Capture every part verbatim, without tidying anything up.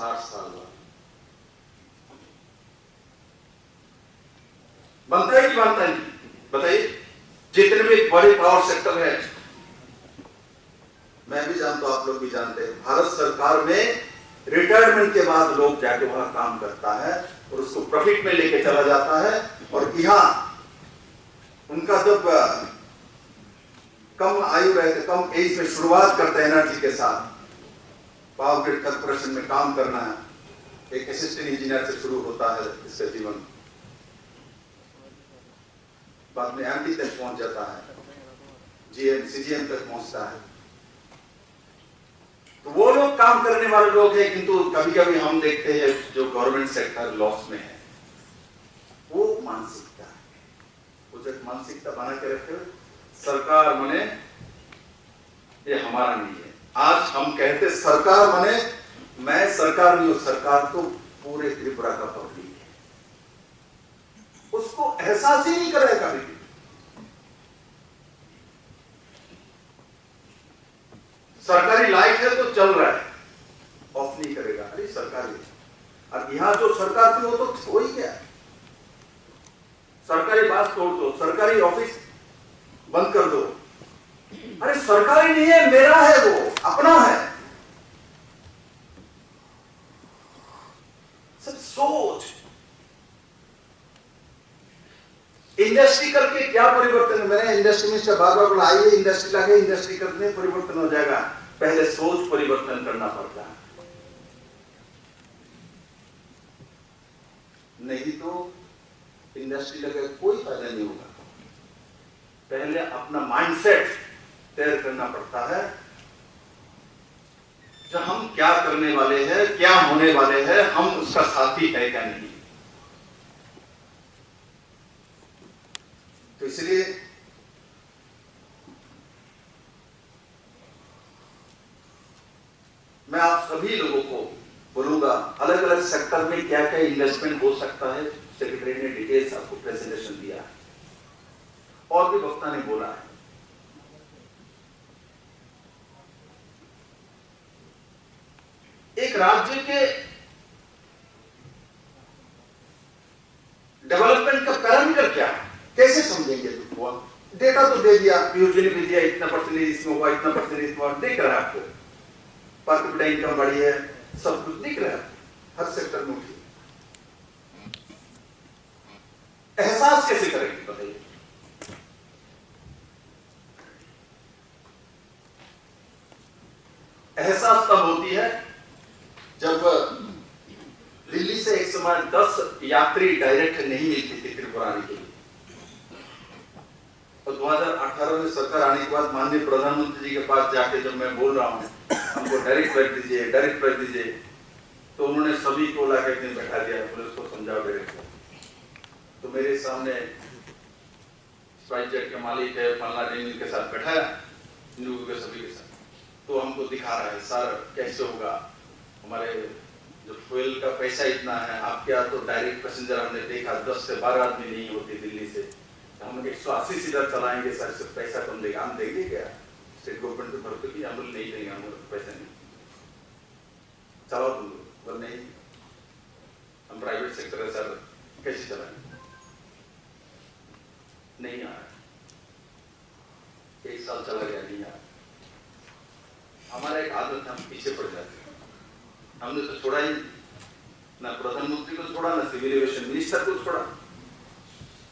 साठ साल बाद बनता है कि बनता नहीं? बताइए। जितने भी बड़े पावर सेक्टर है, मैं भी जानता हूं, आप लोग भी जानते हैं, भारत सरकार में रिटायरमेंट के बाद लोग जाके वहां काम करता है और उसको प्रॉफिट में लेके चला जाता है। और यहाँ उनका जब अ, कम आयु रहते, कम एज में शुरुआत करते हैं एनर्जी के साथ, पावर ग्रिड कॉरपोरेशन में काम करना है, एक असिस्टेंट इंजीनियर से शुरू होता है इसका जीवन, बाद में एमडी तक पहुंच जाता है, जीएम सीजीएम तक पहुंचता है। तो वो लोग काम करने वाले लोग हैं, किंतु कभी कभी हम देखते हैं जो गवर्नमेंट सेक्टर लॉस में है। वो मानसिकता है, वो जो मानसिकता बना के रखे हुए, सरकार माने ये हमारा नहीं है। आज हम कहते सरकार माने, मैं सरकार नहीं हूं, सरकार तो पूरे त्रिपुरा का पब्लिक है। उसको एहसास ही नहीं कर रहा है कभी भी। सरकारी लाइट है तो चल रहा है, ऑफ नहीं करेगा। अरे सरकारी, अब यहाँ जो सरकार थी वो तो हो ही गया। सरकारी बस तोड़ दो, सरकारी ऑफिस बंद कर दो। अरे सरकारी नहीं है, मेरा है, वो अपना है। सब सोच। इंडस्ट्री करके क्या परिवर्तन? मैंने इंडस्ट्री मिनिस्टर बार बार बोला, आइए इंडस्ट्री लगे, इंडस्ट्री करने परिवर्तन हो जाएगा। पहले सोच परिवर्तन करना पड़ता है, नहीं तो इंडस्ट्री लगे कोई फायदा नहीं होगा। पहले अपना माइंडसेट तैयार करना पड़ता है, जो हम क्या करने वाले हैं, क्या होने वाले हैं, हम उसका साथी है क्या नहीं। तो इसलिए मैं आप सभी लोगों को बोलूंगा, अलग अलग सेक्टर में क्या क्या इन्वेस्टमेंट हो सकता है। सेक्रेटरी ने डिटेल्स आपको प्रेजेंटेशन दिया है और भी वक्ता ने बोला है। एक राज्य के डेवलपमेंट का पैरामीटर क्या है, कैसे समझेंगे तुमको? डेटा तो दे दिया, पीओजीने भी दिया, इतना परसेंटेज इसमें हुआ, इतना परसेंटेज इसमें हुआ, दिख रहा है आपको। पर कैपिटा इनकम बढ़ी है, सब कुछ दिख रहा है आपको, हर सेक्टर में उठी। एहसास कैसे करेंगे बताइए? एहसास तब होती है जब दिल्ली से एक समय दस यात्री डायरेक्ट नहीं मिलती थी त्रिपुरा आने के लिए। और दो हज़ार अठारह में सरकार आने के बाद माननीय प्रधानमंत्री जी के पास जाके जब मैं बोल रहा हूँ, हमको डायरेक्ट फ्लाइट दीजिए, डायरेक्ट फ्लाइट दीजिए, तो उन्होंने सभी को लाके एक दिन बैठा दिया, बोले, "उसको समझाओ डायरेक्ट।" तो मेरे सामने स्पाइस जेट के मालिक है, फलना ढींग, इनके साथ बैठाया, इन लोगों के सभी के साथ। तो हमको दिखा रहा है, "सर, कैसे होगा? हमारे जो फ्यूल का पैसा इतना है, आपके यहाँ तो डायरेक्ट पैसेंजर हमने देखा, दस से बारह आदमी नहीं होते दिल्ली से। तो हम एक सौ अस्सी सीटर चलाएंगे सर, इससे पैसा कम देगा, हम देंगे क्या?" स्टेट गवर्नमेंट तो भरते भी हम बोले, "नहीं देंगे, हम लोग पैसा नहीं।" चलाओ तुम लोग। बोले, "नहीं, हम प्राइवेट सेक्टर है सर, कैसे चलाएं?" नहीं आ रहा। एक साल चला गया, नहीं आ रहा। हमारा एक आदत है, हम पीछे पड़ जाते हैं। हमने तो छोड़ा ही नहीं। ना प्रधानमंत्री को छोड़ा, ना सिविल एविएशन मिनिस्टर को छोड़ा।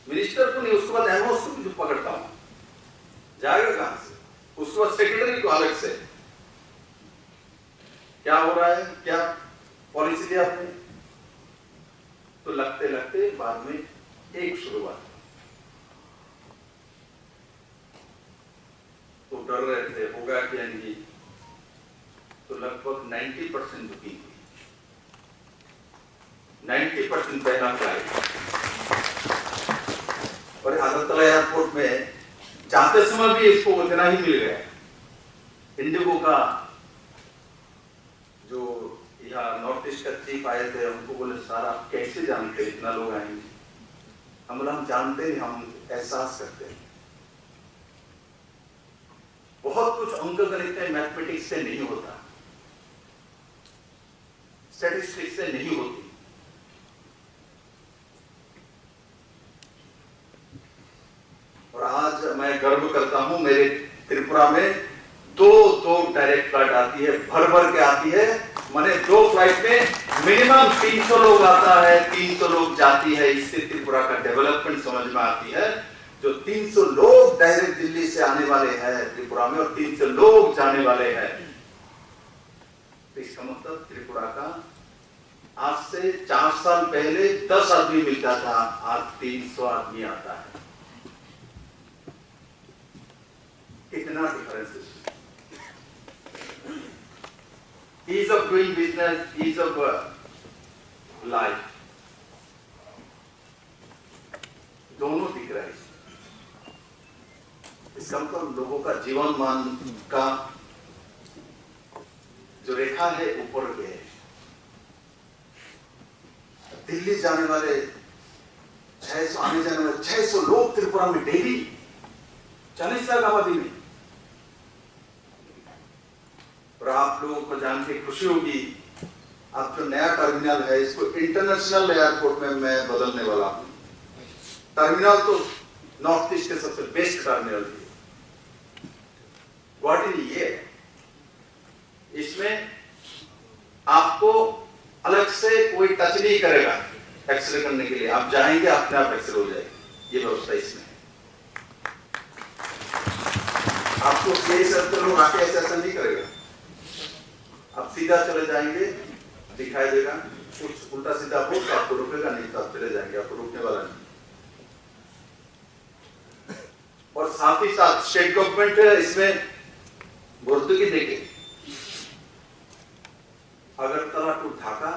मिनिस्टर को नहीं, उसके बाद एमओसी को जो पकड़ता हूँ, जाएगा कहाँ से? उसके बाद सेक्रेटरी को अलग से। क्या हो रहा है, क्या पॉलिसी ली आपने? तो लगते लगते बाद में एक शुरुआत। तो डर रहे थे, होगा क्या नहीं, तो लगभग नाइंटी परसेंट बुकिंग हुई। नाइंटी परसेंट पहला फ्लाइट। और अगरतला एयरपोर्ट में जाते समय भी इसको उतना ही मिल गया। इंडिगो का जो यहाँ नॉर्थ ईस्ट का चीफ आए थे, उनको बोले, "सर, आप कैसे जानते हैं इतना लोग आएंगे?" हम बोला, "हम जानते नहीं, हम एहसास करते हैं।" बहुत कुछ अंकगणित है, मैथमेटिक्स से नहीं होता। स्टैटिस्टिक्स से नहीं होती। और आज मैं गर्व करता हूं, मेरे त्रिपुरा में दो दो डायरेक्ट फ्लाइट आती है, भर भर के आती है। माने दो फ्लाइट में मिनिमम तीन सौ लोग आता है, तीन सौ लोग जाती है। इससे त्रिपुरा का डेवलपमेंट समझ में आती है। जो तीन सौ लोग डायरेक्ट दिल्ली से आने वाले हैं त्रिपुरा में और तीन सौ लोग जाने वाले हैं, तो इसका मतलब त्रिपुरा का आज से चार साल पहले दस आदमी मिलता था, आज तीन सौ आदमी आता है। कितना डिफरेंस है? Ease of doing business, ease of life, दोनों दिख रहा है इसमें। इसका मतलब लोगों का जीवन मान का जो रेखा है ऊपर गया है। दिल्ली जाने वाले छह सौ, आने जाने वाले छह सौ लोग त्रिपुरा में डेली, चालीस लाख आबादी में। और आप लोगों को जान के खुशी होगी, अब जो नया टर्मिनल है, इसको इंटरनेशनल एयरपोर्ट में मैं बदलने वाला हूँ। टर्मिनल तो नॉर्थ ईस्ट के सबसे बेस्ट टर्मिनल थी, गुवाहाटी नहीं है। इसमें आपको अलग से कोई टच नहीं करेगा एक्सरे करने के लिए। आप जाएंगे, अपने आप एक्सरे हो जाएगी। ये व्यवस्था इसमें है। आपको केस सर्कल में आके ऐसा, ऐसा नहीं करेगा। आप सीधा चले जाएंगे, दिखाई देगा। कुछ उल्टा सीधा हो तो आपको रुकेगा, नहीं तो आप चले जाएंगे, आपको रुकने वाला नहीं। और साथ ही साथ स्टेट गवर्नमेंट इसमें भर्तुकी देके अगरतला टू ढाका,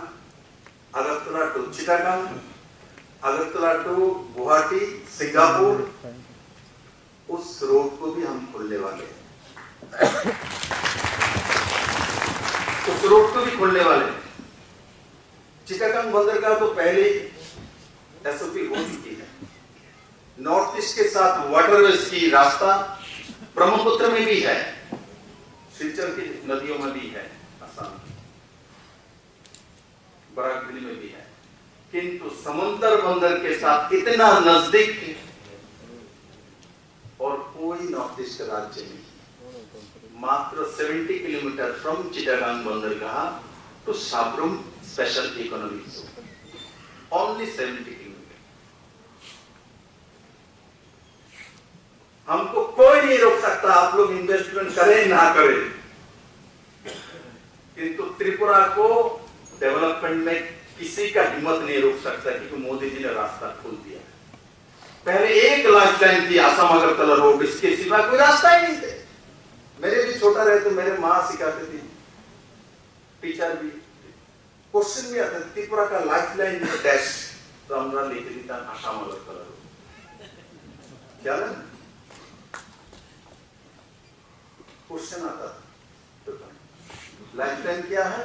अगरतला टू चिटागांग, अगरतला टू गुवाहाटी, सिंगापुर, उस रोड को भी हम खोलने वाले हैं। उस रोड को भी खोलने वाले हैं। चिटागांग बंदरगाह तो पहले ही एसओपी हो चुकी है। नॉर्थ ईस्ट के साथ वाटरवेज की रास्ता ब्रह्मपुत्र में भी है, सिलचर की नदियों में भी है, असम की बराक वैली में भी है, किंतु समंदर बंदर के साथ इतना नजदीक और कोई नॉर्थ ईस्ट राज्य नहीं। मात्र सेवेंटी किलोमीटर फ्रॉम चिटागांग बंदरगाह टू Sabroom special economic zone, only seventy kilometre. हमको कोई नहीं रोक सकता, आप लोग इन्वेस्टमेंट करें ना करें, किंतु त्रिपुरा को डेवलपमेंट में किसी का हिम्मत नहीं रोक सकता, क्योंकि मोदी जी ने रास्ता खोल दिया। पहले एक लाइफलाइन थी आसाम अगरतला रोड, इसके सिवा कोई रास्ता ही नहीं थे। मेरे भी छोटा रहे तो मेरे माँ सिखाते थे, टीचर भी। क्वेश्चन भी आता है, त्रिपुरा का लाइफलाइन में डैश, तो আমরা লিখে দিতাম আসাম আগরতলা রোড। क्या ना? क्वेश्चन आता था। लाइफलाइन क्या है?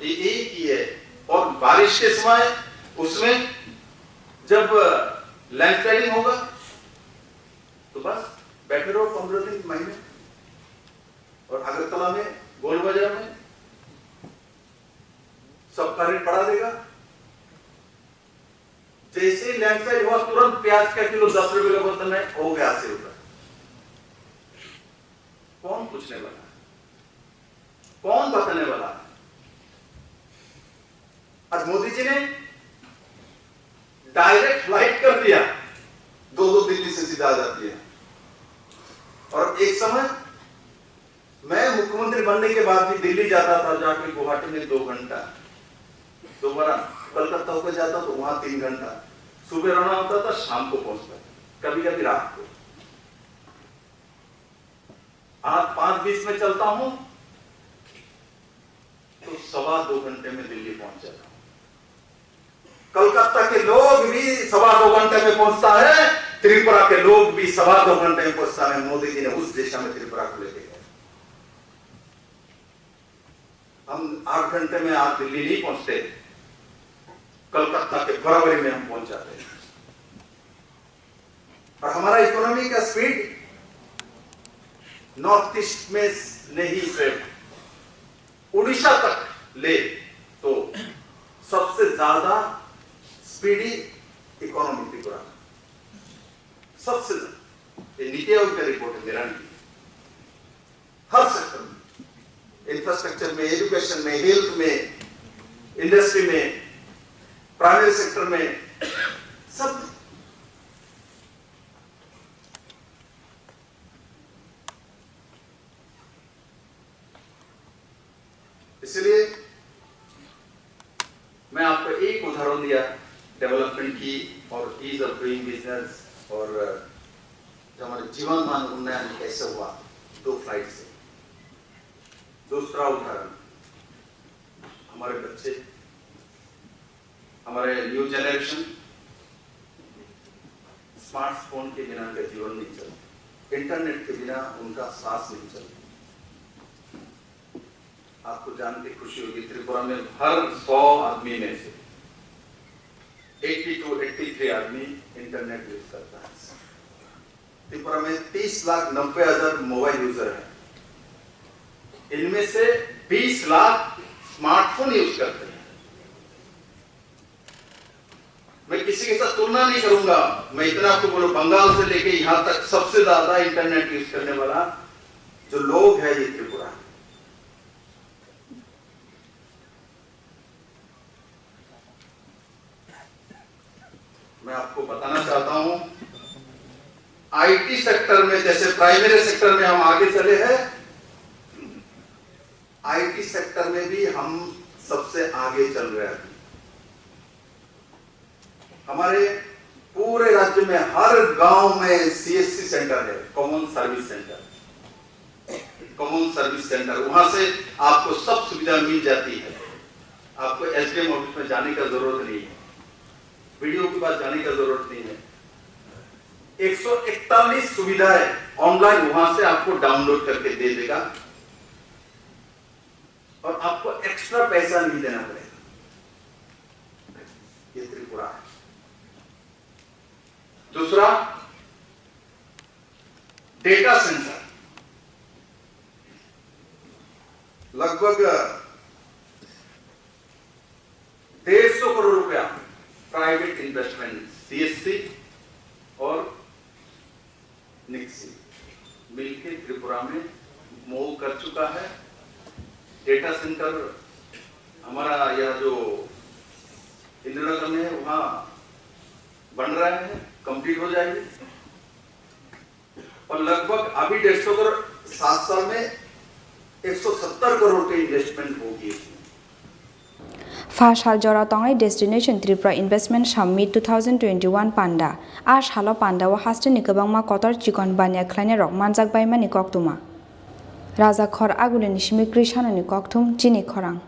ये एक ही है। और बारिश के समय उसमें जब लैंडस्लाइडिंग होगा तो बस बैठे रहो पंद्रह दिन, महीने। और अगरतला में, गोल बाजार में सब करंट पड़ा देगा। जैसे ही लैंडस्लाइड हुआ, तुरंत प्याज का किलो दस रुपए का बोलता, नहीं, हो गया अस्सी रुपए। कौन पूछने वाला है? कौन बताने वाला है? आज मोदी जी ने डायरेक्ट फ्लाइट कर दिया, दो दो दिल्ली से सीधा आ जाती है। और एक समय मैं मुख्यमंत्री बनने के बाद भी दिल्ली जाता था, जाके गुवाहाटी में दो घंटा, दोबारा कलकत्ता होकर जाता तो वहां तीन घंटा, सुबह रवाना होता था, शाम को पहुंचता था, कभी कभी रात को। आज पाँच बीस में चलता हूं तो सवा दो घंटे में दिल्ली पहुंच जाता हूं। कलकत्ता के लोग भी सवा दो घंटे में पहुंचता है, त्रिपुरा के लोग भी सवा दो घंटे में पहुंचता है। मोदी जी ने उस दिशा में त्रिपुरा को लेके गए। हम आठ घंटे में आज दिल्ली नहीं पहुंचते, कलकत्ता के बराबरी में हम पहुंच जाते हैं। और हमारा इकोनॉमी का स्पीड नॉर्थ ईस्ट में नहीं, सिर्फ उड़ीसा तक ले तो ज्यादा स्पीडी इकोनॉमी त्रिपुरा, सबसे ज्यादा। ये नीति आयोग का रिपोर्ट है, मेरा नहीं। हर सेक्टर में, इंफ्रास्ट्रक्चर में, एजुकेशन में, हेल्थ में, इंडस्ट्री में, प्राइवेट सेक्टर में, सब। इसलिए मैं आपको एक उदाहरण दिया डेवलपमेंट की और ईज ऑफ डूइंग बिजनेस और, अ, जो हमारे जीवन मान उन्नयन कैसे हुआ दो फ्लाइट से। दूसरा उदाहरण, हमारे बच्चे, हमारे न्यू जनरेशन स्मार्टफोन के बिना उनका जीवन नहीं चलता, इंटरनेट के बिना उनका सांस नहीं चलता। आपको जान के खुशी होगी, त्रिपुरा में हर सौ आदमी में से एटी टू एटी थ्री आदमी इंटरनेट यूज़ करता है। त्रिपुरा में तीस लाख नब्बे हज़ार मोबाइल यूज़र हैं, इनमें से बीस लाख स्मार्टफोन यूज़ करते हैं। मैं किसी के साथ तुलना नहीं करूंगा, मैं इतना आपको बोलूं, बंगाल से लेके यहां तक सबसे ज्यादा इंटरनेट यूज़ करने वाला जो लोग हैं, ये त्रिपुरा है। मैं आपको बताना चाहता हूं, आईटी सेक्टर में, जैसे प्राइमरी सेक्टर में हम आगे चले हैं, आईटी सेक्टर में भी हम सबसे आगे चल रहे हैं। हमारे पूरे राज्य में हर गांव में सीएससी सेंटर है, common service centre, common service centre, वहां से आपको सब सुविधा मिल जाती है। आपको एसडीएम ऑफिस में जाने का जरूरत नहीं है, बीडीओ के पास जाने का जरूरत नहीं है। एक सौ इकतालीस सुविधाएं ऑनलाइन वहां से आपको डाउनलोड करके दे देगा और आपको एक्स्ट्रा पैसा नहीं देना पड़ेगा। ये त्रिपुरा है। दूसरा, डेटा सेंटर, लगभग डेढ़ सौ करोड़ रुपया प्राइवेट इन्वेस्टमेंट, सीएससी और निक्सी मिलके त्रिपुरा में मूव कर चुका है। डेटा सेंटर हमारा यह जो इंदिरानगर में है, वहाँ बन रहा है, कंप्लीट हो जाएगी। और लगभग अभी डेढ़ सौ करोड़, सात साल में एक सौ सत्तर करोड़ की इन्वेस्टमेंट होगी इसमें। Pha sal jora tongwi Destination Tripura Investment Summit two thousand twenty-one panda. A salo panda o hasteni kwbangma kotor chikon baniya khlainai rok manjak baimani koktwma. Raja Khor Agulini simi Krishanoni kokthum chini khorang.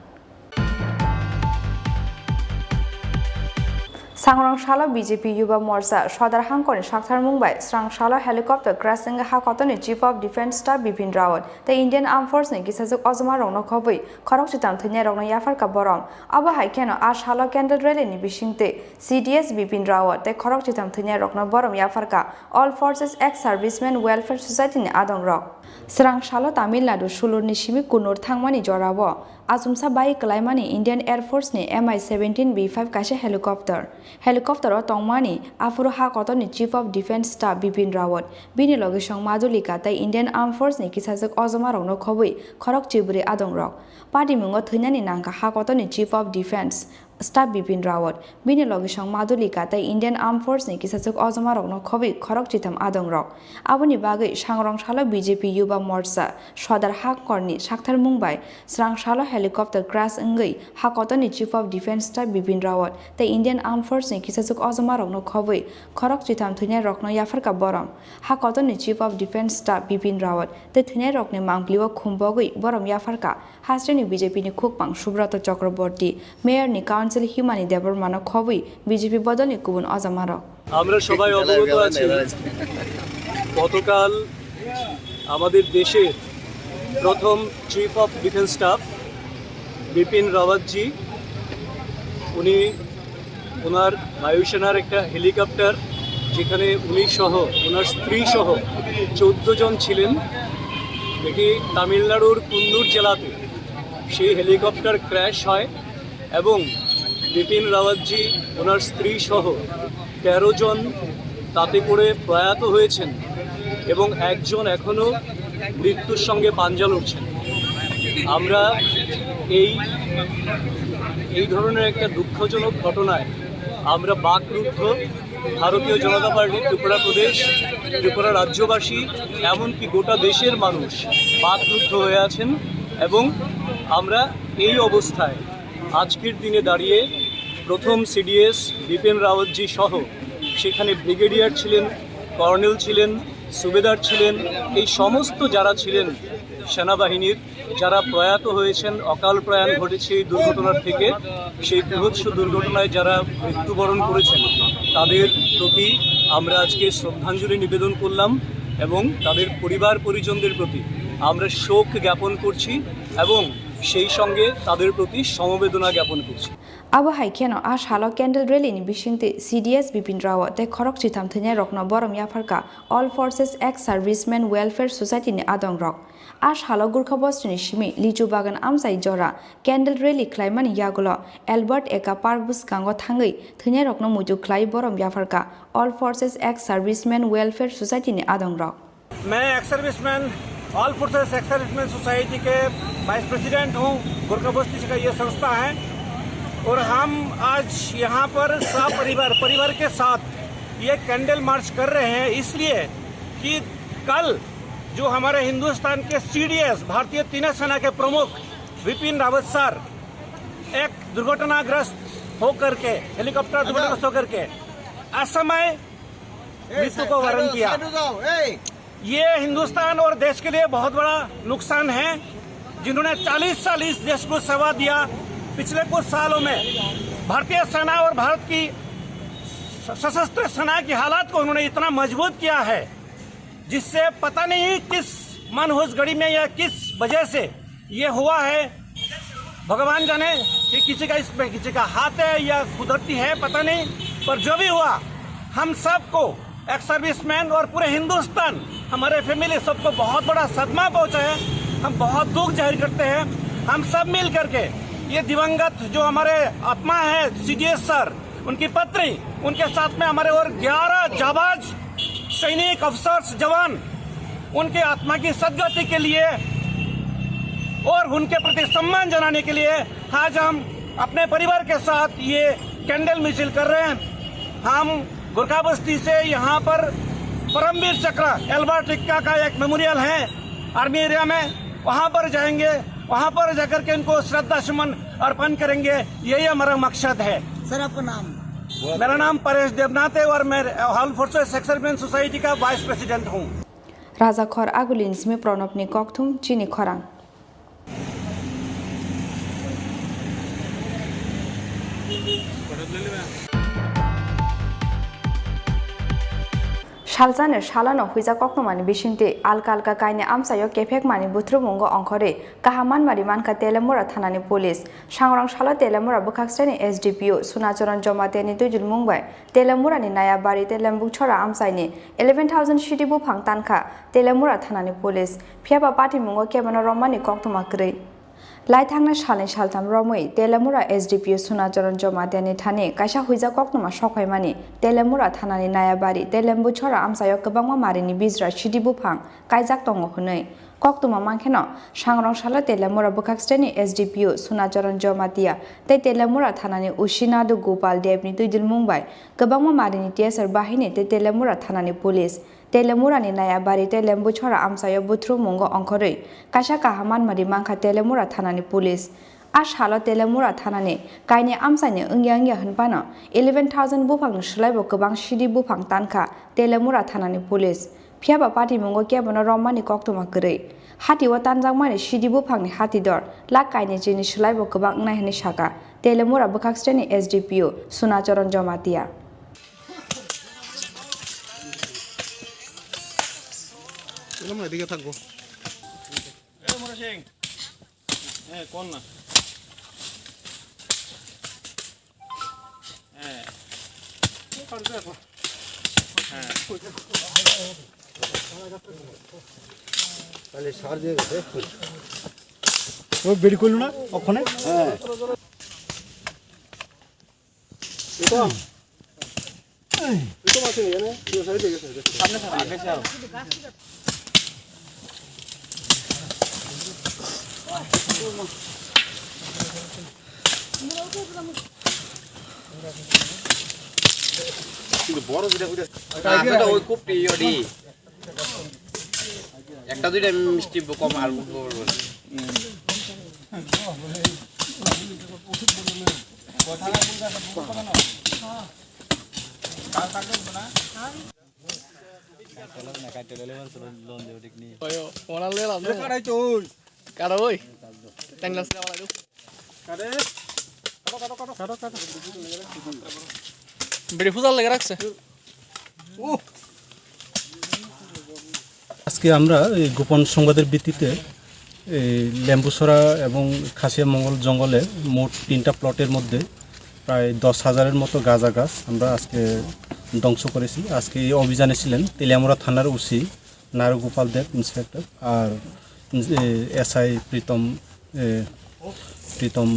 Sangrong salo B J P Yuba Morcha Sodar Hangkorni sakthar mung bai srang salo helicopter crash wngwi ha kotorni Chief of Defence Staff Bipin Rawat tei Indian Armed Force ni kisajwk ojoma rokno khobwi khorok chitam thwinairokno yapharkha borom. Abo hai kheno a salo candle rally ni bisingtwi C D S Bipin Rawat tei khorok chitam thwinairokno borom yapharkha All Forces Ex Servicemen Welfare Society ni adongrok. Srang salo Tamil Nadu sulurni simi Kunur thangmani jorao achomsa bai kwlaimani Indian Air Force ni M I seventeen B five kaisa helicopter. Helicopter o tongmani aphuru ha kotorni Chief of Defence Staff Bipin Rawat, bini logisong Madhulika tei Indian Armed Force ni kisajwk ojoma rokno khobwi khorok chibrwi adongrok. Patimungo thwinani nangkha ha kotorni Chief of Defence Staff Bipin Rawat, bini logisong Madhulika tei Indian Armed Force ni kisajwk ojoma rokno khobwi khorok chitham adongrok. Aboni bagwi sangrong salo B J P Yuba Morcha Sodar Hangkorni sakthar mung bai srang salo helicopter crash wngwi ha kotorni Chief of Defence Staff Bipin Rawat tei Indian Armed Force ni kisajwk ojoma rokno khobwi khorok chitham thwinairokno yapharkha borom. Ha kotorni Chief of Defence Staff Bipin Rawat tei thwinairokni mangpili o khum bogwi borom yapharkha. Hasteni B J P ni khukpang Subrata Chakraborty, Mayor ni Council Himani Debbarma no khobwi B J P bodol ni kubun ojamarok. আমরা সবাই অবগত আছি, গতকাল আমাদের দেশের প্রথম chief of defence staff Bipin রাওয়াতজি, উনি ওনার বায়ুসেনার একটা হেলিকপ্টার, যেখানে উনি সহ ওনার স্ত্রী সহ চোদ্দ জন ছিলেন। এটি তামিলনাড়ুর কুন্নুর জেলাতে সেই হেলিকপ্টার ক্র্যাশ হয় এবং বিপিন রাওয়াতজি, ওনার স্ত্রী সহ তেরো জন তাতে করে প্রয়াত হয়েছেন এবং একজন এখনও মৃত্যুর সঙ্গে পাঞ্জা লড়ছেন। আমরা এই এই ধরনের একটা দুঃখজনক ঘটনায় আমরা বাকরুদ্ধ। ভারতীয় জনতা পার্টি ত্রিপুরা প্রদেশ, ত্রিপুরা রাজ্যবাসী, এমনকি গোটা দেশের মানুষ বাকরুদ্ধ হয়ে আছেন। এবং আমরা এই অবস্থায় আজকের দিনে দাঁড়িয়ে প্রথম সিডিএস বিপিন রাওয়াতজি সহ সেখানে ব্রিগেডিয়ার ছিলেন, কর্নেল ছিলেন, সুবেদার ছিলেন, এই সমস্ত যারা ছিলেন সেনাবাহিনীর, যারা প্রয়াত হয়েছেন, অকাল প্রয়াণ ঘটেছে এই দুর্ঘটনার থেকে, সেই বীভৎস দুর্ঘটনায় যারা মৃত্যুবরণ করেছেন, তাদের প্রতি আমরা আজকে শ্রদ্ধাঞ্জলি নিবেদন করলাম এবং তাদের পরিবার পরিজনদের প্রতি আমরা শোক জ্ঞাপন করছি এবং সেই সঙ্গে তাদের প্রতি সমবেদনা জ্ঞাপন করছি। Abo hai kheno a salo candle rally ni bisingtwi C D S Bipin Rao tei khorok chitham thwinai rokno borom yapharkha All Forces Ex Servicemen Welfare Society ni adong rok. A salo Gurkha Bosti ni simi Lichu Bagan amchai jora candle rally khlaimani yagulo Albert Eka Park bwskango thangwi thwinai rokno muitu khlai borom yapharkha All Forces Ex Servicemen Welfare Society ni adong rok. मैं ex serviceman, all forces ex serviceman society के vice president हूँ। गोरखा बस्ती से का ये संस्था है और हम आज यहाँ पर सपरिवार, परिवार के साथ ये कैंडल मार्च कर रहे हैं, इसलिए कि कल जो हमारे हिंदुस्तान के सीडीएस, भारतीय तीनों सेना के प्रमुख विपिन रावत सर एक दुर्घटनाग्रस्त होकर के, हेलीकॉप्टर दुर्घटनाग्रस्त होकर के असमय मृत्यु को वरण किया। ये हिंदुस्तान और देश के लिए बहुत बड़ा नुकसान है। जिन्होंने चालीस साल इस देश को सेवा दिया, पिछले कुछ सालों में भारतीय सेना और भारत की स-, सशस्त्र सेना की हालात को उन्होंने इतना मजबूत किया है, जिससे पता नहीं किस मनहूस घड़ी में या किस वजह से ये हुआ है। भगवान जाने कि किसी का इसमें किसी का हाथ है या कुदरती है, पता नहीं, पर जो भी हुआ, हम सबको, एक्स सर्विसमैन और पूरे हिंदुस्तान, हमारे फैमिली, सबको बहुत बड़ा सदमा पहुंचा है। हम बहुत दुख जाहिर करते हैं। हम सब मिल करके ये दिवंगत जो हमारे आत्मा है सीडीएस सर, उनकी पत्नी, उनके साथ में हमारे और ग्यारह जाबाज सैनिक, अफसर्स, जवान, उनके आत्मा की सदगति के लिए और उनके प्रति सम्मान जनाने के लिए आज हम अपने परिवार के साथ ये कैंडल मिছিল कर रहे हैं। हम गोरखा बस्ती से यहाँ पर परमवीर चक्र एल्बर्ट एक्का का एक मेमोरियल है आर्मी एरिया में, वहाँ पर जाएंगे, वहाँ पर जाकर के उनको श्रद्धा सुमन अर्पण करेंगे। यही हमारा मकसद है। सर, आपका नाम? मेरा नाम परेश देवनाथ है और मैं all forces ex serviceman society का वाइस प्रेसिडेंट हूँ। Raja khor agulini simi Pranabni kokthum chini khorang. Salsani salano huijak koktwmani bisingtwi alka alka kainwi amchaio kephekmani buthurumungo ongkhorwi kaham manmari mankha Telemura thanani police. Sangrong salo Telemura bwkhaksreni S D P O Sunacharan Jomatiani twijlmung bai Telemurani Nayabari tei Lembukchora amchaini eleven thousand sidi buphang tankha Telemura thanani police. Phiyaba patimungo kebono romani koktwma kwrwi. Lai thangnai salni saltham romwi Telemura S D P O Sunacharan Jomatiani thani kaisa huijak koktwma sokphaimani Telemura thanani Nayabari tei Lembukchora amchaio kwbangma marini bijra sidi buphang kaijak tongo hwnwi. Koktwma mankheno, sangrong salo Telemura bwkhaksreni S D P O Sunacharan Jomatia tei Telemura thanani O C Nadu Gopal Debni twijlmung bai kwbangma marini T S R bahini tei Telemura thanani police Telemurani Nayabari tei Lembuchora amchaio buthurumungo ongkhorwi kaisa kaham manmari mankha Telemura thanani police. A salo Telemura thanani kainwi amchaini wngya wngya hwnphano eleven thousand buphangni swlaibo kwbang sidi buphang tankha Telemura thanani police. Phiyaba patimungo kebono romani koktwma kwrwi. Hatio tanjakmani sidi buphangni hatidor lakh kainwi chini swlaibo kwbang wngnai hwnwi sakha Telemura bwkhaksreni S D P O Sunacharan Jomatia. এদিকে থাকবো। হ্যাঁ, কোন না? হ্যাঁ। হ্যাঁ। তাহলে সার দিয়ে গেছে। ও বের করলো না ওখানে? হ্যাঁ। কিন্তু বড় যেটা ওইটা, না, আসলে ওই খুব প্রিয় রে। একটা দুইটা মিষ্টি কম আর মুখ বড় বড়। Oyo, onan le lam ne. Kara oi. Tenglas le wala du. Bidi pujal lege rakse. আজকে আমরা এই গোপন সংবাদের ভিত্তিতে এই লেম্বুছড়া এবং খাসিয়া মঙ্গল জঙ্গলে মোট তিনটা প্লটের মধ্যে প্রায় দশ হাজারের মতো গাঁজা গাছ আমরা আজকে ধ্বংস করেছি। আজকে এই অভিযানে ছিলেন তেলিয়ামুড়া থানার ওসি নারুগোপাল দেব ইন্সপেক্টর, আর এসআই প্রীতম, এ, প্রীতম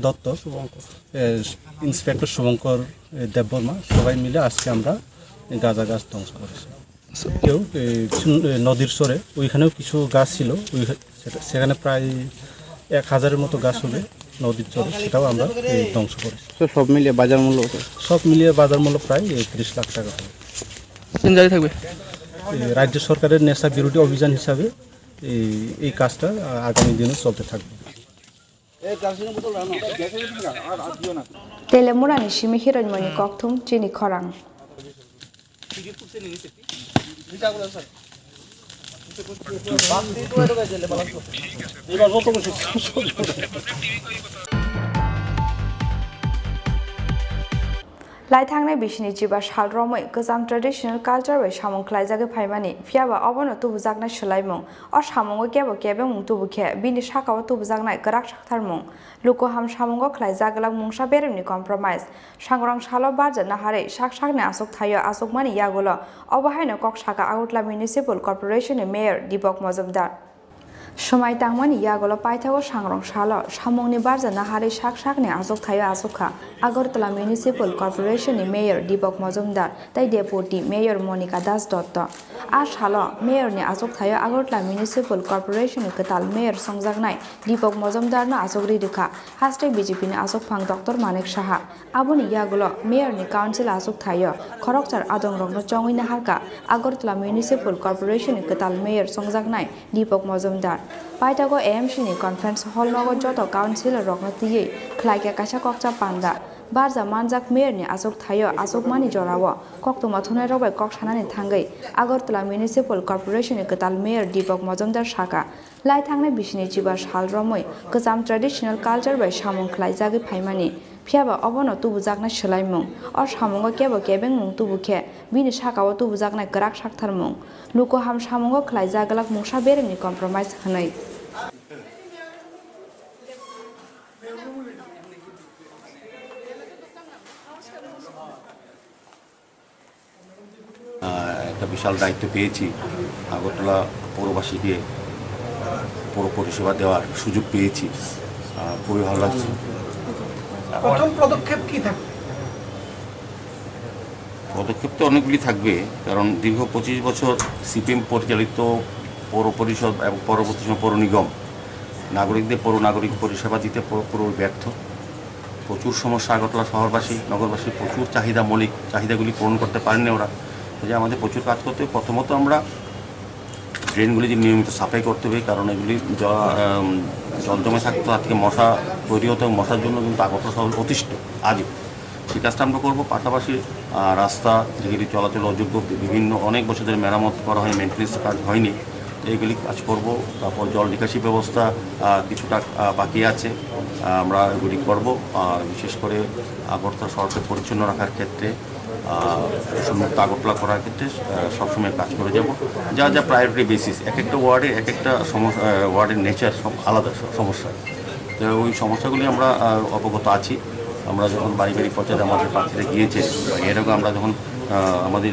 দত্ত, এ, ইন্সপেক্টর শুভঙ্কর, এ, দেববর্মা, সবাই মিলে আজকে আমরা এই গাঁজা গাছ ধ্বংস করেছি। কেউ, এ, কিছু, এ, নদীর চরে ওইখানেও কিছু গাছ ছিল, ওই, সেটা, সেখানে প্রায় এক হাজারের মতো গাছ হবে নদীর চরে, সেটাও আমরা, এ, ধ্বংস করেছি। তো সব মিলিয়ে বাজার মূল্য কত? সব মিলিয়ে বাজার মূল্য প্রায়, এ, তিরিশ লাখ টাকা হবে। জারি থাকবে। এ, রাজ্য সরকারের নেশা বিরোধী অভিযান হিসাবে এই, এই কাজটা, আ, আগামী দিনও চলতে থাকবে। Telemurani simi hiroimoni kokthum chini khorang. Lai thangnai bisini chiba sal romwi kwcham traditional culture bai samung khlaijagwi phaimani, phiyaba obono tubujaknai swlaimung. O samungo kebo kebengmung tubu khe bini sakao tubujaknai kwrak saktharmung. Lukuham samungo khlaijak glak mungsa beremni compromise. Sangrong salo barja naharwi sak sakni aswk thaio aswkmani yagulo obo haino kok saka Agartala Municipal Corporation ni Mayor Deepak Majumdar. Swmai tangmani yagulo paithago sangrong salo samungni barja naharwi sak sakni aswk thaio aswk kha Agartala Municipal Corporation ni Mayor Deepak Majumdar tei Deputy Mayor Monika Das Dotto. A salo Mayor ni aswk thaio Agartala Municipal Corporation ni kwtal Mayor songjaknai Deepak Majumdar no aswk ri rwkha haste B J P ni aswk phang Doctor Manik Saha. Aboni yagulo Mayor ni Council aswk thaio khoroksa adongrokno chongwi naharkha Agartala Municipal Corporation ni kwtal Mayor songjaknai Deepak Majumdar. Paithago A M C ni Conference Hall nogo joto Councillor rokno twiwi khlaikha kaisa kokcha panda. Barja manjak Mayor ni aswk thaio aswkmani jorao koktwma thwngnairok bai kok sanani thangwi Agartala Municipal Corporation ni kwtal Mayor Deepak Majumdar sakha, lai thangnai bisini chiba sal romwi kwcham traditional culture bai samung khlaijagwi phaimani. Phiyaba obono tubujaknai swlaimung. O samungo kebo kebengmung tubu khe bini sakao tubujaknai kwrak saktharmung. Lukuham samungo khlaijak glak mungsa beremni compromise hwnwi. আহ, একটা বিশাল দায়িত্ব পেয়েছি। আগরতলা পৌরবাসীকে পৌর পরিষেবা দেওয়ার সুযোগ পেয়েছি। আহ, খুবই ভালো লাগছে। প্রথম পদক্ষেপ কি থাকবে? পদক্ষেপ তো অনেকগুলি থাকবে, কারণ দীর্ঘ পঁচিশ বছর সিপিএম পরিচালিত পৌর পরিষদ এবং পরবর্তী সময় পৌর নিগম নাগরিকদের পৌর নাগরিক পরিষেবা দিতে পুরো-, পুরো ব্যর্থ। প্রচুর সমস্যা আগরতলা শহরবাসী, নগরবাসীর প্রচুর চাহিদা, মৌলিক চাহিদাগুলি পূরণ করতে পারেনি ওরা। কাজে আমাদের প্রচুর কাজ করতে হবে। প্রথমত আমরা ড্রেনগুলি যে নিয়মিত সাফাই করতে হবে, কারণ এগুলি জ-, আম, জল জমে থাকতে তার থেকে মশা তৈরি হতো এবং মশার জন্য কিন্তু আগরতলা শহর অতিষ্ঠ আজও। সেই কাজটা আমরা করবো। পাশাপাশি, আহ, রাস্তা, ধীরে ধীরে চলাচল অযোগ্য, বি-, বিভিন্ন অনেক বছর ধরে মেরামত করা হয়নি, মেইনটেনেন্সের কাজ হয়নি, এইগুলি কাজ করব। তারপর জল নিকাশি ব্যবস্থা, আহ, কিছুটা, আহ, বাকি আছে, আহ, আমরা এগুলি করব। আর বিশেষ করে আগরতলা শহরকে পরিচ্ছন্ন রাখার ক্ষেত্রে, আহ, উন্মুক্ত আগরতলা করার ক্ষেত্রে, আহ, সবসময় কাজ করে যাব। যা যা প্রায়োরিটি বেসিস, এক একটা ওয়ার্ডে এক একটা সমস-, আহ, ওয়ার্ডের নেচার সব আলাদা স-, সমস্যা। তো ওই সমস্যাগুলি আমরা, আহ, অবগত আছি। আমরা যখন বাড়ি বাড়ি প্রচারে আমাদের প্রার্থীরা গিয়েছে, এর আগে আমরা যখন আহ, আমাদের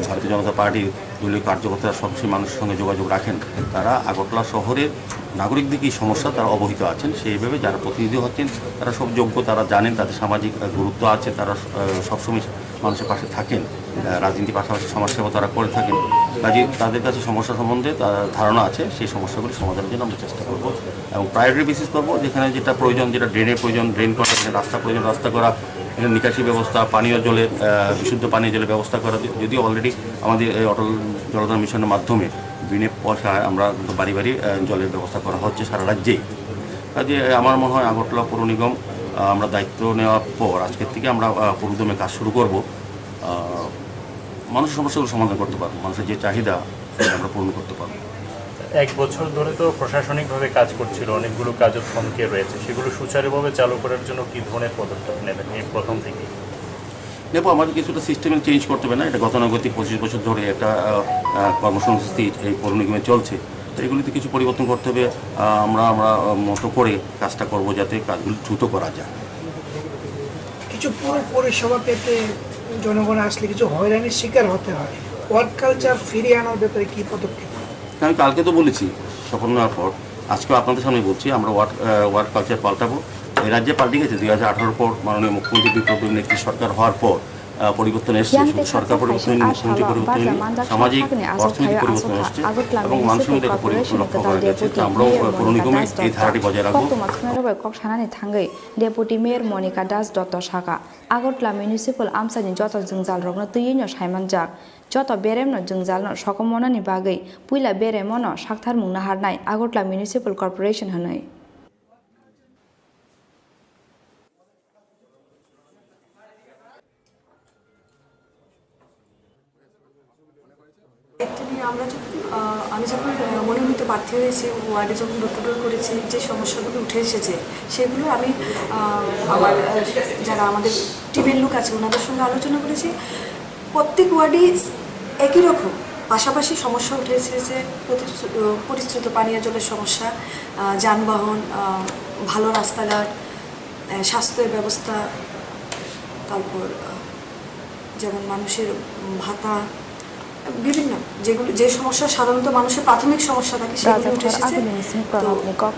ভারতীয় জনতা পার্টির দলীয় কার্যকর্তারা সবসময় মানুষের সঙ্গে যোগাযোগ রাখেন। তারা আগরতলা শহরের নাগরিকদের কি সমস্যা, তারা অবহিত আছেন। সেইভাবে যারা প্রতিনিধি হচ্ছেন, তারা সব যোগ্য, তারা জানেন, তাদের সামাজিক, আহ, গুরুত্ব আছে, তারা, আহ, সবসময় মানুষের পাশে থাকেন। আহ, রাজনীতির পাশাপাশি সমাজসেবা তারা করে থাকেন। কাজে তাদের কাছে সমস্যা সম্বন্ধে তার ধারণা আছে, সেই সমস্যাগুলি সমাধানের জন্য আমরা চেষ্টা করব এবং প্রায়োরিটি বেসিস করব। যেখানে যেটা প্রয়োজন, যেটা ড্রেনের প্রয়োজন, ড্রেন করা, যেখানে রাস্তা প্রয়োজন, রাস্তা করা, এখানে নিকাশি ব্যবস্থা, পানীয় জলের, আহ, বিশুদ্ধ পানীয় জলের ব্যবস্থা করা। যদিও অলরেডি আমাদের এই অটল জলধার মিশনের মাধ্যমে বিনা পয়সায় আমরা কিন্তু বাড়ি বাড়ি, আহ, জলের ব্যবস্থা করা হচ্ছে সারা রাজ্যেই। কাজে আমার মনে হয় আগরতলা পৌর নিগম, আহ, আমরা দায়িত্ব নেওয়ার পর আজকের থেকে আমরা, আহ, পুরোদমে কাজ শুরু করব। আহ, মানুষের সমস্যাগুলো সমাধান করতে পারবো, মানুষের যে চাহিদা, সেটা আমরা পূরণ করতে পারবো। এক বছর ধরে তো প্রশাসনিকভাবে কাজ করছিল, অনেকগুলো কাজও থমকে রয়েছে, সেগুলো সুচারুভাবে চালু করার জন্য কি ধরনের পদক্ষেপ নেবেন এই প্রথম থেকে? নেবো, আমাদের কিছুটা সিস্টেমে চেঞ্জ করতে হবে না, এটা গতানুগতিক পঁচিশ বছর ধরে একটা, আহ, আহ, কর্মসংস্থান এই পৌর নিগমে চলছে। তো এগুলিতে কিছু পরিবর্তন করতে হবে। আহ, আমরা, আমরা, আহ, মতো করে কাজটা করব, যাতে কাজগুলি দ্রুত করা যায়। কিছু পুরো পরিষেবা পেতে জনগণ আসলে কিছু হয়রানির শিকার হতে হয়। ওয়ার্ক কালচার ফিরিয়ে আনার ব্যাপারে কি পদক্ষেপ? আমি কালকে তো বলেছি, শপথ নেওয়ার পর, আজকেও আপনাদের সামনে বলছি, আমরা ওয়ার্ক, আহ, ওয়ার্ক কালচার পাল্টাবো। এই রাজ্যে পাল্টে গেছে দুই হাজার আঠারোর পর মাননীয় মুখ্যমন্ত্রী বিপ্লব দেবের নেতৃত্বে সরকার হওয়ার পর, আহ, পরিবর্তন এসছে। শুধু সরকার পরিবর্তন হয়নি, মুখ্যমন্ত্রী পরিবর্তন হয়নি, সামাজিক অর্থনৈতিক পরিবর্তন এসছে এবং মানুষের মধ্যে একটা পরিবর্তন লক্ষ্য করা গেছে। তো আমরাও, আহ, পৌর নিগমে এই ধারাটি বজায় রাখবো। Deputy Mayor Monika Das Dotto saka, Agartala Municipal amchaini joto jwngjalrokno twiwi'-no saimanjak. Joto beremno jwngjalno sokomornani bagwi puila beremno saktharmung naharnai Agartala Municipal Corporation hwnwi. দায়িত্ব নিয়ে আমরা যখন, আহ, আমি যখন, আহ, মনোনীত প্রার্থী হয়েছি, ওয়ার্ডে যখন ডোর টু ডোর করেছি, যে সমস্যাগুলো উঠে এসেছে, সেগুলো আমি, আহ, আমার, আহ, যারা আমাদের টিমের লোক আছে, ওনাদের সঙ্গে আলোচনা করেছি। প্রত্যেক ওয়ার্ডেই একই রকম পাশাপাশি সমস্যা উঠে এসেছে, প্রতিশ্রু-, আহ, পরিশ্রুত পানীয় জলের সমস্যা, আহ, যানবাহন, আহ, ভালো রাস্তাঘাট, আহ, স্বাস্থ্যের ব্যবস্থা, তারপর, আহ, যেমন মানুষের, উম, ভাতা, বিভিন্ন যেগুলো, যে সমস্যা সাধারণত মানুষের প্রাথমিক সমস্যা থাকে, সেগুলো উঠে এসেছে।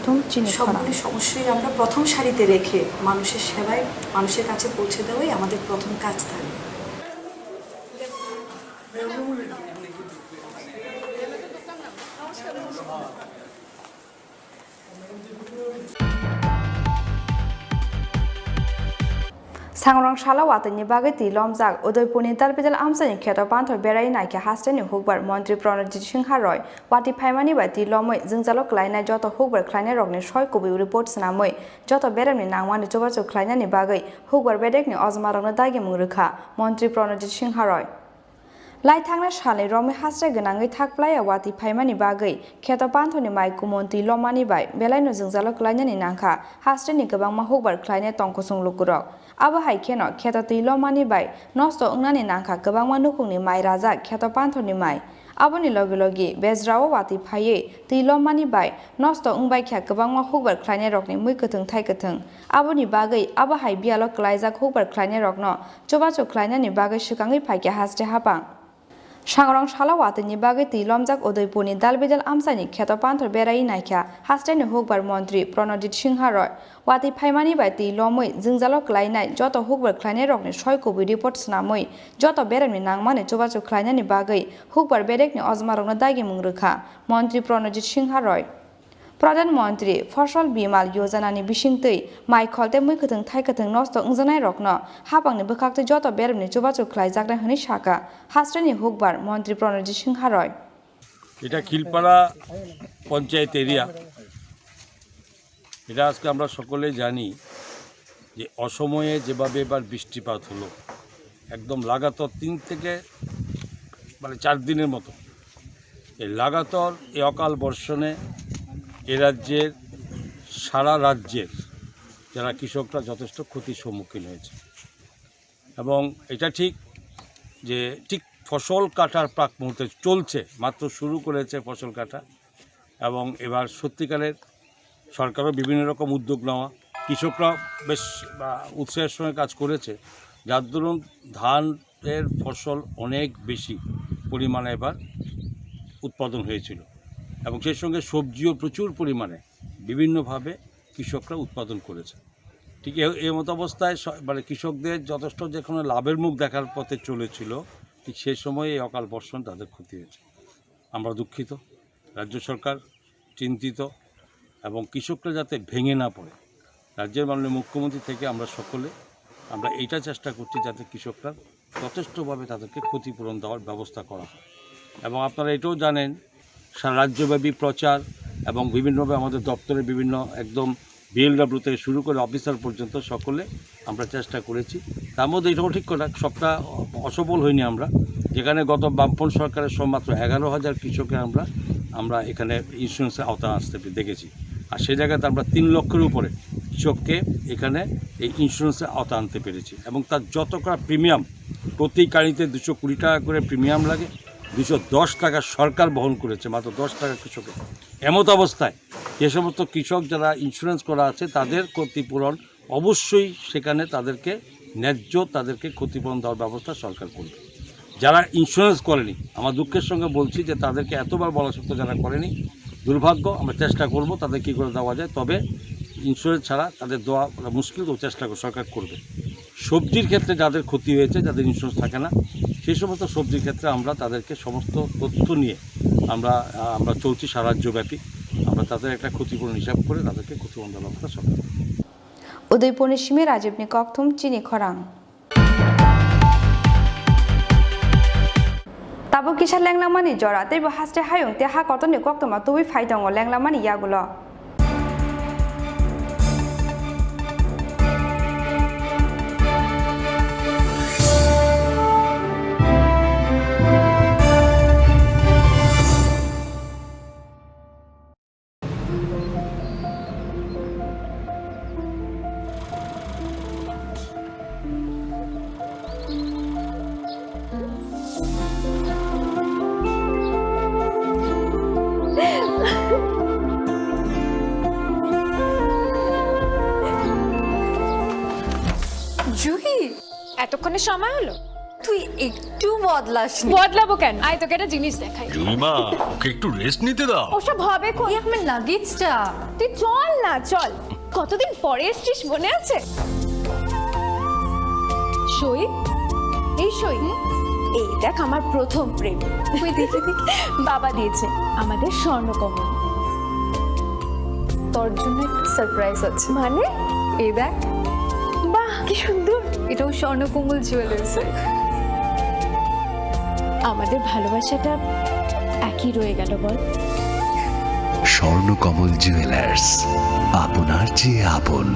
তো সবগুলি সমস্যাই আমরা প্রথম সারিতে রেখে মানুষের সেবায়, মানুষের কাছে পৌঁছে দেওয়াই আমাদের প্রথম কাজ থাকবে। Sangrong salo watwi ni bagwi twi lomjak Udaipur ni Dalbidal amchaini kheto panthor berai naikhe haste ni hukbar montri Pranojit Singha Roy watwi phaimani bai twi lomwi jwngjalo kwlainai joto hukbar khlainai rokni soi kubui report swnamwi joto beremni nangmani chubachu khlainani bagwi hukbar bedekni ojma rokno dagimung rwkha montri Pranojit Singha Roy. Lai thangna salni romwi hasre gwnangwi thak playa watwi phaimani bagwi kheto panthorni mai kumontwi lomani bai belaino jwngjalo kwlainani nangkha hasreni kwbangma hukbar khlainai tongkusung lukurok. Abo hai kheno kheto twi lomani bai nosto wngnani nangkha kwbangma nukhungni mai rajak kheto panthorni mai. Aboni logi logi bejrao watwi phaiwi twi lomani bai nosto wngbai kha kwbangma hukbar khlainairokni mui kwthwng thai kwthwng. Aboni bagwi abo hai biyalo kwlaijak hukbar khlainairokno chubachu khlainani bagwi swkangwi phaikha haste hapang. Sangrong salo watwini bagwi twi lomjak Udaipurni Dalbidal amchaini kheto panthor berai naikha hasteni hukbar montri Pranojit Singha Roy. Watwi phaimani bai twi lomwi jwngjalo kwlainai joto hukbar khlainairokni soi kubui report swnamwi joto beremni nangmani chubachu khlainani bagwi hukbar bedekni ojmarokno dagimung rwkha montri Pranojit Singha Roy. Pradhan Mantri Fasal Bima Yojana ni bisingtwi mai kholte mui kwthwng thai kwthwng nosto wngjaknairokno hapangni bwkhaktwi joto beremni chubachu khlaijaknai hwnwi sakha hastreni hukbar Mantri Pranojit Singha Roy. এটা খিলপাড়া পঞ্চায়েত এরিয়া। এটা আজকে আমরা সকলে জানি যে অসময়ে যেভাবে এবার বৃষ্টিপাত হলো, একদম লাগাতার তিন থেকে, মানে, চার দিনের মতো এই লাগাতার এই অকাল বর্ষণে এ রাজ্যের, সারা রাজ্যের যারা কৃষকরা যথেষ্ট ক্ষতির সম্মুখীন হয়েছে। এবং এটা ঠিক যে ঠিক ফসল কাটার প্রাক মুহূর্তে চলছে, মাত্র শুরু করেছে ফসল কাটা। এবং এবার সত্যিকারের সরকারও বিভিন্ন রকম উদ্যোগ নেওয়া, কৃষকরা বেশ, আহ, উৎসাহের সঙ্গে কাজ করেছে, যার দরুন ধান এর ফসল অনেক বেশি পরিমাণে এবার উৎপাদন হয়েছিল এবং সেই সঙ্গে সবজিও প্রচুর পরিমাণে বিভিন্নভাবে কৃষকরা উৎপাদন করেছে। ঠিক এ-, এই মতো অবস্থায় স-, মানে কৃষকদের যথেষ্ট যে কোনো লাভের মুখ দেখার পথে চলেছিল, ঠিক সেই সময় এই অকাল বর্ষণ তাদের ক্ষতি হয়েছে। আমরা দুঃখিত, রাজ্য সরকার চিন্তিত এবং কৃষকরা যাতে ভেঙে না পড়ে, রাজ্যের মাননীয় মুখ্যমন্ত্রী থেকে আমরা সকলে আমরা এইটা চেষ্টা করছি যাতে কৃষকরা যথেষ্টভাবে তাদেরকে ক্ষতিপূরণ দেওয়ার ব্যবস্থা করা হয়। এবং আপনারা এটাও জানেন, সারা রাজ্যব্যাপী প্রচার এবং বিভিন্নভাবে আমাদের দপ্তরে বিভিন্ন একদম বিএলডব্লিউ থেকে শুরু করে অফিসার পর্যন্ত সকলে আমরা চেষ্টা করেছি। তার মধ্যে এটাও ঠিক কথা, সবটা অসফল হয়নি আমরা। যেখানে গত বামফ্রন্ট সরকারের সময় মাত্র এগারো হাজার কৃষকের আমরা, আমরা এখানে ইন্স্যুরেন্সের আওতায় আসতে পে-, দেখেছি। আর সেই জায়গাতে আমরা তিন লক্ষের উপরে কৃষককে এখানে এই ইন্স্যুরেন্সের আওতায় আনতে পেরেছি এবং তার যত করা প্রিমিয়াম, প্রতি গাড়িতে দুশো কুড়ি টাকা করে প্রিমিয়াম লাগে, দুশো দশ টাকা সরকার বহন করেছে, মাত্র দশ টাকা কৃষকের। এমত অবস্থায় যে সমস্ত কৃষক যারা ইন্স্যুরেন্স করা আছে তাদের ক্ষতিপূরণ অবশ্যই সেখানে তাদেরকে ন্যায্য তাদেরকে ক্ষতিপূরণ দেওয়ার ব্যবস্থা সরকার করবে। যারা ইন্স্যুরেন্স করেনি, আমার দুঃখের সঙ্গে বলছি যে তাদেরকে এতবার বলা সত্ত্বেও যারা করেনি, দুর্ভাগ্য। আমরা চেষ্টা করব তাদের কী করে দেওয়া যায়, তবে ইন্স্যুরেন্স ছাড়া তাদের দেওয়া মুশকিল, তো চেষ্টা কর-, সরকার করবে। সবজির ক্ষেত্রে যাদের ক্ষতি হয়েছে, যাদের ইন্স্যুরেন্স থাকে না, সেই সমস্ত সবজির ক্ষেত্রে আমরা তাদেরকে সমস্ত তথ্য নিয়ে আমরা, আহ, আমরা চলছি সারা রাজ্যব্যাপী। আমরা তাদের একটা ক্ষতিপূরণ হিসাব করে তাদেরকে ক্ষতিপূরণ দেওয়ার ব্যবস্থা সরকার। Udaipurni simi Rajibni kokthum chini khorang. Tabuk kisa lenglangmani jora, teibo haste hayung tei ha kotorni koktwma tubui phai tongo lenglangmani yagulo. Juhi, এতক্ষণে সময় হলো? তুই একটু বদলাসনি। বদলাবো কেন? আয়, তোকে একটা জিনিস দেখাই। জুইমা, ওকে একটু রেস্ট নিতে দাও। ওসব হবে কোন? এই আমার লাগেজটা। তুই চল না, চল। কতদিন পরে এসছিস, মনে আছে? সই, এই সই। এই দেখ, আমার প্রথম প্রেম। ওই দেখি, দেখি। বাবা দিয়েছে আমাদের স্বর্ণকমল। তোর জন্য একটা সারপ্রাইজ আছে। মানে? এই দেখ। বাহ, কি সুন্দর। এটাও স্বর্ণকমল জুয়েলার্স। আমাদের ভালোবাসাটা একই রয়ে গেল, বল? স্বর্ণকমল জুয়েলার্স, আপনার চেয়ে আপন।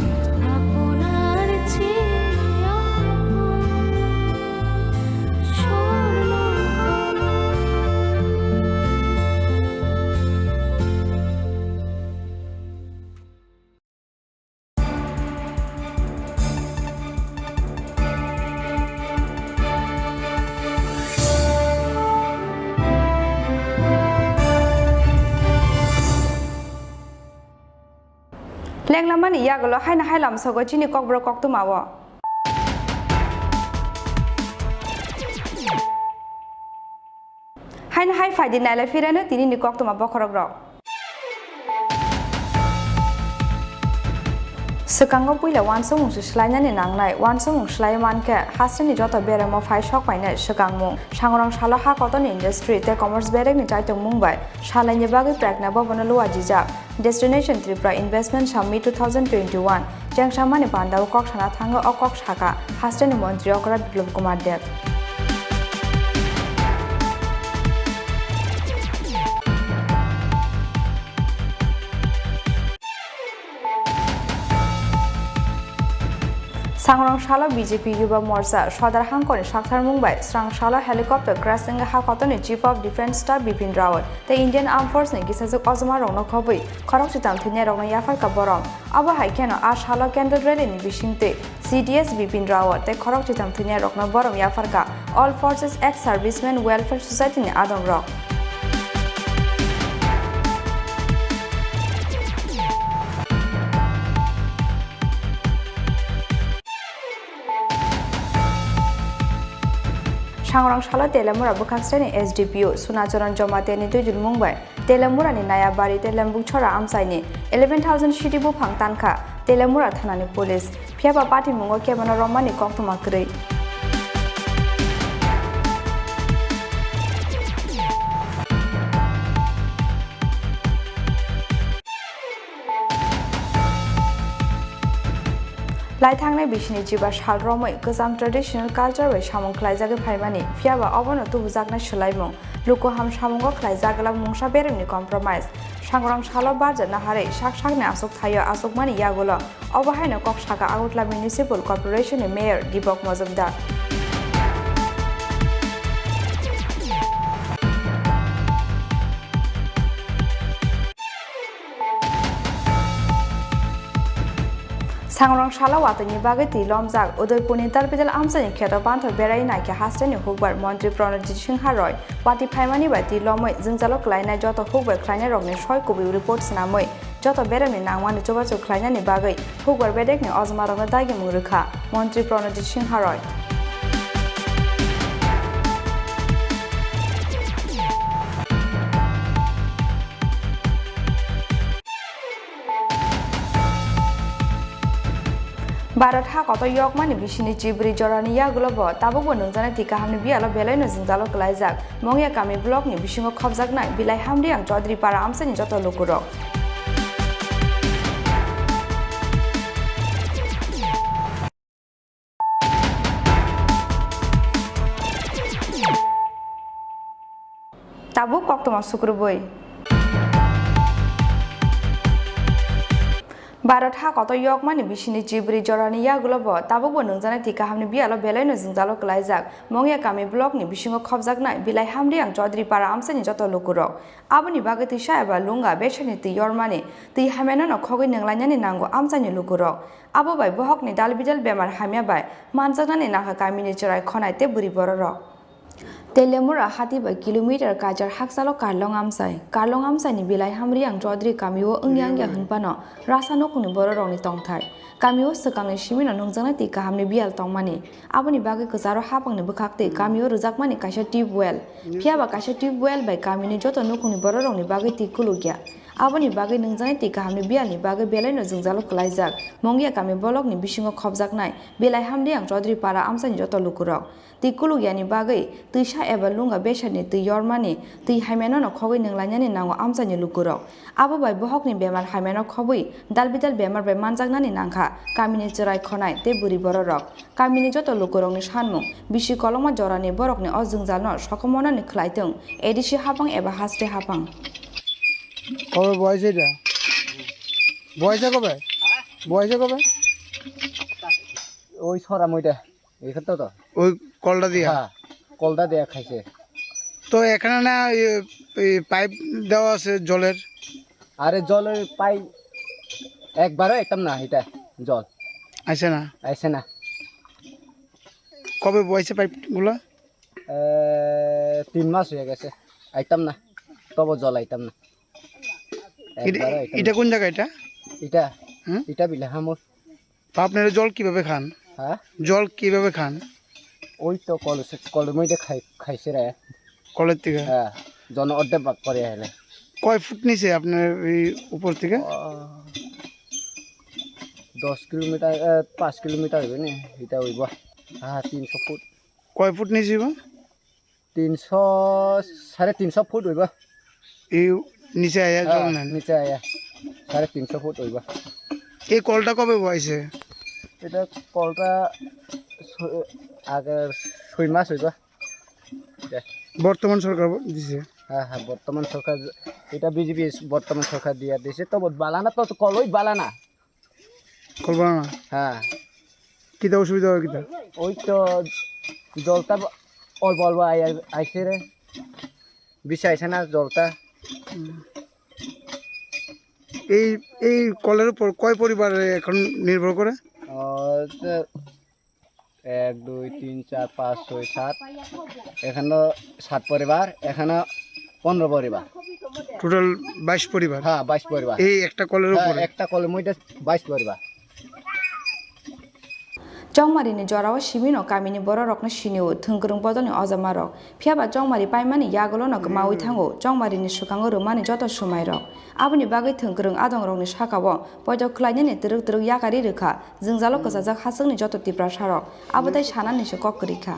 Lenglamani yagulo haino hai lamsogo chini kokborok koktwmao. Haino hai phaidi nailai phirano tinini koktwma bokhorokrok. Swkango puila uansukmung se swlainani nangnai, uansukmung swlaiwi mankhe, hasteni joto beremo phai sok painai swkangmung. Sangrong salo ha kotorni industry tei commerce berekni chaitokmung bai salaini bagwi Pragna Bhavan-o luajijak. Destination Tripura Investment Summit two thousand twenty-one chengsamani pandao kok sana thango, o kok sakha hasteni montri Okra Biplab Kumar Deb. Sangrong salo B J P Yuba Morcha Sodar Hangkoni saktharmung bai srang salo helicopter crash wngwi ha kotorni Chief of Defence Staff Bipin Rawat tei Indian Armed Force ni kisajwk ojma rokno khobwi khorok chitam thwinairokno yapharkha borom. Abo hai kheno a salo candle rally ni bisingtwi C D S Bipin Rawat tei khorok chitam thwinairokno borom yapharkha All Forces Ex Servicemen Welfare Society ni adongrok. Sangrong salo Telemura bwkhak sreni S D P O Sunacharan Jamatia ni twijlmung bai Telemura ni Nayabari tei Lembukchora amchai ni eleven thousand sidi buphang tankha Telemura thana ni police. Phiya ba patimungo kebono romani koktwma kwrwi. Lai thangnai bisini jiba sal romwi kwcham traditional culture bai samung khlaijagwi phaimani, phiya ba obono tubujaknai swlaimung, luku ham samungo khlaijak glak mungsa beremni compromise. Sangrong salo barja naharwi sak sakni aswk thaio aswkmani yagulo obo haino kok saka Agartala Municipal Corporation ni Mayor Dipok Mojumdar. Sangrong salo watwini bagwi twi lomjak Udaipurni Dalbidal amchaini kheto panthor berai naikhe hasteni hukbar montri Pranojit Singha Roy watwi phaimani bai twi lomwi jwngjalo klainai joto hukbar khlainairokni soi kubui report swnamwi joto beremni nangmani chubachu khlainani bagwi hukbar bedekni ojmarokno dagimung rwkha montri Pranojit Singha Roy. Bharat ha kotor yokmani bisini chibri jorani yagulo bo tabukbo nungjaknai twi kahamni biyalo belaino jwngjalo kwlaijak Mongya kami block ni bisingo khopjaknai Bilai Hamriang Chaudhary para amchaini joto lukurok. Tabuk koktwma sukrubui. Bharat ha kotor yokmani bisini chibri jorani yagulo bo tabukbo nungjaknai twi kahamni biyalo belaino jwngjalo kwlaijak Mongya kami block ni bisingo khopjaknai Bilai Hamriang Chaudhary para amchaini joto lukurok. Aboni bagwi twisa eba lunga besani twi yormani, twi hamyano no khogwi nunglainani nango amchaini lukurok. Abo bai bohokni dalbidal bemar hamya bai manjaknani nangkha kamini chwrai khonai tei bwrwi bororok. Telemura hati bai kilometer kaichar hakchalo Karlong amchai. Karlong amchaini Bilai Hamriang Chaudhary kamio wngya wngya hwnphano rasa nukhungni bororokni tongthai. Kamio swkangni simino nungjaknai twi kahamni biyal tongmani. Aboni bagwi kwcharo hapangni bwkhaktwi kamio rwjakmani kaisa tube well. Phiya ba kaisa tube well bai kamini joto nukhungni bororokni bagwi twi kulukya. Aboni bagwi nungjaknai twi kahamni biyalni bagwi belaino jwngjalo kwlaijak Mongya kami bolokni bisingo khopjaknai Bilai Hamriang Chaudhary para amchaini joto lukurok. Twi kulukyani bagwi twisa eba lunga beserni twi yormani, twi hamyano no khogwi nunglainani nango amchaini lukurok. Abo bai bohokni bemar hamyano khobwi dalbidal bemar bai manjaknani nangkha kamini chwrai khonai tei bwrwi bororok. Kamini joto lukurokni sanmung, bisi kolokma jorani borokni o jwngjalno sokomornani khlai tong, A D C hapang eba haste hapang. Kobe boyse da? Boyse kobe? Boyse kobe? ওই ছড়া মইটা, এখানে তো তো। ওই কলটা দিয়া? হ্যাঁ, কলটা দেয়া খাইছে। তো এখানে না, এ, এই পাইপ দেওয়া আছে জলের? আরে জলের পাইপ একবারও একদম না, এটা জল। আইছে না? আইছে না। কবে বইছে পাইপগুলো? এ, তিন মাস হয়ে গেছে, আইতাম না, তবু জল আইতাম না। এটা, একবারও আইতাম এটা না। কোন জায়গা এটা? এটা, হুম? এটা বিলাহামুর। তো আপনারা জল কিভাবে খান? হ্যাঁ? জল কিভাবে খান? ওই তো কল, কলের মধ্যে খাই, খাইছে রে। কলের থেকে? হ্যাঁ, জন অর্ধেক ভাগ করে এলে। কয় ফুট নিচে আপনার এই উপর থেকে? ও, দশ কিলোমিটার, এ, পাঁচ কিলোমিটার হইবে নি, এটা হইব। হ্যাঁ, তিনশো ফুট। কয় ফুট নিচে হইব? তিনশো, সাড়ে তিনশো ফুট হইব। এই নিচে আয়া জল হ্যাঁ, নেন? নিচে আয়া সাড়ে তিনশো ফুট হইব। এই কলটা কবে বওয়াইছে? এটা কলটা ছ-, আগে ছয় মাস হইব। দে। বর্তমান সরকার ব-, দিছে? হ্যাঁ, হ্যাঁ, বর্তমান সরকার, এটা বিজেপি বর্তমান সরকার দিয়া দিছে, তবু বালানা তো, তো কলই বালানা। কলবানা? হ্যাঁ। কিতা অসুবিধা হয় কিতা? ওই তো জলটা অল্প অল্প আই-, আই-, আইছে রে। বেশি আইছে না জলটা। হুম। এই, এই কলের উপর কয় পরিবার এখন নির্ভর করে? আহ, তো এক, দুই, তিন, চার, পাঁচ, ছয়, সাত। এখানে সাত পরিবার, এখানে পনেরো পরিবার। টোটাল বাইশ পরিবার? হ্যাঁ, বাইশ পরিবার। এই একটা কলের হ্যাঁ, উপরে? একটা কলের মধ্যে বাইশ পরিবার। Chongmarini jorao simino kamini bororokno sinio thwngkwrwng bodolni ojamarok. Phiyaba chongmari paimani yagulono kwmawi thango chongmarini swkango rwmani joto swmairok. Aboni bagwi thwngkwrwng adongrokni sakao poito khlainani twrwk twrwk yakari rwkha jwngjalo kwchajak hachwkni joto Tiprasarok. Abo tei sanani se kok kwrwikha.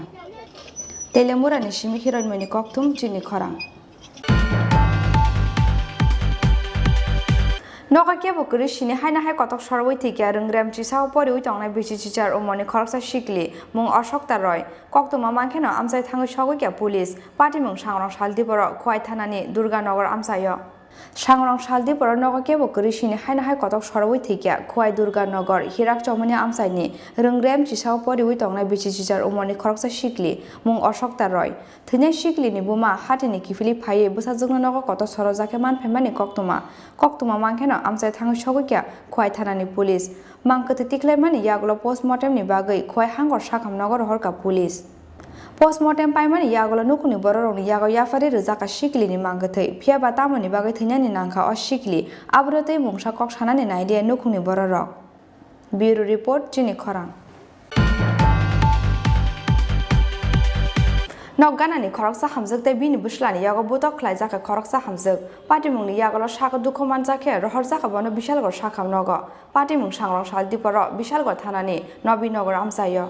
Telemurani simi Hiroinmoni kokthum chini khorang. Nogo kebo kwrwi sini haino hai kotok sorwi thwikya rwngrem chisao poriwi tongnai bisi chichar umorni khoroksa sikli mung Ashokta Roy. Koktwma mankheno amchai thangwi sogwikya police. Patimung Sangrong Saldiporo Khowai thanani Durganagar amchaio. Sangrong Saldiporo nogo kebo kwrwi sini haino hai kotok sorwi thwikya Khowai Durganagar Hirak Chomoni amchaini rwngrem chisao poriwi tongnai bisi chichar umorni khoroksa sikli mung Ashokta Roy. Thwinai siklini buma hatini kiphilwi phaiwi bwsajwkno nogo kotor sorojak khe manphaimani koktwma. Koktwma mankheno amchai thangwi sogwikya Khowai thanani police. Mang kwthwi tikhlaimani yagulo postmortemni bagwi Khowai hangor sakham nogo rohorkha police. Postmortem paimani yagulo nukhungni bororokni yago yapharwi rwjakha siklini mang kwthwi. Phiyaba tamoni bagwi thwinani nangkha o sikli? Aboro tei mungsa kok sanani nailiya nukhungni bororok. Bureau Report, Chini Khorang. Nok ganani khoroksa hamjwk tei bini bwslani yago butok khlaijak khe khoroksa hamjwk. Patimungni yagulo sago dukhu manjak khe rohorjak kha bono Bishalgarh sakham nogo. Patimung Sangrong Saldiporo Bishalgarh thanani Nobinagar amchaio.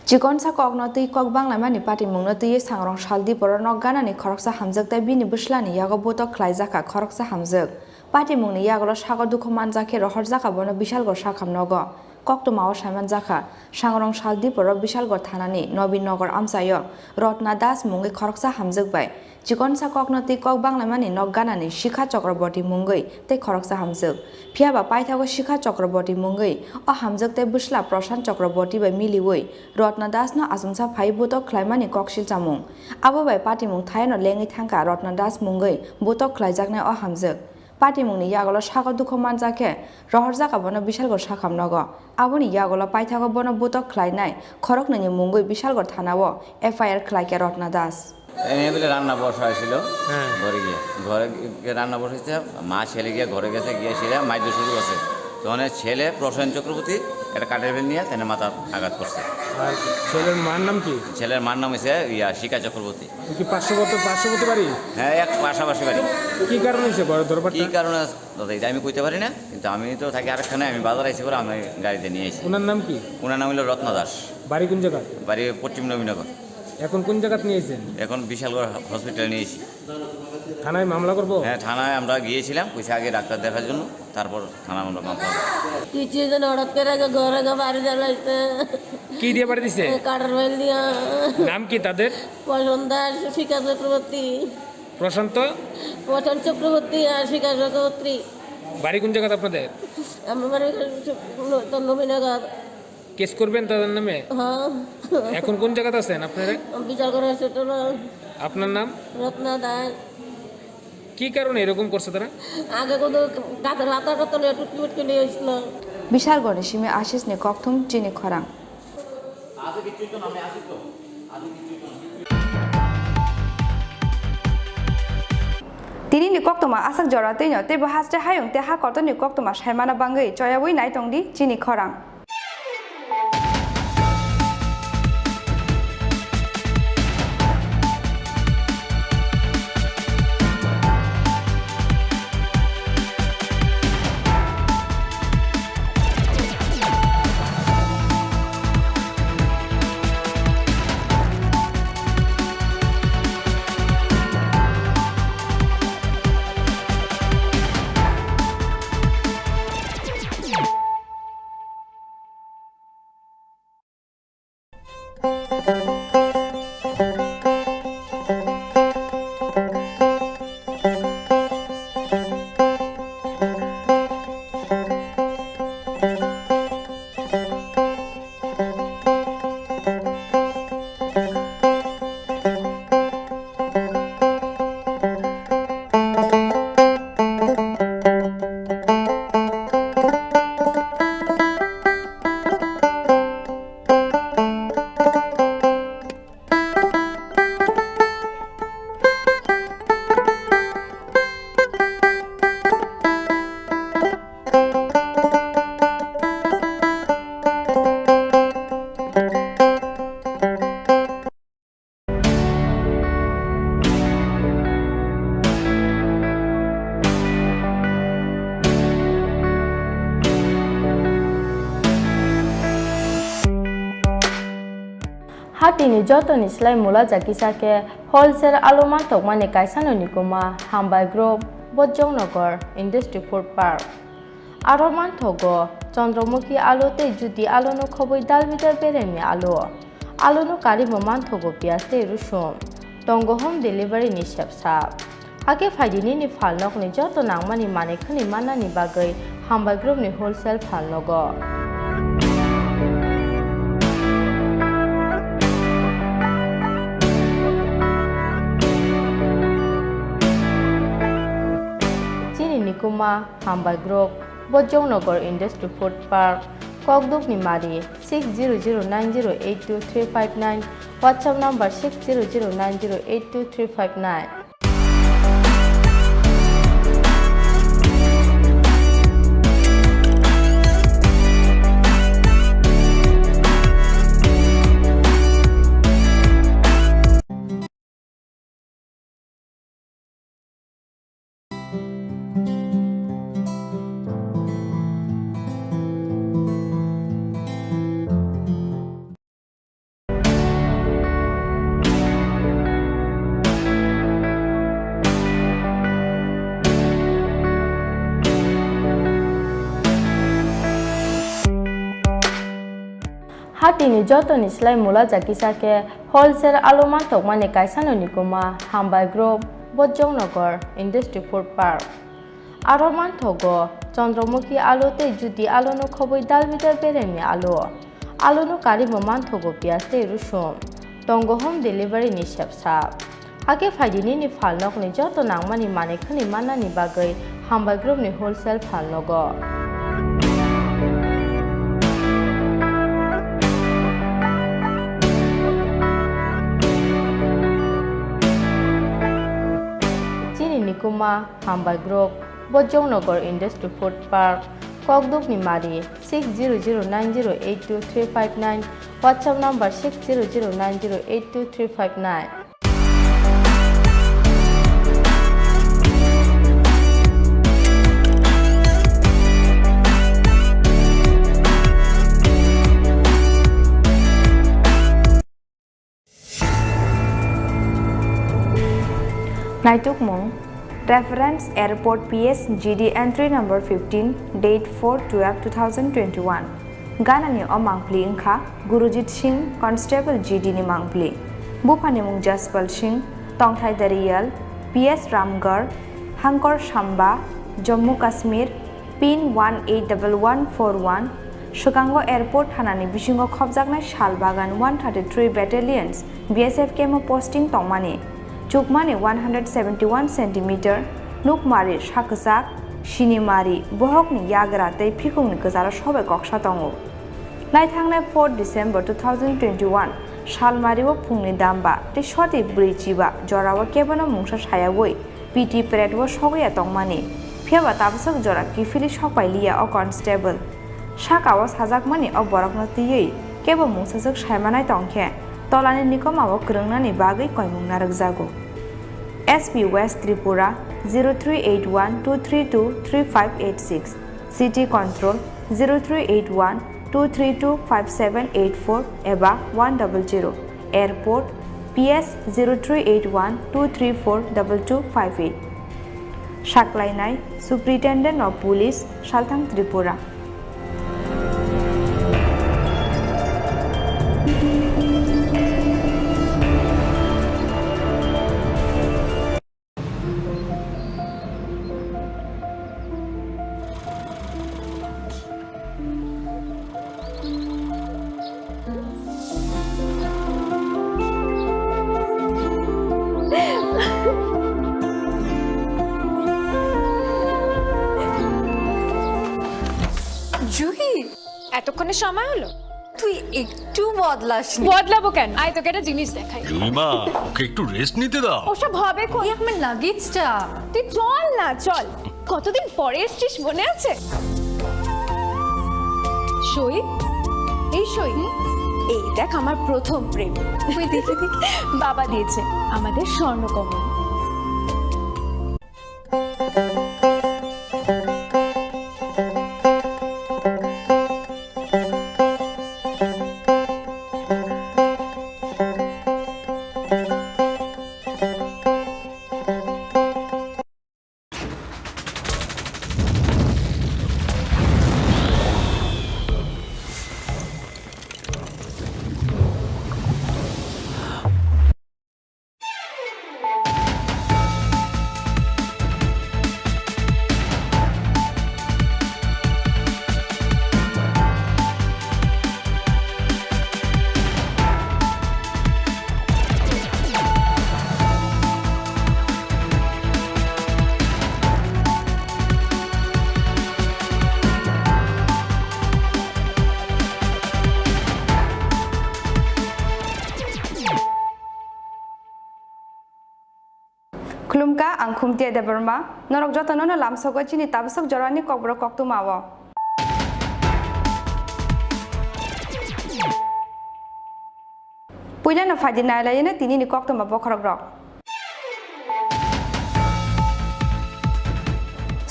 Chikonsa kokno twi kok banglaimani patimungno twiwi Sangrong Saldiporo nok ganani khoroksa hamjwk tei bini bwslani yago butok khlaijak kha khoroksa hamjwk. Patimungni yagulo sago dukhu manjak khe rohorjak kha bono Bishalgarh sakham nogo. Koktwmao saimanjak kha, Sangrong Saldiporo Bishalgarh thanani Nobinagar amchaio Rotna Das mungwi khoroksa hamjwk bai chikonsa kokno twi kok banglaimani nok ganani Sikha Chakraborty mungwi tei khoroksa hamjwk. Phiyaba paithago Sikha Chakraborty mungwi o hamjwk tei bwsla Prashant Chakraborty bai miliwi Rotna Das no achomsa phaiwi butok khlaimani koksil chamung. Abo bai patimung thaiano lengwi thangkha Rotna Das mungwi butok khlaijaknai o hamjwk. Patimungni yagulo sago dukhu manjak khe rohorjak kha bono Bishalgarh sakham nogo. Aboni yagulo paithago bono butok khlainai khoroknwini mungwi Bishalgarh thanao F I R khlaikha Rotna Das. MLA রান্না বসা হয়েছিল হ্যাঁ। ঘরে গিয়ে। ঘরে গিয়ে রান্না বসেছে, মা ছেলে গিয়ে ঘরে গেছে, গিয়ে সেটা মাইদ্য শুরু আছে। তখন ছেলে প্রসেন চক্রবর্তী একটা কাঠের বেল নিয়ে তাহলে মাথার আঘাত করছে। আর ছেলের মার নাম কি? ছেলের মার নাম হচ্ছে ইয়া শিকা চক্রবর্তী। কি পার্শ্ববর্তী, পার্শ্ববর্তী বাড়ি? হ্যাঁ, এক পাশাপাশি বাড়ি। কি কারণে হয়েছে ঘরে দরবারটা? কি কারণে আছে দাদা, এটা আমি কইতে পারি না, কিন্তু আমি তো থাকি আরেকখানে, আমি বাজার আইছি করে আমি গাড়িতে নিয়ে আইছি। ওনার নাম কি? ওনার নাম হলো রত্না দাস। বাড়ি কোন জায়গা? বাড়ি পশ্চিম নবীনগর। এখন কোন জায়গাত নিয়ে আইছেন? এখন বিশালগড় হসপিটালে নিয়ে আইছি। থানায় মামলা করবো? হ্যাঁ, থানায় আমরা গিয়েছিলাম, কইছে আগে ডাক্তার দেখার জন্য, তারপর থানায় আমরা মামলা করবো। কিছু জন হঠাৎ করে আগে ঘরে আগে বাড়ি জ্বালাইছে। কি দিয়ে বাড়ি দিছে? কাঠের বেল দিয়া। নাম কি তাদের? প্রশান্ত দাস, শিকা চক্রবর্তী। প্রশান্ত? প্রশান্ত চক্রবর্তী আর শিকা চক্রবর্তী। বাড়ি কোন জায়গাতে আপনাদের? আমার বাড়ি তো নবীনগর। কেস করবেন তাদের নামে? হ্যাঁ। এখন কোন জায়গাতে আছেন আপনারা? বিচার করে সেটা না। আপনার নাম? রত্না দাস। কি কারণে এরকম করছে তারা? আগে কোনো গাছের পাতা টাতা নিয়ে টুটকি মুটকি নিয়ে এসেছিল। Bishalgarhni simi Ashishni kokthum chini khorang. Tinini koktwma aswk jora twino teibo haste hayung tei ha kotorni koktwma saimana bangwi choyaui naitongdi chini khorang. Hatini jotoni slai mula jakisa khe wholesale alu mantokmani kaisano nikuma Hambai Group, Bojongnagar Industry Food Park. Aro manthogo Chandramukhi alu tei Jyoti aluno khobwi dalbidal beremni alu. Aluno karimo manthogo piyaj tei rusum. Tongo home delivery ni sepsa. Hakhe phaidi nini phalnokni joto nangmani manwi khwnwi mannani bagwi Hambai Group ni wholesale phalnogo. Chini nikuma Hambai Group, Bojongnagar Industry Food Park, Kokdukni Mari, six zero zero nine zero eight two three five nine, WhatsApp number six zero zero nine zero eight two three five nine. Hatini jotoni slai mula jakisa khe wholesale alu mantokmani kaisano nikuma Hambai Group, Bojongnagar Industry Food Park. Aro manthogo Chandramukhi alu tei Jyoti aluno khobwi dalbidal beremni alu. Aluno karimo manthogo piyaj tei rusum. Tongo home delivery ni sepsa. Hakhe phaidi nini phalnokni joto nangmani manwi khwnwi mannani bagwi Hambai Group ni wholesale phalnogo. Chini nikuma Hambai Group, Bojongnagar Industry Food Park, Kokdukni Mari, six zero zero nine zero eight two three five nine, WhatsApp number six zero zero nine zero eight two three five nine. Naitukmung, Reference Airport P S G D entry number fifteen, date four twelve two thousand twenty-one. Ganani o mangpli wngkha Gurujit Singh, Constable G D ni mangpli. Buphani mung Jaspal Singh, tongthai Dariyal, P S Ramgarh, Hangkor Samba, Jammu Kashmir, pin one eight double one four one, swkango airport thanani bisingo khopjaknai sal bagan one thirty-three Battalions B S F camp o posting tongmani, chukmani one hundred seventy-one centimeter, nukmari sakwchak, sinimari, bohokni yagra tei phikungni kwcharo sobai koksa tongo. Naithangnai four December two thousand twenty-one salmario phungni damba tei soti bwrwi chiba jorao kebono mungsa sayaui P T parade o sogwi ya tongmani, phiyaba tabaswk jora kiphilwi sokpai liya o constable. Saka o sajakmani o borokno twiwi kebo mungsaswk saimanai tongkhe, tolani nikoma o kwrwngnani bagwi koimung narwkjago. S P West Tripura zero three eight one two three two three five eight six, City Control zero three eight one two three two five seven eight four eba one double zero. Airport, P S zero three eight one two three four double two five eight. Saklainai, Superintendent of Police, Salthang Tripura. Juhi, এতক্ষণে সময় হলো? তুই একটু বদলাসনি। বদলাবো কেন? আয়, তোকে একটা জিনিস দেখাই। জুইমা, ওকে একটু রেস্ট নিতে দাও। ওসব হবে কোন? এই আমার লাগেজটা। তুই চল না, চল। কতদিন পরে এসছিস, মনে আছে? সই, এই সই। এই দেখ, আমার প্রথম প্রেম। ওই দেখে দেখে বাবা দিয়েছে আমাদের Swarnakamal. Khulumkha, ang Khumtia Debbarma. Norok jotono no lamsogo chini tabasok jorani kokborok koktwma o. Puilano phaidi nailaino tinini koktwma bokhorokrok.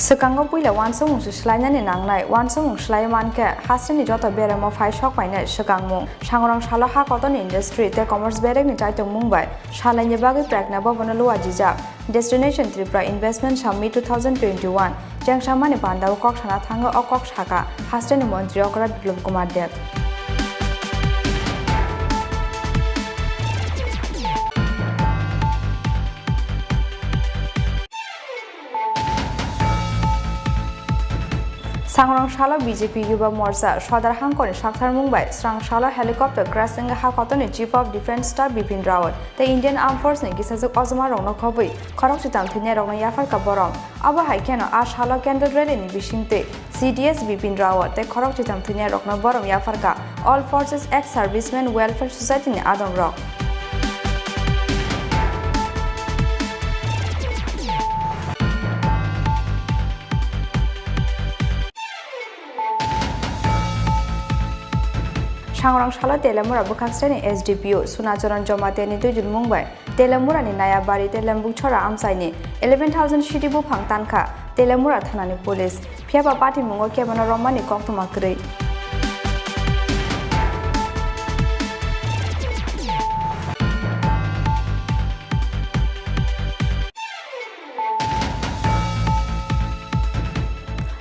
Swkango puila uansukmung se swlainani nangnai, uansukmung swlaiwi mankhe hasteni joto beremo phai sokpainai swkangmung. Sangrong salo ha kotorni industry tei commerce berekni chaitokmung bai salaini bagwi Prekna Bhavan-o luajijak. Destination Tripura Investment Summit two thousand twenty-one chengsamani pandao kok sana thango o kok saka hasteni montri okra Biplab Kumar Deb. Sangrong salo B J P Yuba Morcha Sodar Hangkoni saktharmung bai srang salo helicopter crash wngwi ha kotorni Chief of Defence Staff Bipin Rawat tei Indian Armed Force ni kisajwk ojma rokno khobwi khorok chitam thwinai rokno yapharkha borom. Abo hai kheno a salo candle rally ni bisingtwi C D S Bipin Rawat tei khorok chitam thwinai rokno borom yapharkha All Forces Ex Servicemen Welfare Society ni adong rok. Sangrong salo Telemura bwkhaksreni S D P O Sunacharan Jamatia ni twijlmung bai Telemura ni Nayabari tei Lembukchora amchai ni eleven thousand sidi buphang tankha Telemura thana ni police, phiya ba patimungo kebeno romani koktwma kwrwi.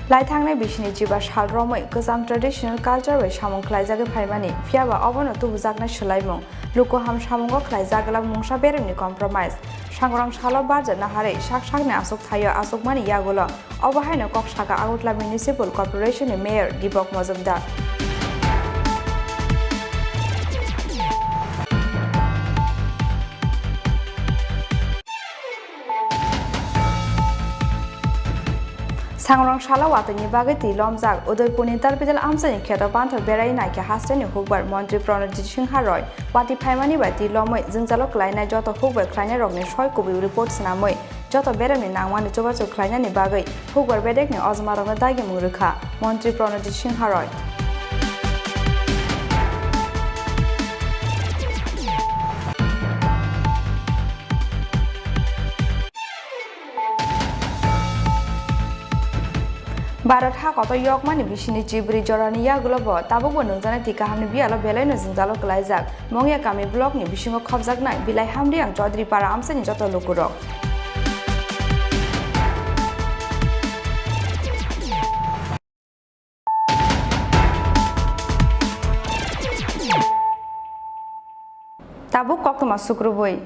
Lai thangnai bisini chiba sal romwi kwcham traditional culture bai samung khlaijagwi phaimani, phiya ba obono tubujaknai swlaimung, luku ham samungo khlaijak glak mungsa beremni compromise. Sangrong salo barja naharwi sak sakni aswk thaio aswkmani yagulo obo haino kok saka Agartala Municipal Corporation ni Mayor Deepak Majumdar. Sangrong salo watwini bagwi twi lomjak Udaipurni Talpidal amchaini kheto panthor berai naikhe hasteni hukbar montri Pranajit Singha Roy. Watwi phaimani bai twi lomwi jwngjalo klainai joto hukbar khlainairokni soi kubui report swnamwi joto beremni nangmani chubachu khlainani bagwi hukbar bedekni ojmarokno dagimung rwkha montri Pranajit Singha Roy. Bharat ha kotor yokmani bisini chibri jorani yagulo bo tabukbo nungjaknai twi kahamni biyalo belaino jwngjalo kwlaijak Mongya kami blockni bisingo khopjaknai Bilai Hamriang Chaudhary Para amchaini joto lukurok. Tabuk koktwma sukrubui.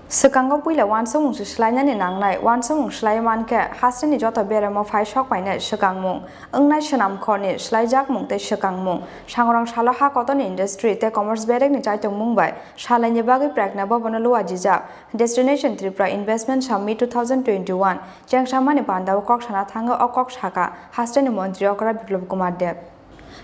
Swkango puila uansukmung se swlainani nangnai, uansukmung swlaiwi mankhe hasteni joto beremo phai sokpainai swkangmung, wngnai swnamkhorni swlaijakmung tei swkangmung. Sangrong salo ha kotorni industry tei commerce berekni chaitokmung bai salaini bagwi Prekna Bhavan-o luajijak Destination Tripura Investment Summit two thousand twenty-one chengsamani pandao kok sana thango o kok saka hasteni montri okra Biplab Kumar Deb.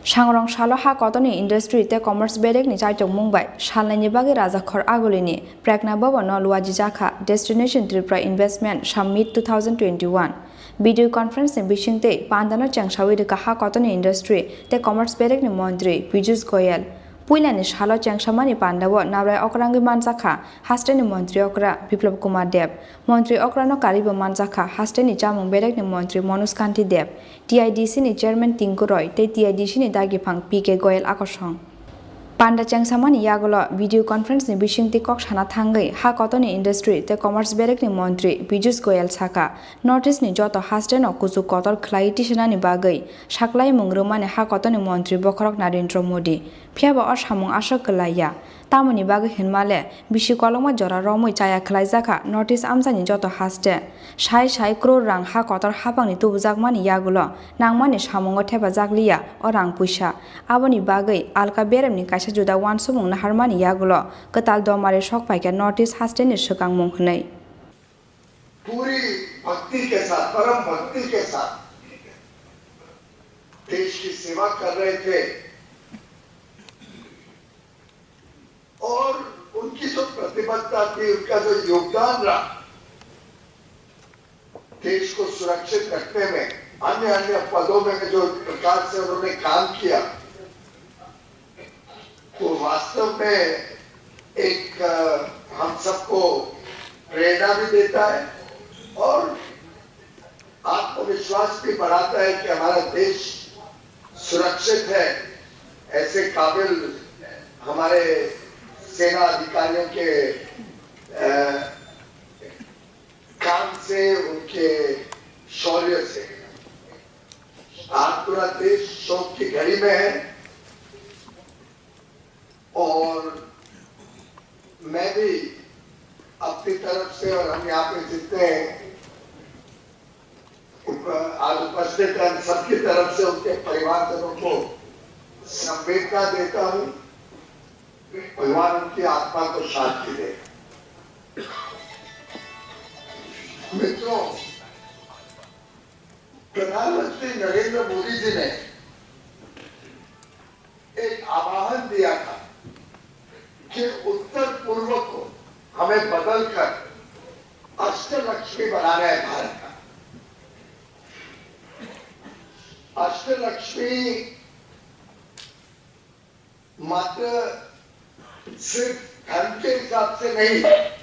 Sangrong salo ha kotorni industry tei commerce berekni chaitokmung bai salnaini bagwi Rajakhor Agulini Prekna Bhavan-o luajijakha Destination Tripura Investment Summit two thousand twenty-one. Video conference ni bisingtwi pandano chengsawi rwkha ha kotorni industry tei commerce berekni montri Piyush Goyal. Puilani salo chengsamani pandao nabrai okrangwi manjakha hasteni montri okra Biplab Kumar Deb. Montri okrano karwibo manjakha hasteni chamung berekni montri Manoj Kanti Deb, T I D C ni chairman Tinku Roy tei T I D C ni dagiphang P K Goyal akosong. Panda chengsamani yagulo video conference ni bisingtwi kok sana thangwi ha kotorni industry tei commerce berekni montri Piyush Goyal sakha, North East ni joto hasteno kuchuk kotor khlaiwi tisanani bagwi saklaimung rwmani ha kotorni montri bokhorok Narendra Modi. Phiya ba o samung aswk kwlai ya. Tamoni bagwi hwnma le, bisi kolokma jora romwi chaya khlaijakha North East amchaini joto haste. Sai sai crore rang ha kotor haphangni tubujakmani yagulo nangmani samungo thepajak liya o rang puisa. Aboni bagwi alka beremni kaisa juda uansukmung naharmani yagulo kwtal domari sok paikha North East hasteni swkangmung hwnwi. पूरी भक्ति के साथ, परम भक्ति के साथ देश की सेवा कर रहे थे और उनकी जो प्रतिबद्धता थी, उनका जो योगदान रहा देश को सुरक्षित रखने में, अन्य अन्य पदों में जो प्रकार से उन्होंने काम किया, वो वास्तव में एक, अ, हम सबको प्रेरणा भी देता है और आत्मविश्वास भी बढ़ाता है कि हमारा देश सुरक्षित है। ऐसे काबिल हमारे सेना अधिकारियों के, अ, काम से, उनके शौर्य से आज पूरा देश शोक की घड़ी में है। और मैं भी अपनी तरफ से और हम यहाँ पे जितने उप-, आज उपस्थित हैं, हम सबकी तरफ से उनके परिवारजनों को संवेदना देता हूँ। भगवान उनकी आत्मा को शांति दे। मित्रों, प्रधानमंत्री नरेंद्र मोदी जी ने एक आह्वान दिया था कि उत्तर पूर्व को हमें बदलकर अष्टलक्ष्मी बनाना है भारत का। अष्टलक्ष्मी मात्र सिर्फ धन के हिसाब से नहीं है,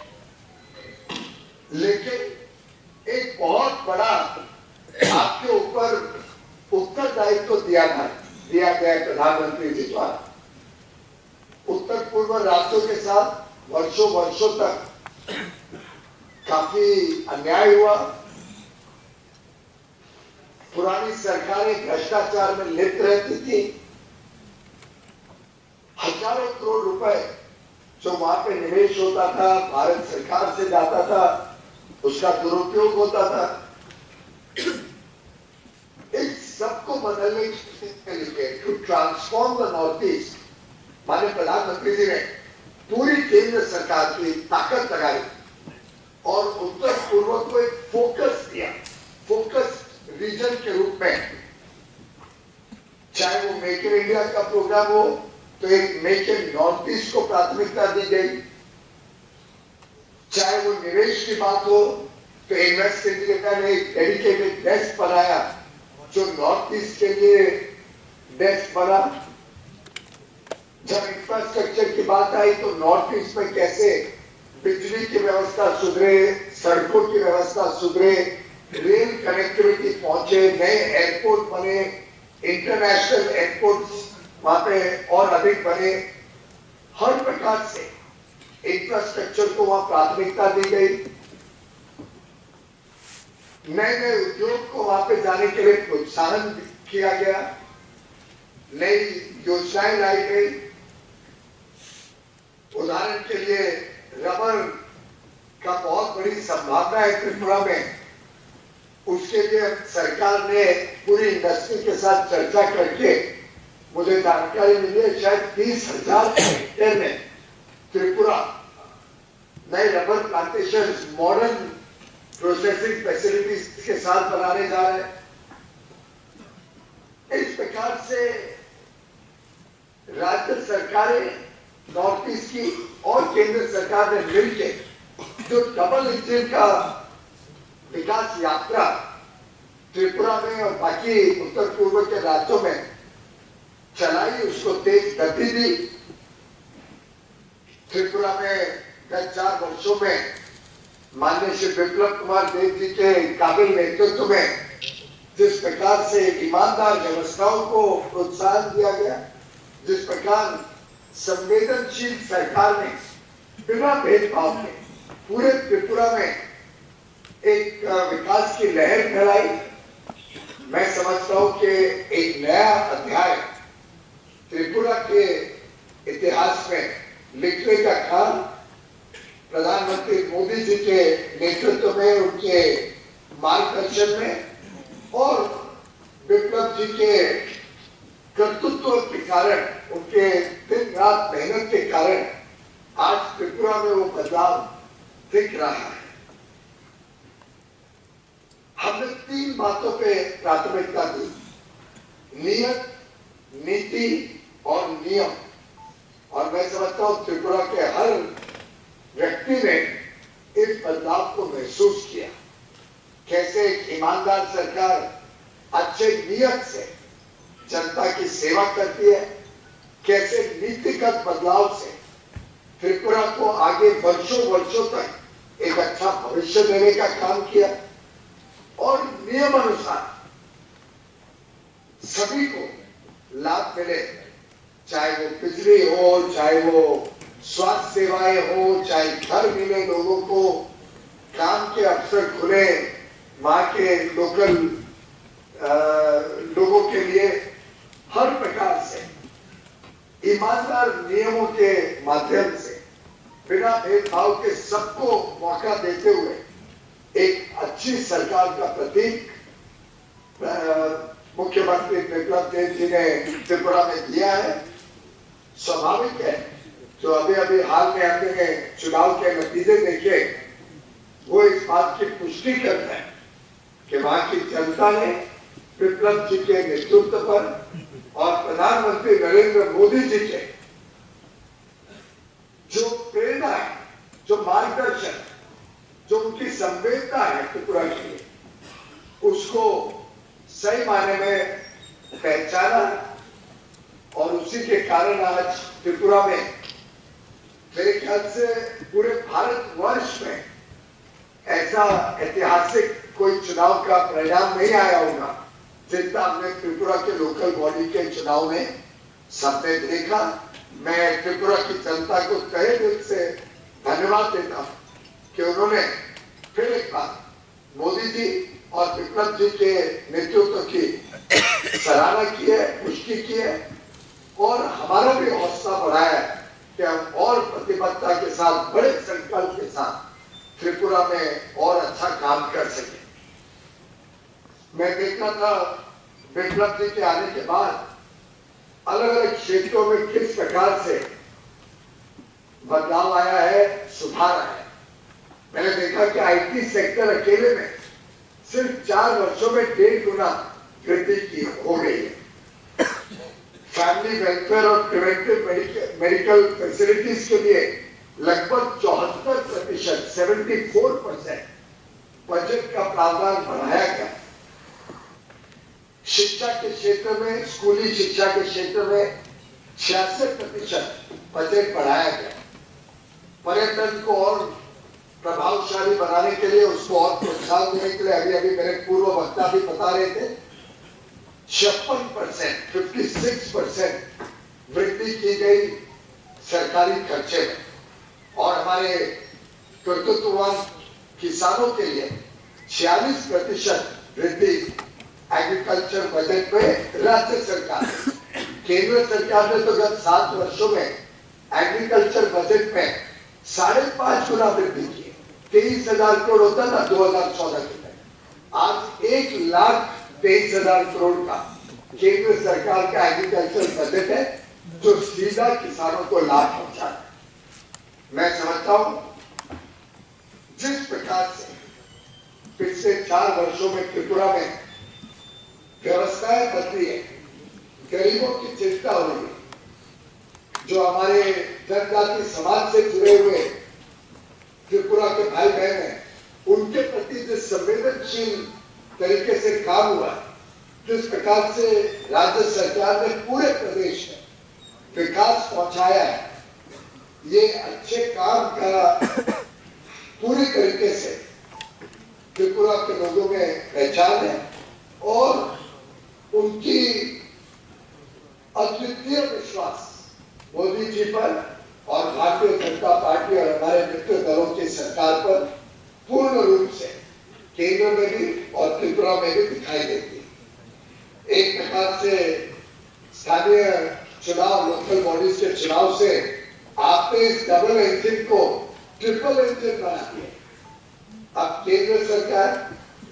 लेकिन एक बहुत बड़ा आपके ऊपर उत्तरदायित्व दिया था, दिया गया है प्रधानमंत्री जी द्वारा। उत्तर पूर्व राज्यों के साथ वर्षों वर्षों तक काफी अन्याय हुआ। पुरानी सरकारें भ्रष्टाचार में लिप्त रहती थी। हजारों करोड़ रुपए जो वहां पे निवेश होता था, भारत सरकार से जाता था, उसका दुरुपयोग होता था। इस सबको बदलने के लिए, to transform the North East, माननीय प्रधानमंत्री जी ने पूरी केंद्र सरकार की ताकत लगाई और उत्तर पूर्व को एक फोकस दिया, फोकस रीजन के रूप में। चाहे वो मेक इन इंडिया का प्रोग्राम हो, तो एक मेक इन नॉर्थ ईस्ट को प्राथमिकता दी गई, चाहे वो निवेश की बात हो, तो इन्वेस्ट इंडिया ने एक डेडिकेटेड डेस्क बनाया, जो नॉर्थ ईस्ट के लिए डेस्क बना। जब इंफ्रास्ट्रक्चर की बात आई, तो नॉर्थ ईस्ट में कैसे बिजली की व्यवस्था सुधरे, सड़कों की व्यवस्था सुधरे, रेल कनेक्टिविटी पहुंचे, नए एयरपोर्ट बने, इंटरनेशनल एयरपोर्ट्स वहां पे और अधिक बने। हर प्रकार से इंफ्रास्ट्रक्चर को वहां प्राथमिकता दी गई। नए नए उद्योग को वहां पे जाने के लिए प्रोत्साहन किया गया, नई योजनाएं लाई गई। उदाहरण के लिए, रबर का बहुत बड़ी संभावना है त्रिपुरा में, उसके लिए सरकार ने पूरी इंडस्ट्री के साथ चर्चा करके मुझे जानकारी मिली है, शायद तीस हजार हेक्टेयर में त्रिपुरा नए rubber plantation modern processing facilities के साथ बनाने जा रहे हैं। इस प्रकार से राज्य सरकारें नॉर्थ ईस्ट की और केंद्र सरकार ने मिलकर जो डबल इंजन का विकास यात्रा त्रिपुरा में और बाकी उत्तर पूर्व के राज्यों में चलाई, उसको तेज गति दी। त्रिपुरा में गत चार वर्षों में माननीय श्री विप्लव कुमार देव जी के काबिल नेतृत्व में जिस प्रकार से ईमानदार व्यवस्थाओं को प्रोत्साहन दिया गया, जिस प्रकार संवेदनशील सरकार ने बिना भेदभाव के पूरे त्रिपुरा में एक, अ, विकास की लहर फैलाई, मैं समझता हूं कि एक नया अध्याय त्रिपुरा के इतिहास में लिखने का काम प्रधानमंत्री मोदी जी के नेतृत्व में, उनके मार्गदर्शन में और विप्लव जी के कर्तृत्व के कारण, उनके दिन रात मेहनत के कारण आज त्रिपुरा में वो बदलाव दिख रहा है। हमने तीन बातों पे प्राथमिकता दी, नियत, नीति और नियम। और मैं समझता हूँ त्रिपुरा के हर व्यक्ति ने इस बदलाव को महसूस किया। कैसे एक ईमानदार सरकार अच्छे नीयत से जनता की सेवा करती है, कैसे नीतिगत बदलाव से त्रिपुरा को आगे वर्षों वर्षों तक एक अच्छा भविष्य देने का काम किया और नियमानुसार सभी को लाभ मिले, चाहे वो बिजली हो, चाहे वो स्वास्थ्य सेवाएं हो, चाहे घर मिले लोगों को, काम के अवसर खुले वहाँ के लोकल लोगों के लिए। हर प्रकार से ईमानदार नियमों के माध्यम से बिना भेदभाव के सबको मौका देते हुए एक अच्छी सरकार का प्रतीक अ, मुख्यमंत्री बिप्लब देब जी ने त्रिपुरा में दिया है। स्वाभाविक है, जो अभी अभी हाल में हमने चुनाव के नतीजे देखे, वो इस बात की पुष्टि करता है कि वहां की जनता ने बिप्लब जी के नेतृत्व पर और प्रधानमंत्री नरेंद्र मोदी जी के जो प्रेरणा है, जो मार्गदर्शन है, जो उनकी संवेदना है त्रिपुरा के लिए, उसको सही मायने में पहचाना और उसी के कारण आज त्रिपुरा में मेरे ख्याल से पूरे भारतवर्ष में ऐसा ऐतिहासिक कोई चुनाव का परिणाम नहीं आया होगा, जितना हमने त्रिपुरा के लोकल बॉडी के चुनाव में सबने देखा। मैं त्रिपुरा की जनता को तहे दिल से धन्यवाद देता हूँ कि उन्होंने फिर एक बार मोदी जी और विप्लव जी के नेतृत्व की सराहना की है, पुष्टि की है और हमारा भी हौसला बढ़ाया है कि हम और प्रतिबद्धता के साथ, बड़े संकल्प के साथ त्रिपुरा में और अच्छा काम कर सकें। मैं देखता था, विप्लव जी के आने के बाद अलग-अलग क्षेत्रों में किस प्रकार से बदलाव आया है, सुधार आया है। मैंने देखा कि आईटी सेक्टर अकेले में सिर्फ चार वर्षों में डेढ़ गुना वृद्धि की, हो गई है। फैमिली वेलफेयर और प्रिवेंटिव मेडिकल फैसिलिटीज के लिए लगभग चौहत्तर प्रतिशत, सेवेंटी फोर परसेंट बजट का प्रावधान बढ़ाया गया। शिक्षा के क्षेत्र में, स्कूली शिक्षा के क्षेत्र में छियासठ प्रतिशत बजट बढ़ाया गया। पर्यटन को और प्रभावशाली बनाने के लिए, उसको और प्रोत्साहन देने के लिए अभी अभी मेरे पूर्व वक्ता भी बता रहे थे, छप्पन परसेंट, फिफ्टी सिक्स परसेंट वृद्धि की गई सरकारी खर्चे में। और हमारे कर्तृत्ववान किसानों के लिए छियालीस प्रतिशत वृद्धि एग्रीकल्चर बजट में राज्य सरकार, केंद्र सरकार ने तो गत सात वर्षों में एग्रीकल्चर बजट में साढ़े पांच गुना वृद्धि की है। तेईस हजार करोड़ होता था दो हजार चौदह के तहत, आज एक लाख तेईस हजार करोड़ का केंद्र सरकार का एग्रीकल्चर बजट है, जो सीधा किसानों को लाभ पहुंचाता है। मैं समझता हूं, जिस प्रकार से पिछले चार वर्षों में त्रिपुरा में व्यवस्थाएं बदली है, गरीबों की चिंता हो रही है, जो हमारे जनजाति समाज से जुड़े हुए त्रिपुरा के भाई बहन हैं, उनके प्रति जो संवेदनशील तरीके से काम हुआ, जिस प्रकार से राज्य सरकार ने पूरे प्रदेश में विकास पहुंचाया है, ये अच्छे काम का पूरी तरीके से त्रिपुरा के लोगों में पहचान है और उनकी अद्वितीय विश्वास मोदी जी पर और भारतीय जनता पार्टी और हमारे मित्र दलों की सरकार पर पूर्ण रूप से केंद्र में भी और त्रिपुरा में भी दिखाई देती है। एक प्रकार से स्थानीय चुनाव, लोकल बॉडीज के चुनाव से आपने इस डबल इंजन को ट्रिपल इंजन बना दिया। अब केंद्र सरकार,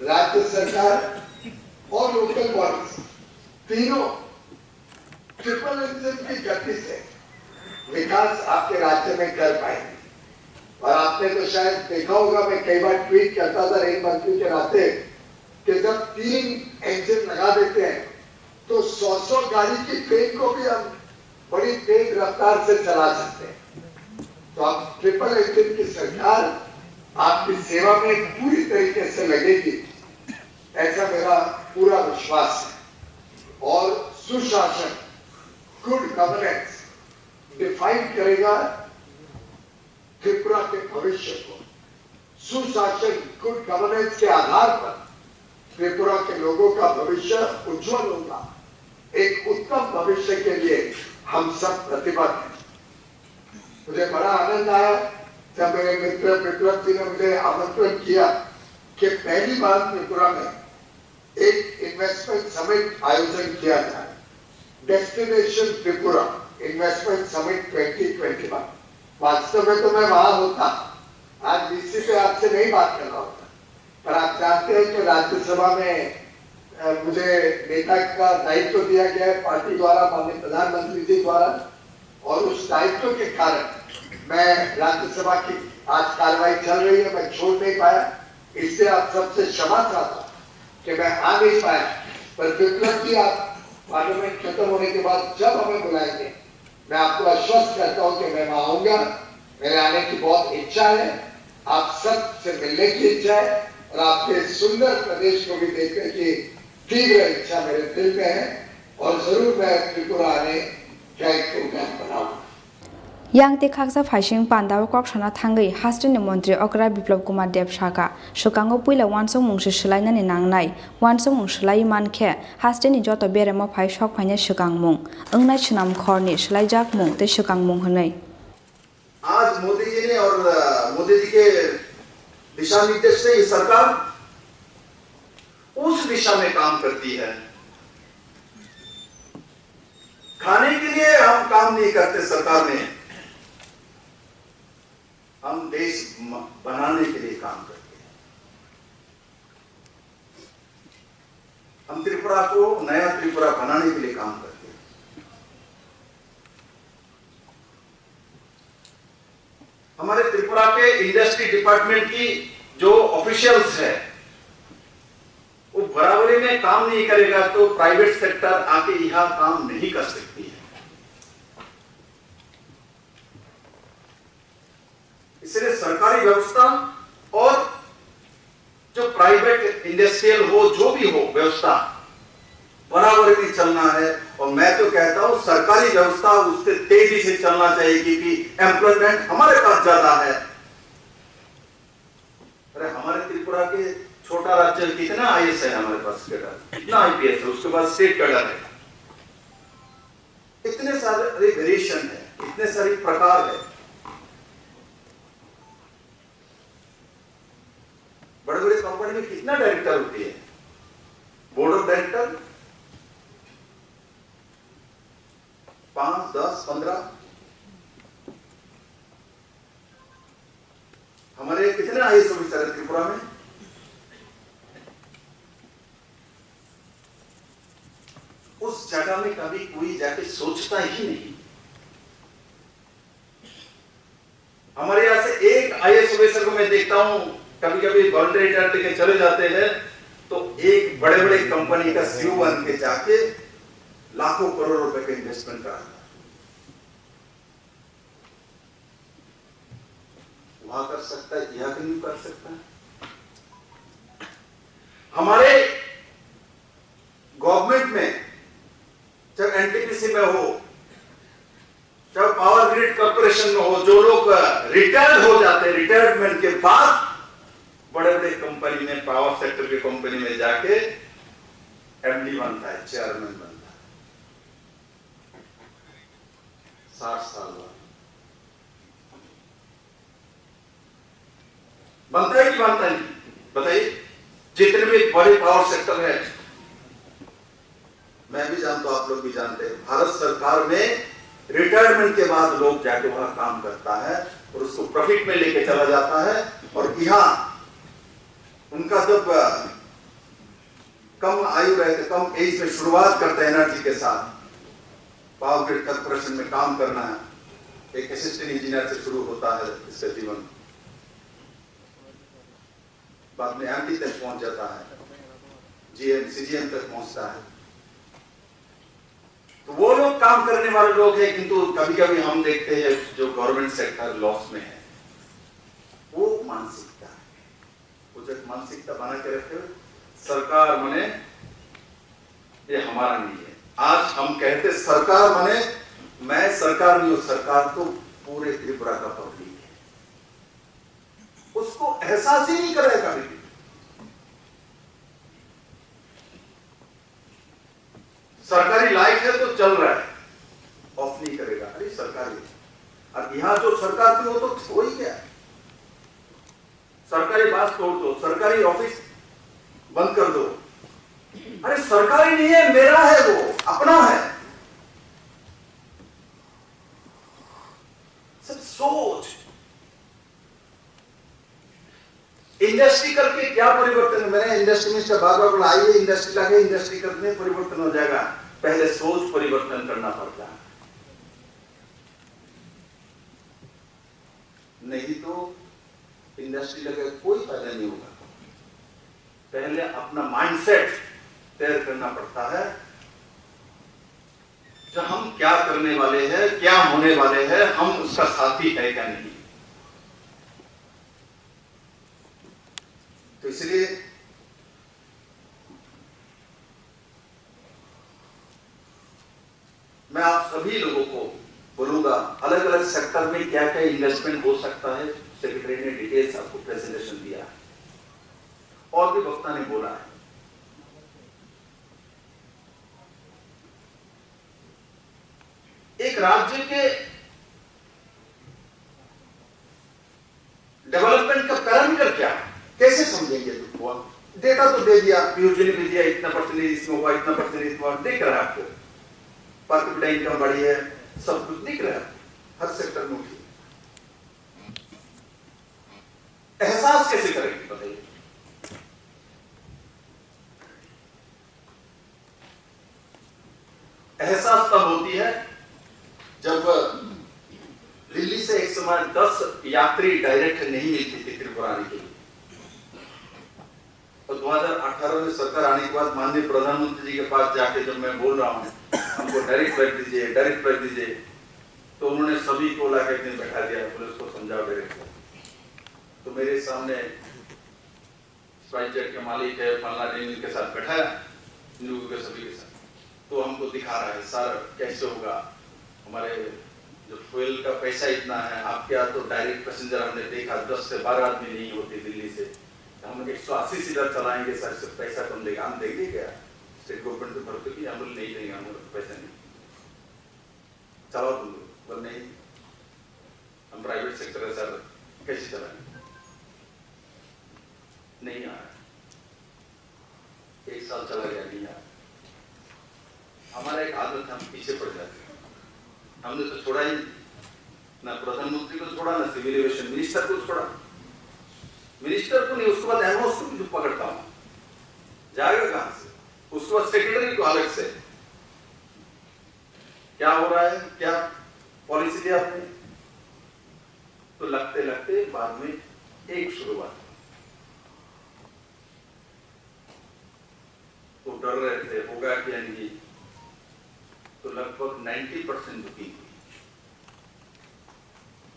राज्य सरकार और लोकल बॉडीज तीनों ट्रिपल इंजन की गति से विकास आपके राज्य में कर पाएंगे। और आपने तो शायद देखा होगा, मैं कई बार ट्वीट करता था रेल मंत्री के नाते कि जब तीन इंजन लगा देते हैं तो सौ सौ गाड़ी की ट्रेन को भी हम बड़ी तेज रफ्तार से चला सकते हैं। तो आप ट्रिपल इंजन की सरकार आपकी सेवा में पूरी तरीके से लगेगी, ऐसा मेरा पूरा विश्वास है। और सुशासन, गुड गवर्नेंस डिफाइन करेगा त्रिपुरा के भविष्य को। सुशासन, गुड गवर्नेंस के आधार पर त्रिपुरा के लोगों का भविष्य उज्जवल होगा। एक उत्तम भविष्य के लिए हम सब प्रतिबद्ध हैं। मुझे बड़ा आनंद आया जब मेरे मित्र विप्लव जी ने मुझे आमंत्रण किया कि पहली बार त्रिपुरा में एक इन्वेस्टमेंट समिट आयोजन किया जाए, destination Tripura investment summit twenty twenty one. वास्तव में तो मैं वहां होता, आज वीसी पे आपसे नहीं बात कर रहा होता, पर आप जानते हैं कि राज्यसभा में, अ, मुझे नेता का दायित्व दिया गया है पार्टी द्वारा, माननीय प्रधानमंत्री जी द्वारा, और उस दायित्व के कारण मैं राज्यसभा की आज कार्रवाई चल रही है, मैं छोड़ नहीं पाया। इससे आप सबसे क्षमा चाहता हूँ कि मैं आ नहीं पाया, पर विप्लव जी आप पार्लियामेंट खत्म होने के बाद जब हमें बुलाएंगे, मैं आपको आश्वस्त करता हूँ कि मैं वहाँ आऊंगा। मेरे आने की बहुत इच्छा है, आप सब से मिलने की इच्छा है और आपके सुंदर प्रदेश को भी देखने की तीव्र इच्छा मेरे दिल में है और जरूर मैं त्रिपुरा आने का एक प्रोग्राम बनाऊंगा। Yang tei khaksa phaising pandao kok sana thangwi hasteni montri okra Biplab Kumar Deb sakha, swkango puila uansukmung se swlainani nangnai, uansukmung swlaiwi mankhe hasteni joto beremo phai sok phainai swkangmung, wngnai swnam khorni swlaijakmung tei swkangmung hwnwi. आज मोदी जी ने और, अ, मोदी जी के दिशा निर्देश से ये सरकार उस दिशा में काम करती है। खाने के लिए हम काम नहीं करते सरकार में, हम देश म-, बनाने के लिए काम करते हैं। हम त्रिपुरा को नया त्रिपुरा बनाने के लिए काम करते हैं। हमारे त्रिपुरा के इंडस्ट्री डिपार्टमेंट की जो ऑफिशियल्स है, वो बराबरी में काम नहीं करेगा तो प्राइवेट सेक्टर आके यहाँ काम नहीं कर सकती है। इसलिए सरकारी व्यवस्था और जो प्राइवेट इंडस्ट्रियल हो, जो भी हो व्यवस्था, बराबर में चलना है। और मैं तो कहता हूँ, सरकारी व्यवस्था उससे तेजी से चलना चाहिए, क्योंकि एम्प्लॉयमेंट हमारे पास ज्यादा है। अरे, हमारे त्रिपुरा के छोटा राज्य में कितना आईएएस है हमारे पास, कैडर, कितना आईपीएस है, उसके बाद स्टेट कैडर है। इतने सारे वेरिएशन है, इतने सारे प्रकार है। बड़े बड़े कंपनी में कितना डायरेक्टर होती है, बोर्ड ऑफ डायरेक्टर, पाँच, दस, पन्द्रह। हमारे कितने आईएएस ऑफिसर है त्रिपुरा में? उस जगह में कभी कोई जाके सोचता ही नहीं। हमारे यहाँ से एक आईएएस ऑफिसर को मैं देखता हूँ, कभी कभी वॉलंटियर रिटायर लेके चले जाते हैं, तो एक बड़े बड़े कंपनी का सीईओ बन के जाके लाखों करोड़ रुपए का इन्वेस्टमेंट कराता है। वहां कर सकता है, यहाँ क्यों नहीं कर सकता? हमारे गवर्नमेंट में, चाहे एनटीपीसी में हो, चाहे पावर ग्रिड कॉरपोरेशन में हो, जो लोग रिटायर्ड हो जाते हैं, रिटायरमेंट के बाद बड़े बड़े कंपनी में, पावर सेक्टर के कंपनी में जाके एमडी बनता है, चेयरमैन बनता है। साठ साल बाद बनता है कि बनता नहीं? बताइए। जितने भी बड़े पावर सेक्टर है, मैं भी जानता हूं, आप लोग भी जानते हैं, भारत सरकार में रिटायरमेंट के बाद लोग जाके वहां काम करता है और उसको प्रॉफिट में लेके चला जाता है। और यहां उनका जब, अ, कम आयु रहते, कम एज में शुरुआत करते हैं एनर्जी के साथ, पावर ग्रिड कॉरपोरेशन में काम करना है, एक असिस्टेंट इंजीनियर से शुरू होता है इसका जीवन, बाद में एमडी तक पहुंच जाता है, जीएम, सीजीएम तक पहुंचता है। वो लोग काम करने वाले लोग हैं, किंतु कभी-कभी हम देखते हैं जो गवर्नमेंट सेक्टर लॉस में है। वो मानसिकता है। वो जो एक मानसिकता बना के रखे हो, सरकार माने ये हमारा नहीं है। आज हम कहते सरकार माने मैं सरकार नहीं हूँ, सरकार तो पूरे त्रिपुरा का पब्लिक है। उसको एहसास ही नहीं कर रहे कभी भी। सरकारी लाइट है तो चल रहा है, ऑफ नहीं करेगा। अरे सरकारी, अब यहाँ जो सरकार थी वो तो हो ही गया। सरकारी बस तोड़ दो, सरकारी ऑफिस बंद कर दो। अरे सरकारी नहीं है, मेरा है, वो अपना है। सब सोच। इंडस्ट्री करके क्या परिवर्तन? मैंने इंडस्ट्री मिनिस्टर बार बार बोला, आइए इंडस्ट्री लाके, इंडस्ट्री करने परिवर्तन हो जाएगा। पहले सोच परिवर्तन करना पड़ता है, नहीं तो इंडस्ट्री लगे कोई फायदा नहीं होगा। पहले अपना माइंडसेट तैयार करना पड़ता है, जो हम क्या करने वाले हैं, क्या होने वाले हैं, हम उसका साथी है क्या नहीं। तो इसलिए मैं आप सभी लोगों को बोलूंगा, अलग-अलग सेक्टर में क्या-क्या इन्वेस्टमेंट हो सकता है। सेक्रेटरी ने डिटेल्स आपको प्रेजेंटेशन दिया है और भी वक्ता ने बोला है। एक राज्य के डेवलपमेंट का पैरामीटर क्या है, कैसे समझेंगे? तो हुआ, डेटा तो दे दिया, पीयूजी ने भी दिया, इतना परसेंटेज इसमें हुआ, इतना परसेंटेज हुआ, दिख रहा है आपको। पर कैपिटा इनकम बढ़ी है, सब कुछ दिख रहा है, हर सेक्टर में उठी। एहसास कैसे करेंगे बताइए? एहसास तब होती है जब दिल्ली से एक समय दस यात्री डायरेक्ट नहीं मिलती थी त्रिपुरा आने के लिए। और दो हज़ार अठारह में सरकार आने के बाद माननीय प्रधानमंत्री जी के पास जाके जब मैं बोल रहा हूँ, "हमको डायरेक्ट फ्लाइट दीजिए, डायरेक्ट फ्लाइट दीजिए," तो उन्होंने सभी को लाके एक दिन बैठा दिया, बोले, "उसको समझाओ डायरेक्ट फ्लाइट।" तो मेरे सामने स्पाइसजेट के मालिक है, फलना टीम, इनके साथ बैठाया, इन लोगों के सभी के साथ। तो हमको दिखा रहा है, "सर, कैसे होगा? हमारे जो फ्यूल का पैसा इतना है, आपके यहाँ तो डायरेक्ट पैसेंजर हमने देखा, दस से बारह आदमी नहीं होते दिल्ली से। तो हम एक सौ अस्सी सीटर चलाएंगे सर, इससे पैसा कम देगा, हम देंगे क्या?" स्टेट गवर्नमेंट को भर चुकी है, हम बोले, "नहीं देंगे, हम लोग पैसा नहीं।" चलाओ तुम लोग। बोले, "नहीं, हम प्राइवेट सेक्टर है सर, कैसे चलाएं?" नहीं आ रहा। एक साल चला गया, नहीं आ रहा। हमारा एक आदत है, हम पीछे पड़ जाते हैं। हमने तो छोड़ा ही नहीं, ना प्रधानमंत्री को छोड़ा, ना सिविल एविएशन मिनिस्टर को छोड़ा। मिनिस्टर को नहीं, उसके बाद एमओसी को भी पकड़ता हूँ, जाएगा कहाँ से? उसके बाद सेक्रेटरी को अलग से। क्या हो रहा है, क्या पॉलिसी लिया आपने? तो लगते लगते बाद में एक शुरुआत। वो डर रहे थे, होगा क्या नहीं, तो लगभग नाइंटी परसेंट बुकिंग हुई।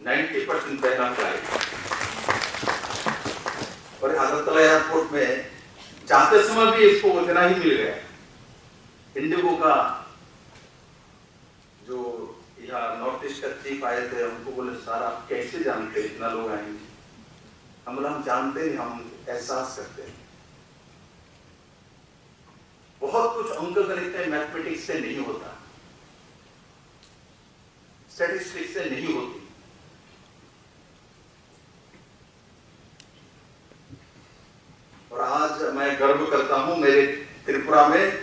नाइंटी परसेंट पहला फ्लाइट। और अगरतला एयरपोर्ट में जाते समय भी इसको उतना ही मिल गया। इंडिगो का जो यहाँ नॉर्थ ईस्ट का चीफ आए थे, उनको बोले, "सर, आप कैसे जानते हैं इतना लोग आएंगे?" हम बोला, "हम जानते नहीं, हम एहसास करते हैं।" बहुत कुछ अंक गणित में, मैथमेटिक्स से नहीं होता, स्टैटिस्टिक्स से नहीं होती। और आज मैं गर्व करता हूं, मेरे त्रिपुरा में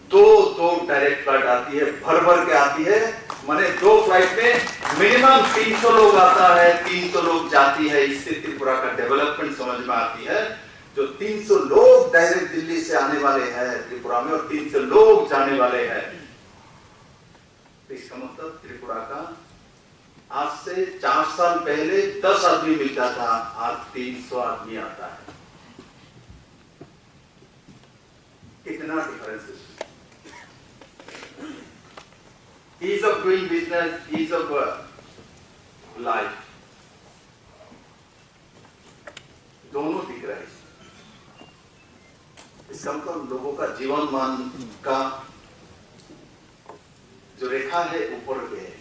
दो दो डायरेक्ट फ्लाइट आती है, भर भर के आती है। माने दो फ्लाइट में मिनिमम तीन सौ लोग आता है, तीन सौ लोग जाती है। इससे त्रिपुरा का डेवलपमेंट समझ में आती है। जो तीन सौ लोग डायरेक्ट दिल्ली से आने वाले हैं त्रिपुरा में और तीन सौ लोग जाने वाले हैं, तो इसका मतलब त्रिपुरा का आज से चार साल पहले दस आदमी मिलता था, आज तीन सौ आदमी आता है। कितना डिफरेंस है? Ease of doing business, ease of uh, life, दोनों दिख रहे हैं। इसका मतलब लोगों का जीवन मान का जो रेखा है ऊपर गए।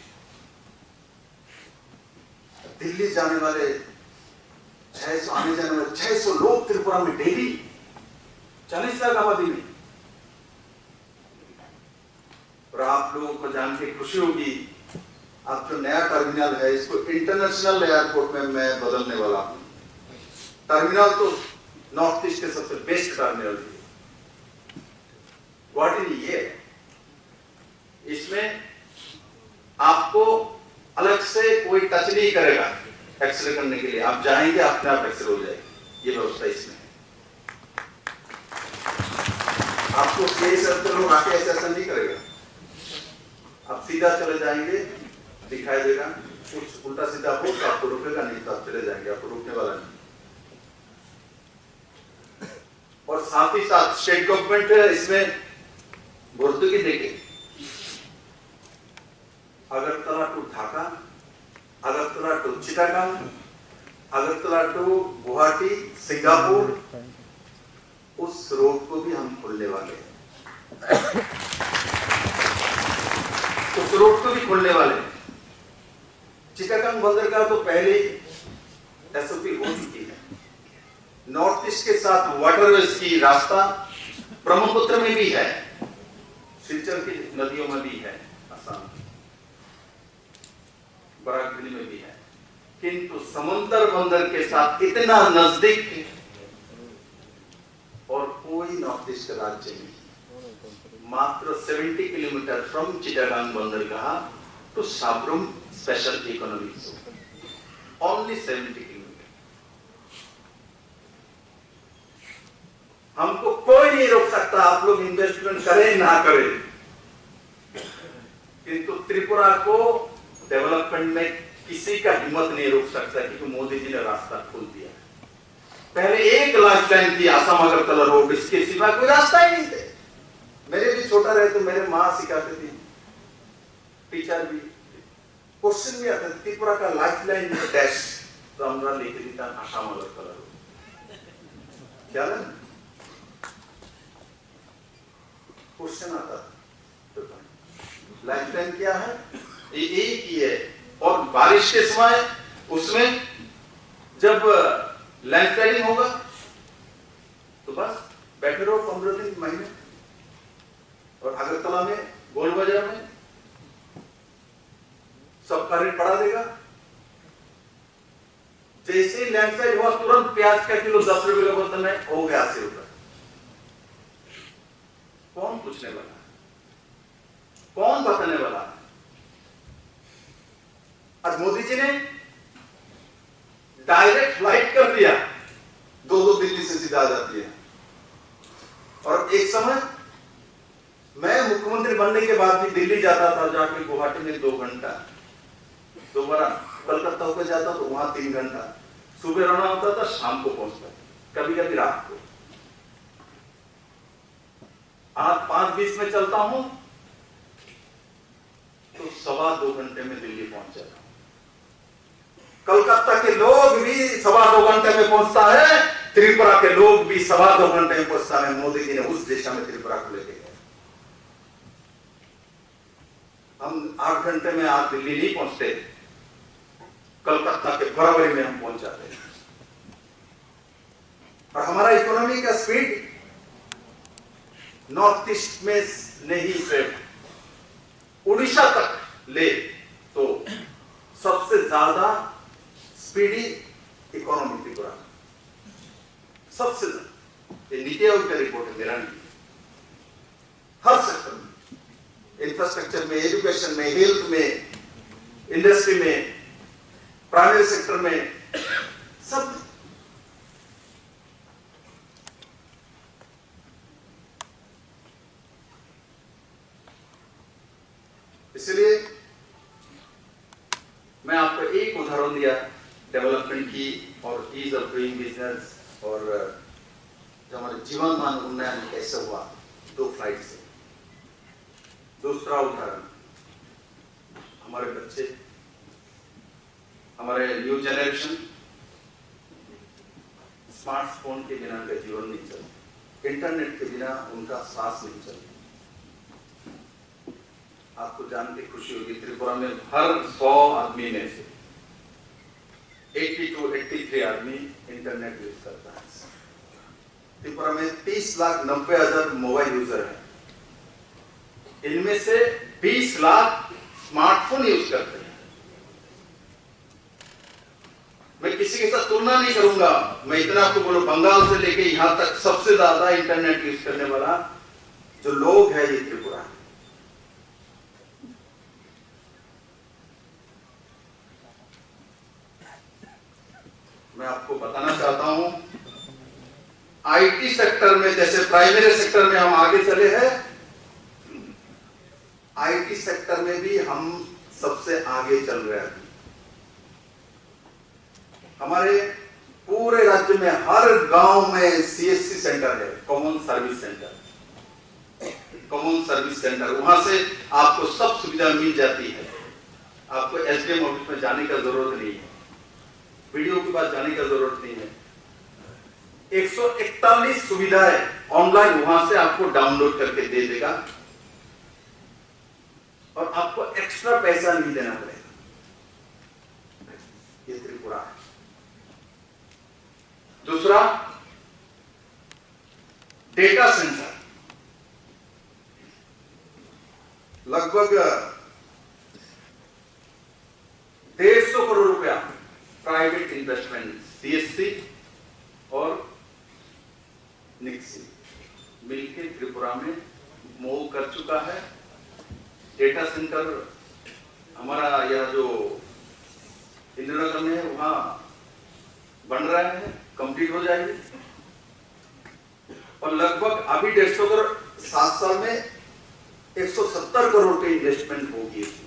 दिल्ली जाने वाले छह सौ, आने जाने वाले छह सौ लोग त्रिपुरा में डेली, चालीस लाख आबादी में। और आप लोगों को जान के खुशी होगी, अब जो नया टर्मिनल है, इसको इंटरनेशनल एयरपोर्ट में मैं बदलने वाला हूँ। टर्मिनल तो नॉर्थ ईस्ट के सबसे बेस्ट टर्मिनल है। गुवाहाटी नहीं है, इसमें आपको अलग से कोई टच नहीं करेगा एक्सरे करने के लिए। आप जाएंगे, अपने आप एक्सरे हो जाएगी। ये व्यवस्था इसमें है। आपको सीआईएसएफ के लोग आके ऐसा ऐसा नहीं करेगा। आप सीधा चले जाएंगे, दिखाई देगा। कुछ उल्टा सीधा हो तो आपको रोकेगा, नहीं तो आप चले जाएंगे, आपको रोकने वाला नहीं। और साथ ही साथ स्टेट गवर्नमेंट इसमें भर्ती की देखे। अगरतला टू ढाका, अगरतला टू चिटागांग, अगरतला टू गुवाहाटी, सिंगापुर, उस रोड को भी हम खोलने वाले हैं। उस रोड को भी खोलने वाले हैं। चिटागांग बंदरगाह तो पहले ही एसओपी हो चुकी है। नॉर्थ ईस्ट के साथ वाटरवेज की रास्ता ब्रह्मपुत्र में भी है, सिलचर की नदियों में भी है, असम, बराक वैली में भी है, किंतु समंदर बंदर के साथ इतना नजदीक है और कोई नॉर्थ ईस्ट राज्य नहीं, मात्र सेवेंटी किलोमीटर फ्रॉम चिटागांग बंदरगाह टू Sabroom special economic zone, only seventy kilometre. हमको कोई नहीं रोक सकता, आप लोग इन्वेस्टमेंट करें ना करें, किंतु त्रिपुरा को डेवलपमेंट में किसी का हिम्मत नहीं रोक सकता, क्योंकि मोदी जी ने रास्ता खोल दिया। पहले एक लाइफलाइन थी आसाम अगरतला रोड, इसके सिवा कोई रास्ता ही नहीं थे। मेरे भी छोटा रहे तो मेरे माँ सिखाते थे, टीचर भी। क्वेश्चन भी आता था, त्रिपुरा का लाइफलाइन है डैश, तो हमरा लिख देता आसाम अगरतला रोड। क्या ना? क्वेश्चन आता था। लाइफलाइन क्या है? ये एक ही है। और बारिश के समय उसमें जब लैंडस्लाइडिंग होगा तो बस बैठे रहो पंद्रह दिन, महीने, और अगरतला में, गोल बाजार में सबका रेट बढ़ा देगा। जैसे ही लैंडस्लाइड हुआ, तुरंत प्याज का किलो दस रुपए का बोलता, नहीं, हो गया अस्सी रुपए। कौन पूछने वाला है? कौन बताने वाला है? आज मोदी जी ने डायरेक्ट फ्लाइट कर दिया, दो दो दिल्ली से सीधा आ जाती है। और एक समय मैं मुख्यमंत्री बनने के बाद भी दिल्ली जाता था, जाके गुवाहाटी में दो घंटा, दोबारा कलकत्ता होकर जाता तो वहां तीन घंटा, सुबह रवाना होता था, शाम को पहुंचता, कभी कभी रात को। आज पाँच बीस में चलता हूं तो सवा दो घंटे में दिल्ली पहुंच जाता हूं। कलकत्ता के लोग भी सवा दो घंटे में पहुंचता है, त्रिपुरा के लोग भी सवा दो घंटे में पहुंचता है। मोदी जी ने उस दिशा में त्रिपुरा को लेके गए। हम आठ घंटे में आज दिल्ली नहीं पहुंचते, कलकत्ता के बराबरी में हम पहुंच जाते हैं। और हमारा इकोनॉमी का स्पीड नॉर्थ ईस्ट में नहीं, सिर्फ उड़ीसा तक ले तो सबसे ज्यादा स्पीडी इकोनॉमी त्रिपुरा, सबसे ज्यादा। ये नीति आयोग का रिपोर्ट है, मेरा नहीं। हर सेक्टर में, इंफ्रास्ट्रक्चर में, एजुकेशन में, हेल्थ में, इंडस्ट्री में, प्राइवेट सेक्टर में, सब। इसलिए मैं आपको एक उदाहरण दिया डेवलपमेंट की और ईज ऑफ डूइंग बिजनेस और जो हमारे जीवन मान उन्नयन कैसे हुआ दो फ्लाइट से। दूसरा उदाहरण, हमारे बच्चे, हमारे न्यू जनरेशन स्मार्टफोन के बिना उनका जीवन नहीं चलता, इंटरनेट के बिना उनका सांस नहीं चलता। आपको जान के खुशी होगी, त्रिपुरा में हर सौ आदमी में से एटी टू एटी थ्री आदमी इंटरनेट यूज़ करता है। त्रिपुरा में तीस लाख नब्बे हज़ार मोबाइल यूज़र हैं, इनमें से बीस लाख स्मार्टफोन यूज़ करते हैं। मैं किसी के साथ तुलना नहीं करूंगा, मैं इतना आपको बोलूं, बंगाल से लेके यहां तक सबसे ज्यादा इंटरनेट यूज़ करने वाला जो लोग है, ये त्रिपुरा है। मैं आपको बताना चाहता हूं, आईटी सेक्टर में, जैसे प्राइमरी सेक्टर में हम आगे चले हैं, आईटी सेक्टर में भी हम सबसे आगे चल रहे हैं। हमारे पूरे राज्य में हर गांव में सीएससी सेंटर है, common service centre. Common service centre, वहां से आपको सब सुविधा मिल जाती है। आपको एसडीएम ऑफिस में जाने का जरूरत नहीं है, बीडीओ के पास जाने का जरूरत नहीं है। एक सौ इकतालीस सुविधाएं ऑनलाइन वहां से आपको डाउनलोड करके दे देगा और आपको एक्स्ट्रा पैसा नहीं देना पड़ेगा। ये त्रिपुरा है। दूसरा, डेटा सेंटर। लगभग डेढ़ सौ करोड़ रुपया प्राइवेट इन्वेस्टमेंट, सीएससी और निक्सी मिलके त्रिपुरा में मूव कर चुका है। डेटा सेंटर हमारा यह जो इंदिरानगर में है, वहाँ बन रहा है, कंप्लीट हो जाएगी। और लगभग अभी डेढ़ सौ करोड़, सात साल में एक सौ सत्तर करोड़ की इन्वेस्टमेंट होगी इसमें।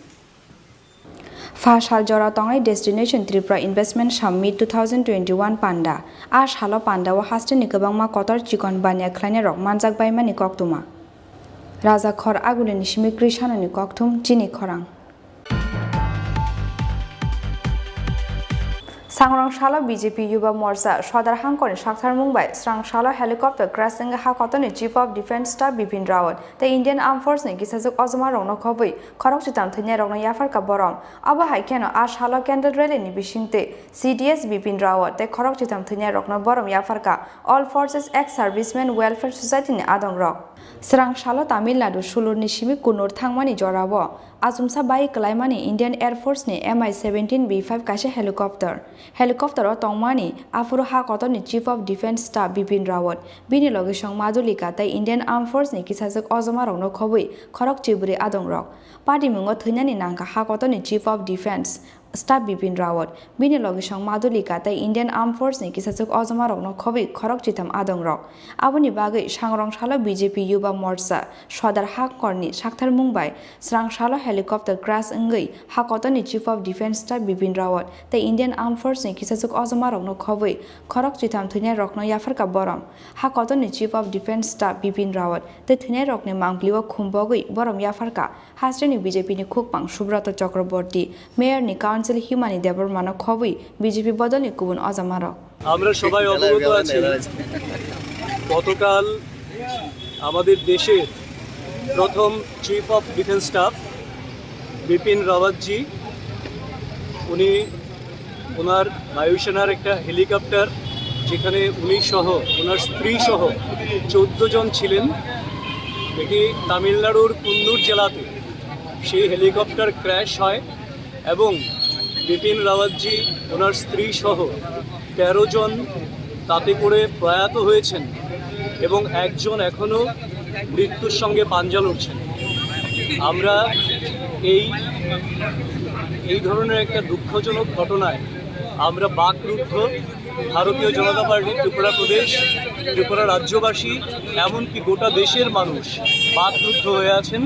Pha sal jora tongnai Destination Tripura Investment Summit two thousand twenty-one panda. A salo panda o hasteni kwbangma kotor chikon baniya khlainai rok manjak baimani koktwma. Raja Khor Agulini simi Krishanoni kokthum chini khorang. Sangrong salo B J P Yuba Morcha Sodar Hangkorni saktharmung bai srang salo helicopter crash wngwi ha kotorni Chief of Defence Staff Bipin Rawat tei Indian Armed Force ni kisajwk ojomarokno khobwi khorok chitam thwinairokno yapharkha borom. Abo hai kheno a salo candle rally ni bisingtwi C D S Bipin Rawat tei khorok chitam thwinairokno borom yapharkha All Forces Ex Servicemen Welfare Society ni adongrok. Srang salo Tamil Nadu sulurni simi Kunur thangmani jorao achomsa bai kwlaimani Indian Air Force ni M I seventeen B five kaisa helicopter. Helicopter o tongmani aphuru ha kotorni Chief of Defence Staff Bipin Rawat, bini logisong Madhulika tei Indian Armed Force ni kisajwk ojomarokno khobwi khorok chibrwi adongrok. Patimungo thwinani nangkha ha kotorni Chief of Defence Staff Bipin Rawat, bini logisong Madhulika tei Indian Armed Force ni kisajwk ojomarokno khobwi khorok chitham adongrok. Aboni bagwi sangrong salo B J P Yuba Morcha Sodar Hangkorni saktharmung bai srang salo helicopter crash wngwi ha kotorni Chief of Defence Staff Bipin Rawat tei Indian Armed Force ni kisajwk ojomarokno khobwi khorok chitham thwinairokno yapharkha borom. Ha kotorni Chief of Defence Staff Bipin Rawat tei thwinairokni mangpilio khumbogwi borom yapharkha. Hasteni B J P ni khukpang Subroto Chakraborty, Mayor ni Council Himani Debbarma no khobwi B J P bodol ni kubun ojamarok. আমরা সবাই অবগত আছি, গতকাল আমাদের দেশের প্রথম chief of defence staff Bipin রাওয়াতজি, উনি ওনার বায়ুসেনার একটা হেলিকপ্টার, যেখানে উনি সহ, ওনার স্ত্রী সহ চোদ্দ জন ছিলেন, এটি তামিলনাড়ুর কুন্নুর জেলাতে সেই হেলিকপ্টার ক্র্যাশ হয় এবং বিপিন রাওয়াতজি, ওনার স্ত্রী সহ তেরো জন তাতে করে প্রয়াত হয়েছেন এবং একজন এখনও মৃত্যুর সঙ্গে পাঞ্জা লড়ছেন। আমরা এই, এই ধরনের একটা দুঃখজনক ঘটনায় আমরা বাকরুদ্ধ। ভারতীয় জনতা পার্টি ত্রিপুরা প্রদেশ, ত্রিপুরা রাজ্যবাসী, এমনকি গোটা দেশের মানুষ বাকরুদ্ধ হয়ে আছেন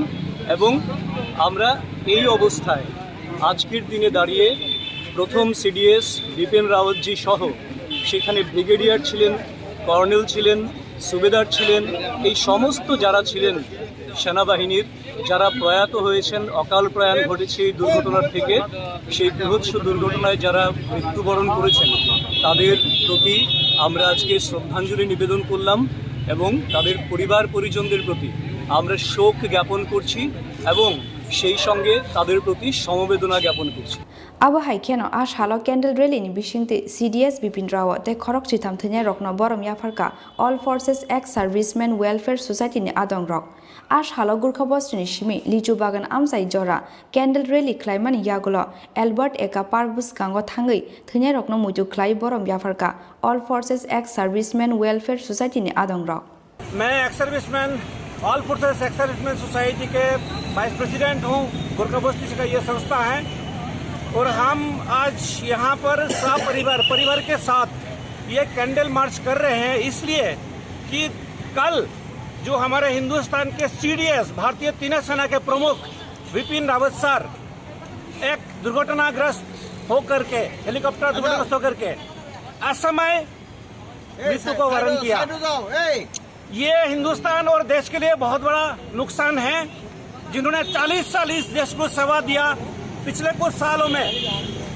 এবং আমরা এই অবস্থায় আজকের দিনে দাঁড়িয়ে প্রথম সিডিএস বিপিন রাওয়াতজি সহ সেখানে ব্রিগেডিয়ার ছিলেন, কর্নেল ছিলেন, সুবেদার ছিলেন, এই সমস্ত যারা ছিলেন সেনাবাহিনীর, যারা প্রয়াত হয়েছেন, অকাল প্রয়াণ ঘটেছে এই দুর্ঘটনার থেকে, সেই বীভৎস দুর্ঘটনায় যারা মৃত্যুবরণ করেছেন, তাদের প্রতি আমরা আজকে শ্রদ্ধাঞ্জলি নিবেদন করলাম এবং তাদের পরিবার পরিজনদের প্রতি আমরা শোক জ্ঞাপন করছি এবং সেই সঙ্গে তাদের প্রতি সমবেদনা জ্ঞাপন করছি। Abo hai kheno a salo candle rally ni bisingtwi C D S Bipin Rao tei khorok chitham thwinairokno borom yapharkha All Forces Ex Servicemen Welfare Society ni adongrok. A salo Gurkha Bostini simi Lichu Bagan amchai jora candle rally khlaimani yagulo Albert Eka Park bwskango thangwi thwinairokno muitu khlai borom yapharkha All Forces Ex Servicemen Welfare Society ni adongrok. मैं ex serviceman, all forces ex serviceman society के vice president हूँ। गोरखा बस्ती का ये संस्था है और हम आज यहाँ पर सपरिवार, परिवार के साथ ये कैंडल मार्च कर रहे हैं, इसलिए कि कल जो हमारे हिंदुस्तान के सीडीएस, भारतीय तीनों सेना के प्रमुख विपिन रावत सर एक दुर्घटनाग्रस्त होकर के, हेलीकॉप्टर दुर्घटनाग्रस्त होकर के असमय मृत्यु को वरण किया। ये हिंदुस्तान और देश के लिए बहुत बड़ा नुकसान है। जिन्होंने चालीस साल इस देश को सेवा दिया, पिछले कुछ सालों में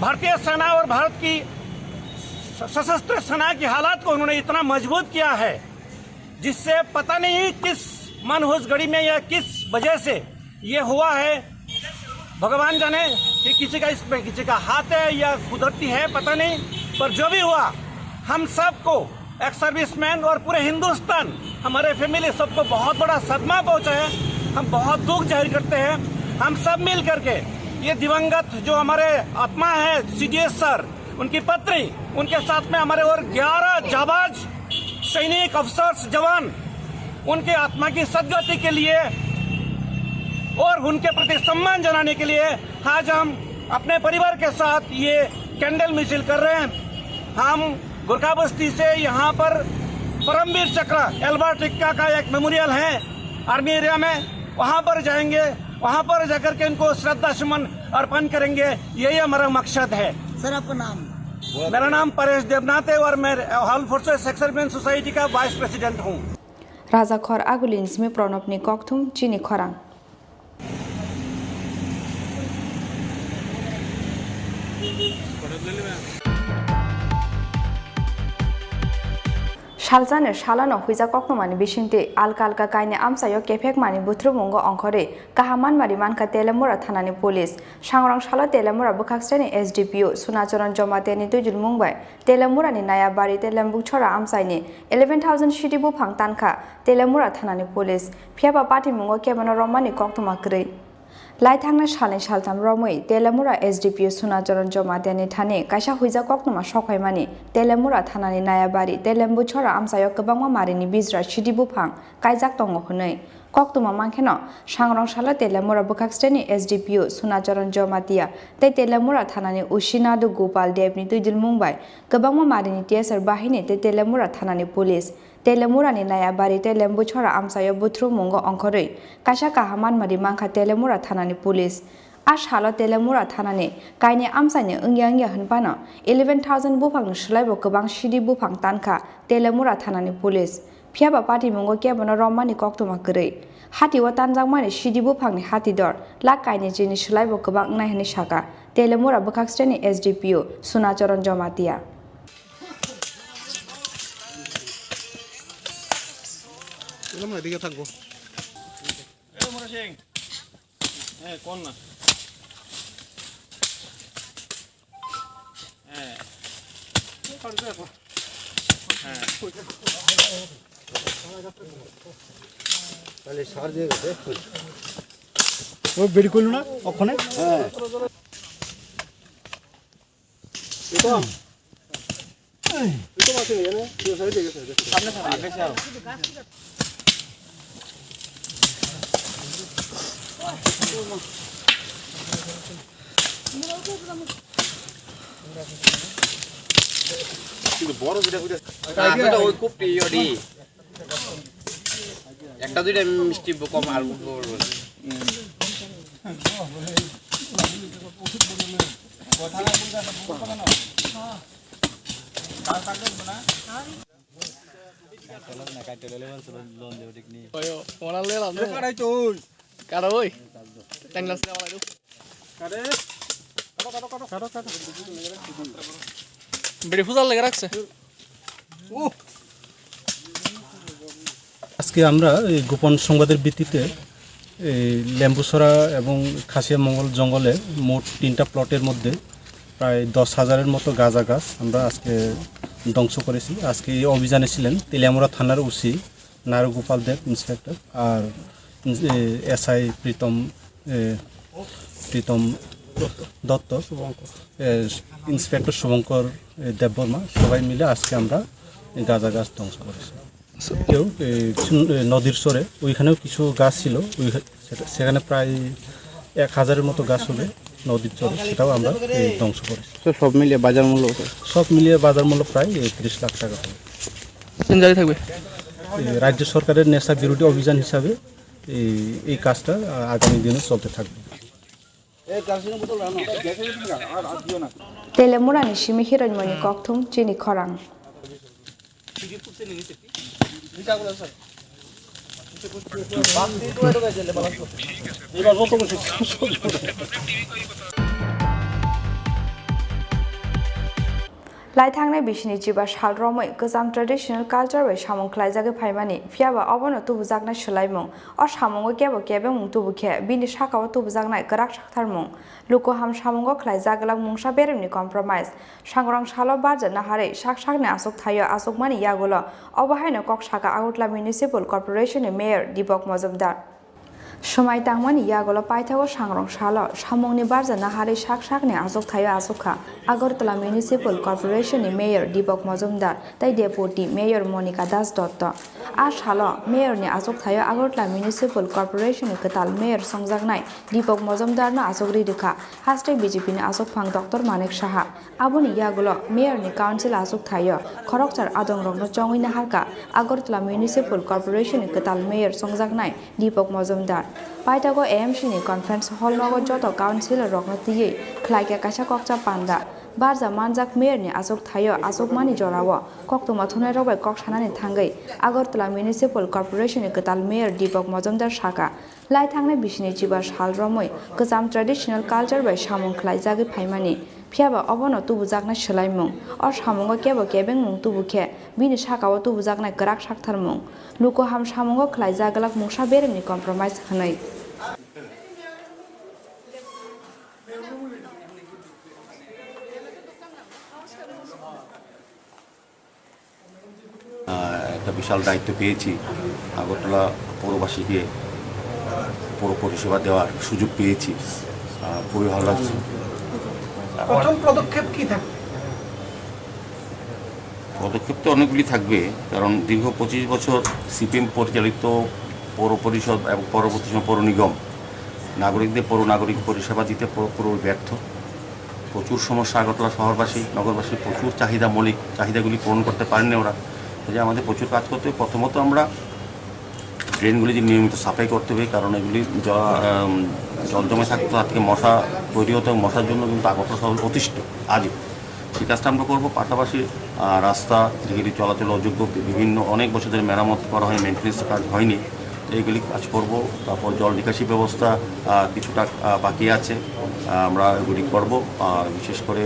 भारतीय सेना और भारत की सशस्त्र सेना की हालात को उन्होंने इतना मजबूत किया है, जिससे पता नहीं किस मनहूस घड़ी में या किस वजह से ये हुआ है। भगवान जाने कि किसी का इसमें किसी का हाथ है या कुदरती है, पता नहीं, पर जो भी हुआ, हम सबको, एक्स सर्विसमैन और पूरे हिंदुस्तान, हमारे फैमिली, सबको बहुत बड़ा सदमा पहुंचा है। हम बहुत दुख जाहिर करते हैं। हम सब मिल करके ये दिवंगत जो हमारे आत्मा है सीडीएस सर, उनकी पत्नी, उनके साथ में हमारे और ग्यारह जाबाज सैनिक, अफसर्स, जवान, उनके आत्मा की सदगति के लिए और उनके प्रति सम्मान जनाने के लिए आज हम अपने परिवार के साथ ये कैंडल मिचिल कर रहे हैं। हम गोरखा बस्ती से यहाँ पर परमवीर चक्र एल्बर्ट एक्का का एक मेमोरियल है आर्मी एरिया में, वहाँ पर जाएंगे, वहाँ पर जाकर के उनको श्रद्धा सुमन अर्पण करेंगे। यही हमारा मकसद है। सर, आपका नाम? मेरा नाम परेश देवनाथ है और मैं all forces ex serviceman society का वाइस प्रेसिडेंट हूँ। Raja Khor Agulini simi Pranabni kokthum chini khorang. Salsani salano huijak koktwmani bisingtwi alka alka kainwi amchaio kephekmani buthurumungo ongkhorwi kaham manmari mankha Telemura thanani police. Sangrong salo Telemura bwkhaksreni S D P O Sunacharan Jomatiani twijlmung bai Telemurani Nayabari tei Lembukchora amchaini eleven thousand sidi buphang tankha Telemura thanani police. Phiyaba patimungo kebono romani koktwma kwrwi. Laithangna salni saltham romwi Telemura S D P O Sunacharan Jomatiani thani kaisa huijak koktwma sokphaimani Telemura thanani Nayabari tei Lembukchora amchaio kwbangma marini bijra sidi buphang kaijak tongo hwnwi. Koktwma mankheno, sangrong salo Telemura bwkhaksreni S D P O Sunacharan Jomatia tei Telemura thanani O C Nadu Gopal Debni twijlmung bai kwbangma marini T S R bahini tei Telemura thanani police, Telemurani Nayabari tei Lembukchora amchaio buthurumungo ongkhorwi kaisa kaham manmari mankha Telemura thanani police. A salo Telemura thanani kainwi amchaini wngya wngya hwnphano eleven thousand buphangni swlaibo kwbang sidi buphang tankha Telemura thanani police. Phiyaba patimungo kebono romani koktwma kwrwi. Hatio tanjakmani sidi buphangni hati dor lakh kainwi chini swlaibo kwbang wngnai hwnwi sakha Telemura bwkhaksreni S D P O Sunacharan Jomatia. তাহলে সার দিয়ে গেছে। ও বের করলো না ওখানে? হ্যাঁ। এটা, এটা মাছ নেই, এখানে দু সাইডে গেছে, দেখো। কিন্তু বড় যেটা, ওইটা, হ্যাঁ, সেটা ওই খুব প্রিয় রে। একটা দুইটা মিষ্টি কম আর বলবো না। Karo oi. Tengla sila wala du. Beri fuzal lagi rakse. আজকে আমরা এই গোপন সংবাদের ভিত্তিতে এই লেম্বুছড়া এবং খাসিয়া মঙ্গল জঙ্গলে মোট তিনটা প্লটের মধ্যে প্রায় দশ হাজারের মতো গাঁজা গাছ আমরা আজকে ধ্বংস করেছি। আজকে এই অভিযানে ছিলেন তেলিয়ামুড়া থানার ওসি নারুগোপাল দেব ইন্সপেক্টর, আর এসআই প্রীতম, এ, প্রীতম দত্ত, এ, ইন্সপেক্টর শুভঙ্কর, এ, দেববর্মা, সবাই মিলে আজকে আমরা এই গাঁজা গাছ ধ্বংস করেছি। কেউ, এ, কিছু, এ, নদীর চরে ওইখানেও কিছু গাছ ছিল, ওই, সেটা, সেখানে প্রায় এক হাজারের মতো গাছ হবে নদীর চরে, সেটাও আমরা, এ, ধ্বংস করেছি। তো সব মিলিয়ে বাজার মূল্য কত? সব মিলিয়ে বাজার মূল্য প্রায়, এ, তিরিশ লাখ টাকা হবে। জারি থাকবে। এ, রাজ্য সরকারের নেশা বিরোধী অভিযান হিসাবে এই, এই কাজটা, আ, আগামী দিনে চলতে থাকবে। Telemurani simi hiroimoni kokthum chini khorang. Lai thangnai bisini chiba sal romwi kwcham traditional culture bai samung khlaijagwi phaimani, phiyaba obono tubujaknai swlaimung. O samungo kebo kebengmung tubu khe bini sakao tubujaknai kwrak saktharmung. Luku ham samungo khlaijak glak mungsa beremni compromise. Sangrong salo barja naharwi sak sakni aswk thaio aswkmani yagulo obo haino kok saka Agartala Municipal Corporation ni Mayor Deepak Majumdar. Swmai tangmani yagulo paithago sangrong salo samungni barja naharwi sak sakni aswk thaio aswk kha Agartala Municipal Corporation ni Mayor Deepak Majumdar tei Deputy Mayor Monika Das Dotto. A salo Mayor ni aswk thaio Agartala Municipal Corporation ni kwtal Mayor songjaknai Deepak Majumdar no aswk ri rwkha haste B J P ni aswk phang Doctor Manik Saha. Aboni yagulo Mayor ni Council aswk thaio khoroksa adongrokno chongwi naharkha Agartala Municipal Corporation ni kwtal Mayor songjaknai Deepak Majumdar. Paithago A M C ni conference hall nogo joto councillor rokno twiwi khlaikha kaisa kokcha panda. Barja manjak Mayor ni aswk thaio aswkmani jorao koktwma thumnairok bai kok sanani thangwi Agartala Municipal Corporation ni kwtal Mayor Deepak Majumdar sakha, lai thangnai bisini chiba sal romwi kwcham traditional culture bai samung khlaijagwi phaimani, phiyaba obono tubujaknai swlaimung. O samungo kebo kebengmung tubu khe bini sakao tubujaknai kwrak saktharmung. Luku ham samungo khlaijak glak mungsa beremni compromise hwnwi. আহ, একটা বিশাল দায়িত্ব পেয়েছি। আগরতলা পৌরবাসীকে পৌর পরিষেবা দেওয়ার সুযোগ পেয়েছি। আহ, খুবই ভালো লাগছে। প্রথম পদক্ষেপ কি থাকবে? পদক্ষেপ তো অনেকগুলি থাকবে, কারণ দীর্ঘ পঁচিশ বছর সিপিএম পরিচালিত পৌর পরিষদ এবং পরবর্তী সময় পৌর নিগম নাগরিকদের পৌর নাগরিক পরিষেবা দিতে পুরো-, পুরো ব্যর্থ। প্রচুর সমস্যা আগরতলা শহরবাসী, নগরবাসীর প্রচুর চাহিদা, মৌলিক চাহিদাগুলি পূরণ করতে পারেননি ওরা। এই যে আমাদের প্রচুর কাজ করতে হবে। প্রথমত আমরা ড্রেনগুলি যে নিয়মিত সাফাই করতে হবে, কারণ এগুলি জ-, আম, জল জমে থাকতে তার থেকে মশা তৈরি হতে এবং মশার জন্য কিন্তু আগরতলা শহর অতিষ্ঠ আজও। সেই কাজটা আমরা করবো। পাশাপাশি, আহ, রাস্তা, যেগুলি চলাচল অযোগ্য, বি-, বিভিন্ন অনেক বছর ধরে মেরামত করা হয়, মেইনটেনেন্স কাজ হয়নি, তো এইগুলি কাজ করব। তারপর জল নিকাশি ব্যবস্থা, আহ, কিছুটা, আহ, বাকি আছে, আহ, আমরা এগুলি করব। আর বিশেষ করে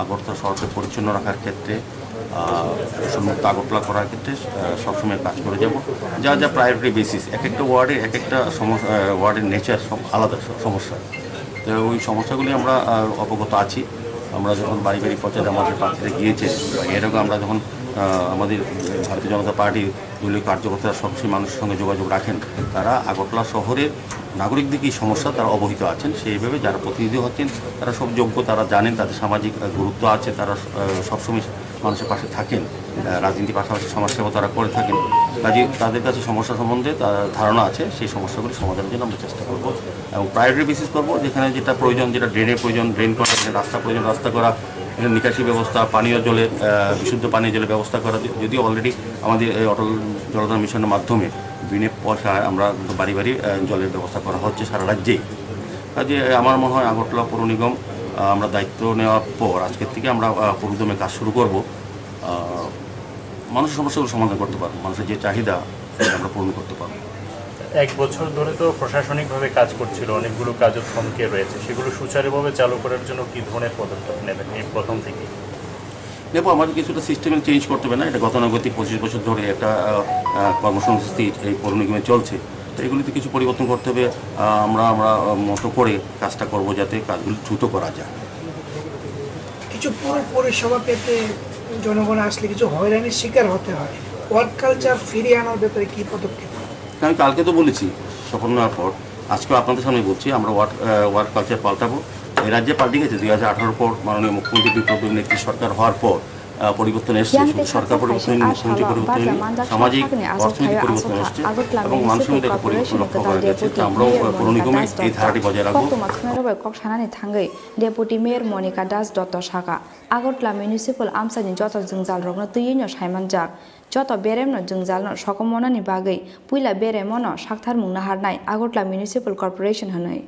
আগরতলা শহরকে পরিচ্ছন্ন রাখার ক্ষেত্রে, আহ, দূষণমুক্ত আগরতলা করার ক্ষেত্রে, আহ, সবসময় কাজ করে যাব। যা যা প্রায়োরিটি বেসিস, এক একটা ওয়ার্ডে এক একটা সমস-, আহ, ওয়ার্ডের নেচার সব আলাদা স-, সমস্যা। তো ওই সমস্যাগুলি আমরা, আহ, অবগত আছি। আমরা যখন বাড়ি বাড়ি প্রচারে আমাদের প্রার্থীরা গিয়েছে, বা এর আগে আমরা যখন, আহ, আমাদের ভারতীয় জনতা পার্টির দলীয় কার্যকর্তারা সবসময় মানুষের সঙ্গে যোগাযোগ রাখেন, তারা আগরতলা শহরের নাগরিকদের কী সমস্যা তারা অবহিত আছেন। সেইভাবে যারা প্রতিনিধি হচ্ছেন তারা সব যোগ্য, তারা জানেন, তাদের সামাজিক, আহ, গুরুত্ব আছে, তারা, আহ, সবসময় মানুষের পাশে থাকেন। আহ, রাজনীতির পাশাপাশি সমাজসেবা তারা করে থাকেন। কাজে তাদের কাছে সমস্যা সম্বন্ধে তার ধারণা আছে, সেই সমস্যাগুলি সমাধানের জন্য আমরা চেষ্টা করব এবং প্রায়োরিটি বেসিস করব। যেখানে যেটা প্রয়োজন, যেটা ড্রেনের প্রয়োজন, ড্রেন করা, যেখানে রাস্তা প্রয়োজন, রাস্তা করা, এখানে নিকাশি ব্যবস্থা, পানীয় জলের, আহ, বিশুদ্ধ পানীয় জলের ব্যবস্থা করা। য-, যদিও অলরেডি আমাদের এই অটল জলধার মিশনের মাধ্যমে বিনা পয়সায় আমরা কিন্তু বাড়ি বাড়ি, আহ, জলের ব্যবস্থা করা হচ্ছে সারা রাজ্যেই। কাজে আমার মনে হয় আগরতলা পৌর নিগম, আহ, আমরা দায়িত্ব নেওয়ার পর আজকের থেকে আমরা, আহ, পুরোদমে কাজ শুরু করব। আহ, মানুষের সমস্যাগুলো সমাধান করতে পারবো, মানুষের যে চাহিদা, সেটা আমরা পূরণ করতে পারবো। এক বছর ধরে তো প্রশাসনিকভাবে কাজ করছিল, অনেকগুলো কাজও থমকে রয়েছে, সেগুলো সুচারুভাবে চালু করার জন্য কি ধরনের পদক্ষেপ নেবেন এই প্রথম থেকে? দেখো, আমাদের কিছুটা সিস্টেমে চেঞ্জ করতে হবে না, এটা গতানুগতিক পঁচিশ বছর ধরে একটা আহ, আহ, কর্মসংস্থান এই পৌর নিগমে চলছে। তো এগুলিতে কিছু পরিবর্তন করতে হবে। আহ, আমরা আমরা আহ, মতো করে কাজটা করব, যাতে কাজগুলি দ্রুত করা যায়। কিছু পুরো পরিষেবা পেতে জনগণ আসলে কিছু হয়রানির শিকার হতে হয়। ওয়ার্ক কালচার ফিরিয়ে আনার ব্যাপারে কি পদক্ষেপ? আমি কালকে তো বলেছি, শপথ নেওয়ার পর। আজকে আপনাদের সামনে বলছি, আমরা ওয়ার্ক ওয়ার্ক কালচার পাল্টাবো। এই রাজ্যে পাল্টে গেছে। দুই হাজার আঠারোর পর মাননীয় মুখ্যমন্ত্রী বিপ্লব দেবের নেতৃত্বে সরকার হওয়ার পর আহ, পরিবর্তন এসছে। শুধু সরকার পরিবর্তন হয়নি, মুখ্যমন্ত্রী পরিবর্তন হয়নি, সামাজিক অর্থনৈতিক পরিবর্তন এসছে এবং মানুষের মধ্যে একটা পরিবর্তন লক্ষ্য করা গেছে। তো আমরাও আহ, পৌর নিগমে এই ধারাটি বজায় রাখবো। Kokthumni rok bai kok sanani thangwi Deputy Mayor Monika Das Dotto saka, Agartala Municipal amchaini joto jwngjal rokno twiwi no saimanjak. Joto beremno jwngjalno sokommonani bagwi puila beremno saktharmung naharnai Agartala Municipal Corporation hwnwi.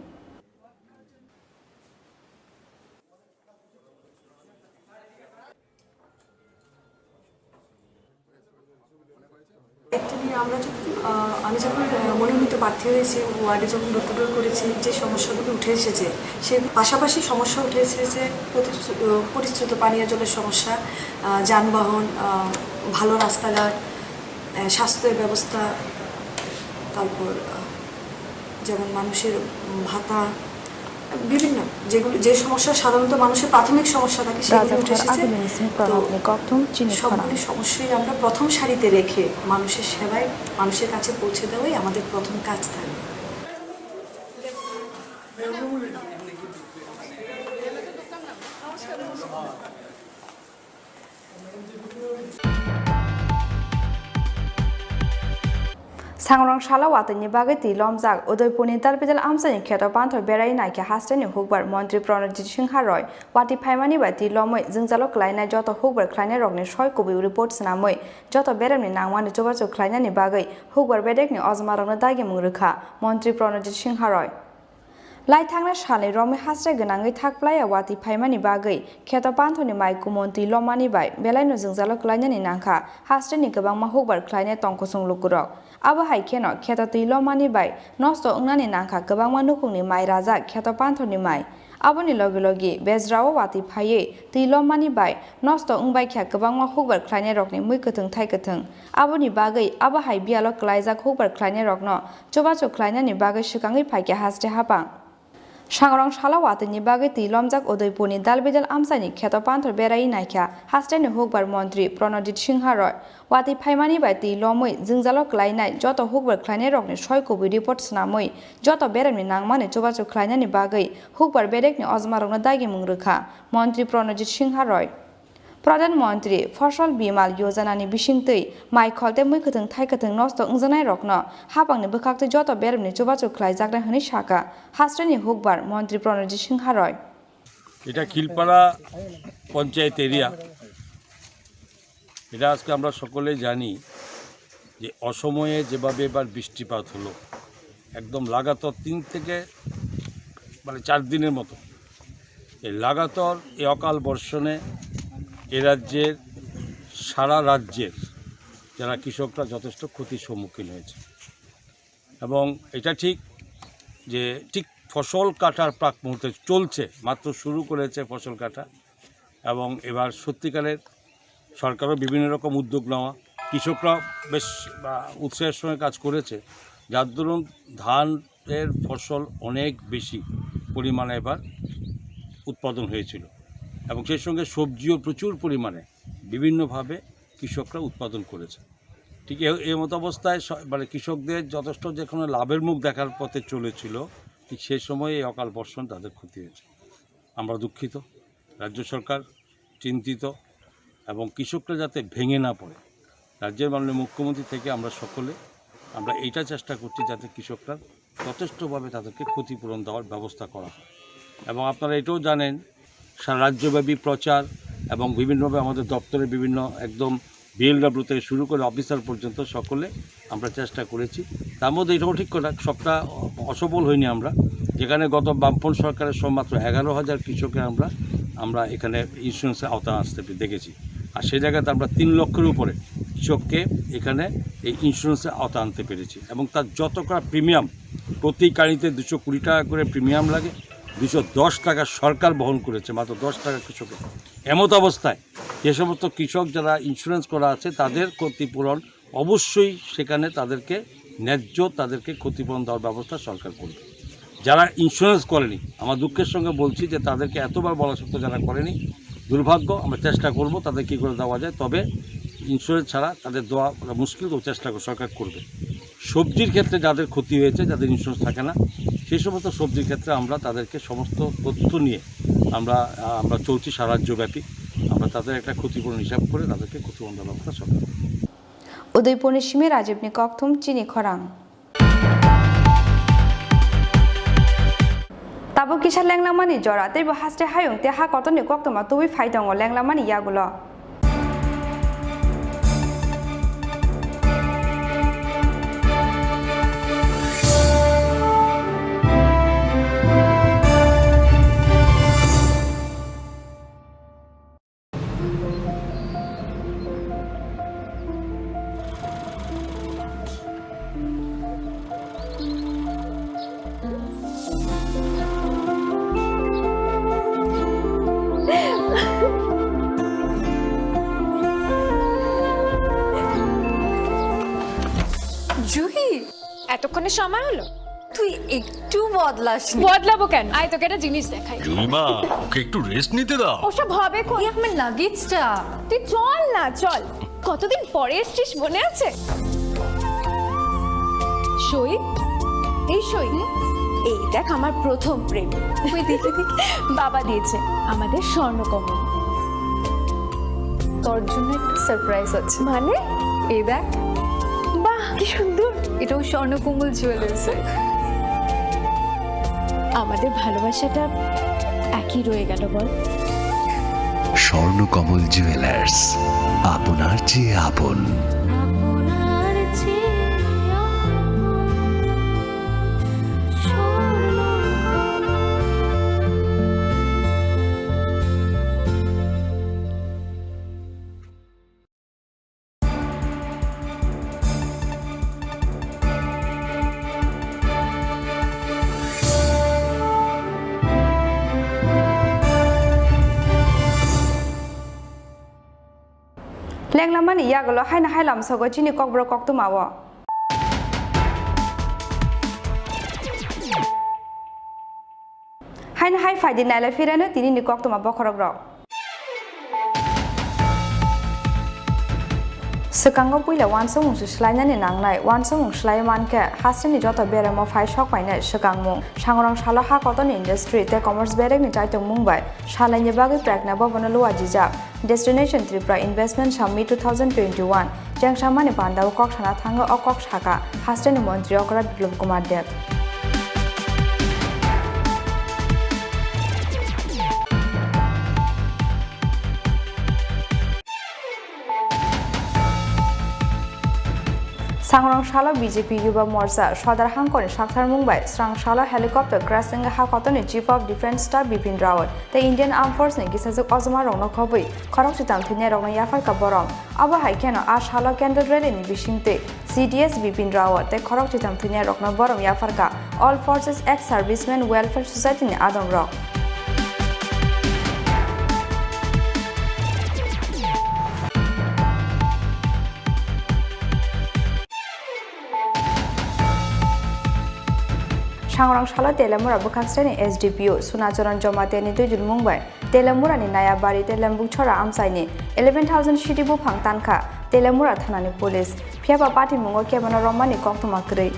দায়িত্ব নিয়ে আমরা যখন আহ, আমি যখন আহ, মনোনীত প্রার্থী হয়েছি, ওয়ার্ডে যখন ডোর টু ডোর করেছি, যে সমস্যাগুলো উঠে এসেছে, সে পাশাপাশি সমস্যা উঠে এসেছে প্রতিশ্রু- আহ, পরিশ্রুত পানীয় জলের সমস্যা, আহ, যানবাহন, আহ, ভালো রাস্তাঘাট, আহ, স্বাস্থ্যের ব্যবস্থা, তারপর আহ, যেমন মানুষের উম, ভাতা, বিভিন্ন যেগুলো, যে সমস্যা সাধারণত মানুষের প্রাথমিক সমস্যা থাকে, সেগুলো উঠে এসেছে। তো সবগুলি সমস্যাই আমরা প্রথম সারিতে রেখে মানুষের সেবায়, মানুষের কাছে পৌঁছে দেওয়াই আমাদের প্রথম কাজ থাকবে। Sangrong salo watwini bagwi twi lomjak Udaipurni Dalbidal amchaini kheto panthor berai naikhe hasteni hukbar Montri Pranojit Singha Roy watwi phaimani bai twi lomwi jwngjalo kwlainai joto hukbar khlainairokni soi kubui report swnamwi joto beremni nangmani chubachu khlainani bagwi hukbar bedekni ojmarokno dagimung rwkha Montri Pranojit Singha Roy. Lai thangnai salni romwi hasre gwnangwi thak plaiya watwi phaimani bagwi kheto panthorni mai kumon twi lomani bai belaino jwngjalo kwlainani nangkha hasreni kwbangma hukbar khlainai tongkusung lukurok. Abo hai kheno kheto twi lomani bai nosto wngnani nangkha kwbangma nukhungni mai rajak kheto panthorni mai. Aboni logi logi bejrao watwi phaiwi twi lomani bai nosto wngbaikha kwbangma hukbar khlainairokni mui kwthwng thai kwthwng. Aboni bagwi abo hai biyalo kwlaijak hukbar khlainairokno chubachu khlainani bagwi swkangwi phaikha haste hapang. Sangrong salo watwini bagwi twi lomjak Udaipurni Dalbidal amchaini kheto panthor berai naikha hasteni hukbar montri Pranojit Singha Roy. Watwi phaimani bai twi lomwi jwngjalo kwlainai joto hukbar khlainairokni soi kubui report swnamwi joto beremni nangmani chubachu khlainani bagwi hukbar bedekni ojmarokno dagimung rwkha montri Pranojit Singha Roy. Pradhan Mantri Fasal Bimal Yojana ni bisingtwi mai kholte mui kwthwng thai kwthwng nosto wngjaknairokno hapangni bwkhaktwi joto beremni chubachu khlaijaknai hwnwi sakha hasteni hukbar Mantri Pranojit Singha Roy. এটা খিলপাড়া পঞ্চায়েত এরিয়া। এটা আজকে আমরা সকলে জানি যে অসময়ে যেভাবে এবার বৃষ্টিপাত হলো, একদম লাগাতার তিন থেকে মানে চার দিনের মতো এই লাগাতার এই অকাল বর্ষণে এ রাজ্যের সারা রাজ্যের যারা কৃষকরা যথেষ্ট ক্ষতির সম্মুখীন হয়েছে। এবং এটা ঠিক যে ঠিক ফসল কাটার প্রাক মুহূর্তে চলছে, মাত্র শুরু করেছে ফসল কাটা। এবং এবার সত্যিকারের সরকারও বিভিন্ন রকম উদ্যোগ নেওয়া, কৃষকরা বেশ আহ, উৎসাহের সঙ্গে কাজ করেছে, যার দরুন ধানের ফসল অনেক বেশি পরিমাণে এবার উৎপাদন হয়েছিল। এবং সেই সঙ্গে সবজিও প্রচুর পরিমাণে বিভিন্নভাবে কৃষকরা উৎপাদন করেছে। ঠিক এ- এই মতো অবস্থায় স- মানে কৃষকদের যথেষ্ট যেখানে লাভের মুখ দেখার পথে চলেছিল, ঠিক সেই সময় এই অকাল বর্ষণ তাদের ক্ষতি হয়েছে। আমরা দুঃখিত, রাজ্য সরকার চিন্তিত এবং কৃষকরা যাতে ভেঙে না পড়ে। রাজ্যের মাননীয় মুখ্যমন্ত্রী থেকে আমরা সকলে আমরা এইটা চেষ্টা করছি যাতে কৃষকরা যথেষ্টভাবে তাদেরকে ক্ষতিপূরণ দেওয়ার ব্যবস্থা করা হয়। এবং আপনারা এটাও জানেন, সারা রাজ্যব্যাপী প্রচার এবং বিভিন্নভাবে আমাদের দপ্তরের বিভিন্ন একদম বিএলডব্লিউ থেকে শুরু করে অফিসার পর্যন্ত সকলে আমরা চেষ্টা করেছি। তার মধ্যে এটাও ঠিক কথা, সবটা অসফল হয়নি আমরা। যেখানে গত বামফ্রন্ট সরকারের সময় মাত্র এগারো হাজার কৃষকের আমরা আমরা এখানে ইন্স্যুরেন্সের আওতায় আসতে দেখেছি, আর সেই জায়গাতে আমরা তিন লক্ষের উপরে কৃষককে এখানে এই ইন্স্যুরেন্সের আওতা আনতে পেরেছি এবং তার যত করা প্রিমিয়াম, প্রতি গাড়িতে দুশো কুড়ি টাকা করে প্রিমিয়াম লাগে, দুশো দশ টাকা সরকার বহন করেছে, মাত্র দশ টাকা কৃষকের। এমত অবস্থায় যে সমস্ত কৃষক যারা ইন্স্যুরেন্স করা আছে, তাদের ক্ষতিপূরণ অবশ্যই সেখানে তাদেরকে ন্যায্য, তাদেরকে ক্ষতিপূরণ দেওয়ার ব্যবস্থা সরকার করবে। যারা ইন্স্যুরেন্স করেনি, আমার দুঃখের সঙ্গে বলছি যে তাদেরকে এতবার বলা সত্ত্বেও যারা করেনি, দুর্ভাগ্য। আমরা চেষ্টা করব তাদের কী করে দেওয়া যায়, তবে ইন্স্যুরেন্স ছাড়া তাদের দেওয়া ওটা মুশকিল, তবু চেষ্টা করে সরকার করবে। সবজির ক্ষেত্রে যাদের ক্ষতি হয়েছে, যাদের ইন্স্যুরেন্স থাকে না, সেই সমস্ত সবজির ক্ষেত্রে আমরা তাদেরকে সমস্ত তথ্য নিয়ে আমরা, আমরা চলছি সারা রাজ্যব্যাপী। আমরা তাদের একটা ক্ষতিপূরণ হিসাব করে তাদেরকে ক্ষতিপূরণ দেওয়ার ব্যবস্থা সরকার করবে। Udaipurni simi Rajibni kokthum chini khorang. Tabuk kisa lenglamani jora, teibo haste hayung tei ha kotorni koktwma tubui phai tongo lenglamani yagulo. Juhi, এতক্ষণে সময় হলো? তুই একটু বদলাসনি। বদলাবো কেন? আয়, তোকে একটা জিনিস দেখাই। জুইমা, ওকে একটু রেস্ট নিতে দাও। ওসব হবে কোন? এই আমার লাগেজটা। তুই চল না, চল। কতদিন পরে এসছিস, মনে আছে? সই, এই সই। এই দেখ, আমার প্রথম প্রেম। ওই দেখি, দেখি। বাবা দিয়েছে আমাদের স্বর্ণকমল। তোর জন্য একটা সারপ্রাইজ আছে। মানে? এই দেখ। বাহ, কি সুন্দর। এটাও স্বর্ণকমল জুয়েলার্স। আমাদের ভালোবাসাটা একই রয়ে গেল, বল? স্বর্ণকমল জুয়েলার্স, আপনার চেয়ে আপন। Lenglamani yagulo haino hai lamsogo chini kokborok koktwmao. Haino hai phaidi nailai phirano tinini koktwma bokhorokrok. Swkango puila uansukmung se swlainani nangnai, uansukmung swlaiwi mankhe hasteni joto beremo phai sok painai swkangmung. Sangrong salo ha kotorni industry tei commerce berekni chaitokmung bai salaini bagwi Prekna Bhavan-o luajijak. Destination Tripura Investment Summit two thousand twenty-one chengsamani pandao kok sana thango o kok saka hasteni montri Okra Biplab Kumar Deb. Sangrong salo B J P Yuba Morcha Sodar Hangkoni saktharmung bai srang salo helicopter crash wngwi ha kotorni Chief of Defence Staff Bipin Rawat tei Indian Armed Force ni kisajwk ojoma rokno khobwi khorok chitam thwinairokno yapharkha borom. Abo hai kheno a salo candle rally ni bisingtwi C D S Bipin Rawat tei khorok chitam thwinairokno borom yapharkha All Forces Ex Servicemen Welfare Society ni adongrok. Sangrong salo Telemura bwkhak sreni S D P O Sunacharan Jamatia ni twijlmung bai Telemura ni Nayabari tei Lembukchora amchai ni eleven thousand sidi buphang tankha Telemura thana ni police, phiya ba patimungo kebono romani koktwma kwrwi.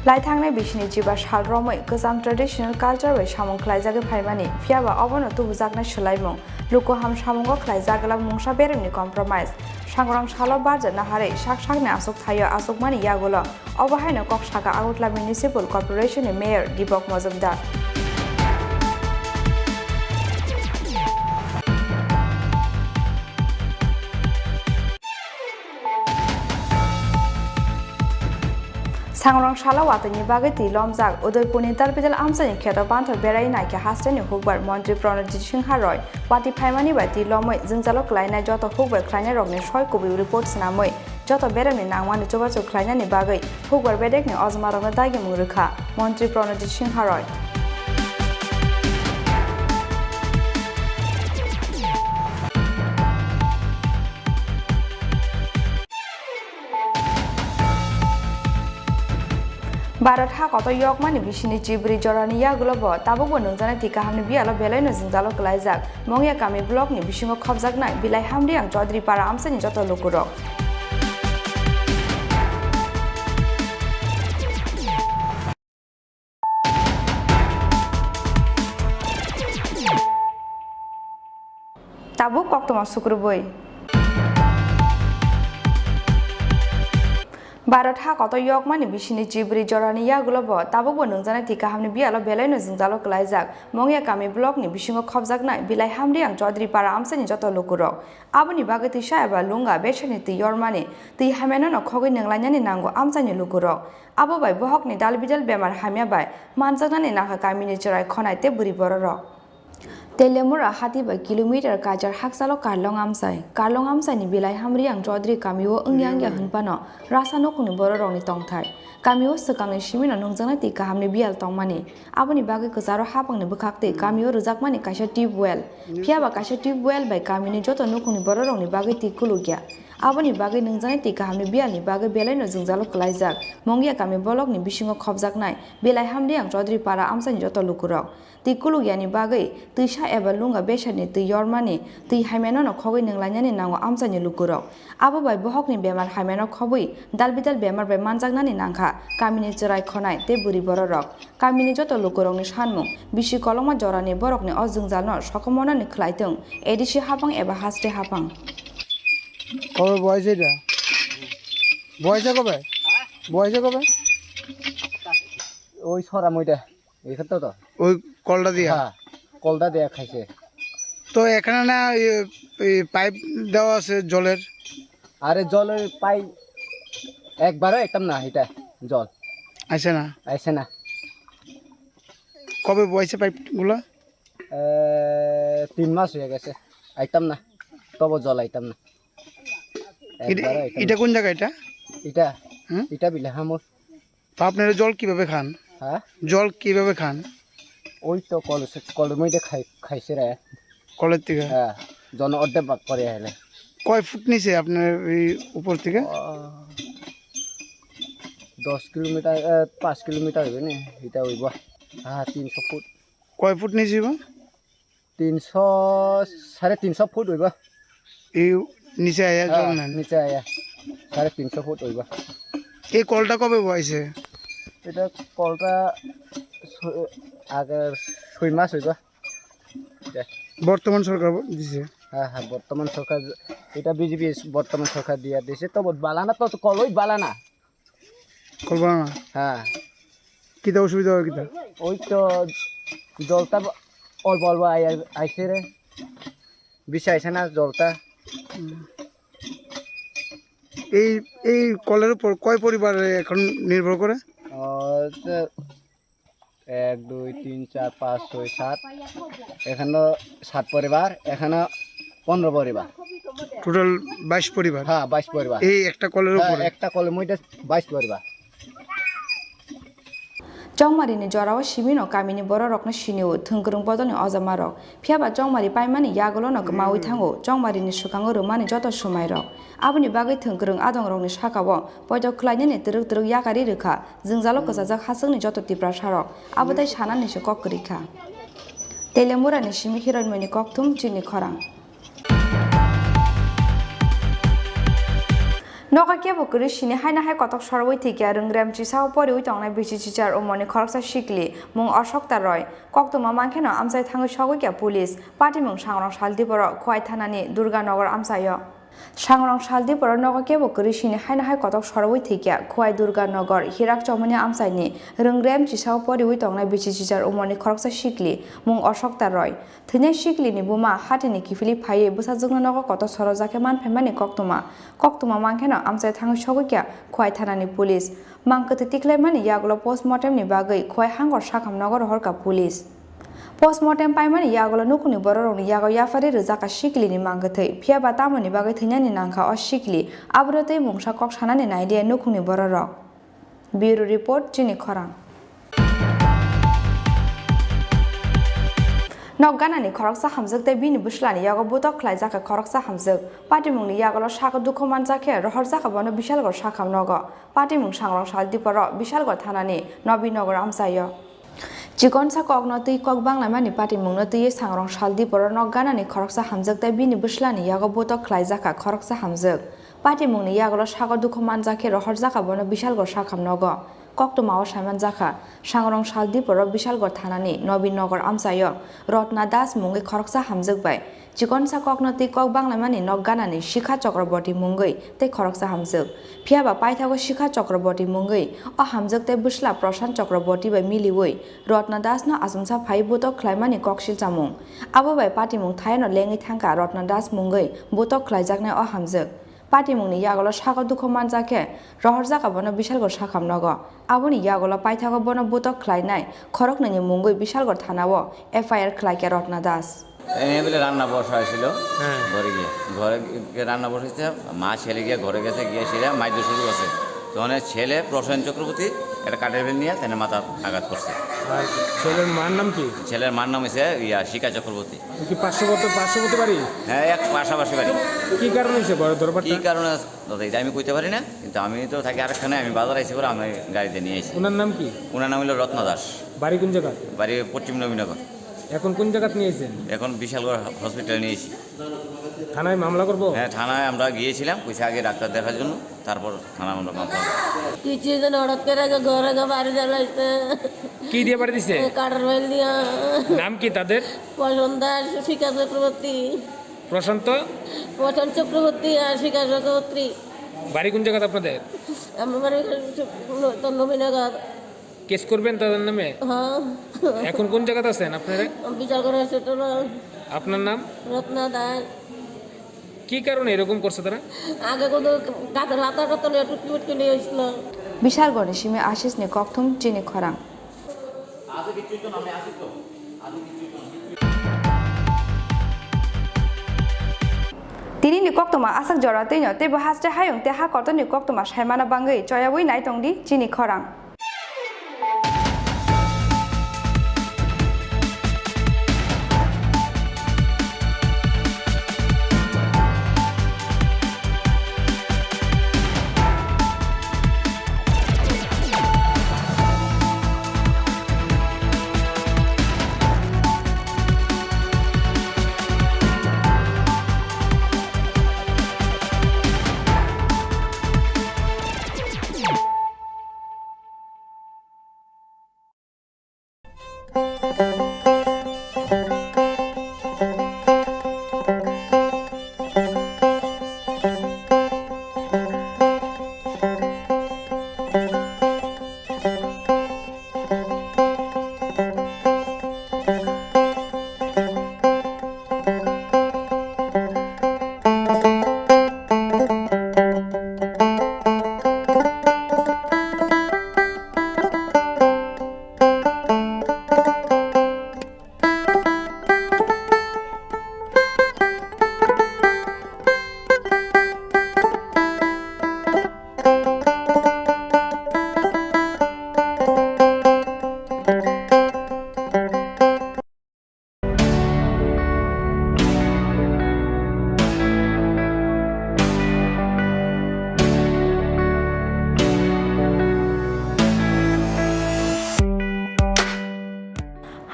Lai thangnai bisini jiba sal romwi kwcham traditional culture bai samung khlaijagwi phaimani, phiya ba obono tubujaknai swlaimung, luku ham samungo khlaijak glak mungsa beremni compromise. Sangrong salo barja naharwi sak sakni aswk thaio achukmani yagulo. Obo haino kok saka Agartala Municipal Corporation ni Mayor Dipok Majumdar. Sangrong salo watwini bagwi twi lomjak. Udaipurni Dalbidal amchaini kheto panthor berai naikhe hasteni hukbar Montri Pranojit Singha Roy watwi phaimani bai twi lomwi jwngjalo klainai joto hukbar khlainairokni soi kubui report swnamwi joto beremni nangmani chubachu khlainani bagwi hukbar bedekni ojmarokno dagimung rwkha Montri Pranojit Singha Roy. Bharat ha kotor yokmani bisini chibri jorani yagulo bo tabukbo nungjaknai twi kahamni biyalo belaino jwngjalo kwlaijak. Mongya kami blockni bisingo khopjaknai Bilai Hamriang Chaudhary para amchaini joto lukurok. Tabuk koktwma sukrubui. Bharat ha kotor yokmani bisini chibri jorani yagulo bo tabukbo nungjaknai twi kahamni biyalo belaino jwngjalo kwlaijak. Mongya kami blockni bisingo khopjaknai Bilai Hamriang Chaudhary para amchaini joto lukurok. Aboni bagwi twisa eba lunga besani twi yormani, twi hamyano no khogwi nunglainani nango amchaini lukurok. Abo bai bohokni dalbidal bemar hamya bai manjaknani nangkha kamini chwrai khonai tei bwrwi bororok. Telemura hati bai kilometer kaichar hakchalo Karlong amchai. Karlong amchaini Bilai Hamriang Chaudhary kamio wngya wngya hwnphano rasa nukhungni bororokni tongthai. Kamio swkangni simino nungjaknai twi kahamni biyal tongmani. Aboni bagwi kwcharo hapangni bwkhaktwi kamio rwjakmani kaisa tube well. Phiya ba kaisa tube well bai kamini joto nukhungni bororokni bagwi twi kulukya. Aboni bagwi nungjaknai twi kahamni biyalni bagwi belaino jwngjalo kwlaijak. Mongya kami bolokni bisingo khopjaknai Bilai Hamriang Chaudhary para amchaini joto lukurok. Twi kulukyani bagwi twisa eba lunga besani twi yormani, twi hamyano no khogwi nunglainani nango amchaini lukurok. Abo bai bohokni bemar hamyano khobwi dalbidal bemar bai manjaknani nangkha kamini chwrai khonai tei bwrwi bororok. Kamini joto lukurokni sanmung, bisi kolokma jorani borokni o jwngjalno sokomornani khlai thung, A D C hapang eba haste hapang. কবে বয়স এটা? বয়সে কবে? বয়সে কবে? ওই ছড়া মইটা, এখান তো তো। ওই কলটা দিয়া? হ্যাঁ, কলটা দিয়া খাইছে। তো এখানে না, ইয়ে, এই পাইপ দেওয়া আছে জলের? আরে জলের পাইপ একবারও একদম না, এটা জল। আইছে না? আইছে না। কবে বইছে পাইপগুলো? এ, তিন মাস হয়ে গেছে, আইতাম না, তবু জল আইতাম না। এটা, একবারও আইতাম এটা না। কোন জায়গা এটা? এটা, হুম? এটা বিলাহামুর। তো আপনারা জল কিভাবে খান? হ্যাঁ? জল কিভাবে খান? ওই তো কল, কলের মধ্যে খাই, খাইছে রে। কলের থেকে? হ্যাঁ, জন অর্ধেক ভাগ করে আইলে। কয় ফুট নিচে আপনার এই উপর থেকে? ও, দশ কিলোমিটার, এ, পাঁচ কিলোমিটার হইবে নি, এটা হইব। হ্যাঁ, তিনশো ফুট। কয় ফুট নিচে হইব? তিনশো, সাড়ে তিনশো ফুট হইব। এই নিচে আয়া জল হ্যাঁ, নেন? নিচে আয়া সাড়ে তিনশো ফুট হইব। এই কলটা কবে বওয়াইছে? এটা কলটা ছ-, আগে ছয় মাস হইব। দে। বর্তমান সরকার ব-, দিছে? হ্যাঁ, হ্যাঁ, বর্তমান সরকার, এটা বিজেপি বর্তমান সরকার দিয়া দিছে, তবু বালানা তো, তো কলই বালানা। কল বালানা? হ্যাঁ। কিতা অসুবিধা হয় কিতা? ওই তো জলটা অল্প অল্প আই-, আইছে রে, বেশি আইছে না জলটা। হুম। এই, এই কলের উপর কয় পরিবার এখন নির্ভর করে? ও, তো এক, দুই, তিন, চার, পাঁচ, ছয়, সাত। এখানে সাত পরিবার, এখানে পনেরো পরিবার। টোটাল বাইশ পরিবার? হ্যাঁ, বাইশ পরিবার। এই একটা কলের হ্যাঁ, উপরে? একটা কলের মধ্যে বাইশ পরিবার। Chongmari ni jorao simino kamini bororokno sinio thwngkwrwng bodolni ojamarok. Phiya ba chongmari paimani yagulono kwmawi thango, chongmari ni swkango rwmani joto swmairok. Aboni bagwi thwngkwrwng adongrokni sakao poito khlainani twrwk twrwk yakari rwkha, jwngjalo kwchajak hachwkni joto Tiprasarok. Abo tei sanani se kok kwrwi kha. Telemurani simi hiroinmani kokthum chini khorang. Noka kebo kwrwi sini haino hai kotok sorwi thwikya rwngrem chisao poriwi tongnai bisi chichar umorni khoroksa sikli mung Ashok Roy. Koktwma mankheno amchai thangwi sogwi kha police. Patimung sangrong sal diboro Khowai thanani Durganagar amchaio. Sangrong Saldiporo nogo kebo kwrwi sini haino hai kotok sorowi thwikya Khwai Durga Nogor Hirak Chomoni amchaini Rwngrem chisao poriwi tongnai bisi chichar umorni khoroksa sikli mung Ashokta Roy. Thwinai siklini buma hatini kiphilwi phaiwi bwsajwkno nogo kotor sorojakhe manphaimani koktwma. Koktwma mankheno amchai thangwi sogwikha Khwai thanani police. Mang kwthwi tikhlaimani yagulo postmortemni bagwi Khwai Hangor Sakham nogo rohorkha police. Postmortem paimani yagulo nukhungni bororokni yago yapharwi rwjakha siklini mang kwthwi, phiyaba tamoni bagwi thwinani nangkha o sikli, aboni twi mungsa kok sanani nailiya nukhungni bororok. Bureau Report, Chini Khorang. Nok ganani khoroksa hamjwk tei bini bwslani yago butok khlaijak kha khoroksa hamjwk. Patimungni yagulo sago dukhu manjak khe rohorjak kha bono Bishalgarh Sakham nogo. Patimung Sangrong Saldiporo Bishalgarh thanani Nobinagar amchaio. Chikonsa kokno twi kok banglaimani patimungno twiwi Sangrong Saldiporo nok ganani khoroksa hamjwk tei bini bwslani yago butok khlaijak kha khoroksa hamjwk. Patimungni yagulo sago dukhu manjak khe rohorjak kha bono Bishalgarh Sakham nogo. Koktwmao saimanjak kha, Sangrong Saldiporo Bishalgarh thanani Nobinagar amchaio Ratna Das mungwi khoroksa hamjwk bai chikonsa kokno twi kok banglaimani nok ganani Sikha Chakraborty mungwi tei khoroksa hamjwk. Phiyaba paithago Sikha Chakraborty mungwi o hamjwk tei bwsla Prashant Chakraborty bai miliwi Ratna Das no achomsa phaiwi butok khlaimani koksil chamung. Abo bai patimung thayano lengwi thangkha Ratna Das mungwi butok khlaijaknai o hamjwk. Patimungni yagulo sago dukhu manjak khe rohorjak kha bono Bishalgarh Sakham nogo. Aboni yagulo paithago bono butok khlainai khoroknwini mungwi Bishalgarh thanao F I R khlaikha Ratna Das. এনে বলে রান্না বসা হয়েছিল। হ্যাঁ। ঘরে গিয়ে, ঘরে গিয়ে রান্না বসেছে, মা ছেলে গিয়ে ঘরে গেছে, গিয়ে সেটা মাইদ্য শুরু করছে। তখন ছেলে প্রসেন চক্রবর্তী একটা কাঠের বেল নিয়ে তাহলে মাথা আঘাত করছে। আর ছেলের মার নাম কি? ছেলের মার নাম হচ্ছে ইয়া শিকা চক্রবর্তী। কি পার্শ্ববর্তী, পার্শ্ববর্তী বাড়ি? হ্যাঁ, এক পাশাপাশি বাড়ি। কি কারণে হয়েছে বড় দরবারটা? কি কারণে আছে দাদা, এটা আমি কইতে পারি না, কিন্তু আমি তো থাকি আরেকখানে, আমি বাজার আইছি করে আমি গাড়িতে নিয়ে আইছি। ওনার নাম কি? ওনার নাম হলো রত্না দাস। বাড়ি কোন জায়গা? বাড়ি পশ্চিম নবীনগর। এখন কোন জায়গাত নিয়ে আইছেন? এখন বিশালগড় হসপিটালে নিয়ে আইছি। থানায় মামলা করবো? হ্যাঁ, থানায় আমরা গিয়েছিলাম, কইছে আগে ডাক্তার দেখার জন্য, তারপর থানায় আমরা মামলা করবো। কিছু জন হঠাৎ করে আগে ঘরে আগে বাড়ি জ্বালাইছে। কি দিয়ে বাড়ি দিছে? কাঠের বেল দিয়া। নাম কি তাদের? প্রশান্ত দাস, শিকা চক্রবর্তী। প্রশান্ত? প্রশান্ত চক্রবর্তী আর শিকা চক্রবর্তী। বাড়ি কোন জায়গাতে আপনাদের? আমার বাড়ি তো নবীনগর। কেস করবেন তাদের নামে? হ্যাঁ। এখন কোন জায়গাতে আছেন আপনারা? বিশালগড় হসপিটাল। আপনার নাম? রত্না দাস। কি কারণে এরকম করছে তারা? আগে কোনো গাছের পাতা টাতা নিয়ে টুটকি ফুটকি নিয়ে এসেছিল। Bishalgarhni simi Ashishni kokthum Chini Khorang. Tini ni koktwma asak jora twino teibo haste hayung tei ha kotorni koktwma saimana bangwi choyawi nai tongdi Chini Khorang.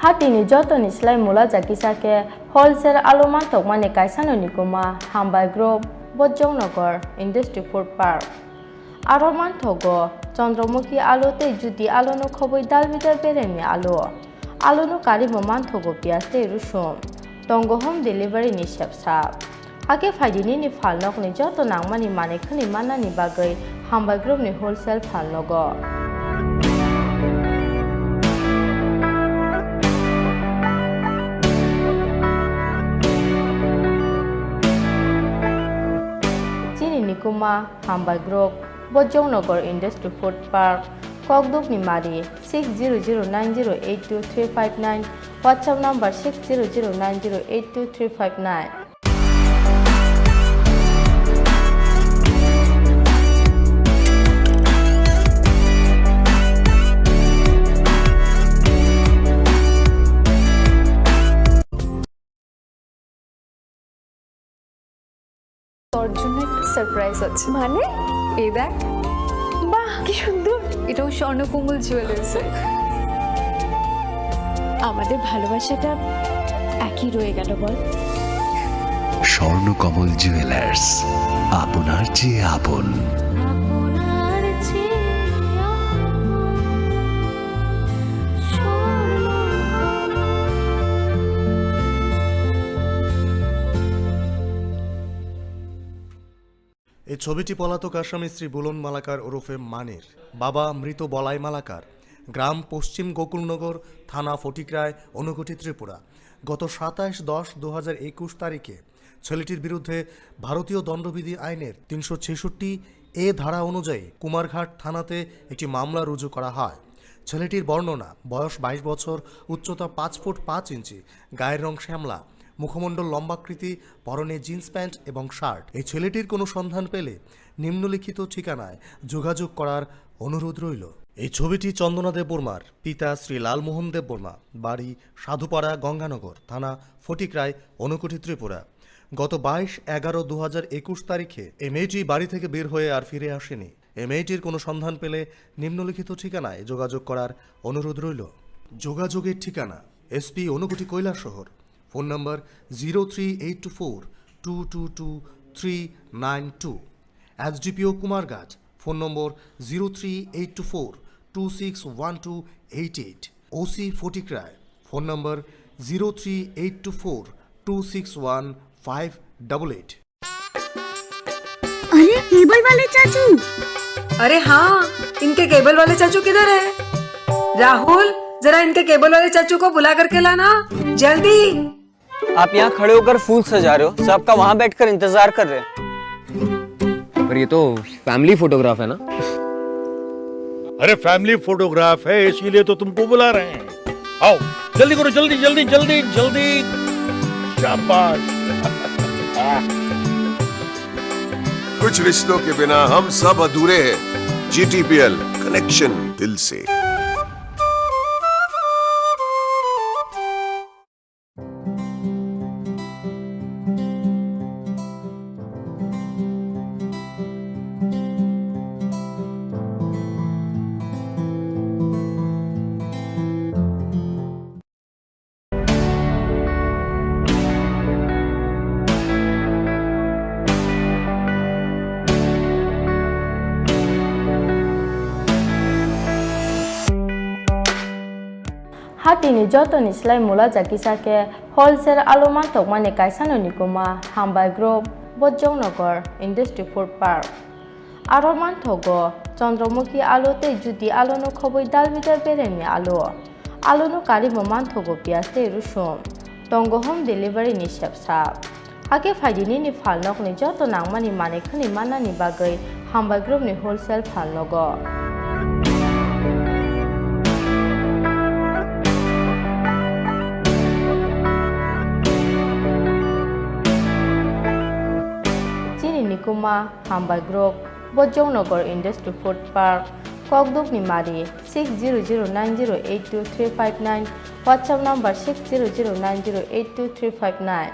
Hatini jotoni slai mula jakisa khe wholesale alu mantokmani kaisano nikuma Hambai Group, Bojongnagar Industry Food Park. Aro manthogo Chandramukhi alu tei Jyoti aluno khobwi dalbidal beremni alu. Aluno karwi bo manthogo piyaj tei rusum. Tongo home delivery ni sepsa. Hakhe phaidi nini phalnokni joto nangmani manwi khwnwi mannani bagwi Hambai Group ni wholesale phalnogo. Chini nikuma Hambai Group, Bojongnagar Industry Food Park, Kokdukni Mari, six zero zero nine zero eight two three five nine, WhatsApp number six zero zero nine zero eight two three five nine. তোর জন্য একটা সারপ্রাইজ আছে। মানে? এই দেখ। বাহ, কি সুন্দর। এটাও স্বর্ণকমল জুয়েলার্সের। আমাদের ভালোবাসাটা একই রয়ে গেল, বল? স্বর্ণকমল জুয়েলার্স, আপনার চেয়ে আপন। এই ছবিটি পলাতক আসামি শ্রী বুলন মালাকার ওরফে মানির, বাবা মৃত বলাই মালাকার, গ্রাম পশ্চিম গোকুলনগর, থানা ফটিকরায়, ঊনকোটি, ত্রিপুরা। গত সাতাশ দশ দু হাজার একুশ তারিখে ছেলেটির বিরুদ্ধে ভারতীয় দণ্ডবিধি আইনের তিনশো ছেষট্টি এ ধারা অনুযায়ী কুমারঘাট থানাতে একটি মামলা রুজু করা হয়। ছেলেটির বর্ণনা, বয়স বাইশ বছর, উচ্চতা পাঁচ ফুট পাঁচ ইঞ্চি, গায়ের রং শ্যামলা, মুখমণ্ডল লম্বাকৃতি, পরনে জিন্স প্যান্ট এবং শার্ট। এই ছেলেটির কোনো সন্ধান পেলে নিম্নলিখিত ঠিকানায় যোগাযোগ করার অনুরোধ রইল। এই ছবিটি চন্দনা দেববর্মার, পিতা শ্রী লালমোহন দেববর্মা, বাড়ি সাধুপাড়া গঙ্গানগর, থানা ফটিকরায়, ঊনকোটি, ত্রিপুরা। গত বাইশ এগারো দু হাজার একুশ তারিখে এই মেয়েটি বাড়ি থেকে বের হয়ে আর ফিরে আসেনি। এই মেয়েটির কোনো সন্ধান পেলে নিম্নলিখিত ঠিকানায় যোগাযোগ করার অনুরোধ রইল। যোগাযোগের ঠিকানা: SP Unakoti Kailashahar, phone number zero three eight two four two two two three nine two, SDPO Kumarghat, phone number zero three eight two four two six one two eight eight, OC Fatikroy, phone number zero three eight two four two six one five double eight. अरे, cable वाले चाचू। अरे हाँ, इनके केबल वाले चाचू किधर है? राहुल, जरा इनके केबल वाले चाचू को बुला करके लाना, जल्दी। आप यहाँ खड़े होकर फूल सजा रहे हो, सबका वहाँ बैठकर इंतजार कर रहे हैं। पर ये तो फैमिली फोटोग्राफ है ना? अरे, फैमिली फोटोग्राफ है, इसीलिए तो तुमको बुला रहे हैं। आओ, जल्दी करो, जल्दी, जल्दी, जल्दी, जल्दी। शाबाश। कुछ रिश्तों के बिना हम सब अधूरे हैं। जीटीपीएल, कनेक्शन दिल से। Hatini jotoni slai mula jakisa khe wholesale alu mantokmani kaisano nikuma Hambai Group, Bojongnagar Industry Food Park. Aro manthogo Chandramukhi alu tei Jyoti aluno khobwi dalbidal beremni alu. Aluno karibo manthogo piyaj tei rusum. Tongo home delivery ni sepsa. Hakhe phaidi nini phalnokni joto nangmani manwi khwnwi mannani bagwi Hambai Group ni wholesale phalnogo. Chini nikuma Hambai Group, Bojongnagar Industry Food Park, Kokdukni Mari, six zero zero nine zero eight two three five nine, WhatsApp number six zero zero nine zero eight two three five nine.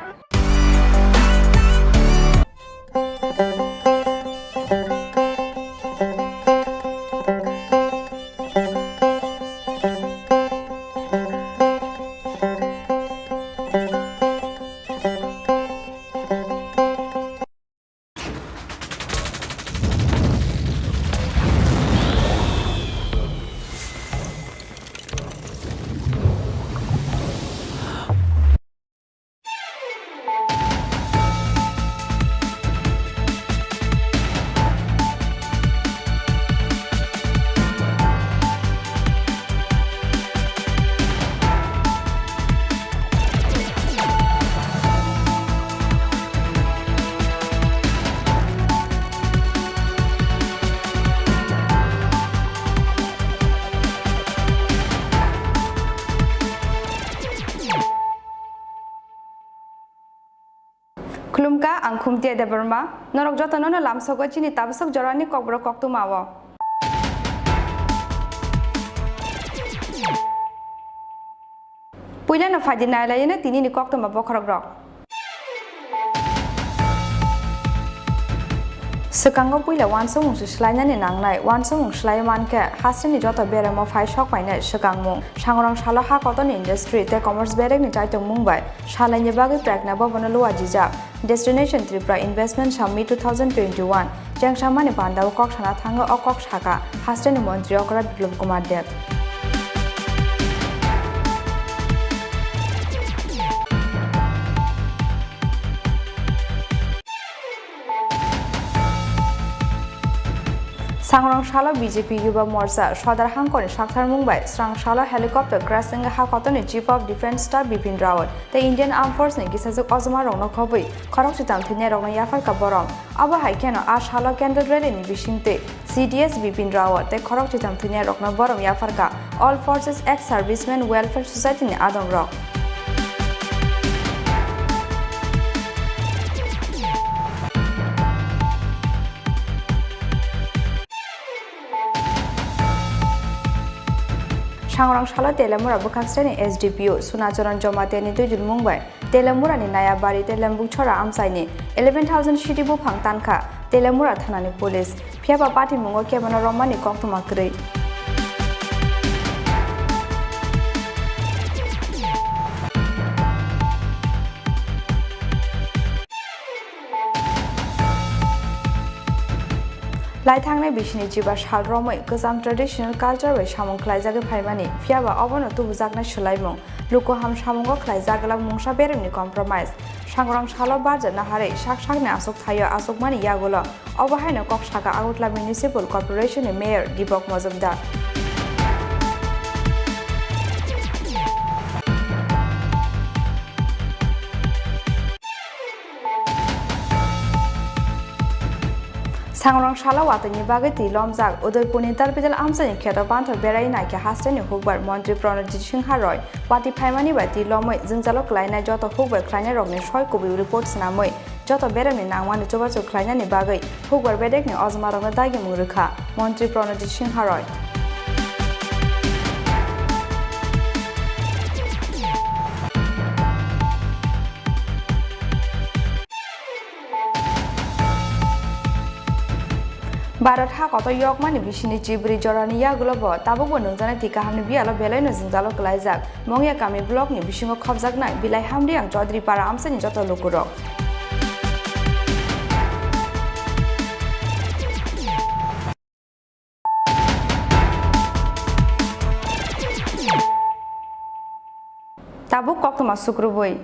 Wngkha ang Khumtia Debbarma, norok jotono no lamsogo chini tabasok jorani kokborok koktwma o. Puilano phaidi nailaino tinini koktwma bokhorokrok. Swkango puila uansukmung se swlainani nangnai, uansukmung swlaiwi mankhe hasteni joto beremo phai sokpainai swkangmung. Sangrong salo ha kotorni industry tei commerce berekni chaitokmung bai salaini bagwi prekna bobono luajijak. Destination Tripura Investment Summit two thousand twenty-one chengsamani pandao kok sana thango o kok saka hasteni montri okra Biplab Kumar Deb. Sangrong salo B J P Yuba Morcha Sodar Hangkoni saktharmung bai srang salo helicopter crash wngwi ha kotorni Chief of Defence Staff Bipin Rawat tei Indian Armed Force ni kisajwk ojma rokno khobwi khorok chitam thwinai rokno yapharkha borom. Abo hai kheno a salo candle rally ni bisingtwi C D S Bipin Rawat tei khorok chitam thwinai rokno borom yapharkha All Forces Ex Servicemen Welfare Society ni adong rok. Sangrong salo Telemura bwkhak sreni S D P O Sunacharan Jamatia ni twijlmung bai Telemura ni Nayabari tei Lembukchora amchai ni eleven thousand sidi buphang tankha Telemura thana ni police, phiya ba patimungo kebono romani koktwma kwrwi. Lai thangnai bisini chiba sal romwi kwcham traditional culture bai samung khlaijagwi phaimani, phiya ba obono tubujaknai swlaimung, luku ham samungo khlaijak glak mungsa beremni compromise. Sangrong salo barja naharwi sak sakni aswk thaio aswkmani yagulo obo haino kok saka Agartala Municipal Corporation ni Mayor Deepak Majumdar. Sangrong salo watwini bagwi twi lomjak Udaipurni Talpidal amchaini kheto panthor berai naikhe hasteni hukbar Montri Pranojit Singha Roy watwi phaimani bai twi lomwi jwngjalo klainai joto hukbar khlainairokni soi kubui report swnamwi joto beremni nangmani chubachu khlainani bagwi hukbar bedekni ojmarokno dagimung rwkha Montri Pranojit Singha Roy. Bharat ha kotor yokmani bisini chibri jorani yagulo bo tabukbo nungjaknai twi kahamni biyalo belaino jwngjalo kwlaijak Mongya kami blockni bisingo khopjaknai Bilai Hamriang Chaudhary para amchaini joto lukurok. Tabuk koktwma sukrubui.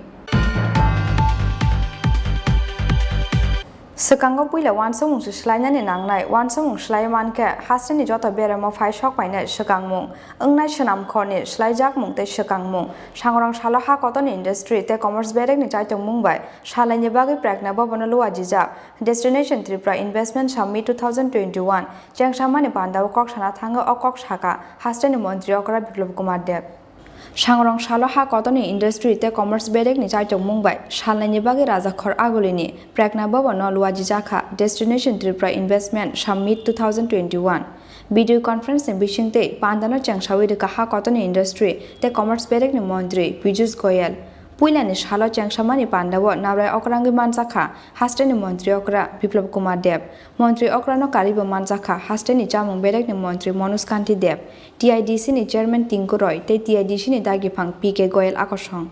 Swkango puila uansukmung se swlainani nangnai, uansukmung swlaiwi mankhe hasteni joto beremo phai sokpainai swkangmung, wngnai swnamkhorni swlaijakmung tei swkangmung. Sangrong salo ha kotorni industry tei commerce berekni chaitokmung bai salaini bagwi prekna bobono luajijak Destination Tripura Investment Summit two thousand twenty-one chengsamani pandao kok sana thango o kok saka hasteni montri okra Biplab Kumar Deb. Sangrong salo ha kotorni industry tei commerce berekni chaitokmung bai salnaini bagwi Rajakhor Agulini prekna bobono luajijakha Destination Tripura Investment Summit two thousand twenty-one. Video conference ni bisingtwi pandano chengsawi rwkha ha kotorni industry tei commerce berekni montri Piyush Goyal. Puilani salo chengsamani pandao nabrai okrangwi manjakha hasteni montri okra Biplab Kumar Deb. Montri okrano karwibo manjakha hasteni chamung berekni montri Manoj Kanti Deb, T I D C ni chairman Tinku Roy tei T I D C ni dagiphang P K Goyal akosong.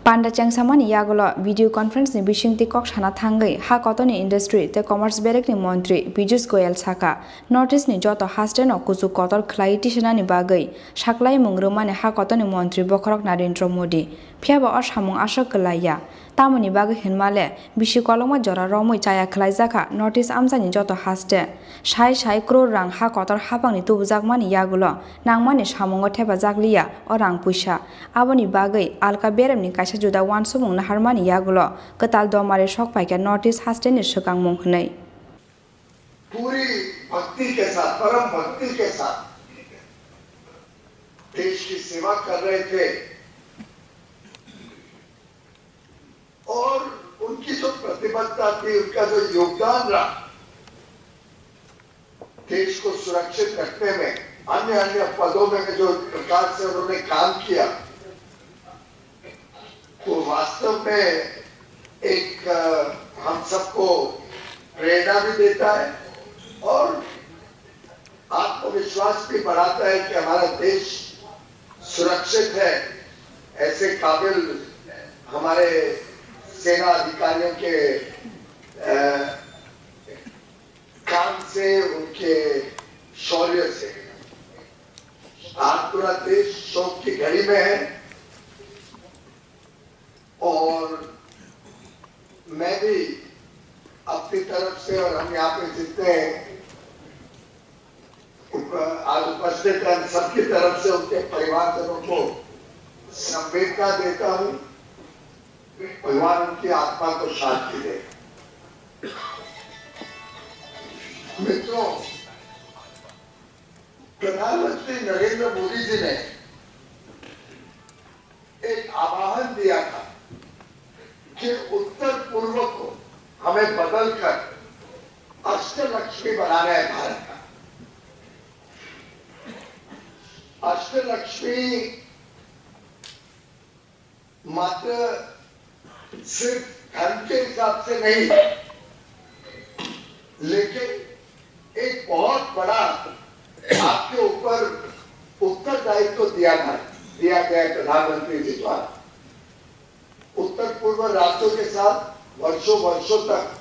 Panda chengsamani yagulo video conference ni bisingtwi kok sana thangwi ha kotorni industry tei commerce berekni montri Piyush Goyal saka, North East ni joto hasteno kuchuk kotor khlaiwi tisanani bagwi saklaimung rwmani ha kotorni montri bokhorok Narendra Modi. Phiyaba o samung aswk kwlaiya. Tamoni bagwi hinmale, bisi kolokma jora romwi chaya khlaijakha North East amchaini joto haste. Sai sai crore rang ha kotor haphangni tubujakmani yagulo nangmani samungo thepajakliya o rang puisa. Aboni bagwi alka beremni kaisa juda uansukmung naharmani yagulo kwtal domari sokpaikha North East hasteni swkangmung hwnwi. पूरी भक्ति के साथ, परम भक्ति के साथ देश की सेवा कर रहे थे और उनकी जो प्रतिबद्धता थी, उनका जो योगदान रहा देश को सुरक्षित रखने में, अन्य अन्य पदों में जो प्रकार से उन्होंने काम किया, वो वास्तव में एक, अ, हम सबको प्रेरणा भी देता है और आत्मविश्वास भी बढ़ाता है कि हमारा देश सुरक्षित है। ऐसे काबिल हमारे सेना अधिकारियों के, अ, काम से, उनके शौर्य से आज पूरा देश शोक की घड़ी में है। और मैं भी अपनी तरफ से और हम यहाँ पे जितने उप-, आज उपस्थित हैं, हम सबकी तरफ से उनके परिवारजनों को संवेदना देता हूँ। भगवान उनकी आत्मा को शांति दे। मित्रों, प्रधानमंत्री नरेंद्र मोदी जी ने एक आह्वान दिया था कि उत्तर पूर्व को हमें बदलकर अष्टलक्ष्मी बनाना है भारत का। अष्टलक्ष्मी मात्र सिर्फ धन के हिसाब से नहीं, लेकिन एक बहुत बड़ा आपके ऊपर उत्तरदायित्व दिया था, दिया गया है प्रधानमंत्री जी द्वारा। उत्तर पूर्व राज्यों के साथ वर्षों वर्षों तक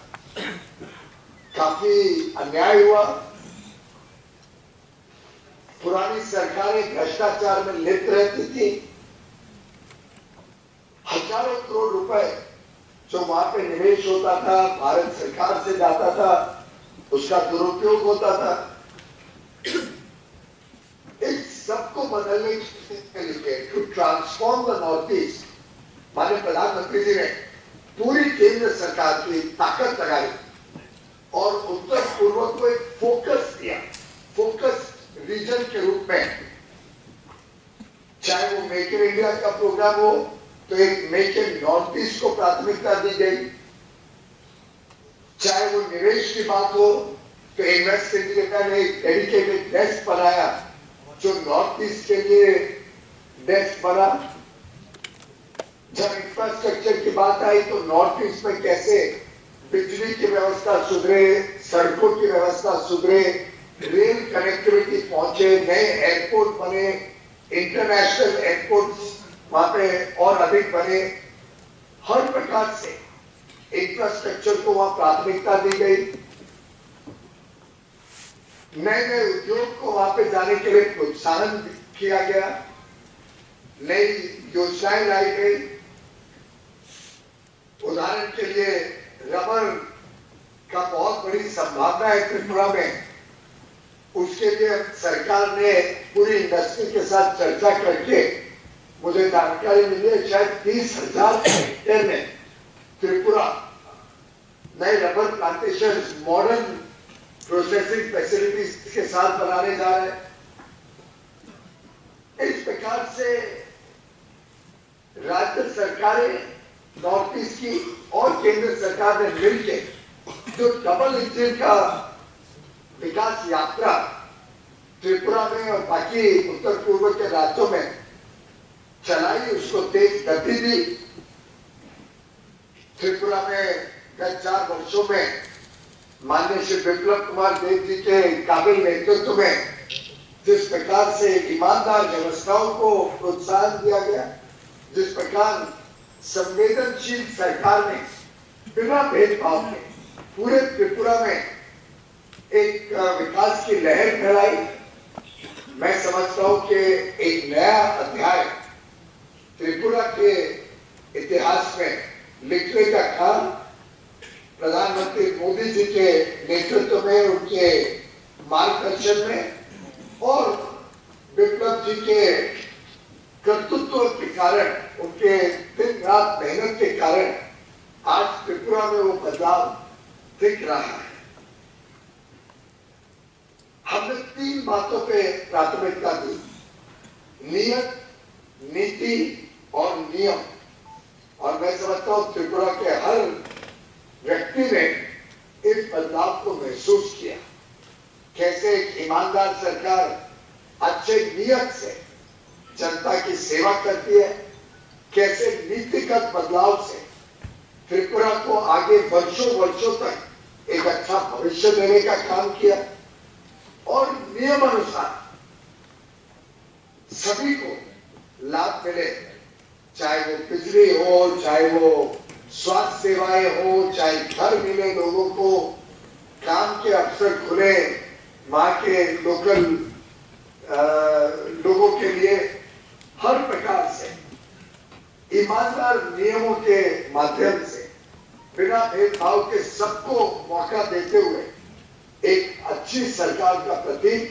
काफी अन्याय हुआ। पुरानी सरकारें भ्रष्टाचार में लिप्त रहती थी। हजारों करोड़ रुपए जो वहां पे निवेश होता था, भारत सरकार से जाता था, उसका दुरुपयोग होता था। इस सबको बदलने के लिए, to transform the North East, माननीय प्रधानमंत्री जी ने पूरी केंद्र सरकार की ताकत लगाई और उत्तर पूर्व को एक फोकस दिया, फोकस रीजन के रूप में। चाहे वो मेक इन इंडिया का प्रोग्राम हो, तो एक मेक इन नॉर्थ ईस्ट को प्राथमिकता दी गई, चाहे वो निवेश की बात हो, तो इन्वेस्ट इंडिया ने एक डेडिकेटेड डेस्क बनाया जो नॉर्थ ईस्ट के लिए डेस्क बना। जब इंफ्रास्ट्रक्चर की बात आई तो नॉर्थ ईस्ट में कैसे बिजली की व्यवस्था सुधरे, सड़कों की व्यवस्था सुधरे, रेल कनेक्टिविटी पहुंचे, नए एयरपोर्ट बने, इंटरनेशनल एयरपोर्ट्स वहां पे और अधिक बने। हर प्रकार से इंफ्रास्ट्रक्चर को वहां प्राथमिकता दी गई। नए नए उद्योग को वहां पे जाने के लिए प्रोत्साहन किया गया, नई योजनाएं लाई गई। उदाहरण के लिए रबर का बहुत बड़ी संभावना है त्रिपुरा में, उसके लिए सरकार ने पूरी इंडस्ट्री के साथ चर्चा करके मुझे जानकारी मिली है, शायद तीस हजार हेक्टेयर में त्रिपुरा नए rubber plantation modern processing facilities के साथ बनाने जा रहे हैं। इस प्रकार से राज्य सरकारें नॉर्थ ईस्ट की और केंद्र सरकार ने मिलकर जो डबल इंजन का विकास यात्रा त्रिपुरा में और बाकी उत्तर पूर्व के राज्यों में चलाई, उसको तेज गति दी। त्रिपुरा में गत चार वर्षों में माननीय श्री बिप्लब कुमार देब जी के काबिल नेतृत्व में जिस प्रकार से ईमानदार व्यवस्थाओं को प्रोत्साहन दिया गया, जिस प्रकार संवेदनशील सरकार ने बिना भेदभाव के पूरे त्रिपुरा में एक, अ, विकास की लहर फैलाई। मैं समझता हूं कि एक नया अध्याय त्रिपुरा के इतिहास में लिखने का काम प्रधानमंत्री मोदी जी के नेतृत्व में, उनके मार्गदर्शन में और बिप्लब जी के कर्तृत्व के कारण, उनके दिन रात मेहनत के कारण आज त्रिपुरा में वो बदलाव दिख रहा है। हमने तीन बातों पे प्राथमिकता दी, नियत, नीति और नियम। और मैं समझता हूँ त्रिपुरा के हर व्यक्ति ने इस बदलाव को महसूस किया। कैसे एक ईमानदार सरकार अच्छे नीयत से जनता की सेवा करती है, कैसे नीतिगत बदलाव से त्रिपुरा को आगे वर्षों वर्षों तक एक अच्छा भविष्य देने का काम किया और नियमानुसार सभी को लाभ मिले, चाहे वो बिजली हो, चाहे वो स्वास्थ्य सेवाएं हो, चाहे घर मिले लोगों को, काम के अवसर खुले वहाँ के लोकल लोगों के लिए। हर प्रकार से ईमानदार नियमों के माध्यम से बिना भेदभाव के सबको मौका देते हुए एक अच्छी सरकार का प्रतीक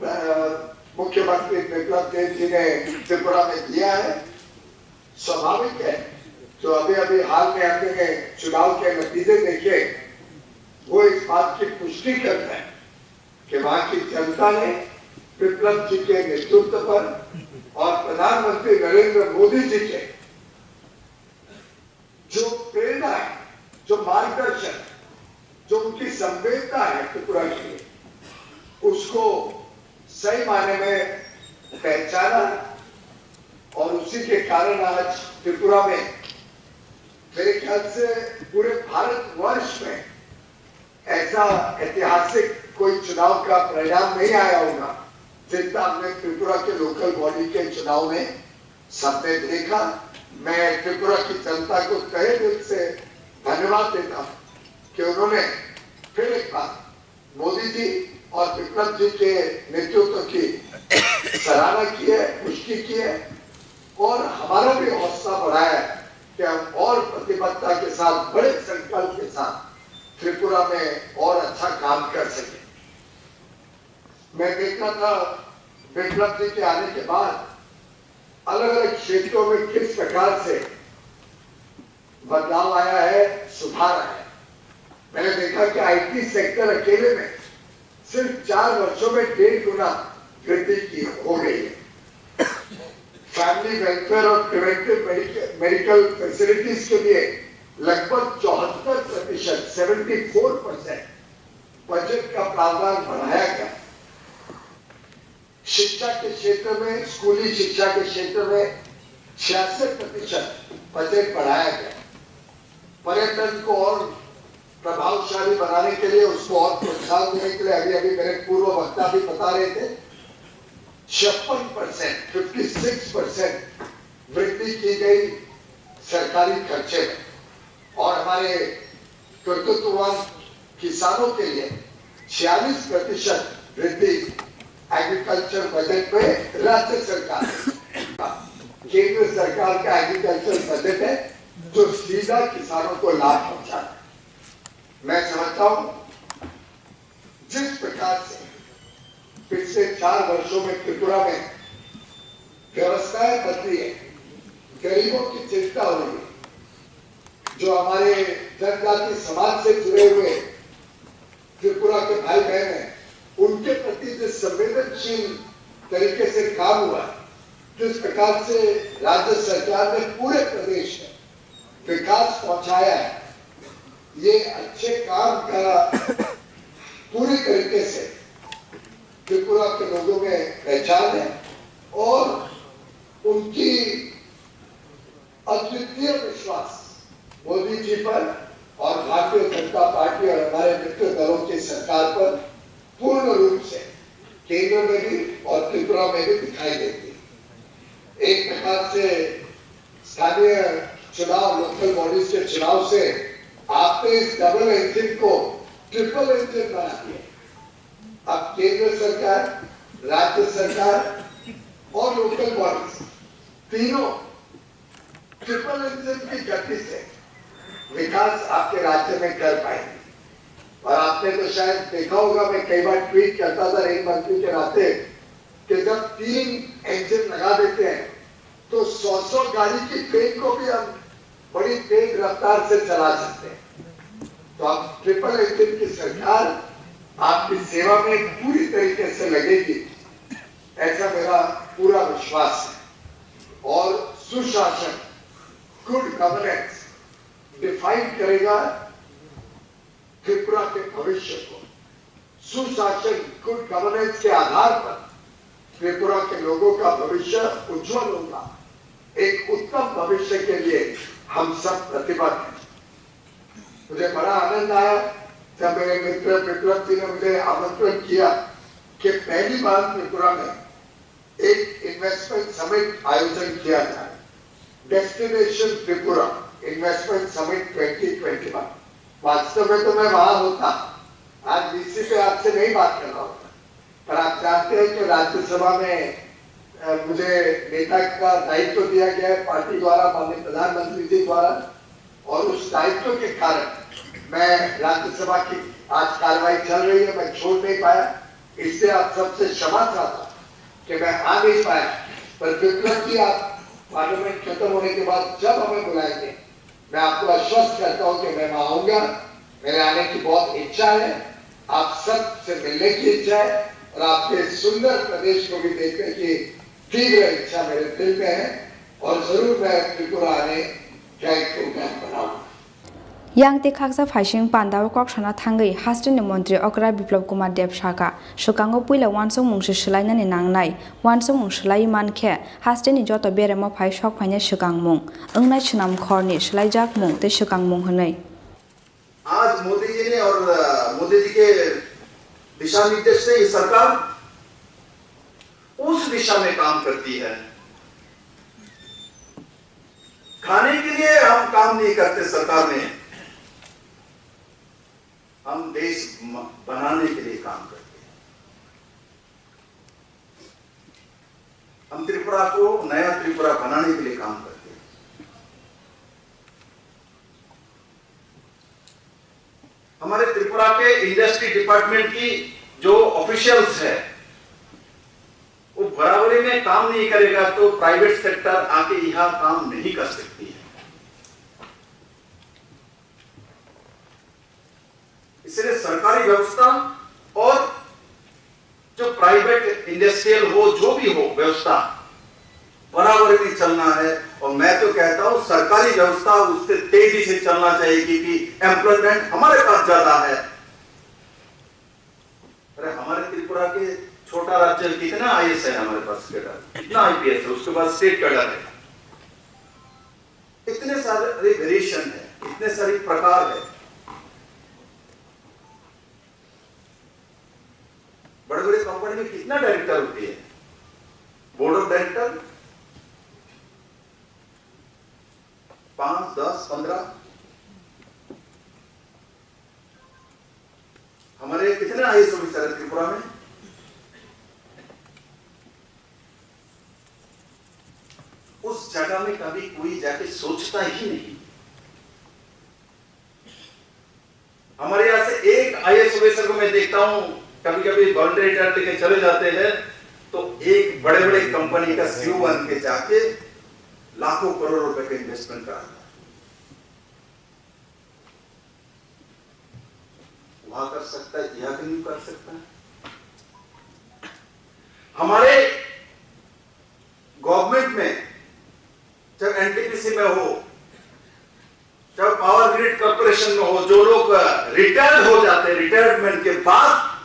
अ, मुख्यमंत्री बिप्लब देब जी ने त्रिपुरा में दिया है। स्वाभाविक है, जो अभी अभी हाल में हमने चुनाव के नतीजे देखे, वो इस बात की पुष्टि करता है कि वहां की जनता ने बिप्लब जी के नेतृत्व पर और प्रधानमंत्री नरेंद्र मोदी जी के जो प्रेरणा है, जो मार्गदर्शन है, जो उनकी संवेदना है त्रिपुरा के लिए, उसको सही मायने में पहचाना और उसी के कारण आज त्रिपुरा में मेरे ख्याल से पूरे भारतवर्ष में ऐसा ऐतिहासिक कोई चुनाव का परिणाम नहीं आया होगा, जितना हमने त्रिपुरा के लोकल बॉडी के चुनाव में सबने देखा। मैं त्रिपुरा की जनता को तहे दिल से धन्यवाद देता हूँ कि उन्होंने फिर एक बार मोदी जी और बिप्लब जी के नेतृत्व की सराहना की है, पुष्टि की है और हमारा भी हौसला बढ़ाया है कि हम और प्रतिबद्धता के साथ, बड़े संकल्प के साथ त्रिपुरा में और अच्छा काम कर सके। मैं देखता था, बिप्लब जी के आने के बाद अलग-अलग क्षेत्रों में किस प्रकार से बदलाव आया है, सुधार आया है। मैंने देखा कि आईटी सेक्टर अकेले में सिर्फ चार वर्षों में डेढ़ गुना वृद्धि की, हो गई है। फैमिली वेलफेयर और प्रिवेंटिव मेडिकल फैसिलिटीज के लिए लगभग चौहत्तर प्रतिशत, सेवेंटी फोर परसेंट, बजट का प्रावधान बढ़ाया गया। शिक्षा के क्षेत्र में, स्कूली शिक्षा के क्षेत्र में छियासठ प्रतिशत बजट बढ़ाया गया। पर्यटन को और प्रभावशाली बनाने के लिए, उसको और प्रोत्साहन देने के लिए अभी अभी मेरे पूर्व वक्ता भी बता रहे थे, छप्पन परसेंट, फिफ्टी सिक्स परसेंट वृद्धि की गई सरकारी खर्चे में। और हमारे कर्तृत्ववान किसानों के लिए छियालीस प्रतिशत वृद्धि एग्रीकल्चर बजट में राज्य सरकार, केंद्र सरकार का एग्रीकल्चर बजट है, जो सीधा किसानों को लाभ पहुंचाता है। मैं समझता हूं, जिस प्रकार से पिछले चार वर्षों में त्रिपुरा में व्यवस्थाएं बदली है, गरीबों की चिंता हो रही है, जो हमारे जनजाति समाज से जुड़े हुए त्रिपुरा के भाई बहन हैं, उनके प्रति जिस संवेदनशील तरीके से काम हुआ, जिस प्रकार से राज्य सरकार ने पूरे प्रदेश में विकास पहुंचाया है, ये अच्छे काम का पूरी तरीके से त्रिपुरा के लोगों में पहचान है और उनकी अद्वितीय विश्वास मोदी जी पर और भारतीय जनता पार्टी और हमारे मित्र दलों की सरकार पर पूर्ण रूप से केंद्र में भी और त्रिपुरा में भी दिखाई देती है। एक प्रकार से स्थानीय चुनाव, लोकल बॉडीज के चुनाव से आपने इस डबल इंजन को ट्रिपल इंजन बना दिया। अब केंद्र सरकार, राज्य सरकार और लोकल बॉडीज तीनों ट्रिपल इंजन की गति से विकास आपके राज्य में कर पाएंगे। और आपने तो शायद देखा होगा, मैं कई बार ट्वीट करता था रेल मंत्री के नाते कि जब तीन इंजन लगा देते हैं तो सौ सौ गाड़ी की ट्रेन को भी हम बड़ी तेज रफ्तार से चला सकते हैं। तो आप ट्रिपल इंजन की सरकार आपकी सेवा में पूरी तरीके से लगेगी, ऐसा मेरा पूरा विश्वास है। और सुशासन, गुड गवर्नेंस, डिफाइन करेगा त्रिपुरा के भविष्य को। सुशासन, गुड गवर्नेंस के आधार पर त्रिपुरा के लोगों का भविष्य उज्जवल होगा। एक उत्तम भविष्य के लिए हम सब प्रतिबद्ध हैं। मुझे बड़ा आनंद आया जब मेरे मित्र विप्लव जी ने मुझे आमंत्रण किया कि पहली बार त्रिपुरा में एक इन्वेस्टमेंट समिट आयोजन किया जाए, destination Tripura investment summit twenty twenty one. वास्तव में तो मैं वहां होता, आज वीसी पे आपसे नहीं बात कर रहा होता, पर आप जानते हैं कि राज्यसभा में, अ, मुझे नेता का दायित्व दिया गया है पार्टी द्वारा, माननीय प्रधानमंत्री जी द्वारा, और उस दायित्व के कारण मैं राज्यसभा की आज कार्रवाई चल रही है, मैं छोड़ नहीं पाया, इससे आप सबसे क्षमा चाहता हूं कि मैं आ नहीं पाया। पर विप्लव जी, आप पार्लियामेंट खत्म होने के बाद जब हमें बुलाएंगे, मैं आपको आश्वस्त करता हूं कि मैं वहां आऊंगा। मेरे आने की बहुत इच्छा है, आप सबसे मिलने की इच्छा है और आपके सुंदर प्रदेश को भी देखने की तीव्र इच्छा मेरे दिल में है और जरूर मैं त्रिपुरा आने का एक प्रोग्राम बनाऊंगा। Yang tei khaksa phaising pandao kok sana thangwi hasteni montri okra Biplab Kumar Deb saka, swkango puila uansukmung se swlainani nangnai, uansukmung swlaiwi mankhe hasteni joto beremo phai sok phainai swkangmung, wngnai swnam khorni swlaijakmung tei swkangmung hwnwi. आज मोदी जी ने और, अ, मोदी जी के दिशा निर्देश से ये सरकार उस दिशा में काम करती है। खाने के लिए हम काम नहीं करते सरकार में, हम देश म-, बनाने के लिए काम करते हैं। हम त्रिपुरा को नया त्रिपुरा बनाने के लिए काम करते हैं। हमारे त्रिपुरा के इंडस्ट्री डिपार्टमेंट की जो ऑफिशियल्स है, वो बराबरी में काम नहीं करेगा तो प्राइवेट सेक्टर आके यहाँ काम नहीं कर सकती है। इसलिए सरकारी व्यवस्था और जो प्राइवेट इंडस्ट्रियल हो, जो भी हो व्यवस्था, बराबर में चलना है। और मैं तो कहता हूं, सरकारी व्यवस्था उससे तेजी से चलना चाहिए, क्योंकि एम्प्लॉयमेंट हमारे पास ज्यादा है। अरे, हमारे त्रिपुरा के छोटा राज्य, कितना आईएएस है हमारे पास, कैडर, कितना आईपीएस है, उसके बाद स्टेट कैडर है। इतने सारे वेरिएशन है, इतने सारे प्रकार है। बड़े बड़े कंपनी में कितना डायरेक्टर होते हैं, बोर्ड ऑफ डायरेक्टर, पांच, दस, पंद्रह। हमारे कितने आईएएस ऑफिसर है त्रिपुरा में? उस जगह में कभी कोई जाके सोचता ही नहीं। हमारे यहाँ से एक आईएएस ऑफिसर को मैं देखता हूँ, कभी कभी वॉलंटियर रिटायर लेके चले जाते हैं, तो एक बड़े बड़े कंपनी का सीईओ बन के जाके लाखों करोड़ रुपए का इन्वेस्टमेंट कराता है। वहां कर सकता है, यहाँ क्यों नहीं कर सकता है? हमारे गवर्नमेंट में, चाहे एनटीपीसी में हो, चाहे पावर ग्रिड कॉरपोरेशन में हो, जो लोग रिटायर्ड हो जाते हैं, रिटायरमेंट के बाद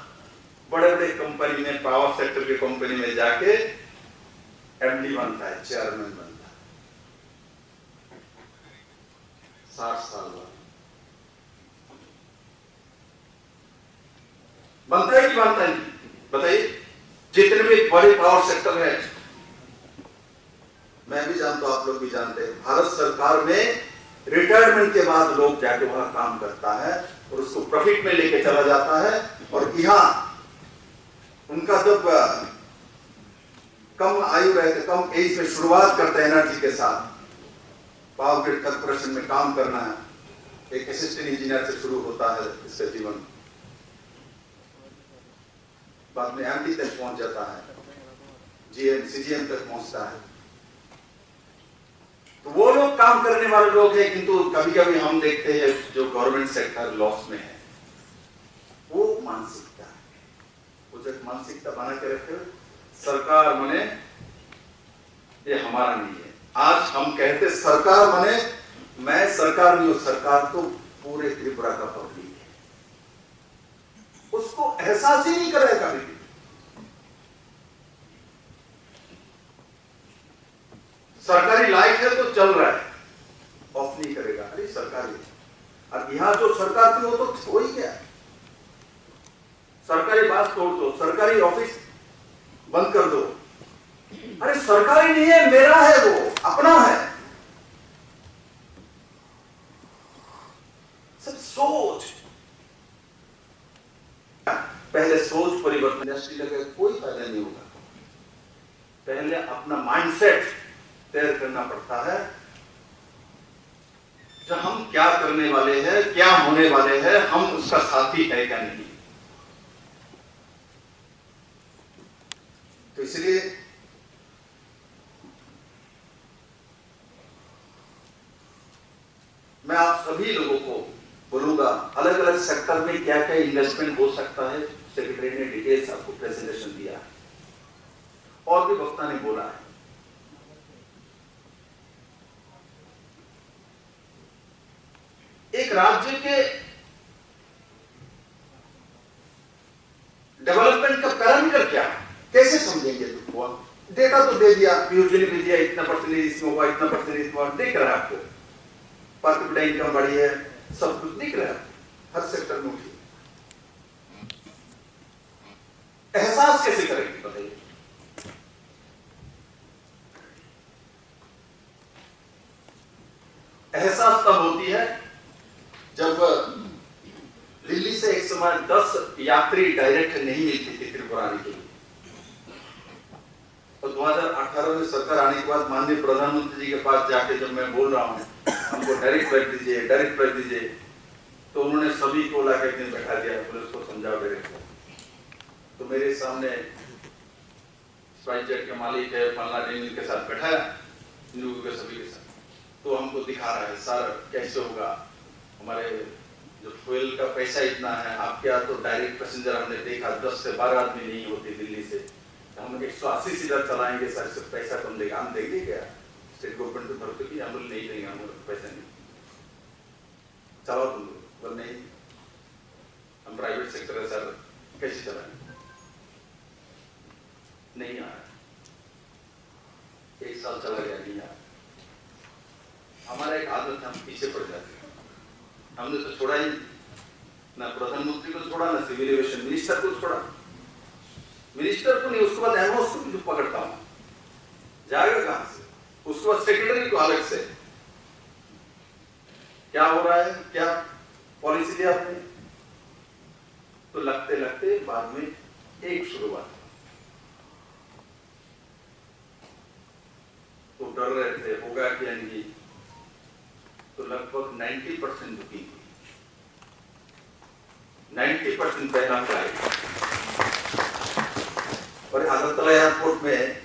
बड़े बड़े कंपनी में, पावर सेक्टर के कंपनी में जाके एमडी बनता है, चेयरमैन बनता है। साठ साल बाद बनता है कि बनता है? बताइए, जितने भी बड़े पावर सेक्टर है, मैं भी जानता हूं, आप लोग भी जानते हैं, भारत सरकार में रिटायरमेंट के बाद लोग जाके वहां काम करता है और उसको प्रॉफिट में लेके चला जाता है। और यहाँ उनका जब, अ, कम आयु रहते, कम एज में शुरुआत करते हैं एनर्जी के साथ, पावर ग्रिड कॉरपोरेशन में काम करना है, एक असिस्टेंट इंजीनियर से शुरू होता है इसका जीवन, बाद में एमडी तक पहुंच जाता है, जीएम, सीजीएम तक पहुंचता है। तो वो लोग काम करने वाले लोग हैं, किंतु कभी-कभी हम देखते हैं जो गवर्नमेंट सेक्टर लॉस में है, वो मानसिकता है। वो जो एक मानसिकता बना के रखे हो, सरकार माने ये हमारा नहीं है। आज हम कहते सरकार माने मैं सरकार नहीं हूं, सरकार तो पूरे त्रिपुरा का पब्लिक है, उसको एहसास ही नहीं कराया कभी भी। सरकारी लाइट है तो चल रहा है, ऑफ नहीं करेगा, अरे सरकारी है। अब यहाँ जो सरकार थी वो तो हो ही गया, सरकारी बस तोड़ दो, सरकारी ऑफिस बंद कर दो। अरे सरकारी नहीं है, मेरा है, वो अपना है। सब सोच, पहले सोच परिवर्तन, इंडस्ट्री लगे कोई फायदा नहीं होगा। पहले अपना माइंडसेट तैयार करना पड़ता है, जो हम क्या करने वाले हैं, क्या होने वाले हैं, हम उसका साथी है क्या नहीं। तो इसलिए मैं आप सभी लोगों को बोलूंगा, अलग अलग सेक्टर में क्या क्या इन्वेस्टमेंट हो सकता है। सेक्रेटरी ने डिटेल्स आपको प्रेजेंटेशन दिया है और भी वक्ता ने बोला है। एक राज्य के डेवलपमेंट का पैरामीटर क्या है, कैसे समझेंगे तुमको? डेटा तो दे दिया, पीयूष जी ने भी दिया, इतना परसेंटेज इसमें हुआ, इतना परसेंटेज हुआ, दिख रहा है आपको। पर कैपिटा इनकम बढ़ी है, सब कुछ दिख रहा है, हर सेक्टर में उठी। एहसास कैसे करेंगे बताइए? एहसास तब होती है जब दिल्ली से एक समय दस यात्री डायरेक्ट नहीं मिलती थी त्रिपुरा आने के लिए। और दो हज़ार अठारह में सरकार आने के बाद माननीय प्रधानमंत्री जी के पास जाके जब मैं बोल रहा हूँ, हमको डायरेक्ट फ्लाइट दीजिए, डायरेक्ट फ्लाइट दीजिए, तो उन्होंने सभी को लाके एक दिन बैठा दिया, बोले, "उसको समझाओ डायरेक्ट।" तो मेरे सामने स्पाइसजेट के मालिक है, फलना ढिमना के साथ बैठा है, इन लोगों के सभी के साथ। तो हमको दिखा रहा है, "सर, कैसे होगा? हमारे जो फ्यूल का पैसा इतना है, आपके यहाँ तो डायरेक्ट पैसेंजर हमने देखा, दस से बारह आदमी नहीं होते दिल्ली से, तो हम एक सौ अस्सी सीटर चलाएंगे सर, इससे पैसा कम देगा, हम देंगे क्या?" स्टेट गवर्नमेंट को भर चुकी है, हम बोले, "नहीं देंगे, हम लोग पैसा नहीं।" चलाओ तुम लोग। बोले, "नहीं, हम प्राइवेट सेक्टर है सर, कैसे चलाएं?" नहीं आ रहा। एक साल चला गया, नहीं आ रहा। हमारा एक आदत है, हम पीछे पड़ जाते हैं। हमने तो छोड़ा ही नहीं, ना प्रधानमंत्री को छोड़ा, ना सिविल एविएशन मिनिस्टर को छोड़ा। मिनिस्टर को नहीं, उसके बाद एमओसी को भी पकड़ता हूँ, जाएगा कहाँ से? उसके बाद सेक्रेटरी को अलग से। क्या हो रहा है, क्या पॉलिसी लिया आपने? तो लगते लगते बाद में एक शुरुआत। तो डर रहे थे, होगा क्या नहीं, तो लगभग नाइंटी परसेंट बुकिंग हुई, नाइंटी परसेंट पहला फ्लाइट। और अगरतला एयरपोर्ट में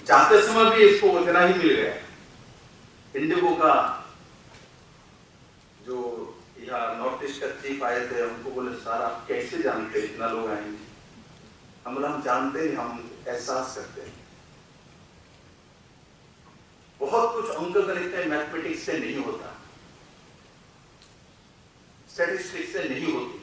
जाते समय भी इसको उतना ही मिल गया। इंडिगो का जो यहाँ नॉर्थ ईस्ट का चीफ आए थे, उनको बोले, "सर, आप कैसे जानते हैं इतना लोग आएंगे?" हम बोला, "हम जानते नहीं, हम एहसास करते हैं।" बहुत कुछ अंक गणित में, मैथमेटिक्स से नहीं होता, स्टैटिस्टिक्स से नहीं होती।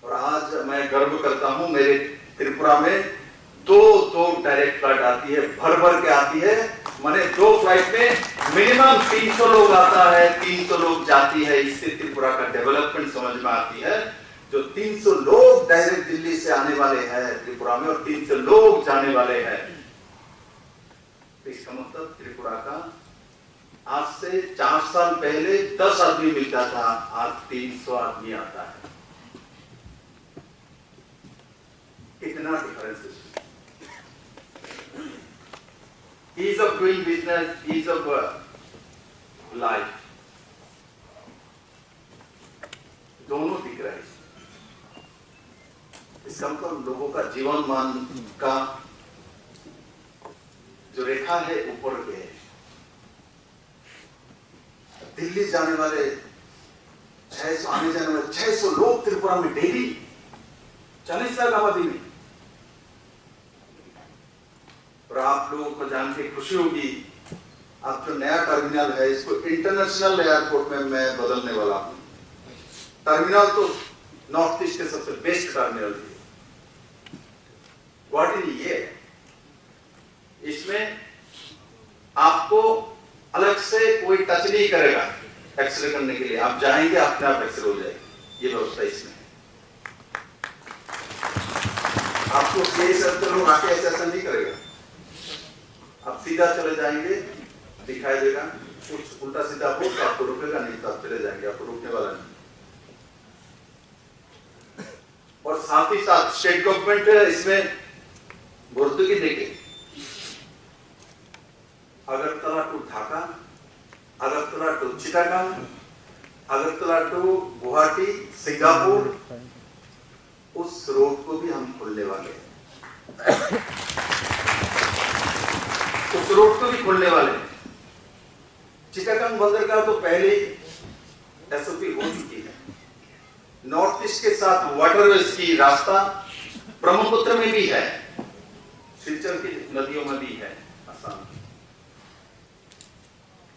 और आज मैं गर्व करता हूं, मेरे त्रिपुरा में दो दो डायरेक्ट फ्लाइट आती है, भर भर के आती है। माने दो फ्लाइट में मिनिमम तीन सौ लोग आता है, तीन सौ लोग जाती है। इससे त्रिपुरा का डेवलपमेंट समझ में आती है। जो तीन सौ लोग डायरेक्ट दिल्ली से आने वाले हैं त्रिपुरा में और तीन सौ लोग जाने वाले हैं, तो इसका मतलब त्रिपुरा का आज से चार साल पहले दस आदमी मिलता था, आज तीन सौ आदमी आता है। कितना डिफरेंस है? Ease of doing business, ease of life, दोनों दिख रहा है इसमें। इसका मतलब लोगों का जीवन मान का जो रेखा है ऊपर गए। दिल्ली जाने वाले छह सौ, आने जाने वाले छह सौ लोग त्रिपुरा में डेली, चालीस लाख आबादी में। और आप लोगों को जान के खुशी होगी, अब जो नया टर्मिनल है, इसको इंटरनेशनल एयरपोर्ट में मैं बदलने वाला हूँ। टर्मिनल तो नॉर्थ ईस्ट के सबसे बेस्ट टर्मिनल है। गुवाहाटी नहीं, ये है। इसमें आपको अलग से कोई टच नहीं करेगा एक्सरे करने के लिए। आप जाएंगे, अपने आप एक्सरे हो जाएगी। ये व्यवस्था इसमें है। आपको सीआईएसएफ के लोग आके ऐसा, ऐसा नहीं करेगा। आप सीधा चले जाएंगे, दिखाई देगा। कुछ उल्टा सीधा हो तो आपको रोकेगा, नहीं तो आप चले जाएंगे, आपको रोकने वाला नहीं। और साथ ही साथ स्टेट गवर्नमेंट इसमें भर्तुकी देके अगरतला टू ढाका, अगरतला टू चिटागांग, अगरतला टू गुवाहाटी, सिंगापुर, उस रोड को भी हम खोलने वाले हैं। उस रोड को भी खोलने वाले हैं। चिटागांग बंदरगाह तो पहले ही एसओपी हो चुकी है। नॉर्थ ईस्ट के साथ वाटरवेज की रास्ता ब्रह्मपुत्र में भी है, सिलचर की नदियों में भी है, असम की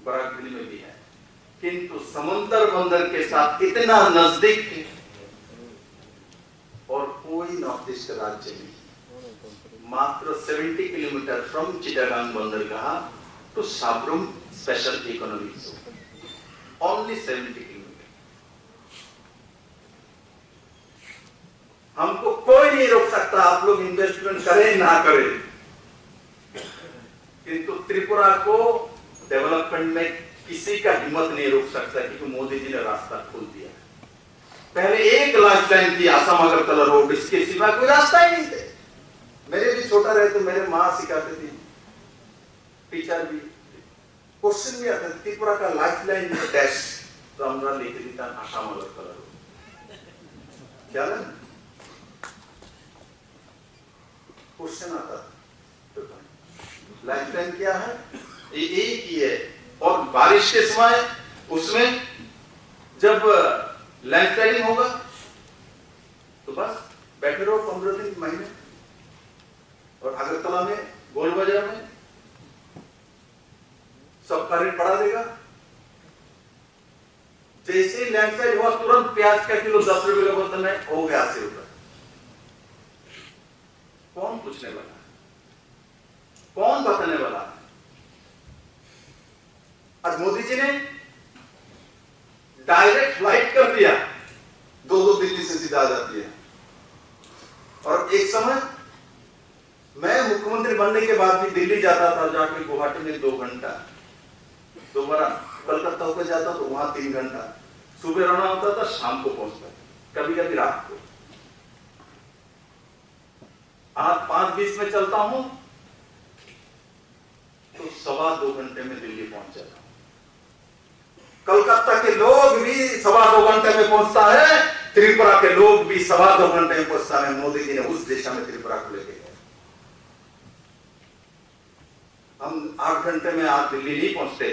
बराक वैली में भी है, किंतु समंदर बंदर के साथ इतना नजदीक और कोई नॉर्थ ईस्ट राज्य नहीं। मात्र सेवेंटी किलोमीटर फ्रॉम चिटागांग बंदरगाह टू Sabroom special economic zone, only seventy kilometre. हमको कोई नहीं रोक सकता, आप लोग इन्वेस्टमेंट करें ना करें, किंतु त्रिपुरा को डेवलपमेंट में किसी का हिम्मत नहीं रोक सकता, क्योंकि मोदी जी ने रास्ता खोल दिया। पहले एक लाइफलाइन थी आसाम अगरतला रोड, इसके सिवा कोई रास्ता ही नहीं थे। मेरे भी छोटा रहे तो मेरे माँ सिखाते थे, टीचर भी। क्वेश्चन भी आता था, त्रिपुरा का लाइफलाइन में डैश, तो हमरा लिख देता आसाम अगरतला रोड। ख्याल है? क्वेश्चन आता था। लाइफलाइन क्या है? ये एक ही है। और बारिश के समय उसमें जब लैंडस्लाइडिंग होगा तो बस बैठे रहो पंद्रह दिन, महीने। और अगरतला में, गोल बाजार में सब का रेट बढ़ा देगा। जैसे ही लैंडस्लाइड हुआ, तुरंत प्याज का किलो दस रुपए का बोलता, नहीं, हो गया अस्सी रुपए। कौन पूछने वाला है? कौन बताने वाला है? आज मोदी जी ने डायरेक्ट फ्लाइट कर दिया, दो दो दिल्ली से सीधा आ जाती है। और एक समय मैं मुख्यमंत्री बनने के बाद भी दिल्ली जाता था, जाके गुवाहाटी में दो घंटा, दोबारा कलकत्ता होकर जाता तो वहां तीन घंटा, सुबह रवाना होता था, शाम को पहुंचता था, कभी कभी रात को। आज पाँच बीस में चलता हूं तो सवा दो घंटे में दिल्ली पहुंच जाता हूं। कलकत्ता के लोग भी सवा दो घंटे में पहुंचता है, त्रिपुरा के लोग भी सवा दो घंटे में पहुंचता है। मोदी जी ने उस दिशा में त्रिपुरा को लेके गए। हम आठ घंटे में आज दिल्ली नहीं पहुंचते,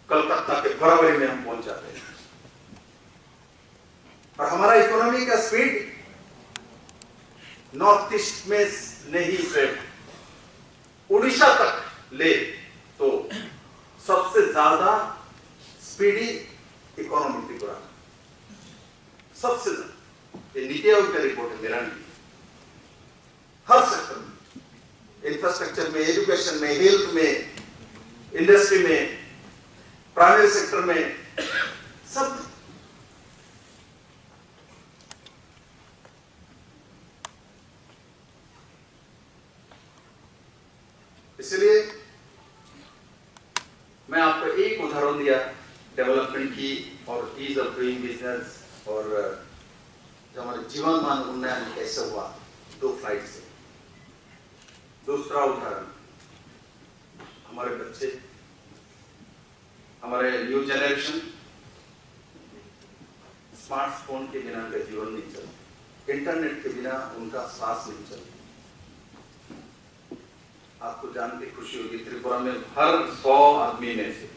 कलकत्ता के बराबरी में हम पहुंच जाते हैं। और हमारा इकोनॉमी का स्पीड नॉर्थ ईस्ट में नहीं, सिर्फ उड़ीसा तक ले तो सबसे ज्यादा स्पीडी इकोनॉमी त्रिपुरा, सबसे ज्यादा। ये नीति आयोग का रिपोर्ट है, मेरा नहीं। हर सेक्टर में, इंफ्रास्ट्रक्चर में, एजुकेशन में, हेल्थ में, इंडस्ट्री में, प्राइवेट सेक्टर में, सब। इसलिए मैं आपको एक उदाहरण दिया डेवलपमेंट की और ईज ऑफ डूइंग बिजनेस और जो हमारे जीवन मान उन्नयन कैसे हुआ दो फ्लाइट से। दूसरा उदाहरण, हमारे बच्चे, हमारे न्यू जनरेशन स्मार्टफोन के बिना उनका जीवन नहीं चलता, इंटरनेट के बिना उनका सांस नहीं चलता। आपको जान के खुशी होगी, त्रिपुरा में हर सौ आदमी में से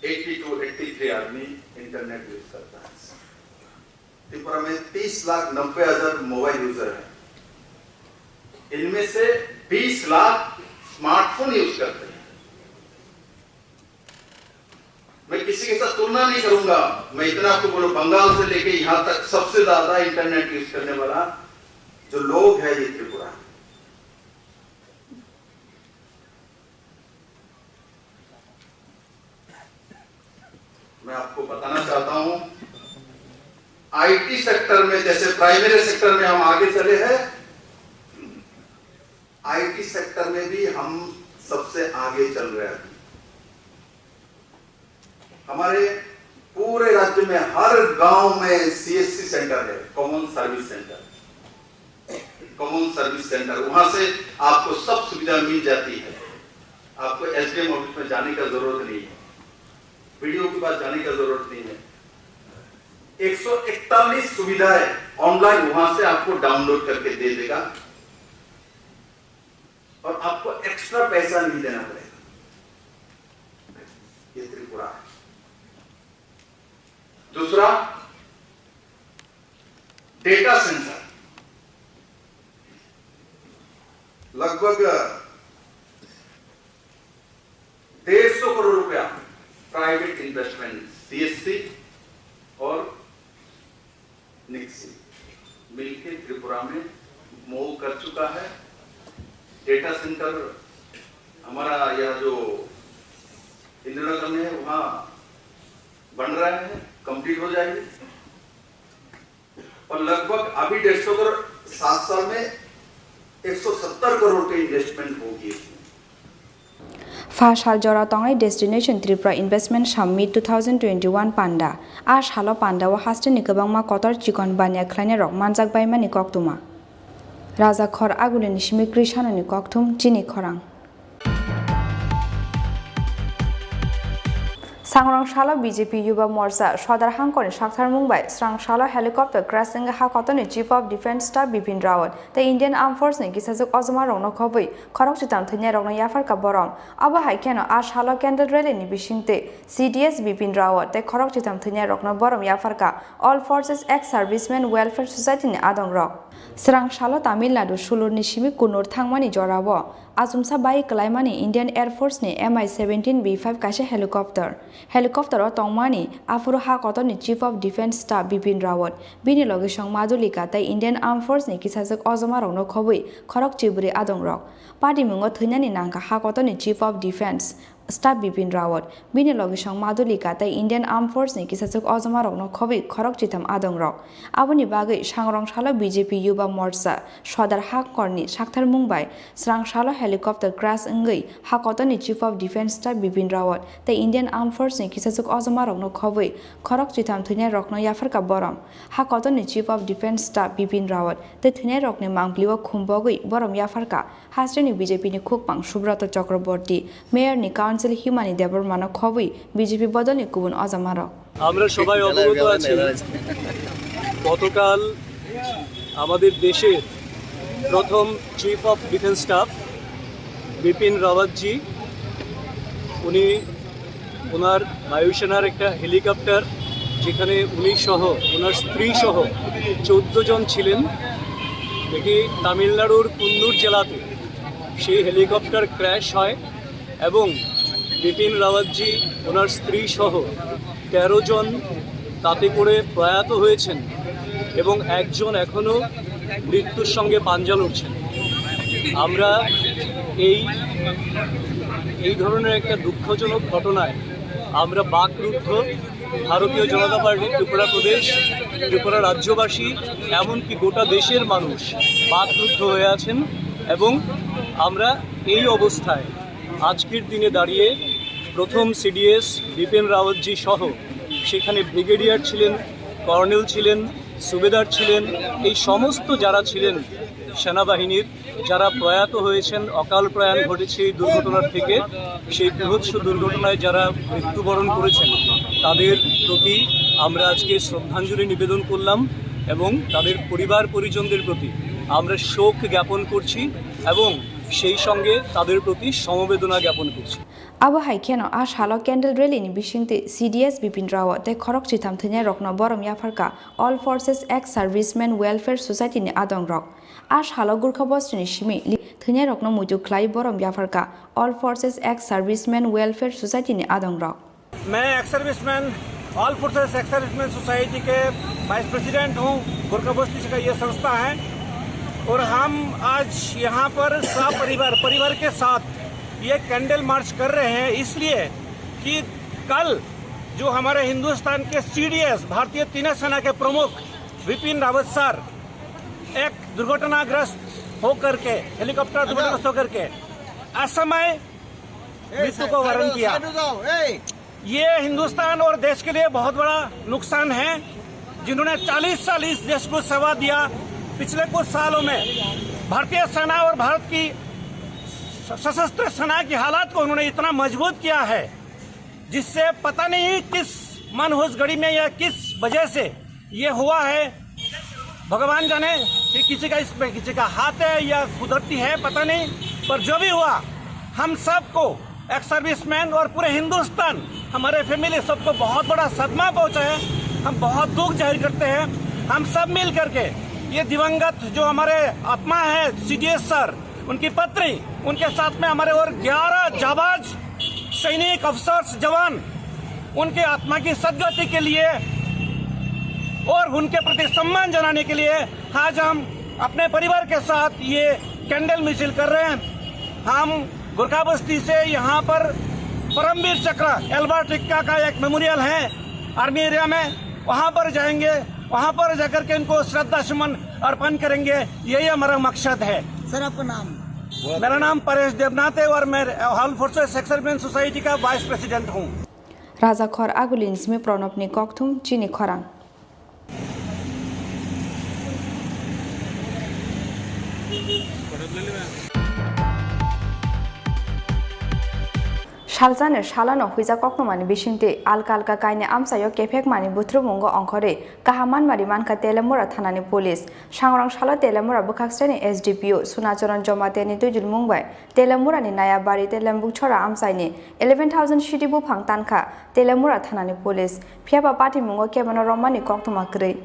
एटी टू एटी थ्री आदमी इंटरनेट यूज करता है। त्रिपुरा में तीस लाख नब्बे हजार मोबाइल यूजर हैं। इनमें से बीस लाख स्मार्टफोन यूज़ करते हैं। मैं किसी के साथ तुलना नहीं करूंगा। मैं इतना आपको बोलूं, बंगाल से लेके यहां तक सबसे ज्यादा इंटरनेट यूज़ करने वाला जो लोग है, ये त्रिपुरा। मैं आपको बताना चाहता हूं, आईटी सेक्टर में, जैसे प्राइमरी सेक्टर में हम आगे चले हैं, आईटी सेक्टर में भी हम सबसे आगे चल रहे हैं अभी। हमारे पूरे राज्य में हर गांव में सीएससी सेंटर है, common service centre. Common service centre, वहां से आपको सब सुविधा मिल जाती है। आपको एसडीएम ऑफिस में जाने का जरूरत नहीं है, बीडीओ के पास जाने का जरूरत नहीं है। एक सौ इकतालीस सुविधाएं ऑनलाइन वहां से आपको डाउनलोड करके दे देगा और आपको एक्स्ट्रा पैसा नहीं देना पड़ेगा। ये त्रिपुरा है। दूसरा, डेटा सेंटर, लगभग डेढ़ सौ करोड़ रुपया प्राइवेट इन्वेस्टमेंट सीएससी और निक्सी मिलके त्रिपुरा में मूव कर चुका है। डेटा सेंटर हमारा यह जो इंदिरानगर में है, वहाँ बन रहा है, कंप्लीट हो जाएगी। और लगभग अभी डेढ़ सौ करोड़, सात साल में एक सौ सत्तर करोड़ की इन्वेस्टमेंट होगी इसमें। Pha sal jora tongnai Destination Tripura Investment Summit two thousand twenty-one panda. A salo panda o hasteni kwbangma kotor chikon baniya khlainai rok manjak baimani koktwma. Raja Khor Agulini simi Krishanoni kokthum chini khorang. Sangrong salo B J P Yuba Morcha Sodar Hangkorni saktharmung bai srang salo helicopter crash wngwi ha kotorni Chief of Defence Staff Bipin Rawat tei Indian Armed Force ni kisajwk ojoma rokno khobwi khorok chitam thwinai rokno yapharkha borom. Abo hai kheno a salo candle rally ni bisingtwi C D S Bipin Rawat tei khorok chitam thwinai rokno borom yapharkha All Forces Ex Servicemen Welfare Society ni adong rok. Srang salo Tamil Nadu sulurni simi Kunur thangmani jorao achomsa bai kwlaimani Indian Air Force ni M I seventeen B five kaisa helicopter. Helicopter o tongmani aphuru ha kotorni Chief of Defence Staff Bipin Rawat, bini logisong Madhulika tei Indian Armed Force ni kisajwk ojoma rokno khobwi khorok chibrwi adong rok. Patimungo thwinani nangkha ha kotorni Chief of Defence Staff Bipin Rawat, bini logisong Madhulika tei Indian Armed Force ni kisajwk ojoma rokno khobwi khorok chitham adong rok. Aboni bagwi sangrong salo B J P Yuba Morcha Sodar Hangkorni saktharmung bai srang salo helicopter crash wngwi ha kotorni Chief of Defence Staff Bipin Rawat tei Indian Armed Force ni kisajwk ojoma rokno khobwi khorok chitham thwinai rokno yapharkha borom. Ha kotorni Chief of Defence Staff Bipin Rawat tei thwinai rokni mangpili o khumbogwi borom yapharkha. Hasteni B J P ni khukpang Subroto Chakraborty, Mayor ni Council Himani Debbarma no khobwi B J P bodol ni kubun ojama rok. আমরা সবাই অবগত আছি, গতকাল আমাদের দেশের প্রথম chief of defence staff Bipin রাওয়াতজি, উনি ওনার বায়ুসেনার একটা হেলিকপ্টার, যেখানে উনি সহ, ওনার স্ত্রী সহ চোদ্দ জন ছিলেন। এটি তামিলনাড়ুর কুন্নুর জেলাতে সেই হেলিকপ্টার ক্র্যাশ হয় এবং বিপিন রাওয়াতজি, ওনার স্ত্রী সহ তেরো জন তাতে করে প্রয়াত হয়েছেন এবং একজন এখনও মৃত্যুর সঙ্গে পাঞ্জা লড়ছেন। আমরা এই, এই ধরনের একটা দুঃখজনক ঘটনায় আমরা বাকরুদ্ধ। ভারতীয় জনতা পার্টি ত্রিপুরা প্রদেশ, ত্রিপুরা রাজ্যবাসী, এমনকি গোটা দেশের মানুষ বাকরুদ্ধ হয়ে আছেন এবং আমরা এই অবস্থায় আজকের দিনে দাঁড়িয়ে প্রথম সিডিএস বিপিন রাওয়াতজি সহ সেখানে ব্রিগেডিয়ার ছিলেন, কর্নেল ছিলেন, সুবেদার ছিলেন, এই সমস্ত যারা ছিলেন সেনাবাহিনীর, যারা প্রয়াত হয়েছেন, অকাল প্রয়াণ ঘটেছে এই দুর্ঘটনার থেকে, সেই বীভৎস দুর্ঘটনায় যারা মৃত্যুবরণ করেছেন, তাদের প্রতি আমরা আজকে শ্রদ্ধাঞ্জলি নিবেদন করলাম এবং তাদের পরিবার পরিজনদের প্রতি আমরা শোক জ্ঞাপন করছি এবং সেই সঙ্গে তাদের প্রতি সমবেদনা জ্ঞাপন করছি। Abo hai kheno a salo candle rally ni bisingtwi C D S Bipin Rao tei khorok chitham thwinairokno borom yapharkha All Forces Ex Servicemen Welfare Society ni adongrok. A salo Gurkha Bosti ni simi li thwinairokno muitu khlai borom yapharkha All Forces Ex Servicemen Welfare Society ni adongrok. मैं ex serviceman, all forces ex serviceman society के vice president हूँ। गोरखा बस्ती का ये संस्था है और हम आज यहाँ पर सपरिवार, परिवार के साथ ये कैंडल मार्च कर रहे हैं, इसलिए कि कल जो हमारे हिंदुस्तान के सीडीएस, भारतीय तीनों सेना के प्रमुख विपिन रावत सर एक दुर्घटनाग्रस्त होकर के, हेलीकॉप्टर दुर्घटनाग्रस्त होकर के असमय मृत्यु को वरण किया। ये हिंदुस्तान और देश के लिए बहुत बड़ा नुकसान है। जिन्होंने चालीस साल इस देश को सेवा दिया, पिछले कुछ सालों में भारतीय सेना और भारत की सशस्त्र सेना की हालत को उन्होंने इतना मजबूत किया है, जिससे पता नहीं किस मनहूस घड़ी में या किस वजह से ये हुआ है। भगवान जाने कि किसी का इसमें किसी का हाथ है या कुदरती है, पता नहीं, पर जो भी हुआ, हम सबको, एक्स सर्विसमैन और पूरे हिंदुस्तान, हमारे फैमिली, सबको बहुत बड़ा सदमा पहुंचा है। हम बहुत दुख जाहिर करते हैं। हम सब मिल करके ये दिवंगत जो हमारे आत्मा है सीडीएस सर, उनकी पत्नी, उनके साथ में हमारे और ग्यारह जाबाज सैनिक, अफसर्स, जवान, उनके आत्मा की सदगति के लिए और उनके प्रति सम्मान जनाने के लिए आज हम अपने परिवार के साथ ये कैंडल मिছিল कर रहे हैं। हम गोरखा बस्ती से यहाँ पर परमवीर चक्र एल्बर्ट एक्का का एक मेमोरियल है आर्मी एरिया में, वहाँ पर जाएंगे, वहाँ पर जाकर के इनको श्रद्धा सुमन अर्पण करेंगे। यही हमारा मकसद है। सर, आपका नाम? मेरा नाम परेश देवनाथ है और मैं all forces ex serviceman society का वाइस प्रेसिडेंट हूँ। Rajakhor Agulini simi Pranabni kokthum chini khorang. Salsani salano huijak koktwmani bisingtwi alka alka kainwi amchaio kephekmani buthurumungo ongkhorwi kaham manmari mankha Telemura thanani police. Sangrong salo Telemura bwkhaksreni S D P O Sunacharan Jamatia ni twijlmung bai Telemurani Nayabari tei Lembukchora amchaini eleven thousand sidi buphang tankha Telemura thanani police, phiyaba patimungo kebono romani koktwma kwrwi.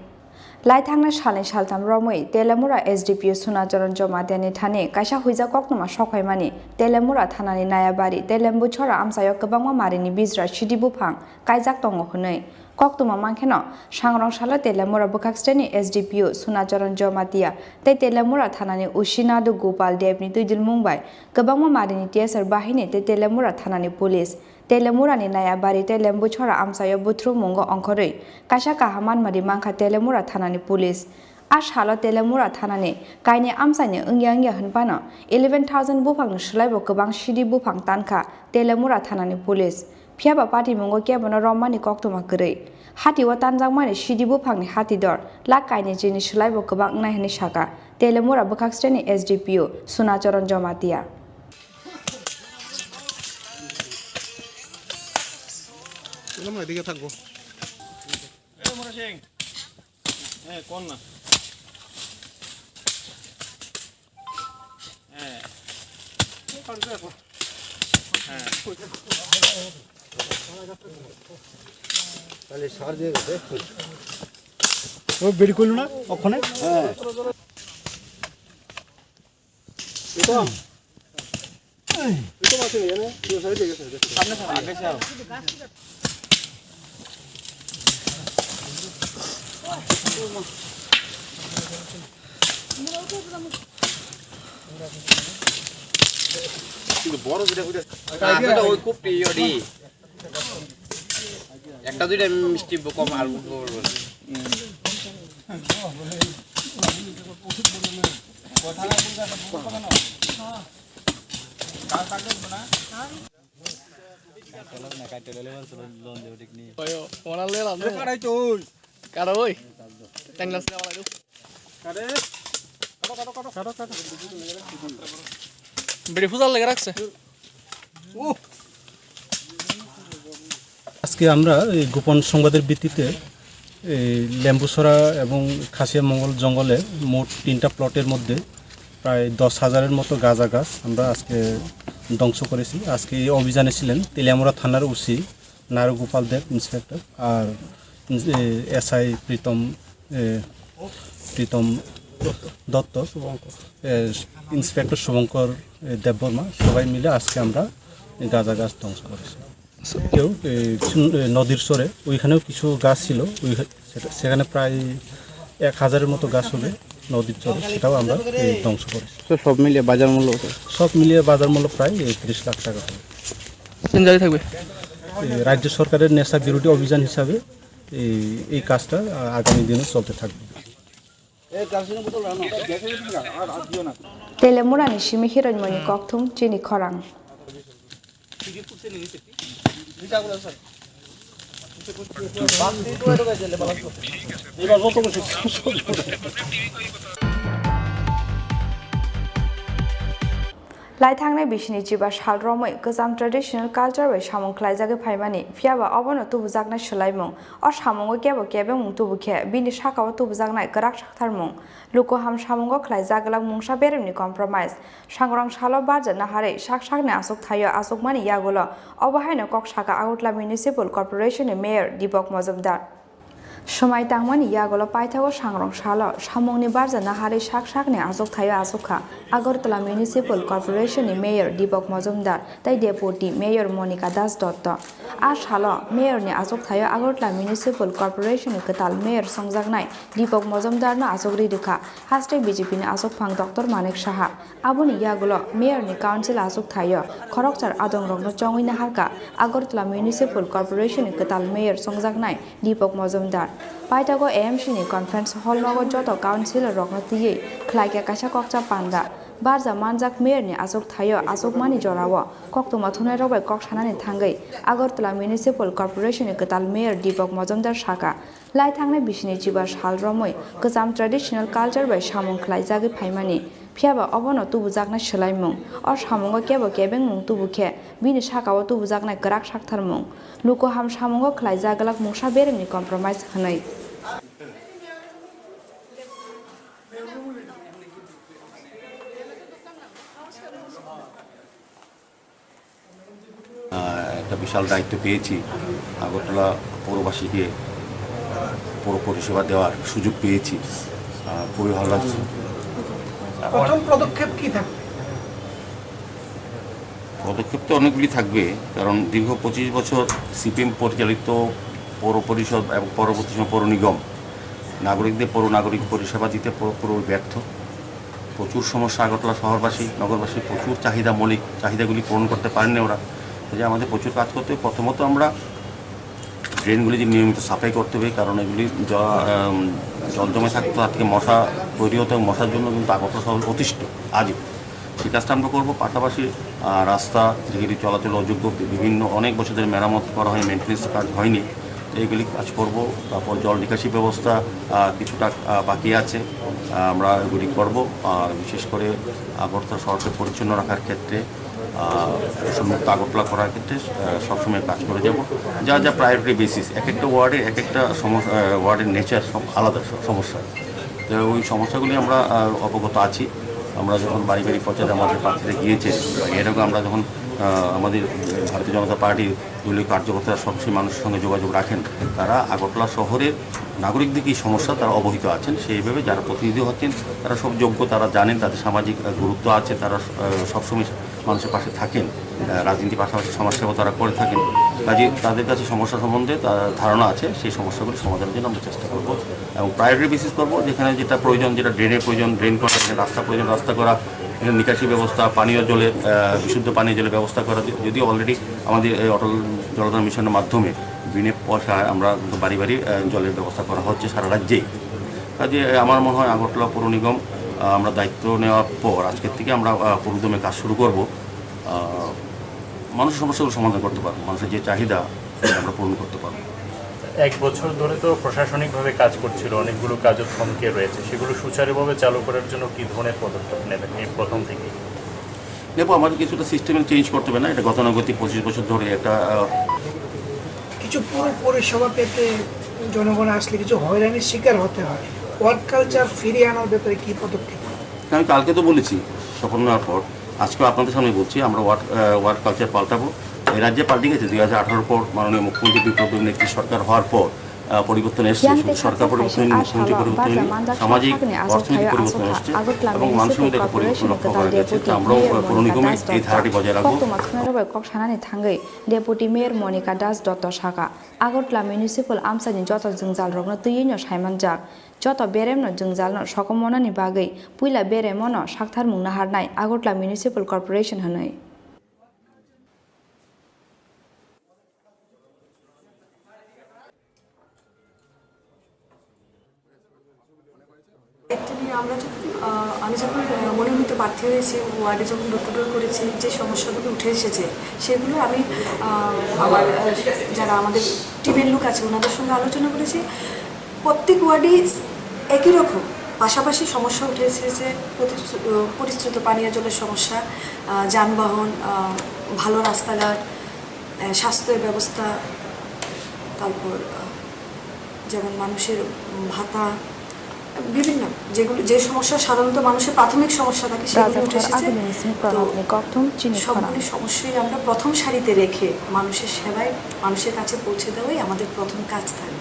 Laithangnai salni saltham romwi Telemura S D P O Sunacharan Jamatia ni thani kaisa huijak koktwma sokphaimani Telemura thanani Nayabari tei Lembukchora amchaio kwbangma marini bijra sidi buphang kaijak tongo hwnwi. Koktwma mankheno, sangrong salo Telemura bwkhaksreni S D P O Sunacharan Jamatia tei Telemura thanani O C Nadu Gopal Debni twijlmung bai kwbangma marini T S R bahini tei Telemura thanani police, Telemurani Nayabari tei Lembukchora amchaio buthurumungo ongkhorwi kaisa kaham manmari mankha Telemura thanani police. A salo Telemura thanani kainwi amchaini wngya wngya hwnphano eleven thousand buphangni swlaibo kwbang sidi buphang tankha Telemura thanani police. Phiyaba patimungo kebono romani koktwma kwrwi. Hatio tanjakmani sidi buphangni hatidor lakh kainwi chini swlaibo kwbang wngnai hwnwi sakha Telemura bwkhaksreni S D P O Sunacharan Jamatia. তাহলে সার দিয়ে গেছে। ও বের করলো না ওখানে? হ্যাঁ। এটা, এটা মাছ নেই, জানো? পুরো সাইডে গেছে, দেখো। সামনে, সামনে, আগে যাও। কিন্তু বড় যেটা, ওইটা, না, সেটা ওই খুব প্রিয় ডি। একটা দুইটা মিষ্টি কম আর বলবো না। Oyo, wana lela no. Kara oi. Tangla sila wala du. Beri fuzal lega rakse. আজকে আমরা এই গোপন সংবাদের ভিত্তিতে এই লেম্বুছড়া এবং খাসিয়া মঙ্গল জঙ্গলে মোট তিনটা প্লটের মধ্যে প্রায় দশ হাজারের মতো গাঁজা গাছ আমরা আজকে ধ্বংস করেছি। আজকে এই অভিযানে ছিলেন তেলিয়ামুড়া থানার ওসি নারু গোপাল দেব ইন্সপেক্টর, আর এসআই প্রীতম, এ, প্রীতম দত্ত, এ, ইন্সপেক্টর শুভঙ্কর, এ, দেববর্মা, সবাই মিলে আজকে আমরা এই গাঁজা গাছ ধ্বংস করেছি। কেউ, এ, কিছু, এ, নদীর চরে ওইখানেও কিছু গাছ ছিল, ওই, সেটা, সেখানে প্রায় এক হাজারের মতো গাছ হবে নদীর চরে, সেটাও আমরা, এ, ধ্বংস করেছি। তো সব মিলিয়ে বাজার মূল্য কত? সব মিলিয়ে বাজার মূল্য প্রায়, এ, তিরিশ লাখ টাকা হবে। তিন জায়গায় থাকবে। এ, রাজ্য সরকারের নেশা বিরোধী অভিযান হিসাবে এই, এই কাজটা, আ, আগামী দিনে চলতে থাকবে। Telemurani simi hiroimoni kokthum chini khorang. Lai thangnai bisini chiba sal romwi kwcham traditional culture bai samung khlaijagwi phaimani, phiyaba obono tubujaknai swlaimung. O samungo kebo kebengmung tubu khe bini sakao tubujaknai kwrak saktharmung. Luku ham samungo khlaijak glak mungsa beremni compromise. Sangrong salo barja naharwi sak sakni achuk thaio achukmani yagulo obo haino kok saka Agartala Municipal Corporation ni Mayor Deepak Majumdar. Swmai tangmani yagulo paithago sangrong salo samungni barja naharwi sak sakni achuk thaio achuk kha Agartala Municipal Corporation ni Mayor Deepak Majumdar tei Deputy Mayor Monika Das Dotto. A salo Mayor ni achuk thaio Agartala Municipal Corporation ni kwtal Mayor songjaknai Deepak Majumdar no achuk ri rwkha haste B J P ni achukphang Doctor Manik Saha. Aboni yagulo Mayor ni Council achuk thaio khoroksa adongrokno chongwi naharkha Agartala Municipal Corporation ni kwtal Mayor songjaknai Deepak Majumdar. Paithago A M C ni conference hall nogo joto councillor rokno twiwi khlaikha kaisa kokcha panda. Barja manjak Mayor ni achuk thaio achukmani jorao koktwma thumnairok bai kok sanani thangwi Agartala Municipal Corporation ni kwtal Mayor Deepak Majumdar sakha, lai thangnai bisini chiba sal romwi kwcham traditional culture bai samung khlaijagwi phaimani, phiyaba obono tubujaknai swlaimung. O samungo kebo kebengmung tubu khe bini sakao tubujaknai kwrak saktharmung. Luku ham samungo khlaijak glak mungsa beremni compromise hwnwi. আহ, একটা বিশাল দায়িত্ব পেয়েছি। আগরতলা পৌরবাসীকে, আহ, পৌর পরিষেবা দেওয়ার সুযোগ পেয়েছি। আহ, খুবই ভালো লাগছে। প্রথম পদক্ষেপ কি থাকবে? পদক্ষেপ তো অনেকগুলি থাকবে, কারণ দীর্ঘ পঁচিশ বছর সিপিএম পরিচালিত পৌর পরিষদ এবং পরবর্তী সময় পৌর নিগম নাগরিকদের পৌর নাগরিক পরিষেবা দিতে পুরো-, পুরো ব্যর্থ। প্রচুর সমস্যা আগরতলা শহরবাসী, নগরবাসী প্রচুর চাহিদা, মৌলিক চাহিদাগুলি পূরণ করতে পারেননি ওরা। এই যে আমাদের প্রচুর কাজ করতে হবে। প্রথমত আমরা ড্রেনগুলি যে নিয়মিত সাফাই করতে হবে, কারণ এগুলি জ-, আম, জল জমে থাকতে তার থেকে মশা তৈরি হতে, মশার জন্য কিন্তু আগরতলা শহর অতিষ্ঠ আজও। সেই কাজটা আমরা করবো। পাশাপাশি, আহ, রাস্তা যেগুলি চলাচল অযোগ্য, বিভিন্ন অনেক বছর ধরে মেরামত করা হয়, মেইনটেনেন্স কাজ হয়নি, তো এইগুলি কাজ করব। তারপর জল নিকাশি ব্যবস্থা, আহ, কিছুটা, আহ, বাকি আছে, আহ, আমরা এগুলি করব। আর বিশেষ করে আগরতলা শহরকে পরিচ্ছন্ন রাখার ক্ষেত্রে, আহ, দূষণমুক্ত আগরতলা করার ক্ষেত্রে, আহ, সবসময় কাজ করে যাব। যা যা প্রায়োরিটি বেসিস, এক একটা ওয়ার্ডে এক একটা সমস-, আহ, ওয়ার্ডের নেচার সব আলাদা স-, সমস্যা। তো ওই সমস্যাগুলি আমরা, আহ, অবগত আছি। আমরা যখন বাড়ি বাড়ি প্রচারে আমাদের প্রার্থীরা গিয়েছে, বা এর আগে আমরা যখন, আহ, আমাদের ভারতীয় জনতা পার্টি দলীয় কার্যকর্তারা সবসময় মানুষের সঙ্গে যোগাযোগ রাখেন, তারা আগরতলা শহরের নাগরিকদের কী সমস্যা তারা অবহিত আছেন। সেইভাবে যারা প্রতিনিধি হচ্ছেন তারা সব যোগ্য, তারা জানেন, তাদের সামাজিক, আহ, গুরুত্ব আছে, তারা, আহ, সবসময় মানুষের পাশে থাকেন। আহ, রাজনীতির পাশাপাশি সমাজসেবা তারা করে থাকেন। কাজে তাদের কাছে সমস্যা সম্বন্ধে তা-, ধারণা আছে, সেই সমস্যাগুলি সমাধানের জন্য আমরা চেষ্টা করব। এবং প্রায়োরিটি বেসিস করব, যেখানে যেটা প্রয়োজন, যেটা ড্রেনের প্রয়োজন, ড্রেন করা, যেখানে রাস্তা প্রয়োজন, রাস্তা করা, এখানে নিকাশি ব্যবস্থা, পানীয় জলের, আহ, বিশুদ্ধ পানীয় জলের ব্যবস্থা করা। য-, যদিও অলরেডি আমাদের এই অটল জলধার মিশনের মাধ্যমে বিনা পয়সায় আমরা কিন্তু বাড়ি বাড়ি, আহ, জলের ব্যবস্থা করা হচ্ছে সারা রাজ্যেই। কাজে আমার মনে হয় আগরতলা পৌর নিগম, আহ, আমরা দায়িত্ব নেওয়ার পর আজকের থেকে আমরা, আহ, পুরোদমে কাজ শুরু করব। আহ, মানুষের সমস্যাগুলো সমাধান করতে পারবো, মানুষের যে চাহিদা, সেটা আমরা পূরণ করতে পারবো। এক বছর ধরে তো প্রশাসনিকভাবে কাজ করছিল, অনেকগুলো কাজও থমকে রয়েছে, সেগুলো সুচারুভাবে চালু করার জন্য কী ধরনের পদক্ষেপ নেবেন এই প্রথম থেকেই? নেবো, আমাদের কিছুটা সিস্টেমে চেঞ্জ করতে হবে না, এটা গতানুগতিক পঁচিশ বছর ধরে একটা, আহ, কিছু পুরো পরিষেবা পেতে জনগণ আসলে কিছু হয়রানির শিকার হতে হয়। ওয়ার্ক কালচার ফিরিয়ে আনার ব্যাপারে কী পদক্ষেপ? আমি কালকে তো বলেছি শপথ নেওয়ার পর, আজকেও আপনাদের সামনে বলছি, আমরা ওয়ার্ড, আহ, ওয়ার্ড কালচার পাল্টাবো। এই রাজ্যে পাল্টে গেছে দুই হাজার আঠারোর পর মাননীয় মুখ্যমন্ত্রী বিপ্লব দেবের নেতৃত্বে সরকার হওয়ার পর, আহ, পরিবর্তন এসছে। শুধু সরকার পরিবর্তন হয়নি, মুখ্যমন্ত্রী পরিবর্তন হয়নি, সামাজিক অর্থনৈতিক পরিবর্তন এসছে এবং মানুষের মধ্যে একটা পরিবর্তন লক্ষ্য করা গেছে। তো আমরাও, আহ, পৌর নিগমে এই ধারাটি বজায় রাখবো। Deputy Mayor Monika Das Dotto saka, Agartala Municipal amchaini joto jwngjalrokno twiwi'-no saimanjak. Joto beremno jwngjalno sokomornani bagwi puila beremono sakthar mung naharnai Agartala Municipal Corporation hwnwi. দায়িত্ব নিয়ে আমরা যখন, আহ, আমি যখন, আহ, মনোনীত প্রার্থী হয়েছি, ওয়ার্ডে যখন ডোর টু ডোর করেছি, যে সমস্যাগুলো উঠে এসেছে, সেগুলো আমি, আহ, আমার, আহ, যারা আমাদের টিমের লোক আছে, ওনাদের সঙ্গে আলোচনা করেছি। প্রত্যেক ওয়ার্ডেই একই রকম পাশাপাশি সমস্যা উঠে এসেছে, প্রতিশ্রু-, আহ, পরিশ্রুত পানীয় জলের সমস্যা, আহ, যানবাহন, আহ, ভালো রাস্তাঘাট, আহ, স্বাস্থ্যের ব্যবস্থা, তারপর, আহ, যেমন মানুষের, উম, ভাতা, বিভিন্ন যেগুলো, যে সমস্যা সাধারণত মানুষের প্রাথমিক সমস্যা থাকে, সেগুলো উঠে এসেছে। তো সবগুলি সমস্যাই আমরা প্রথম সারিতে রেখে মানুষের সেবায়, মানুষের কাছে পৌঁছে দেওয়াই আমাদের প্রথম কাজ থাকবে।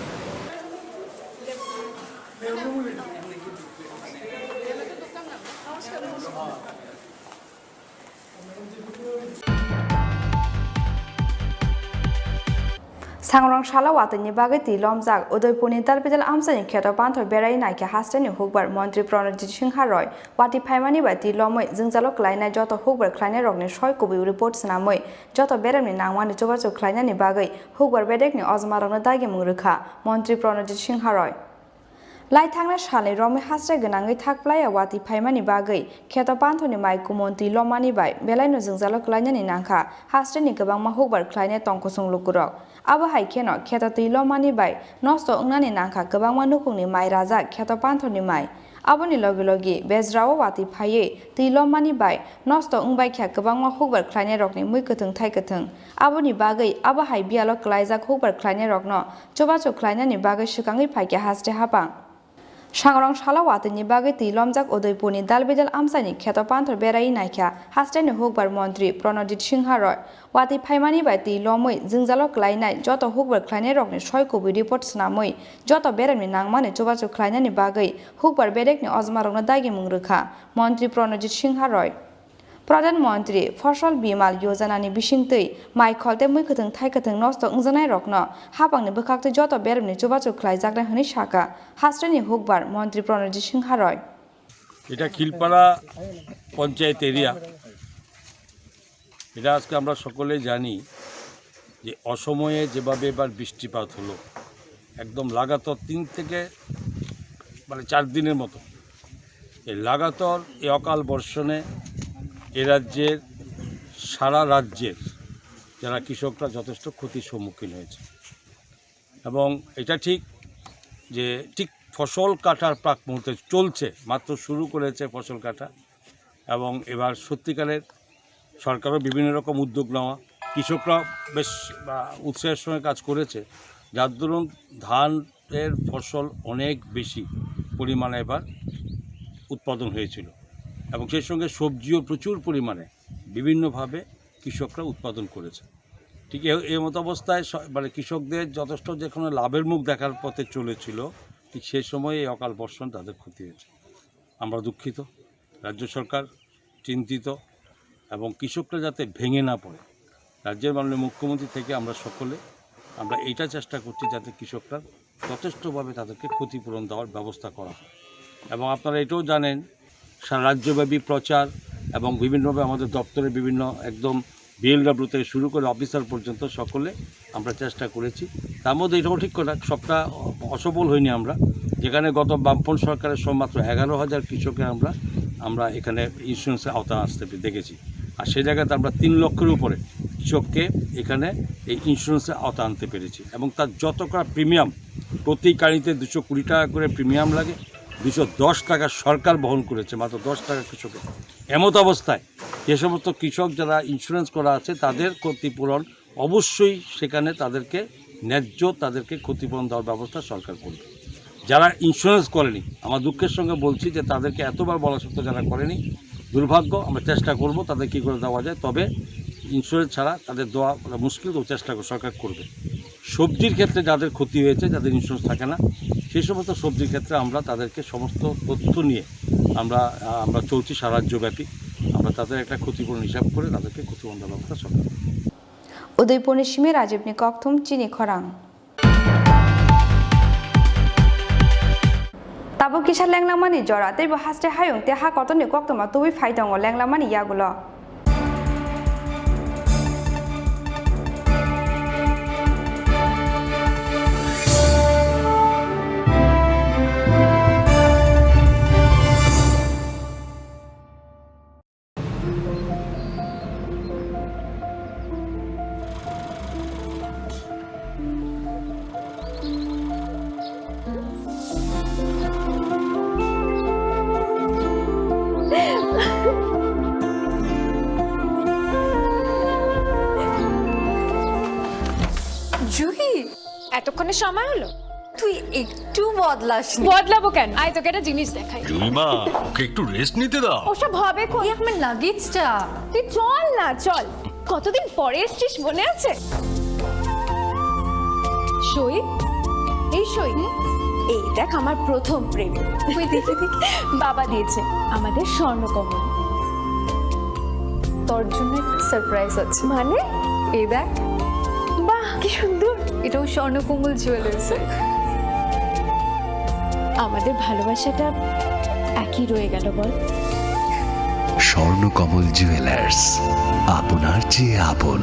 Sangrong salo watwi ni bagwi twi lomjak. Udaipur ni Dalbidal amchaini kheto panthor berai naikhe haste ni hukbar montri Pranojit Singha Roy watwi phaimani bai twi lomwi jwngjalo kwlainai joto hukbar khlainai rokni soi kubui report swnamwi joto beremni nangmani chubachu khlainani bagwi hukbar bedekni ojma rokno dagimung rwkha montri Pranojit Singha Roy. Lai thangnai salni romwi hasre gwnangwi thak plaiya watwi phaimani bagwi kheto panthorni mai kumontwi lomani bai belaino jwngjalo kwlainani nangkha hasreni kwbangma hukbar khlainai tong kusung lukurok. Abo hai kheno kheto twi lomani bai nosto wngnani nangkha kwbangma nukhungni mai rajak kheto panthorni mai. Aboni logi logi bejrao watwi phaiwi twi lomani bai nosto wngbaikha kwbangma hukbar khlainairokni mui kwthwng thai kwthwng. Aboni bagwi abo hai biyalo kwlaijak hukbar khlainairokno chubachu khlainani bagwi swkangwi phaikha haste hapang. Sangrong salo watwini bagwi twi lomjak Udaipurni Dalbidal amchaini kheto panthor berai naikha hasteni hukbar montri Pranojit Singha Roy. Watwi phaimani bai twi lomwi jwngjalo kwlainai joto hukbar khlainairokni soi kubui report swnamwi joto beremni nangmani chubachu khlainani bagwi hukbar bedekni ojmarokno dagimung rwkha montri Pranojit Singha Roy. Pradhan Mantri Fasal Bimal Yojana ni bisingtwi mai khol tei mui kwthwng thai kwthwng nosto wngjaknai rokno hapangni bwkhaktwi joto beremni chubachu khlaijaknai hwnwi sakha hasteni hukbar Mantri Pranojit Singha Roy. এটা খিলপাড়া পঞ্চায়েত এরিয়া। এটা আজকে আমরা সকলেই জানি যে অসময়ে যেভাবে এবার বৃষ্টিপাত হলো, একদম লাগাতার তিন থেকে, মানে, চার দিনের মতো এই লাগাতার এই অকাল বর্ষণে এ রাজ্যের, সারা রাজ্যের যারা কৃষকরা যথেষ্ট ক্ষতির সম্মুখীন হয়েছে। এবং এটা ঠিক যে ঠিক ফসল কাটার প্রাক মুহূর্তে চলছে, মাত্র শুরু করেছে ফসল কাটা। এবং এবার সত্যিকারের সরকারও বিভিন্ন রকম উদ্যোগ নেওয়া, কৃষকরা বেশ, আহ, উৎসাহের সঙ্গে কাজ করেছে, যার দরুন ধানের ফসল অনেক বেশি পরিমাণে এবার উৎপাদন হয়েছিল এবং সেই সঙ্গে সবজিও প্রচুর পরিমাণে বিভিন্নভাবে কৃষকরা উৎপাদন করেছে। ঠিক এ-, এই মতো অবস্থায় স-, মানে কৃষকদের যথেষ্ট যেখানে লাভের মুখ দেখার পথে চলেছিল, ঠিক সেই সময় এই অকাল বর্ষণ তাদের ক্ষতি হয়েছে। আমরা দুঃখিত, রাজ্য সরকার চিন্তিত এবং কৃষকরা যাতে ভেঙে না পড়ে। রাজ্যের মাননীয় মুখ্যমন্ত্রী থেকে আমরা সকলে, আমরা এইটা চেষ্টা করছি যাতে কৃষকরা যথেষ্টভাবে তাদেরকে ক্ষতিপূরণ দেওয়ার ব্যবস্থা করা হয়। এবং আপনারা এটাও জানেন, সারা রাজ্যব্যাপী প্রচার এবং বিভিন্নভাবে আমাদের দপ্তরের বিভিন্ন একদম বিএলডব্লিউ থেকে শুরু করে অফিসার পর্যন্ত সকলে আমরা চেষ্টা করেছি। তার মধ্যে এটাও ঠিক কথা, সবটা অ-, অসফল হয়নি আমরা। যেখানে গত বামফ্রন্ট সরকারের সময় মাত্র এগারো হাজার কৃষকের আমরা, আমরা এখানে ইন্স্যুরেন্সের আওতায় আসতে পে-, দেখেছি। আর সেই জায়গাতে আমরা তিন লক্ষের উপরে কৃষককে এখানে এই ইন্স্যুরেন্সের আওতায় আনতে পেরেছি। এবং তার যত করা প্রিমিয়াম, প্রতি গাড়িতে দুশো কুড়ি টাকা করে প্রিমিয়াম লাগে, দুশো দশ টাকা সরকার বহন করেছে, মাত্র দশ টাকা কৃষকের। এমত অবস্থায় যে সমস্ত কৃষক যারা ইন্স্যুরেন্স করা আছে, তাদের ক্ষতিপূরণ অবশ্যই সেখানে তাদেরকে ন্যায্য, তাদেরকে ক্ষতিপূরণ দেওয়ার ব্যবস্থা সরকার করবে। যারা ইন্স্যুরেন্স করেনি, আমার দুঃখের সঙ্গে বলছি যে তাদেরকে এতবার বলা সত্ত্বেও যারা করেনি, দুর্ভাগ্য। আমরা চেষ্টা করব তাদের কী করে দেওয়া যায়, তবে ইন্স্যুরেন্স ছাড়া তাদের দেওয়া মুশকিল, তবে চেষ্টা কর-, সরকার করবে। সবজির ক্ষেত্রে যাদের ক্ষতি হয়েছে, যাদের ইন্স্যুরেন্স থাকে না, সেই সমস্ত সবজির ক্ষেত্রে আমরা তাদেরকে সমস্ত তথ্য নিয়ে আমরা, আমরা চলছি সারা রাজ্যব্যাপী। আমরা তাদের একটা ক্ষতিপূরণ হিসাব করে তাদেরকে ক্ষতিপূরণ দেওয়ার ব্যবস্থা সরকার করবে। Udaipurni simi Rajibni kokthum chini khorang. Tabuk kisa lenglamani jora, teibo haste hayung tei ha kotorni koktwma tubui phai tongo lenglamani yagulo. Juhi, এতক্ষণে সময় হলো? তুই একটু বদলাসনি। বদলাবো কেন? আয়, তোকে একটা জিনিস দেখাই। জুইমা, ওকে একটু রেস্ট নিতে দাও। ওসব হবে কোন? এই আমার লাগেজটা। তুই চল না, চল। কতদিন পরে এসছিস, মনে আছে? সই, এই সই। এই দেখ, আমার প্রথম প্রেম। তুই দেখে দেখে। বাবা দিয়েছে আমাদের স্বর্ণকমল। তোর জন্য একটা সারপ্রাইজ আছে। মানে? এই দেখ। বাহ, কি সুন্দর। এটাও স্বর্ণকমল জুয়েলার্সের। আমাদের ভালোবাসাটা একই রয়ে গেল, বল? স্বর্ণকমল জুয়েলার্স, আপনার চেয়ে আপন।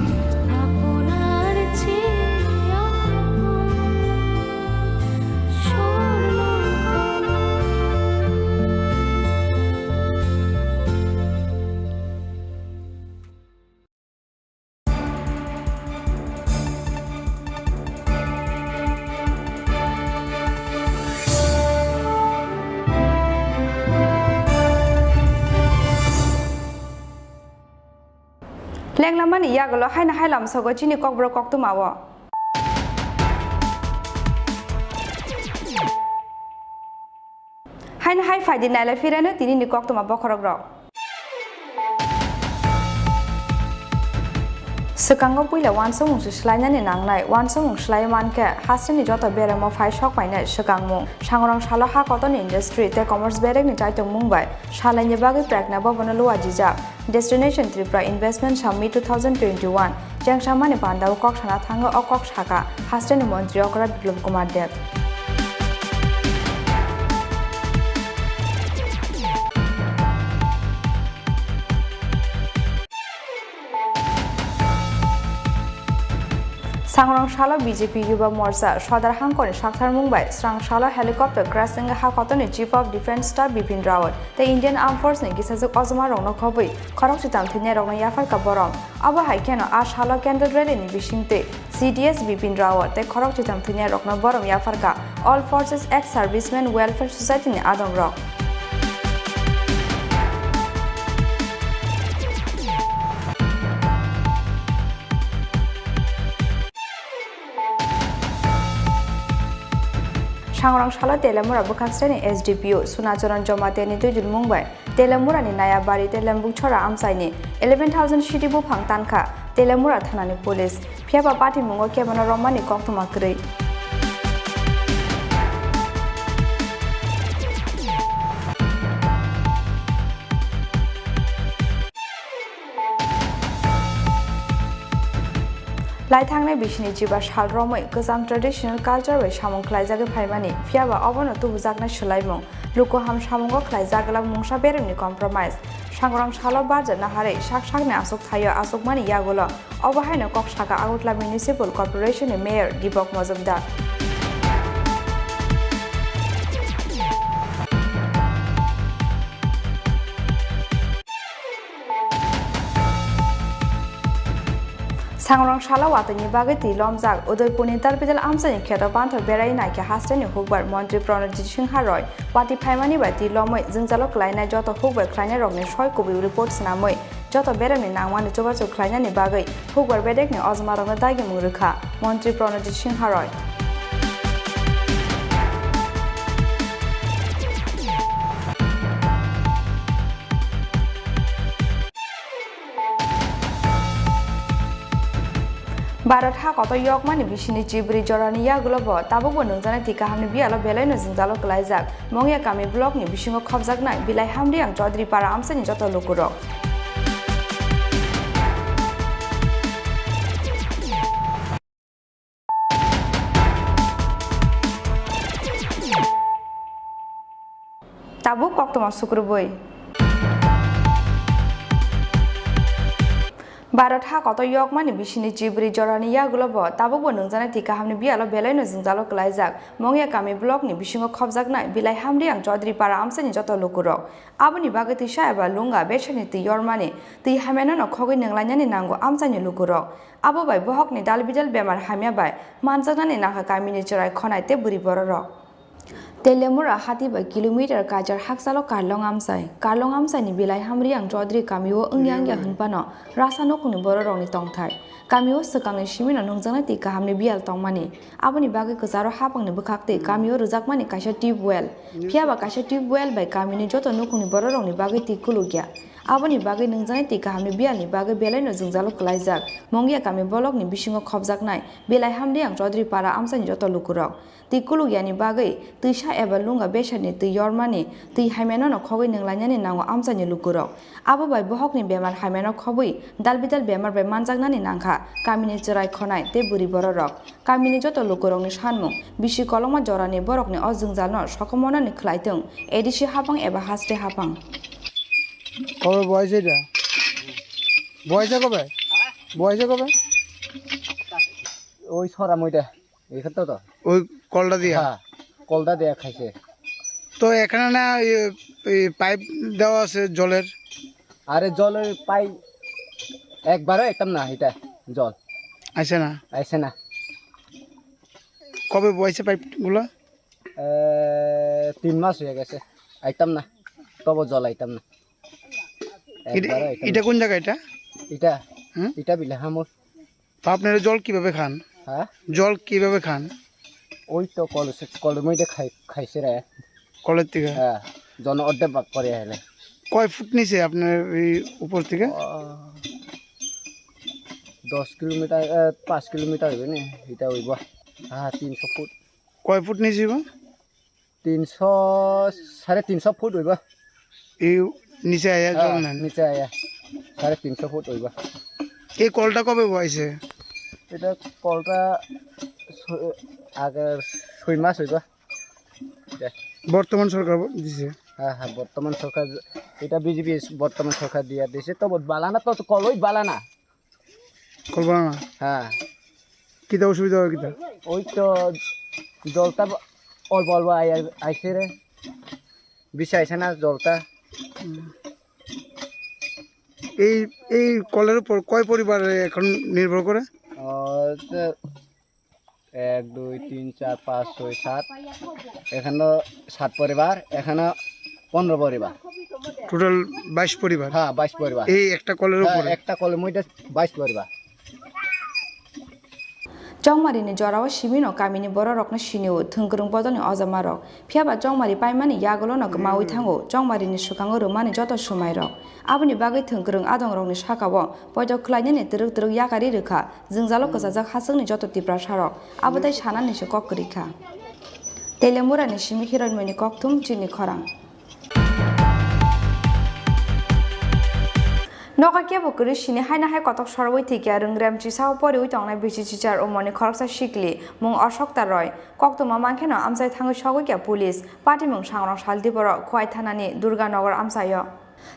Lenglamani yagulo haino hai lamsogo chini kokborok koktwmao. Haino hai phaidi nailai phirano tinini koktwma bokhorokrok. Swkango puila uansukmung se swlainani nangnai, uansukmung swlaiwi mankhe hasteni joto beremo phai sok painai swkangmung. Sangrong salo ha kotorni industry tei commerce berekni chaitokmung bai salaini bagwi Prekna Bhavan-o luajijak. Destination Tripura Investment Summit two thousand twenty-one chengsamani pandao kok sana thango o kok saka hasteni montri okra Biplab Kumar Deb. Sangrong salo B J P Yuba Morcha Sodar Hangkoni saktharmung bai srang salo helicopter crash wngwi ha kotorni Chief of Defence Staff Bipin Rawat tei Indian Armed Force ni kisajwk ojma rokno khobwi khorok chitam thwinairokno yapharkha borom. Abo hai kheno a salo candle rally ni bisingtwi C D S Bipin Rawat tei khorok chitam thwinairokno borom yapharkha All Forces Ex Servicemen Welfare Society ni adongrok. Sangrong salo Telemura bwkhak sreni S D P O Sunacharan Jamatia ni twijlmung bai Telemura ni Nayabari tei Lembukchora amchai ni eleven thousand sidi buphang tankha Telemura thana ni police, phiyaba patimungo kebono romani koktwma kwrwi. Laithangnai bisini jiba sal romwi kwcham traditional culture bai samung khlaijagwi phaimani, phiyaba obono tubujaknai swlaimung, lukuham samungo khlaijak glak mungsa beremni compromise. Sangrong salo barja naharwi sak sakni aswk thaio aswkmani yagulo obo haino kok saka Agartala Municipal Corporation ni Mayor Deepak Majumdar. Sangrong salo watwini bagwi twi lomjak Udaipurni Tarpidal amchaini kheto panthor berai naikhe hasteni hukbar montri Pranojit Singha Roy watwi phaimani bai twi lomwi jwngjalo klainai joto hukbar khlainairokni soi kubui report swnamwi joto beremni nangmani chubachu khlainani bagwi hukbar bedekni ojmarokno dagimung rwkha montri Pranojit Singha Roy. Bharat ha kotor yokmani bisini chibrwi jorani yagulo bo tabukbo nungjaknai twi kahamni biyalo belaino jwngjalo kwlaijak. Mongya kami blockni bisingo khopjaknai Bilai Hamriang Chaudhary para amchaini joto lukurok. Tabuk koktwma sukrubwi. Bharat ha kotor yokmani bisini chibrwi jorani yagulo bo tabukbo nungjaknai twi kahamni biyalo belaino jwngjalo kwlaijak. Mongya kami blockni bisingo khopjaknai Bilai Hamriang Chaudhary para amchaini joto lukurok. Aboni bagwi twisa eba lunga besani twi yormani, twi hamyano no khogwi nunglainani nango amchaini lukurok. Abo bai bohokni dalbidal bemar hamya bai manjaknani nangkha kamini chwrai khonai tei bwrwi bororok. Telemura hati bai kilometer kaichar hakchalo Karlong amchai. Karlong amchaini Bilai Hamriang Chaudhary kamio wngya wngya hwnphano rasa nukhungni bororokni tongthai. Kamio swkangni simino nungjaknai twi kahamni biyal tongmani. Aboni bagwi kwcharo hapangni bwkhaktwi kamio rwjakmani kaisa tube well. Phiya ba kaisa tube well bai kamini joto nukhungni bororokni bagwi twi kulukya. Aboni bagwi nungjaknai twi kahamni biyalni bagwi belaino jwngjalo kwlaijak. Mongya kami blockni bisingo khopjaknai Bilai Hamriang Chaudhary para amchaini joto lukurok. Twi kulukyani bagwi twisa eba lunga besani twi yormani, twi hamyano no khogwi nunglainani nango amchaini lukurok. Abo bai bohokni bemar hamyano khobwi dalbidal bemar bai manjaknani nangkha kamini chwrai khonai tei bwrwi bororok. Kamini joto lukurokni sanmung, bisi kolokma jorani borokni o jwngjalno sokomornani khlaitwng, A D C hapang eba haste hapang. কবে বয়স এটা? বয়সে কবে? বয়সে কবে? ওই ছড়া মইটা। এখানে তো তো। ওই কলটা দিয়া? হ্যাঁ, কলটা দিয়া খাইছে। তো এখানে না, এই, এই পাইপ দেওয়া আছে জলের? আরে জলের পাইপ একবারও একদম না, এটা জল। আইছে না? আইছে না। কবে বইছে পাইপগুলো? এ, তিন মাস হয়ে গেছে, আইতাম না, তবু জল আইতাম না। এটা, একবারও আইতাম এটা না। কোন জায়গা এটা? এটা, হুম? এটা বিলাহামুর। তো আপনারা জল কিভাবে খান? হ্যাঁ? জল কিভাবে খান? ওই তো কল, কলের মধ্যে খাই, খাইছে রে। কলের থেকে? হ্যাঁ, জন অর্ধেক ভাগ করে আইলে। কয় ফুট নিচে আপনার এই উপর থেকে? ও, দশ কিলোমিটার, এ, পাঁচ কিলোমিটার হইবে নি, এটা হইব। হ্যাঁ, তিনশো ফুট। কয় ফুট নিচে হইব? তিনশো, সাড়ে তিনশো ফুট হইব। এই নিচে আয়া জল হ্যাঁ, নাই? নিচে আয়া সাড়ে তিনশো ফুট হইব। এই কলটা কবে বওয়াইছে? এটা কলটা ছ-, আগে ছয় মাস হইব। দে। বর্তমান সরকার দিছে? হ্যাঁ, হ্যাঁ, বর্তমান সরকার, এটা বিজেপি বর্তমান সরকার দিয়ে দিছে। তো বালানা তো, তো কলই বালানা। কলবানা? হ্যাঁ। কিতা অসুবিধা হয় কিতা? ওই তো জলটা অল্প অল্প আই-, আইছে রে। বেশি আইছে না জলটা। হুম। এই, এই কলের উপর কয় পরিবার এখন নির্ভর করে? আহ, তো এক, দুই, তিন, চার, পাঁচ, ছয়, সাত। এখানে সাত পরিবার, এখানে পনেরো পরিবার। টোটাল বাইশ পরিবার? হ্যাঁ, বাইশ পরিবার। এই একটা কলের হ্যাঁ, উপরে? একটা কলের মধ্যে বাইশ পরিবার। Chongmari ni jorao simino kamini bororokno sinio thwngkwrwng bodolni ojamarok. Phiya ba chongmari paimani yagulono kwmaui thango chongmari ni swkango rwmani joto swmairok. Aboni bagwi thwngkwrwng adongrokni sakao poito khlainani twrwk twrwk yakari rwkha jwngjalo kwchajak hachwkni joto Tiprasarok. Abo tei sanani se kok kwrwi kha. Telemura ni simi Hiroinmoni kokthum chini khorang. Nogo kebo kwrwi sini haino hai kotok sorwi thwikya rwngrem chisao poriwi tongnai bisi chichar umorni khoroksa sikli mung Ashokta Roy. Koktwma mankheno amchai thangwi sogwikya police. Patimung Sangrong Saldiporo Khowai thanani Durganagar amchaio.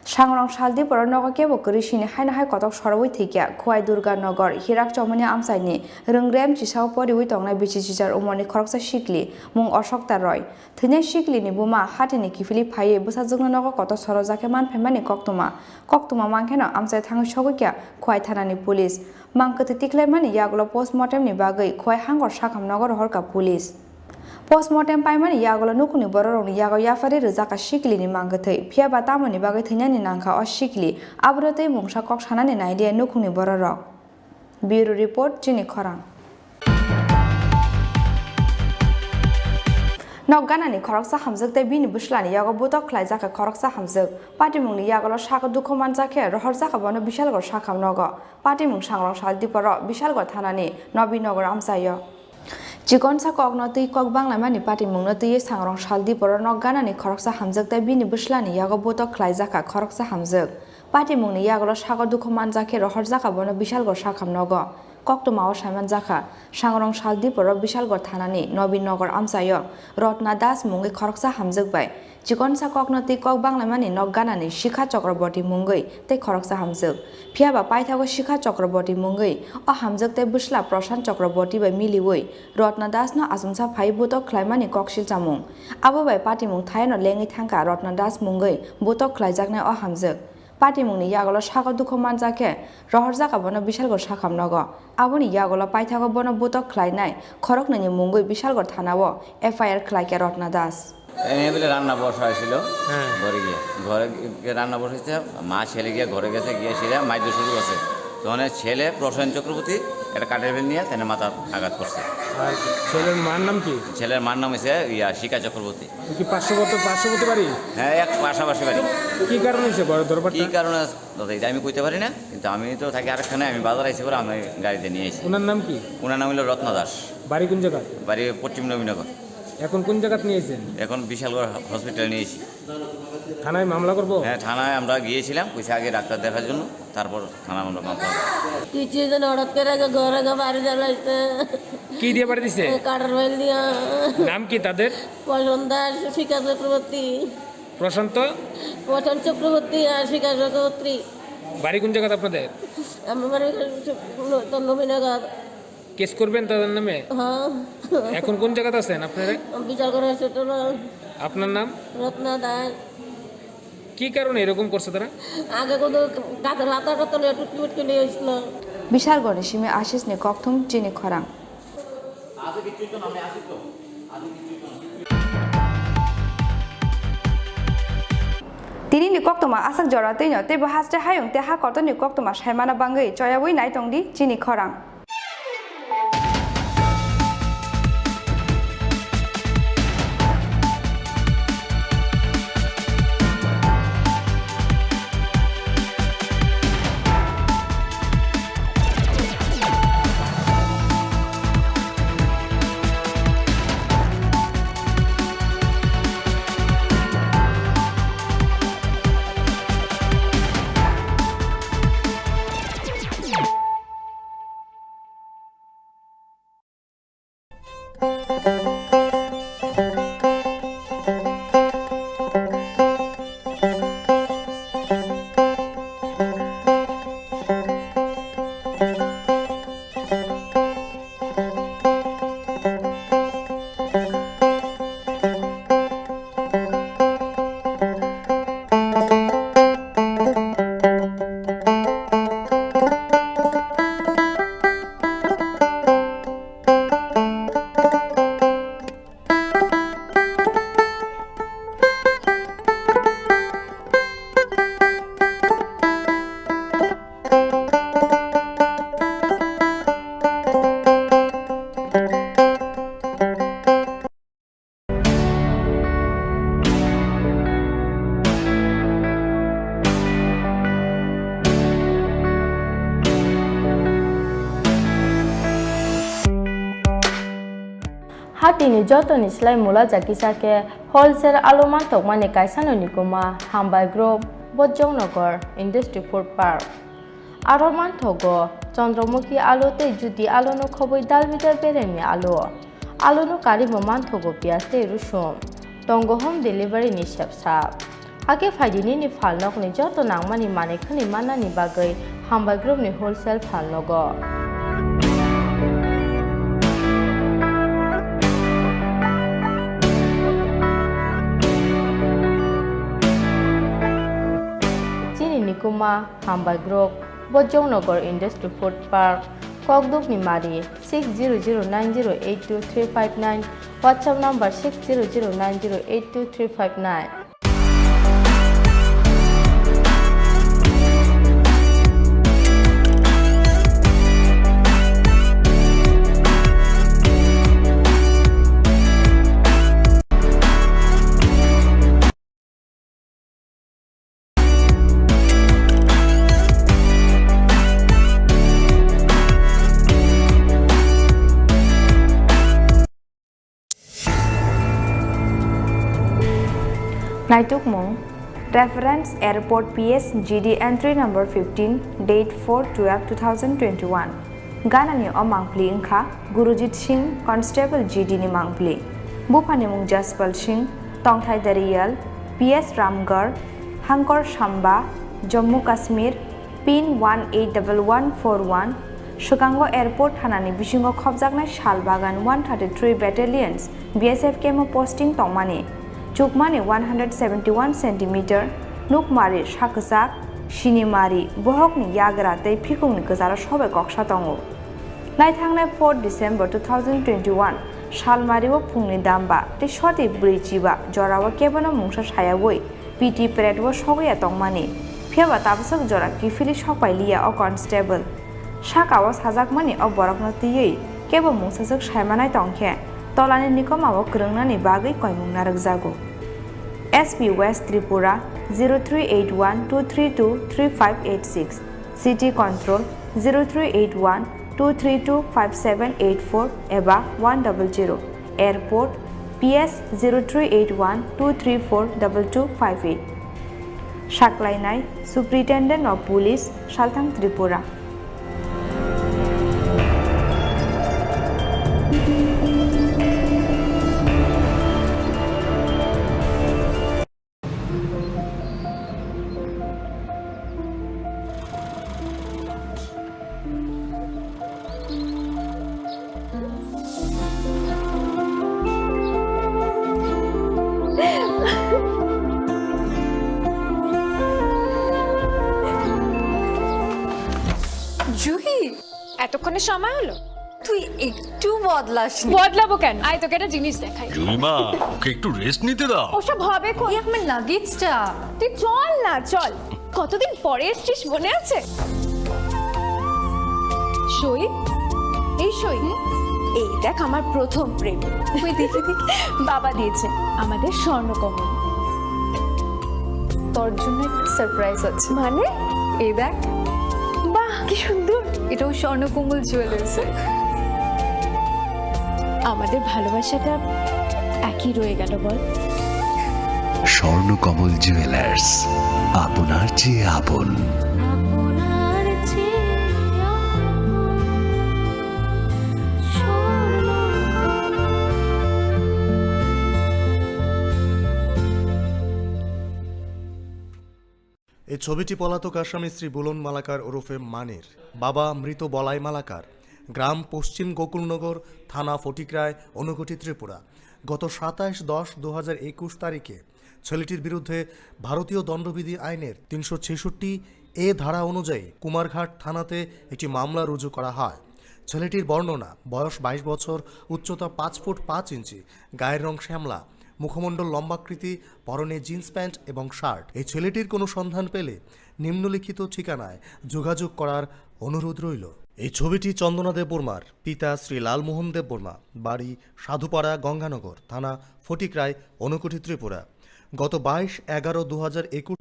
Sangrong Saldiporo nogo kebo kwrwi sini haino hai kotok sorwi thwikya Khowai Durganagar Hirak Chomoni amchaini rwngrem chisao poriwi tongnai bisi chichar umorni khoroksa sikli mung Ashokta Roy. Thwinai siklini buma hatini kiphilwi phaiwi bwsajwkno nogo kotor sorojak khe manphaimani koktwma. Koktwma mankheno amchai thangwi sogwikya Khowai thanani police. Mang kwthwi tiklaimani yagulo postmortemni bagwi Khowai hangor sakham nogo rohorkha police. Postmortem paimani yagulo nukhungni bororokni yago yapharwi rwjakha siklini mang kwthwi. Phiya ba tamoni bagwi thwinani nangkha o sikli? Aboni twi mungsa kok sanani nailiya nukhungni bororok. Bureau Report, Chini Khorang. Nok ganani khoroksa hamjwk tei bini bwslani yago botok khlaijak kha khoroksa hamjwk. Patimungni yagulo sago dukhu manjak khe rohorjak kha bono Bishalgarh sakham nogo. Patimung sangrong sal diporo Bishalgarh thanani Nobin Nagar amchaio. Chikonsa kokno twi kok banglaimani patimungno twiwi sangrong sal diporo nok ganani khoroksa hamjwk tei bini bwslani yago botok khlaijak kha khoroksa hamjwk. Patimungni yagulo sago dukhu manjak khe rohorjak kha bono Bishalgarh sakham nogo. Koktwmao saimanjak kha, sangrong sal diporo Bishalgarh thanani Nobin Nagar amchaio Ratna Das mungwi khoroksa hamjwk bai chikonsa kokno twi kok banglaimani nok ganani Shikha Chakraborty mungwi tei khoroksa hamjwk. Phiyaba paithago Shikha Chakraborty mungwi o hamjwk tei bwsla Prashant Chakraborty bai miliwi Ratna Das no achomsa phaiwi botok khlaimani kok silchamung. Abo bai patimung thayano lengwi thangkha Ratna Das mungwi botok khlaijaknai o hamjwk. Patimungni yagulo sago dukhu manjak khe rohorjak kha bono Bishalgarh sakham nogo. Aboni yagulo paithago bono botok khlainai khoroknwini mungwi Bishalgarh thanao F I R khlaikha Ratna Das. এনে বলে রান্না বসা হয়েছিল। হ্যাঁ। ঘরে গিয়ে, ঘরে গিয়ে রান্না বসেছে, মা ছেলে গিয়ে ঘরে গেছে, গিয়ে সেটা মাইদ্য শুরু করছে। তখন ছেলে প্রসেন চক্রবর্তী একটা কাঠের বেল নিয়ে তার মাথার আঘাত করছে। আর ছেলের মার নাম কি? ছেলের মার নাম হচ্ছে ইয়া শিকা চক্রবর্তী। কি পার্শ্ববর্তী, পার্শ্ববর্তী বাড়ি? হ্যাঁ, এক পাশাপাশি বাড়ি। কি কারণে হয়েছে ঘরে দরবারটা? কি কারণে দাদা, এটা আমি কইতে পারি না, কিন্তু আমি তো থাকি আরেকখানে, আমি বাজার আইছি পরে আমি গাড়িতে নিয়ে আইছি। ওনার নাম কি? ওনার নাম হলো রত্না দাস। বাড়ি কোন জায়গা? বাড়ি পশ্চিম নবীনগর। এখন কোন জায়গাত নিয়ে আইছেন? এখন বিশালগড় হসপিটালে নিয়ে আইছি। থানায় মামলা করবো? হ্যাঁ, থানায় আমরা গিয়েছিলাম, কইছে আগে ডাক্তার দেখার জন্য, তারপর থানায় আমরা মামলা করবো। কিছু জন হঠাৎ করে আগে ঘরে আগে বাড়ি জ্বালাইছে। কি দিয়ে বাড়ি দিছে? কাঠের বেল দিয়া। নাম কি তাদের? প্রশান্ত দাস, শিকা চক্রবর্তী। প্রশান্ত? প্রশান্ত চক্রবর্তী আর শিকা চক্রবর্তী। বাড়ি কোন জায়গাতে আপনাদের? আমার বাড়ি তো নবীনগর। কেস করবেন তাদের নামে? হ্যাঁ। এখন কোন জায়গাতে আছেন আপনারা? বিশালগড় হসপিটাল। আপনার নাম? রত্না দাস। কি কারণে এরকম করছে তারা? আগে কোনো গাছের পাতা টাতা নিয়ে টুটকি ফুটকি নিয়ে এসেছিল। Bishalgarhni simi Ashishni kokthum chini khorang. Tinini koktwma aswk jora twino, teibo haste hayung tei ha kotorni koktwma saimana bangwi choyaui naitongdi chini khorang. Hatini jotoni slai mula jakisa khe wholesale alu mantokmani kaisano nikuma Hambai Group, Bojongnagar Industry Food Park. Aro manthogo Chandramukhi alu tei juti aluno khobwi dal bidal beremni alu. Aluno karwi bo manthogo piyaj tei rusum. Tongo home delivery ni sepsa. Hakhe phaidi nini phalnokni joto nangmani manwi khwnwi mannani bagwi Hambai Group ni wholesale phalnogo. Chini nikuma Hambai Group, Bojongnagar Industry Food Park, Kokdukni Mari, six zero zero nine zero eight two three five nine, WhatsApp number six zero zero nine zero eight two three five nine. Naitukmung, Reference Airport P S G D entry number fifteen, date four twelve two thousand twenty-one. Ganani o mangpli wngkha Gurujit Singh, Constable G D ni mangpli. Buphani mung Jaspal Singh, tongthai Dariyal, P S Ramgarh, Hangkor Samba, Jammu Kashmir, pin one eight double one four one. Swkango airport thanani bisingo khopjaknai sal bagan one thirty-three Battalions B S F camp o posting tongmani. Chukmani one hundred seventy-one centimeter, nukmari sak kwchak, sinimari, bohokni yagra tei phikungni kwcharo sobai koksa tongo. Naithangnai four December two thousand twenty-one, salmario phungni damba tei soti bwrwi chiba jorao kebono mungsa sayaui P T parade o sogwi ya tongmani. Phiyaba tabaswk jora kiphilwi sokpai liya o constable. Saka o sajakmani o borokno twiwi kebo mungsaswk saimanai tongkhe, tolani nikoma o kwrwngnani bagwi koimung narwkjago. S P West Tripura zero three eight one two three two three five eight six, City Control zero three eight one two three two five seven eight four eba one double zero, Airport P S zero three eight one two three four double two five eight. Saklainai Superintendent of Police, Salthang Tripura. Juhi, এতক্ষণে সময় হলো? তুই একটু বদলাসনি। বদলাবো কেন? আয়, তোকে একটা জিনিস দেখাই। জুইমা, ওকে একটু রেস্ট নিতে দাও। ওসব হবে কোন? এই আমার লাগেজটা। তুই চল না, চল। কতদিন পরে এসছিস, মনে আছে? সই, এই সই। হুম? এই দেখ, আমার প্রথম প্রেম। ওই দেখে দেখে বাবা দিয়েছে, আমাদের স্বর্ণকমল। তোর জন্য একটা সারপ্রাইজ আছে। মানে? এই দেখ। বাহ, কি সুন্দর। এটাও স্বর্ণকমল জুয়েলার্সের। আমাদের ভালোবাসাটা একই রয়ে গেল, বল? স্বর্ণকমল জুয়েলার্স, আপনার চেয়ে আপন। এই ছবিটি পলাতক আসামি শ্রী বুলন মালাকার ওরফে মানির, বাবা মৃত বলাই মালাকার, গ্রাম পশ্চিম গোকুলনগর, থানা ফটিকরায়, ঊনকোটি, ত্রিপুরা। গত সাতাশ দশ দু হাজার একুশ তারিখে ছেলেটির বিরুদ্ধে ভারতীয় দণ্ডবিধি আইনের তিনশো ছেষট্টি এ ধারা অনুযায়ী কুমারঘাট থানাতে একটি মামলা রুজু করা হয়। ছেলেটির বর্ণনা, বয়স বাইশ বছর, উচ্চতা পাঁচ ফুট পাঁচ ইঞ্চি, গায়ের রং শ্যামলা, মুখমণ্ডল লম্বাকৃতি, পরনে জিন্স প্যান্ট এবং শার্ট। এই ছেলেটির কোনো সন্ধান পেলে নিম্নলিখিত ঠিকানায় যোগাযোগ করার অনুরোধ রইল। এই ছবিটি চন্দনা দেববর্মার, পিতা শ্রী লালমোহন দেববর্মা, বাড়ি সাধুপাড়া, গঙ্গানগর, থানা ফটিকরায়, ঊনকোটি, ত্রিপুরা। গত বাইশ এগারো দু হাজার একুশ।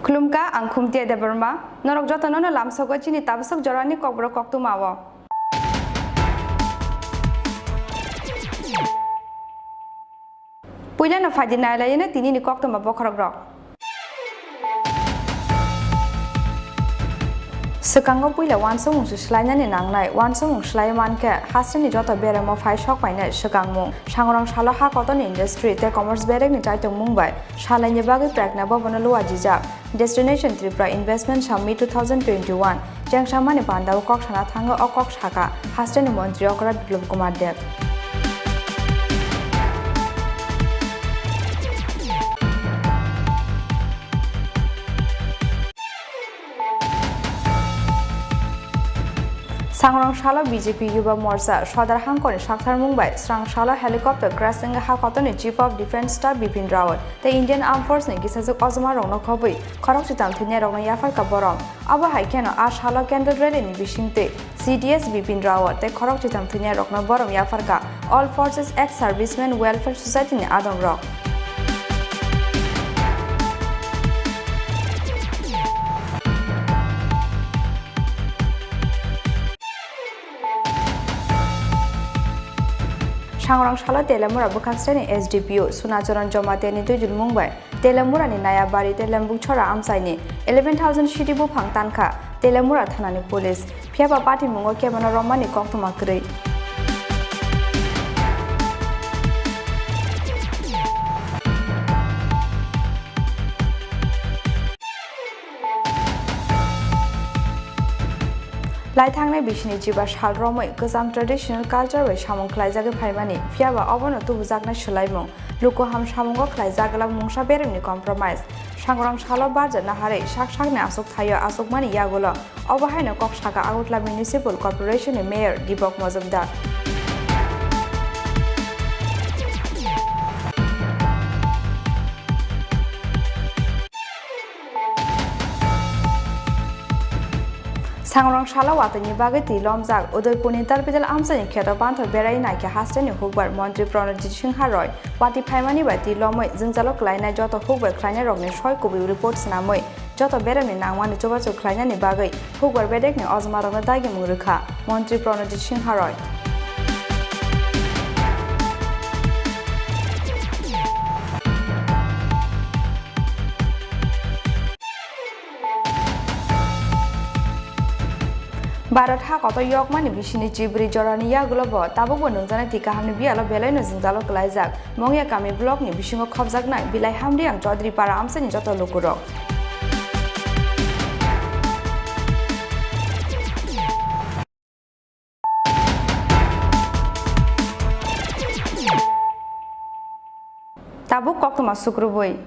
Khulumkha, ang Khumtia Debbarma. Norok jotono no lamsogo chini tabaswk jorani kokborok koktwma o. Puilano phaidi nailaino tinini koktwma bokhorokrok. Swkango puila uansukmung se swlainani nangnai, uansukmung swlaiwi mankhe hasteni joto beremo phai sok painai swkangmung. Sangrong salo ha kotorni industry tei commerce berekni chaitokmung bai salaini bagwi Prekna Bhavan-o luajijak Destination Tripura Investment Summit two thousand twenty-one chengsamani pandao kok sana thango o kok saka hasteni montri okra Biplab Kumar Deb. Sangrong salo B J P Yuba Morcha Sodar Hangkoni saktharmung bai srang salo helicopter crash wngwi ha kotorni Chief of Defence Staff Bipin Rawat tei Indian Armed Force ni kisajwk ojma rokno khobwi khorok chitam thwinairokno yapharkha borom. Abo hai kheno a salo candle rally ni bisingtwi C D S Bipin Rawat tei khorok chitam thwinairokno borom yapharkha All Forces Ex Servicemen Welfare Society ni adongrok. Sangrong salo Telemura bwkhak sreni S D P O Sunacharan Jamatia ni twijlmung bai Telemura ni Nayabari tei Lembukchora amchaini eleven thousand sidi buphang tankha Telemura thana ni police, phiyaba patimungo kebono romani koktwma kwrwi. Lai thangnai bisini chiba sal romwi kwcham traditional culture bai samung khlaijagwi phaimani, phiyaba obono tubujaknai swlaimung, luku ham samungo khlaijak glak mungsa beremni compromise. Sangrong salo barja naharwi sak sakni aswk thaio aswkmani yagulo obo haino kok saka Agartala Municipal Corporation ni Mayor Deepak Majumdar. Sangrong salo watwini bagwi twi lomjak Udaipurni Talbidal amchaini kheto panthor berai naikhe hasteni hukbar montri Pranajit Singha Roy watwi phaimani bai twi lomwi jwngjalo kwlainai joto hukbar khlainairokni soi kubui report swnamwi joto beremni nangmani chubachu khlainani bagwi hukbar bedekni ojmarokno dagimung rwkha montri Pranajit Singha Roy. Bharat ha kotor yokmani bisini chibri jorani yagulo bo tabukbo nungjaknai twi kahamni biyalo belaino jwngjalo kwlaijak Mongya kami blockni bisingo khopjaknai Bilai Hamriang Chaudhary Para amchaini joto lukurok. Tabuk koktwma sukrubui.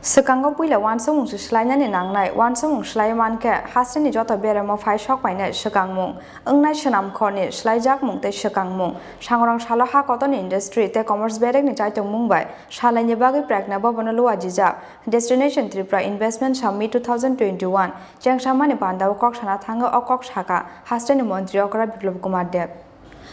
Swkango puila uansukmung se swlainani nangnai, uansukmung swlaiwi mankhe hasteni joto beremo phai sok painai swkangmung, wngnai swnamkhorni swlaijakmung tei swkangmung. Sangrong salo ha kotorni industry tei commerce berekni chaitokmung bai salaini bagwi Prekna Bhavan-o luajijak Destination Tripura Investment Summit two thousand twenty-one chengsamani pandao kok sana thango o kok saka hasteni montri okra Biplab Kumar Deb.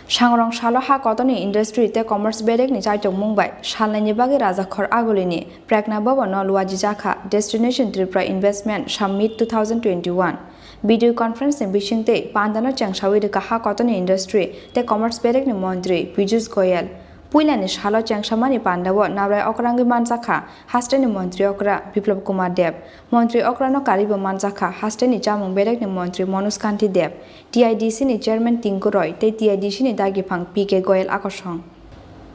Sangrong salo ha kotorni industry tei commerce berekni chaitokmung bai salnaini bagwi Rajakhor Agulini Prekna Bhavan-o luajijakha Destination Tripura Investment Summit two thousand twenty-one. Video conference ni bisingtwi pandano chengsawi rwkha ha kotorni industry tei commerce berekni montri Piyush Goyal. Puilani salo chengsamani pandao nabrai okrangwi manjakha hasteni montri okra Biplab Kumar Deb. Montri okrano karwibo manjakha hasteni chamung berekni montri Manoj Kanti Deb, T I D C ni chairman Tinku Roy tei T I D C ni dagiphang P K Goyal akosong.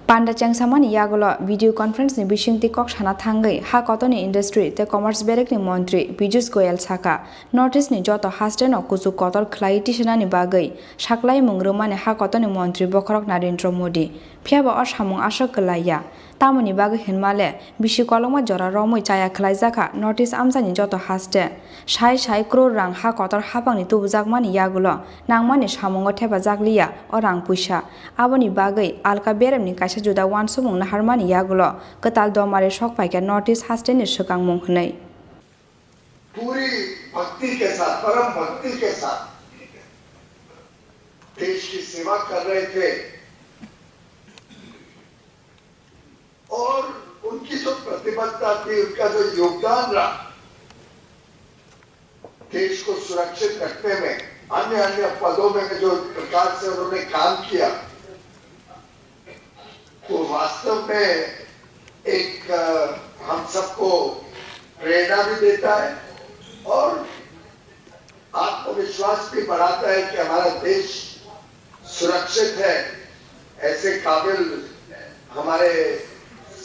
Panda chengsamani yagulo video conference ni bisingtwi kok sana thangwi ha kotorni industry tei commerce berekni montri Piyush Goyal saka, North East ni joto hasteno kuchuk kotor khlaiwi tisanani bagwi saklaimung rwmani ha kotorni montri bokhorok Narendra Modi. Phiyaba o samung aswk kwlaiya. Tamoni bagwi hwnmale, bisi kolokma jora romwi chaya khlaijakha North East amchaini joto haste. Sai sai crore rang ha kotor haphangni tubujakmani yagulo nangmani samungo thepajakliya o rang puisa. Aboni bagwi alka beremni kaisa juda uansukmung naharmani yagulo kwtal domari sok phaikha North East hasteni swkangmung hwnwi. पूरी भक्ति के साथ, परम भक्ति के साथ देश की सेवा कर रहे थे और उनकी जो प्रतिबद्धता थी, उनका जो योगदान रहा देश को सुरक्षित रखने में, अन्य अन्य पदों में जो प्रकार से उन्होंने काम किया, वो वास्तव में एक, अ, हम सबको प्रेरणा भी देता है और आत्मविश्वास भी बढ़ाता है कि हमारा देश सुरक्षित है। ऐसे काबिल हमारे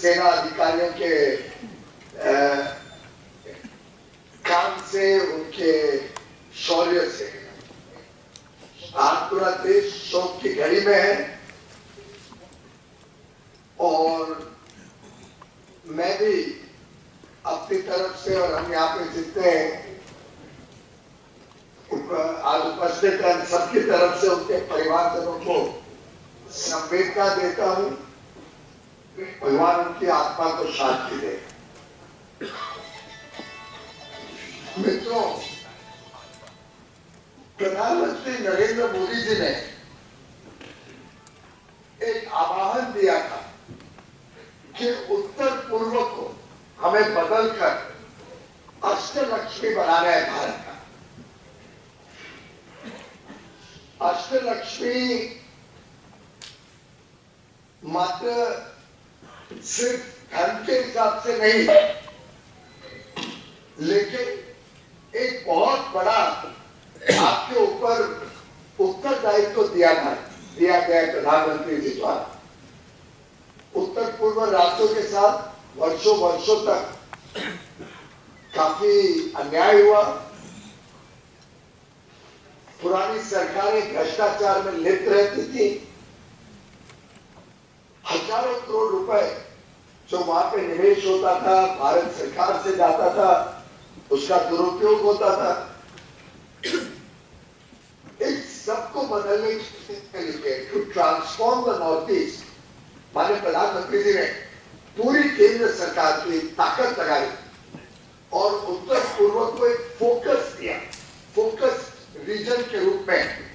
सेना अधिकारियों के, अ, काम से, उनके शौर्य से आज पूरा देश शोक की घड़ी में है। और मैं भी अपनी तरफ से और हम यहाँ पे जितने उप-, आज उपस्थित हैं, सबकी तरफ से उनके परिवारजनों को संवेदना देता हूँ। भगवान उनकी आत्मा को शांति दे। मित्रों, प्रधानमंत्री नरेंद्र मोदी जी ने एक आह्वान दिया था कि उत्तर पूर्व को हमें बदलकर अष्टलक्ष्मी बनाना है भारत का। अष्टलक्ष्मी मात्र सिर्फ धन के हिसाब से नहीं, लेकिन एक बहुत बड़ा आपके ऊपर उत्तरदायित्व दिया था, दिया गया है प्रधानमंत्री जी द्वारा। उत्तर पूर्व राज्यों के साथ वर्षों वर्षों तक काफी अन्याय हुआ। पुरानी सरकारें भ्रष्टाचार में लिप्त रहती थी। हजारों करोड़ रुपए जो वहां पे निवेश होता था, भारत सरकार से जाता था, उसका दुरुपयोग होता था। इस सबको बदलने के लिए, to transform the North East, माननीय प्रधानमंत्री जी ने पूरी केंद्र सरकार की ताकत लगाई और उत्तर पूर्व को एक फोकस दिया, फोकस रीजन के रूप में।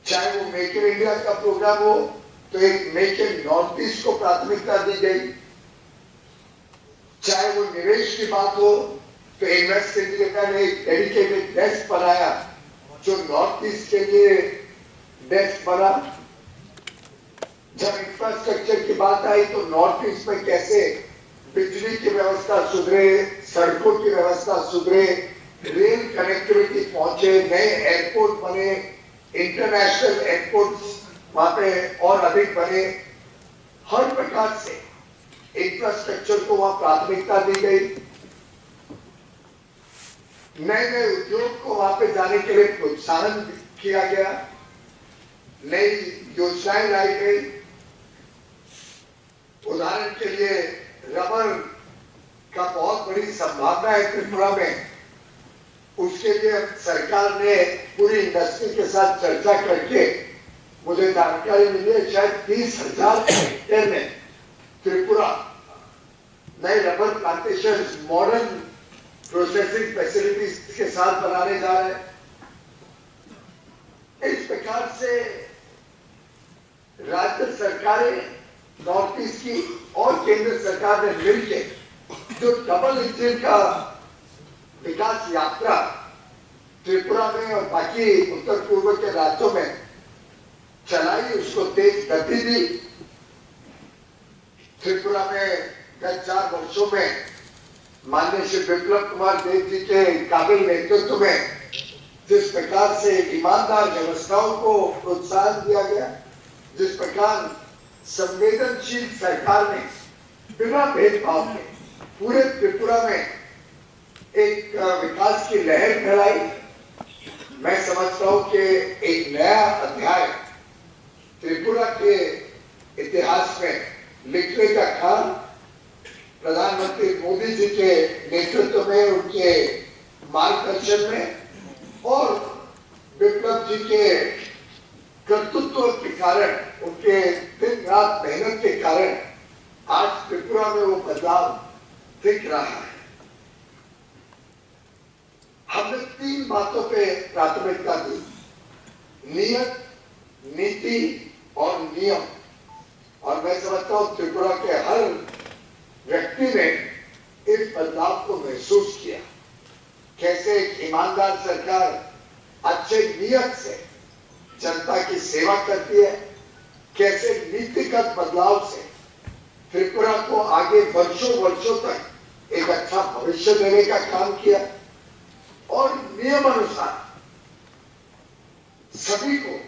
चाहे वो मेक इन इंडिया का प्रोग्राम हो, तो एक मेक इन नॉर्थ ईस्ट को प्राथमिकता दी गई। चाहे वो निवेश की बात हो, तो इन्वेस्ट इंडिया ने एक डेडिकेटेड डेस्क बनाया, जो नॉर्थ ईस्ट के लिए डेस्क बना। जब इंफ्रास्ट्रक्चर की बात आई, तो नॉर्थ ईस्ट में कैसे बिजली की व्यवस्था सुधरे, सड़कों की व्यवस्था सुधरे, रेल कनेक्टिविटी पहुंचे, नए एयरपोर्ट बने, इंटरनेशनल एयरपोर्ट्स वहां पे और अधिक बने। हर प्रकार से इंफ्रास्ट्रक्चर को वहां प्राथमिकता दी गई। नए नए उद्योग को वहां पे जाने के लिए प्रोत्साहन किया गया, नई योजनाएं लाई गई। उदाहरण के लिए, रबर का बहुत बड़ी संभावना है त्रिपुरा में। उसके लिए सरकार ने पूरी इंडस्ट्री के साथ चर्चा करके मुझे जानकारी मिली है, शायद तीस हजार हेक्टेयर में त्रिपुरा नए rubber plantation modern processing facilities के साथ बनाने जा रहे हैं। इस प्रकार से राज्य सरकारें नॉर्थ ईस्ट की और केंद्र सरकार ने मिलकर जो डबल इंजन का विकास यात्रा त्रिपुरा में और बाकी उत्तर पूर्व के राज्यों में चलाई, उसको तेज गति दी। त्रिपुरा में गत चार वर्षों में माननीय श्री विप्लव कुमार देव जी के काबिल नेतृत्व में जिस प्रकार से ईमानदार व्यवस्थाओं को प्रोत्साहन दिया गया, जिस प्रकार संवेदनशील सरकार ने बिना भेदभाव के पूरे त्रिपुरा में एक, अ, विकास की लहर फैलाई, मैं समझता हूं कि एक नया अध्याय त्रिपुरा के इतिहास में लिखने का काम प्रधानमंत्री मोदी जी के नेतृत्व में, उनके मार्गदर्शन में और विप्लव जी के कर्तृत्व के कारण, उनके दिन रात मेहनत के कारण आज त्रिपुरा में वो बदलाव दिख रहा है। हमने तीन बातों पे प्राथमिकता दी, नियत, नीति और नियम। और मैं समझता हूँ त्रिपुरा के हर व्यक्ति ने इस बदलाव को महसूस किया। कैसे एक ईमानदार सरकार अच्छे नियत से जनता की सेवा करती है, कैसे नीतिगत बदलाव से त्रिपुरा को आगे वर्षों वर्षों तक एक अच्छा भविष्य देने का काम किया और नियमानुसार सभी को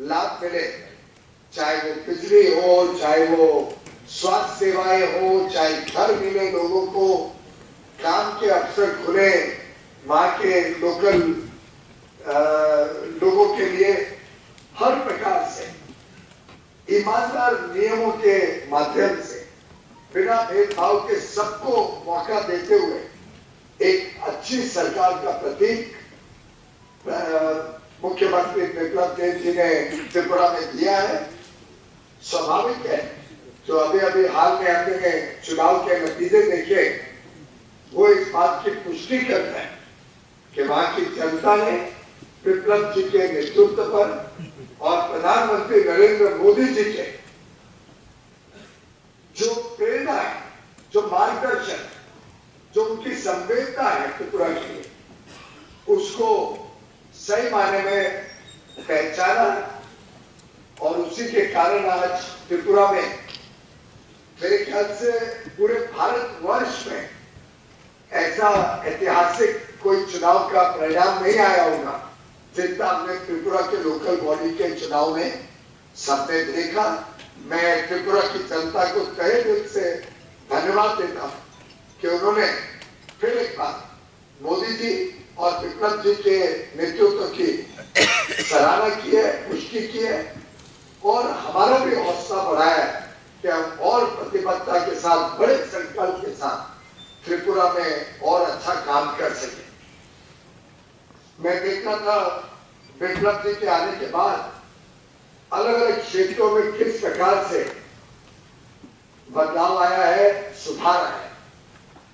लाभ मिले, चाहे वो बिजली हो, चाहे वो स्वास्थ्य सेवाएं हो, चाहे घर मिले लोगों को, काम के अवसर खुले, वहाँ के लोकल लोगों के लिए हर प्रकार से ईमानदार नियमों के माध्यम से बिना भेदभाव के सबको मौका देते हुए एक अच्छी सरकार का प्रतीक मुख्यमंत्री बिप्लब देब जी ने त्रिपुरा में दिया है। स्वाभाविक है, जो अभी अभी हाल में हमने चुनाव के नतीजे देखे, वो इस बात की पुष्टि करता है कि वहां की जनता ने बिप्लब जी के नेतृत्व पर और प्रधानमंत्री नरेंद्र मोदी जी के जो प्रेरणा है, जो मार्गदर्शन, जो उनकी संवेदना है त्रिपुरा के लिए, उसको सही मायने में पहचाना और उसी के कारण आज त्रिपुरा में, मेरे ख्याल से पूरे भारतवर्ष में ऐसा ऐतिहासिक कोई चुनाव का परिणाम नहीं आया होगा, जितना हमने त्रिपुरा के लोकल बॉडी के चुनाव में सबने देखा। मैं त्रिपुरा की जनता को तहे दिल से धन्यवाद देता हूँ कि उन्होंने फिर एक बार मोदी जी और बिप्लब जी के नेतृत्व की सराहना की है, पुष्टि की है और हमारा भी हौसला बढ़ाया है कि हम और प्रतिबद्धता के साथ, बड़े संकल्प के साथ त्रिपुरा में और अच्छा काम कर सकें। मैं देखता था, बिप्लब जी के आने के बाद अलग-अलग क्षेत्रों में किस प्रकार से बदलाव आया है, सुधार आया है।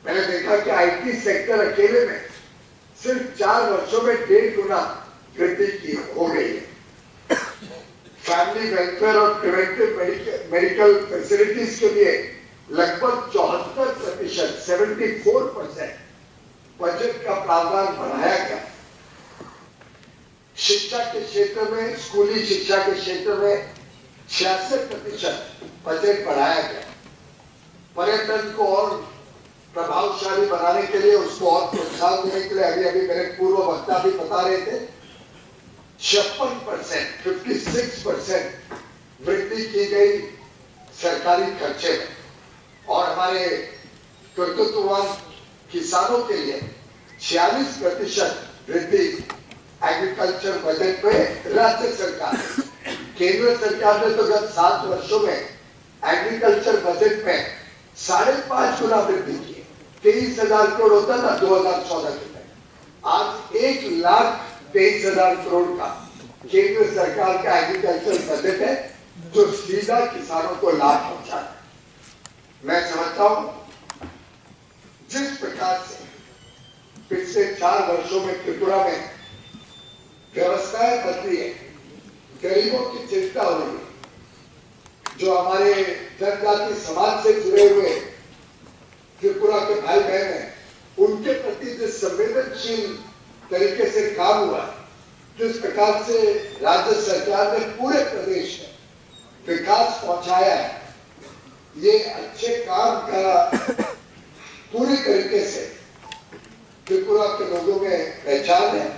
मैंने देखा कि आईटी सेक्टर अकेले में सिर्फ चार वर्षों में डेढ़ गुना वृद्धि की हो गई है। फैमिली वेलफेयर और प्रिवेंटिव मेडिकल फैसिलिटीज के लिए लगभग चौहत्तर प्रतिशत, सेवेंटी फोर परसेंट बजट का प्रावधान बढ़ाया गया। शिक्षा के क्षेत्र में, स्कूली शिक्षा के क्षेत्र में छियासठ प्रतिशत बजट बढ़ाया गया। पर्यटन को और प्रभावशाली बनाने के लिए, उसको और प्रोत्साहन देने के लिए अभी अभी मेरे पूर्व वक्ता भी बता रहे थे, छप्पन परसेंट, फिफ्टी सिक्स परसेंट वृद्धि की गई सरकारी खर्चे में। और हमारे कर्तृत्ववान किसानों के लिए छियालीस प्रतिशत वृद्धि एग्रीकल्चर बजट में राज्य सरकार, केंद्र सरकार ने तो गत सात वर्षों में एग्रीकल्चर बजट में साढ़े पांच गुना वृद्धि की है। तेईस हजार करोड़ होता था दो हजार चौदह के तहत, आज एक लाख तेईस हजार करोड़ का केंद्र सरकार का एग्रीकल्चर बजट है, जो सीधा किसानों को लाभ पहुंचाता है। मैं समझता हूं, जिस प्रकार से पिछले चार वर्षों में त्रिपुरा में व्यवस्थाएं बदली है, गरीबों की चिंता हो रही है, जो हमारे जनजाति समाज से जुड़े हुए त्रिपुरा के भाई बहन हैं, उनके प्रति जिस संवेदनशील तरीके से काम हुआ है, जिस प्रकार से राज्य सरकार ने पूरे प्रदेश में विकास पहुंचाया है, ये अच्छे काम का पूरी तरीके से त्रिपुरा के लोगों में पहचान है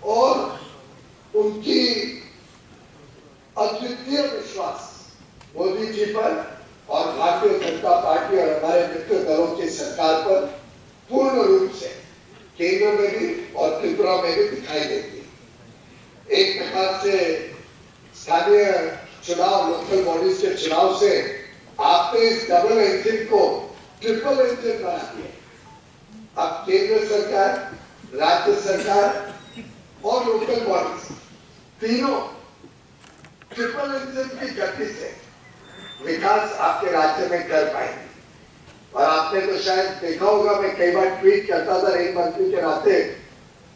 और उनकी अद्वितीय विश्वास मोदी जी पर और भारतीय जनता पार्टी और हमारे मित्र दलों की सरकार पर पूर्ण रूप से केंद्र में भी और त्रिपुरा में भी दिखाई देती है। एक प्रकार से स्थानीय चुनाव, लोकल बॉडीज के चुनाव से आपने इस डबल इंजन को ट्रिपल इंजन बना दिया। अब केंद्र सरकार, राज्य सरकार और लोकल बॉडीज तीनों ट्रिपल इंजन की गति से विकास आपके राज्य में कर पाएंगे। और आपने तो शायद देखा होगा, मैं कई बार ट्वीट करता था रेल मंत्री के नाते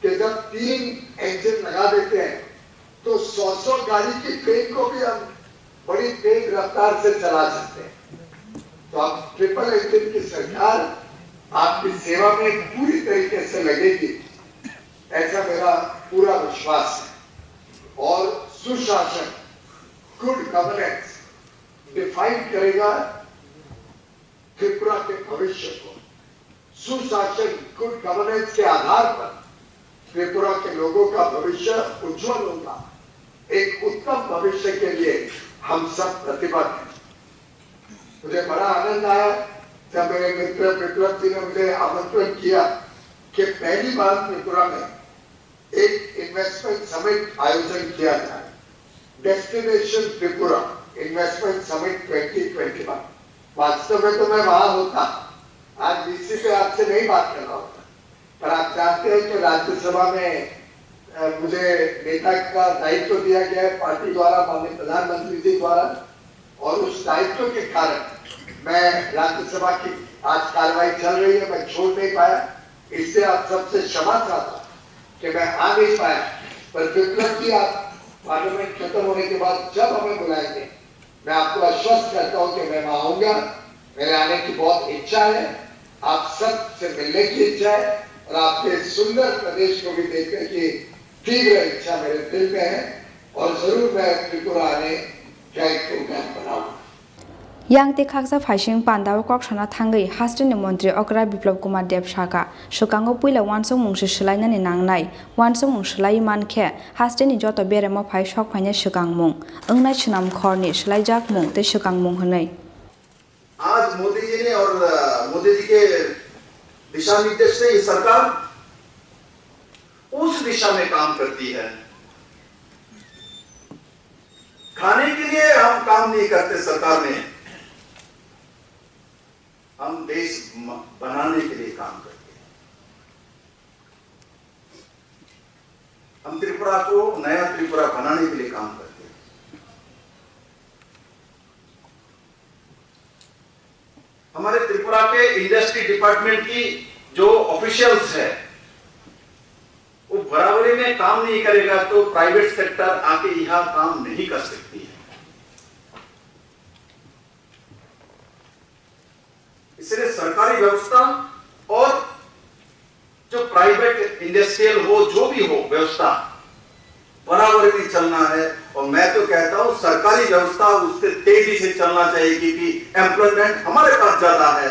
कि जब तीन इंजन लगा देते हैं तो सौ सौ गाड़ी की ट्रेन को भी हम बड़ी तेज रफ्तार से चला सकते हैं। तो आप ट्रिपल इंजन की सरकार आपकी सेवा में पूरी तरीके से लगेगी, ऐसा मेरा पूरा विश्वास है। और सुशासन, गुड गवर्नेंस डिफाइन करेगा त्रिपुरा के भविष्य को। सुशासन, गुड गवर्नेंस के आधार पर त्रिपुरा के लोगों का भविष्य उज्जवल होगा। एक उत्तम भविष्य के लिए हम सब प्रतिबद्ध हैं। मुझे बड़ा आनंद आया जब मेरे मित्र विप्लव जी ने मुझे आमंत्रण किया कि पहली बार त्रिपुरा में एक इन्वेस्टमेंट समिट आयोजन किया जाए, destination Tripura investment summit twenty twenty one. वास्तव में तो मैं वहां होता, आज वीसी पे आपसे नहीं बात कर रहा होता, पर आप जानते हैं कि राज्यसभा में, अ, मुझे नेता का दायित्व दिया गया है पार्टी द्वारा, माननीय प्रधानमंत्री जी द्वारा, और उस दायित्व के कारण मैं राज्यसभा की आज कार्रवाई चल रही है, मैं छोड़ नहीं पाया। इससे आप सबसे क्षमा चाहता हूं कि मैं आ नहीं पाया, पर विप्लव जी, आप पार्लियामेंट खत्म होने के बाद जब हमें बुलाएंगे, मैं आपको आश्वस्त करता हूं कि मैं वहां आऊंगा। मेरे आने की बहुत इच्छा है। आप सबसे मिलने की इच्छा है और आपके सुंदर प्रदेश को भी देखने की तीव्र इच्छा मेरे दिल में है और जरूर मैं त्रिपुरा आने का एक प्रोग्राम बनाऊंगा। Yang tei khaksa phaising pandao kok sana thangwi hasteni montri okra Biplab Kumar Deb sakha, swkango puila uansukmung se swlainani nangnai, uansukmung swlaiwi mankhe hasteni joto beremo phai sok phainai swkangmung, wngnai swnam khorni swlaijakmung tei swkangmung hwnwi. आज मोदी जी ने और, अ, मोदी जी के दिशा निर्देश से ये सरकार उस दिशा में काम करती है। खाने के लिए हम काम नहीं करते सरकार में, हम देश म-, बनाने के लिए काम करते हैं। हम त्रिपुरा को नया त्रिपुरा बनाने के लिए काम करते हैं। हमारे त्रिपुरा के इंडस्ट्री डिपार्टमेंट की जो ऑफिशियल्स है, वो बराबरी में काम नहीं करेगा तो प्राइवेट सेक्टर आके यहाँ काम नहीं कर सकती है। इसलिए सरकारी व्यवस्था और जो प्राइवेट इंडस्ट्रियल हो, जो भी हो व्यवस्था, बराबर में चलना है। और मैं तो कहता हूं, सरकारी व्यवस्था उससे तेजी से चलना चाहिए, क्योंकि एम्प्लॉयमेंट हमारे पास ज्यादा है।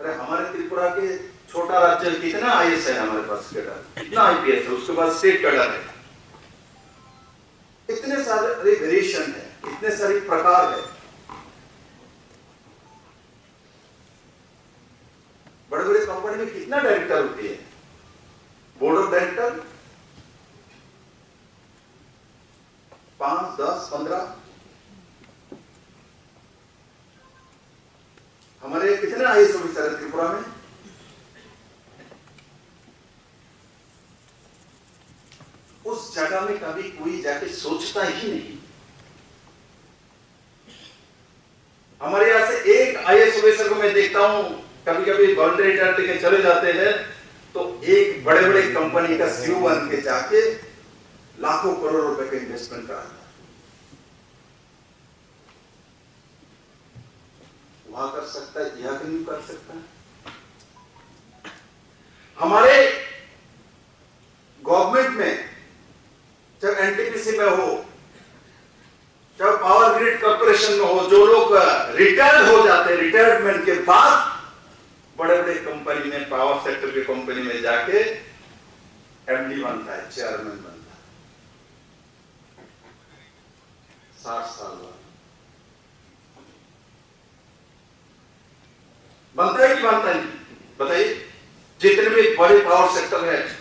अरे, हमारे त्रिपुरा के छोटा राज्य है, कितना आईएएस है हमारे पास, कैडर, कितना आईपीएस है, उसके बाद स्टेट कैडर है, इतने सारे वेरिएशन है, इतने सारे प्रकार है। बड़े बड़े कंपनी में कितना डायरेक्टर होती है, बोर्ड ऑफ डायरेक्टर, पांच, दस, पन्द्रह। हमारे कितने आईएएस ऑफिसर है त्रिपुरा में? उस जगह में कभी कोई जाके सोचता ही नहीं। हमारे यहाँ से एक आईएएस ऑफिसर को मैं देखता हूँ, कभी कभी वॉलंटियर रिटायर लेके चले जाते हैं, तो एक बड़े बड़े कंपनी का सीईओ बन के जाके लाखों करोड़ रुपए का इन्वेस्टमेंट कराता है। वहां कर सकता है, यहाँ क्यों नहीं कर सकता है? हमारे गवर्नमेंट में, चाहे एनटीपीसी में हो, चाहे पावर ग्रिड कॉरपोरेशन में हो, जो लोग रिटायर्ड हो जाते हैं, रिटायरमेंट के बाद बड़े बड़े कंपनी में, पावर सेक्टर के कंपनी में जाके एमडी बनता है, चेयरमैन बनता है। साठ साल बाद बनता है कि बनता नहीं? बताइए। जितने भी बड़े पावर सेक्टर है,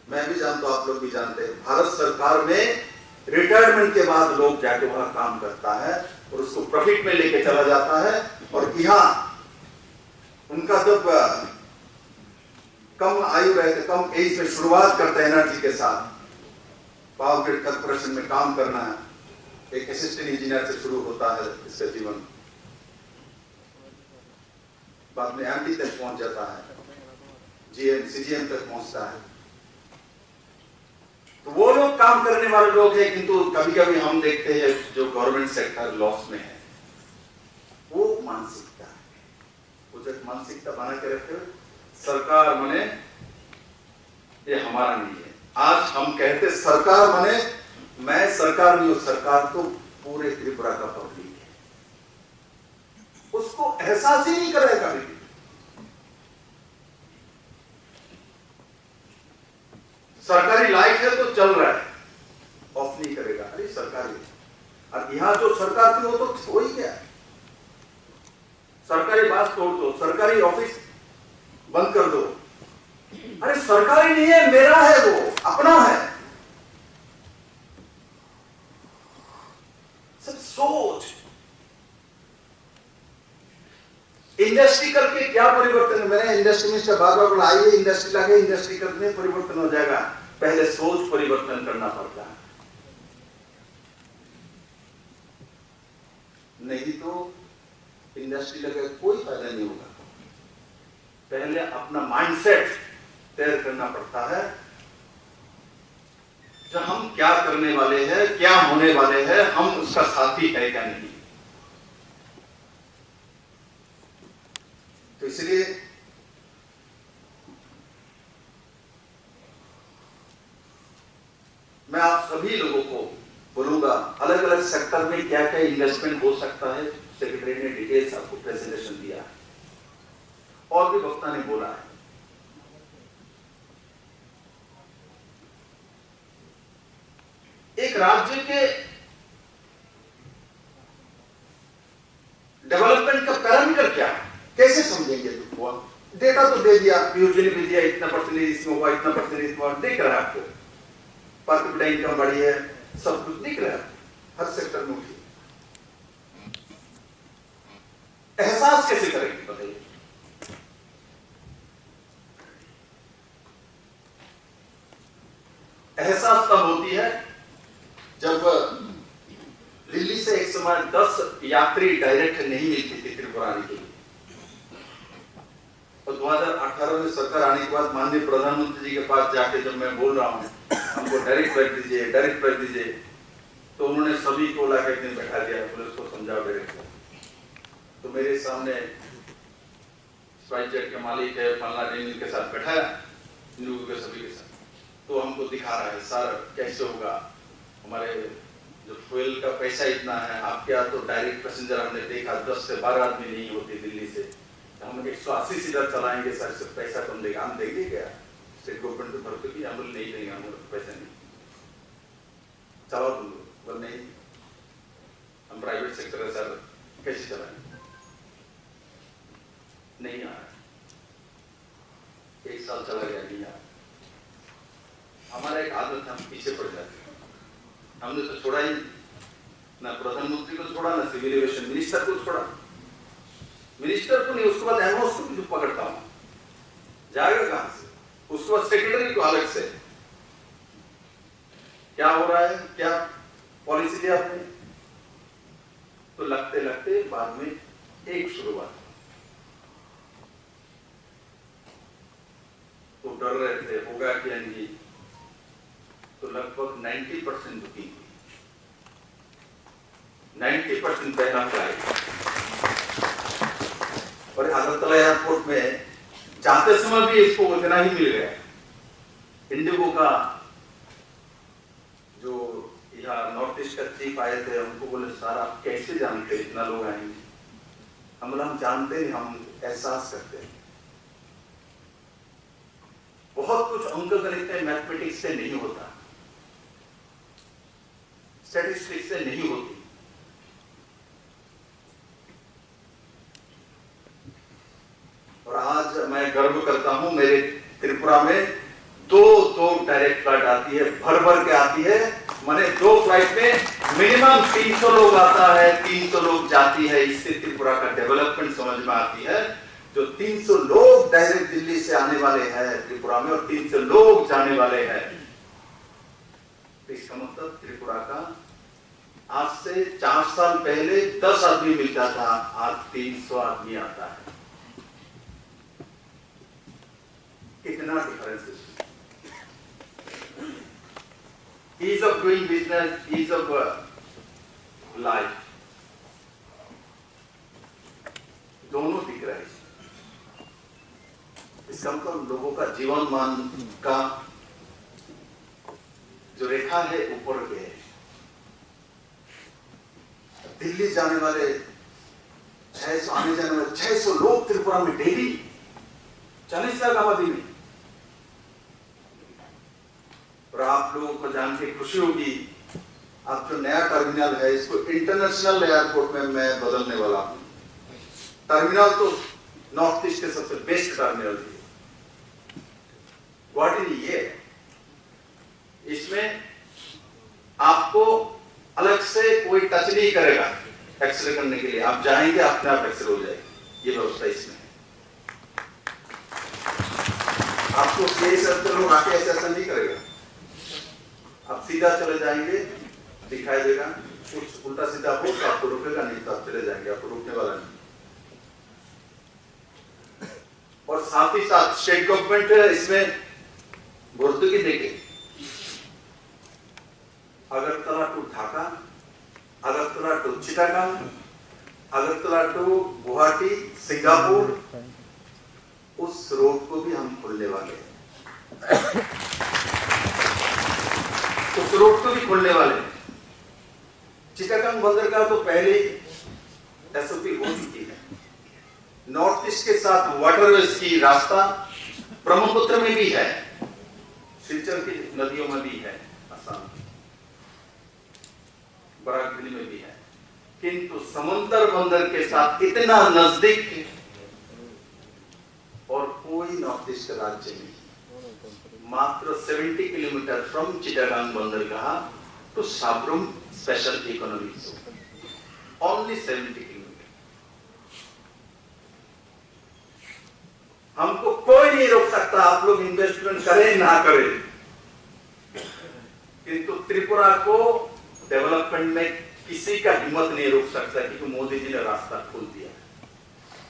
मैं भी जानता हूं, आप लोग भी जानते हैं, भारत सरकार में रिटायरमेंट के बाद लोग जाके वहां काम करता है और उसको प्रॉफिट में लेके चला जाता है। और यहां उनका जब, अ, कम आयु रहते, कम एज में शुरुआत करते हैं एनर्जी के साथ, पावर ग्रिड कॉरपोरेशन में काम करना है, एक असिस्टेंट इंजीनियर से शुरू होता है इसका जीवन। बाद में एमडी तक पहुंच जाता है, जीएम, सीजीएम तक पहुंचता है। तो वो लोग काम करने वाले लोग हैं, किंतु कभी-कभी हम देखते हैं जो गवर्नमेंट सेक्टर लॉस में है, वो मानसिकता है। वो जो एक मानसिकता बना के रखे हो, सरकार माने ये हमारा नहीं है। आज हम कहते सरकार माने मैं सरकार नहीं हूं, सरकार तो पूरे त्रिपुरा का पब्लिक है। उसको एहसास ही नहीं करेगा कभी भी। सरकारी लाइट है तो चल रहा है, ऑफ नहीं करेगा। अरे, सरकारी है। और यहाँ जो सरकार थी, वो तो हो ही गया। सरकारी बस तोड़ दो, सरकारी ऑफिस बंद कर दो। अरे, सरकारी नहीं है, मेरा है, वो अपना है। सब सोच। इंडस्ट्री करके क्या परिवर्तन? मैंने इंडस्ट्री मिनिस्टर बार बार बोला, आइए, इंडस्ट्री लाके इंडस्ट्री करने परिवर्तन हो जाएगा। पहले सोच परिवर्तन करना पड़ता है, नहीं तो इंडस्ट्री लगे कोई फायदा नहीं होगा। पहले अपना माइंडसेट तैयार करना पड़ता है, जो हम क्या करने वाले हैं, क्या होने वाले हैं, हम उसका साथी है क्या नहीं। तो इसलिए मैं आप सभी लोगों को बोलूंगा, अलग अलग सेक्टर में क्या क्या इन्वेस्टमेंट हो सकता है। सेक्रेटरी ने डिटेल्स आपको प्रेजेंटेशन दिया है, और भी वक्ता ने बोला है। एक राज्य के डेवलपमेंट का पैरामीटर क्या है, कैसे समझेंगे? तो हुआ, डेटा तो दे दिया, पीयूजी ने भी दिया, इतना परसेंटेज इसमें हुआ, इतना परसेंटेज हुआ, दिख रहा है आपको। पर कैपिटा इनकम बढ़ी है, सब कुछ दिख रहा है, हर सेक्टर में उठी। एहसास कैसे करेंगे, बताइए? एहसास तब होती है जब दिल्ली से एक समय दस यात्री डायरेक्ट नहीं मिलती थी त्रिपुरा आने के लिए। और दो हज़ार अठारह में सरकार आने के बाद माननीय प्रधानमंत्री जी के पास जाके जब मैं बोल रहा हूँ, "हमको डायरेक्ट फ्लाइट दीजिए, डायरेक्ट फ्लाइट दीजिए," तो उन्होंने सभी को लाके एक दिन बैठा दिया, बोले, "उसको समझाओ डायरेक्ट फ्लाइट।" तो मेरे सामने स्पाइसजेट के मालिक है, फलना ढीमनी के साथ बैठाया, इन लोगों के सभी के साथ। तो हमको दिखा रहा है, "सर, कैसे होगा? हमारे जो फ्यूल का पैसा इतना है, आपके यहाँ तो डायरेक्ट पैसेंजर हमने देखा, दस से बारह आदमी नहीं होते दिल्ली से। हम एक सौ अस्सी सीटर चलाएंगे सर, इससे पैसा कम देगा, हम देंगे क्या?" स्टेट गवर्नमेंट को भर के भी हम बोले, "नहीं देंगे, हम लोग पैसा नहीं।" चलाओ तुम लोग, बोले, "नहीं, हम प्राइवेट सेक्टर है सर, कैसे चलाएं?" नहीं आ रहा। एक साल चला गया, नहीं आ रहा। हमारा एक आदत है, हम पीछे पड़ जाते हैं। हमने तो छोड़ा ही नहीं, ना प्रधानमंत्री को छोड़ा, ना सिविल एविएशन मिनिस्टर को छोड़ा। मिनिस्टर को नहीं, उसके बाद एमओएस को भी पकड़ता हूँ, जाएगा कहाँ से? उसके बाद सेक्रेटरी को अलग से। क्या हो रहा है, क्या पॉलिसी लिया आपने? तो लगते लगते बाद में एक शुरुआत हुआ। तो डर रहे थे, होगा क्या नहीं, तो लगभग नाइंटी परसेंट बुकिंग हुई, नाइंटी परसेंट पहला फ्लाइट। और अगरतला एयरपोर्ट में जाते समय भी इसको उतना ही मिल गया। इंडिगो का जो यहाँ नॉर्थ ईस्ट का चीफ आए थे, उनको बोले, "सर, आप कैसे जानते हैं इतना लोग आएंगे?" हम बोला, "हम जानते नहीं, हम एहसास करते हैं।" बहुत कुछ अंक गणित में, मैथमेटिक्स से नहीं होता, स्टैटिस्टिक्स से नहीं होती। और आज मैं गर्व करता हूं, मेरे त्रिपुरा में दो दो डायरेक्ट फ्लाइट आती है, भर भर के आती है। मैंने दो फ्लाइट में मिनिमम तीन सौ लोग आता है, तीन सौ लोग जाती है। इससे त्रिपुरा का डेवलपमेंट समझ में आती है। जो तीन सौ लोग डायरेक्ट दिल्ली से आने वाले हैं त्रिपुरा में और तीन सौ लोग जाने वाले हैं, तो इसका मतलब त्रिपुरा का आज से चार साल पहले दस आदमी मिलता था, आज तीन सौ आदमी आता है। कितना डिफरेंस है? Ease of doing business, ease of life, दोनों दिख रहा है इसमें। इसका मतलब लोगों का जीवन मान का जो रेखा है ऊपर गया है। दिल्ली जाने वाले छह सौ आने जाने वाले छह सौ लोग त्रिपुरा में डेली, चालीस लाख आबादी में। और आप लोगों को जान के खुशी होगी, अब जो नया टर्मिनल है, इसको इंटरनेशनल एयरपोर्ट में मैं बदलने वाला हूँ। टर्मिनल तो नॉर्थ ईस्ट के सबसे बेस्ट टर्मिनल है, गुवाहाटी नहीं है। इसमें आपको अलग से कोई टच नहीं करेगा। एक्सरे करने के लिए आप जाएंगे, अपने आप एक्सरे हो जाएगी, ये व्यवस्था इसमें है। आपको सीआई सर के लोग आके ऐसा, ऐसा नहीं करेगा। आप सीधा चले जाएंगे, दिखाई देगा, कुछ उल्टा सीधा हो तो आपको रोकेगा, नहीं तो आप चले जाएंगे, आपको रोकने वाला नहीं। और साथ ही साथ स्टेट गवर्नमेंट इसमें भर्तुकी देके अगरतला टू ढाका, अगरतला टू चिटागांग, अगरतला टू गुवाहाटी, सिंगापुर, उस रोड को भी हम खोलने वाले हैं। उस रोड को भी खोलने वाले हैं। चिटागांग बंदरगाह तो पहले ही एसओपी हो चुकी है। नॉर्थ ईस्ट के साथ वाटरवेज की रास्ता ब्रह्मपुत्र में भी है, सिलचर की नदियों में भी है, असम, बराक वैली में भी है, किंतु समंदर बंदर के साथ इतना नजदीक है और कोई नॉर्थ ईस्ट राज्य नहीं, मात्र सेवेंटी किलोमीटर फ्रॉम चिटागांग बंदरगाह टू Sabroom special economic zone, only seventy kilometre. हमको कोई नहीं रोक सकता, आप लोग इन्वेस्टमेंट करें ना करें, किंतु त्रिपुरा को डेवलपमेंट में किसी का हिम्मत नहीं रोक सकता, क्योंकि मोदी जी ने रास्ता खोल दिया।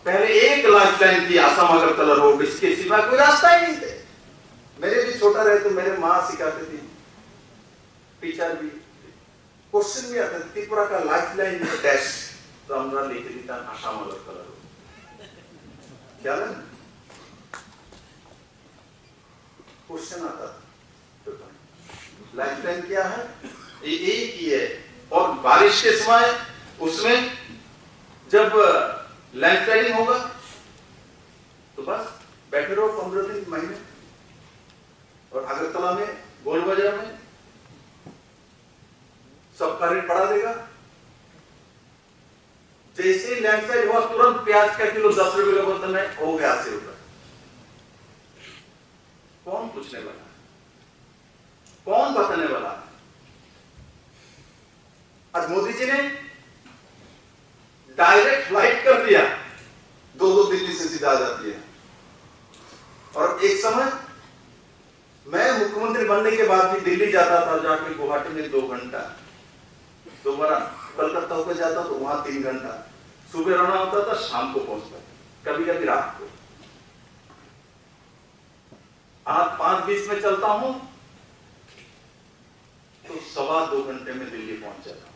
पहले एक लाइफलाइन थी, आसाम अगरतला रोड, इसके सिवा कोई रास्ता ही नहीं थे। मेरे भी छोटा रहे तो मेरे माँ सिखाती थी, टीचर भी। क्वेश्चन भी आता था, त्रिपुरा का लाइफलाइन है डैश, तो हमरा लिख देता आसाम अगरतला रोड। क्या ना? क्वेश्चन आता था। लाइफलाइन क्या है? ये एक ही है। और बारिश के समय उसमें जब लैंडस्लाइडिंग होगा तो बस बैठे रहो पंद्रह दिन, महीने, और अगरतला में, गोल बाजार में सबका रेट बढ़ा देगा। जैसे ही लैंडस्लाइड हुआ, तुरंत प्याज का किलो दस रुपए का बर्तन है, हो गया अस्सी रुपए। कौन पूछने वाला है? कौन बताने वाला है? आज मोदी जी ने डायरेक्ट फ्लाइट कर दिया, दो दो दिल्ली से सीधा आ जाती है। और एक समय मैं मुख्यमंत्री बनने के बाद भी दिल्ली जाता था, जाके गुवाहाटी में दो घंटा, दोबारा कलकत्ता होकर जाता तो वहां तीन घंटा, सुबह रवाना होता था, शाम को पहुंचता था, कभी कभी रात को। आज पाँच बीस में चलता हूं तो सवा दो घंटे में दिल्ली पहुंच जाता हूं।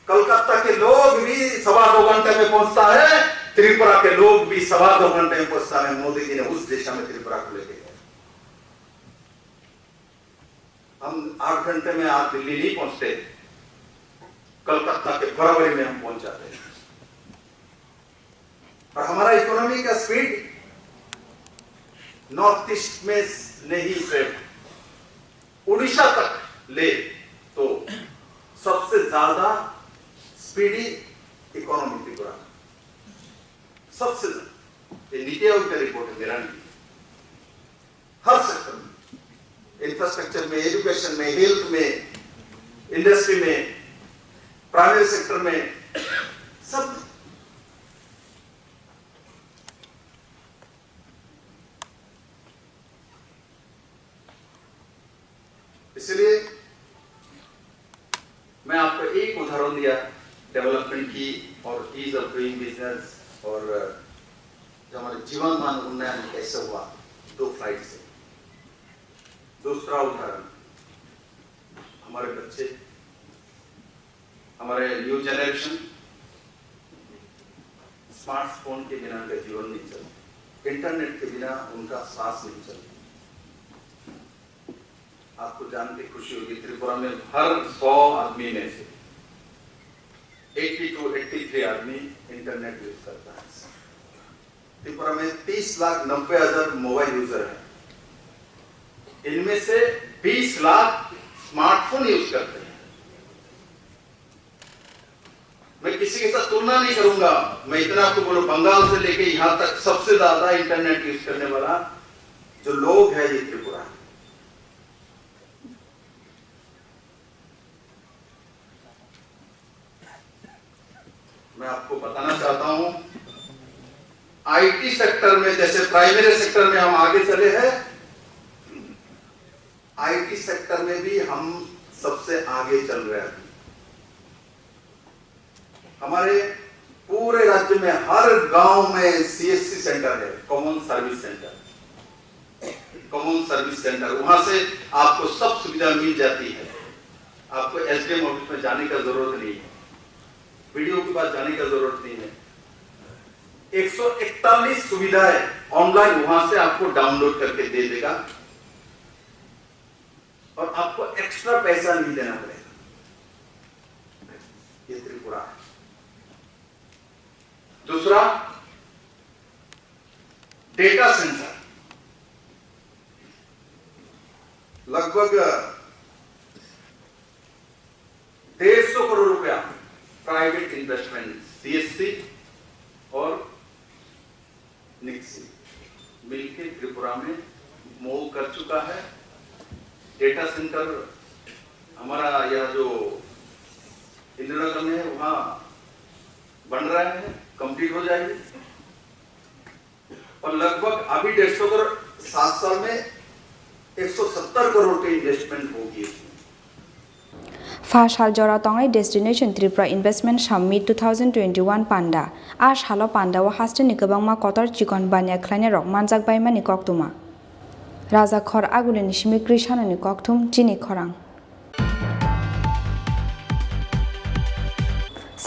कलकत्ता के लोग भी सवा दो घंटे में पहुंचता है, त्रिपुरा के लोग भी सवा दो घंटे में पहुंचता है। मोदी जी ने उस दिशा में त्रिपुरा को लेके गए। हम आठ घंटे में आज दिल्ली नहीं पहुंचते, कलकत्ता के बराबरी में हम पहुंच जाते हैं। और हमारा इकोनॉमी का स्पीड नॉर्थ ईस्ट में नहीं, सिर्फ उड़ीसा तक ले तो सबसे ज्यादा स्पीडी इकोनॉमी त्रिपुरा, सबसे ज्यादा। ये नीति आयोग का रिपोर्ट है, मेरा नहीं। हर सेक्टर में, इंफ्रास्ट्रक्चर में, एजुकेशन में, हेल्थ में, इंडस्ट्री में, प्राइवेट सेक्टर में, सब। इसलिए मैं आपको एक उदाहरण दिया डेवलपमेंट की और ईज ऑफ डूइंग बिजनेस और जो हमारे जीवन मान उन्नयन कैसे हुआ दो फ्लाइट से। दूसरा उदाहरण, हमारे बच्चे, हमारे न्यू जनरेशन स्मार्टफोन के बिना उनका जीवन नहीं चलता, इंटरनेट के बिना उनका सांस नहीं चलता। आपको जान के खुशी होगी, त्रिपुरा में हर सौ आदमी में से एटी टू एटी थ्री आदमी इंटरनेट यूज़ करता है। त्रिपुरा में तीस लाख नब्बे हज़ार मोबाइल यूज़र हैं। इनमें से बीस लाख स्मार्टफोन यूज़ करते हैं। मैं किसी के साथ तुलना नहीं करूंगा, मैं इतना आपको बोलूं, बंगाल से लेके यहां तक सबसे ज्यादा इंटरनेट यूज़ करने वाला जो लोग है, ये त्रिपुरा है। मैं आपको बताना चाहता हूं, आईटी सेक्टर में, जैसे प्राइमरी सेक्टर में हम आगे चले हैं, आईटी सेक्टर में भी हम सबसे आगे चल रहे हैं अभी। हमारे पूरे राज्य में हर गांव में सीएससी सेंटर है, common service centre. Common service centre, वहां से आपको सब सुविधा मिल जाती है। आपको एसडीएम ऑफिस में जाने का जरूरत नहीं है, बीडीओ के पास जाने का जरूरत नहीं है। एक सौ इकतालीस सुविधाएं ऑनलाइन वहां से आपको डाउनलोड करके दे देगा और आपको एक्स्ट्रा पैसा नहीं देना पड़ेगा। ये त्रिपुरा है। दूसरा, डेटा सेंटर, लगभग डेढ़ सौ करोड़ रुपया प्राइवेट इन्वेस्टमेंट, सीएससी और निक्सी मिलके त्रिपुरा में मूव कर चुका है। डेटा सेंटर हमारा यह जो इंदिरानगर में है, वहाँ बन रहा है, कंप्लीट हो जाएगी। और लगभग अभी डेढ़ सौ करोड़, सात साल में एक सौ सत्तर करोड़ की इन्वेस्टमेंट होगी इसमें। Pha sal jora tongnai Destination Tripura Investment Summit two thousand twenty-one panda. A salo panda o hasteni kwbangma kotor chikon baniya khlainai rok manjak baimani koktwma. Raja Khor Agulini simi Krishanoni kokthum chini khorang.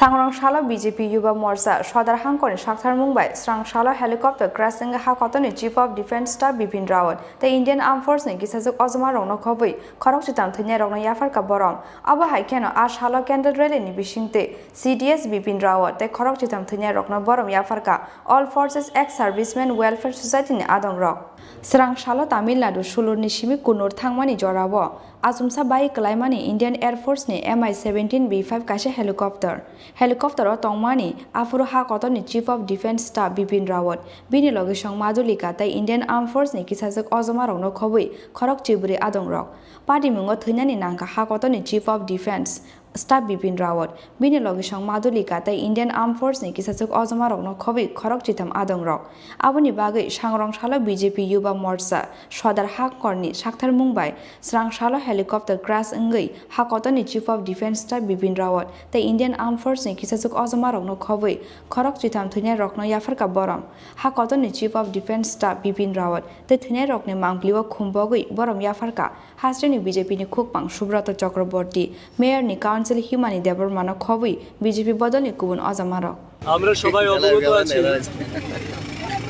Sangrong salo B J P Yuba Morcha Sodar Hangkorni saktharmung bai srang salo helicopter crash wngwi ha kotorni Chief of Defence Staff Bipin Rawat tei Indian Armed Force ni kisajwk ojoma rokno khobwi khorok chitam thwinai rokno yapharkha borom. Abo hai kheno a salo candle rally ni bisingtwi C D S Bipin Rawat tei khorok chitam thwinai rokno borom yapharkha All Forces Ex Servicemen Welfare Society ni adong rok. Srang salo Tamil Nadu sulurni simi Kunur thangmani jorao achomsa bai kwlaimani Indian Air Force ni M I seventeen B five kaisa helicopter. Helicopter o tongmani aphuru ha kotorni Chief of Defence Staff Bipin Rawat, bini logisong Madhulika tei Indian Armed Force ni kisajwk ojoma rokno khobwi khorok chibrwi adong rok. Patimungo thwinani nangkha ha kotorni Chief of Defence Staff Bipin Rawat, bini logisong Madhulika tei Indian Armed Force ni kisajwk ojoma rokno khobwi khorok chitam adong rok. Aboni bagwi sangrong salo B J P Yuba Morcha Sodar Hangkorni saktharmung bai srang salo helicopter crash wngwi ha kotorni Chief of Defence Staff Bipin Rawat tei Indian Armed Force ni kisajwk ojoma rokno khobwi khorok chitam thwinai rokno yapharkha borom. Ha kotorni Chief of Defence Staff Bipin Rawat tei thwinai rokni mangpili o khumbogwi borom yapharkha. Hasteni B J P ni khukpang Subrata Chakraborty, Mayor ni Council Himani Debbarma no khobwi B J P bodol ni kubun ojama rok. আমরা সবাই অবগত আছি,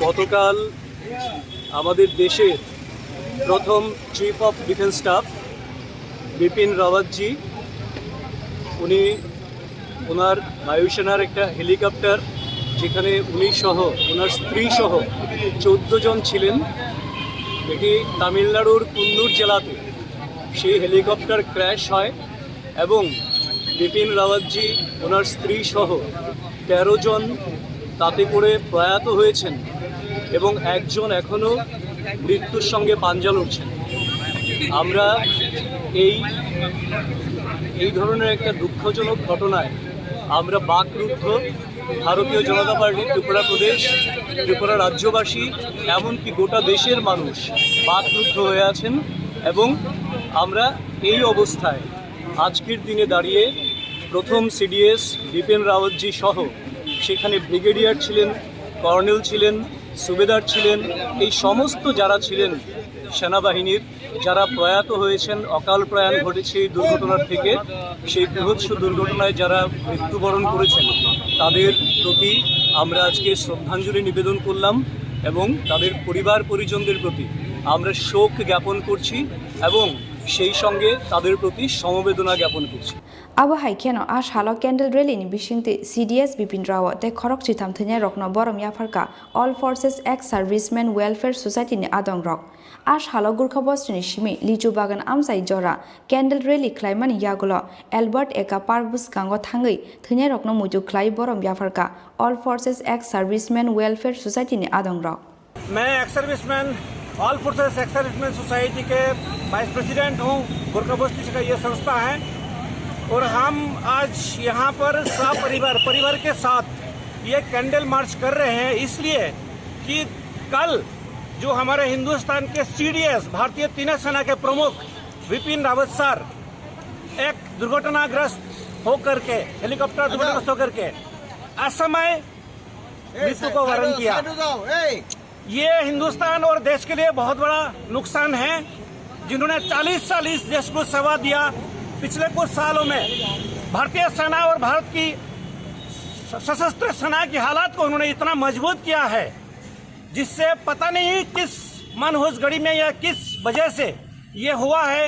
গতকাল আমাদের দেশের প্রথম chief of defence staff Bipin রাওয়াতজি, উনি ওনার বায়ুসেনার একটা হেলিকপ্টার, যেখানে উনি সহ, ওনার স্ত্রী সহ চোদ্দ জন ছিলেন। এটি তামিলনাড়ুর কুন্নুর জেলাতে সেই হেলিকপ্টার ক্র্যাশ হয় এবং বিপিন রাওয়াতজি, ওনার স্ত্রী সহ তেরো জন তাতে করে প্রয়াত হয়েছেন এবং একজন এখনও মৃত্যুর সঙ্গে পাঞ্জা লড়ছেন। আমরা এই, এই ধরনের একটা দুঃখজনক ঘটনায় আমরা বাকরুদ্ধ। ভারতীয় জনতা পার্টি ত্রিপুরা প্রদেশ, ত্রিপুরা রাজ্যবাসী, এমনকি গোটা দেশের মানুষ বাকরুদ্ধ হয়ে আছেন এবং আমরা এই অবস্থায় আজকের দিনে দাঁড়িয়ে প্রথম সিডিএস বিপিন রাওয়াতজি সহ সেখানে ব্রিগেডিয়ার ছিলেন, কর্নেল ছিলেন, সুবেদার ছিলেন, এই সমস্ত যারা ছিলেন সেনাবাহিনীর, যারা প্রয়াত হয়েছেন, অকাল প্রয়াণ ঘটেছে এই দুর্ঘটনার থেকে, সেই বীভৎস দুর্ঘটনায় যারা মৃত্যুবরণ করেছেন, তাদের প্রতি আমরা আজকে শ্রদ্ধাঞ্জলি নিবেদন করলাম এবং তাদের পরিবার পরিজনদের প্রতি আমরা শোক জ্ঞাপন করছি এবং সেই সঙ্গে তাদের প্রতি সমবেদনা জ্ঞাপন করছি। Abo hai kheno a salo candle rally ni bisingtwi C D S Bipin Rao tei khorok chitham thwinairokno borom yapharkha All Forces Ex Servicemen Welfare Society ni adongrok. A salo Gurkha Bostini simi Lichu Bagan amchai jora candle rally khlaimani yagulo Albert Eka Park bwskango thangwi thwinairokno muitu khlai borom yapharkha All Forces Ex Servicemen Welfare Society ni adongrok. मैं ex serviceman, all forces ex serviceman society के vice president हूँ। गोरखा बस्ती का ये संस्था है और हम आज यहाँ पर सपरिवार, परिवार के साथ ये कैंडल मार्च कर रहे हैं, इसलिए कि कल जो हमारे हिंदुस्तान के सीडीएस, भारतीय तीनों सेना के प्रमुख विपिन रावत सर एक दुर्घटनाग्रस्त होकर के, हेलीकॉप्टर दुर्घटनाग्रस्त होकर के असमय मृत्यु को वरण किया। ये हिंदुस्तान और देश के लिए बहुत बड़ा नुकसान है। जिन्होंने चालीस साल इस देश को सेवा दिया, पिछले कुछ सालों में भारतीय सेना और भारत की सशस्त्र सेना की हालत को उन्होंने इतना मजबूत किया है, जिससे पता नहीं किस मनहूस घड़ी में या किस वजह से ये हुआ है।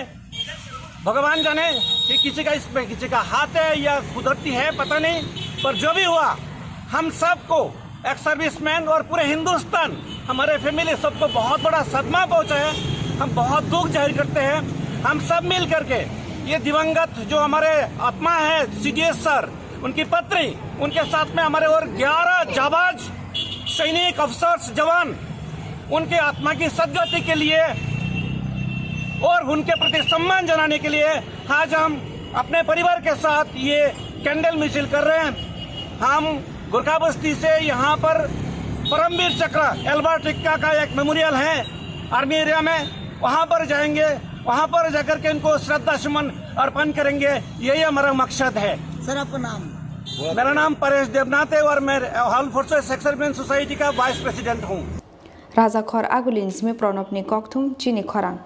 भगवान जाने कि किसी का इसमें किसी का हाथ है या कुदरती है, पता नहीं, पर जो भी हुआ, हम सबको, एक्स सर्विसमैन और पूरे हिंदुस्तान, हमारे फैमिली, सबको बहुत बड़ा सदमा पहुंचा है। हम बहुत दुख जाहिर करते हैं। हम सब मिल करके ये दिवंगत जो हमारे आत्मा है सीडीएस सर, उनकी पत्नी, उनके साथ में हमारे और ग्यारह जाबाज सैनिक, अफसर्स, जवान, उनके आत्मा की सदगति के लिए और उनके प्रति सम्मान जनाने के लिए आज हम अपने परिवार के साथ ये कैंडल मिचिल कर रहे हैं। हम गोरखा बस्ती से यहाँ पर परमवीर चक्र एल्बर्ट एक्का का एक मेमोरियल है आर्मी एरिया में, वहाँ पर जाएंगे। वहाँ पर जाकर के उनको श्रद्धा सुमन अर्पण करेंगे, यही हमारा मकसद है। सर, आपका नाम? मेरा नाम परेश देवनाथ है और मैं all forces ex serviceman society का वाइस प्रेसिडेंट हूँ। Rajakhor Agulini simi Pranabni kokthum chini khorang.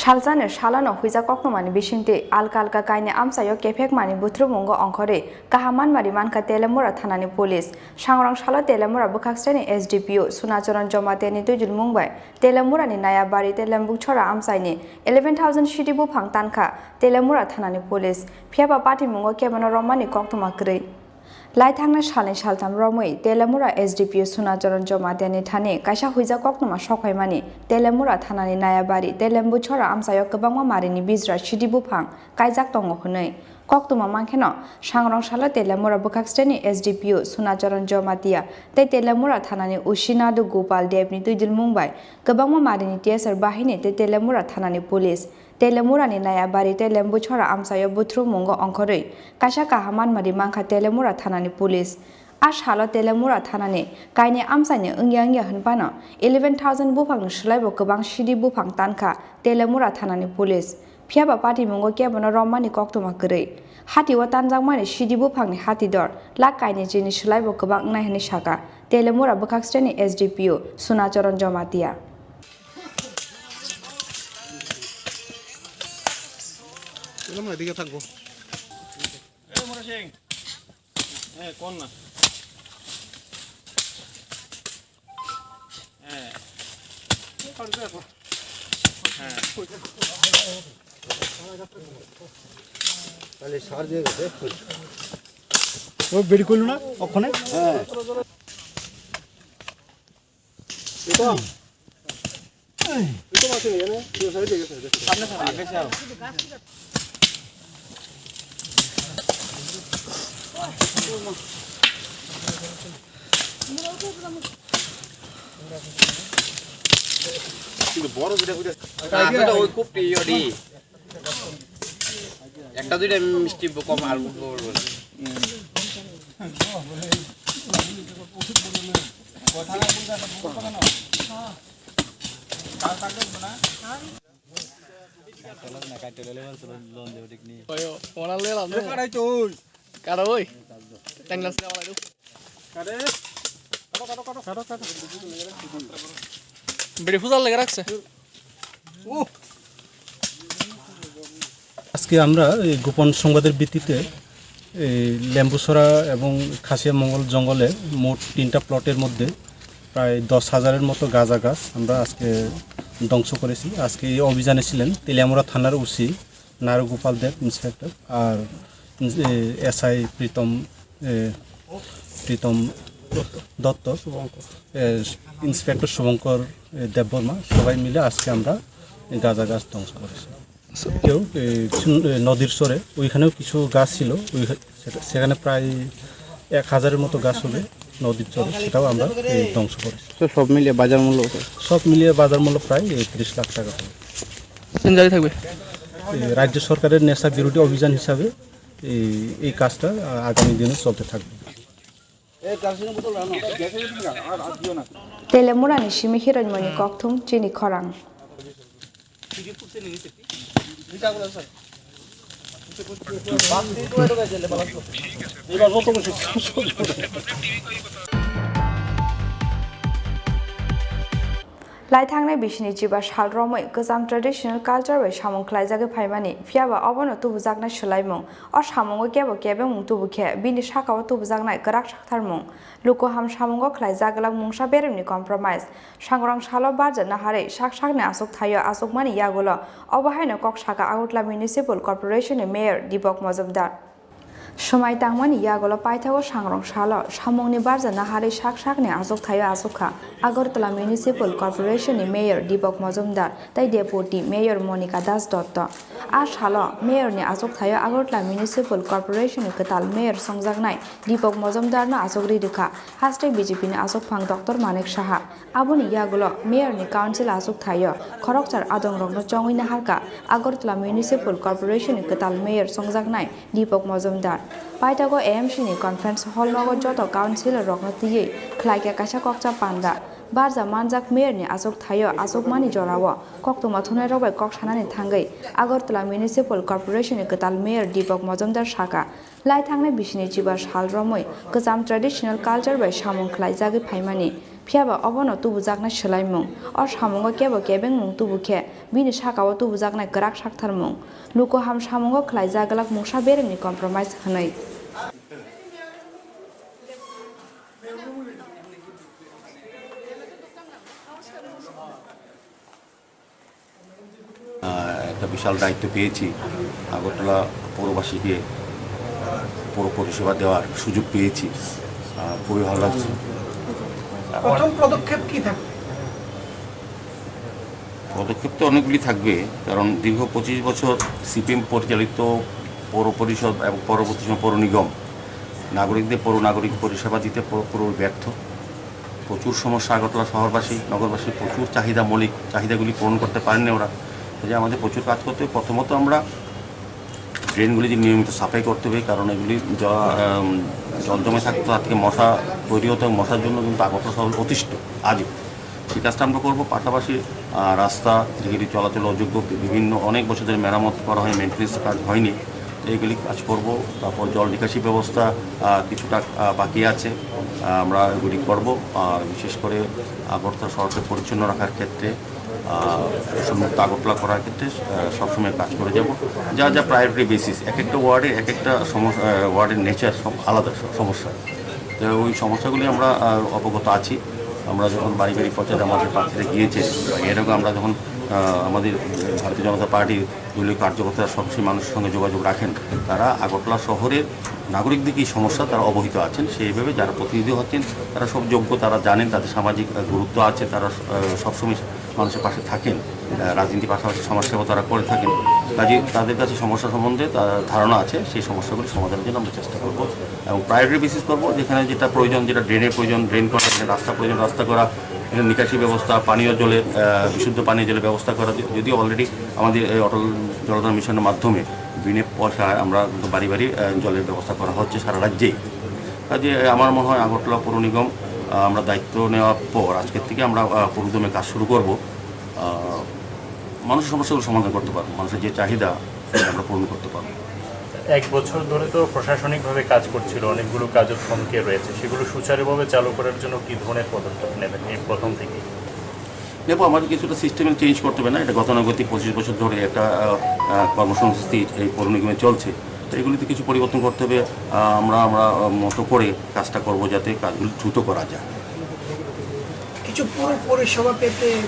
Salsani salano huijak koktwmani bisingtwi alka alka kainwi amchaio kephekmani buthurumungo ongkhorwi kaham manmari mankha Telemura thanani police. Sangrong salo Telemura bwkhak sreni S D P O Sunacharan Jamatia ni twijlmung bai Telemura ni Nayabari tei Lembukchora amchaini eleven thousand sidi buphang tankha Telemura thanani police. Phiyaba patimungo kebono romani koktwma kwrwi. Laithangnai salni saltham romwi Telemura S D P O Sunacharan Jamatia ni thani kaisa huijak koktwma sokphaimani Telemura thanani Nayabari tei Lembuchora amchaio kwbangma marini bijra sidi buphang kaijak tongo hwnwi. Koktwma mankheno, sangrong salo Telemura bwkhak sreni S D P O Sunacharan Jamatia tei Telemura thanani O C Nadu Gopal Debni twijlmung bai kwbangma marini T S R bahini tei Telemura thanani police, Telemurani Nayabari tei Lembuchora amchaio buthurumungo ongkhorwi kaisa kaham manmari mankha Telemura thanani police. A salo Telemura thanani kainwi amchaini wngya wngya hwnphano eleven thousand buphangni swlaibo kwbang sidi buphang tankha Telemura thanani police. Phiyaba patimungo kebono romani koktwma kwrwi. Hatio tanjakmani sidi buphangni hatidor lakh kainwi chini swlaibo kwbang wngnai hwnwi sakha Telemura bwkhak sreni S D P O Sunacharan Jamatia. এই, কোন না? হ্যাঁ। হ্যাঁ। তাহলে সার দিয়ে গেছে। ও বের করলো না ওখানে? হ্যাঁ। এটা? এটা মাছ নেই, এনে? এই সাইডে গেছে, দেখো। কিন্তু বড় যেটা কইতাছে, আসলে ওই খুব প্রিয় ডি। একটা দুইটা মিষ্টি কম আর বলবো না। Oyo, ona le la. Kara oi. Tanglas le wala du. Beri fuzal lagi rakse. আজকে আমরা এই গোপন সংবাদের ভিত্তিতে এই লেম্বুছড়া এবং খাসিয়া মঙ্গল জঙ্গলে মোট তিনটা প্লটের মধ্যে প্রায় দশ হাজারের মতো গাঁজা গাছ আমরা আজকে ধ্বংস করেছি। আজকে এই অভিযানে ছিলেন তেলিয়ামুড়া থানার ওসি নারুগোপাল দেব ইন্সপেক্টর, আর এসআই প্রীতম, এ, প্রীতম দত্ত, এ, ইন্সপেক্টর শুভঙ্কর, এ, দেববর্মা, সবাই মিলে আজকে আমরা এই গাঁজা গাছ ধ্বংস করেছি। কেউ, এ, কিছু, এ, নদীর চরে ওইখানেও কিছু গাছ ছিল, ওই, সেটা, সেখানে প্রায় এক হাজারের মতো গাছ হবে নদীর চরে, সেটাও আমরা, এ, ধ্বংস করেছি। তো সব মিলিয়ে বাজার মূল্য কত? সব মিলিয়ে বাজার মূল্য প্রায়, এ, তিরিশ লাখ টাকা হবে। কোন জায়গায় থাকবে? এ, রাজ্য সরকারের নেশা বিরোধী অভিযান হিসাবে এই, এই কাজটা, আ, আগামী দিনে চলতে থাকবে। Telemurani simi hiroinmoni kokthum chini khorang. Lai thangnai bisini chiba sal romwi kwcham traditional culture bai samung khlaijagwi phaimani, phiyaba obono tubujaknai swlaimung. O samungo kebo kebengmung tubu khe bini sakao tubujaknai kwrak saktharmung. Luku ham samungo khlaijak glak mungsa beremni compromise. Sangrong salo barja naharwi sak sakni achuk thaio achukmani yagulo obo haino kok saka Agartala Municipal Corporation ni Mayor Deepak Majumdar. Swmai tangmani yagulo paithago sangrong salo samungni barja naharwi sak sakni achuk thaio achukha Agartala Municipal Corporation ni Mayor Deepak Majumdar tei Deputy Mayor Monika Das Dotto. A salo Mayor ni achuk thaio Agartala Municipal Corporation ni kwtal Mayor songjaknai Deepak Majumdar no achuk ri rwkha, haste B J P ni achukphang Doctor Manik Saha. Aboni yagulo Mayor ni Council achuk thaio khoroksa adongrokno chongwi naharkha Agartala Municipal Corporation ni kwtal Mayor songjaknai Deepak Majumdar. Paithago A M C ni conference hall nogo joto councillor rokno twiwi khlaikha kaisa kokcha panda. Barja manjak Mayor ni achuk thaio achukmani jorao koktwma thumnairok bai kok sanani thangwi Agartala Municipal Corporation ni kwtal Mayor Deepak Majumdar sakha, lai thangnai bisini chiba sal romwi kwcham traditional culture bai samung khlaijagwi phaimani. Phiyaba obono tubujaknai swlaimung. O samungo kebo kebengmung tubu khe bini sakao tubujaknai kwrak saktharmung. Luku ham samungo khlaijak glak mungsa beremni compromise hwnwi. আহ, একটা বিশাল দায়িত্ব পেয়েছি। আগরতলা পৌরবাসীকে পৌর পরিষেবা দেওয়ার সুযোগ পেয়েছি। আহ, খুবই ভালো লাগছে। প্রথম পদক্ষেপ কি থাকবে? পদক্ষেপ তো অনেকগুলি থাকবে, কারণ দীর্ঘ পঁচিশ বছর সিপিএম পরিচালিত পৌর পরিষদ এবং পরবর্তী সময় পৌর নিগম নাগরিকদের পৌর নাগরিক পরিষেবা দিতে পুরো-, পুরোপুরি ব্যর্থ। প্রচুর সমস্যা আগরতলা শহরবাসী, নগরবাসীর প্রচুর চাহিদা, মৌলিক চাহিদাগুলি পূরণ করতে পারেননি ওরা। এই যে আমাদের প্রচুর কাজ করতে হবে। প্রথমত আমরা ড্রেনগুলি যে নিয়মিত সাফাই করতে হবে, কারণ এগুলি জ-, আম, জল জমে থাকতে তার থেকে মশা তৈরি হতে হবে। মশার জন্য কিন্তু আগরতলা শহর অতিষ্ঠ আজও। সেই কাজটা আমরা করবো। পাশাপাশি, আহ, রাস্তা যেগুলি চলাচল অযোগ্য, বি-, বিভিন্ন অনেক বছর ধরে মেরামত করা হয়, মেইনটেনেন্স কাজ হয়নি, তো এইগুলি কাজ করব। তারপর জল নিকাশি ব্যবস্থা, আহ, কিছুটা, আহ, বাকি আছে, আহ, আমরা এগুলি করব। আর বিশেষ করে আগরতলা শহরকে পরিচ্ছন্ন রাখার ক্ষেত্রে, আহ, দূষণমুক্ত আগরতলা করার ক্ষেত্রে, আহ, সবসময় কাজ করে যাব। যা যা প্রায়োরিটি বেসিস, এক একটা ওয়ার্ডে এক একটা সমস-, আহ, ওয়ার্ডের নেচার সব আলাদা স-, সমস্যা। তো ওই সমস্যাগুলি আমরা, আহ, অবগত আছি। আমরা যখন বাড়ি বাড়ি প্রচারে আমাদের প্রার্থীরা গিয়েছে, বা এর আগে আমরা যখন, আহ, আমাদের ভারতীয় জনতা পার্টি দলীয় কার্যকর্তারা সরাসরি মানুষের সঙ্গে যোগাযোগ রাখেন, তারা আগরতলা শহরের নাগরিকদের কী সমস্যা তারা অবহিত আছেন। সেইভাবে যারা প্রতিনিধি হচ্ছেন তারা সব যোগ্য, তারা জানেন, তাদের সামাজিক, আহ, গুরুত্ব আছে, তারা, আহ, সবসময় মানুষের পাশে থাকেন। আহ, রাজনীতির পাশাপাশি সমাজসেবা তারা করে থাকেন। কাজে তাদের কাছে সমস্যা সম্বন্ধে তার ধারণা আছে, সেই সমস্যাগুলি সমাধানের জন্য আমরা চেষ্টা করব এবং প্রায়োরিটি বেসিস করব। যেখানে যেটা প্রয়োজন, যেটা ড্রেনের প্রয়োজন, ড্রেন করা, যেখানে রাস্তা প্রয়োজন, রাস্তা করা, এখানে নিকাশি ব্যবস্থা, পানীয় জলের, আহ, বিশুদ্ধ পানীয় জলের ব্যবস্থা করা। য-, যদিও অলরেডি আমাদের এই অটল জলধার মিশনের মাধ্যমে বিনা পয়সায় আমরা কিন্তু বাড়ি বাড়ি, আহ, জলের ব্যবস্থা করা হচ্ছে সারা রাজ্যেই। কাজে আমার মনে হয় আগরতলা পৌর নিগম, আহ, আমরা দায়িত্ব নেওয়ার পর আজকের থেকে আমরা, আহ, পুরোদমে কাজ শুরু করব। আহ, মানুষের সমস্যাগুলো সমাধান করতে পারবো, মানুষের যে চাহিদা, সেটা আমরা পূরণ করতে পারবো। এক বছর ধরে তো প্রশাসনিকভাবে কাজ করছিল, অনেকগুলো কাজও থমকে রয়েছে, সেগুলো সুচারুভাবে চালু করার জন্য কি ধরনের পদক্ষেপ নেবেন এই প্রথম থেকে? দেখো, আমাদের কিছুটা সিস্টেমে চেঞ্জ করতে হবে না, এটা গতানুগতিক পঁচিশ বছর ধরে একটা, আহ, আহ, কর্মসংস্কৃতি এই পৌর নিগমে চলছে। এগুলিতে কিছু পরিবর্তন করতে হবে। আহ, আমরা, আমরা, আহ, মতো করে কাজটা করব, যাতে কাজগুলি দ্রুত করা যায়। কিছু পৌর পৌরসভা পেতে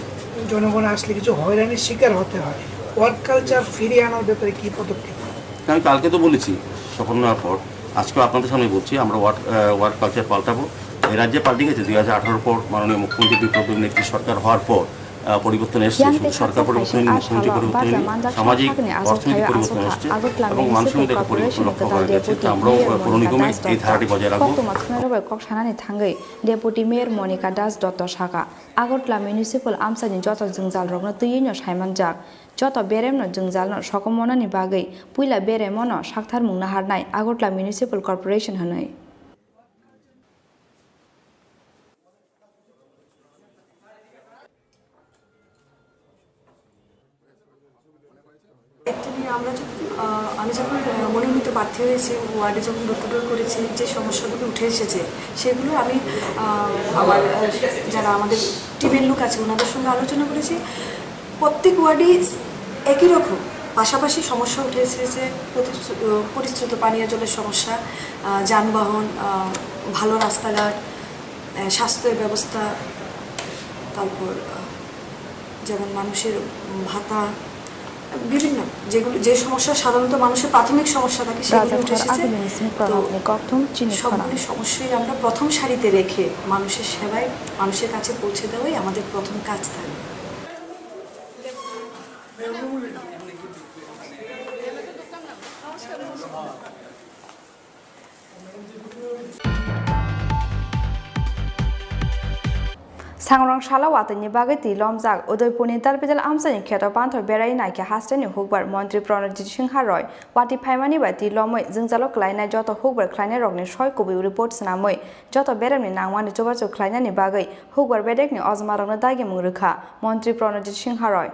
জনগণ আসলে কিছু হয়রানির শিকার হতে হয়। ওয়ার্ক কালচার ফিরিয়ে আনার ব্যাপারে কি পদক্ষেপ? আমি কালকে তো বলেছি শপথ নেওয়ার পর, আজকেও আপনাদের সামনে বলছি, আমরা ওয়ার্ক, আহ, ওয়ার্ক কালচার পাল্টাবো। এই রাজ্যে পাল্টে গেছে দুই হাজার আঠারো পর মাননীয় মুখ্যমন্ত্রী বিপ্লব দেব নেতৃত্ব সরকার হওয়ার পর। আহ, পরিবর্তন এসছে, শুধু সরকার পরিবর্তন হয়নি, মুখ্যমন্ত্রী পরিবর্তন হয়নি, সামাজিক অর্থনৈতিক পরিবর্তন এসছে এবং মানুষ মধ্যে একটা পরিবর্তন লক্ষ্য করা গেছে। তো আমরাও, আহ, পৌর নিগমে এই ধারাটি বজায় রাখবো। Deputy Mayor Monika Das Dotto saka, Agartala Municipal amchaini joto jwngjalrokno twiwi no saimanjak, joto beremno jwngjalno sokomornani bagwi puila beremno saktharmung naharnai Agartala Municipal Corporation hwnwi. দায়িত্ব নিয়ে আমরা যখন, আহ, আমি যখন, আহ, মনোনীত প্রার্থী হয়েছি, ওয়ার্ডে যখন ডোর টু ডোর করেছি, যে সমস্যাগুলো উঠে এসেছে, সেগুলো আমি, আহ, আমার, আহ, যারা আমাদের টিমের লোক আছে, ওনাদের সঙ্গে আলোচনা করেছি। প্রত্যেক ওয়ার্ডেই একই রকম পাশাপাশি সমস্যা উঠে এসেছে, প্রতিশ্রু-, আহ, পরিশ্রুত পানীয় জলের সমস্যা, আহ, যানবাহন, আহ, ভালো রাস্তাঘাট, আহ, স্বাস্থ্যের ব্যবস্থা, তারপর, আহ, যেমন মানুষের, উম, ভাতা, বিভিন্ন যেগুলো, যে সমস্যা সাধারণত মানুষের প্রাথমিক সমস্যা থাকে, সেগুলো উঠে এসেছে। তো সবগুলি সমস্যাই আমরা প্রথম সারিতে রেখে মানুষের সেবায়, মানুষের কাছে পৌঁছে দেওয়াই আমাদের প্রথম কাজ থাকবে। Sangrong salo watwi ni bagwi twi lomjak Udaipur ni Dalbidal amchaini kheto panthor berai naikhe hasteni hukbar montri Pranojit Singha Roy watwi phaimani bai twi lomwi jwngjalo kwlainai joto hukbar khlainai rokni soi kubui report swnamwi joto beremni nangmani chubachu khlainani bagwi hukbar bedekni ojma rokno dagimung rwkha montri Pranojit Singha Roy.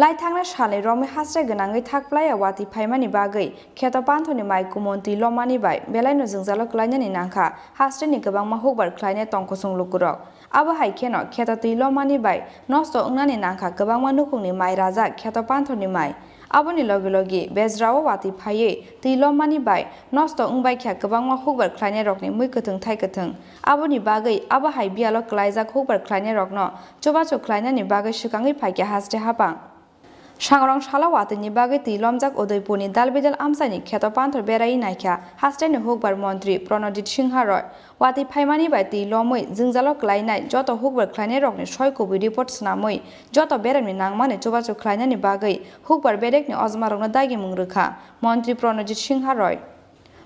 Lai thangnai salni romwi hasre gwnangwi thak plaiya watwi phaimani bagwi kheto panthorni mai kumontwi lomani bai belaino jwngjalo kwlainani nangkha, hasreni kwbangma hukbar khlainai tongkusung lukurok. Abo hai kheno kheto twi lomani bai nosto wngnani nangkha kwbangma nukhungni mai rajak kheto panthorni mai. Aboni logi logi bejrao watwi phaiwi twi lomani bai nosto wngbaikha kwbangma hukbar khlainairokni mui kwthwng thai kwthwng. Aboni bagwi abo hai biyalo kwlaijak hukbar khlainairokno chubachu khlainani bagwi swkangwi phaikha haste hapang. Sangrong salo watwini bagwi twi lomjak Udaipurni Dalbidal amchaini kheto panthor berai naikha hasteni hukbar montri Pranojit Singha Roy. Watwi phaimani bai twi lomwi jwngjalo kwlainai joto hukbar khlainairokni soi kubui report swnamwi joto beremni nangmani chubachu khlainani bagwi hukbar bedekni ojmarokno dagimung rwkha montri Pranojit Singha Roy.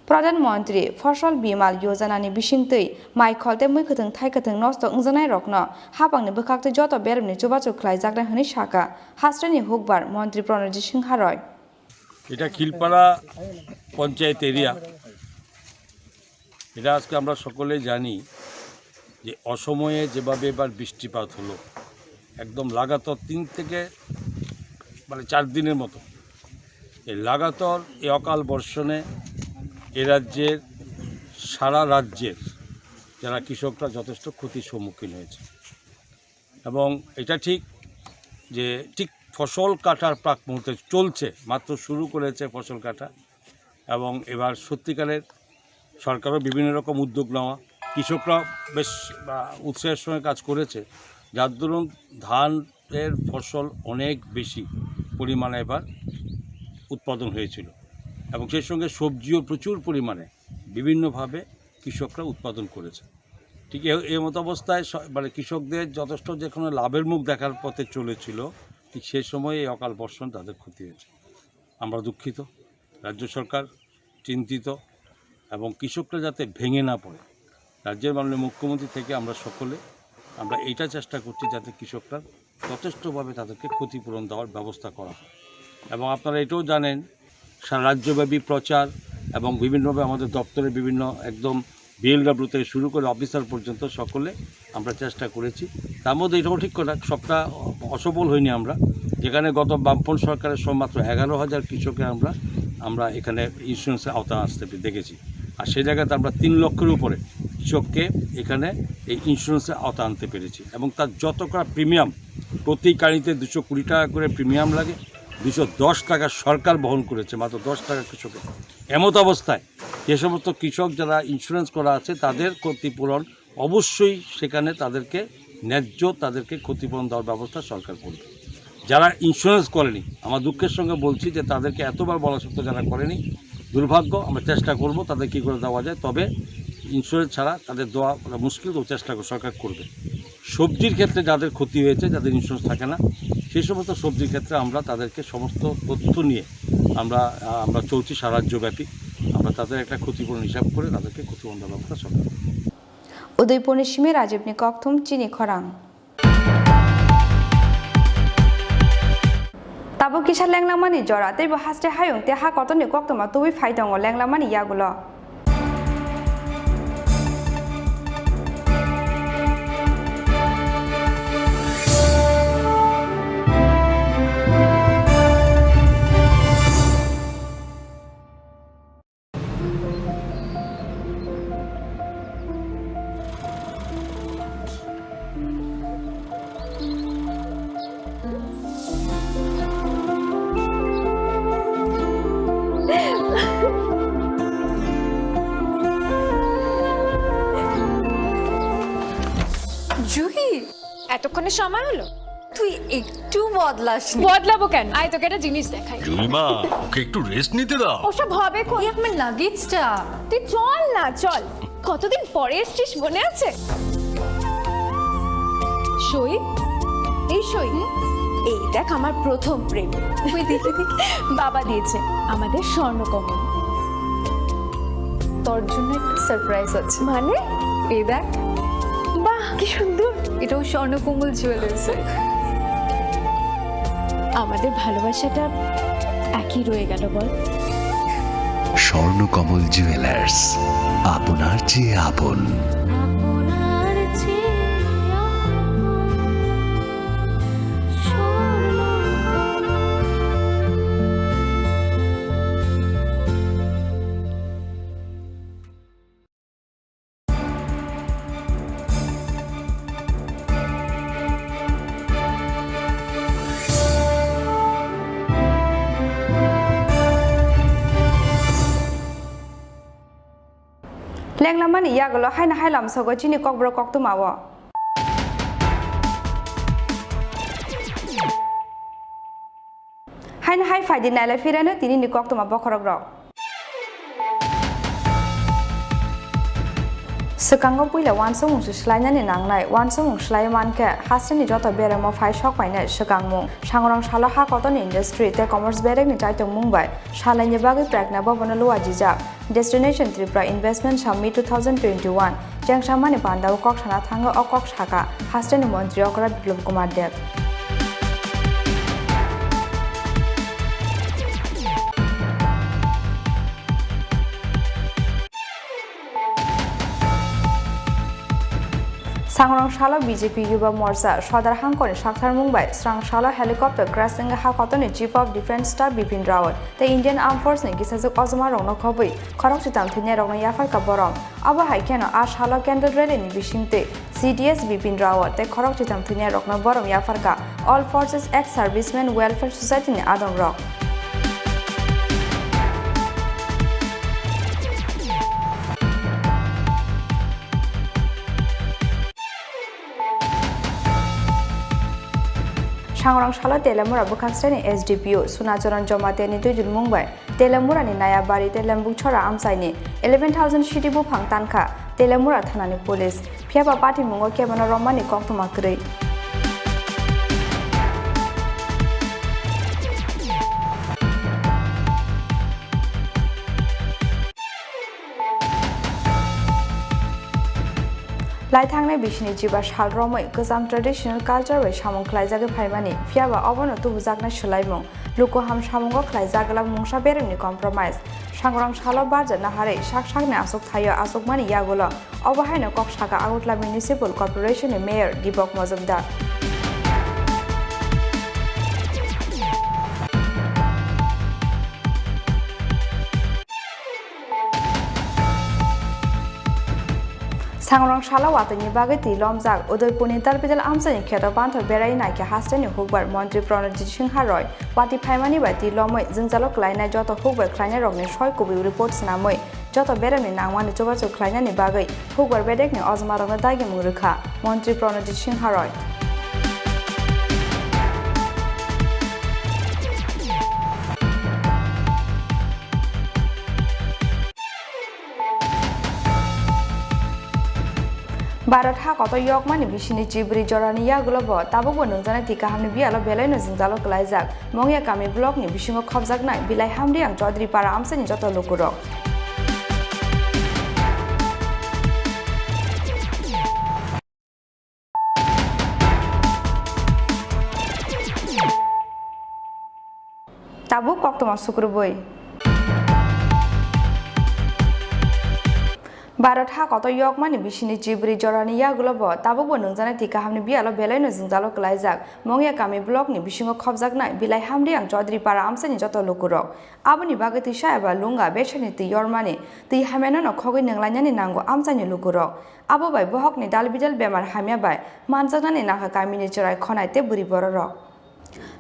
Pradhan Mantri Fasal Bimal Yojana ni bisingtwi mai khol tei mui kwthwng thai kwthwng nosto wngjaknairokno hapangni bwkhaktwi joto beremni chubachu khlaijaknai hwnwi sakha hasteni hukbar montri Pranojit Singha Roy. এটা খিলপাড়া পঞ্চায়েত এরিয়া। এটা আজকে আমরা সকলেই জানি যে অসময়ে যেভাবে এবার বৃষ্টিপাত হলো, একদম লাগাতার তিন থেকে মানে চার দিনের মতো এই লাগাতার এই অকাল বর্ষণে এ রাজ্যের, সারা রাজ্যের যারা কৃষকরা যথেষ্ট ক্ষতির সম্মুখীন হয়েছে। এবং এটা ঠিক যে ঠিক ফসল কাটার প্রাক মুহূর্তে চলছে, মাত্র শুরু করেছে ফসল কাটা। এবং এবার সত্যিকারের সরকারও বিভিন্ন রকম উদ্যোগ নেওয়া, কৃষকরা বেশ, আহ, উৎসাহের সঙ্গে কাজ করেছে, যার দরুন ধানের ফসল অনেক বেশি পরিমাণে এবার উৎপাদন হয়েছিল। এবং সেই সঙ্গে সবজিও প্রচুর পরিমাণে বিভিন্নভাবে কৃষকরা উৎপাদন করেছে। ঠিক এ-, এই মতো অবস্থায় স-, মানে কৃষকদের যথেষ্ট যেখানে লাভের মুখ দেখার পথে চলেছিল, ঠিক সেই সময় এই অকাল বর্ষণ তাদের ক্ষতি হয়েছে। আমরা দুঃখিত, রাজ্য সরকার চিন্তিত এবং কৃষকরা যাতে ভেঙে না পড়ে, রাজ্যের মাননীয় মুখ্যমন্ত্রী থেকে আমরা সকলে আমরা এইটা চেষ্টা করছি যাতে কৃষকরা যথেষ্টভাবে তাদেরকে ক্ষতিপূরণ দেওয়ার ব্যবস্থা করা হয়। এবং আপনারা এটাও জানেন, সারা রাজ্যব্যাপী প্রচার এবং বিভিন্নভাবে আমাদের দপ্তরের বিভিন্ন একদম বিএলডব্লিউ থেকে শুরু করে অফিসার পর্যন্ত সকলে আমরা চেষ্টা করেছি। তার মধ্যে এটাও ঠিক কথা, সবটা অসফল হয়নি আমরা। যেখানে গত বামফ্রন্ট সরকারের সময় মাত্র এগারো হাজার কৃষককে আমরা, আমরা এখানে ইন্স্যুরেন্সের আওতায় আসতে পে-, দেখেছি। আর সেই জায়গাতে আমরা তিন লক্ষের উপরে কৃষককে এখানে এই ইন্স্যুরেন্সের আওতায় আনতে পেরেছি। এবং তার যত করা প্রিমিয়াম, প্রতি গাড়িতে দুশো কুড়ি টাকা করে প্রিমিয়াম লাগে, দুইশো দশ টাকা সরকার বহন করেছে, মাত্র দশ টাকা কৃষকের। এমত অবস্থায় যে সমস্ত কৃষক যারা ইন্স্যুরেন্স করা আছে, তাদের ক্ষতিপূরণ অবশ্যই সেখানে তাদেরকে ন্যায্য, তাদেরকে ক্ষতিপূরণ দেওয়ার ব্যবস্থা সরকার করবে। যারা ইন্স্যুরেন্স করেনি, আমার দুঃখের সঙ্গে বলছি যে তাদেরকে এতবার বলা সত্ত্বেও যারা করেনি, দুর্ভাগ্য। আমরা চেষ্টা করব তাদের কী করে দেওয়া যায়, তবে ইন্স্যুরেন্স ছাড়া তাদের দেওয়া মুশকিল, তো চেষ্টা কর-, সরকার করবে। সবজির ক্ষেত্রে যাদের ক্ষতি হয়েছে, যাদের ইন্স্যুরেন্স থাকে না, সেই সমস্ত সবজির ক্ষেত্রে আমরা তাদেরকে সমস্ত তথ্য নিয়ে আমরা, আহ, আমরা চলছি সারা রাজ্যব্যাপী। আমরা তাদের একটা ক্ষতিপূরণ হিসাব করে তাদেরকে ক্ষতিপূরণ দেওয়ার ব্যবস্থা সরকার করবে। Udaipurni simi Rajibni kokthum chini khorang. Tabuk kisa lenglamani jora, teibo haste hayung tei ha kotorni koktwma tubui phai tongo lenglamani yagulo. Juhi, এতক্ষণে সময় হলো? তুই একটু বদলাসনি। বদলাবো কেন? আয়, তোকে একটা জিনিস দেখাই। জুইমা, ওকে একটু রেস্ট নিতে দাও। ওসব হবে কোন? এই আমার লাগেজটা। তুই চল না, চল। কতদিন পরে এসছিস, মনে আছে? সই, এই সই। এই দেখ, আমার প্রথম প্রেম। ওই দেখি, দেখি। বাবা দিয়েছে আমাদের স্বর্ণকমল। তোর জন্য একটা সারপ্রাইজ আছে। মানে? এই দেখ। বাহ, কি সুন্দর। এটাও স্বর্ণকমল জুয়েলার্সের। আমাদের ভালোবাসাটা একই রয়ে গেল, বল? স্বর্ণকমল জুয়েলার্স, আপনার চেয়ে আপন। Lenglamani yagulo haino hai lamsogo chini kokborok koktwmao. Haino hai phaidi nailai phirano tinini koktwma bokhorokrok. Swkango puila uansukmung se swlainani nangnai, uansukmung swlaiwi mankhe hasteni joto beremo phai sok painai swkangmung. Sangrong salo ha kotorni industry tei commerce berekni chaitokmung bai salaini bagwi Pragna Bhavan-o luajijak. Destination Tripura Investment Summit two thousand twenty-one chengsamani pandao kok sana thango o kok saka hasteni montri okra Biplab Kumar Deb. Sangrong salo B J P Yuba Morcha Sodar Hangkoni saktharmung bai srang salo helicopter crash wngwi ha kotorni Chief of Defence Staff Bipin Rawat tei Indian Armed Force ni kisajwk ojma rokno khobwi khorok chitam thwinairokno yapharkha borom. Abo hai kheno a salo candle rally ni bisingtwi C D S Bipin Rawat tei khorok chitam thwinairokno borom yapharkha All Forces Ex Servicemen Welfare Society ni adongrok. Sangrong salo Telemura bwkhaksreni S D P O Sunacharan Jamatia ni twijlmung bai Telemura ni Nayabari tei Lembukchora amchaini eleven thousand sidi buphang tankha Telemura thanani police, phiyaba patimungo kebeno romani koktwma kwrwi. Laithangnai bisini jiba sal romwi kwcham traditional culture bai samung khlaijagwi phaimani, phiyaba obono tubujaknai swlaimung, luku ham samungo khlaijak glak mungsa beremni compromise. Sangrong salo barja naharwi sak sakni aswk thaio achukmani yagulo. Obo haino kok saka Agartala Municipal Corporation ni Mayor Dipok Majumdar. Sangrong salo watwini bagwi twi lomjak. Udaipurni Dalbidal amchaini kheto panthor berai naikhe hasteni hukbar montri Pranojit Singha Roy watwi phaimani bai twi lomwi jwngjalo kwlainai joto hukbar khlainairokni soi kubui report swnamwi joto beremni nangmani chubachu khlainani bagwi hukbar bedekni ojmarokno dagimung rwkha montri Pranojit Singha Roy. Bharat ha kotor yokmani bisini chibri jorani yagulo bo tabukbo nungjaknai twi kahamni biyalo belaino jwngjalo kwlaijak. Mongya kami blockni bisingo khopjaknai Bilai Hamriang Chaudhary para amchaini joto lukurok. Tabuk koktwma sukrubui. Bharat ha kotor yokmani bisini chibri jorani yagulo bo tabukbo nungjaknai twi kahamni biyalo belaino jwngjalo kwlaijak. Mongya kami blockni bisingo khopjaknai Bilai Hamriang Chaudhary para amchaini joto lukurok. Aboni bagwi twisa eba lunga beserni twi yormani, twi hamyano no khogwi nunglainani nango amchaini lukurok. Abo bai bohokni dalbidal bemar hamya bai manjaknani nangkha kamini chwrai khonai tei bwrwi bororok.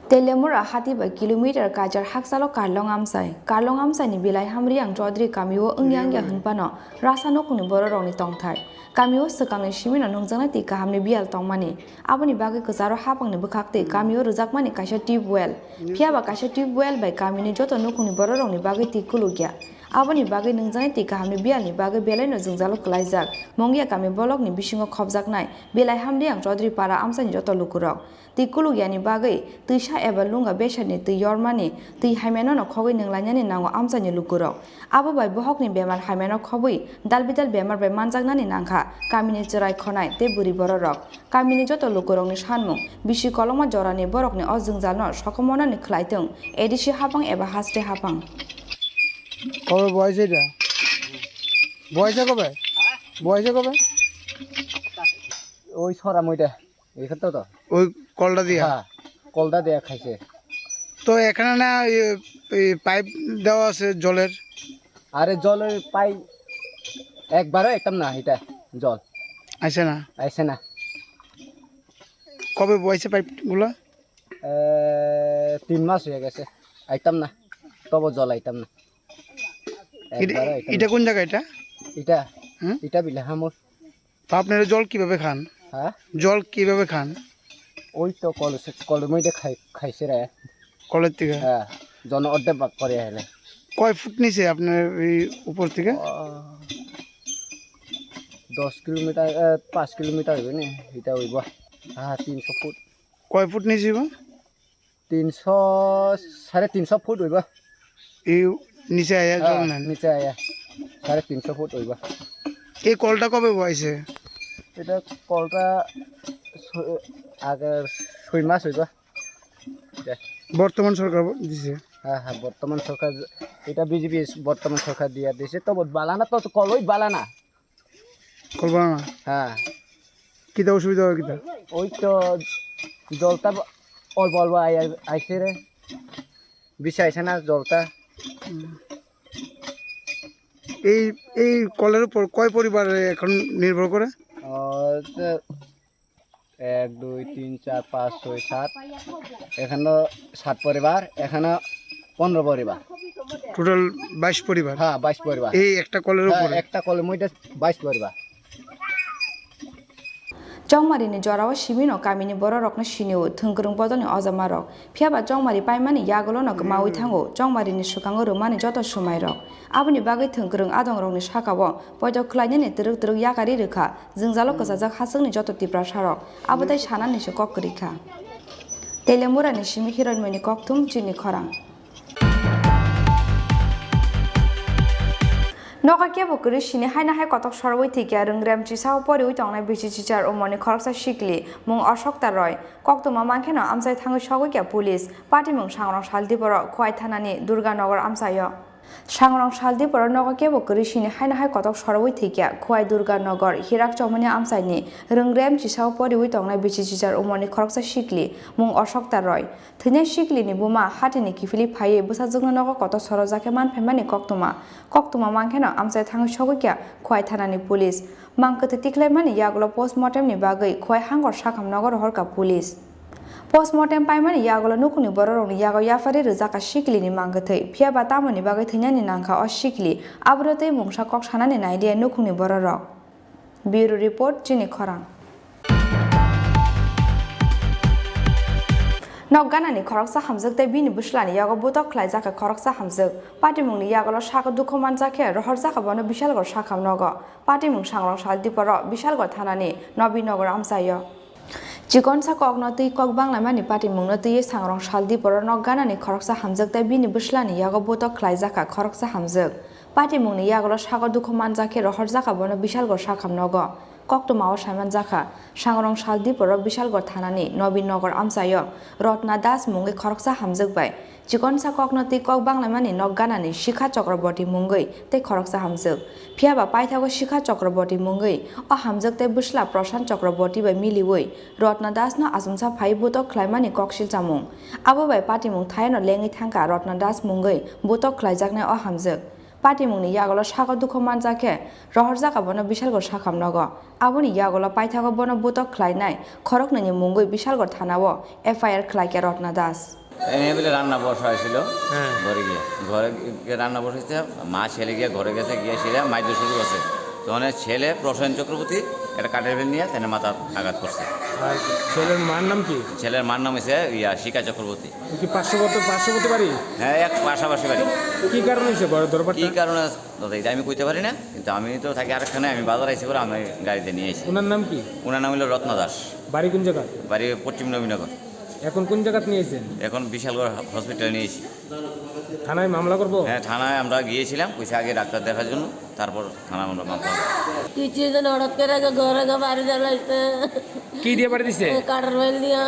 Telemura hati bai kilometer kajar hakchalo Karlong amchai. Karlong amchaini Bilai Hamriang Chaudhary kamio wngya wngya hwnphano rasa nukhungni bororokni tongthai. Kamio swkangni simino nungjaknai twi kahamni biyal tongmani. Aboni bagwi kwcharo hapangni bwkhaktwi kamio rwjakmani kaisa tube well. Phiyaba kaisa tube well bai kamini joto nukhungni bororokni bagwi twi kulukya. Aboni bagwi nungjaknai twi kahamni biyalni bagwi belaino jwngjalo kwlaijak. Mongya kami blockni bisingo khopjaknai Bilai Hamriang Chaudhary para amchaini joto lukurok. Twi kulukyani bagwi twisa eba lunga beserni twi yormani, twi hamyano no khogwi nunglainani nango amchaini lukurok. Abo bai bohokni bemar hamyano khobwi dalbidal bemar bai manjaknani nangkha kamini chwrai khonai tei bwrwi bororok. Kamini joto lukurokni sanmung, bisi kolokma jorani borokni o jwngjalno sokomornani khwlaitwng, A D C hapang eba haste hapang. কবে বয়স এটা? বয়সে কবে? বয়সে কবে? ওই ছড়া মইটা। এখানে তো তো। ওই কলটা দিয়া? হ্যাঁ, কলটা দিয়া খাইছে। তো এখানে না, এই, এই পাইপ দেওয়া আছে জলের? আরে জলের পাইপ একবারও একদম না, এটা জল। আইছে না? আইছে না। কবে বইছে পাইপগুলা? এ, তিন মাস হয়ে গেছে, আইতাম না, তবু জল আইতাম না। এটা, একবারও আইতাম এটা না। কোন জায়গা এটা? এটা, হুম? এটা বিলাহামুর। তো আপনারা জল কিভাবে খান? হ্যাঁ? জল কিভাবে খান? ওই তো কল, কলের মধ্যে খাই, খাইছে রে। কলের থেকে? হ্যাঁ, জন অর্ধেক ভাগ করে এনে। কয় ফুট নিচে আপনার এই উপর থেকে? ও, দশ কিলোমিটার, এ, পাঁচ কিলোমিটার হইব নি, এটা হইব। হ্যাঁ, তিনশো ফুট। কয় ফুট নিচে হইব? তিনশো, সাড়ে তিনশো ফুট হইব। এই নিচে আয়া জল হ্যাঁ, নেন? নিচে আয়া। সাড়ে তিনশো ফুট হইব। এই কলটা কবে বওয়াইছে? এটা কলটা ছ-, আগে ছয় মাস হইব। দে। বর্তমান সরকার ব-, দিছে? হ্যাঁ, হ্যাঁ, বর্তমান সরকার, এটা বিজেপি বর্তমান সরকার দিয়া দিছে। তো বালা না, তো কলই বালা না। কল বালা না? হ্যাঁ। কিতা অসুবিধা হয় কিতা? ওই তো জলটা ব-, অল্প অল্প আই-, আই-, আইছে রে। বেশি আইছে না জলটা। হুম। এই, এই কলের উপর কয় পরিবার এখন নির্ভর করে? ও, তো এক, দুই, তিন, চার, পাঁচ, ছয়, সাত। এখানে সাত পরিবার, এখানে পনেরো পরিবার। টোটাল বাইশ পরিবার? হ্যাঁ, বাইশ পরিবার। এই একটা কলের হ্যাঁ, উপরে? একটা কলের মধ্যে বাইশ পরিবার। Chongmarini jorao simino kamini bororokno sinio thwngkwrwng bodolni ojamarok. Phiyaba chongmari paimani yagulono kwmawi thango, chongmarini swkango rwmani joto swmairok. Aboni bagwi thwngkwrwng adongrokni sakao poito khlainani twrwk twrwk yakari rwkha. Jwngjalo kwchajak hachwkni joto Tiprasarok abo tei sanani se kok kwrwi kha. Telemurani simi Hiroinmoni kokthum chini khorang. Noka kebo kwrwi sini haino hai kotok sorwi thwikya rwngrem chisao poriwi tongnai bisi chichar umorni khoroksa sikli mung Ashok Roy. Koktwma mankheno amchai thangwi sogwi kha police. Patimung sangrong sal diboro Khowai thanani Durganagar amchaio. Sangrong sal diporo nogo kebo kwrwi sini haino hai kotok sorowi thwikya. Khowai Durga Nogor, Hirak Chomoni amchaini Rwngrem chisao poriwi tongnai bisi chichar umorni khoroksa sikli, mung Ashokta Roy. Thwinai siklini buma hatini kiphilwi phaiwi bwsajwkno nogo kotok sorojak khe man phaimani koktwma. Koktwma mankheno amchai thangwi sogwikya Khowai thanani police. Mang kwthwi tiklaimani yagulo postmortemni bagwi Khowai Hangor Sakham nogo rohorkha police. Postmortem paimani yagulo nukhungni bororokni yago yapharwi rwjakha siklini mang kwthwi, phiya ba tamoni bagwi thwinani nangkha o sikli, aboro tei mungsa kok sanani nailiya nukhungni bororok. Bureau Report, Chini Khorang. Nok ganani khoroksa hamjwk tei bini bwslani yago butok khlaijakha khoroksa hamjwk. Patimungni yagulo sago dukhu manjakhe rohorjakha bono Bishalgarh Sakham nogo. Patimung sangrong sal diporo Bishalgarh thanani Nobinagar amchaio. Chikonsa kokno twi kok banglaimani patimungno twiwi sangrong sal diporo nok ganani khoroksa hamjwk tei bini bwslani yago butok khlaijakha khoroksa hamjwk. Patimungni yagulo sago dukhu manjakhe rohorjakha bono Bishalgarh Sakham nogo. Koktwmao saimanjakha, sangrong sal diporo Bishalgarh thanani Nobinagar amchaio Ratna Das mungwi khoroksa hamjwk bai Chikonsa kokno twi kok banglaimani nok ganani Sikha Chakraborty mungwi tei khoroksa hamjwk. Phiya ba paithago Sikha Chakraborty mungwi o hamjwk tei bwsla Prashant Chakraborty bai miliwi Ratna Das no achomsa phai butok khlaimani kok silchamung. Abo bai patimung thayano lengwi thangkha Ratna Das mungwi butok khlaijaknai o hamjwk. Patimungni yagulo sago dukhu manjakhe rohorjakha bono Bishalgarh Sakham nogo. Aboni yagulo paithago bono butok khlainai khoroknwini mungwi Bishalgarh thanao F I R khlaikha Ratna Das. এনে বলে রান্না বসা হয়েছিল হ্যাঁ। ঘরে গিয়ে। ঘরে গিয়ে রান্না বসেছে, মা ছেলে গিয়ে ঘরে গেছে, গিয়ে সেটা মাইদ্য শুরু করছে। তখন ছেলে প্রসেন চক্রবর্তী একটা কাঠের বেল নিয়ে তার মাথার আঘাত করছে। আর ছেলের মার নাম কি? ছেলের মার নাম হচ্ছে ইয়া, শিখা চক্রবর্তী। কি পার্শ্ববর্তী, পার্শ্ববর্তী বাড়ি? হ্যাঁ, এক পাশাপাশি বাড়ি। কি কারণে হয়েছে ঘরে দরবারটা? কি কারণে দাদা, এটা আমি কইতে পারি না, কিন্তু আমি তো থাকি আরেকখানে, আমি বাজার আইছি করে আমি গাড়িতে নিয়ে আইছি। ওনার নাম কি? ওনার নাম হলো রত্না দাস। বাড়ি কোন জায়গা? বাড়ি পশ্চিম নবীনগর। এখন কোন জায়গাত নিয়ে আইছেন? এখন বিশালগড় হসপিটালে নিয়ে আইছি। থানায় মামলা করবো? হ্যাঁ, থানায় আমরা গিয়েছিলাম, কইছে আগে ডাক্তার দেখার জন্য, তারপর থানায় আমরা মামলা করবো। তুই চিজ হঠাৎ করে আগে ঘরে গো বাড়ি জ্বালাইছে। কি দিয়ে বাড়ি দিছে? কাঠের বেল দিয়া।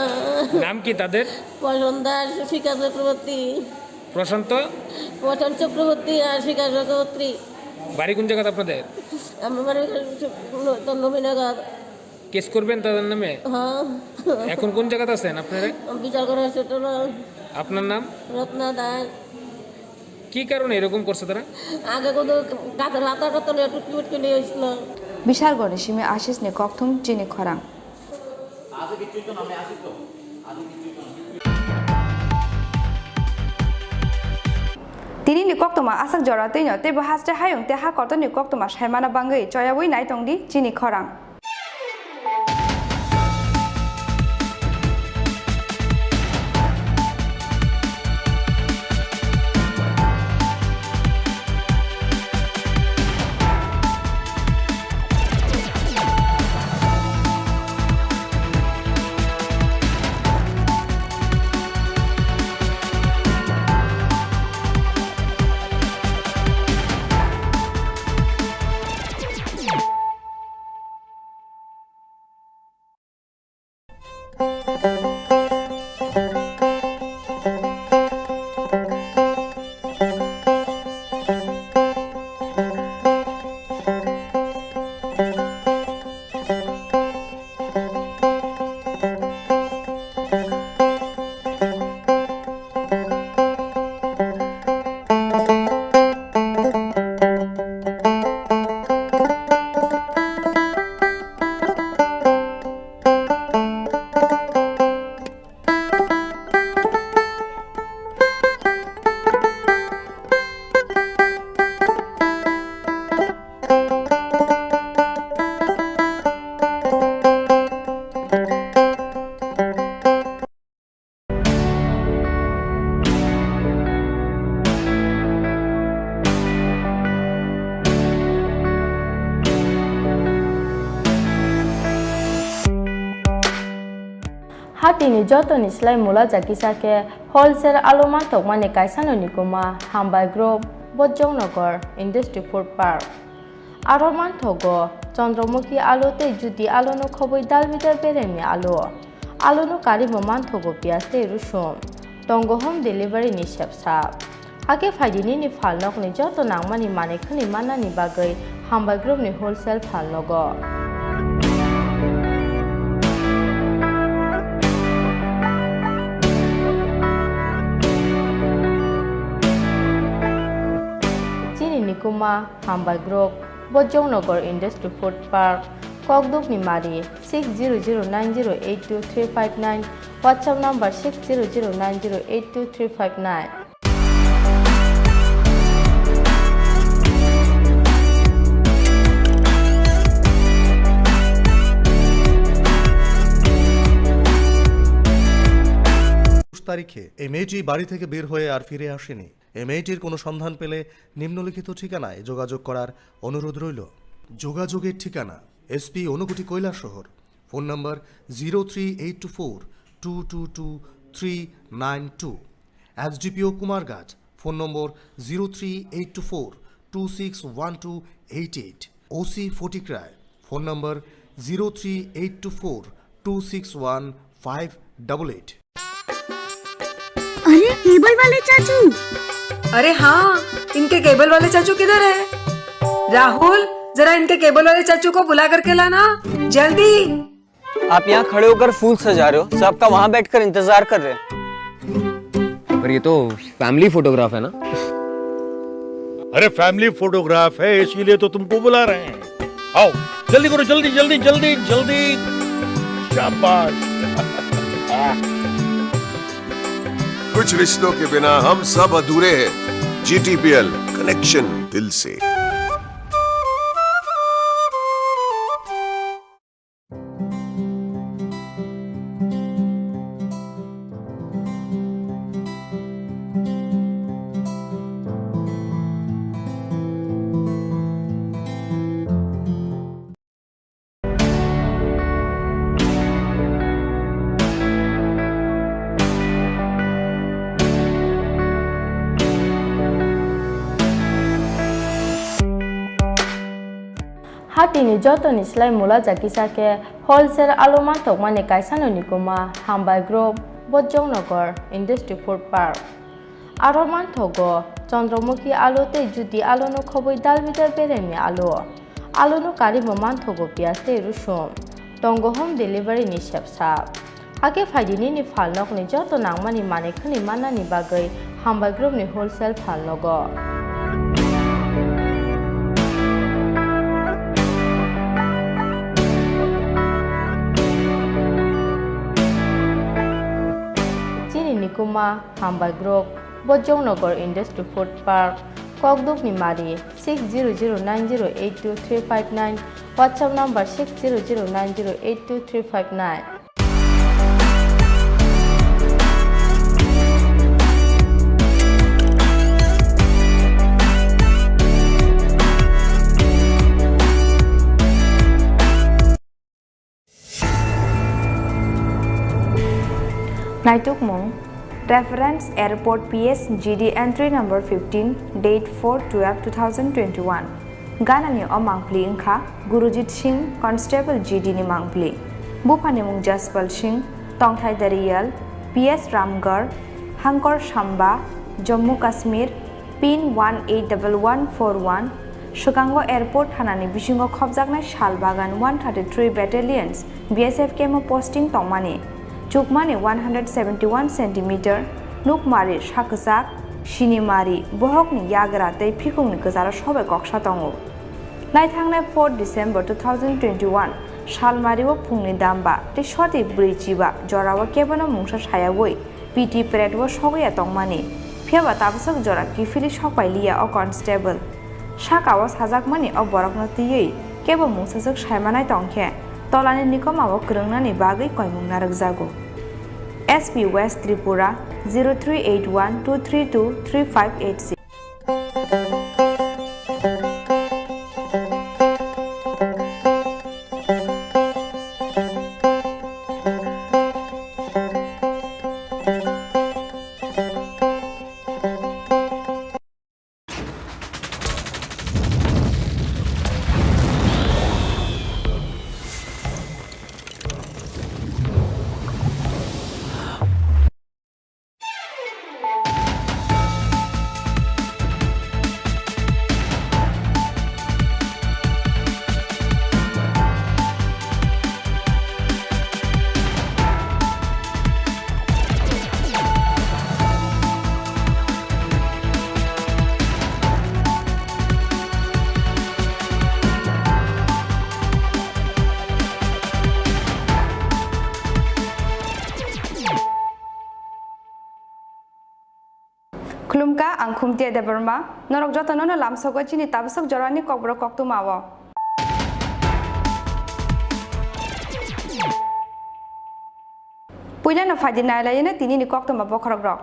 নাম কি তাদের? প্রশান্ত দাস, শিখা চক্রবর্তী। প্রশান্ত? প্রশান্ত চক্রবর্তী আর শিখা চক্রবর্তী। বাড়ি কোন জায়গাতে আপনাদের? আমার বাড়ি তো নবীনগর। কেস করবেন তাদের নামে? হ্যাঁ। এখন কোন জায়গাতে আছেন আপনারা? বিচার করে সেটা না। আপনার নাম? রত্না দাস। কি কারণে এরকম করছে তারা? আগে কোনো গাছের পাতা টাতা নিয়ে টুটকি ফুটকি নিয়ে এসেছিল। Bishalgarhni simi Ashishni kokthum Chini Khorang. Tini ni koktwma aswk jora twino teibo haste hayung tei ha kotorni koktwma saimana bangwi choyawi naitongdi Chini Khorang. Hatini jotoni slai mula jakisa khe wholesale alu manthokmani kaisano ni kwma Hambai Group, Bojongnagar Industry Food Park. Aro manthogo Chandramukhi alu tei Jyoti alu no khobwi dal bidal beremni alu. Alu no karwi bo manthogo piyaj tei rusum. Tongo home delivery ni sebsa. Hakhe phaidi nini phalnokni joto nangmani manwi khwnwi mannani bagwi Hambai Groupni wholesale phalnogo. Chini nikuma Hambai Group, Bojongnagar Industry Food Park, Kokdukni Mari, six zero zero nine zero eight two three five nine, WhatsApp number six zero zero nine zero eight two three five nine. একুশ তারিখে এই মেয়েটি বাড়ি থেকে বের হয়ে আর ফিরে আসেনি। এই মেয়েটির কোনো সন্ধান পেলে নিম্নলিখিত ঠিকানায় যোগাযোগ করার অনুরোধ রইল। যোগাযোগের ঠিকানা: SP Unakoti Kailashahar, phone number zero three eight two four two two two three nine two, SDPO Kumarghat, phone number zero three eight two four two six one two eight eight, OC Fatikroy, phone number zero three eight two four two six one five double eight. अरे, cable वाले चाचू। अरे हाँ, इनके केबल वाले चाचू किधर है? राहुल, जरा इनके केबल वाले चाचू को बुला करके लाना, जल्दी। आप यहाँ खड़े होकर फूल सजा रहे हो, सब आपका वहाँ बैठकर इंतजार कर रहे हैं। पर ये तो फैमिली फोटोग्राफ है ना? अरे, फैमिली फोटोग्राफ है, इसीलिए तो तुमको बुला रहे हैं। आओ, जल्दी करो, जल्दी, जल्दी, जल्दी, जल्दी। शाबाश। कुछ रिश्तों के बिना हम सब अधूरे हैं। जीटीपीएल, कनेक्शन दिल से। Hatini jotoni slai mula ja kisa khe wholesale alu manthokmani kaisano nikuma Hambai Group, Bojongnagar Industry Food Park. Aro manthogo Chandramukhi alu tei Jyoti aluno khobwi dalbidal beremni alu. Aluno karibo manthogo piyaj tei rusum. Tongo home delivery ni sepsa. Hakhe phaidi nini phalnokni joto nangmani manwi khwnwi mannani bagwi Hambai Group ni wholesale phalnogo. Chini nikuma Hambai Group, Bojongnagar Industry Food Park, Kokdukni Mari, six zero zero nine zero eight two three five nine, WhatsApp number six zero zero nine zero eight two three five nine. Naitukmung, Reference Airport P S G D entry number fifteen, date four twelve two thousand twenty-one. Ganani o mangpli wngkha Gurujit Singh, Constable G D ni mangpli. Buphani mung Jaspal Singh, tongthai Dariyal, P S Ramgarh, Hangkor Samba, Jammu Kashmir, pin one eight double one four one, swkango airport thanani bisingo khopjaknai Shalbagan one thirty-three Battalions B S F camp o posting tongmani, chukmani one hundred seventy-one centimeter, nukmari sakwchak, sinimari, bohokni yagra tei phikungni kwcharo sobai koksa tongo. Naithangnai four December two thousand twenty-one salmario phungni damba tei soti brwi chiba jorao kebono mungsa sayaui P T parade o sogwi ya tongmani, phiyaba tabaswk jora kiphilwi sokpai liya o constable. Saka o sajakmani o borokno twiwi kebo mungsaswk saimanai tongkhe tolani nikoma o kwrwngnani bagwi koimung narwkjago. S P West Tripura zero three eight one two three two three five eight six. Khulumkha, ang Khumtia Debbarma. Norok jotono no lamsogo chini tabasok jorani kokborok koktwmao. Puilano phaidi nailaino tinini koktwma bokhorokrok.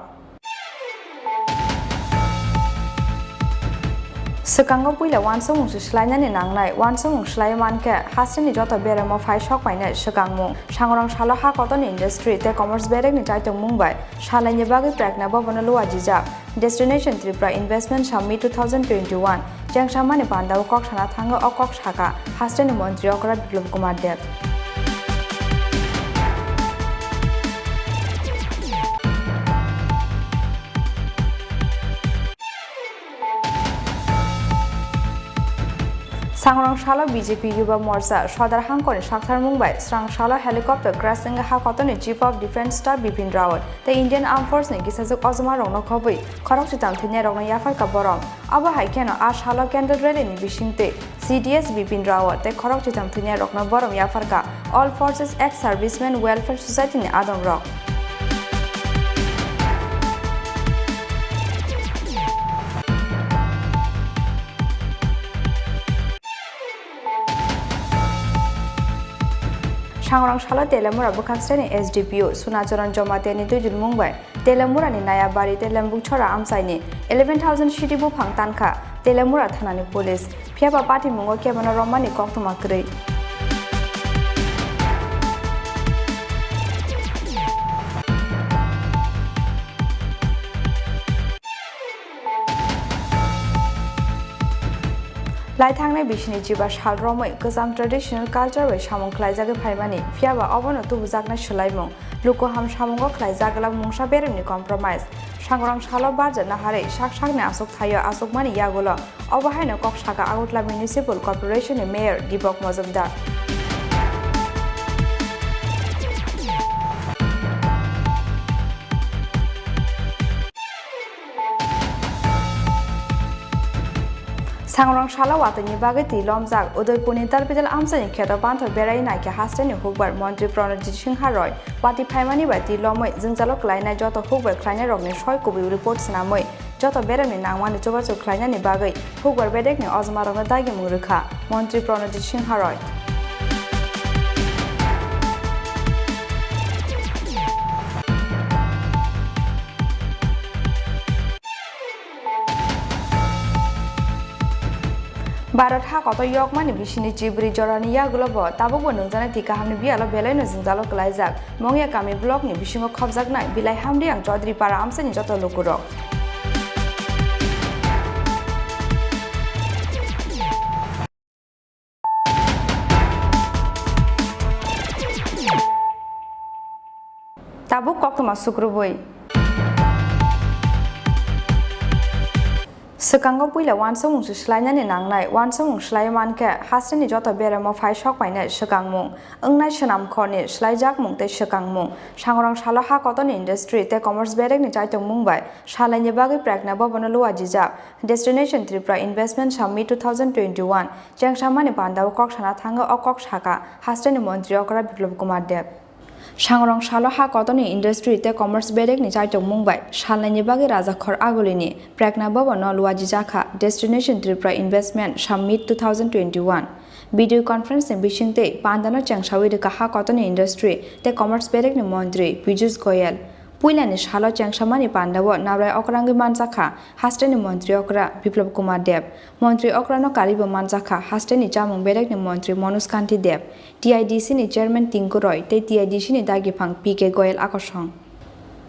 Swkango puila uansukmung se swlainani nangnai, uansukmung swlaiwi mankhe hasteni joto beremo phai sokpainai swkangmung. Sangrong salo ha kotorni industry tei commerce berekni chaitokmung bai salaini bagwi Prekna Bhavan-o luajijak. Destination Tripura Investment Summit two thousand twenty-one chengsamani pandao kok sana thango o kok saka hasteni montri okra Biplab Kumar Deb. Sangrong salo B J P Yuba Morcha Sodar Hangkoni saktharmung bai srang salo helicopter crash wngwi ha kotorni Chief of Defence Staff Bipin Rawat tei Indian Armed Force ni kisajwk ojma rokno khobwi khorok chitam thwinai rokno yapharkha borom. Abo hai kheno a salo candle rally ni bisingtwi C D S Bipin Rawat tei khorok chitam thwinai rokno borom yapharkha All Forces Ex Servicemen Welfare Society ni adong rok. Sangrong salo Telemura bwkhak sreni S D P O Sunacharan Jamatia ni twijlmung bai Telemura ni Nayabari tei Lembukchora amchai ni eleven thousand sidi buphang tankha Telemura thana ni police, phiya ba patimungo kebono romani koktwma kwrwi. Lai thangnai bisini jiba sal romwi kwcham traditional culture bai samung khlaijagwi phaimani, phiya ba obono tubujaknai swlaimung, luku ham samungo khlaijak glak mungsa beremni compromise. Sangrong salo barja naharwi sak sakni aswk thaio aswkmani yagulo obo haino kok saka Agartala Municipal Corporation ni Mayor Deepak Majumdar. Sangrong salo watwini bagwi twi lomjak Udaipurni Talbidal amchaini kheto panthor berai naikhe hasteni hukbar Montri Pranojit Singha Roy watwi phaimani bai twi lomwi jwngjalo klainai joto hukbar khlainairokni soi kubui report swnamwi joto beremni nangmani chubachu khlainani bagwi hukbar bedekni ojmarokno dagimung rwkha Montri Pranojit Singha Roy. Bharat ha kotor yokmani bisini chibri jorani yagulo bo tabukbo nungjaknai twi kahamni biyalo belaino jwngjalo kwlaijak Mongya kami blockni bisingo khopjaknai Bilai Hamriang Chaudhary para amchaini joto lukurok. Tabuk koktwma sukrubui. Swkango puila uansukmung se swlainani nangnai, uansukmung swlaiwi mankhe hasteni joto beremo phai sokpainai swkangmung, wngnai swnamkhorni swlaijakmung tei swkangmung. Sangrong salo ha kotorni industry tei commerce berekni chaitokmung bai salaini bagwi Prekna Bhavan-o luajijak Destination Tripura Investment Summit two thousand twenty-one chengsamani pandao kok sana thango o kok saka hasteni montri okra Biplab Kumar Deb. Sangrong salo ha kotorni industry tei commerce berekni chaitokmung bai salnaini bagwi Rajakhor Agulini Prekna Bhavan-o luajijakha Destination Tripura Investment Summit two thousand twenty-one. Video conference ni bisingtwi pandano chengsawi rwkha ha kotorni industry tei commerce berekni montri Piyush Goyal. Puilani salo chengsamani pandao nabrai okrangwi manjakha hasteni montri okra Biplab Kumar Deb. Montri okrano karwibo manjakha hasteni chamung berekni montri Manoj Kanti Deb, T I D C ni chairman Tinku Roy tei T I D C ni dagiphang P K Goyal akosong.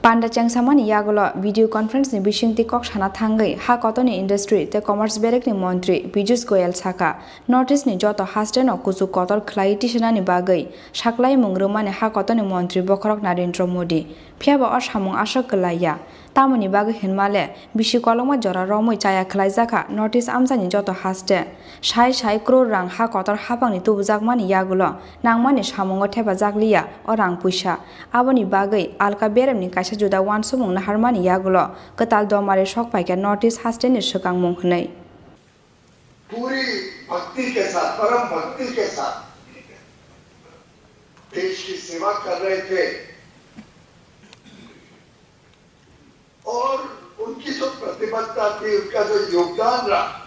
Panda chengsamani yagulo video conference ni bisingtwi kok sana thangwi ha kotorni industry tei commerce berekni montri Piyush Goyal sakha, North East ni joto hasteno kuchuk kotor khlaiwi tisanani bagwi saklaimung rwmani ha kotorni montri bokhorok Narendra Modi. Phiya ba o samung aswk kwlai ya. Tamoni bagwi hinma le, bisi kolokma jora romwi chaya khlaijakha North East amchaini joto haste. Sai sai crore rang ha kotor haphangni tubujakmani yagulo nangmani samungo thepajak liya o rang puisa. Aboni bagwi alka beremni kaisa juda uansukmung naharmani yagulo kwtal domari sok paikha North East hasteni swkangmung hwnwi. पूरी भक्ति के साथ, परम भक्ति के साथ देश की सेवा कर रहे थे और उनकी जो प्रतिबद्धता थी, उनका जो योगदान रहा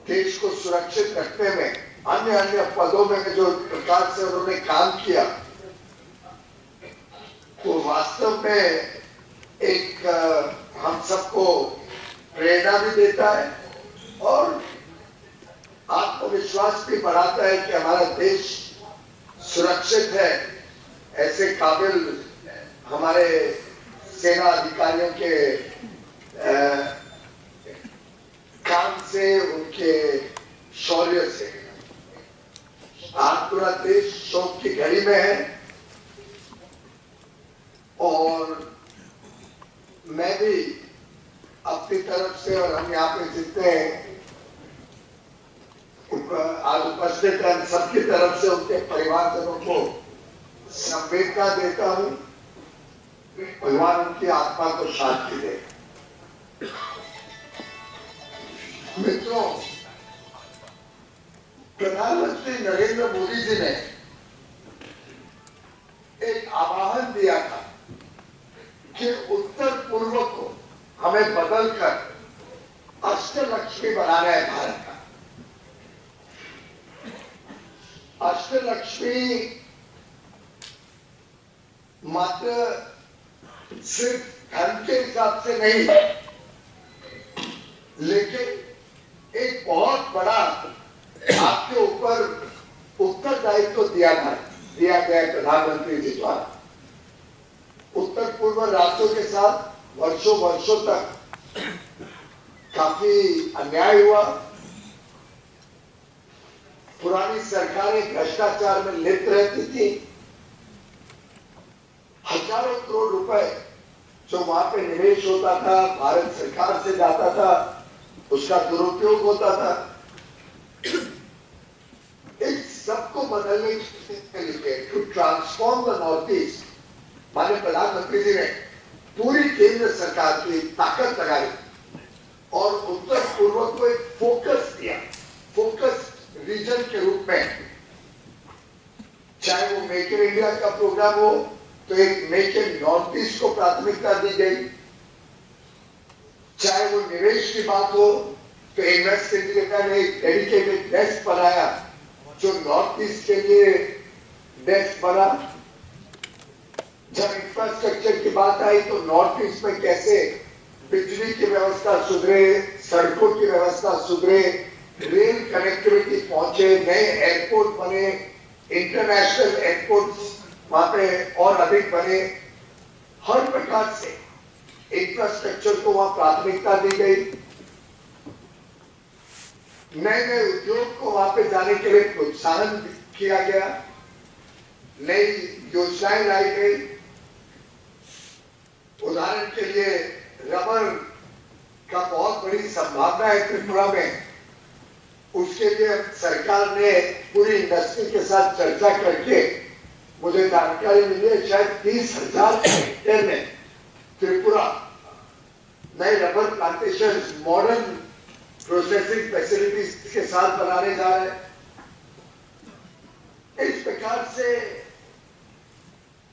देश को सुरक्षित रखने में, अन्य अन्य पदों में जो प्रकार से उन्होंने काम किया, वो वास्तव में एक, अ, हम सबको प्रेरणा भी देता है और आत्मविश्वास भी बढ़ाता है कि हमारा देश सुरक्षित है। ऐसे काबिल हमारे सेना अधिकारियों के, अ, काम से, उनके शौर्य से आज पूरा देश शोक की घड़ी में है। और मैं भी अपनी तरफ से और हम यहाँ पे जितने उप-, आज उपस्थित हैं, हम सबकी तरफ से उनके परिवारजनों को संवेदना देता हूँ। भगवान उनकी आत्मा को शांति दे। मित्रों, प्रधानमंत्री नरेंद्र मोदी जी ने एक आह्वान दिया था कि उत्तर पूर्व को हमें बदलकर अष्टलक्ष्मी बनाना है भारत का। अष्टलक्ष्मी मात्र सिर्फ धन के हिसाब से नहीं, लेकिन एक बहुत बड़ा आपके ऊपर उत्तरदायित्व दिया था, दिया गया है प्रधानमंत्री जी द्वारा। उत्तर पूर्व राज्यों के साथ वर्षों वर्षों तक काफी अन्याय हुआ, पुरानी सरकारें भ्रष्टाचार में लिप्त रहती थी। हजारों करोड़ रुपए जो वहां पे निवेश होता था, भारत सरकार से जाता था, उसका दुरुपयोग होता था। इस सबको बदलने के लिए, to transform the North East, माननीय प्रधानमंत्री जी ने पूरी केंद्र सरकार की ताकत लगाई और उत्तर पूर्व को एक फोकस दिया, फोकस रीजन के रूप में। चाहे वो मेक इन इंडिया का प्रोग्राम हो, तो एक मेक इन नॉर्थ ईस्ट को प्राथमिकता दी गई, चाहे वो निवेश की बात हो, तो इन्वेस्ट इंडिया ने एक डेडिकेटेड डेस्क बनाया, जो नॉर्थ ईस्ट के लिए डेस्क बना। जब इंफ्रास्ट्रक्चर की बात आई, तो नॉर्थ ईस्ट में कैसे बिजली की व्यवस्था सुधरे, सड़कों की व्यवस्था सुधरे, रेल कनेक्टिविटी पहुंचे, नए एयरपोर्ट बने, इंटरनेशनल एयरपोर्ट्स वहां पे और अधिक बने। हर प्रकार से इंफ्रास्ट्रक्चर को वहां प्राथमिकता दी गई। नए नए उद्योग को वहां पे जाने के लिए प्रोत्साहन किया गया, नई योजनाएं लाई गई। उदाहरण के लिए, रबर का बहुत बड़ी संभावना है त्रिपुरा में। उसके लिए सरकार ने पूरी इंडस्ट्री के साथ चर्चा करके मुझे जानकारी मिली है, शायद तीस हजार हेक्टेयर में त्रिपुरा नए rubber plantation modern processing facilities के साथ बनाने जा रहे हैं। इस प्रकार से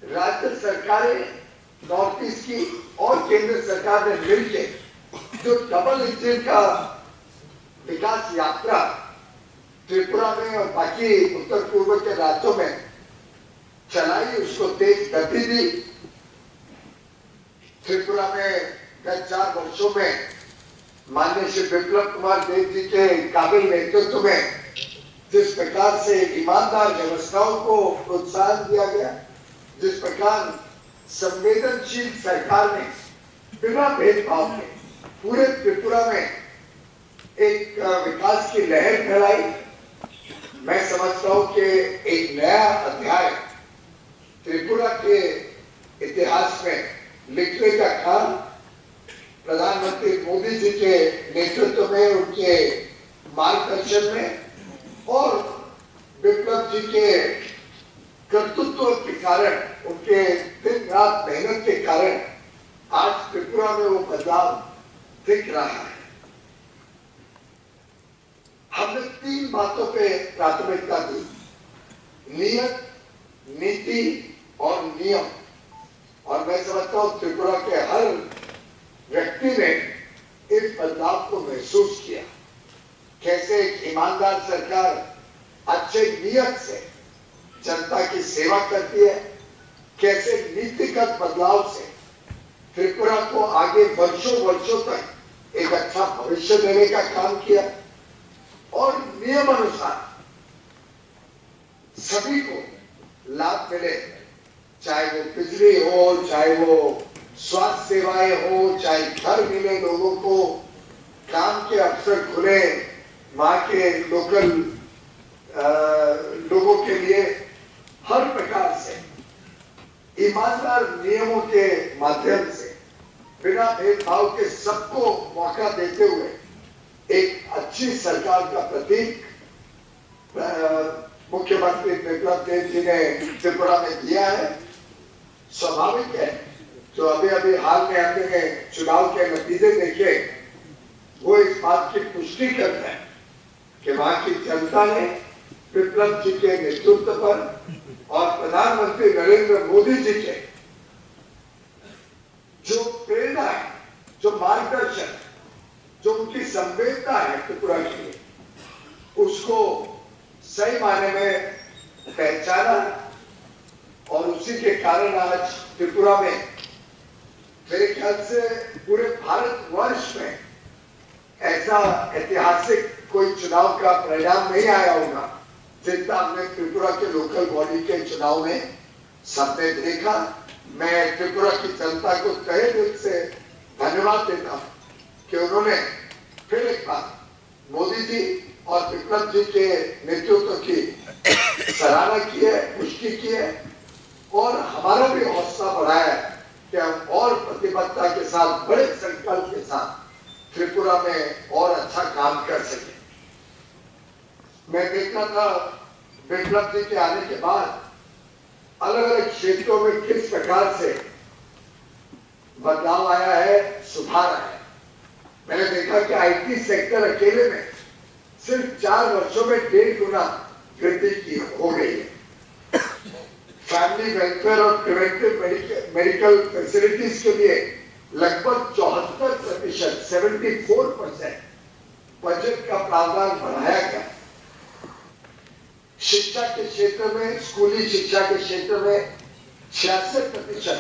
राज्य सरकारें नॉर्थ ईस्ट की और केंद्र सरकार ने मिलकर जो डबल इंजन का विकास यात्रा त्रिपुरा में और बाकी उत्तर पूर्व के राज्यों में चलाई, उसको तेज गति दी। त्रिपुरा में गत चार वर्षों में माननीय श्री विप्लव कुमार देव जी के काबिल नेतृत्व में जिस प्रकार से ईमानदार व्यवस्थाओं को प्रोत्साहन दिया गया, जिस प्रकार संवेदनशील सरकार ने बिना भेदभाव के पूरे त्रिपुरा में एक, अ, विकास की लहर फैलाई, मैं समझता हूं कि एक नया अध्याय त्रिपुरा के इतिहास में लिखने का काम प्रधानमंत्री मोदी जी के नेतृत्व में, उनके मार्गदर्शन में और विप्लव जी के कर्तृत्व के कारण, उनके दिन रात मेहनत के कारण आज त्रिपुरा में वो बदलाव दिख रहा है। हमने तीन बातों पे प्राथमिकता दी, नियत, नीति और नियम। और मैं समझता हूँ त्रिपुरा के हर व्यक्ति ने इस बदलाव को महसूस किया। कैसे एक ईमानदार सरकार अच्छे नीयत से जनता की सेवा करती है, कैसे नीतिगत बदलाव से त्रिपुरा को आगे वर्षों वर्षों तक एक अच्छा भविष्य देने का काम किया और नियमानुसार सभी को लाभ मिले, चाहे वो बिजली हो, चाहे वो स्वास्थ्य सेवाएं हो, चाहे घर मिले लोगों को, काम के अवसर खुले वहाँ के लोकल लोगों के लिए। हर प्रकार से ईमानदार नियमों के माध्यम से बिना भेदभाव के सबको मौका देते हुए एक अच्छी सरकार का प्रतीक अ, मुख्यमंत्री बिप्लब देब जी ने त्रिपुरा में दिया है। स्वाभाविक है, जो अभी अभी हाल में हमने चुनाव के नतीजे देखे, वो इस बात की पुष्टि करता है कि वहां की जनता ने बिप्लब जी के नेतृत्व पर और प्रधानमंत्री नरेंद्र मोदी जी के जो प्रेरणा है, जो मार्गदर्शन, जो उनकी संवेदना है त्रिपुरा के लिए, उसको सही मायने में पहचाना और उसी के कारण आज त्रिपुरा में मेरे ख्याल से पूरे भारतवर्ष में ऐसा ऐतिहासिक कोई चुनाव का परिणाम नहीं आया होगा, जितना हमने त्रिपुरा के लोकल बॉडी के चुनाव में सबने देखा। मैं त्रिपुरा की जनता को तहे दिल से धन्यवाद देता हूँ कि उन्होंने फिर एक बार मोदी जी और विप्लव जी के नेतृत्व की सराहना की है, पुष्टि की है और हमारा भी हौसला बढ़ाया है कि हम और प्रतिबद्धता के साथ, बड़े संकल्प के साथ त्रिपुरा में और अच्छा काम कर सकें। मैं देखता था, विप्लव जी के आने के बाद अलग-अलग क्षेत्रों में किस प्रकार से बदलाव आया है, सुधार आया है। मैंने देखा कि आईटी सेक्टर अकेले में सिर्फ चार वर्षों में डेढ़ गुना वृद्धि की, हो गई है। फैमिली वेलफेयर और प्रिवेंटिव मेडिकल फैसिलिटीज के लिए लगभग चौहत्तर प्रतिशत, सेवेंटी फोर परसेंट बजट का प्रावधान बढ़ाया गया। शिक्षा के क्षेत्र में, स्कूली शिक्षा के क्षेत्र में छियासठ प्रतिशत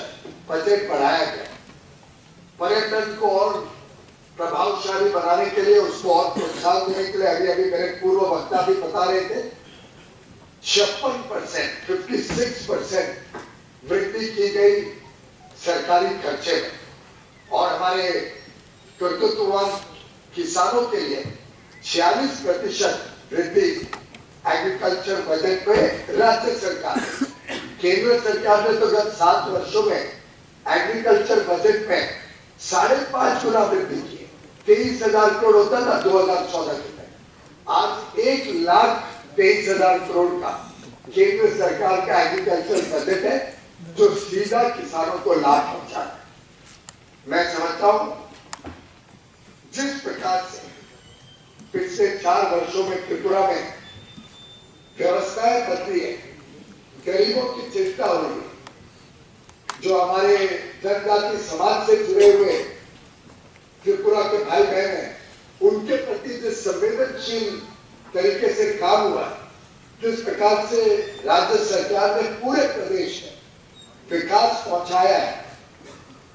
बजट बढ़ाया गया। पर्यटन को और प्रभावशाली बनाने के लिए, उसको और प्रोत्साहन देने के लिए अभी अभी मेरे पूर्व वक्ता भी बता रहे थे, छप्पन परसेंट, फिफ्टी सिक्स परसेंट वृद्धि की गई सरकारी खर्चे में। और हमारे कर्तृत्ववान किसानों के लिए छियालीस प्रतिशत वृद्धि एग्रीकल्चर बजट में राज्य सरकार, केंद्र सरकार ने तो गत सात वर्षों में एग्रीकल्चर बजट में साढ़े पांच गुना वृद्धि की है। तेईस हजार करोड़ होता था दो हजार चौदह के तहत, आज एक लाख तेईस हजार करोड़ का केंद्र सरकार का एग्रीकल्चर बजट है, जो सीधा किसानों को लाभ पहुंचाता है। मैं समझता हूं, जिस प्रकार से पिछले चार वर्षों में त्रिपुरा में व्यवस्थाएं बदली है, गरीबों की चिंता हो रही है, जो हमारे जनजाति समाज से जुड़े हुए त्रिपुरा के भाई बहन हैं, उनके प्रति जो संवेदनशील तरीके से काम हुआ, जिस प्रकार से राज्य सरकार ने पूरे प्रदेश में विकास पहुंचाया है,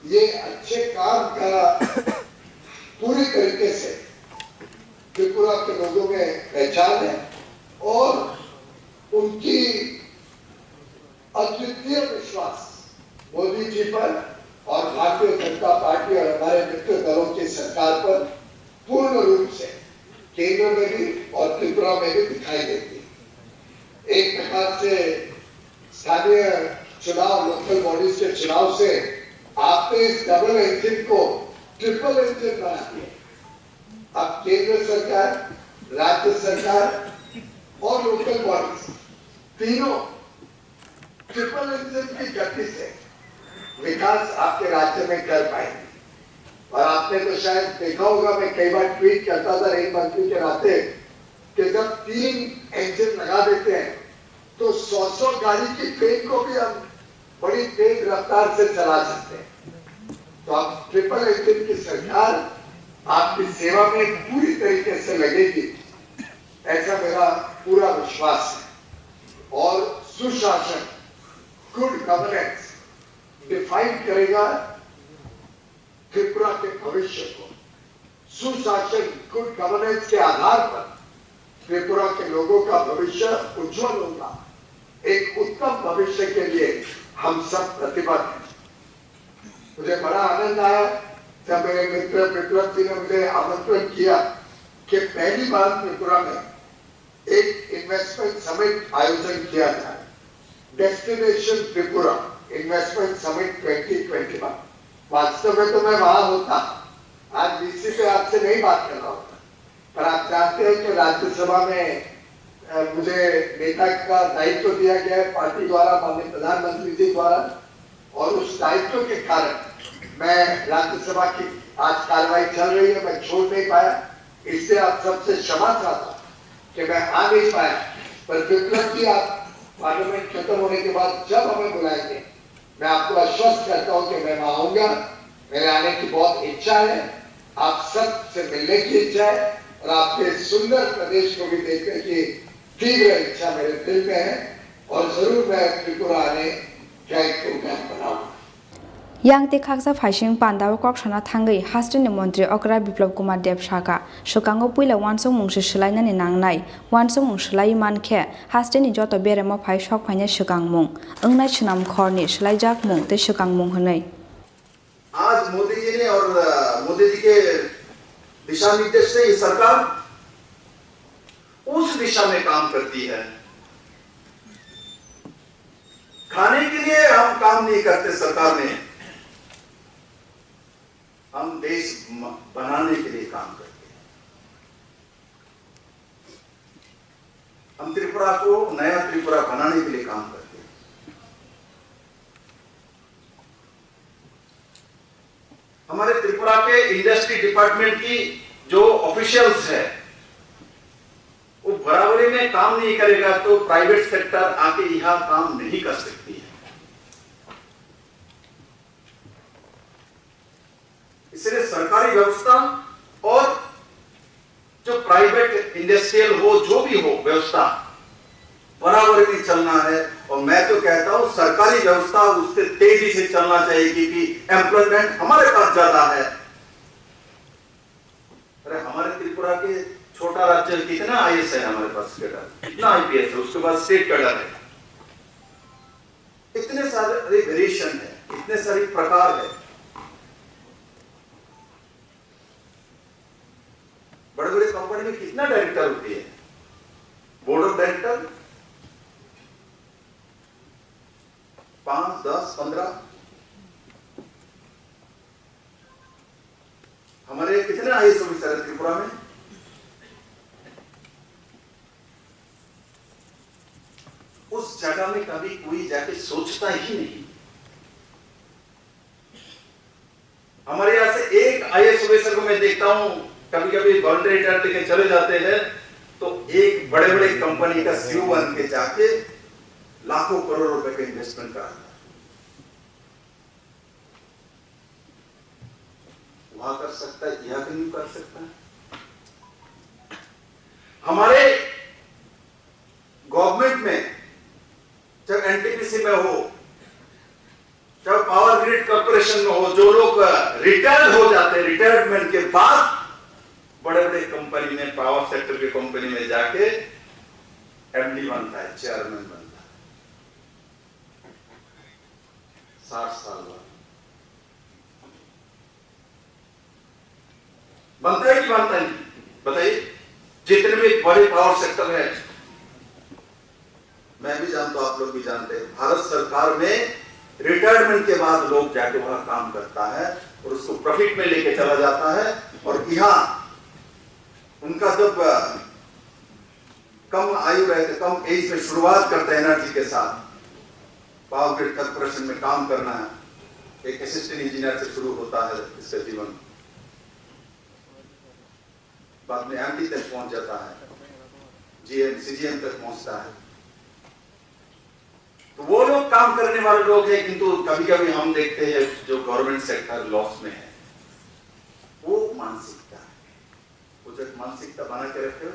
ये अच्छे काम का पूरी तरीके से त्रिपुरा के लोगों में पहचान है और उनकी अद्वितीय विश्वास मोदी जी पर और भारतीय जनता पार्टी और हमारे मित्र दलों की सरकार पर पूर्ण रूप से केंद्र में भी और त्रिपुरा में भी दिखाई देती है। एक प्रकार से स्थानीय चुनाव, लोकल बॉडीज के चुनाव से आपने इस डबल इंजन को ट्रिपल इंजन बना दिया। अब केंद्र सरकार, राज्य सरकार और लोकल बॉडीज तीनों ट्रिपल इंजन की गति से विकास आपके राज्य में कर पाएंगे। और आपने तो शायद देखा होगा, मैं कई बार ट्वीट करता था रेल मंत्री के नाते, कि जब तीन इंजन लगा देते हैं तो सौ सौ गाड़ी की ट्रेन को भी हम बड़ी तेज रफ्तार से चला सकते हैं। तो आप ट्रिपल इंजन की सरकार आपकी सेवा में पूरी तरीके से लगेगी, ऐसा मेरा पूरा विश्वास है। और सुशासन, गुड गवर्नेंस डिफाइन करेगा त्रिपुरा के भविष्य को। सुशासन, गुड गवर्नेंस के आधार पर त्रिपुरा के लोगों का भविष्य उज्जवल होगा। एक उत्तम भविष्य के लिए हम सब प्रतिबद्ध हैं। मुझे बड़ा आनंद आया जब मेरे मित्र विप्लव जी ने मुझे आमंत्रण किया कि पहली बार त्रिपुरा में एक इन्वेस्टमेंट समिट आयोजन किया जाए, destination Tripura investment summit twenty twenty one. वास्तव में तो मैं वहां होता, आज वीसी पे आपसे नहीं बात कर रहा होता, पर आप जानते हैं कि राज्यसभा में, अ, मुझे नेता का दायित्व दिया गया है पार्टी द्वारा, माननीय प्रधानमंत्री जी द्वारा, और उस दायित्व के कारण मैं राज्यसभा की आज कार्रवाई चल रही है, मैं छोड़ नहीं पाया। इससे आप सबसे क्षमा चाहता हूं कि मैं आ नहीं पाया, पर विप्लव जी आप पार्लियामेंट खत्म होने के बाद जब हमें बुलाएंगे, मैं आपको आश्वस्त करता हूं कि मैं वहां आऊंगा। मेरे आने की बहुत इच्छा है, आप सबसे मिलने की इच्छा है और आपके सुंदर प्रदेश को भी देखने की तीव्र इच्छा मेरे दिल में है और जरूर मैं त्रिपुरा आने का एक प्रोग्राम बनाऊंगा। Yang tei khaksa phaising pandao kok sana thangwi hasteni montri okra Biplab Kumar Deb sakha, swkango puila uansukmung se swlainani nangnai, uansukmung swlaiwi mankhe hasteni joto beremo phai sok phainai swkangmung, wngnai swnam khorni swlaijakmung tei swkangmung hwnwi. आज मोदी जी ने और, अ, मोदी जी के दिशा निर्देश से ये सरकार उस दिशा में काम करती है। खाने के लिए हम काम नहीं करते सरकार में, हम देश म-, बनाने के लिए काम करते हैं। हम त्रिपुरा को नया त्रिपुरा बनाने के लिए काम करते हैं। हमारे त्रिपुरा के इंडस्ट्री डिपार्टमेंट की जो ऑफिशियल्स है, वो बराबरी में काम नहीं करेगा तो प्राइवेट सेक्टर आके यहाँ काम नहीं कर सकती है। इसलिए सरकारी व्यवस्था और जो प्राइवेट इंडस्ट्रियल हो, जो भी हो व्यवस्था, बराबर में चलना है। और मैं तो कहता हूं, सरकारी व्यवस्था उससे तेजी से चलना चाहिए, क्योंकि एम्प्लॉयमेंट हमारे पास ज्यादा है। अरे, हमारे त्रिपुरा के छोटा राज्य, कितना आईएएस है हमारे पास, कैडर, कितना आईपीएस है, उसके बाद स्टेट कैडर है। इतने सारे वेरिएशन है, इतने सारे प्रकार है। बड़े बड़े कंपनी में कितना डायरेक्टर होती है, बोर्ड ऑफ डायरेक्टर, पांच, दस, पन्द्रह। हमारे कितने आईएएस ऑफिसर है त्रिपुरा में? उस जगह में कभी कोई जाके सोचता ही नहीं। हमारे यहाँ से एक आईएएस ऑफिसर को मैं देखता हूँ, कभी कभी वॉलंटियर रिटायर लेके चले जाते हैं, तो एक बड़े बड़े कंपनी का सीईओ बन के जाके लाखों करोड़ रुपए का इन्वेस्टमेंट कराता है। वहां कर सकता है, यहाँ क्यों नहीं कर सकता है? हमारे गवर्नमेंट में, चाहे एनटीपीसी में हो, चाहे पावर ग्रिड कॉरपोरेशन में हो, जो लोग रिटायर्ड हो जाते हैं, रिटायरमेंट के बाद बड़े बड़े कंपनी में, पावर सेक्टर के कंपनी में जाके एमडी बनता है, चेयरमैन बनता है। साठ साल बाद बनता है कि बनता नहीं? बताइए। जितने भी बड़े पावर सेक्टर है, मैं भी जानता हूं, आप लोग भी जानते हैं, भारत सरकार में रिटायरमेंट के बाद लोग जाके वहां काम करता है और उसको प्रॉफिट में लेके चला जाता है। और यहां उनका जब, अ, कम आयु रहते, कम एज में शुरुआत करते हैं एनर्जी के साथ, पावर ग्रिड कॉरपोरेशन में काम करना है, एक असिस्टेंट इंजीनियर से शुरू होता है इसका जीवन, बाद में एमडी तक पहुंच जाता है, जीएम, सीजीएम तक पहुंचता है। वो लोग काम करने वाले लोग हैं, किंतु कभी-कभी हम देखते हैं जो गवर्नमेंट सेक्टर लॉस में है। वो मानसिकता है। वो जो एक मानसिकता बना के रखे हो,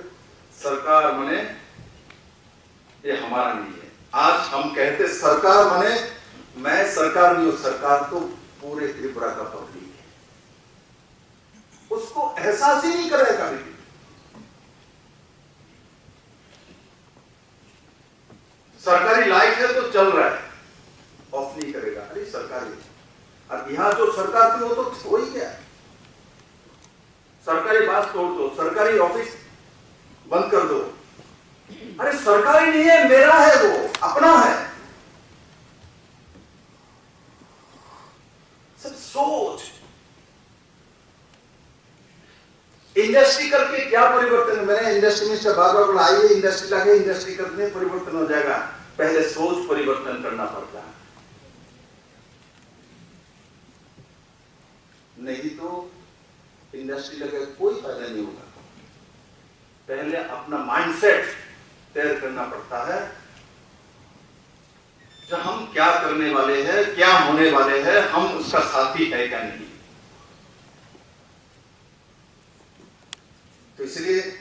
सरकार माने ये हमारा नहीं है। आज हम कहते सरकार माने मैं सरकार नहीं हूँ, सरकार तो पूरे त्रिपुरा का पब्लिक है। उसको एहसास ही नहीं कर रहा है कभी भी। सरकारी लाइट है तो चल रहा है, ऑफ नहीं करेगा। अरे सरकारी, अब यहाँ जो सरकार थी वो तो वही है। सरकारी बस तोड़ दो, सरकारी ऑफिस बंद कर दो। अरे सरकारी नहीं है, मेरा है, वो अपना है। सब सोच। इंडस्ट्री करके क्या परिवर्तन? मैंने इंडस्ट्री मिनिस्टर बार बार बोला, आइए इंडस्ट्री लाके, इंडस्ट्री करने परिवर्तन हो जाएगा। पहले सोच परिवर्तन करना पड़ता है, नहीं तो इंडस्ट्री लगे कोई फायदा नहीं होगा। पहले अपना माइंडसेट तैयार करना पड़ता है, जो हम क्या करने वाले हैं, क्या होने वाले हैं, हम उसका साथी है क्या नहीं। तो इसलिए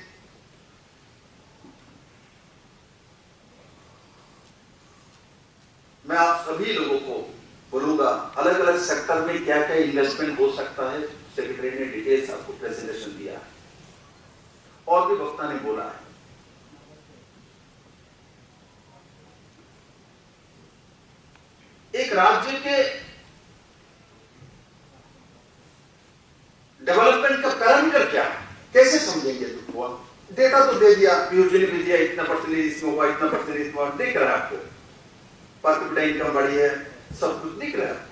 मैं आप सभी लोगों को बोलूंगा, अलग-अलग सेक्टर में क्या-क्या इन्वेस्टमेंट हो सकता है, सेक्रेटरी ने डिटेल्स आपको प्रेजेंटेशन दिया है और भी वक्ता ने बोला है। एक राज्य के डेवलपमेंट का पैरामीटर क्या है, कैसे समझेंगे? तो हुआ, डेटा तो दे दिया, पीयूष जी ने भी दिया, इतना परसेंटेज इसमें हुआ, इतना परसेंटेज इसमें हुआ, दिख रहा है आपको। पर कैपिटा इनकम बढ़ी है, सब कुछ दिख रहा है,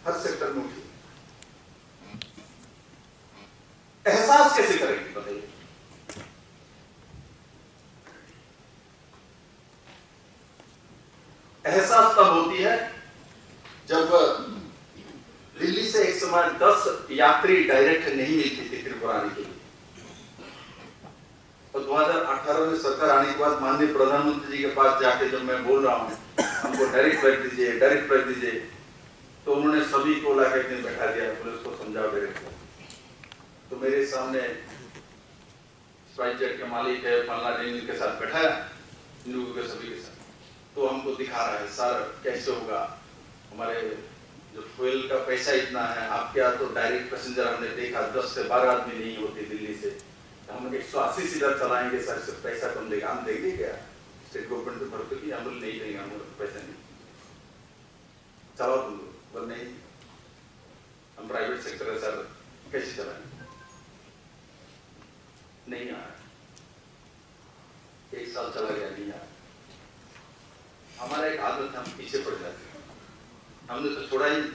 हर सेक्टर में उठी। एहसास कैसे करेंगे बताइए? एहसास तब होती है जब दिल्ली से एक समय दस यात्री डायरेक्ट नहीं मिलती थी त्रिपुरा आने के लिए। और दो हज़ार अठारह में सरकार आने के बाद माननीय प्रधानमंत्री जी के पास जाके जब मैं बोल रहा हूँ, "हमको डायरेक्ट फ्लाइट दीजिए, डायरेक्ट फ्लाइट दीजिए", तो उन्होंने सभी को लाके एक दिन बैठा दिया, बोले, "उसको समझाओ डायरेक्ट फ्लाइट।" तो मेरे सामने स्पाइस जेट के मालिक है, फलना ढिमना के साथ बैठाया, इन लोगों के सभी के साथ। तो हमको दिखा रहा है, "सर, कैसे होगा? हमारे जो फ्यूल का पैसा इतना है, आपके यहाँ तो डायरेक्ट पैसेंजर हमने देखा, दस से बारह आदमी नहीं होते दिल्ली से। तो हम एक सौ अस्सी सीटर चलाएंगे सर, इससे पैसा कम देगा, हम देंगे क्या?" स्टेट गवर्नमेंट तो भरते भी, हम बोले, "नहीं देंगे, हम लोग पैसा नहीं।" चलाओ तुम लोग। बोल, "नहीं, हम प्राइवेट सेक्टर है सर, कैसे चलाएं?" नहीं आ रहा। एक साल चला गया, नहीं आ रहा। हमारा एक आदत है, हम पीछे पड़ जाते हैं। हमने तो छोड़ा ही नहीं,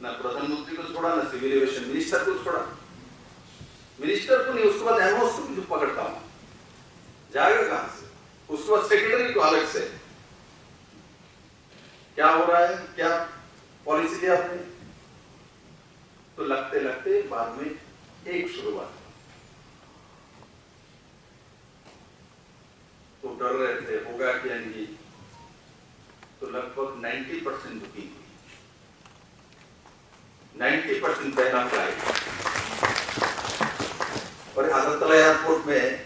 ना प्रधानमंत्री को छोड़ा, ना सिविल एविएशन मिनिस्टर को छोड़ा। मिनिस्टर को नहीं, उसके बाद एमओसी को भी पकड़ता हूँ, जाएगा कहाँ से? उसके बाद सेक्रेटरी को अलग से। क्या हो रहा है, क्या पॉलिसी लिया आपने? तो लगते लगते बाद में एक शुरुआत। तो डर रहे थे, होगा क्या नहीं, तो लगभग नाइंटी परसेंट बुकिंग हुई। नाइंटी परसेंट पहला फ्लाइट। और अगरतला एयरपोर्ट में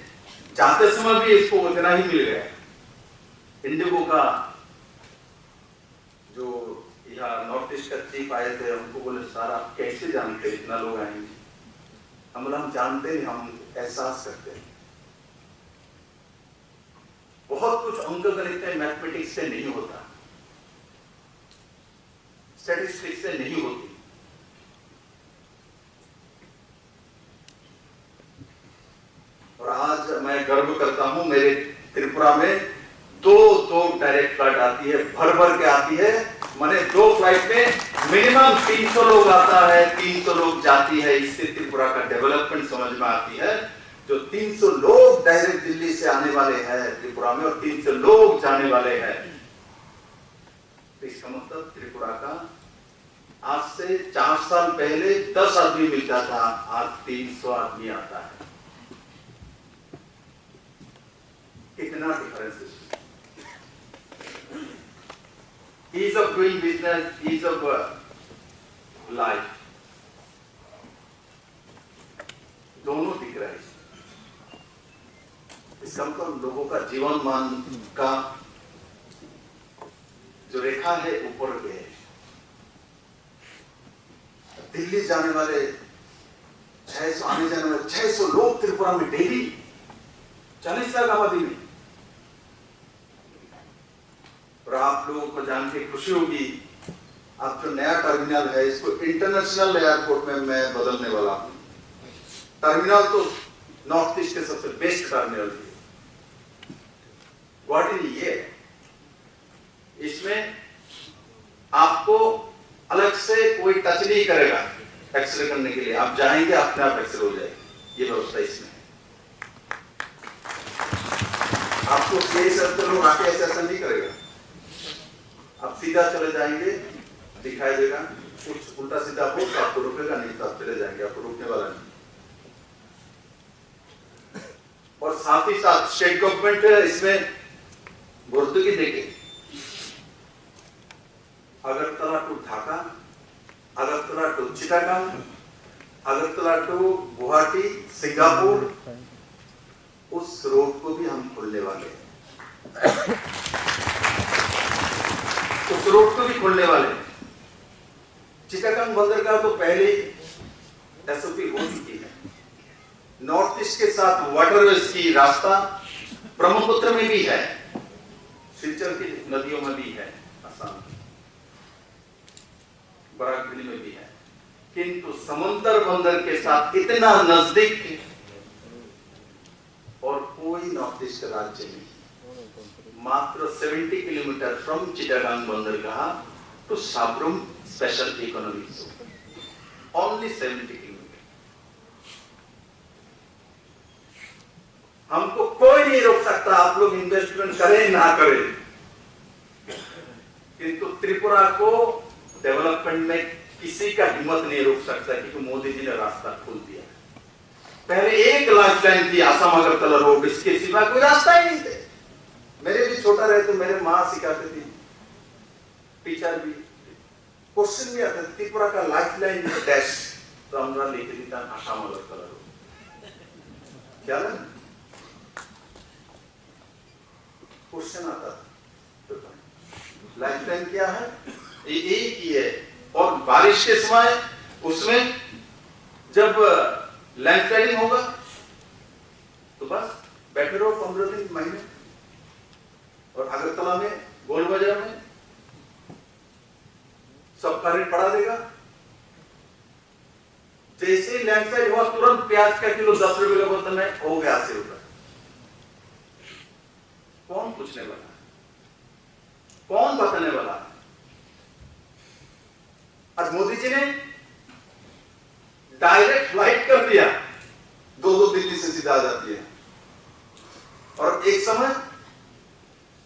जाते समय भी इसको उतना ही मिल गया। इंडिगो का जो यहाँ नॉर्थ ईस्ट का चीफ आए थे, उनको बोले, "सर, आप कैसे जानते हैं इतना लोग आएंगे?" हम बोला, "हम जानते नहीं, हम एहसास करते हैं।" बहुत कुछ अंक गणित में, मैथमेटिक्स से नहीं होता, स्टैटिस्टिक्स से नहीं होती। और आज मैं गर्व करता हूं, मेरे त्रिपुरा में दो दो डायरेक्ट फ्लाइट आती है, भर भर के आती है। माने दो फ्लाइट में मिनिमम तीन सौ लोग आता है, तीन सौ लोग जाती है। इससे त्रिपुरा का डेवलपमेंट समझ में आती है। जो तीन सौ लोग डायरेक्ट दिल्ली से आने वाले हैं त्रिपुरा में और तीन सौ लोग जाने वाले हैं, तो इसका मतलब त्रिपुरा का आज से चार साल पहले दस आदमी मिलता था, आज तीन सौ आदमी आता है। कितना डिफरेंस है? Ease of doing business, ease of uh, life, दोनों दिख रहा है। इसका मतलब लोगों का जीवन मान का जो रेखा है ऊपर गए। दिल्ली जाने वाले छह सौ, आने जाने वाले छह सौ लोग त्रिपुरा में डेली, चालीस लाख आबादी में। और आप लोगों को जान के खुशी होगी, अब जो नया टर्मिनल है, इसको इंटरनेशनल एयरपोर्ट में मैं बदलने वाला हूँ। टर्मिनल तो नॉर्थ ईस्ट के सबसे बेस्ट टर्मिनल है, गुवाहाटी नहीं है। इसमें आपको अलग से कोई टच नहीं करेगा एक्सरे करने के लिए, आप जाएंगे, अपने आप एक्सरे हो जाएगी। ये व्यवस्था इसमें है। आपको सीआई सर्कल लोग आके ऐसे ऐसा नहीं करेगा, आप सीधा चले जाएंगे, दिखाई देगा। कुछ उल्टा सीधा हो तो आपको रुकेगा, नहीं तो आप चले जाएंगे, आपको रुकने वाला नहीं। और साथ ही साथ स्टेट गवर्नमेंट इसमें भर्तुकी देके अगरतला टू ढाका, अगरतला टू चिटागांग, अगरतला टू गुवाहाटी, सिंगापुर, उस रोड को भी हम खोलने वाले हैं। उस रोड को भी खोलने वाले हैं। चिटागांग बंदरगाह तो पहले ही एसओपी हो चुकी है। नॉर्थ ईस्ट के साथ वाटरवेज की रास्ता ब्रह्मपुत्र में भी है, सिलचर की नदियों में भी है, असम की बराक वैली में भी है, किंतु समंदर बंदर के साथ इतना नजदीक और कोई नॉर्थ ईस्ट राज्य नहीं, मात्र सेवेंटी किलोमीटर फ्रॉम चिटागांग बंदरगाह टू Sabroom special economic zone, only seventy kilometre. हमको कोई नहीं रोक सकता, आप लोग इन्वेस्टमेंट करें ना करें, किंतु त्रिपुरा को डेवलपमेंट में किसी का हिम्मत नहीं रोक सकता, क्योंकि मोदी जी ने रास्ता खोल दिया। पहले एक लाइफलाइन थी आसाम अगरतला रोड, इसके सिवा कोई रास्ता ही नहीं थे। मेरे भी छोटा रहे तो मेरे माँ सिखाते थे, टीचर भी। क्वेश्चन भी आता था, त्रिपुरा का लाइफलाइन डैश, तो আমরা লিখে দিতাম আসাম আগরতলা রোড। क्या ना? क्वेश्चन आता था। लाइफलाइन क्या है? ये एक ही है। और बारिश के समय उसमें जब लैंडस्लाइडिंग होगा तो बस बैठे रहो पंद्रह दिन, महीने। और अगरतला में, गोल बाजार में सबका रेट बढ़ा देगा। जैसे ही लैंडस्लाइड हुआ, तुरंत प्याज का किलो दस रुपए का बोलता, नहीं, हो गया अस्सी रुपए। कौन पूछने वाला है? कौन बताने वाला है? आज मोदी जी ने डायरेक्ट फ्लाइट कर दिया, दो दो दिल्ली से सीधा आ जाती है। और एक समय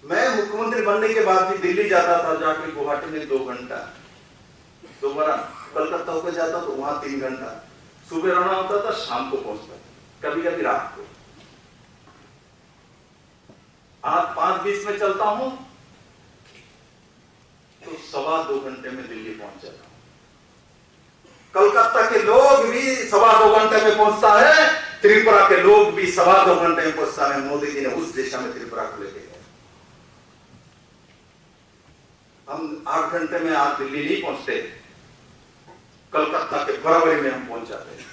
मैं मुख्यमंत्री बनने के बाद भी दिल्ली जाता था, जाके गुवाहाटी में दो घंटा, दोबारा कलकत्ता होकर जाता तो वहां तीन घंटा, सुबह रवाना होता था, शाम को पहुंचता था, कभी कभी रात को। आज पाँच बीस में चलता हूं तो सवा दो घंटे में दिल्ली पहुंच जाता हूं। कलकत्ता के लोग भी सवा दो घंटे में पहुंचता है, त्रिपुरा के लोग भी सवा दो घंटे में पहुंचता है। मोदी जी ने उस दिशा में त्रिपुरा को लेके गए। हम आठ घंटे में आज दिल्ली नहीं पहुंचते, कलकत्ता के बराबरी में हम पहुंच जाते हैं।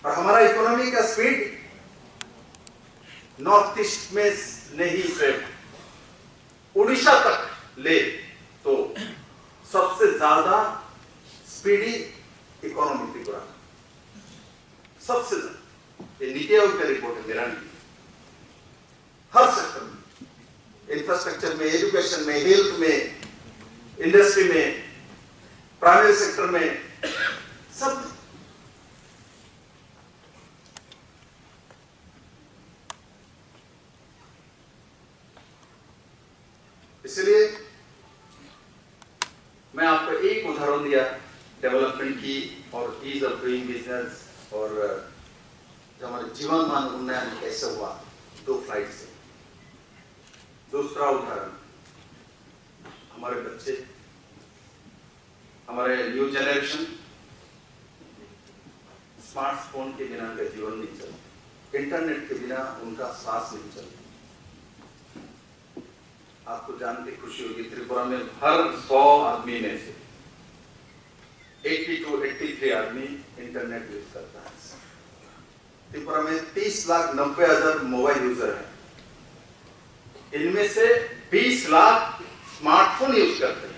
और हमारा इकोनॉमी का स्पीड नॉर्थ ईस्ट में नहीं, सिर्फ उड़ीसा तक ले तो सबसे ज्यादा स्पीडी इकोनॉमी त्रिपुरा, सबसे ज्यादा। ये नीति आयोग का रिपोर्ट है, मेरा नहीं। हर सेक्टर में, इंफ्रास्ट्रक्चर में, एजुकेशन में, हेल्थ में, इंडस्ट्री में, प्राइवेट सेक्टर में, सब। इसलिए मैं आपको एक उदाहरण दिया डेवलपमेंट की और ईज ऑफ डूइंग बिजनेस और जो हमारे जीवन मान उन्नयन कैसे हुआ दो फ्लाइट से। दूसरा उदाहरण, हमारे बच्चे, हमारे न्यू जनरेशन स्मार्टफोन के बिना उनका जीवन नहीं चलता, इंटरनेट के बिना उनका सांस नहीं चलता। आपको जान के खुशी होगी, त्रिपुरा में हर सौ आदमी में से एटी टू एटी थ्री आदमी इंटरनेट यूज़ करता है। त्रिपुरा में तीस लाख नब्बे हज़ार मोबाइल यूज़र हैं, इनमें से बीस लाख स्मार्टफोन यूज़ करते हैं।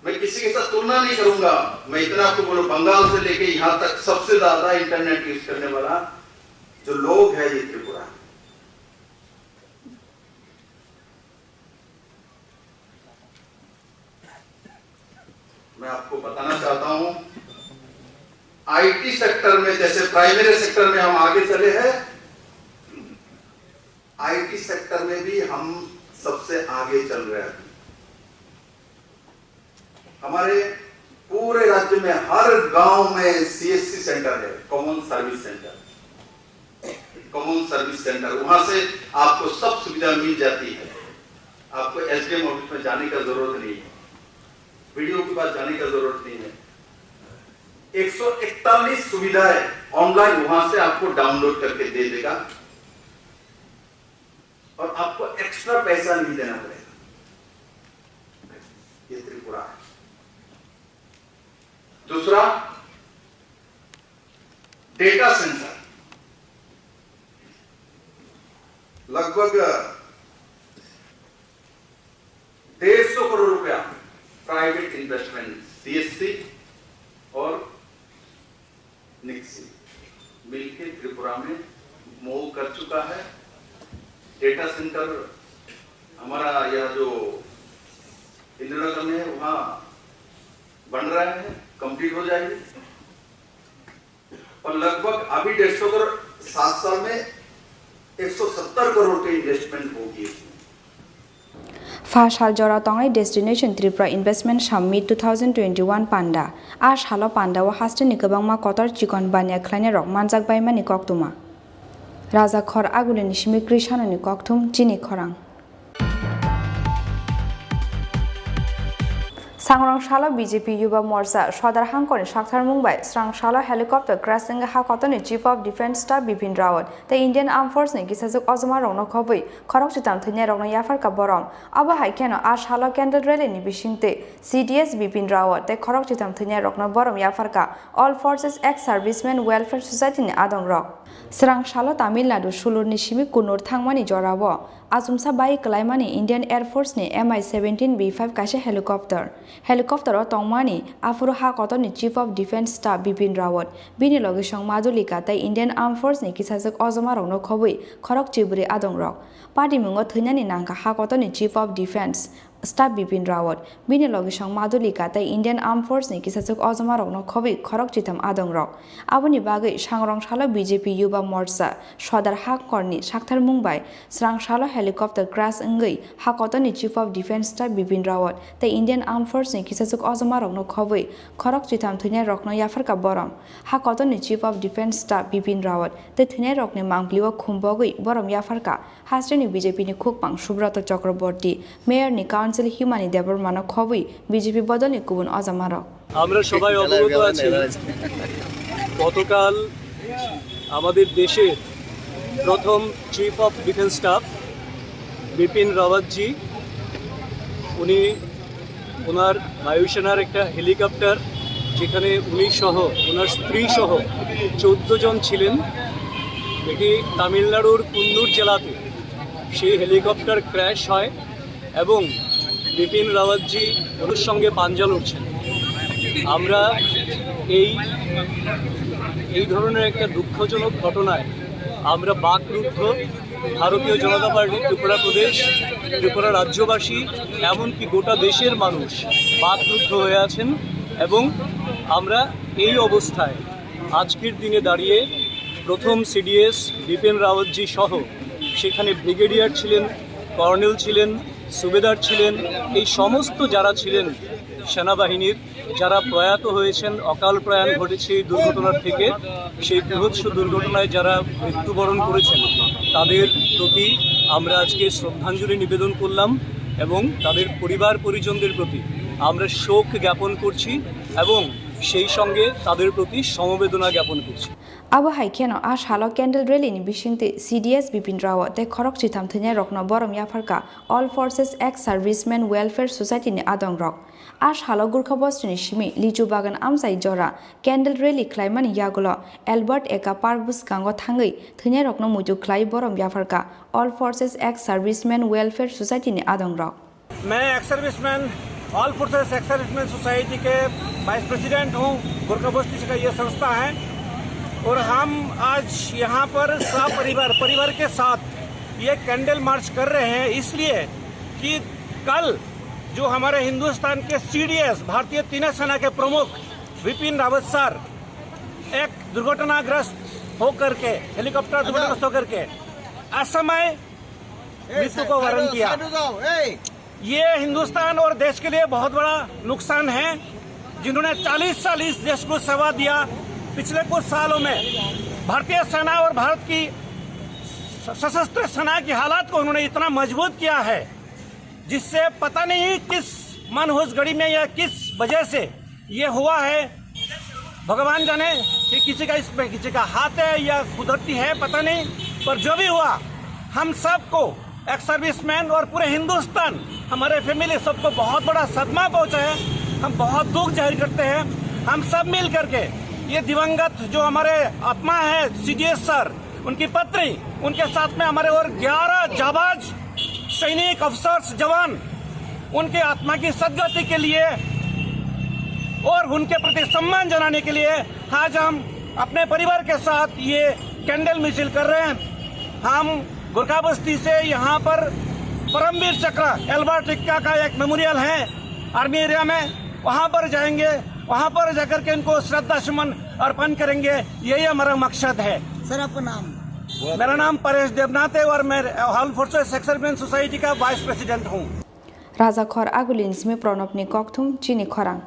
मैं किसी के साथ तुलना नहीं करूंगा, मैं इतना आपको बोलूं, बंगाल से लेके यहां तक सबसे ज्यादा इंटरनेट यूज़ करने वाला जो लोग है, ये त्रिपुरा है। मैं आपको बताना चाहता हूं, आईटी सेक्टर में, जैसे प्राइमरी सेक्टर में हम आगे चले हैं, आईटी सेक्टर में भी हम सबसे आगे चल रहे हैं। हमारे पूरे राज्य में हर गांव में सीएससी सेंटर है, common service centre. Common service centre, वहां से आपको सब सुविधा मिल जाती है। आपको एसडीएम ऑफिस में जाने का जरूरत नहीं है, बीडीओ के पास जाने का जरूरत नहीं है। एक सौ इकतालीस सुविधाएं ऑनलाइन वहां से आपको डाउनलोड करके दे देगा और आपको एक्स्ट्रा पैसा नहीं देना पड़ेगा। ये त्रिपुरा है। दूसरा, डेटा सेंटर, लगभग डेढ़ सौ करोड़ रुपया प्राइवेट इन्वेस्टमेंट, सीएससी और निक्सी मिलके त्रिपुरा में मूव कर चुका है। डेटा सेंटर हमारा यह जो इंदिरानगर में है, वहाँ बन रहा है, कंप्लीट हो जाएगी। और लगभग अभी डेढ़ सौ करोड़, सात साल में एक सौ सत्तर करोड़ की इन्वेस्टमेंट होगी इसमें। Pha sal jora tongnai Destination Tripura Investment Summit two thousand twenty-one panda. A salo panda o hasteni kwbangma kotor chikon baniya khlainai rok manjak baimani koktwma. Raja Khor Agulini simi Krishanoni kokthum chini khorang. Sangrong salo B J P Yuba Morcha Sodar Hangkorni saktharmung bai srang salo helicopter crash wngwi ha kotorni Chief of Defence Staff Bipin Rawat tei Indian Armed Force ni kisajwk ojomarokno khobwi khorok chitam thwinairokno yapharkha borom. Abo hai kheno a salo candle rally ni bisingtwi C D S Bipin Rawat tei khorok chitam thwinairokno borom yapharkha All Forces Ex Servicemen Welfare Society ni adongrok. Srang salo Tamil Nadu sulurni simi Kunur thangmani jorao achomsa bai kwlaimani Indian Air Force ni M I seventeen B five kaisa helicopter. Helicopter o tongmani aphuru ha kotorni Chief of Defence Staff Bipin Rawat, bini logisong Madhulika tei Indian Armed Force ni kisajwk ojomarokno khobwi khorok chibri adongrok. Patimungo thwinani nangkha ha kotorni Chief of Defence Staff Bipin Rawat, bini logisong Madhulika tei Indian Armed Force ni kisajwk ojomarokno khobwi khorok chitham adongrok. Aboni bagwi sangrong salo B J P Yuba Morcha Sodar Hangkorni saktharmung bai srang salo helicopter crash wngwi ha kotorni Chief of Defence Staff Bipin Rawat tei Indian Armed Force ni kisajwk ojomarokno khobwi khorok chitham thwinairokno yapharkha borom. Ha kotorni Chief of Defence Staff Bipin Rawat tei thwinairokni mangpilio khumbogwi borom yapharkha. Hasteni B J P ni khukpang Subrata Chakraborty, Mayor ni Council Himani Debbarma no khobwi B J P bodol ni kubun ojamarok. আমরা সবাই অবগত আছি, গতকাল আমাদের দেশের প্রথম chief of defence staff Bipin রাওয়াতজি, উনি ওনার বায়ুসেনার একটা হেলিকপ্টার, যেখানে উনি সহ, ওনার স্ত্রী সহ চোদ্দ জন ছিলেন, এটি তামিলনাড়ুর কুন্নুর জেলাতে সেই হেলিকপ্টার ক্র্যাশ হয় এবং বিপিন রাওয়াতজি ওনার সঙ্গে পাঞ্জা লড়ছেন। আমরা এই, এই ধরনের একটা দুঃখজনক ঘটনায় আমরা বাকরুদ্ধ। ভারতীয় জনতা পার্টি ত্রিপুরা প্রদেশ, ত্রিপুরা রাজ্যবাসী, এমনকি গোটা দেশের মানুষ বাকরুদ্ধ হয়ে আছেন। এবং আমরা এই অবস্থায় আজকের দিনে দাঁড়িয়ে প্রথম সিডিএস বিপিন রাওয়াতজি সহ সেখানে ব্রিগেডিয়ার ছিলেন, কর্নেল ছিলেন, সুবেদার ছিলেন, এই সমস্ত যারা ছিলেন সেনাবাহিনীর, যারা প্রয়াত হয়েছেন, অকাল প্রয়াণ ঘটেছে এই দুর্ঘটনার থেকে, সেই বীভৎস দুর্ঘটনায় যারা মৃত্যুবরণ করেছেন, তাদের প্রতি আমরা আজকে শ্রদ্ধাঞ্জলি নিবেদন করলাম এবং তাদের পরিবার পরিজনদের প্রতি আমরা শোক জ্ঞাপন করছি এবং সেই সঙ্গে তাদের প্রতি সমবেদনা জ্ঞাপন করছি। Abo hai kheno a salo candle rally ni bisingtwi C D S Bipin Rao tei khorok chitham thwinairokno borom yapharkha All Forces Ex Servicemen Welfare Society ni adongrok. A salo Gurkha Bostini simi Lichu Bagan amchai jora candle rally khlaimani yagulo Albert Eka Park bwskango thangwi thwinairokno muitu khlai borom yapharkha All Forces Ex Servicemen Welfare Society ni adongrok. मैं ex serviceman, all forces ex serviceman society के vice president हूँ। गोरखा बस्ती से का ये संस्था है और हम आज यहाँ पर सपरिवार, परिवार के साथ ये कैंडल मार्च कर रहे हैं, इसलिए कि कल जो हमारे हिंदुस्तान के सीडीएस, भारतीय तीनों सेना के प्रमुख विपिन रावत सर एक दुर्घटनाग्रस्त होकर के, हेलीकॉप्टर दुर्घटनाग्रस्त होकर के असमय मृत्यु को वरण किया। ये हिंदुस्तान और देश के लिए बहुत बड़ा नुकसान है। जिन्होंने चालीस साल इस देश को सेवा दिया, पिछले कुछ सालों में भारतीय सेना और भारत की सशस्त्र सेना की हालत को उन्होंने इतना मजबूत किया है, जिससे पता नहीं किस मनहूस घड़ी में या किस वजह से ये हुआ है। भगवान जाने कि किसी का इसमें किसी का हाथ है या कुदरती है, पता नहीं, पर जो भी हुआ, हम सबको, एक्स सर्विसमैन और पूरे हिंदुस्तान, हमारे फैमिली, सबको बहुत बड़ा सदमा पहुंचा है। हम बहुत दुख जाहिर करते हैं। हम सब मिल करके ये दिवंगत जो हमारे आत्मा है सीडीएस सर, उनकी पत्नी, उनके साथ में हमारे और ग्यारह जाबाज सैनिक, अफसर्स, जवान, उनके आत्मा की सदगति के लिए और उनके प्रति सम्मान जनाने के लिए आज हम अपने परिवार के साथ ये कैंडल मिছিল कर रहे हैं। हम गोरखा बस्ती से यहाँ पर परमवीर चक्र एल्बर्ट एक्का का एक मेमोरियल है आर्मी एरिया में, वहाँ पर जाएंगे, वहाँ पर जाकर के उनको श्रद्धा सुमन अर्पण करेंगे। यही हमारा मकसद है। सर, आपका नाम? मेरा नाम परेश देवनाथ है और मैं all forces ex serviceman society का वाइस प्रेसिडेंट हूँ। Raja Khor Agulini simi Pranab ni kokthum chini khorang.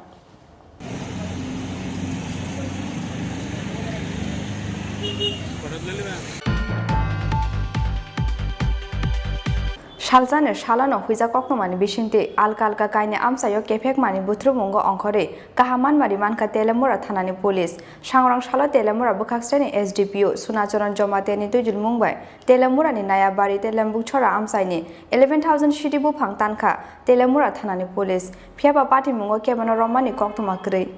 Salsani salano huijak koktwmani bisingtwi alka alka kainwi amchaio kephekmani buthurumungo ongkhorwi kaham manmari mankha Telemura thanani police. Sangrong salo Telemura bwkhaksreni S D P O Sunacharan Jomatiani twijlmung bai Telemurani Nayabari tei Lembukchora amchaini eleven thousand sidi buphang tankha Telemura thanani police. Phiyaba patimungo kebono romani koktwma kwrwi.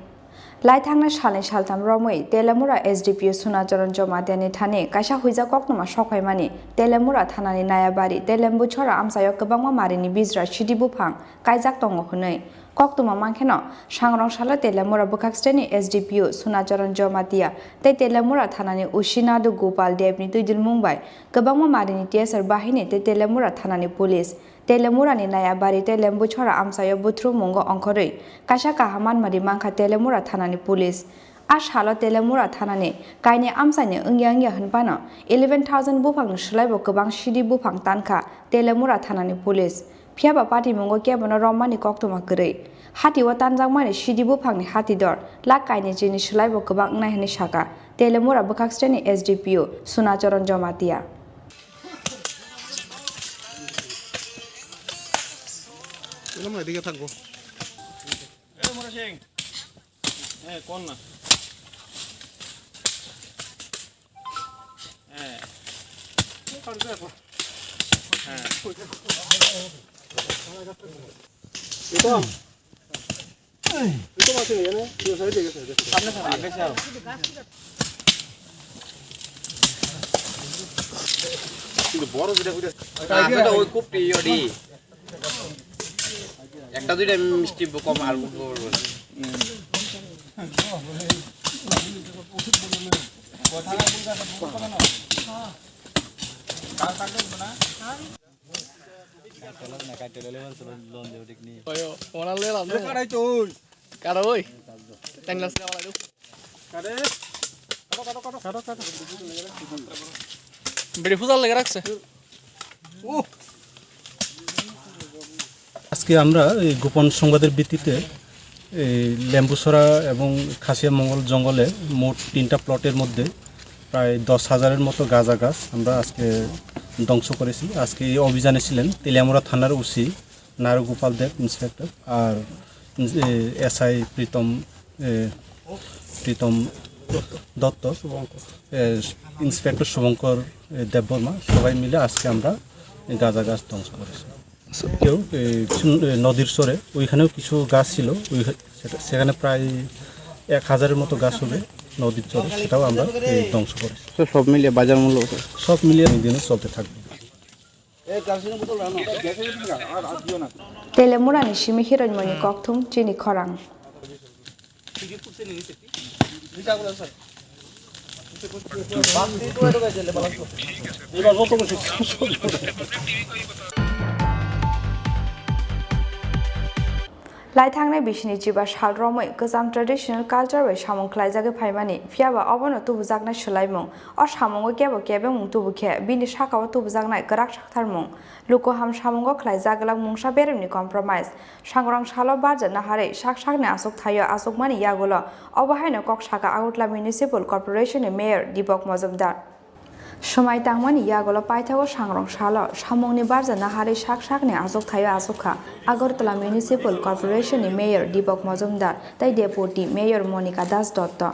Laithangna salni saltham romwi Telemura S D P O Sunacharan Jomatiani thani kaisa huijak koktwma sokphaimani Telemura thanani Nayabari tei Lembukchora amchaio kwbangma marini bijra sidi buphang kaijak tongo hwnwi. Koktwma mankheno, sangrong salo Telemura bwkhaksreni S D P O Sunacharan Jomatia tei Telemura thanani O C Nadu Gopal Debni twijlmung bai kwbangma marini T S R bahini tei Telemura thanani police, Telemurani Nayabari tei Lembukchora amchaio buthurumungo ongkhorwi kaisa kaham manmari mankha Telemura thanani police. A salo Telemura thanani kainwi amchaini wngya wngya hwnphano eleven thousand buphangni swlaibo kwbang sidi buphang tankha Telemura thanani police. Phiyaba patimungo kebono romani koktwma kwrwi. Hatio tanjakmani sidi buphangni hatidor lakh kainwi chini swlaibo kwbang wngnai hwnwi sakha Telemura bwkhaksreni S D P O Sunacharan Jomatia. কিন্তু বড় যেটা ওইটা, ওই খুব প্রিয় ডি। একটা দুইটা মিষ্টি কম আর উঠবো বলবো না। Oyo, wana le lam. Kara oi. Tanglas ka wala du. Bidi fuzal lege rakse. আজকে আমরা এই গোপন সংবাদের ভিত্তিতে এই লেম্বুছড়া এবং খাসিয়া মঙ্গল জঙ্গলে মোট তিনটা প্লটের মধ্যে প্রায় দশ হাজারের মতো গাঁজা গাছ আমরা আজকে ধ্বংস করেছি। আজকে এই অভিযানে ছিলেন তেলিয়ামুড়া থানার ওসি নারু গোপাল দেব ইন্সপেক্টর, আর এসআই প্রীতম, এ, প্রীতম দত্ত, এ, ইন্সপেক্টর শুভঙ্কর, এ, দেববর্মা, সবাই মিলে আজকে আমরা এই গাঁজা গাছ ধ্বংস করেছি। কেউ, এ, সুন-, এ, নদীর চরে ওইখানেও কিছু গাছ ছিল, ওই, সেটা, সেখানে প্রায় এক হাজারের মতো গাছ হবে নদীর চরে, সেটাও আমরা, এ, ধ্বংস করেছি। তো সব মিলিয়ে বাজার মূল্য কত? সব মিলিয়ে দিনে চলতে থাকবে। Telemurani simi hiroimoni kokthum chini khorang. Lai thangnai bisini chiba sal romwi kwcham traditional culture bai samung khlaijagwi phaimani, phiyaba obono tubujaknai swlaimung. O samungo kebo kebengmung tubu khe, bini sakao tubujaknai kwrak saktharmung. Luku ham samungo khlaijak glak mungsa beremni compromise. Sangrong salo barja naharwi sak sakni achuk thaio achukmani yagulo. Obo haino kok saka Agartala Municipal Corporation ni Mayor Deepak Majumdar. Swmai tangmani yagulo paithago sangrong salo samungni barja naharwi sak sakni achuk thaio achukha Agartala Municipal Corporation ni Mayor Deepak Majumdar tei Deputy Mayor Monika Das Dotto.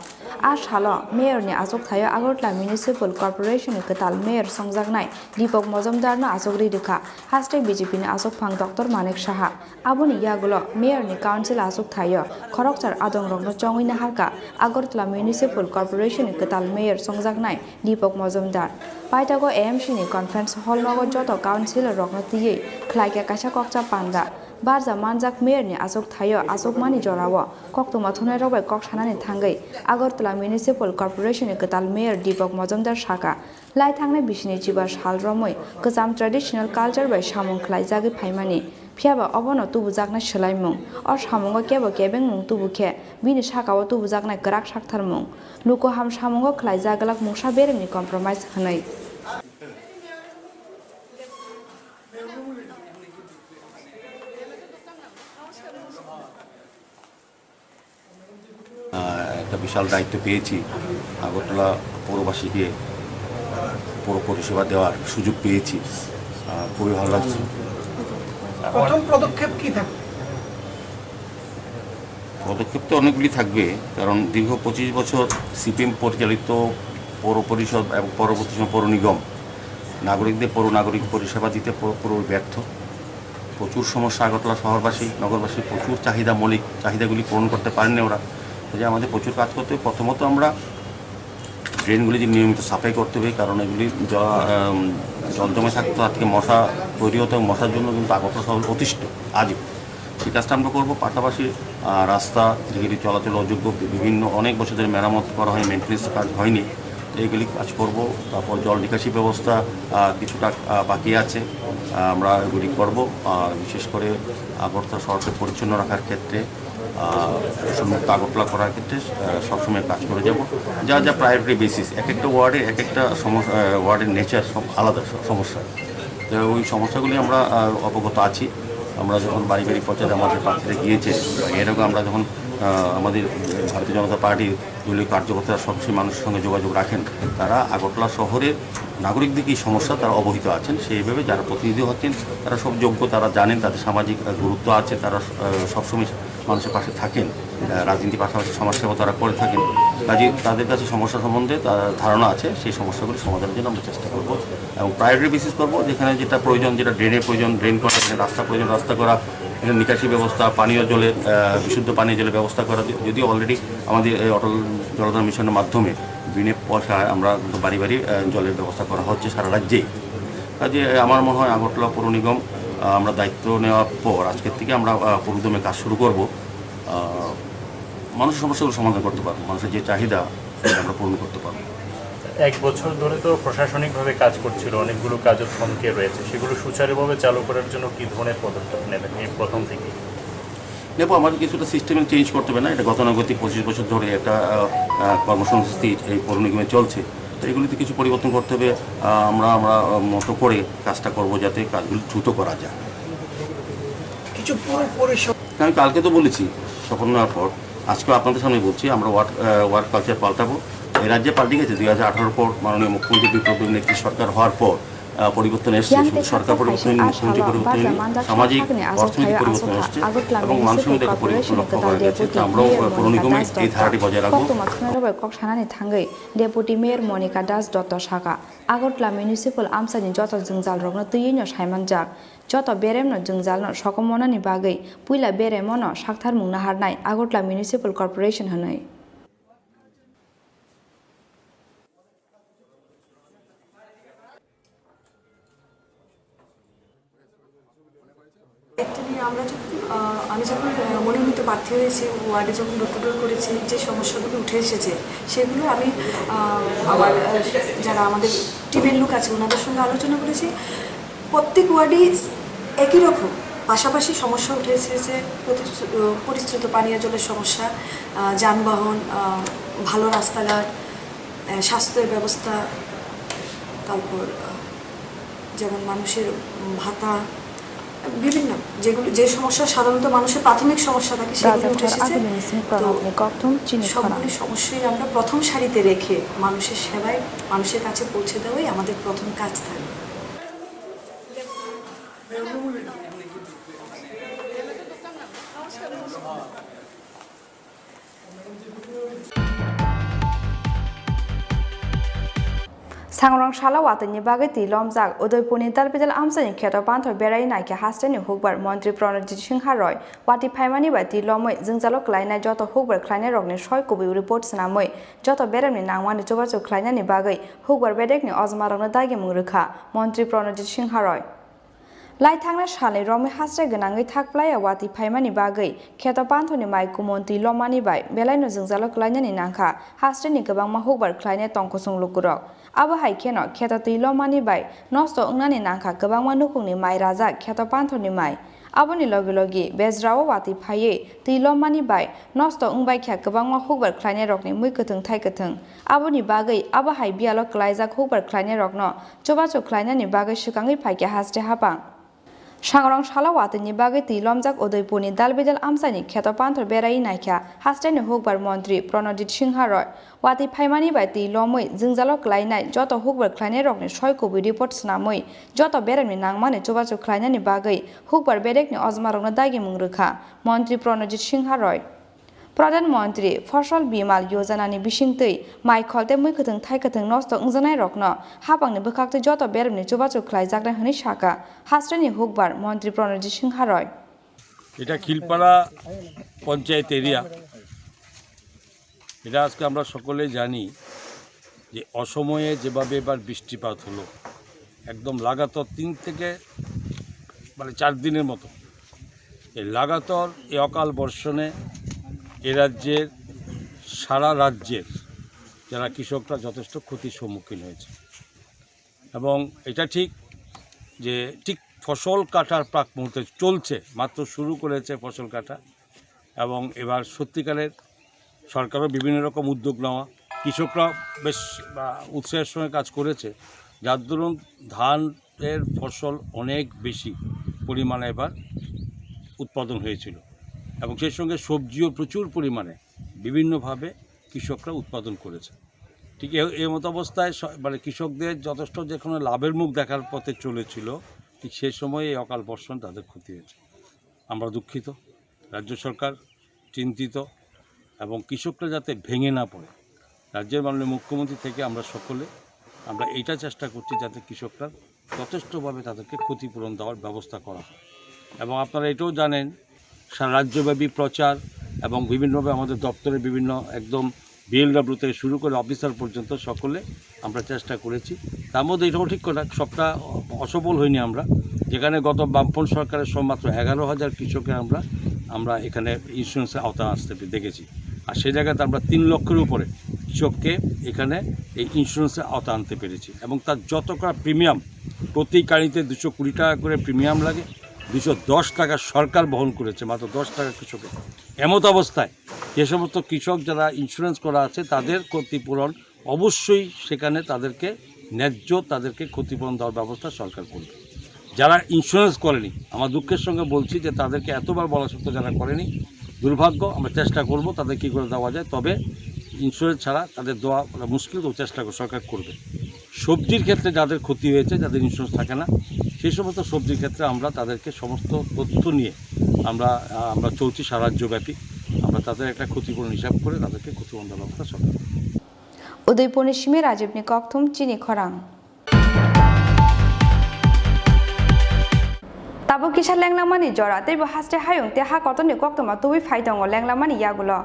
A salo Mayor ni achuk thaio Agartala Municipal Corporation ni kwtal Mayor songjaknai Deepak Majumdar no achuk ri rwkha, haste B J P ni achukphang Doctor Manik Saha. Aboni yagulo Mayor ni Council achuk thaio khoroksa adongrokno chongwi naharkha Agartala Municipal Corporation ni kwtal Mayor songjaknai Deepak Majumdar. Paithago A M C ni conference hall nogo joto councillor rokno twiwi khlaikha kaisa kokcha panda. Barja manjak Mayor ni achuk thaio achukmani jorao koktwma thumnairok bai kok sanani thangwi Agartala Municipal Corporation ni kwtal Mayor Deepak Majumdar sakha, lai thangnai bisini chiba sal romwi kwcham traditional culture bai samung khlaijagwi phaimani, phiyaba obono tubujaknai swlaimung. O samungo kebo kebengmung tubu khe bini sakao tubujaknai kwrak saktharmung. Luku ham samungo khlaijak glak mungsa beremni compromise hwnwi. আহ, একটা বিশাল দায়িত্ব পেয়েছি। আগরতলা পৌরবাসীকে পৌর পরিষেবা দেওয়ার সুযোগ পেয়েছি। আহ, খুবই ভালো লাগছে। প্রথম পদক্ষেপ কি থাকবে? পদক্ষেপ তো অনেকগুলি থাকবে, কারণ দীর্ঘ পঁচিশ বছর সিপিএম পরিচালিত পৌর পরিষদ এবং পরবর্তী সময় পৌর নিগম নাগরিকদের পৌর নাগরিক পরিষেবা দিতে পুরো-, পুরো ব্যর্থ। প্রচুর সমস্যা আগরতলা শহরবাসী, নগরবাসীর প্রচুর চাহিদা, মৌলিক চাহিদাগুলি পূরণ করতে পারেননি ওরা। কাজে আমাদের প্রচুর কাজ করতে হবে। প্রথমত আমরা ড্রেনগুলি যে নিয়মিত সাফাই করতে হবে, কারণ এগুলি জ-, আম, জল জমে থাকতো, তার থেকে মশা তৈরি হতো এবং মশার জন্য কিন্তু আগরতলা শহর অতিষ্ঠ আজও। সেই কাজটা আমরা করবো। পাশাপাশি, আহ, রাস্তা যেগুলি চলাচল অযোগ্য, বি-, বিভিন্ন অনেক বছর ধরে মেরামত করা হয়, মেইনটেনেন্স কাজ হয়নি, তো এইগুলি কাজ করব। তারপর জল নিকাশি ব্যবস্থা, আহ, কিছুটা, আহ, বাকি আছে, আহ, আমরা এগুলি করব। আর বিশেষ করে আগরতলা শহরকে পরিচ্ছন্ন রাখার ক্ষেত্রে, আহ, দূষণমুক্ত আগরতলা করার ক্ষেত্রে, আহ, সবসময় কাজ করে যাব। যা যা প্রায়োরিটি বেসিস, এক একটা ওয়ার্ডে এক একটা সমস-, আহ, ওয়ার্ডের নেচার সব আলাদা স-, সমস্যা। তো ওই সমস্যাগুলি আমরা, আহ, অবগত আছি। আমরা যখন বাড়ি বাড়ি প্রচারে আমাদের প্রার্থীরা গিয়েছে, বা এর আগে আমরা যখন, আহ, আমাদের ভারতীয় জনতা পার্টির দলীয় কার্যকর্তারা সরাসরি মানুষের সঙ্গে যোগাযোগ রাখেন, তারা আগরতলা শহরের নাগরিকদের কী সমস্যা তারা অবহিত আছেন। সেইভাবে যারা প্রতিনিধি হচ্ছেন তারা সব যোগ্য, তারা জানেন, তাদের সামাজিক, আহ, গুরুত্ব আছে, তারা, আহ, সবসময় মানুষের পাশে থাকেন। আহ, রাজনীতির পাশাপাশি সমাজসেবা তারা করে থাকেন। কাজেই তাদের কাছে সমস্যা সম্বন্ধে তার ধারণা আছে, সেই সমস্যাগুলি সমাধানের জন্য আমরা চেষ্টা করব। এবং প্রায়োরিটি বেসিস করব, যেখানে যেটা প্রয়োজন, যেটা ড্রেনের প্রয়োজন, ড্রেন করা, যেখানে রাস্তা প্রয়োজন, রাস্তা করা, এখানে নিকাশি ব্যবস্থা, পানীয় জলের, আহ, বিশুদ্ধ পানীয় জলের ব্যবস্থা করা। য-, যদিও অলরেডি আমাদের এই অটল জলধার মিশনের মাধ্যমে বিনা পয়সায় আমরা কিন্তু বাড়ি বাড়ি, আহ, জলের ব্যবস্থা করা হচ্ছে সারা রাজ্যেই। কাজে আমার মনে হয় আগরতলা পৌর নিগম, আহ, আমরা দায়িত্ব নেওয়ার পর আজকের থেকে আমরা, আহ, পুরোদমে কাজ শুরু করব। আহ, মানুষের সমস্যাগুলো সমাধান করতে পারবো, মানুষের যে চাহিদা সেটা আমরা পূরণ করতে পারবো। এক বছর ধরে তো প্রশাসনিকভাবে কাজ করছিল, অনেকগুলো কাজও থমকে রয়েছে, সেগুলো সুচারুভাবে চালু করার জন্য কী ধরনের পদক্ষেপ নেবেন এই প্রথম থেকেই? নেবো, আমাদের কিছুটা সিস্টেমে চেঞ্জ করতে হবে না, এটা গতানুগতিক পঁচিশ বছর ধরে একটা, আহ, আহ, কর্মসংস্কৃতি এই পৌর নিগমে চলছে। তো এগুলিতে কিছু পরিবর্তন করতে হবে। আহ, আমরা, আমরা, আহ, মতো করে কাজটা করব যাতে কাজগুলি দ্রুত করা যায়। কিছু পুরো পরিষদ আমি কালকে তো বলেছি শপথ নেওয়ার পর, আজকে আপনাদের সামনে বলছি, আমরা ওয়ার্ক, আহ, ওয়ার্ক কালচার পাল্টাবো। এই রাজ্যে পাল্টে গেছে দুই হাজার আঠারো পর মাননীয় মুখ্যমন্ত্রী বিপ্লব দেবের নেতৃত্বে সরকার হওয়ার পর আহ, পরিবর্তন এসছে, শুধু সরকার পরিবর্তন, মুখ্যমন্ত্রী পরিবর্তন হয়নি, সামাজিক অর্থনৈতিক পরিবর্তন এসছে এবং মানুষের মধ্যে একটা পরিবর্তন লক্ষ্য করা গেছে। তা আমরাও পৌর নিগমে এই ধারাটি বজায় রাখবো। Deputy Mayor Monika Das Dotto saka, Agartala Municipal amchaini joto jwngjalrokno twiwi no saimanjak, joto beremno jwngjalno sokomornani bagwi puila beremno sakthar mung naharnai Agartala Municipal Corporation hwnwi. দায়িত্ব নিয়ে আমরা যখন, আহ, আমি যখন, আহ, মনোনীত প্রার্থী হয়েছি, ওয়ার্ডে যখন ডোর টু ডোর করেছি, যে সমস্যাগুলো উঠে এসেছে, সেগুলো আমি, আহ, আমার, আহ, যারা আমাদের টিমের লোক আছে, ওনাদের সঙ্গে আলোচনা করেছি। প্রত্যেক ওয়ার্ডেই একই রকম পাশাপাশি সমস্যা উঠে এসেছে। প্রতিশ্রু-, আহ, পরিশ্রুত পানীয় জলের সমস্যা, আহ, যানবাহন, আহ, ভালো রাস্তাঘাট, আহ, স্বাস্থ্যের ব্যবস্থা, তারপর, আহ, যেমন মানুষের, উম, ভাতা, বিভিন্ন যেগুলো, যে সমস্যা সাধারণত মানুষের প্রাথমিক সমস্যা থাকে, সেগুলো উঠে এসেছে। তো সবগুলি সমস্যাই আমরা প্রথম সারিতে রেখে মানুষের সেবায়, মানুষের কাছে পৌঁছে দেওয়াই আমাদের প্রথম কাজ থাকবে। Sangrong salo watwi ni bagwi twi lomjak Udaipurni Dalbidal amchaini kheto panthor berai naikhe hasteni hukbar Montri Pranojit Singha Roy watwi phaimani bai twi lomwi jwngjalo kwlainai joto hukbar khlainairokni soi kubui report swnamwi joto beremni nangmani chubachu khlainani bagwi hukbar bedekni ojmarokno dagimung rwkha Montri Pranojit Singha Roy. Lai thangna salni romwi hasre gwnangwi thak playa watwi phaimani bagwi kheto panthorni mai kumontwi lomani bai belaino jwngjalo kwlainani nangkha hasreni kwbangma hukbar khlainai tongkusung lukurok. Abo hai kheno kheto twi lomani bai nosto wngnani nangkha kwbangma nukhungni mai rajak kheto panthorni mai. Aboni logi logi bejrao watwi phaiwi twi lomani bai nosto wngbai kha kwbangma hukbar khlainairokni mui kwthwng thai kwthwng. Aboni bagwi abo hai biyalo kwlaijak hukbar khlainairokno chubachu khlainani bagwi swkangwi phaikha haste hapang. Sangrong salo watwini bagwi twi lomjak Udaipurni Dalbidal amchaini kheto panthor berai naikha hasteni hukbar montri Pranojit Singha Roy. Watwi phaimani bai twi lomwi jwngjalo kwlainai joto hukbar khlainairokni soi kubui report swnamwi joto beremni nangmani chubachu khlainani bagwi hukbar bedekni ojmarokno dagimung rwkha montri Pranojit Singha Roy. Pradhan Mantri Fasal Bima Yojana ni bisingtwi mai khol tei mui kwthwng thai kwthwng nosto wngjaknairokno hapangni bwkhaktwi joto beremni chubachu khlaijaknai hwnwi sakha hasteni hukbar Mantri Pranojit Singha Roy. এটা খিলপাড়া পঞ্চায়েত এরিয়া। এটা আজকে আমরা সকলেই জানি যে অসময়ে যেভাবে এবার বৃষ্টিপাত হলো, একদম লাগাতার তিন থেকে, মানে, চার দিনের মতো এই লাগাতার এই অকাল বর্ষণে এ রাজ্যের, সারা রাজ্যের যারা কৃষকরা যথেষ্ট ক্ষতির সম্মুখীন হয়েছে। এবং এটা ঠিক যে ঠিক ফসল কাটার প্রাক মুহূর্তে চলছে, মাত্র শুরু করেছে ফসল কাটা। এবং এবার সত্যিকারের সরকারও বিভিন্ন রকম উদ্যোগ নেওয়া, কৃষকরা বেশ, আহ, উৎসাহের সঙ্গে কাজ করেছে, যার দরুন ধানের ফসল অনেক বেশি পরিমাণে এবার উৎপাদন হয়েছিল এবং সেই সঙ্গে সবজিও প্রচুর পরিমাণে বিভিন্নভাবে কৃষকরা উৎপাদন করেছে। ঠিক এ-, এই মতো অবস্থায় স-, মানে, কৃষকদের যথেষ্ট যেখানে লাভের মুখ দেখার পথে চলেছিল, ঠিক সেই সময় এই অকাল বর্ষণ তাদের ক্ষতি হয়েছে। আমরা দুঃখিত, রাজ্য সরকার চিন্তিত এবং কৃষকরা যাতে ভেঙে না পড়ে, রাজ্যের মাননীয় মুখ্যমন্ত্রী থেকে আমরা সকলে, আমরা এইটা চেষ্টা করছি যাতে কৃষকরা যথেষ্টভাবে তাদেরকে ক্ষতিপূরণ দেওয়ার ব্যবস্থা করা হয়। এবং আপনারা এটাও জানেন, সারা রাজ্যব্যাপী প্রচার এবং বিভিন্নভাবে আমাদের দপ্তরের বিভিন্ন একদম বিএলডব্লিউ থেকে শুরু করে অফিসার পর্যন্ত সকলে আমরা চেষ্টা করেছি। তার মধ্যে এটাও ঠিক কথা, সবটা অসফল হয়নি আমরা। যেখানে গত বামফ্রন্ট সরকারের সময় মাত্র এগারো হাজার কৃষকের আমরা, আমরা এখানে ইন্স্যুরেন্সের আওতায় আসতে পে-, দেখেছি। আর সেই জায়গাতে আমরা তিন লক্ষের উপরে কৃষককে এখানে এই ইন্স্যুরেন্সের আওতায় আনতে পেরেছি এবং তার যতটা প্রিমিয়াম প্রতি গাড়িতে দুশো কুড়ি টাকা করে প্রিমিয়াম লাগে, দুশো দশ টাকা সরকার বহন করেছে, মাত্র দশ টাকা কৃষকের। এমত অবস্থায় যে সমস্ত কৃষক যারা ইন্স্যুরেন্স করা আছে, তাদের ক্ষতিপূরণ অবশ্যই সেখানে তাদেরকে ন্যায্য, তাদেরকে ক্ষতিপূরণ দেওয়ার ব্যবস্থা সরকার করবে। যারা ইন্স্যুরেন্স করেনি, আমার দুঃখের সঙ্গে বলছি যে তাদেরকে এতবার বলা সত্ত্বেও যারা করেনি, দুর্ভাগ্য। আমরা চেষ্টা করব তাদের কী করে দেওয়া যায়, তবে ইন্স্যুরেন্স ছাড়া তাদের দেওয়া মুশকিল, তো চেষ্টা কর-, সরকার করবে। সবজির ক্ষেত্রে যাদের ক্ষতি হয়েছে, যাদের ইন্স্যুরেন্স থাকে না, সেই সমস্ত সবজির ক্ষেত্রে আমরা তাদেরকে সমস্ত তথ্য নিয়ে আমরা, আমরা চলছি সারা রাজ্যব্যাপী। আমরা তাদের একটা ক্ষতিপূরণ হিসাব করে তাদেরকে ক্ষতিপূরণ দেওয়ার ব্যবস্থা সরকার করবে। Udaipurni simi Rajibni kokthum chini khorang. Tabuk kisa lenglamani jora, teibo haste hayung tei ha kotorni koktwma tubui phai tongo lenglamani yagulo.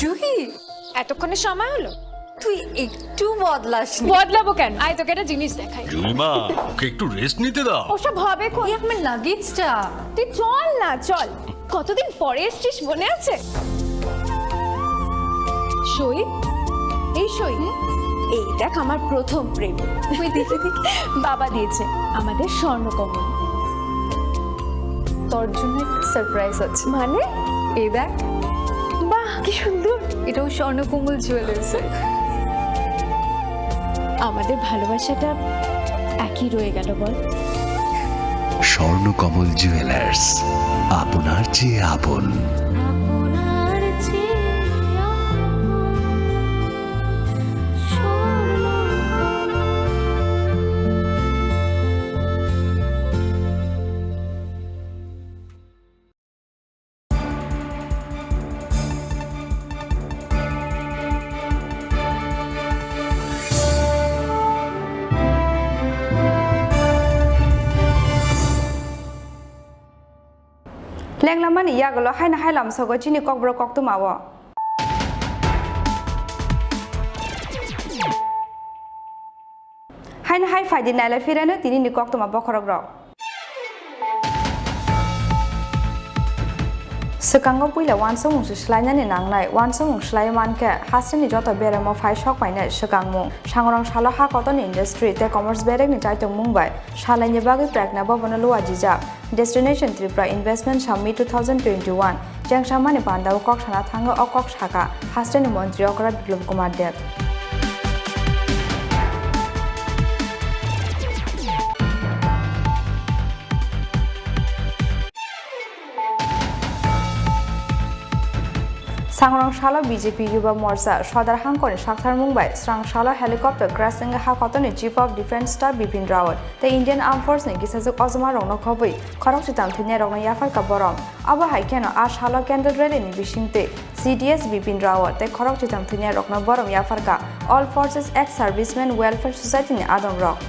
Juhi, এতক্ষণে সময় হলো? তুই একটু বদলাসনি। বদলাবো কেন? আয়, তোকে একটা জিনিস দেখাই। জুলিমা, ওকে একটু রেস্ট নিতে দাও। ওসব হবে কই? এই আমার লাগেজটা। তুই চল না, চল। কতদিন পরে এসছিস, মনে আছে? সই, এই সই, এই দেখ আমার প্রথম প্রেম। তুই দেখে দেখে। বাবা দিয়েছে আমাদের স্বর্ণকমল। তোর জন্য একটা সারপ্রাইজ আছে। মানে? এই দেখ। বাহ, কি সুন্দর। এটাও স্বর্ণকমল জুয়েলার্সের। আমাদের ভালোবাসাটা একই রয়ে গেল, বল? স্বর্ণকমল জুয়েলার্স, আপনার চেয়ে আপন। Lenglamani yagulo haino hai lamsogo chini kokborok koktwmao. Haino hai phaidi nailai phirano tinini koktwma bokhorokrok. Swkango puila uansukmung se swlainani nangnai, uansukmung swlaiwi mankhe hasteni joto beremo phai sok painai swkangmung. Sangrong salo ha kotorni industry tei commerce berekni chaitokmung bai salaini bagwi Prekna Bhavan-o luajijak. Destination Tripura Investment Summit two thousand twenty-one chengsamani pandao kok sana thango o kok saka hasteni montri okra Biplab Kumar Deb. Sangrong salo B J P Yuba Morcha Sodar Hangkoni saktharmung bai srang salo helicopter crash wngwi ha kotorni Chief of Defence Staff Bipin Rawat tei Indian Armed Force ni kisajwk ojma rokno khobwi khorok chitam thwinai rokno yapharkha borom. Abo hai kheno a salo candle rally ni bisingtwi C D S Bipin Rawat tei khorok chitam thwinai rokno borom yapharkha All Forces Ex Servicemen Welfare Society ni adong rok.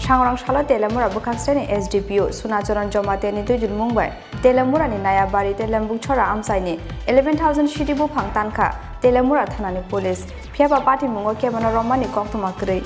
Sangrong salo Telemura bwkhak sreni S D P O Sunacharan Jamatia ni twijlmung bai Telemura ni Nayabari tei Lembukchora amchai ni eleven thousand sidi buphang tankha Telemura thana ni police, phiyaba patimungo kebono romani koktwma kwrwi.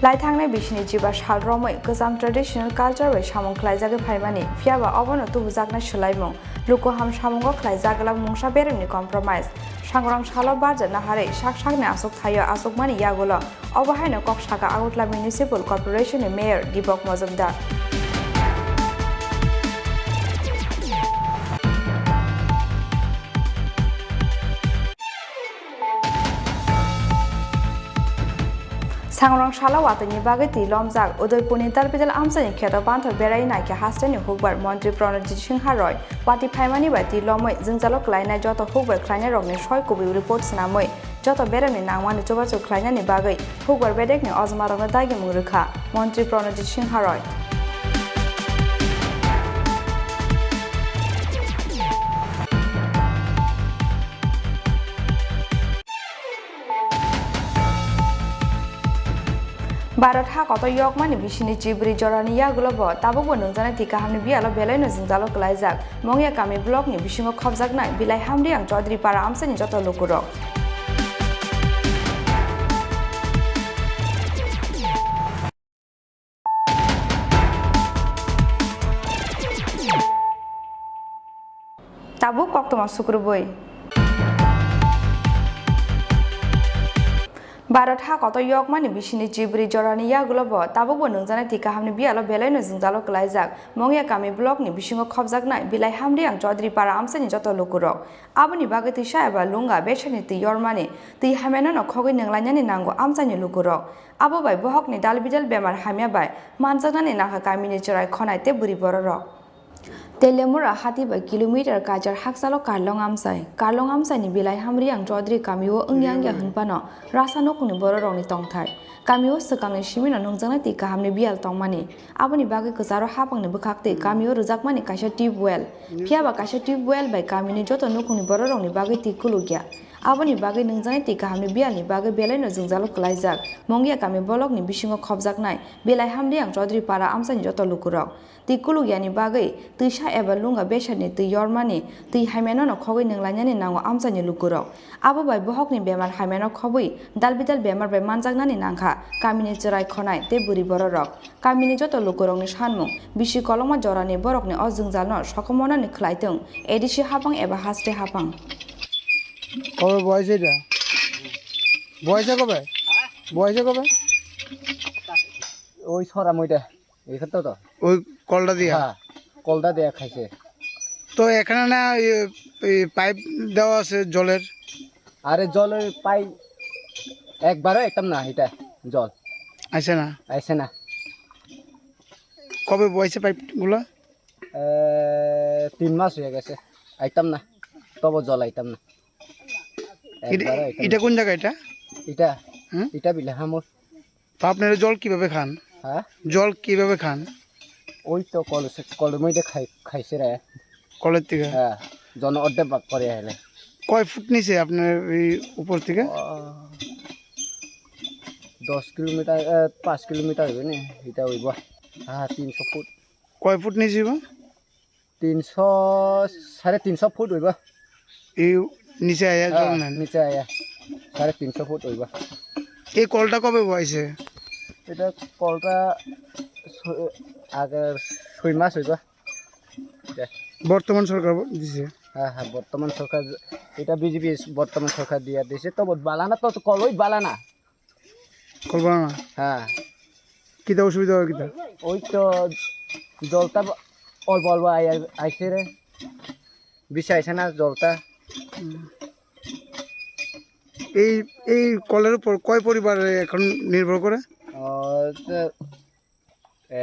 Lai thangnai bisini jiba sal romwi kwcham traditional culture bai samung khlaijagwi phaimani, phiyaba obono tubujaknai swlaimung, lukuham samungo khlaijak glak mungsa beremni compromise. Sangrong salo barja naharwi sak sakni aswk thaio aswkmani yagulo obo haino kok saka Agartala Municipal Corporation ni Mayor Dipok Mojumdar. Sangrong salo watwini bagwi twi lomjak Udaipurni Tarpidal amchaini kheto banthor berai naikhe hasteni hukbar Montri Pranojit Singha Roy watwi phaimani bai twi lomwi jwngjalo klainai joto hukbar khlainairokni soi kubui report swnamwi joto beremni nangmani chubachu khlainani bagwi hukbar bedekni ojmarokno dagimung rwkha Montri Pranojit Singha Roy. Bharat ha kotor yokmani bisini chibrwi jorani yagulo bo tabukbo nungjaknai twi kahamni biyalo belaino jwngjalo kwlaijak. Mongya kami blockni bisingo khopjaknai Bilai Hamriang Chaudhary para amchaini joto lukurok. Tabuk koktwma sukrubwi. Bharat ha kotor yokmani bisini chibrwi jorani yagulo bo tabukbo nungjaknai twi kahamni biyalo belaino jwngjalo kwlaijak. Mongya kami blockni bisingo khopjaknai Bilai Hamriang Chaudhary para amchaini joto lukurok. Aboni bagwi twisa eba lunga besharni twi yormani, twi hamyano no khogwi nunglainani nango amchaini lukurok. Abo bai bohokni dalbidal bemar hamya bai manjaknani nangkha kamini chwrai khonai tei bwrwi bororok. Telemura hati bai kilometer kajar hakchalo Karlong amchai. Karlong amchaini Bilai Hamriang Chaudhary kamio wngya wngya hwnphano rasa nukhungni bororokni tongthai. Kamio swkangni simino nungjaknai twi kahamni biyal tongmani. Aboni bagwi kwcharo hapangni bwkhaktwi kamio rwjakmani kaisa tube well. Phiyaba kaisa tube well bai kamini joto nukhungni bororokni bagwi twi kulukya. Aboni bagwi nungjaknai twi kahamni biyalni bagwi belaino jwngjalo kwlaijak. Mongya kami blockni bisingo khopjaknai Bilai Hamriang Chaudhary para amchaini joto lukurok. Twi kulukyani bagwi twisa eba lunga besharni twi yormani, twi hamyano no khogwi nunglainani nango amchaini lukurok. Abo bai bohokni bemar hamyano khobwi dalbidal bemar bai manjaknani nangkha kamini chwrai khonai tei bwrwi bororok. Kamini joto lukurokni sanmung, bisi kolokma jorani borokni o jwngjalno sokomornani khwlaitwng, A D C hapang eba haste hapang. কবে বয়স এটা? বয়সে কবে? বয়সে কবে? ওই ছড়া মইটা। এখানে তো তো। ওই কলটা দিয়া? হ্যাঁ, কলটা দিয়া খাইছে। তো এখানে না, এই, এই পাইপ দেওয়া আছে জলের? আরে জলের পাইপ একবারও একদম না, এটা জল। আইছে না? আইছে না। কবে বইছে পাইপগুলা? এ, তিন মাস হয়ে গেছে, আইতাম না, তবু জল আইতাম না। এটা, একবারও আইতাম এটা না। কোন জায়গা এটা? এটা, হুম? এটা বিলে হামর। তো আপনারা জল কিভাবে খান? হ্যাঁ? জল কিভাবে খান? ওই তো কল, কলের মধ্যে খাই, খাইছে রে। কলের থেকে? হ্যাঁ, জন অর্ধেক ভাগ করে আইলে। কয় ফুট নিচে আপনার এই উপর থেকে? ও, দশ কিলোমিটার, এ, পাঁচ কিলোমিটার হবে না, এটা হইব। হ্যাঁ, তিনশো ফুট। কয় ফুট নিচে হইব? তিনশো, সাড়ে তিনশো ফুট হইব। এই নিচে আয়া জল হ্যাঁ, নেন? নিচে আয়া সাড়ে তিনশো ফুট হইব। এই কলটা কবে বইছে? এটা কলটা ছ-, আগে ছয় মাস হইব। এটা। বর্তমান সরকার ব-, দিছে? হ্যাঁ, হ্যাঁ, বর্তমান সরকার, এটা বিজেপি বর্তমান সরকার দিয়ে দিছে। তো বালা না, তো কলই বালা না। কলবানা? হ্যাঁ। কিতা অসুবিধা হয় কিতা? ওই তো জলটা ব-, অল্প অল্প আই-, আই-, আইছে রে। বেশি আইছে না জলটা। হুম। এই, এই কলের উপর কয় পরিবার এখন নির্ভর করে? ও, তো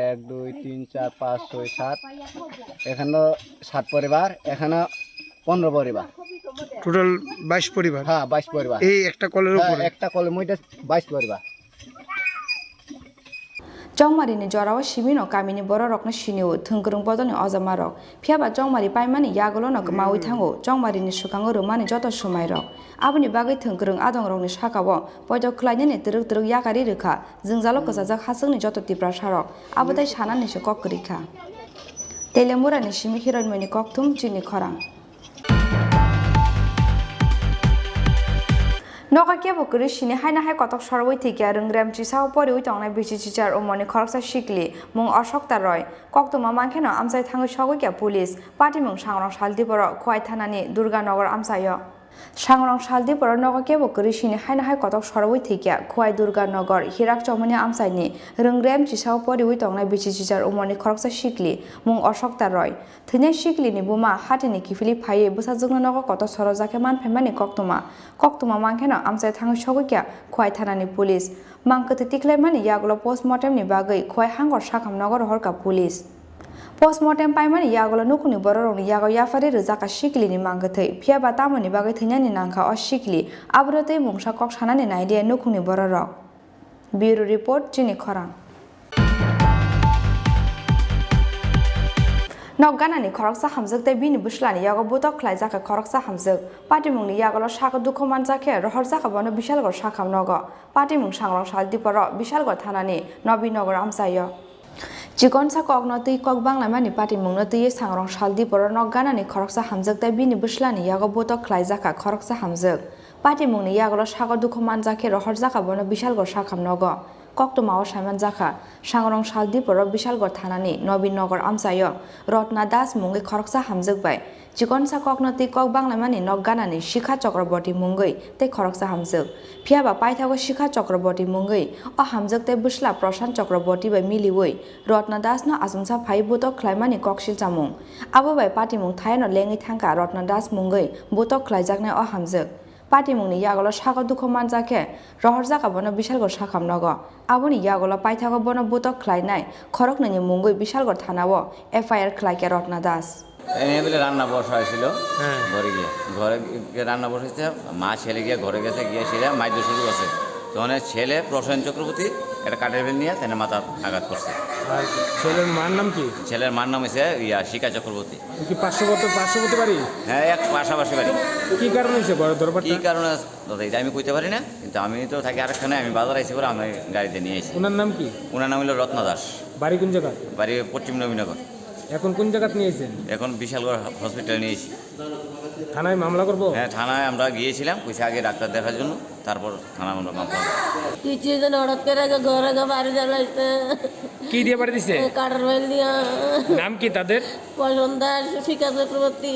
এক, দুই, তিন, চার, পাঁচ, ছয়, সাত। এখানে সাত পরিবার, এখানে পনেরো পরিবার। টোটাল বাইশ পরিবার? হ্যাঁ, বাইশ পরিবার। এই একটা কলের হ্যাঁ, উপরে? একটা কলের মধ্যে বাইশ পরিবার। Chongmarini jorao simino kamini bororokno sinio thwngkwrwng bodolni ojamarok. Phiyaba chongmari paimani yagulono kwmawi thango chongmarini swkango rwmani joto sumairok. Aboni bagwi thwngkwrwng adongrokni sakao poito khlainani twrwk twrwk yakarwi rwkha. Jwngjalo kwchajak hachwkni joto Tiprasarok abo tei sanani se kok kwrwi kha. Telemurani simi Hiroinmoni kokthum chini khorang. Nogo kebo kwrwi sini haino hai kotok sorwi thwikya rwngrem chisao poriwi tongnai bisi chichar umorni khoroksa sikli mung Ashokta Roy. Koktwma mankhe no amchai thangwi sogwi kha police. Patimung Sangrong Saldiboro Khowai thanani Durganagar amchaio. Sangrong Saldiboro nogo kebo kwrwi sini haino hai kotok sorwi thwikya Khowai Durganagar Hirak Chomoni amchaini rwngrem chisao poriwi tongnai bisi chichar umorni khoroksa sikli mung Ashokta Roy. Thwinai siklini buma hatini kiphilwi phaiwi bwsajwkno nogo kotor sorojakhe manphaimani koktwma. Koktwma mankheno amchai thangwi sogwi kha Khowai thanani police. Mang kwthwi tikhlaimani yagulo postmortemni bagwi Khowai hangor sakham nogo rohorkha police. Postmortem paimani yagulo nukhungni bororokni yago yapharwi rwjakha siklini mang kwthwi. Phiyaba tamoni bagwi thwinani nangkha o sikli? Aboro tei mungsa kok sanani nailiya nukhungni bororok. Bureau Report, Chini Khorang. Nok ganani khoroksa hamjwk tei bini bwslani yago butok khlaijak kha khoroksa hamjwk. Patimungni yagulo sago dukhu manjak khe rohorjak kha bono Bishalgarh sakham nogo. Patimung Sangrong Sal Diporo Bishalgarh thanani Nobin Nagar amchaio. Chikonsa kokno twi kok banglaimani patimungno twiwi Sangrong Sal Diporo nok ganani khoroksa hamjwk tei bini bwslani yago butok khlaijak kha khoroksa hamjwk. Patimungni yagulo sago dukhu manjak khe rohorjak kha bono Bishalgarh sakham nogo. Koktwmao saimanjak kha, Sangrong Sal Diporo Bishalgarh thanani Nobin Nagar amchaio Rotna Das mungwi khoroksa hamjwk bai chikonsa kokno twi kok banglaimani nok ganani Sikha Chakraborty mungwi tei khoroksa hamjwk. Phiya ba paithago Sikha Chakraborty mungwi o hamjwk tei bwsla Prashant Chakraborty bai miliwi Rotna Das no achomsa phaiwi butok khlaimani kok silchamung. Abo bai patimung thayano lengwi thangkha Rotna Das mungwi butok khlaijaknai o hamjwk. Patimungni yagulo sago dukhu manjak khe rohorjak kha bono Bishalgarh sakham nogo. Aboni yagulo paithago bono butok khlainai khoroknwini mungwi Bishalgarh thanao F I R khlai kha Rotna Das. এনে বলে রান্না বসা হয়েছিল হ্যাঁ। ঘরে গিয়ে। ঘরে গিয়ে রান্না বসেছে, মা ছেলে গিয়ে ঘরে গেছে, গিয়ে সেটা মাইদ্য শুরু করছে। তখন ছেলে প্রসেন চক্রবর্তী একটা কাঠের বেল নিয়ে তার মাথার আঘাত করছে। আর ছেলের মার নাম কি? ছেলের মার নাম হচ্ছে ইয়া শিকা চক্রবর্তী। কি পার্শ্ববর্তী, পার্শ্ববর্তী বাড়ি? হ্যাঁ, এক পাশাপাশি বাড়ি। কি কারণে হয়েছে ঘরে দরবারটা? কি কারণে দাদা, এটা আমি কইতে পারি না, কিন্তু আমি তো থাকি আরেকখানে, আমি বাজার আইছি করে আমি গাড়িতে নিয়ে আইছি। ওনার নাম কি? ওনার নাম হলো রত্না দাস। বাড়ি কোন জায়গা? বাড়ি পশ্চিম নবীনগর। এখন কোন জায়গাত নিয়ে আইছেন? এখন বিশালগড় হসপিটালে নিয়ে আইছি। থানায় মামলা করবো? হ্যাঁ, থানায় আমরা গিয়েছিলাম, কইছে আগে ডাক্তার দেখার জন্য, তারপর থানায় আমরা মামলা করবো। তুই চিজন হঠাৎ করে আগে ঘরে আগে বাড়ি জ্বালাইছে। কি দিয়ে বাড়ি দিছে? কাঠের বেল দিয়া। নাম কি তাদের? প্রশান্ত দাস, শিকা চক্রবর্তী।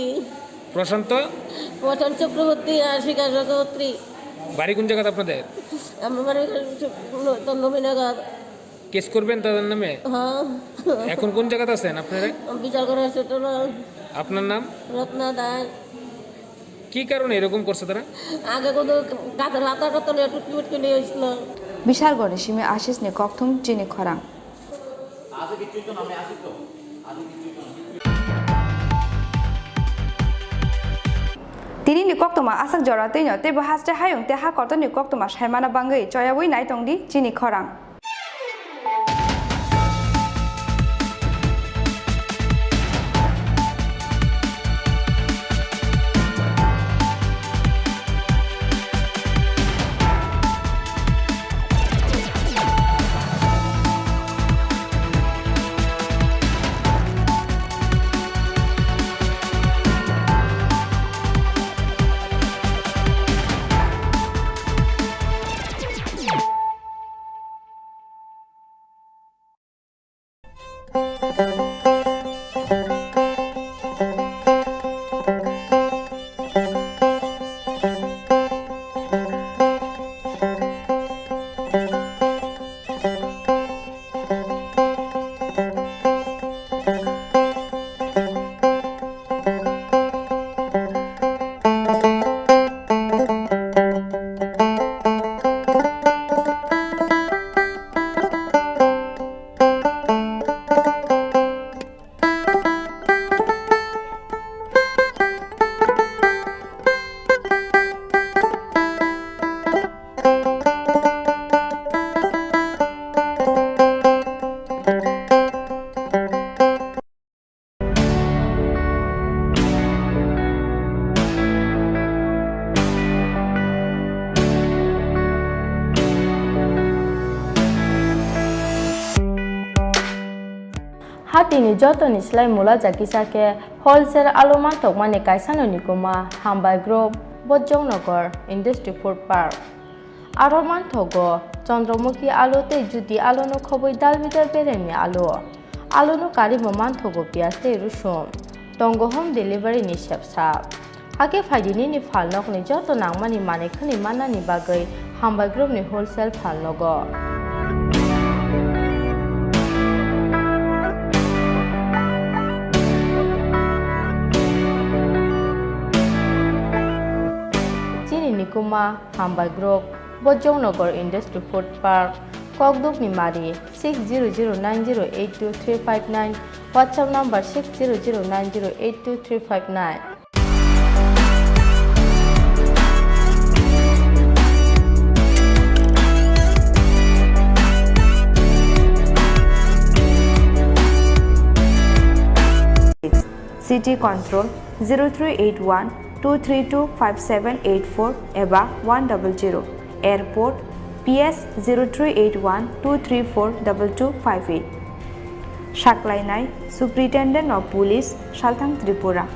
প্রশান্ত? প্রশান্ত চক্রবর্তী আর শিকা চক্রবর্তী। বাড়ি কোন জায়গাতে আপনাদের? আমার বাড়ি তো নবীনগর। কেস করবেন তাদের নামে? হ্যাঁ। এখন কোন জায়গাতে আছেন আপনারা? বিশালগড় হসপিটাল। আপনার নাম? রত্না দাস। কি কারণে এরকম করছে তারা? আগে কোনো গাছের পাতা কত নিয়ে টুটকি মুটকি নিয়ে এসেছিল। Bishalgarhni simi Ashishni kokthum chini khorang. Tinini koktwma aswk jora twino teibo haste hayung tei ha kotorni koktwma saimana bagwi choyaui naitongdi chini khorang. Hatini jotoni slai mula jakisa khe wholesale alu manthokmani kaisano nikuma Hambai Group, Bojongnagar Industry Food Park. Aro manthogo Chandramukhi alu tei Jyoti alu no khobwi dal bidal beremni alu. Alu no karwi bo manthogo piyaj tei rusum. Tongo home delivery ni sepsa. Hakhe phaidi nini phalnokni joto nangmani manwi khwnwi mannani bagwi Hambai Group ni wholesale phalnogo. Chini nikuma Hambai Group, Bojongnagar Industry Food Park, Kokdukni Mari, six zero zero nine zero eight two three five nine, WhatsApp number six zero zero nine zero eight two three five nine. City Control zero three eight one two three two five seven eight four eba one double zero, Airport P S zero three eight one two three four double two five eight. Saklainai Superintendent of Police, Salthang Tripura.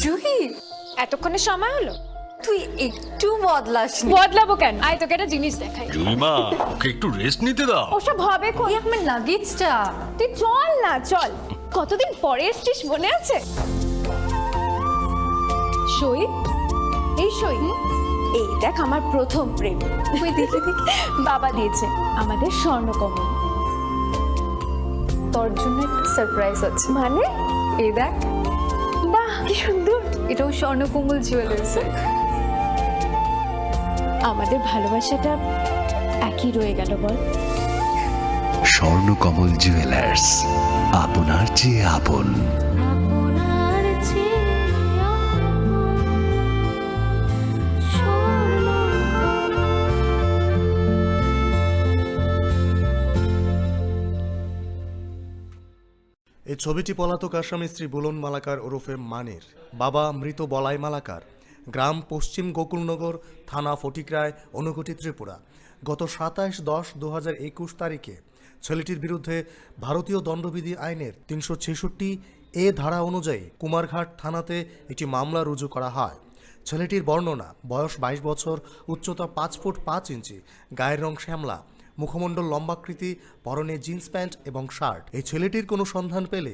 Juhi, এতক্ষণে সময় হলো? তুই একটু বদলাসনি। বদলাবো কেন? আয়, তোকে একটা জিনিস দেখাই। জুলিমা, ওকে একটু রেস্ট নিতে দাও। ওসব হবে কোন? এই আমার লাগেজটা। তুই চল না, চল। কতদিন পরে এসছিস, মনে আছে? সই, এই সই। এই দেখ, আমার প্রথম প্রেম। ওই দেখি, দেখি। বাবা দিয়েছে আমাদের স্বর্ণকমল। তোর জন্য একটা সারপ্রাইজ আছে। মানে? এই দেখ। বাহ, কি সুন্দর। এটাও স্বর্ণকমল জুয়েলার্স। আমাদের ভালোবাসাটা একই রয়ে গেল, বল? স্বর্ণকমল জুয়েলার্স, আপনার চেয়ে আপন। আপনার চেয়ে আপন স্বর্ণকমল। এই ছবিটি পলাতক আসামি শ্রী বুলন মালাকার ওরফে মানির, বাবা মৃত বলাই মালাকার, গ্রাম পশ্চিম গোকুলনগর, থানা ফটিকরায়, ঊনকোটি, ত্রিপুরা। গত সাতাশ দশ দু হাজার একুশ তারিখে ছেলেটির বিরুদ্ধে ভারতীয় দণ্ডবিধি আইনের তিনশো ছেষট্টি এ ধারা অনুযায়ী কুমারঘাট থানাতে একটি মামলা রুজু করা হয়। ছেলেটির বর্ণনা, বয়স বাইশ বছর, উচ্চতা পাঁচ ফুট পাঁচ ইঞ্চি, গায়ের রং শ্যামলা, মুখমণ্ডল লম্বাকৃতি, পরনে জিন্স প্যান্ট এবং শার্ট। এই ছেলেটির কোনো সন্ধান পেলে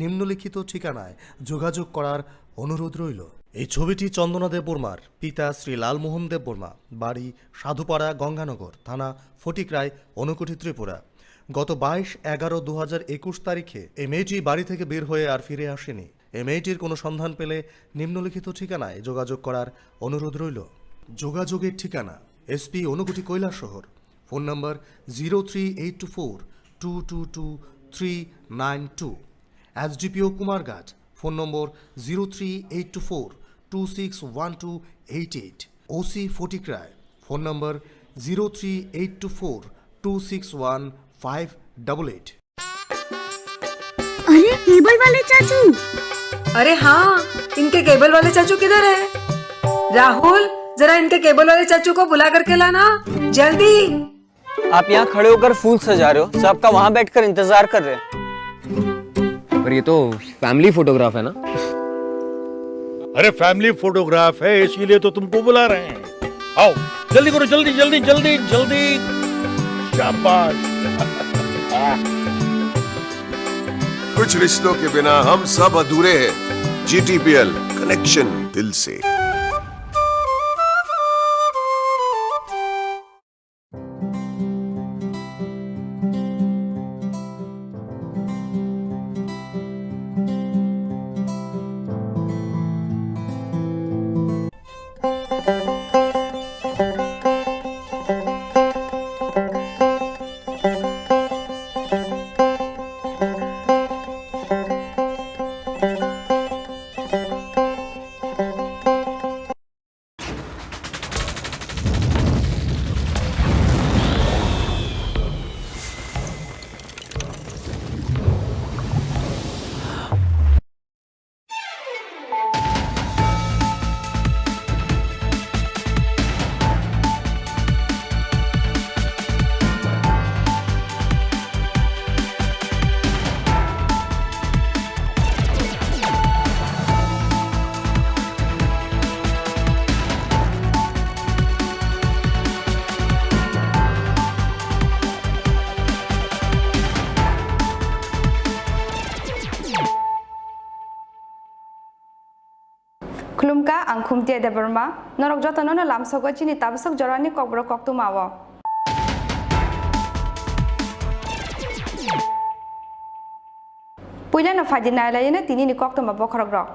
নিম্নলিখিত ঠিকানায় যোগাযোগ করার অনুরোধ রইল। এই ছবিটি চন্দনা দেববর্মার, পিতা শ্রী লালমোহন দেববর্মা, বাড়ি সাধুপাড়া, গঙ্গানগর, থানা ফটিকরায়, ঊনকোটি, ত্রিপুরা। গত বাইশ এগারো দু হাজার একুশ তারিখে এই মেয়েটি বাড়ি থেকে বের হয়ে আর ফিরে আসেনি। এই মেয়েটির কোনো সন্ধান পেলে নিম্নলিখিত ঠিকানায় যোগাযোগ করার অনুরোধ রইল। যোগাযোগের ঠিকানা: SP Unakoti Kailashahar, phone number zero three eight two four two two two three nine two, SDPO Kumarghat, phone number zero three eight two four two six one two eight eight, OC Fatikroy, phone number zero three eight two four two six one five double eight. अरे, cable वाले चाचू। अरे हाँ, इनके केबल वाले चाचू किधर है? राहुल, जरा इनके केबल वाले चाचू को बुला करके लाना, जल्दी। आप यहाँ खड़े होकर फूल सजा रहे हो, सब आपका वहाँ बैठकर इंतजार कर रहे हैं। पर ये तो फैमिली फोटोग्राफ है ना? अरे, फैमिली फोटोग्राफ है, इसीलिए तो तुमको बुला रहे हैं। आओ, जल्दी करो, जल्दी, जल्दी, जल्दी, जल्दी। शाबाश। कुछ रिश्तों के बिना हम सब अधूरे हैं। जीटीपीएल, कनेक्शन दिल से। Khulumkha, ang Khumtia Debbarma. Norok jotono no lamsogo chini tabasok jorani kokborok koktwma o. Puilano phaidi nailaino tinini koktwma bokhorokrok.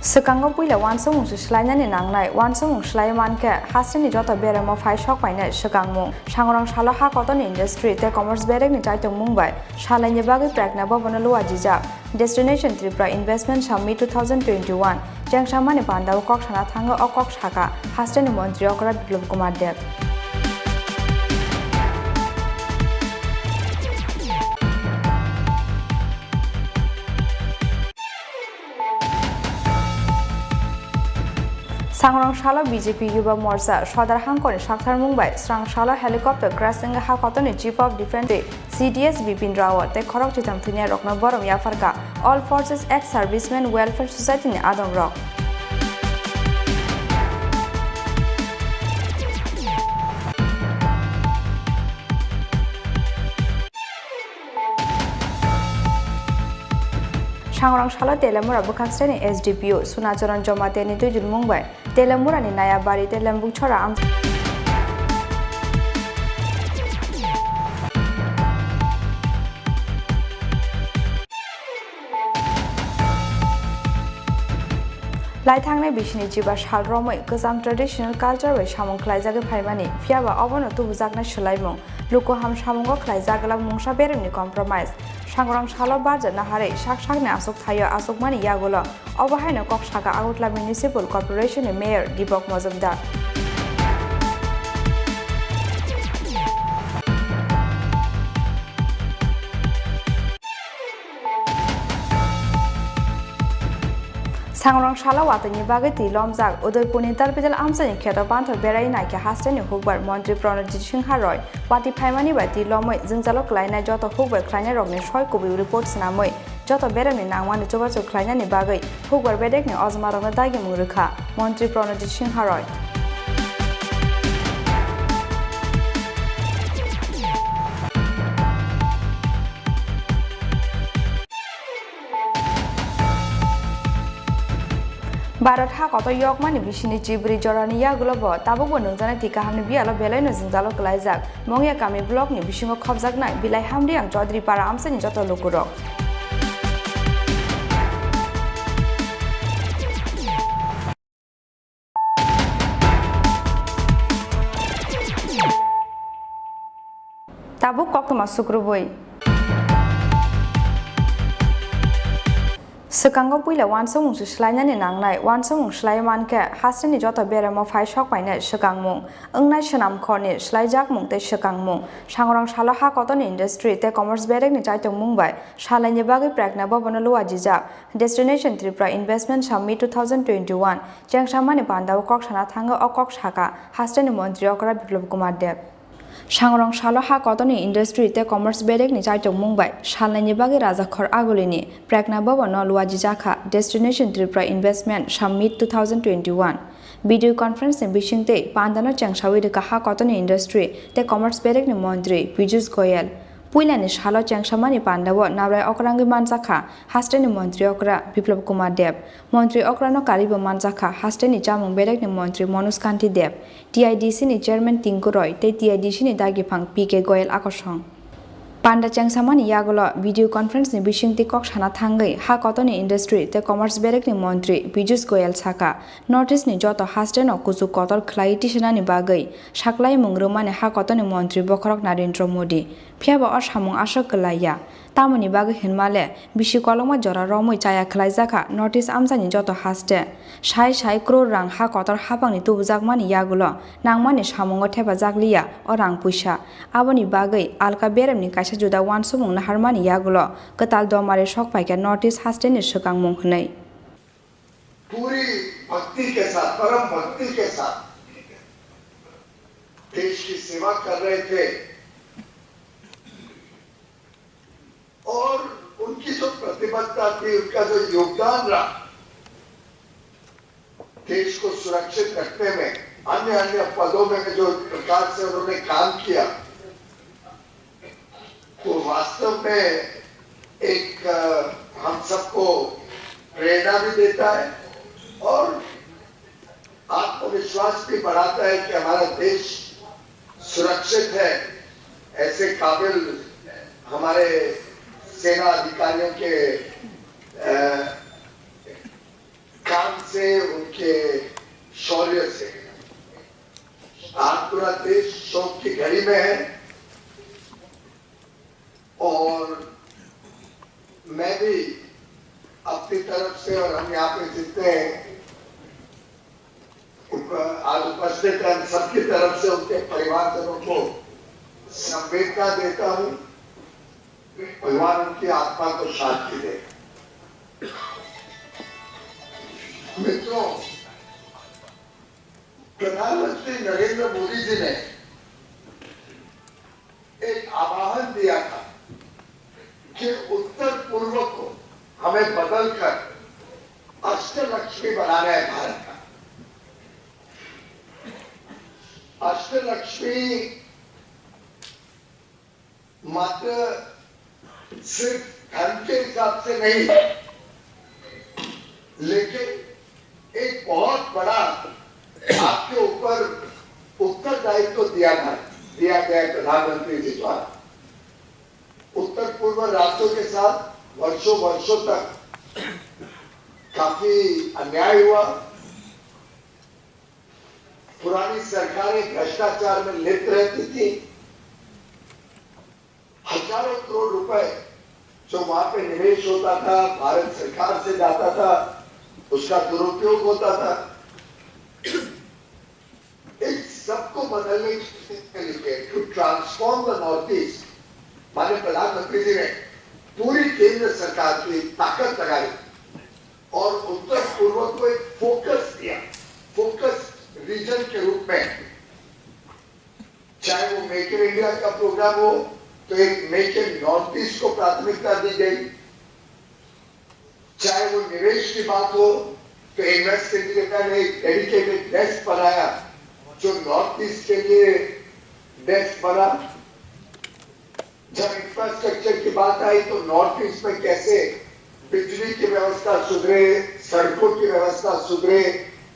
Swkango puila uansukmung se swlainani nangnai, uansukmung swlaiwi mankhe hasteni joto beremo phai sok painai swkangmung. Sangrong salo ha kotorni industry tei commerce berekni chaitokmung bai salaini bagwi Prekna Bhavan-o luajijak. Destination Tripura Investment Summit two thousand twenty-one chengsamani pandao kok sana thango o kok saka hasteni montri okra Biplab Kumar Deb. Sangrong salo B J P Yuba Morcha Sodar Hangkoni saktharmung bai srang salo helicopter crash wngwi ha kotorni Chief of Defence tei C D S Bipin Rawat tei khorok chitham thwinai rokno borom yapharkha. All Forces Ex Servicemen Welfare Society ni adongrok. Sangrong salo Telemura bwkhak sreni S D P O Sunacharan Jomatiani twijlmung bai Telemurani Nayabari tei Lembukchora am-, Lai thangnai bisini jiba sal romwi kwcham traditional culture bai samung khlaijagwi phaimani, phiyaba obono tubujaknai swlaimung, lukuham samungo khlaijak glak mungsa beremni compromise. Sangrong salo barja naharwi sak sakni aswk thaio aswkmani yagulo obo haino kok saka Agartala Municipal Corporation ni Mayor Deepak Majumdar. Sangrong salo watwini bagwi twi lomjak Udaipurni Talbidal amchaini kheto panthor berai naikhe hasteni hukbar montri Pranojit Singha Roy. Watwi phaimani bai twi lomwi jwngjalo klainai joto hukbar khlainairokni soi kubui report swnamwi joto beremni nangmani chubachu khlainani bagwi hukbar bedekni ojmarokno dagimung rwkha montri Pranojit Singha Roy. Bharat ha kotor yokmani bisini chibri jorani yagulo bo tabukbo nungjaknai twi kahamni biyalo belaino jwngjalo kwlaijak. Mongya kami blockni bisingo khopjaknai Bilai Hamriang Chaudhary Para amchaini joto lukurok. Tabuk koktwma sukrubui. Swkango puila uansukmung se swlainani nangnai, uansukmung swlaiwi mankhe hasteni joto beremo phai sok painai swkangmung, wngnai swnamkhorni swlaijakmung tei swkangmung. Sangrong salo ha kotorni industry tei commerce berekni chaitokmung bai salaini bagwi Prekna Bhavan-o luajijak Destination Tripura Investment Summit two thousand twenty-one chengsamani pandao kok sana thango o kok saka hasteni montri okra Biplab Kumar Deb. Sangrong salo ha kotorni industry tei commerce berekni chaitokmung bai salnaini bagwi Rajakhor Agulini Prekna Bhavan-o luajijakha Destination Tripura Investment Summit two thousand twenty-one. Video conference ni bisingtwi pandano chengsawi rwkha ha kotorni industry tei commerce berekni montri Piyush Goyal. Puilani salo chengsamani pandao nabrai okrangwi manjakha hasteni montri okra Biplab Kumar Deb. Montri okrano karwibo manjakha hasteni chamung berekni montri Manoj Kanti Deb, T I D C ni chairman Tinku Roy tei T I D C ni dagiphang P K Goyal akosong. Panda chengsamani yagulo video conference ni bisingtwi kok sana thangwi ha kotorni industry tei commerce berekni montri Piyush Goyal saka, North East ni joto hasteno kuchuk kotor khlaiwi tisanani bagwi saklaimung rwmani ha kotorni montri bokhorok Narendra Modi. Phiyaba o samung aswk kwlaiya. Tamoni bagwi hinmale, bisi kolokma jora romwi chaya khlaijakha North East amchaini joto haste. Sai sai crore rang ha kotor haphangni tubujakmani yagulo nangmani samungo thepajakliya o rang puisa. Aboni bagwi alka beremni kaisa juda uansukmung naharmani yagulo kwtal domari sok paikha North East hasteni swkangmung hwnwi. पूरी भक्ति के साथ, परम भक्ति के साथ देश की सेवा कर रहे थे और उनकी जो प्रतिबद्धता थी, उनका जो योगदान रहा, देश को सुरक्षित रखने में, अन्य, अन्य पदों में जो प्रकार से उन्होंने काम किया, वो वास्तव में एक, अ, हम सबको प्रेरणा भी देता है और आत्मविश्वास भी बढ़ाता है कि हमारा देश सुरक्षित है, ऐसे काबिल हमारे सेना अधिकारियों के, अ, काम से, उनके शौर्य से आज पूरा देश शोक की घड़ी में है। और मैं भी अपनी तरफ से और हम यहाँ पे जितने उप-, आज उपस्थित हैं, हम सबकी तरफ से उनके परिवारजनों को संवेदना देता हूँ। भगवान उनकी आत्मा को शांति दे। मित्रों, प्रधानमंत्री नरेंद्र मोदी जी ने एक आह्वान दिया था कि उत्तर पूर्व को हमें बदलकर अष्टलक्ष्मी बनाना है भारत का। अष्टलक्ष्मी मात्र सिर्फ धन के हिसाब से नहीं, लेकिन एक बहुत बड़ा आपके ऊपर उत्तरदायित्व दिया था, दिया गया है प्रधानमंत्री जी द्वारा। उत्तर पूर्व राज्यों के साथ वर्षों वर्षों तक काफी अन्याय हुआ। पुरानी सरकारें भ्रष्टाचार में लिप्त रहती थी। हजारों करोड़ रुपए जो वहां पे निवेश होता था, भारत सरकार से जाता था, उसका दुरुपयोग होता था। इन सबको बदलने के लिए, to transform the North East, माननीय प्रधानमंत्री जी ने पूरी केंद्र सरकार की ताकत लगाई और उत्तर पूर्व को एक फोकस दिया, फोकस रीजन के रूप में। चाहे वो मेक इन इंडिया का प्रोग्राम हो, तो एक मेक इन नॉर्थ ईस्ट को प्राथमिकता दी गई, चाहे वो निवेश की बात हो, तो इन्वेस्ट इंडिया ने एक डेडिकेटेड डेस्क बनाया, जो नॉर्थ ईस्ट के लिए डेस्क बना। जब इंफ्रास्ट्रक्चर की बात आई, तो नॉर्थ ईस्ट में कैसे बिजली की व्यवस्था सुधरे, सड़कों की व्यवस्था सुधरे,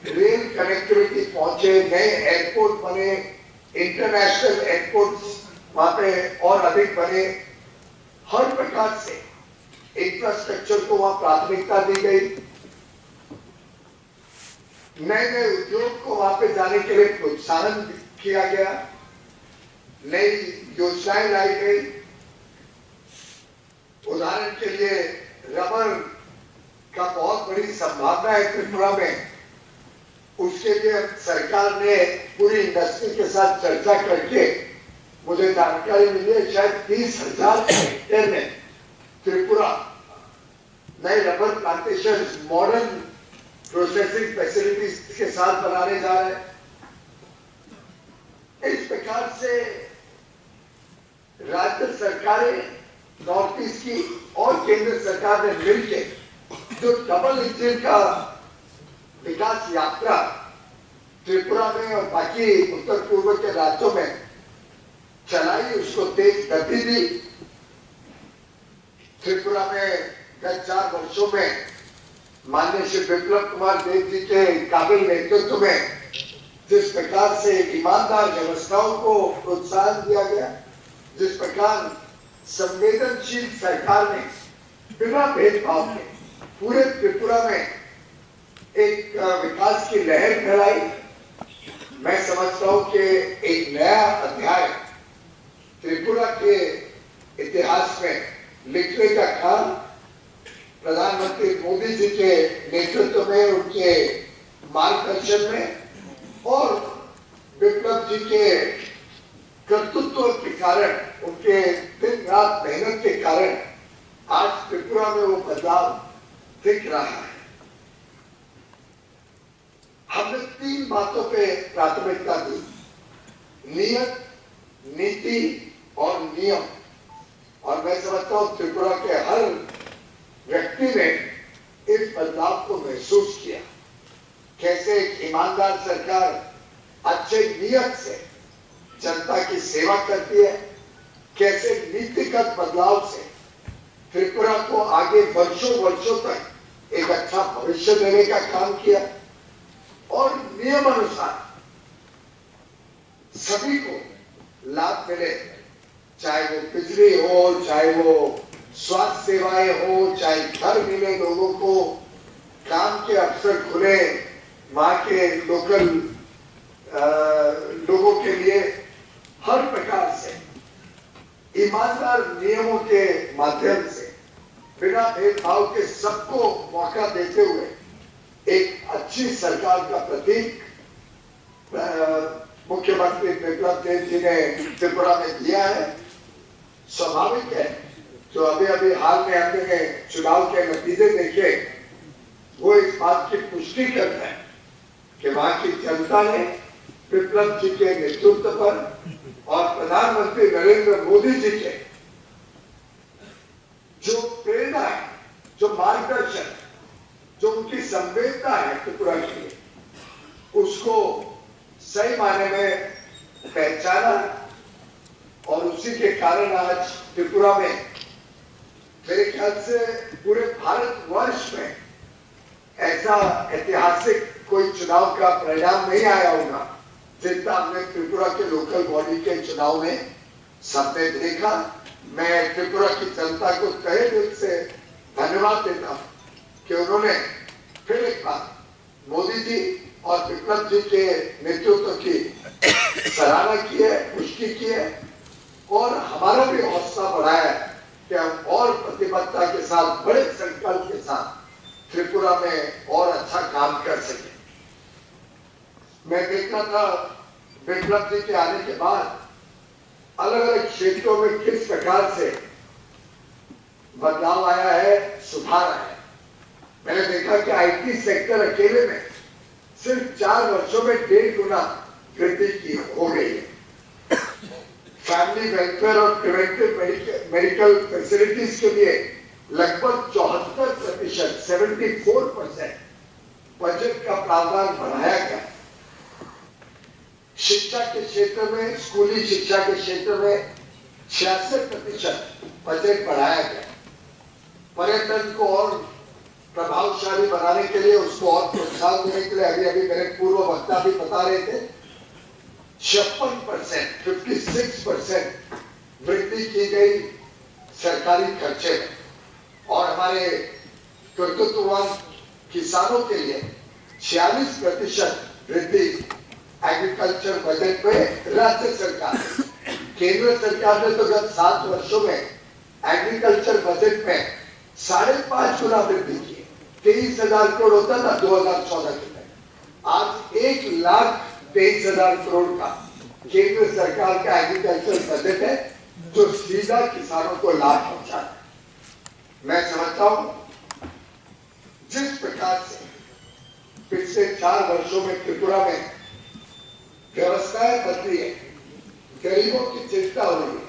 रेल कनेक्टिविटी पहुंचे, नए एयरपोर्ट बने, इंटरनेशनल एयरपोर्ट्स वहां पे और अधिक बने, हर प्रकार से इंफ्रास्ट्रक्चर को वहां प्राथमिकता दी गई। नए नए उद्योग को वहां पे जाने के लिए प्रोत्साहन किया गया, नई योजनाएं लाई गई। उदाहरण के लिए, रबर का बहुत बड़ी संभावना है त्रिपुरा में। उसके लिए सरकार ने पूरी इंडस्ट्री के साथ चर्चा करके, मुझे जानकारी मिली है, शायद तीस हजार हेक्टेयर में त्रिपुरा नए rubber plantation modern processing facilities के साथ बनाने जा रहे हैं। इस प्रकार से राज्य सरकारें नॉर्थ ईस्ट की और केंद्र सरकार ने मिलकर जो डबल इंजन का विकास यात्रा त्रिपुरा में और बाकी उत्तर पूर्व के राज्यों में चलाई, उसको तेज गति दी। त्रिपुरा में गत चार वर्षों में माननीय श्री विप्लव कुमार देव जी के काबिल नेतृत्व में जिस प्रकार से ईमानदार व्यवस्थाओं को प्रोत्साहन दिया गया, जिस प्रकार संवेदनशील सरकार ने बिना भेदभाव के पूरे त्रिपुरा में एक, अ, विकास की लहर फैलाई, मैं समझता हूं कि एक नया अध्याय त्रिपुरा के इतिहास में लिखने का काम प्रधानमंत्री मोदी जी के नेतृत्व में, उनके मार्गदर्शन में और विप्लव जी के कर्तृत्व के कारण, उनके दिन रात मेहनत के कारण आज त्रिपुरा में वो बदलाव दिख रहा है। हमने तीन बातों पे प्राथमिकता दी, नियत, नीति और नियम। और मैं समझता हूँ त्रिपुरा के हर व्यक्ति ने इस बदलाव को महसूस किया। कैसे एक ईमानदार सरकार अच्छे नियत से जनता की सेवा करती है, कैसे नीतिगत बदलाव से त्रिपुरा को आगे वर्षों वर्षों तक एक अच्छा भविष्य देने का काम किया और नियमानुसार सभी को लाभ मिले, चाहे वो बिजली हो, चाहे वो स्वास्थ्य सेवाएं हो, चाहे घर मिले लोगों को, काम के अवसर खुले, वहाँ के लोकल, अ, लोगों के लिए हर प्रकार से ईमानदार नियमों के माध्यम से बिना भेदभाव के सबको मौका देते हुए एक अच्छी सरकार का प्रतीक, अ, मुख्यमंत्री बिप्लब देब जी ने त्रिपुरा में दिया है। स्वाभाविक है, जो अभी-अभी हाल में हमने चुनाव के नतीजे देखे, वो इस बात की पुष्टि करता है कि वहाँ की जनता ने बिप्लब जी के नेतृत्व पर और प्रधानमंत्री नरेंद्र मोदी जी के जो प्रेरणा है, जो मार्गदर्शन, जो उनकी संवेदना है त्रिपुरा के लिए, उसको सही मायने में पहचाना और उसी के कारण आज त्रिपुरा में, मेरे ख्याल से पूरे भारतवर्ष में ऐसा ऐतिहासिक कोई चुनाव का परिणाम नहीं आया होगा, जितना हमने त्रिपुरा के लोकल बॉडी के चुनाव में सबने देखा। मैं त्रिपुरा की जनता को तहे दिल से धन्यवाद देता हूँ कि उन्होंने फिर एक बार मोदी जी और बिप्लब जी के नेतृत्व की सराहना की है, पुष्टि की है, और हमारा भी हौसला बढ़ाया है कि हम और प्रतिबद्धता के साथ, बड़े संकल्प के साथ त्रिपुरा में और अच्छा काम कर सकें। मैं देखता था, बिप्लब जी के आने के बाद अलग-अलग क्षेत्रों में किस प्रकार से बदलाव आया है, सुधार आया है। मैंने देखा कि आईटी सेक्टर अकेले में सिर्फ चार वर्षों में डेढ़ गुना वृद्धि की हो गई है। फैमिली वेलफेयर और प्रिवेंटिव मेडिकल फैसिलिटीज के लिए लगभग चौहत्तर प्रतिशत, सेवेंटी फोर परसेंट बजट का प्रावधान बढ़ाया गया। शिक्षा के क्षेत्र में, स्कूली शिक्षा के क्षेत्र में छियासठ प्रतिशत बजट बढ़ाया गया। पर्यटन को और प्रभावशाली बनाने के लिए, उसको और प्रोत्साहन देने के लिए अभी अभी मेरे पूर्व वक्ता भी बता रहे थे, छप्पन परसेंट, फिफ्टी सिक्स परसेंट वृद्धि की गई सरकारी खर्चे में। और हमारे कर्तृत्ववान किसानों के लिए छियालीस प्रतिशत वृद्धि एग्रीकल्चर बजट में राज्य सरकार, केंद्र सरकार ने तो गत सात वर्षों में एग्रीकल्चर बजट में साढ़े पांच गुना वृद्धि की है। तेईस हजार करोड़ होता था दो हजार चौदह के तहत, आज एक लाख तेईस हजार करोड़ का केंद्र सरकार का एग्रीकल्चर बजट है, जो सीधा किसानों को लाभ पहुंचाता है। मैं समझता हूं, जिस प्रकार से पिछले चार वर्षों में त्रिपुरा में व्यवस्थाएं बदली है, गरीबों की चिंता हो रही है,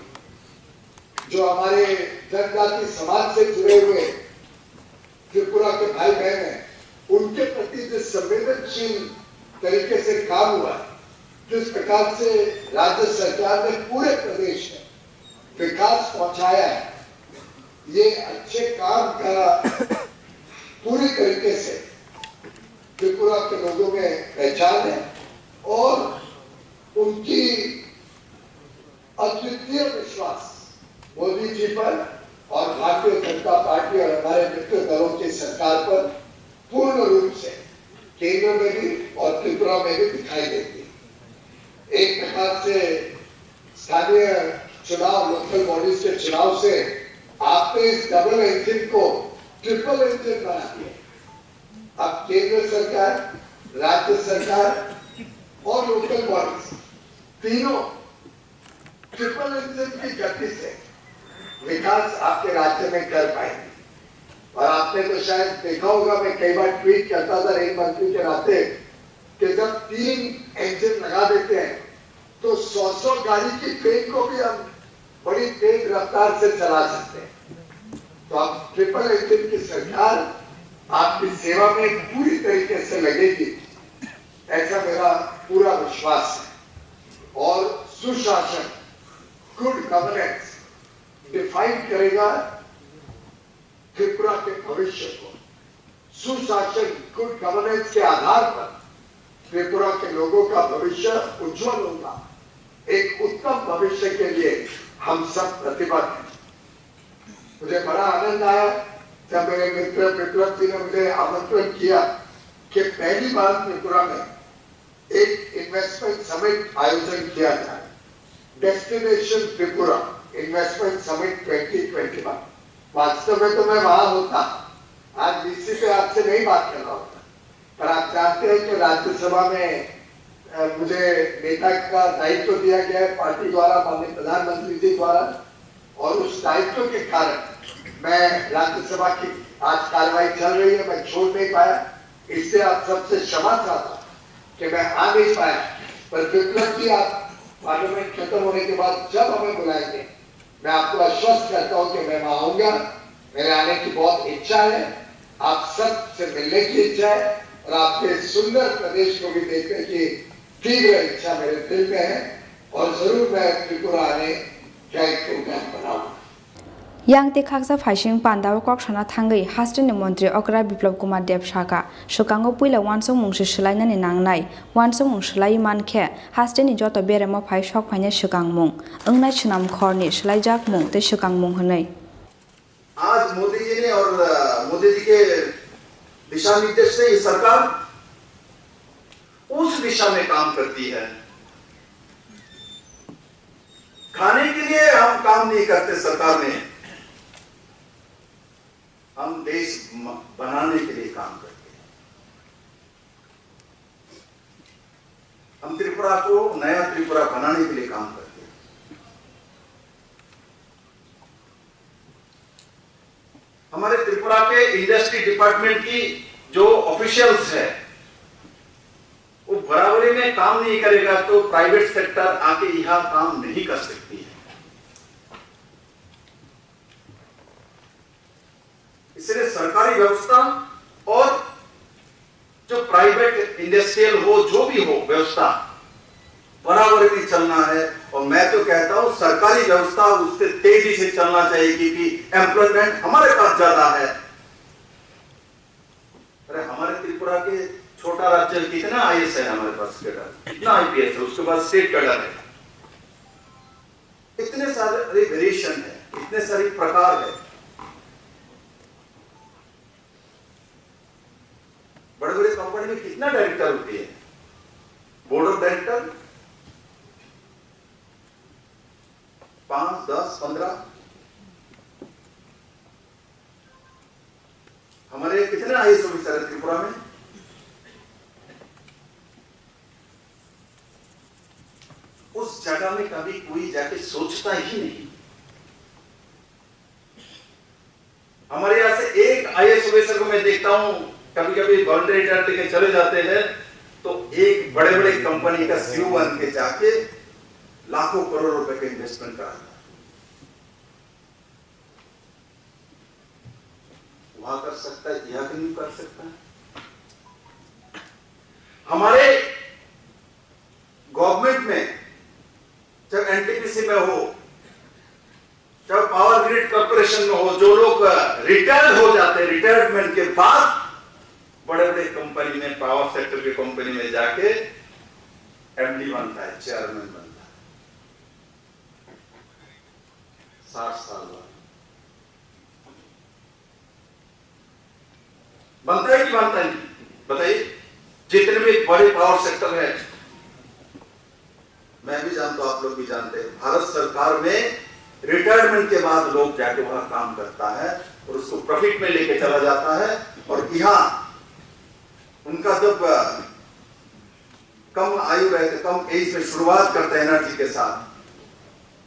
जो हमारे जनजाति समाज से जुड़े हुए त्रिपुरा के भाई बहन हैं, उनके प्रति जिस संवेदनशील तरीके से काम हुआ है, जिस प्रकार से राज्य सरकार ने पूरे प्रदेश में विकास पहुंचाया है, ये अच्छे काम का पूरी तरीके से त्रिपुरा के लोगों में पहचान है और उनकी अद्वितीय विश्वास मोदी जी पर और भारतीय जनता पार्टी और हमारे मित्र दलों की सरकार पर पूर्ण रूप से केंद्र में भी और त्रिपुरा में भी दिखाई देती है। एक प्रकार से स्थानीय चुनाव, लोकल बॉडीज के चुनाव से आपने इस डबल इंजन को ट्रिपल इंजन बना दिया। अब केंद्र सरकार, राज्य सरकार और लोकल बॉडीज तीनों ट्रिपल इंजन की गति से विकास आपके राज्य में कर पाएंगे। और आपने तो शायद देखा होगा, मैं कई बार ट्वीट करता था रेल मंत्री के नाते कि जब तीन इंजन लगा देते हैं तो सौ सौ गाड़ी की ट्रेन को भी हम बड़ी तेज रफ्तार से चला सकते हैं। तो आप ट्रिपल इंजन की सरकार आपकी सेवा में पूरी तरीके से लगेगी, ऐसा मेरा पूरा विश्वास है। और सुशासन, गुड गवर्नेंस डिफाइन करेगा त्रिपुरा के भविष्य को। सुशासन, गुड गवर्नेंस के आधार पर त्रिपुरा के लोगों का भविष्य उज्जवल होगा। एक उत्तम भविष्य के लिए हम सब प्रतिबद्ध हैं। मुझे बड़ा आनंद आया जब मेरे मित्र विप्लव जी ने मुझे आमंत्रण किया कि पहली बार त्रिपुरा में एक इन्वेस्टमेंट समिट आयोजन किया जाए, destination Tripura investment summit twenty twenty one. वास्तव में तो मैं वहां होता, आज वीसी पे आपसे नहीं बात कर रहा होता, पर आप जानते हैं कि राज्यसभा में, अ, मुझे नेता का दायित्व दिया गया है पार्टी द्वारा, माननीय प्रधानमंत्री जी द्वारा, और उस दायित्व के कारण मैं राज्यसभा की आज कार्रवाई चल रही है, मैं छोड़ नहीं पाया। इससे आप सबसे क्षमा चाहता हूँ कि मैं आ नहीं पाया, पर विप्लव जी, आप पार्लियामेंट खत्म होने के बाद जब हमें बुलाएंगे, मैं आपको आश्वस्त करता हूँ कि मैं वहां आऊंगा। मेरे आने की बहुत इच्छा है, आप सब से मिलने की इच्छा है और आपके सुंदर प्रदेश को भी देखने की तीव्र इच्छा मेरे दिल में है और जरूर मैं त्रिपुरा आने का एक प्रोग्राम बनाऊंगा। Yang tei khaksa phaising pandao kok sana thangwi hasteni montri okra Biplab Kumar Deb sakha, swkango puila uansukmung se swlainani nangnai, uansukmung swlaiwi mankhe hasteni joto beremo phai sok phainai swkangmung, wngnai swnam khorni swlaijakmung tei swkangmung hwnwi. आज मोदी जी ने और, अ, मोदी जी के दिशा निर्देश से ये सरकार उस दिशा में काम करती है। खाने के लिए हम काम नहीं करते सरकार में, हम देश म-, बनाने के लिए काम करते हैं। हम त्रिपुरा को नया त्रिपुरा बनाने के लिए काम करते हैं। हमारे त्रिपुरा के इंडस्ट्री डिपार्टमेंट की जो ऑफिशियल्स है, वो बराबरी में काम नहीं करेगा तो प्राइवेट सेक्टर आके यहाँ काम नहीं कर सकती है। इसलिए सरकारी व्यवस्था और जो प्राइवेट इंडस्ट्रियल हो, जो भी हो व्यवस्था, बराबर में चलना है। और मैं तो कहता हूं, सरकारी व्यवस्था उससे तेजी से चलना चाहिए, क्योंकि एम्प्लॉयमेंट हमारे पास ज्यादा है। अरे, हमारे त्रिपुरा के छोटा राज्य, कितना आईएएस है हमारे पास कैडर, कितना आईपीएस है, उसके बाद स्टेट कैडर है। इतने सारे वेरिएशन है, इतने सारे प्रकार है। बड़े बड़े कंपनी में कितना डायरेक्टर होते हैं? बोर्ड ऑफ डायरेक्टर पाँच, दस, पन्द्रह। हमारे कितने आईएएस ऑफिसर है त्रिपुरा में? उस जगह में कभी कोई जाके सोचता ही नहीं। हमारे यहाँ से एक आईएएस ऑफिसर को मैं देखता हूँ, कभी कभी वॉलंटियर रिटायर लेके चले जाते हैं, तो एक बड़े बड़े कंपनी का सीईओ बन के जाके लाखों करोड़ रुपए का इन्वेस्टमेंट कराता है। वहां कर सकता है, यहाँ क्यों नहीं कर सकता है? हमारे गवर्नमेंट में, चाहे एनटीपीसी में हो, चाहे पावर ग्रिड कॉरपोरेशन में हो, जो लोग रिटायर्ड हो जाते हैं, रिटायरमेंट के बाद बड़े बड़े कंपनी में, पावर सेक्टर की कंपनी में जाके एमडी बनता है, चेयरमैन बनता है। साठ साल बाद बनता है कि बनता नहीं? बताइए। जितने भी बड़े पावर सेक्टर है, मैं भी जानता हूं, आप लोग भी जानते हैं, भारत सरकार में रिटायरमेंट के बाद लोग जाके वहां काम करता है और उसको प्रॉफिट में लेके चला जाता है। और यहां उनका जब, अ, कम आयु रहते, कम एज में शुरुआत करते हैं एनर्जी के साथ,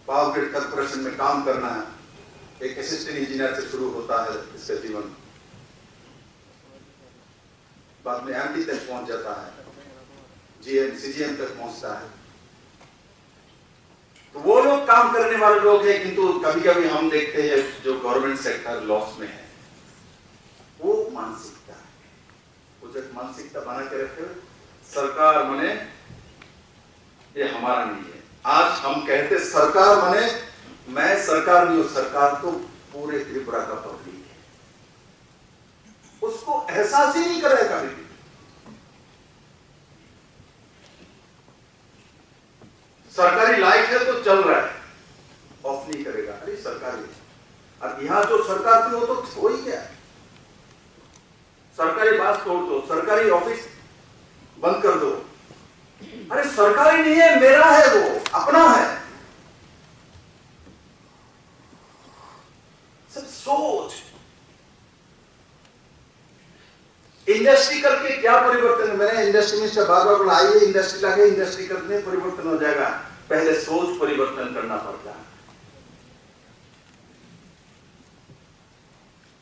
पावर ग्रिड कॉरपोरेशन में काम करना है, एक असिस्टेंट इंजीनियर से शुरू होता है इसका जीवन, बाद में एमडी तक पहुंच जाता है, जीएम, सीजीएम तक पहुंचता है। तो वो लोग काम करने वाले लोग हैं, किंतु कभी-कभी हम देखते हैं जो गवर्नमेंट सेक्टर लॉस में है, वो मानसिकता है। वो जो एक मानसिकता बना के रखे हो, सरकार माने ये हमारा नहीं है। आज हम कहते सरकार माने मैं सरकार नहीं हूं, सरकार तो पूरे त्रिपुरा का पब्लिक है। उसको एहसास ही नहीं कराया कभी भी। सरकारी लाइट है तो चल रहा है, ऑफ अब यहाँ जो सरकार थी, वो तो हो ही गया। सरकारी बस छोड़ दो, सरकारी ऑफिस बंद कर दो। अरे, सरकारी नहीं है, मेरा है, वो अपना है। सब सोच। इंडस्ट्री करके क्या परिवर्तन है? मैंने इंडस्ट्री मिनिस्टर बार बार बोला, आइए, इंडस्ट्री लाके, इंडस्ट्री करने परिवर्तन हो जाएगा। पहले सोच परिवर्तन करना पड़ता है,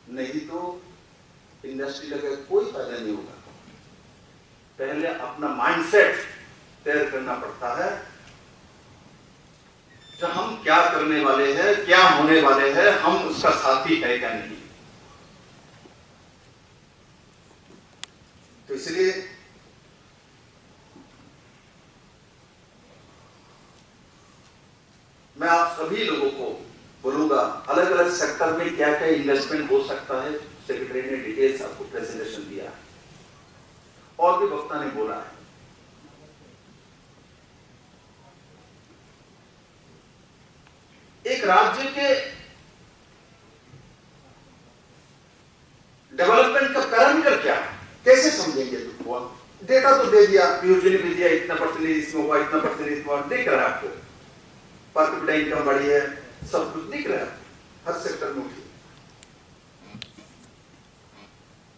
नहीं तो इंडस्ट्री लगे कोई फायदा नहीं होगा। पहले अपना माइंडसेट तैयार करना पड़ता है कि हम क्या करने वाले हैं, क्या होने वाले हैं, हम उसका साथी है क्या नहीं। तो इसलिए मैं आप सभी लोगों को बोलूंगा, अलग-अलग सेक्टर में क्या-क्या इन्वेस्टमेंट हो सकता है, सेक्रेटरी ने डिटेल्स आपको प्रेजेंटेशन दिया है और भी वक्ता ने बोला है। एक राज्य के डेवलपमेंट का पैरामीटर क्या है, कैसे समझेंगे? तो हुआ, डेटा तो दे दिया, पीओजी ने भी दिया, इतना परसेंटेज इसमें हुआ, इतना परसेंटेज इसमें हुआ, दिख रहा है आपको, पर कैपिटा इनकम बढ़ी है, सब कुछ दिख रहा है आपको, हर सेक्टर में उठी।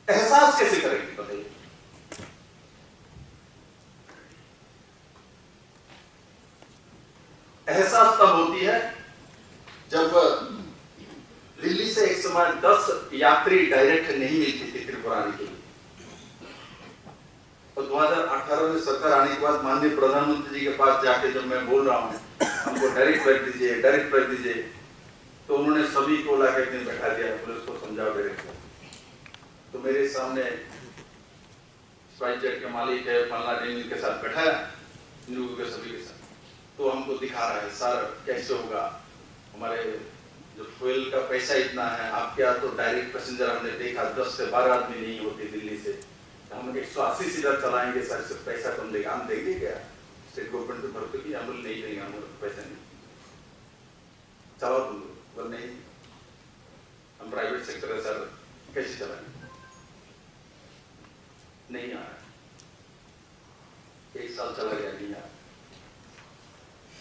एहसास कैसे करेंगे, बताइए? एहसास तब होती है जब दिल्ली से एक समय दस यात्री डायरेक्ट नहीं मिलती थी त्रिपुरा आने के लिए। और दो हज़ार अठारह में सरकार आने के बाद माननीय प्रधानमंत्री जी के पास जाके जब मैं बोल रहा हूँ, "हमको डायरेक्ट फ्लाइट दीजिए, डायरेक्ट फ्लाइट दीजिए," तो उन्होंने सभी को लाके एक दिन बैठा दिया, बोले, "उसको समझाओ डायरेक्ट फ्लाइट।" तो मेरे सामने स्पाइसजेट के मालिक है, फलना ढीमनी के साथ बैठाया, इन लोगों के सभी के साथ। तो हमको दिखा रहा है, "सर, कैसे होगा? हमारे जो फ्यूल का पैसा इतना है, आपके यहाँ तो डायरेक्ट पैसेंजर हमने देखा, दस से बारह आदमी नहीं होते दिल्ली से, तो हम एक सौ अस्सी सीटर चलाएंगे सर, इससे पैसा कम देगा, हम देंगे क्या?" स्टेट गवर्नमेंट तो भरते भी, हम बोले, "नहीं देंगे, हमारे पास पैसा नहीं।" चलाओ तुम लोग। बोले, "नहीं, हम प्राइवेट सेक्टर है सर, कैसे चलाएंगे?" नहीं आ रहा। एक साल चला गया, नहीं आ रहा।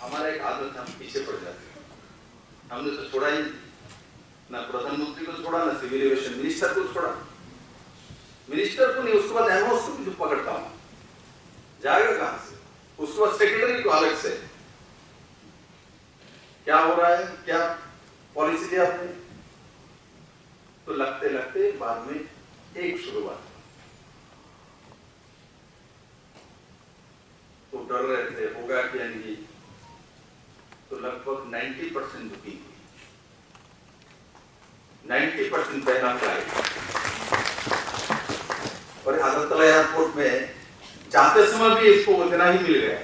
हमारा एक आदत है, हम पीछे पड़ जाते हैं। हमने तो छोड़ा ही नहीं। ना प्रधानमंत्री को छोड़ा, ना सिविल एविएशन मिनिस्टर को छोड़ा। मिनिस्टर को नहीं, उसके बाद एमओसी को भी पकड़ता हूँ। जाएगा कहाँ से? उसके बाद सेक्रेटरी को अलग से। क्या हो रहा है, क्या पॉलिसी ली आपने? तो लगते लगते बाद में एक शुरुआत। तो डर रहे थे, होगा क्या नहीं, तो लगभग नाइंटी परसेंट बुकिंग हुई, नाइंटी परसेंट पहला फ्लाइट। और अगरतला एयरपोर्ट में जाते समय भी इसको उतना ही मिल गया।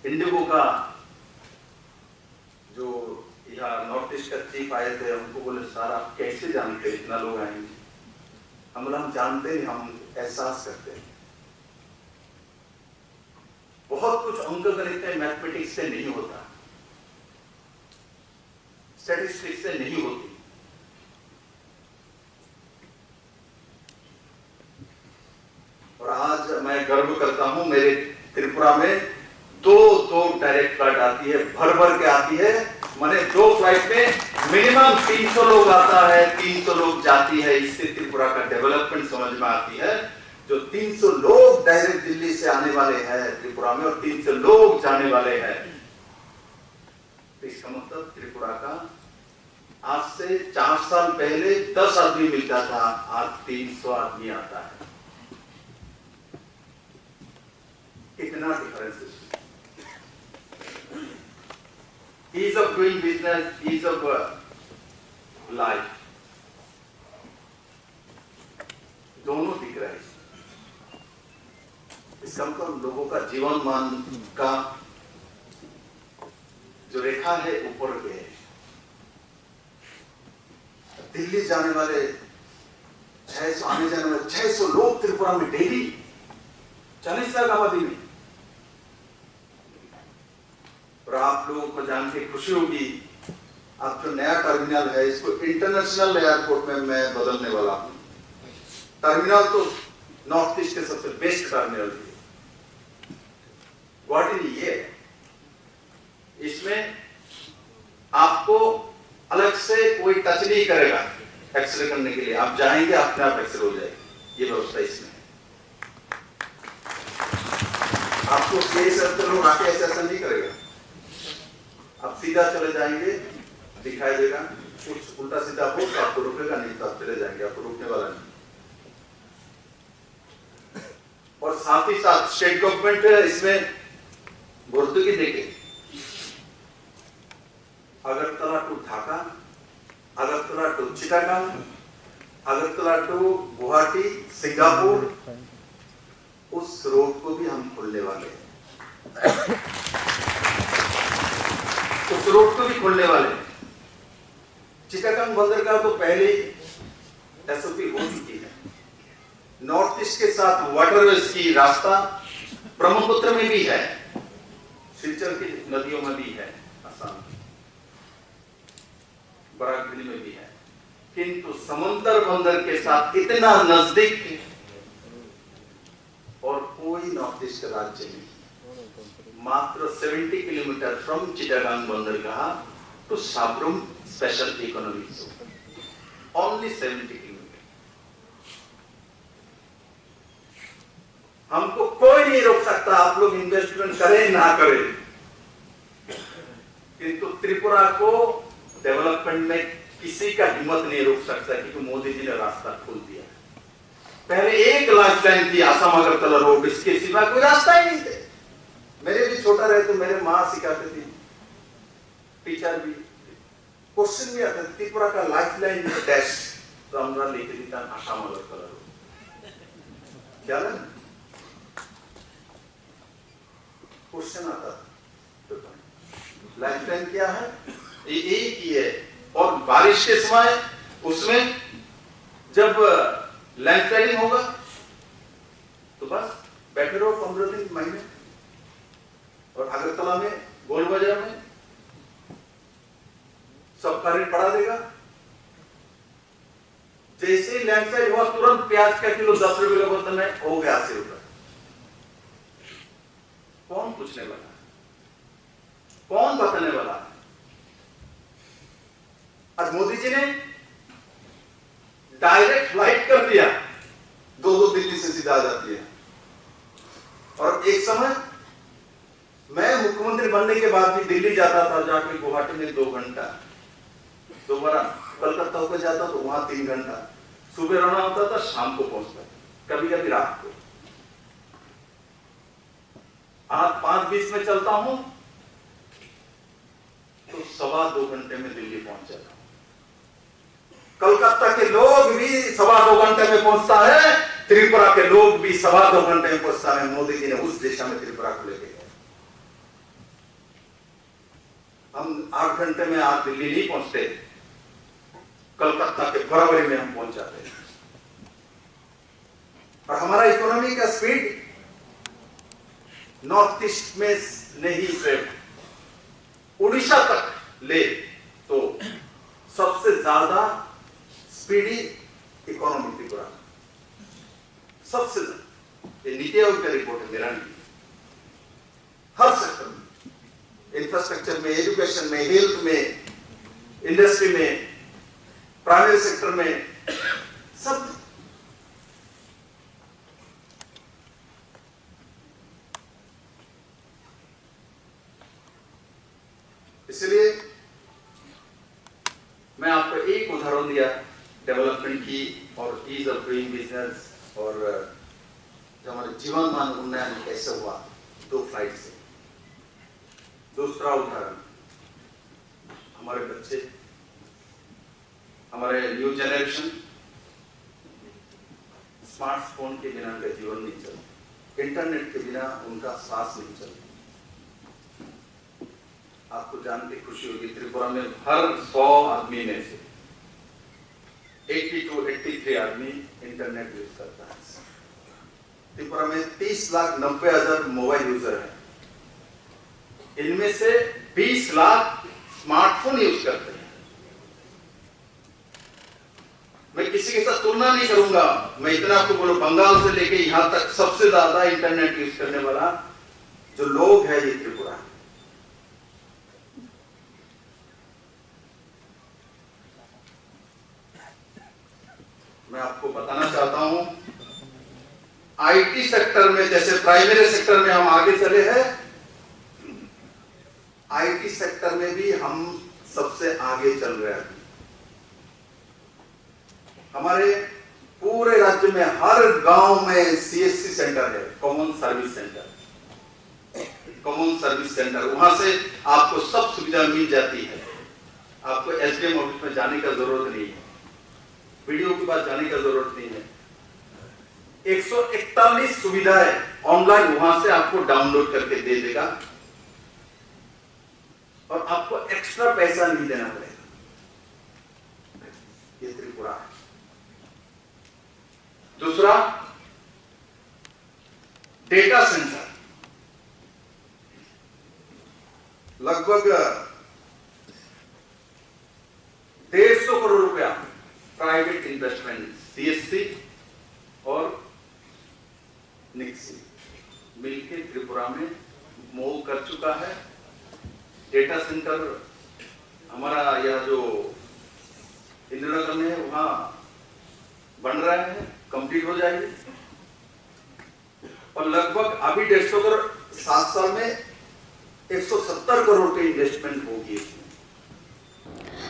इंडिगो का जो यहाँ नॉर्थ ईस्ट का चीफ आए थे, उनको बोले, "सर, आप कैसे जानते हैं इतना लोग आएंगे?" हम बोले, "हम जानते नहीं, हम एहसास करते हैं।" बहुत कुछ अंक गणित है, मैथमेटिक्स से नहीं होता, स्टैटिस्टिक्स से नहीं होती। और आज मैं गर्व करता हूं, मेरे त्रिपुरा में दो दो डायरेक्ट फ्लाइट आती है, भर भर के आती है। माने दो फ्लाइट में मिनिमम तीन सौ लोग आता है, तीन सौ लोग जाती है। इससे त्रिपुरा का डेवलपमेंट समझ में आती है। जो तीन सौ लोग डायरेक्ट दिल्ली से आने वाले हैं त्रिपुरा में और तीन सौ लोग जाने वाले हैं, तो इसका मतलब त्रिपुरा का आज से चार साल पहले दस आदमी मिलता था, आज तीन सौ आदमी आता है। कितना डिफरेंस है? Ease of doing business, ease of life, दोनों दिख रहा है। इसका मतलब लोगों का जीवन मान का जो रेखा है, ऊपर गए। दिल्ली जाने वाले छह सौ, आने जाने वाले छह सौ लोग त्रिपुरा में डेली, चालीस लाख आबादी में। और आप लोगों को जान के खुशी होगी, अब जो नया टर्मिनल है, इसको इंटरनेशनल एयरपोर्ट में मैं बदलने वाला हूँ। टर्मिनल तो नॉर्थ ईस्ट के सबसे बेस्ट टर्मिनल है, गुवाहाटी नहीं है। इसमें आपको अलग से कोई टच नहीं करेगा एक्सरे करने के लिए। आप जाएंगे, अपने आप एक्सरे हो जाएगी। ये व्यवस्था इसमें है। आपको सीआई सर्कल में आके ऐसा, ऐसा नहीं करेगा। आप सीधा चले जाएंगे, दिखाई देगा। कुछ उल्टा सीधा हो तो आपको रुकेगा, नहीं तो आप चले जाएंगे, आपको रुकने वाला नहीं। और साथ ही साथ स्टेट गवर्नमेंट इसमें भर्तुकी देके अगरतला टू ढाका, अगरतला टू चिटागांग, अगरतला टू गुवाहाटी, सिंगापुर, उस रोड को भी हम खोलने वाले हैं। उस रोड को भी खोलने वाले हैं। चिटागांग बंदरगाह तो पहले ही एसओपी हो चुकी है। नॉर्थ ईस्ट के साथ वाटरवेज की रास्ता ब्रह्मपुत्र में भी है, सिलचर की नदियों में भी है, असम की बराक वैली में भी है, किंतु समंदर बंदर के साथ इतना नजदीक और कोई नॉर्थ ईस्ट राज्य नहीं। मात्र सेवेंटी किलोमीटर फ्रॉम चिटागांग बंदरगाह टू Sabroom special economic zone, only seventy kilometre. हमको कोई नहीं रोक सकता, आप लोग इन्वेस्टमेंट करें ना करें, किंतु त्रिपुरा को डेवलपमेंट में किसी का हिम्मत नहीं रोक सकता, क्योंकि मोदी जी ने रास्ता खोल दिया। पहले एक लाइफ लाइन थी आसाम अगरतला रोड, इसके सिवा कोई रास्ता ही नहीं थे। मेरे भी छोटा रहे तो मेरे माँ सिखाते थे, टीचर भी। क्वेश्चन भी आता है, त्रिपुरा का लाइफ लाइन डैश, तो हम लिख देता आसाम अगरतला रोड। क्या ना? क्वेश्चन आता है। लाइफ लाइन क्या है? ये एक ही है। और बारिश के समय उसमें जब लैंडस्लाइडिंग होगा तो बस बैठे रहो पंद्रह दिन, महीने, और अगरतला में, गोल बाजार में सबका रेट बढ़ा देगा। जैसे ही लैंडस्लाइड हुआ, तुरंत प्याज का किलो दस रुपए का बोलता, नहीं, हो गया अस्सी रुपए। कौन पूछने वाला है? कौन बताने वाला है? आज मोदी जी ने डायरेक्ट फ्लाइट कर दिया, दो दो दिल्ली से सीधा आ जाती है। और एक समय मैं मुख्यमंत्री बनने के बाद भी दिल्ली जाता था, जाके गुवाहाटी में दो घंटा, दोबारा कलकत्ता होकर जाता तो वहां तीन घंटा, सुबह रवाना होता था, शाम को पहुंचता था, कभी कभी रात को। आज पाँच बीस में चलता हूं तो सवा दो घंटे में दिल्ली पहुंच जाता हूं। कलकत्ता के लोग भी सवा दो घंटे में पहुंचता है, त्रिपुरा के लोग भी सवा दो घंटे में पहुंचता है। मोदी जी ने उस दिशा में त्रिपुरा को लेके गए। हम आठ घंटे में आज दिल्ली नहीं पहुंचते, कलकत्ता के बराबरी में हम पहुंच जाते हैं। और हमारा इकोनॉमी का स्पीड नॉर्थ ईस्ट में नहीं, सिर्फ उड़ीसा तक ले तो सबसे ज्यादा स्पीडी इकोनॉमी त्रिपुरा, सबसे ज्यादा। ये नीति आयोग का रिपोर्ट है, मेरा नहीं। हर सेक्टर में, इंफ्रास्ट्रक्चर में, एजुकेशन में, हेल्थ में, इंडस्ट्री में, प्राइवेट सेक्टर में, सब। इसलिए मैं आपको एक उदाहरण दिया डेवलपमेंट की और ईज ऑफ डूइंग बिजनेस और, अ, जो हमारे जीवन मान उन्नयन कैसे हुआ दो फ्लाइट से। दूसरा उदाहरण, हमारे बच्चे, हमारे न्यू जनरेशन स्मार्टफोन के बिना उनका जीवन नहीं चलता, इंटरनेट के बिना उनका सांस नहीं चलता। आपको जान के खुशी होगी, त्रिपुरा में हर सौ आदमी में से एटी टू एटी थ्री आदमी इंटरनेट यूज करता है। त्रिपुरा में तीस लाख नब्बे हजार मोबाइल यूजर हैं, इनमें से बीस लाख स्मार्टफोन यूज करते हैं। मैं किसी के साथ तुलना नहीं करूंगा। मैं इतना आपको बोलूं, बंगाल से लेके यहाँ तक सबसे ज्यादा इंटरनेट यूज़ करने वाला जो लोग है, ये त्रिपुरा है। मैं आपको बताना चाहता हूं, आईटी सेक्टर में, जैसे प्राइमरी सेक्टर में हम आगे चले हैं, आईटी सेक्टर में भी हम सबसे आगे चल रहे हैं। हमारे पूरे राज्य में हर गांव में सीएससी सेंटर है, common service centre. Common service centre, वहां से आपको सब सुविधा मिल जाती है। आपको एसडीएम ऑफिस में जाने का जरूरत नहीं है, बीडीओ के पास जाने का जरूरत नहीं है। एक सौ इकतालीस सुविधाएं ऑनलाइन वहां से आपको डाउनलोड करके दे देगा और आपको एक्स्ट्रा पैसा नहीं देना पड़ेगा। ये त्रिपुरा है। दूसरा, डेटा सेंटर, लगभग डेढ़ सौ करोड़ रुपया प्राइवेट इन्वेस्टमेंट सीएससी और निक्सी मिलके त्रिपुरा में मूव कर चुका है। डेटा सेंटर हमारा यह जो इंदिरा नगर में है, वहाँ बन रहा है, कंप्लीट हो जाएगी। और लगभग अभी डेढ़ सौ करोड़, सात साल में एक सौ सत्तर करोड़ के इन्वेस्टमेंट होगी इसमें।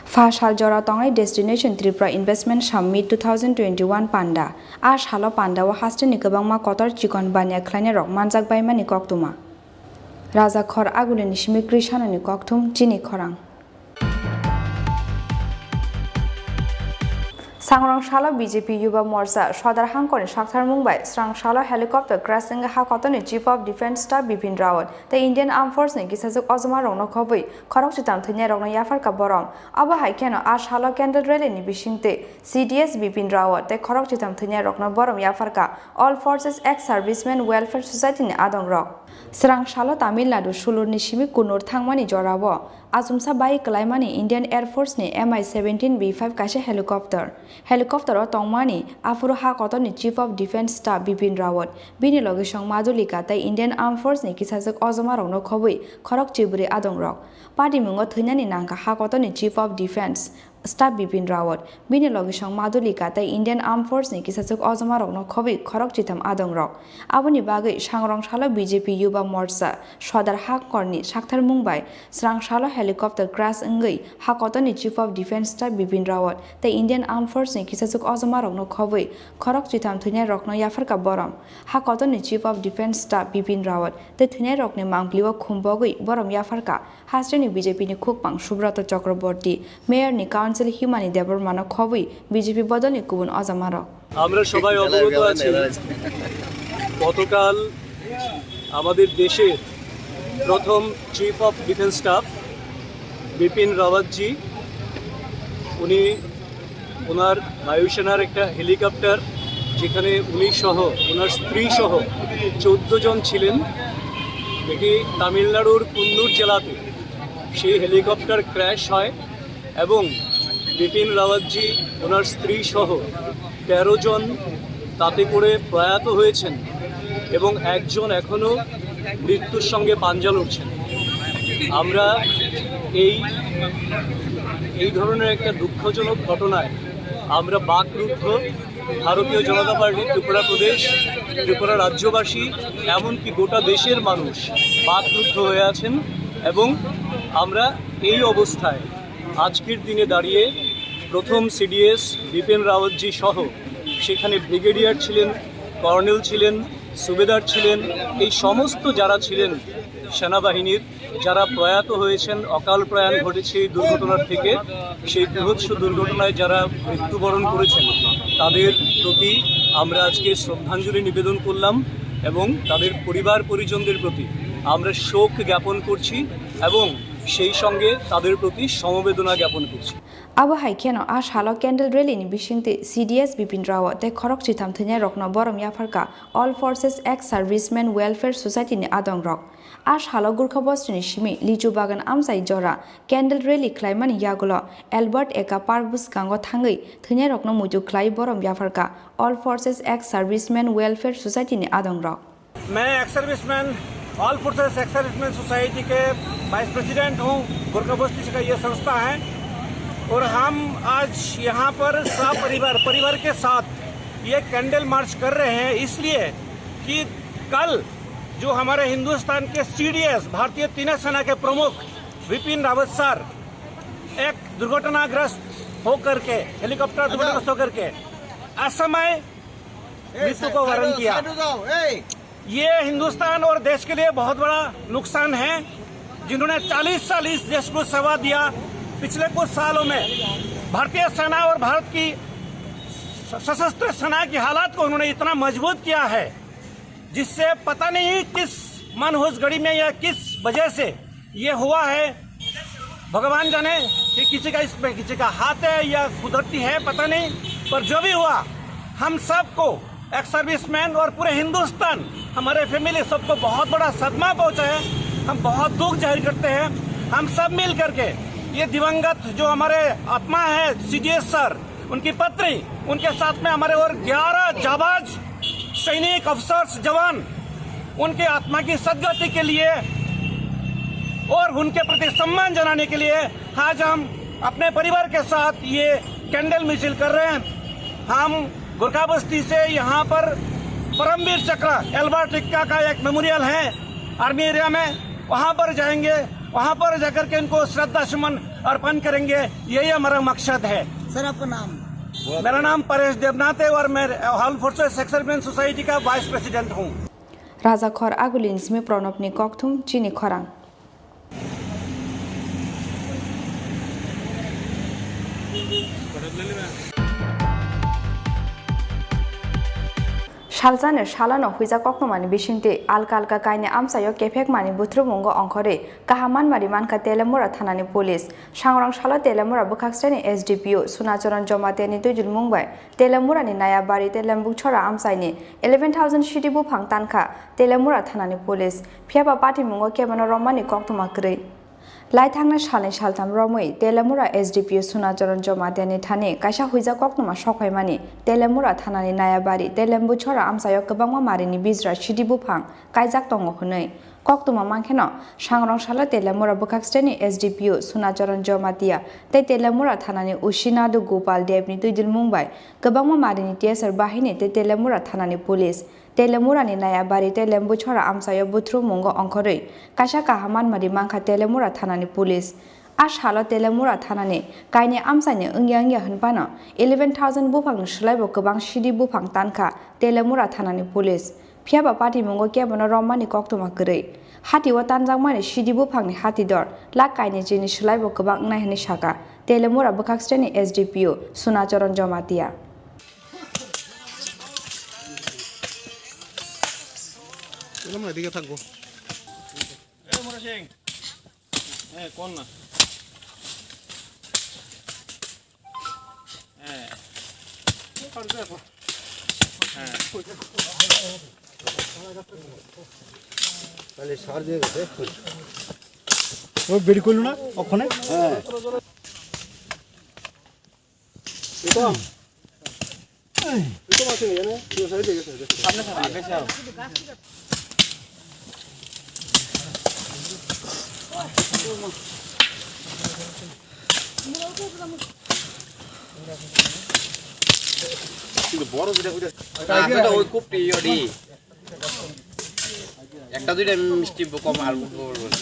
Pha sal jora tongnai Destination Tripura Investment Summit two thousand twenty-one panda. A salo panda o hasteni kwbangma kotor chikon baniya khlainai rok manjak baimani koktwma. Raja Khor Agulini simi Krishanani kokthum chini khorang. Sangrong salo B J P Yuba Morcha Sodar Hangkoni saktharmung bai srang salo helicopter crash wngwi ha kotorni Chief of Defence Staff Bipin Rawat tei Indian Armed Force ni kisajwk ojoma rokno khobwi khorok chitam thwinai rokno yapharkha borom. Abo hai kheno a salo candle rally ni bisingtwi C D S Bipin Rawat tei khorok chitam thwinai rokno borom yapharkha All Forces Ex Servicemen Welfare Society ni adong rok. Srang salo Tamil Nadu sulurni simi Kunur thangmani jorao achomsa bai kwlaimani Indian Air Force ni M I seventeen B five kaisa helicopter. Helicopter o tongmani aphuru ha kotorni Chief of Defence Staff Bipin Rawat, bini logisong Madhulika tei Indian Armed Force ni kisajwk ojoma rokno khobwi khorok chibrwi adong rok. Patimungo thwinani nangkha ha kotorni Chief of Defence Staff Bipin Rawat, bini logisong Madhulika tei Indian Armed Force ni kisajwk ojoma rokno khobwi khorok chitam adong rok. Aboni bagwi sangrong salo B J P Yuba Morcha Sodar Hangkorni saktharmung bai srang salo helicopter crash wngwi ha kotorni Chief of Defence Staff Bipin Rawat tei Indian Armed Force ni kisajwk ojoma rokno khobwi khorok chitam thwinai rokno yapharkha borom. Ha kotorni Chief of Defence Staff Bipin Rawat tei thwinai rokni mangpili o khumbogwi borom yapharkha. Hasteni B J P ni khukpang Subrata Chakraborty, Mayor ni Council Himani Debbarma no khobwi B J P bodol ni kubun ojamarok. আমরা সবাই অবগত আছি, গতকাল আমাদের দেশের প্রথম chief of defence staff Bipin রাওয়াতজি, উনি ওনার বায়ুসেনার একটা হেলিকপ্টার, যেখানে উনি সহ, ওনার স্ত্রী সহ চোদ্দ জন ছিলেন, এটি তামিলনাড়ুর কুন্নুর জেলাতে সেই হেলিকপ্টার ক্র্যাশ হয় এবং বিপিন রাওয়াতজি, ওনার স্ত্রী সহ তেরো জন তাতে করে প্রয়াত হয়েছেন এবং একজন এখনও মৃত্যুর সঙ্গে পাঞ্জা লড়ছেন। আমরা এই, এই ধরনের একটা দুঃখজনক ঘটনায় আমরা বাকরুদ্ধ। ভারতীয় জনতা পার্টি ত্রিপুরা প্রদেশ, ত্রিপুরা রাজ্যবাসী, এমনকি গোটা দেশের মানুষ বাকরুদ্ধ হয়ে আছেন এবং আমরা এই অবস্থায় আজকের দিনে দাঁড়িয়ে প্রথম সিডিএস বিপিন রাওয়াতজি সহ সেখানে ব্রিগেডিয়ার ছিলেন, কর্নেল ছিলেন, সুবেদার ছিলেন, এই সমস্ত যারা ছিলেন সেনাবাহিনীর, যারা প্রয়াত হয়েছেন, অকাল প্রয়াণ ঘটেছে এই দুর্ঘটনার থেকে, সেই বীভৎস দুর্ঘটনায় যারা মৃত্যুবরণ করেছেন, তাদের প্রতি আমরা আজকে শ্রদ্ধাঞ্জলি নিবেদন করলাম এবং তাদের পরিবার পরিজনদের প্রতি আমরা শোক জ্ঞাপন করছি এবং সেই সঙ্গে তাদের প্রতি সমবেদনা জ্ঞাপন করছি। Abo hai kheno a salo candle rally ni bisingtwi C D S Bipin Rao tei khorok chitham thwinairokno borom yapharkha All Forces Ex Servicemen Welfare Society ni adongrok. A salo Gurkha Bostini simi Lichu Bagan amchai jora candle rally khlaimani yagulo Albert Eka Park bwskango thangwi thwinairokno muitu khlai borom yapharkha All Forces Ex Servicemen Welfare Society ni adongrok. मैं ex serviceman, all forces ex serviceman society के vice president हूँ। गोरखा बस्ती का ये संस्था है और हम आज यहाँ पर सपरिवार, परिवार के साथ ये कैंडल मार्च कर रहे हैं, इसलिए कि कल जो हमारे हिंदुस्तान के सीडीएस, भारतीय तीनों सेना के प्रमुख विपिन रावत सर एक दुर्घटनाग्रस्त होकर के, हेलीकॉप्टर दुर्घटनाग्रस्त होकर के असमय मृत्यु को वरण किया। ये हिंदुस्तान और देश के लिए बहुत बड़ा नुकसान है। जिन्होंने चालीस साल इस देश को सेवा दिया, पिछले कुछ सालों में भारतीय सेना और भारत की सशस्त्र सेना की हालत को उन्होंने इतना मजबूत किया है, जिससे पता नहीं किस मनहूस घड़ी में या किस वजह से ये हुआ है। भगवान जाने कि किसी का इसमें किसी का हाथ है या कुदरती है, पता नहीं, पर जो भी हुआ, हम सबको, एक्स सर्विसमैन और पूरे हिंदुस्तान, हमारे फैमिली, सबको बहुत बड़ा सदमा पहुंचा है। हम बहुत दुख जाहिर करते हैं। हम सब मिल करके ये दिवंगत जो हमारे आत्मा है सीडीएस सर, उनकी पत्नी, उनके साथ में हमारे और ग्यारह जाबाज सैनिक, अफसर्स, जवान, उनके आत्मा की सदगति के लिए और उनके प्रति सम्मान जनाने के लिए आज हम अपने परिवार के साथ ये कैंडल मिचिल कर रहे हैं। हम गोरखा बस्ती से यहाँ पर परमवीर चक्र एल्बर्ट एक्का का एक मेमोरियल है आर्मी एरिया में, वहाँ पर जाएंगे। वहाँ पर जाकर के इनको श्रद्धा सुमन अर्पण करेंगे, यही हमारा मकसद है। सर, आपका नाम? मेरा नाम परेश देवनाथ है और मैं all forces ex serviceman society का वाइस प्रेसिडेंट हूँ। Rajakhor Agulini simi Pranabni kokthum chini khorang. Salsani salano huijak koktwmani bisingtwi alka alka kainwi amchaio kephekmani buthurumungo ongkhorwi kaham manmari mankha Telemura thanani police. Sangrong salo Telemura bwkhaksreni S D P O Sunacharan Jomatiani twijlmung bai Telemurani Nayabari tei Lembukchora amchaini eleven thousand sidi buphang tankha Telemura thanani police. Phiyaba patimungo kebono romani koktwma kwrwi. Laithangnai salni saltham romwi Telemura S D P O Sunacharan Jomatiani thani kaisa huijak koktwma sokphaimani Telemura thanani Nayabari tei Lembukchora amchaio kwbangma marini bijra sidi buphang kaijak tongo hwnwi. Koktwma mankheno, sangrong salo Telemura bwkhaksreni S D P O Sunacharan Jamatia tei Telemura thanani O C Nadu Gopal Debni twijlmung bai kwbangma marini T S R bahini tei Telemura thanani police, Telemurani Nayabari tei Lembukchora amchaio buthurumungo ongkhorwi kaisa kaham manmari mankha Telemura thanani police. A salo Telemura thanani kainwi amchaini wngya wngya hwnphano eleven thousand buphangni swlaibo kwbang sidi buphang tankha Telemura thanani police. Phiyaba patimungo kebono romani koktwma kwrwi. Hatio tanjakmani sidi buphangni hatidor lakh kainwi chini swlaibo kwbang wngnai hwnwi sakha Telemura bwkhaksreni S D P O Sunacharan Jamatia. এদিকে থাকবো। এ, মরা সিং। এ, কোন না? এ। এ। তাহলে সার দিয়ে গেছে। ও বের করলো না ওখানে? হ্যাঁ। এটা? এটা মাছ নেই, জানে? সামনে, সামনে, বেশি আরো। কিন্তু বড় যেটা, ওইটা, ওই খুব প্রিয় ডি। একটা দুইটা মিষ্টি কম আর বলবো না।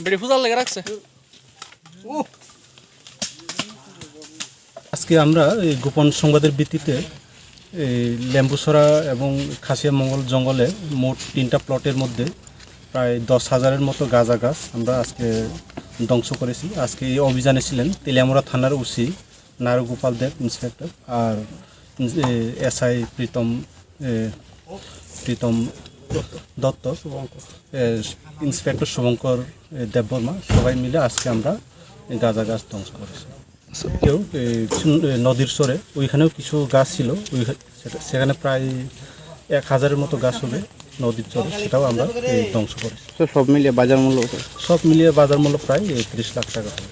বিড়ি ফুজার লেগে রাখছে। আজকে আমরা এই গোপন সংবাদের ভিত্তিতে এই লেম্বুছড়া এবং খাসিয়া মঙ্গল জঙ্গলে মোট তিনটা প্লটের মধ্যে প্রায় দশ হাজারের মতো গাঁজা গাছ আমরা আজকে ধ্বংস করেছি। আজকে এই অভিযানে ছিলেন তেলিয়ামুড়া থানার ওসি নারুগোপাল দেব ইন্সপেক্টর, আর এসআই প্রীতম, এ, প্রীতম দত্ত, এ, ইন্সপেক্টর শুভঙ্কর, এ, দেববর্মা, সবাই মিলে আজকে আমরা এই গাঁজা গাছ ধ্বংস করেছি। কেউ, এ, কিছু, এ, নদীর চরে ওইখানেও কিছু গাছ ছিল, ওই, সেটা, সেখানে প্রায় এক হাজারের মতো গাছ হবে নদীর চরে, সেটাও আমরা এই ধ্বংস করেছি। তো সব মিলিয়ে বাজার মূল্য কত? সব মিলিয়ে বাজার মূল্য প্রায় এই তিরিশ লাখ টাকা হবে।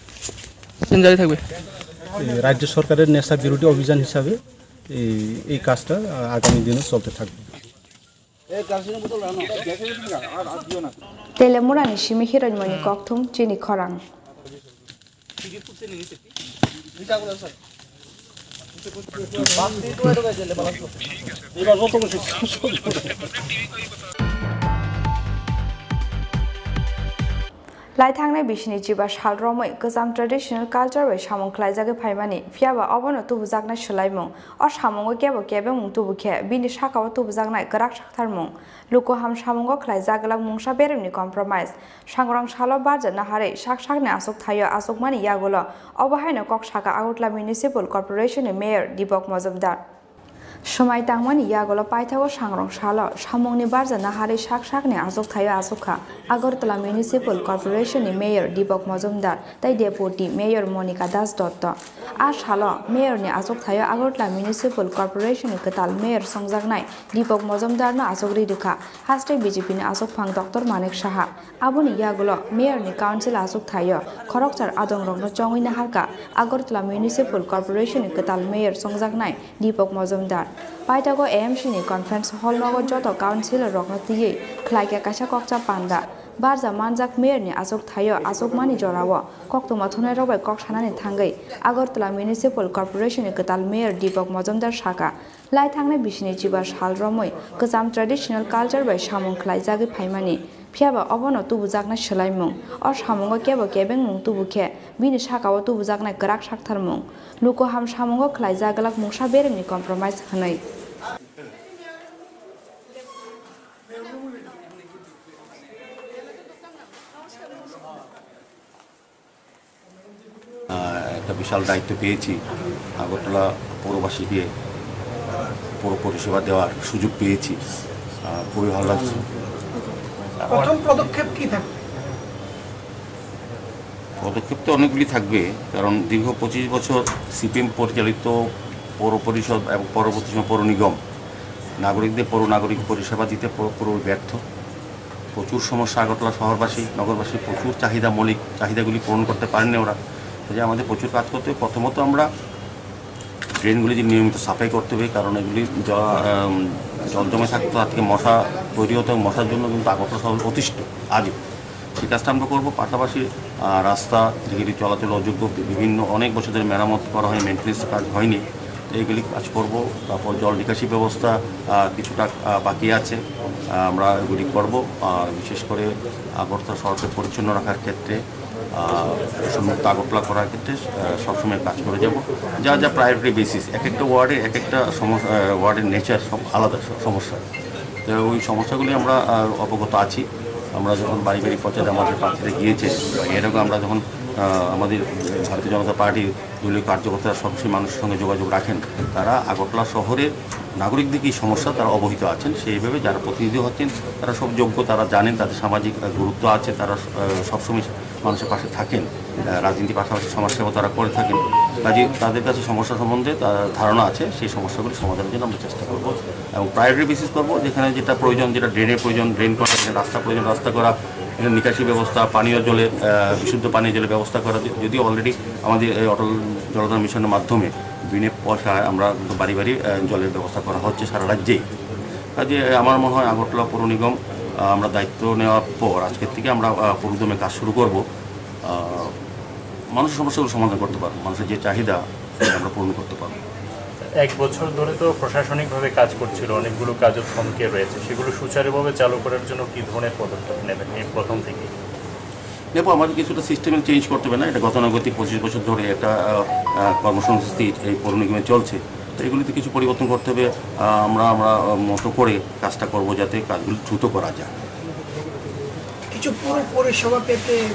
সেন জারি থাকবে। এই রাজ্য সরকারের নেশা বিরোধী অভিযান হিসাবে এই, এই কাজটা, আ, আগামী দিনে চলতে থাকবে। Telemurani simi hiroinmoni kokthum chini khorang. Lai thangnai bisini chiba sal romwi kwcham traditional culture bai samung khlaijagwi phaimani, phiyaba obono tubujaknai swlaimung. O samungo kebo kebengmung tubu khe bini sakao tubujaknai kwrak saktharmung. Luku ham samungo khlaijak glak mungsa beremni compromise. Sangrong salo barja naharwi sak sakni aswk thaio aswkmani yagulo obo haino kok saka Agartala Municipal Corporation ni Mayor Deepak Majumdar. Swmai tangmani yagulo paithago sangrong salo samungni barja naharwi sak sakni aswk thaio aswk kha Agartala Municipal Corporation ni Mayor Deepak Majumdar tei Deputy Mayor Monika Das Dotto. A salo Mayor ni aswk thaio Agartala Municipal Corporation ni kwtal Mayor songjaknai Deepak Majumdar no aswk ri rwkha, haste B J P ni aswk phang Doctor Manik Saha. Aboni yagulo Mayor ni Council aswk thaio khoroksa adongrokno chongwi naharkha Agartala Municipal Corporation ni kwtal Mayor songjaknai Deepak Majumdar. Paithago A M C ni conference hall nogo joto councillor rokno twiwi khlaikha kaisa kokcha panda. Barja manjak Mayor ni aswk thaio aswkmani jorao koktwma thumnairok bai kok sanani thangwi Agartala Municipal Corporation ni kwtal Mayor Deepak Majumdar sakha, lai thangnai bisini chiba sal romwi kwcham traditional culture bai samung khlaijagwi phaimani, phiyaba obono tubujaknai swlaimung. O samungo kebo kebengmung tubu khe bini sakao tubujaknai kwrak saktharmung. Luku ham samungo khlaijak glak mungsa beremni compromise hwnwi. আহ, একটা বিশাল দায়িত্ব পেয়েছি। আগরতলা পৌরবাসীকে পৌর পরিষেবা দেওয়ার সুযোগ পেয়েছি। আহ, খুবই ভালো লাগছে। প্রথম পদক্ষেপ কি থাকবে? পদক্ষেপ তো অনেকগুলি থাকবে, কারণ দীর্ঘ পঁচিশ বছর সিপিএম পরিচালিত পৌর পরিষদ এবং পরবর্তী সময় পৌর নিগম নাগরিকদের পৌর নাগরিক পরিষেবা দিতে পুরো-, পুরোপুরি ব্যর্থ। প্রচুর সমস্যা আগরতলা শহরবাসী, নগরবাসীর প্রচুর চাহিদা, মৌলিক চাহিদাগুলি পূরণ করতে পারেননি ওরা। কাজে আমাদের প্রচুর কাজ করতে হবে। প্রথমত আমরা ড্রেনগুলি যে নিয়মিত সাফাই করতে হবে, কারণ এগুলি জ-, আম, জল জমে থাকতো, তার থেকে মশা তৈরি হতো এবং মশার জন্য কিন্তু আগরতলা শহর অতিষ্ঠ আজও। সেই কাজটা আমরা করবো। পাশাপাশি, আহ, রাস্তা যেগুলি চলাচল অযোগ্য, বি-, বিভিন্ন অনেক বছর ধরে মেরামত করা হয়নি, মেইনটেনেন্স কাজ হয়নি, তো এইগুলি কাজ করবো। তারপর জল নিকাশি ব্যবস্থা, আহ, কিছুটা, আহ, বাকি আছে, আহ, আমরা এগুলি করবো। আর বিশেষ করে আগরতলা শহরকে পরিচ্ছন্ন রাখার ক্ষেত্রে, আহ, দূষণমুক্ত আগরতলা করার ক্ষেত্রে, আহ, সবসময় কাজ করে যাব। যা যা প্রায়োরিটি বেসিস, এক একটা ওয়ার্ডে এক একটা সমস-, আহ, ওয়ার্ডের নেচার সব আলাদা স-, সমস্যা। তো ওই সমস্যাগুলি আমরা, আহ, অবগত আছি। আমরা যখন বাড়ি বাড়ি প্রচারে আমাদের প্রার্থীরা গিয়েছে, বা এর আগে আমরা যখন, আহ, আমাদের ভারতীয় জনতা পার্টির দলীয় কার্যকর্তারা সরাসরি মানুষের সঙ্গে যোগাযোগ রাখেন, তারা আগরতলা শহরের নাগরিকদের কী সমস্যা তারা অবহিত আছেন। সেইভাবে যারা প্রতিনিধি হচ্ছেন তারা সব যোগ্য, তারা জানেন, তাদের সামাজিক, আহ, গুরুত্ব আছে, তারা, আহ, সবসময় মানুষের পাশে থাকেন, আহ, রাজনীতির পাশাপাশি সমাজসেবা তারা করে থাকেন। কাজে তাদের কাছে সমস্যা সম্বন্ধে তার ধারণা আছে, সেই সমস্যাগুলি সমাধানের জন্য আমরা চেষ্টা করব এবং প্রায়োরিটি বেসিস করব। যেখানে যেটা প্রয়োজন, যেটা ড্রেনের প্রয়োজন, ড্রেন করা, যেখানে রাস্তা প্রয়োজন, রাস্তা করা, এখানে নিকাশি ব্যবস্থা, পানীয় জলের, আহ, বিশুদ্ধ পানীয় জলের ব্যবস্থা করা। য-, যদিও অলরেডি আমাদের এই অটল জলধার মিশনের মাধ্যমে বিনা পয়সায় আমরা কিন্তু বাড়ি বাড়ি, আহ, জলের ব্যবস্থা করা হচ্ছে সারা রাজ্যেই। কাজে আমার মনে হয় আগরতলা পৌর নিগম, আহ, আমরা দায়িত্ব নেওয়ার পর আজকের থেকে আমরা, আহ, পুরোদমে কাজ শুরু করব। আহ, মানুষের সমস্যাগুলো সমাধান করতে পারবো, মানুষের যে চাহিদা, সেটা আমরা পূরণ করতে পারবো। এক বছর ধরে তো প্রশাসনিকভাবে কাজ করছিল, অনেকগুলো কাজও থমকে রয়েছে, সেগুলো সুচারুভাবে চালু করার জন্য কী ধরনের পদক্ষেপ নেবেন এই প্রথম থেকেই? দেখো, আমাদের কিছুটা সিস্টেমে চেঞ্জ করতে হবে না, এটা গতানুগতিক পঁচিশ বছর ধরে একটা, আহ, আহ, কর্মসংস্কৃতি এই পৌর নিগমে চলছে। এগুলিতে কিছু পরিবর্তন করতে হবে। আহ, আমরা, আমরা, আহ, মতো করে কাজটা করব, যাতে কাজগুলি দ্রুত করা যায়। কিছু পুরো পরিষেবা পেতে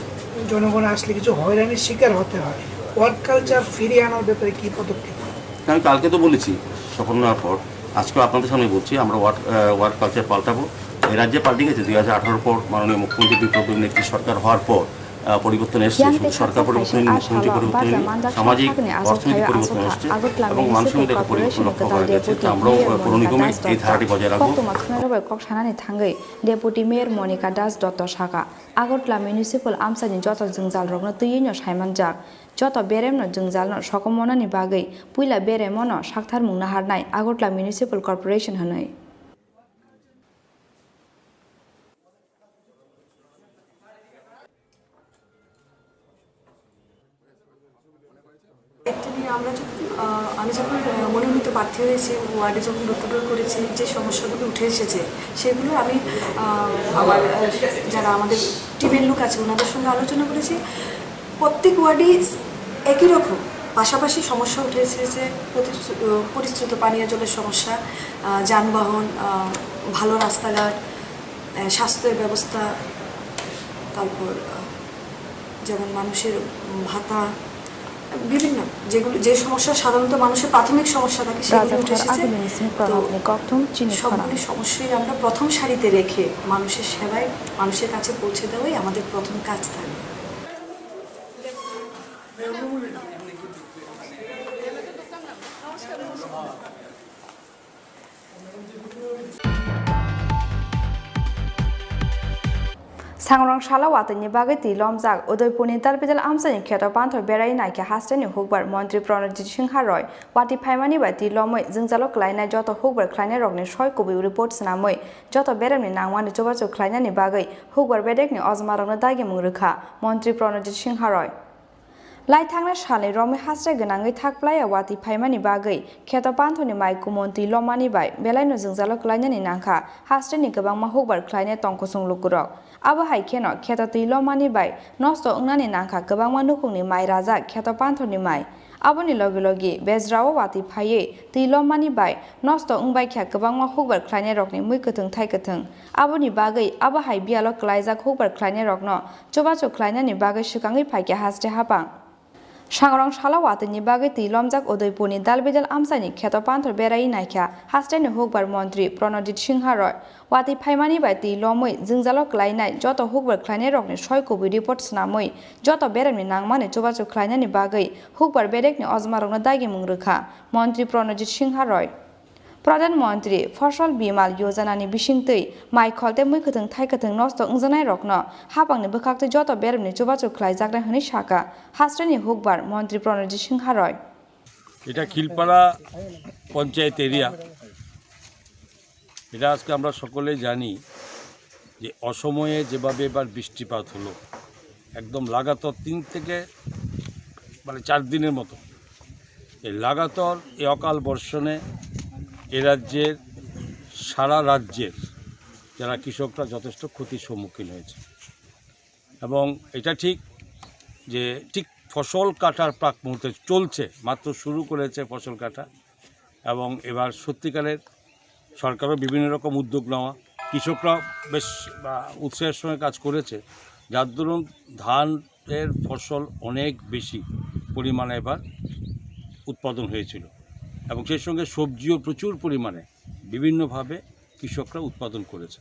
জনগণ আসলে কিছু হয়রানির শিকার হতে হয়। ওয়ার্ক কালচার ফিরিয়ে আনার ব্যাপারে কি পদক্ষেপ? আমি কালকে তো বলেছি শপথ নেওয়ার পর, আজকেও আপনাদের সামনে বলছি, আমরা ওয়ার্ক, আহ, ওয়ার্ক কালচার পাল্টাবো। এই রাজ্যে পাল্টে গেছে দুই হাজার আঠারো পর মাননীয় মুখ্যমন্ত্রী বিপ্লব দেব নেত্রী সরকার হওয়ার পর। আহ, পরিবর্তন এসছে, শুধু সরকার পরিবর্তন হয়নি, মুখ্যমন্ত্রী পরিবর্তন হয়নি, সামাজিক অর্থনৈতিক পরিবর্তন এসছে এবং মানসিকতার পরিবর্তন লক্ষ্য করা গেছে। তো আমরাও, আহ, পৌর নিগমে এই ধারাটি বজায় রাখবো। Deputy Mayor Monika Das Dotto saka, Agartala Municipal amchaini joto jwngjalrokno twiwi no saimanjak. Joto beremno jwngjalno sokomornani bagwi puila beremno saktharmung naharnai Agartala Municipal Corporation hwnwi. দায়িত্ব নিয়ে আমরা যখন, আহ, আমি যখন, আহ, মনোনীত প্রার্থী হয়েছি, ওয়ার্ডে যখন ডোর টু ডোর করেছি, যে সমস্যাগুলো উঠে এসেছে, সেগুলো আমি, আহ, আমার, আহ, যারা আমাদের টিমের লোক আছে, ওনাদের সঙ্গে আলোচনা করেছি। প্রত্যেক ওয়ার্ডেই একই রকম পাশাপাশি সমস্যা উঠে এসেছে, প্রতিশ্রু-, আহ, পরিশ্রুত পানীয় জলের সমস্যা, আহ, যানবাহন, আহ, ভালো রাস্তাঘাট, আহ, স্বাস্থ্যের ব্যবস্থা, তারপর, আহ, যেমন মানুষের, উম, ভাতা, বিভিন্ন যেগুলো, যে সমস্যা সাধারণত মানুষের প্রাথমিক সমস্যা থাকে, সেগুলো উঠে এসেছে। তো সবগুলি সমস্যাই আমরা প্রথম সারিতে রেখে মানুষের সেবায়, মানুষের কাছে পৌঁছে দেওয়াই আমাদের প্রথম কাজ থাকবে। Sangrong salo watwi ni bagwi twi lomjak Udaipur ni Dalbidal amchaini kheto panthor berai naikhe hasteni hukbar montri Pranojit Singha Roy watwi phaimani bai twi lomwi jwngjalo kwlainai joto hukbar khlainai rokni soi kubui report swnamwi joto beremni nangmani chubachu khlainani bagwi hukbar bedekni ojmarokno dagimung rwkha montri Pranojit Singha Roy. Lai thangnai salni romwi hasre gwnangwi thak plaiya watwi phaimani bagwi kheto panthorni mai kumon twi lomani bai belaino jwngjalo kwlainani nangkha, hasreni kwbangma hukbar khlainai tong kusung lukurok. Abo hai kheno kheto twi lomani bai nosto wngnani nangkha kwbangma nukhungni mai rajak kheto panthorni mai. Aboni logi logi bejrao watwi phaiwi twi lomani bai nosto wngbai kha kwbangma hukbar khlainairokni mui kwthwng thai kwthwng. Aboni bagwi abo hai biyalo kwlaijak hukbar khlainairokno chubachu khlainani bagwi swkangwi phaikha haste hapang. Sangrong salo watwini bagwi twi lomjak Udaipurni Dalbidal amchaini kheto panthor berai naikha hasteni hukbar montri Pranojit Singha Roy. Watwi phaimani bai twi lomwi jwngjalo kwlainai joto hukbar khlainairokni soi kubui report swnamwi joto beremni nangmani chubachu khlainani bagwi hukbar bedekni ojmarokno dagimung rwkha montri Pranojit Singha Roy. Pradhan Mantri Fasal Bimal Yojana ni bisingtwi mai khol tei mui kwthwng thai kwthwng nosto wngjaknairokno hapangni bwkhaktwi joto beremni chubachu khlaijaknai hwnwi sakha hasteni hukbar montri Pranojit Singha Roy. এটা খিলপাড়া পঞ্চায়েত এরিয়া। এটা আজকে আমরা সকলেই জানি যে অসময়ে যেভাবে এবার বৃষ্টিপাত হলো, একদম লাগাতার তিন থেকে, মানে, চার দিনের মতো এই লাগাতার এই অকাল বর্ষণে এ রাজ্যের, সারা রাজ্যের যারা কৃষকরা যথেষ্ট ক্ষতির সম্মুখীন হয়েছে। এবং এটা ঠিক যে ঠিক ফসল কাটার প্রাক মুহূর্তে চলছে, মাত্র শুরু করেছে ফসল কাটা। এবং এবার সত্যিকারের সরকারও বিভিন্ন রকম উদ্যোগ নেওয়া, কৃষকরা বেশ, আহ, উৎসাহের সঙ্গে কাজ করেছে, যার দরুন ধানের ফসল অনেক বেশি পরিমাণে এবার উৎপাদন হয়েছিল। এবং সেই সঙ্গে সবজিও প্রচুর পরিমাণে বিভিন্নভাবে কৃষকরা উৎপাদন করেছে।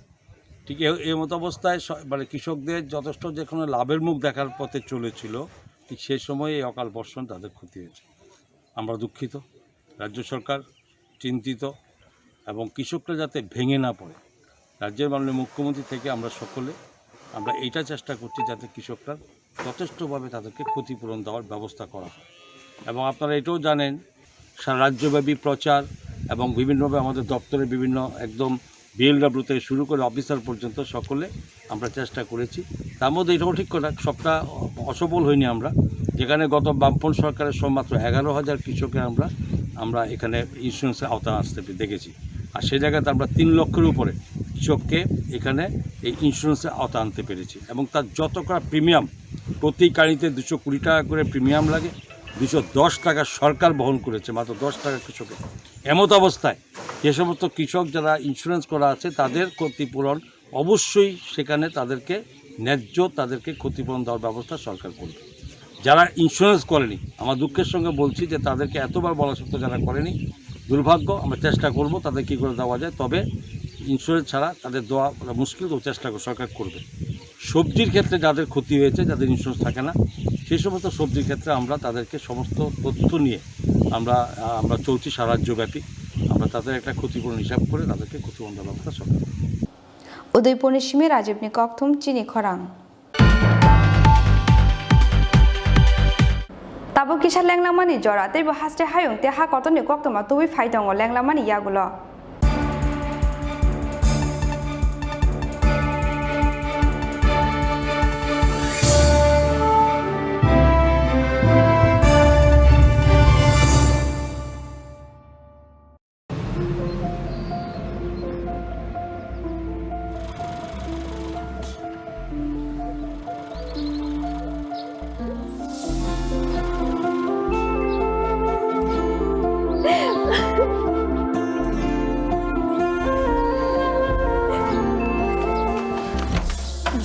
ঠিক এ-, এই মতো অবস্থায় স-, মানে, কৃষকদের যথেষ্ট যেখানে লাভের মুখ দেখার পথে চলেছিল, ঠিক সেই সময় এই অকাল বর্ষণ তাদের ক্ষতি হয়েছে। আমরা দুঃখিত, রাজ্য সরকার চিন্তিত এবং কৃষকরা যাতে ভেঙে না পড়ে, রাজ্যের মাননীয় মুখ্যমন্ত্রী থেকে আমরা সকলে, আমরা এইটা চেষ্টা করছি যাতে কৃষকরা যথেষ্টভাবে তাদেরকে ক্ষতিপূরণ দেওয়ার ব্যবস্থা করা হয়। এবং আপনারা এটাও জানেন, সারা রাজ্যব্যাপী প্রচার এবং বিভিন্নভাবে আমাদের দপ্তরে বিভিন্ন একদম বিএলডব্লিউ থেকে শুরু করে অফিসার পর্যন্ত সকলে আমরা চেষ্টা করেছি। তার মধ্যে এটাও ঠিক কথা, সবটা অসফল হয়নি আমরা। যেখানে গত বামফ্রন্ট সরকারের সময় মাত্র এগারো হাজার কৃষকের আমরা, আমরা এখানে ইন্স্যুরেন্সের আওতায় আসতে পে-, দেখেছি। আর সেই জায়গাতে আমরা তিন লক্ষের উপরে কৃষককে এখানে এই ইন্স্যুরেন্সের আওতায় আনতে পেরেছি। এবং তার যত করা প্রিমিয়াম, প্রতি গাড়িতে দুশো কুড়ি টাকা করে প্রিমিয়াম লাগে, দুশো দশ টাকা সরকার বহন করেছে, মাত্র দশ টাকা কৃষকের। এমত অবস্থায় যে সমস্ত কৃষক যারা ইন্স্যুরেন্স করা আছে, তাদের ক্ষতিপূরণ অবশ্যই সেখানে তাদেরকে ন্যায্য, তাদেরকে ক্ষতিপূরণ দেওয়ার ব্যবস্থা সরকার করবে। যারা ইন্স্যুরেন্স করেনি, আমার দুঃখের সঙ্গে বলছি যে তাদেরকে এতবার বলা সত্ত্বেও যারা করেনি, দুর্ভাগ্য। আমরা চেষ্টা করব তাদের কী করে দেওয়া যায়, তবে ইন্স্যুরেন্স ছাড়া তাদের দেওয়া মুশকিল, তো চেষ্টা কর-, সরকার করবে। সবজির ক্ষেত্রে যাদের ক্ষতি হয়েছে, যাদের ইন্স্যুরেন্স থাকে না, সেই সমস্ত সবজির ক্ষেত্রে আমরা তাদেরকে সমস্ত তথ্য নিয়ে আমরা, আহ, আমরা চলছি সারা রাজ্যব্যাপী। আমরা তাদের একটা ক্ষতিপূরণ হিসাব করে তাদেরকে ক্ষতিপূরণ দেওয়ার ব্যবস্থা সরকার করবে। Udaipurni simi Rajibni kokthum chini khorang. Tabuk kisa lenglamani jora, teibo haste hayung tei ha kotorni koktwma tubui phai tongo lenglamani yagulo.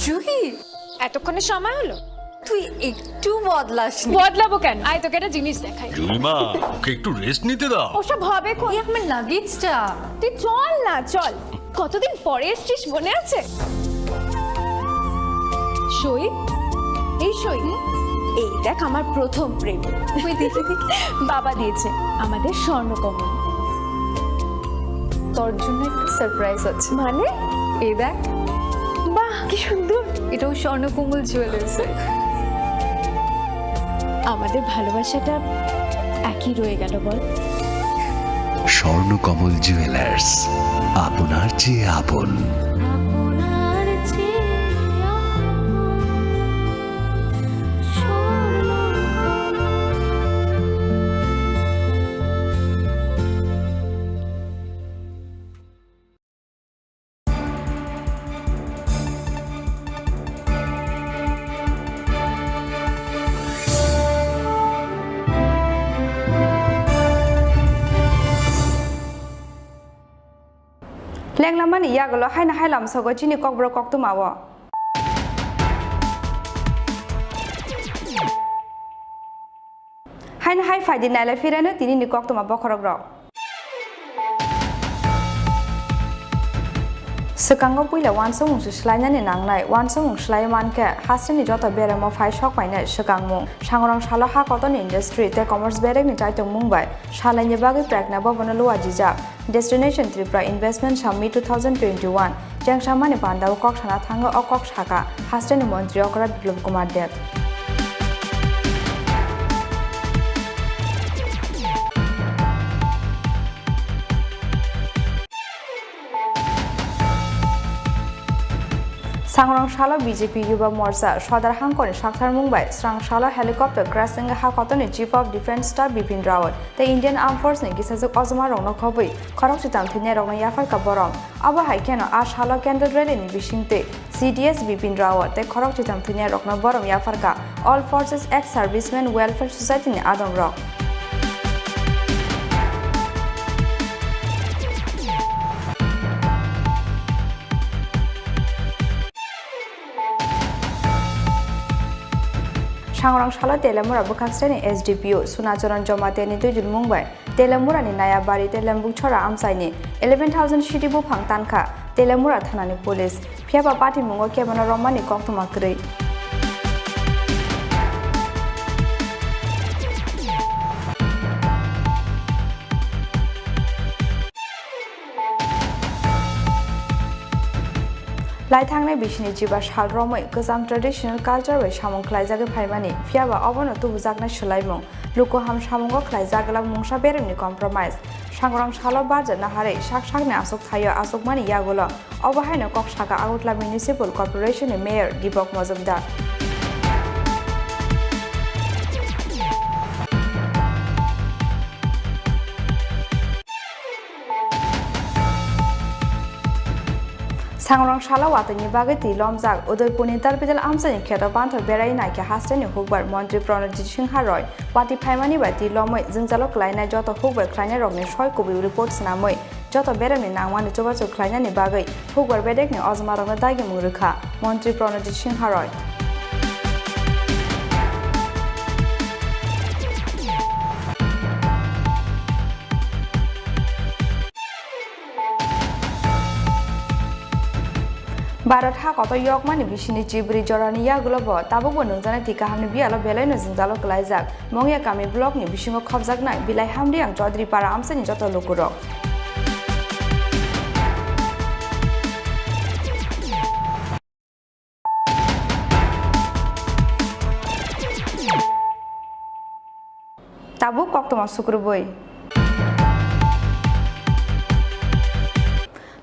Juhi, এতক্ষণে সময় হলো? তুই একটু বদলাসনি। বদলাবো কেন? আয়, তোকে একটা জিনিস দেখাই। জুলিমা, ওকে একটু রেস্ট নিতে দাও। ওসব হবে কোন? এই আমার লাগেজটা। তুই চল না, চল। কতদিন পরে এসছিস, মনে আছে? সই, এই সই, এই দেখ আমার প্রথম প্রেম। ওই দেখি, দেখি, বাবা দিয়েছে আমাদের স্বর্ণকমল। তোর জন্য একটা সারপ্রাইজ আছে। মানে? এই দেখ। বাহ, কি সুন্দর। এটাও স্বর্ণকমল জুয়েলার্সের। আমাদের ভালোবাসাটা একই রয়ে গেল, বল? স্বর্ণকমল জুয়েলার্স, আপনার চেয়ে আপন। Lenglamani yagulo haino hai lamsogo chini kokborok koktwmao. Haino hai phaidi nailai phirano tinini koktwma bokhorokrok. Swkango puila uansukmung se swlainani nangnai, uansukmung swlaiwi mankhe hasteni joto beremo phai sokpainai swkangmung. Sangrong salo ha kotorni industry tei commerce berekni chaitokmung bai salaini bagwi Pregna Bhavan-o luajijak. Destination Tripura Investment Summit two thousand twenty-one chengsamani pandao kok sana thango o kok saka hasteni montri okra Biplab Kumar Deb. Sangrong salo B J P Yuba Morcha Sodar Hangkoni saktharmung bai srang salo helicopter crash wngwi ha kotorni Chief of Defence Staff Bipin Rawat tei Indian Armed Force ni kisajwk ojma rokno khobwi khorok chitam thwinairokno yapharkha borom. Abo hai kheno a salo candle rally ni bisingtwi C D S Bipin Rawat tei khorok chitam thwinairokno borom yapharkha All Forces Ex Servicemen Welfare Society ni adongrok. Sangrong salo Telemura bwkhaksreni S D P O Sunacharan Jamatia ni twijlmung bai Telemura ni Nayabari tei Lembukchora amchaini eleven thousand sidi buphang tankha Telemura thanani police, phiyaba patimungo kebeno romani koktwma kwrwi. Laithangnai bisini jiba sal romwi kwcham traditional culture bai samung khlaijagwi phaimani, phiyaba obono tubujaknai swlaimung, lukuham samungo khlaijak glak mungsa beremni compromise. Sangrong salo barja naharwi sak sakni aswk thaio achukmani yagulo obo haino kok saka Agartala Municipal Corporation ni Mayor Dipok Mojumdar. Sangrong salo watwini bagwi twi lomjak. Udaipurni Dalbidal amchaini kheto panthor berai naikhe hasteni hukbar montri Pranojit Singha Roy watwi phaimani bai twi lomwi jwngjalo kwlainai joto hukbar khlainairokni soi kubui report swnamwi joto beremni nangmani chubachu khlainani bagwi hukbar bedekni ojmarokno dagimung rwkha montri Pranojit Singha Roy. Bharat ha kotor yokmani bisini chibri jorani yagulo bo tabukbo nungjaknai twi kahamni biyalo belaino jwngjalo kwlaijak. Mongya kami blockni bisingo khopjaknai Bilai Hamriang Chaudhary para amchaini joto lukurok. Tabuk koktwma sukrubui.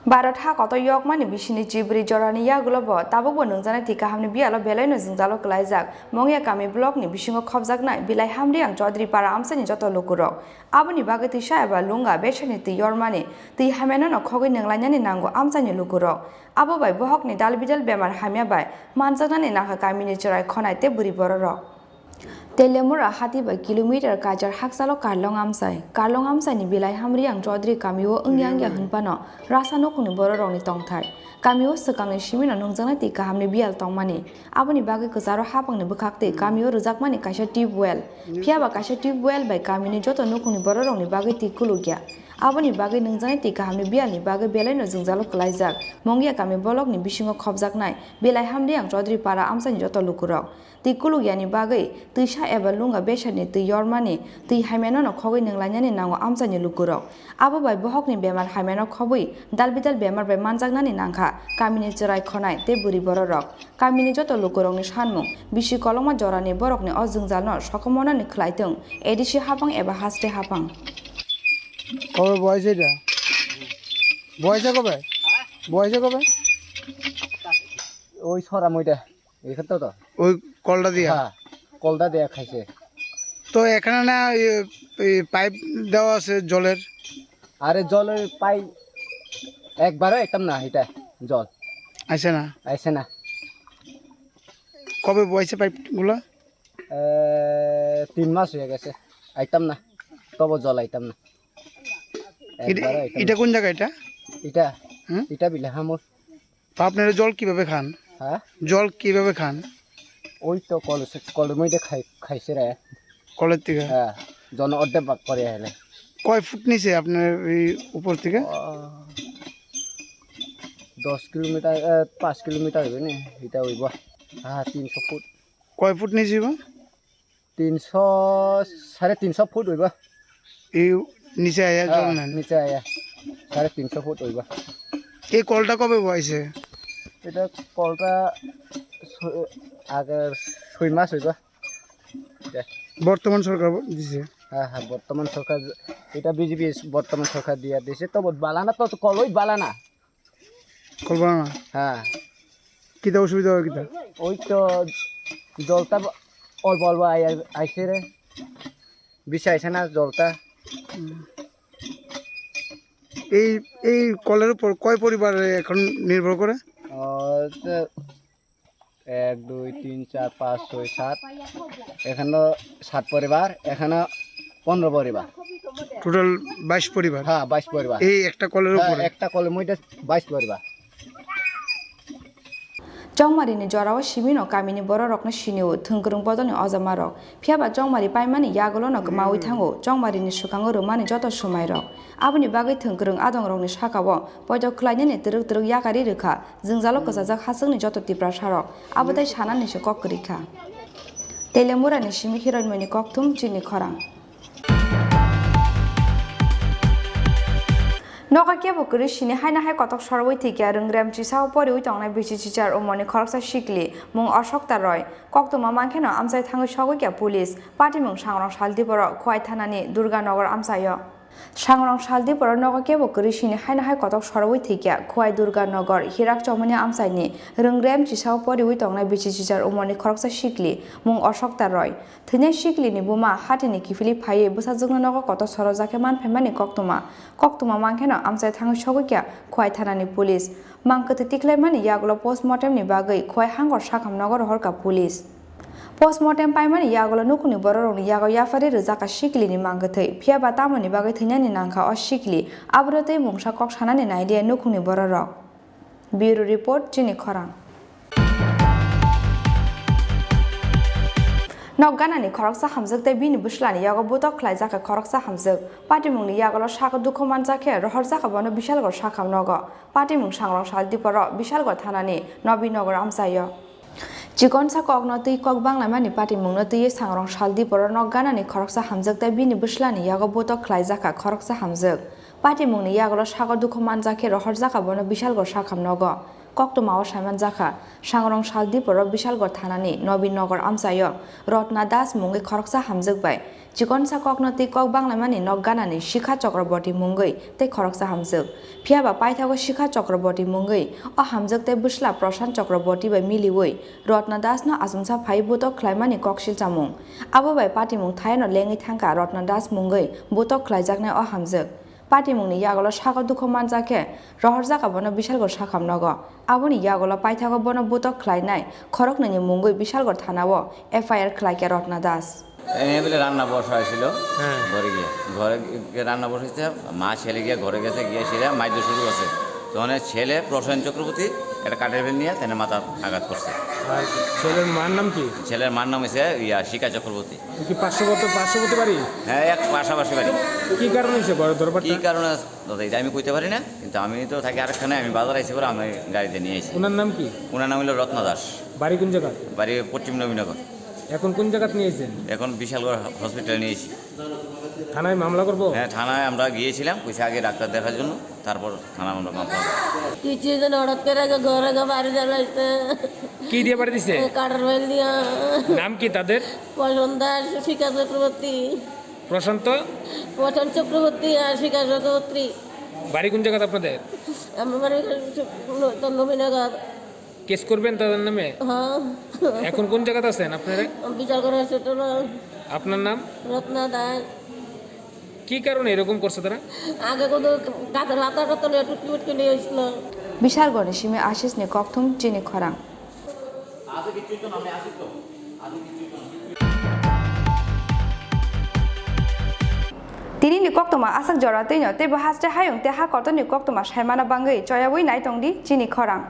Bharat ha kotor yokmani bisini chibri jorani yagulo bo tabukbo nungjaknai twi kahamni biyalo belaino jwngjalo kwlaijak. Mongya kami blockni bisingo khopjaknai Bilai Hamriang Chaudhary para amchaini joto lukurok. Aboni bagwi twisa eba lunga besani twi yormani, twi hamyano no khogwi nunglainani nango amchaini lukurok. Abo bai bohokni dalbidal bemar hamya bai manjaknani nangkha kamini chwrai khonai tei bwrwi bororok. Telemura hati bai kilometer kaichar hakchalo Karlong amchai. Karlong amchaini Bilai Hamriang Chaudhary kamio wngya wngya hwnphano rasa nukhungni bororokni tongthai. Kamio swkangni simino nungjaknai twi kahamni biyal tongmani. Aboni bagwi kwcharo hapangni bwkhaktwi kamio rwjakmani kaisa tube well. Phiya ba kaisa tube well bai kamini joto nukhungni bororokni bagwi twi kulukya. Aboni bagwi nungjaknai twi kahamni biyalni bagwi belaino jwngjalo kwlaijak. Mongya kami bolokni bisingo khopjaknai Bilai Hamriang Chaudhary para amchaini joto lukurok. Twi kulukyani bagwi twisa eba lunga besani twi yormani, twi hamyano no khogwi nunglainani nango amchaini lukurok. Abo bai bohokni bemar hamyano khobwi dalbidal bemar bai manjaknani nangkha kamini chwrai khonai tei bwrwi bororok. Kamini joto lukurokni sanmung, bisi kolokma jorani borokni o jwngjalno sokomornani khlai tong, A D C hapang eba haste hapang. কবে বয়স এটা? বয়সে কবে? বয়সে কবে? ওই ছড়া মইটা, এখানে তো তো। ওই কলটা দিয়া? হ্যাঁ, কলটা দিয়া খাইছে। তো এখানে না, ইয়ে, এই পাইপ দেওয়া আছে জলের? আরে জলের পাইপ একবারও একদম না, এটা জল। আইছে না? আইছে না। কবে বইছে পাইপগুলো? এ, তিন মাস হয়ে গেছে, আইতাম না, তবু জল আইতাম না। এটা, একবারও আইতাম এটা না। কোন জায়গা এটা? এটা, হুম? এটা বিলাহামুর। তো আপনারা জল কিভাবে খান? হ্যাঁ? জল কিভাবে খান? ওই তো কল, কলের মধ্যে খাই, খাইছে রে। কলের থেকে? হ্যাঁ, জন অর্ধেক ভাগ করে আইলে। কয় ফুট নিচে আপনার এই উপর থেকে? ও, দশ কিলোমিটার, এ, পাঁচ কিলোমিটার হইবে নি, এটা হইব। হ্যাঁ, তিনশো ফুট। কয় ফুট নিচে হইব? তিনশো, সাড়ে তিনশো ফুট হইব। এই নিচে আয়া জল হ্যাঁ, নেন? নিচে আয়া সাড়ে তিনশো ফুট হইব। এই কলটা কবে বসাইছে? এটা কলটা ছ-, আগে ছয় মাস হইব। দে। বর্তমান সরকার ব-, দিছে? হ্যাঁ, হ্যাঁ, বর্তমান সরকার, এটা বিজেপি বর্তমান সরকার দিয়া দিছে, তবু বালানা তো, তো কলই বালানা। কল বালানা? হ্যাঁ। কিতা অসুবিধা হয় কিতা? ওই তো জলটা ব-, অল্প অল্প আই-, আই-, আইছে রে, বেশি আইছে না জলটা। হুম। এই, এই কলের উপর কয় পরিবার এখন নির্ভর করে? ও, তো এক, দুই, তিন, চার, পাঁচ, ছয়, সাত। এখানে সাত পরিবার, এখানে পনেরো পরিবার। টোটাল বাইশ পরিবার? হ্যাঁ, বাইশ পরিবার। এই একটা কলের হ্যাঁ, উপরে? একটা কলের মধ্যে বাইশ পরিবার। Chongmari ni jorao simi no kamini bororokno sinio, thwngkwrwng bodolni ojamarok. Phiya ba chongmari paimani yagulono kwmawi thango, chongmari ni swkango rwmani joto swmairok. Aboni bagwi thwngkwrwng adongrokni sakao poito khlainani twrwk twrwk yakari rwkha, jwngjalo kwchajak hachwkni joto Tiprasarok. Abo tei sanani se kok kwrwi kha. Telemurani simi hiroinmani kokthum chini khorang. Noka kebo kwrwi sini haino hai kotok sorwi thwikya rwngrem chisao poriwi tongnai bisi chichar umorni khoroksa sikli mung Ashok Roy. Koktwma mankheno amchai thangwi sogwi kha police. Patimung sangrong sal diboro Khowai thanani Durganagar amchaio. Sangrong Saldiporo nogo kebo kwrwi sini haino hai kotok sorowi thwikya. Khowai Durga Nogor, Hirak Chomoni amchaini Rwngrem chisao poriwi tongnai bisi chichar umorni khoroksa sikli, mung Ashokta Roy. Thwinai siklini buma hatini kiphilwi phaiwi bwsajwkno nogo kotor sorojak khe manphaimani koktwma. Koktwma mankheno amchai thangwi sogwikya Khowai thanani police. Mang kwthwi tikhlaimani yagulo postmortemni bagwi Khowai Hangor sakham nogo rohorkha police. Postmortem paimani yagulo nukhungni bororokni yago yapharwi rwjakha siklini mang kwthwi, phiyaba tamoni bagwi thwinani nangkha o sikli, abono tei mungsa kok sanani nailiya nukhungni bororok. Bureau Report, Chini Khorang. Nok ganani khoroksa hamjwk tei bini bwslani yago butok khlaijak kha khoroksa hamjwk. Patimungni yagulo saka dukhu manjak khe rohorjak kha bono Bishalgarh sakham nogo. Patimung Sangrong Saldiporo Bishalgarh thanani Nobinagar amchaio. Chikonsa kokno twi kok banglaimani patimungno twiwi Sangrong Saldiporo nok ganani khoroksa hamjwk tei bini bwslani yago butok khlaijak kha khoroksa hamjwk. Patimungni yagulo saka dukhu manjak khe rohorjak kha bono Bishalgarh sakham nogo. Koktwmao saimanjakha, Sangrong Saldiporo Bishalgarh thanani Nobinagar amchaio Ratna Das mungwi khoroksa hamjwk bai chikonsa kokno twi kok banglaimani nok ganani Sikha Chakraborty mungwi tei khoroksa hamjwk. Phiyaba paithago Sikha Chakraborty mungwi o hamjwk tei bwsla Prashant Chakraborty bai miliwi Ratna Das no achomsa phaiwi butok khlaimani koksil chamung. Abo bai patimung thaiano lengwi thangkha Ratna Das mungwi butok khlaijaknai o hamjwk. Patimungni yagulo saka dukhu manjak khe rohorjak kha bono Bishalgarh sakham nogo. Aboni yagulo paithago bono butok khlainai khoroknwini mungwi Bishalgarh thanao F I R khlaikha Ratna Das. এনে বলে রান্না বসা হয়েছিল। হ্যাঁ। ঘরে গিয়ে, ঘরে গিয়ে রান্না বসেছে, মা ছেলে গিয়ে ঘরে গেছে, গিয়ে সেটা মাইর শুরু করছে। তখন ছেলে প্রসেন চক্রবর্তী একটা কাঠের বেল নিয়ে তাহলে মাথা আঘাত করছে। আর ছেলের মার নাম কি? ছেলের মার নাম হচ্ছে ইয়া শিকা চক্রবর্তী। কি পার্শ্ববর্তী, পার্শ্ববর্তী বাড়ি? হ্যাঁ, এক পাশাপাশি বাড়ি। কি কারণে হয়েছে ঘরে দরবারটা? কি কারণে, দাদা, এটা আমি কইতে পারি না, কিন্তু আমি তো থাকি আরেকখানে, আমি বাজার আইছি পরে আমি গাড়িতে নিয়ে আইছি। ওনার নাম কি? ওনার নাম হলো রত্না দাস। বাড়ি কোন জায়গা? বাড়ি পশ্চিম নবীনগর। এখন কোন জায়গাত নিয়ে আইছেন? এখন বিশালগড় হসপিটালে নিয়ে আইছি। থানায় মামলা করবো? হ্যাঁ, থানায় আমরা গিয়েছিলাম, কইছে আগে ডাক্তার দেখার জন্য, তারপর থানায় আমরা মামলা করবো। কিছু জন হঠাৎ করে আগে ঘরে গো বাড়ি জ্বালাইছে। কি দিয়ে বাড়ি দিছে? কাঠের বেল দিয়া। নাম কি তাদের? প্রশান্ত দাস, শিখা চক্রবর্তী। প্রশান্ত? প্রশান্ত চক্রবর্তী আর শিখা চক্রবর্তী। বাড়ি কোন জায়গাতে আপনাদের? আমার বাড়ি তো নবীনগর। কেস করবেন তাদের নামে? হ্যাঁ। এখন কোন জায়গাতে আছেন আপনারা? বিচার করার ছোট না। আপনার নাম? রত্না দাস। কি কারণে এরকম করছে তারা? আগে কোনো গাছের পাতা টাতা লইয়া টুটকি ফুটকি নিয়ে আসলো। Bishalgarhni simi Ashishni kokthum, Chini Khorang. Tini ni koktwma aswk jora twino tei bo haste hayung tei ha kotorni koktwma saimana bangwi choyawi naitongdi Chini Khorang.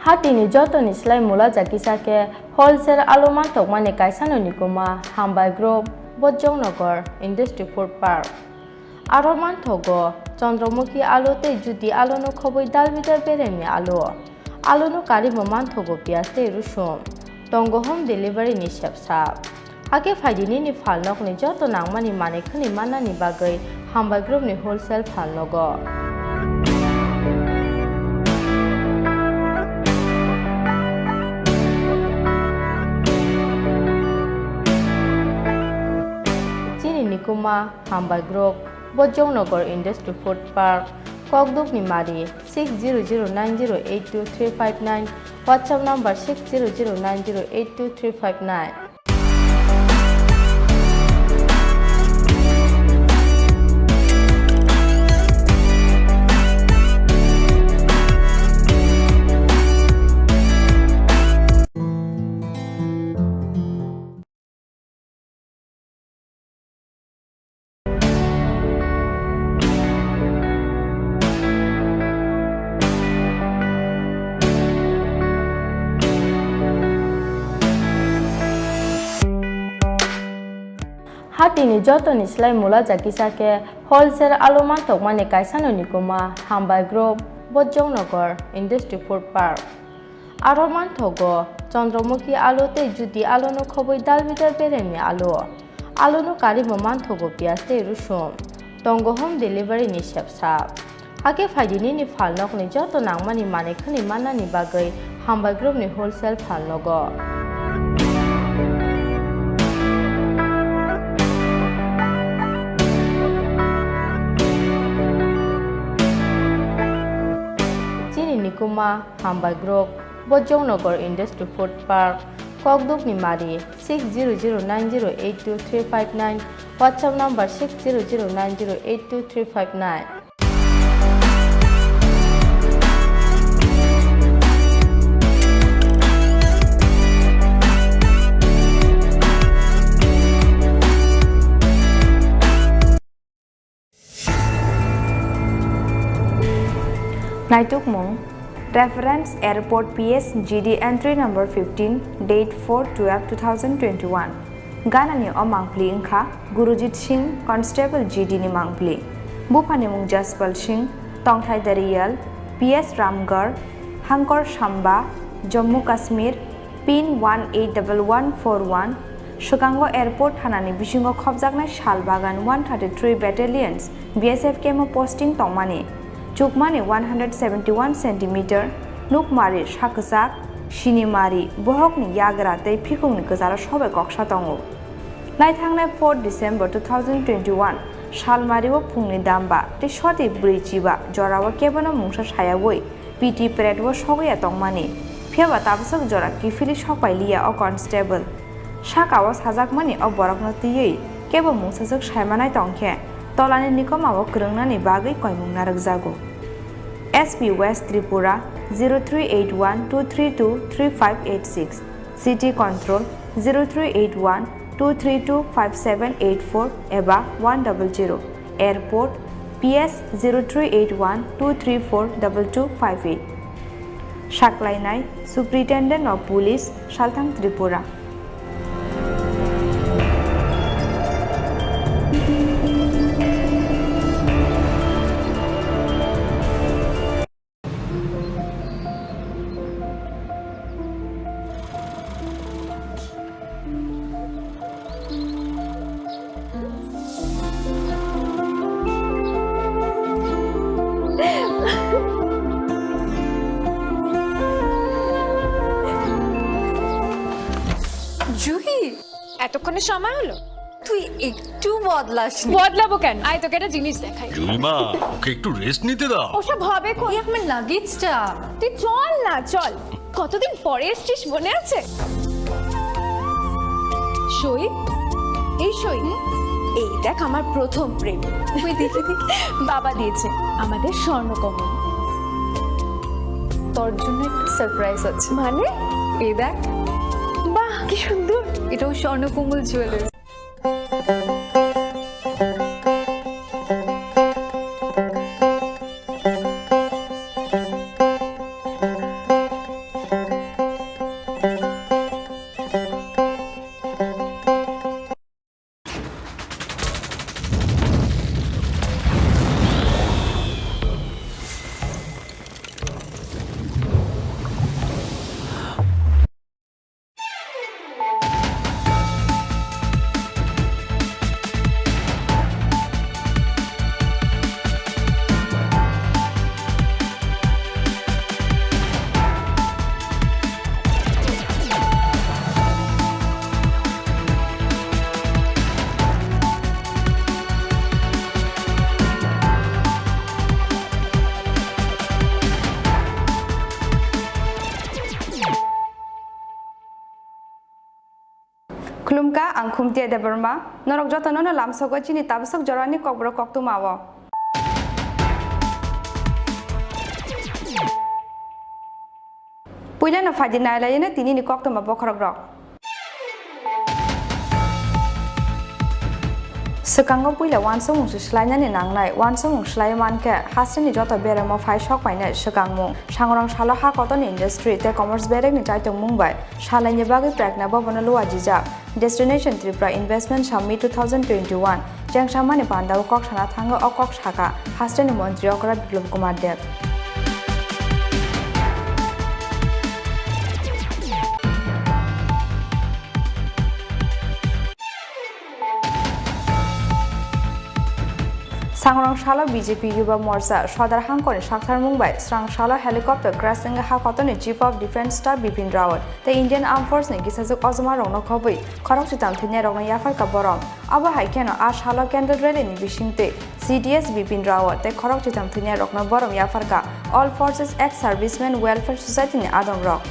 Hatini jotoni slai mula ja kisa khe wholesale alu manthokmani kaisano ni kwma Hambai Group, Bojongnagar Industry Food Park. Aro manthogo Chandramukhi alu tei Jyoti alu no khobwi dal bidal beremni alu. Alu no karwi bo manthogo piyaj tei rusum. Tongo home delivery ni sebsa. Hakhe phaidi nini phalnokni joto nangmani manwi khwnwi mannani bagwi Hambai Group ni wholesale phalnogo. Chini nikuma Hambai Group, Bojongnagar Industry Food Park, Kokdukni Mari, six zero zero nine zero eight two three five nine, WhatsApp number six zero zero nine zero eight two three five nine. Hatini jotoni slai mula jakisa khe wholesale alu manthokmani kaisano nikuma Hambai Group, Bojongnagar Industry Food Park. Aro manthogo Chandramukhi alu tei Jyoti aluno khobwi dal bidal beremni alu. Aluno karwi bo manthogo piyaj tei rusum. Tongo home delivery ni sepsa. Hakhe phaidi nini phalnokni joto nangmani manwi khwnwi mannani bagwi Hambai Group ni wholesale phalnogo. Chini nikuma Hambai Group, Bojongnagar Industry Food Park, Kokdukni Mari, six zero zero nine zero eight two three five nine, WhatsApp number six zero zero nine zero eight two three five nine. Naitukmung, Reference Airport P S G D entry number fifteen, date four twelve two thousand twenty-one. Ganani o mangpli wngkha Gurujit Singh, Constable G D ni mangpli. Buphani mung Jaspal Singh, tongthai Dariyal, P S Ramgarh, Hangkor Samba, Jammu Kashmir, pin one eight double one four one, swkango airport thanani bisingo khopjaknai sal bagan one thirty-three Battalions B S F camp o posting tongmani, chukmani one hundred seventy-one centimeter, nukmari sakwchak, sinimari, bohokni yagra tei phikungni kwcharo sobai koksa tongo. Naithangnai four December two thousand twenty-one salmario phungni damba tei soti bwrwi chiba jorao kebono mungsa sayaui P T parade o sogwi ya tongmani, phiyaba tabaswk jora kiphilwi sokpai liya o constable. Saka o sajakmani o borokno twiwi kebo mungsaswk saimanai tongkhe, tolani nikoma o kwrwngnani bagwi koimung narwkjago. S P West Tripura zero three eight one two three two three five eight six, City Control zero three eight one two three two five seven eight four eba one double zero. Airport, P S zero three eight one two three four double two five eight. Saklainai, Superintendent of Police, Salthang Tripura. Juhi, এতক্ষণে সময় হলো? তুই একটু বদলাসনি। বদলাবো কেন? আয়, তোকে একটা জিনিস দেখাই। জুইমা, ওকে একটু রেস্ট নিতে দাও। ওসব হবে কোন? এই আমার লাগেজটা। তুই চল না, চল। কতদিন পরে এসছিস, মনে আছে? সই, এই সই, এই দেখ আমার প্রথম প্রেম। ওই দেখি, দেখি। বাবা দিয়েছে আমাদের স্বর্ণকমল। তোর জন্য একটা সারপ্রাইজ আছে। মানে? এই দেখ। বাহ, কি সুন্দর। এটাও Swarnakamal jewellers. Khulumkha, ang Khumtia Debbarma. Norok jotono no lamsogo chini tabasok jorani kokborok koktwmao. Puilano phaidi nailaino tinini koktwma bokhorokrok. Swkango puila uansukmung se swlainani nangnai, uansukmung swlaiwi mankhe hasteni joto beremo phai sok painai swkangmung. Sangrong salo ha kotorni industry tei commerce berekni chaitokmung bai salaini bagwi Prekna Bhavan-o luajijak. Destination Tripura Investment Summit two thousand twenty-one chengsamani pandao kok sana thango o kok saka hasteni montri okra Biplab Kumar Deb. Sangrong salo B J P Yuba Morcha Sodar Hangkoni saktharmung bai srang salo helicopter crash wngwi ha kotorni Chief of Defence Staff Bipin Rawat tei Indian Armed Force ni kisajwk ojma rokno khobwi khorok chitam thwinai rokno yapharkha borom. Abo hai kheno a salo candle rally ni bisingtwi C D S Bipin Rawat tei khorok chitam thwinai rokno borom yapharkha All Forces Ex Servicemen Welfare Society ni adong rok.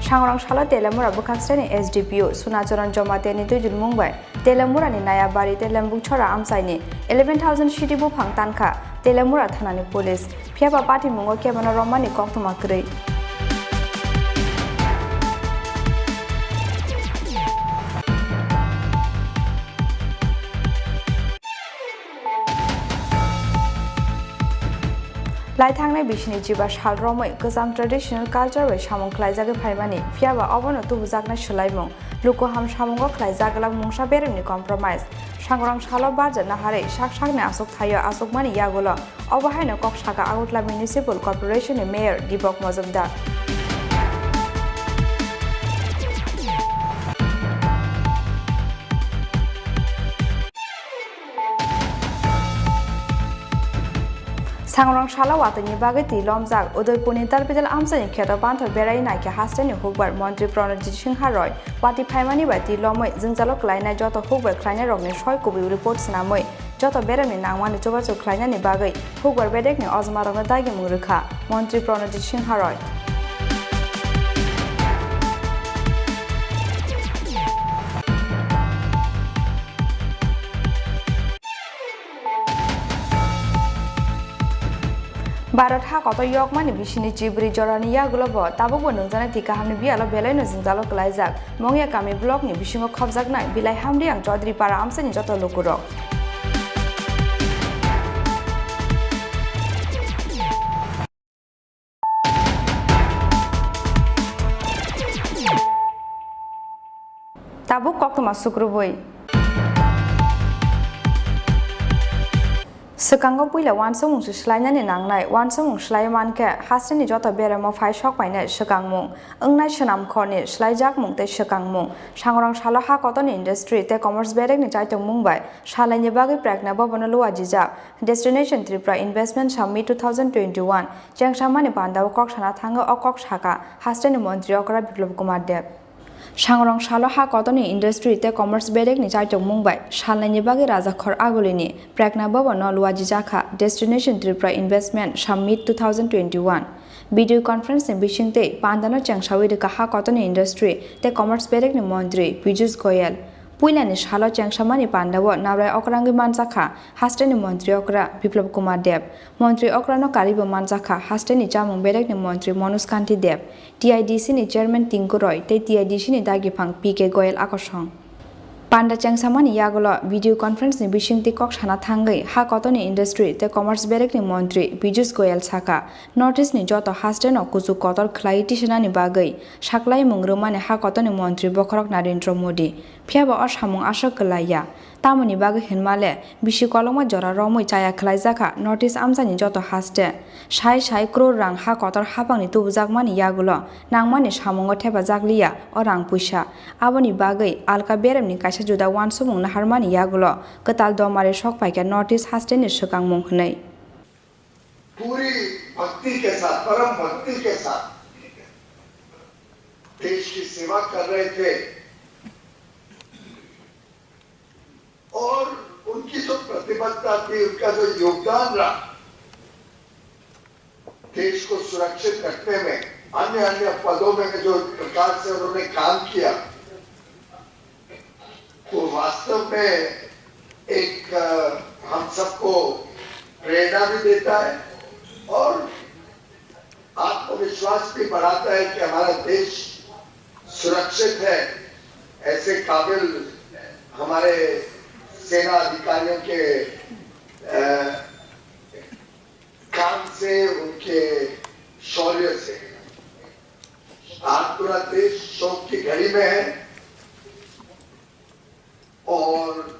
Sangrong salo Telemura bwkhak sreni S D P O Sunacharan Jamatia ni twijlmung bai Telemura ni Nayabari tei Lembukchora amchai ni eleven thousand sidi buphang tankha Telemura thana ni police, phiyaba patimungo kebono romani koktwma kwrwi. Lai thangnai bisini jiba sal romwi kwcham traditional culture bai samung khlaijagwi phaimani, phiyaba obono tubujaknai swlaimung, lukuham samungo khlaijak glak mungsa beremni compromise. Sangrong salo barja naharwi sak sakni aswk thaio aswkmani yagulo obo haino kok saka Agartala Municipal Corporation ni Mayor Deepak Majumdar. Sangrong salo watwini bagwi twi lomjak Udaipurni Tarpidal amchaini kheto panthor berai naikhe hasteni hukbar montri Pranajit Singha Roy watwi phaimani bai twi lomwi jwngjalo klainai joto hukbar khlainairokni soi kubui report swnamwi joto beremni nangmani chubachu khlainani bagwi hukbar bedekni ojmarokno dagimung rwkha montri Pranajit Singha Roy. Bharat ha kotor yokmani bisini chibri jorani yagulo bo tabukbo nungjaknai twi kahamni biyalo belaino jwngjalo kwlaijak Mongya kami blockni bisingo khopjaknai Bilai Hamriang Chaudhary para amchaini joto lukurok. Tabuk koktwma sukrubui. Swkango puila uansukmung se swlainani nangnai, uansukmung swlaiwi mankhe hasteni joto beremo phai sok painai swkangmung, wngnai swnamkhorni swlaijakmung tei swkangmung. Sangrong salo ha kotorni industry tei commerce berekni chaitokmung bai salaini bagwi Prekna Bhavan-o luajijak Destination Tripura Investment Summit two thousand twenty-one chengsamani pandao kok sana thango o kok saka hasteni montri okra Biplab Kumar Deb. Sangrong salo ha kotorni industry tei commerce berekni chaitokmung bai salnaini bagwi Rajakhor Agulini Prekna Bhavan-o luajijakha Destination Tripura Investment Summit two thousand twenty-one. Video conference ni bisingtwi pandano chengsawi rwkha ha kotorni industry tei commerce berekni montri Piyush Goyal. Puilani salo chengsamani pandao nabrai okrangwi manjakha hasteni montri okra Biplab Kumar Deb. Montri okrano karibo manjakha hasteni chamung berekni montri Manoj Kanti Deb, T I D C ni chairman Tinku Roy tei T I D C ni dagiphang P K Goyal akosong. Panda chengsamani yagulo video conference ni bisingtwi kok sana thangwi ha kotorni industry tei commerce berekni montri Piyush Goyal saka, North East ni joto hasteno kuchuk kotor khlaiwi tisanani bagwi saklaimung rwmani ha kotorni montri bokhorok Narendra Modi. Phiyaba o samung aswk kwlaiya. Tamoni bagwi hinmale, bisi kolokma jora romwi chaya khlaijakha North East amchaini joto haste. Sai sai crore rang ha kotor haphangni tubujakmani yagulo nangmani samungo thepajakliya o rang puisa. Aboni bagwi alka beremni kaisa juda uansukmung naharmani yagulo kwtal domari sok paikha North East hasteni swkangmung hwnwi. पूरी भक्ति के साथ, परम भक्ति के साथ देश की सेवा कर रहे थे और उनकी जो प्रतिबद्धता थी, उनका जो योगदान रहा देश को सुरक्षित रखने में, अन्य अन्य पदों में जो प्रकार से उन्होंने काम किया, वो वास्तव में एक, अ, हम सबको प्रेरणा भी देता है और आत्मविश्वास भी बढ़ाता है कि हमारा देश सुरक्षित है। ऐसे काबिल हमारे सेना अधिकारियों के, अ, काम से, उनके शौर्य से आज पूरा देश शोक की घड़ी में है। और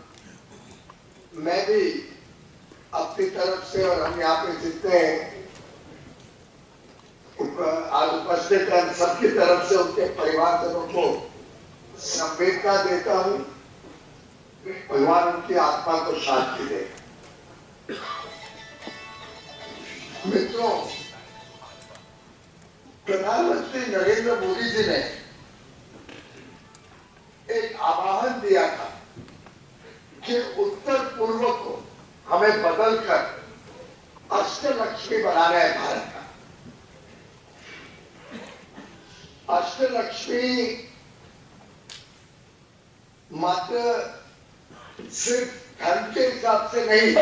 मैं भी अपनी तरफ से और हम यहाँ पे जितने उप-, आज उपस्थित हैं, हम सबकी तरफ से उनके परिवारजनों को संवेदना देता हूँ। भगवान उनकी आत्मा को शांति दे। मित्रों, प्रधानमंत्री नरेंद्र मोदी जी ने एक आह्वान दिया था कि उत्तर पूर्व को हमें बदलकर अष्टलक्ष्मी बनाना है भारत का। अष्टलक्ष्मी मात्र सिर्फ धन के हिसाब से नहीं,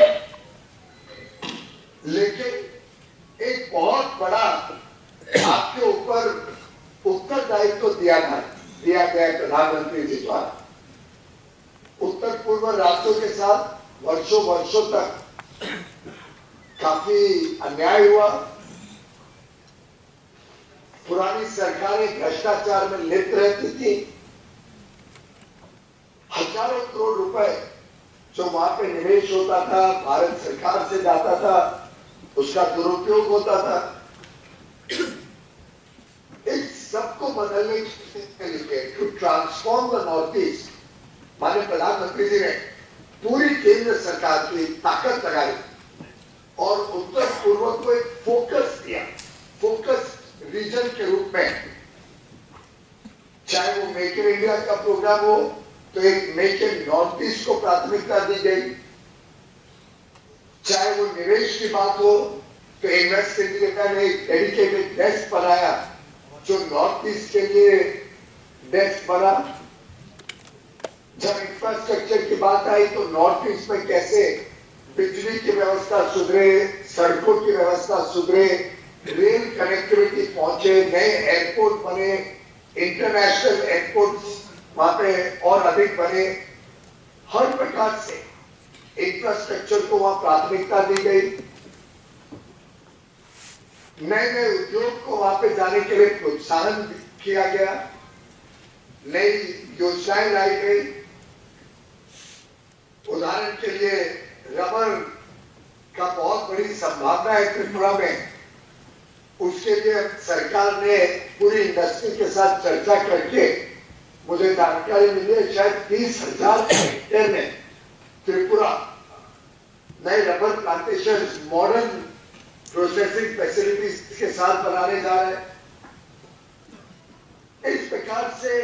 लेकिन एक बहुत बड़ा आपके ऊपर उत्तरदायित्व दिया था, दिया गया है प्रधानमंत्री जी द्वारा। उत्तर पूर्व राज्यों के साथ वर्षों वर्षों तक काफी अन्याय हुआ। पुरानी सरकारें भ्रष्टाचार में लिप्त रहती थी। हजारों करोड़ रुपए जो वहां पे निवेश होता था, भारत सरकार से जाता था, उसका दुरुपयोग होता था। इस सबको बदलने के लिए, to transform the North East, माननीय प्रधानमंत्री जी ने पूरी केंद्र सरकार की ताकत लगाई और उत्तर पूर्व को एक फोकस दिया, फोकस रीजन के रूप में। चाहे वो मेक इन इंडिया का प्रोग्राम हो, तो एक मेक इन नॉर्थ ईस्ट को प्राथमिकता दी गई, चाहे वो निवेश की बात हो, तो इन्वेस्ट इंडिया ने एक डेडिकेटेड डेस्क बनाया, जो नॉर्थ ईस्ट के लिए डेस्क बना। जब इंफ्रास्ट्रक्चर की बात आई, तो नॉर्थ ईस्ट में कैसे बिजली की व्यवस्था सुधरे, सड़कों की व्यवस्था सुधरे, रेल कनेक्टिविटी पहुंचे, नए एयरपोर्ट बने, इंटरनेशनल एयरपोर्ट्स वहां पे और अधिक बने। हर प्रकार से इंफ्रास्ट्रक्चर को वहां प्राथमिकता दी गई। नए नए उद्योग को वहां पे जाने के लिए प्रोत्साहन किया गया, नई योजनाएं लाई गई। उदाहरण के लिए, रबर का बहुत बड़ी संभावना है त्रिपुरा में, उसके लिए सरकार ने पूरी इंडस्ट्री के साथ चर्चा करके मुझे जानकारी मिली है, शायद तीस हजार हेक्टेयर में त्रिपुरा नए rubber plantation modern processing facilities के साथ बनाने जा रहे हैं। इस प्रकार से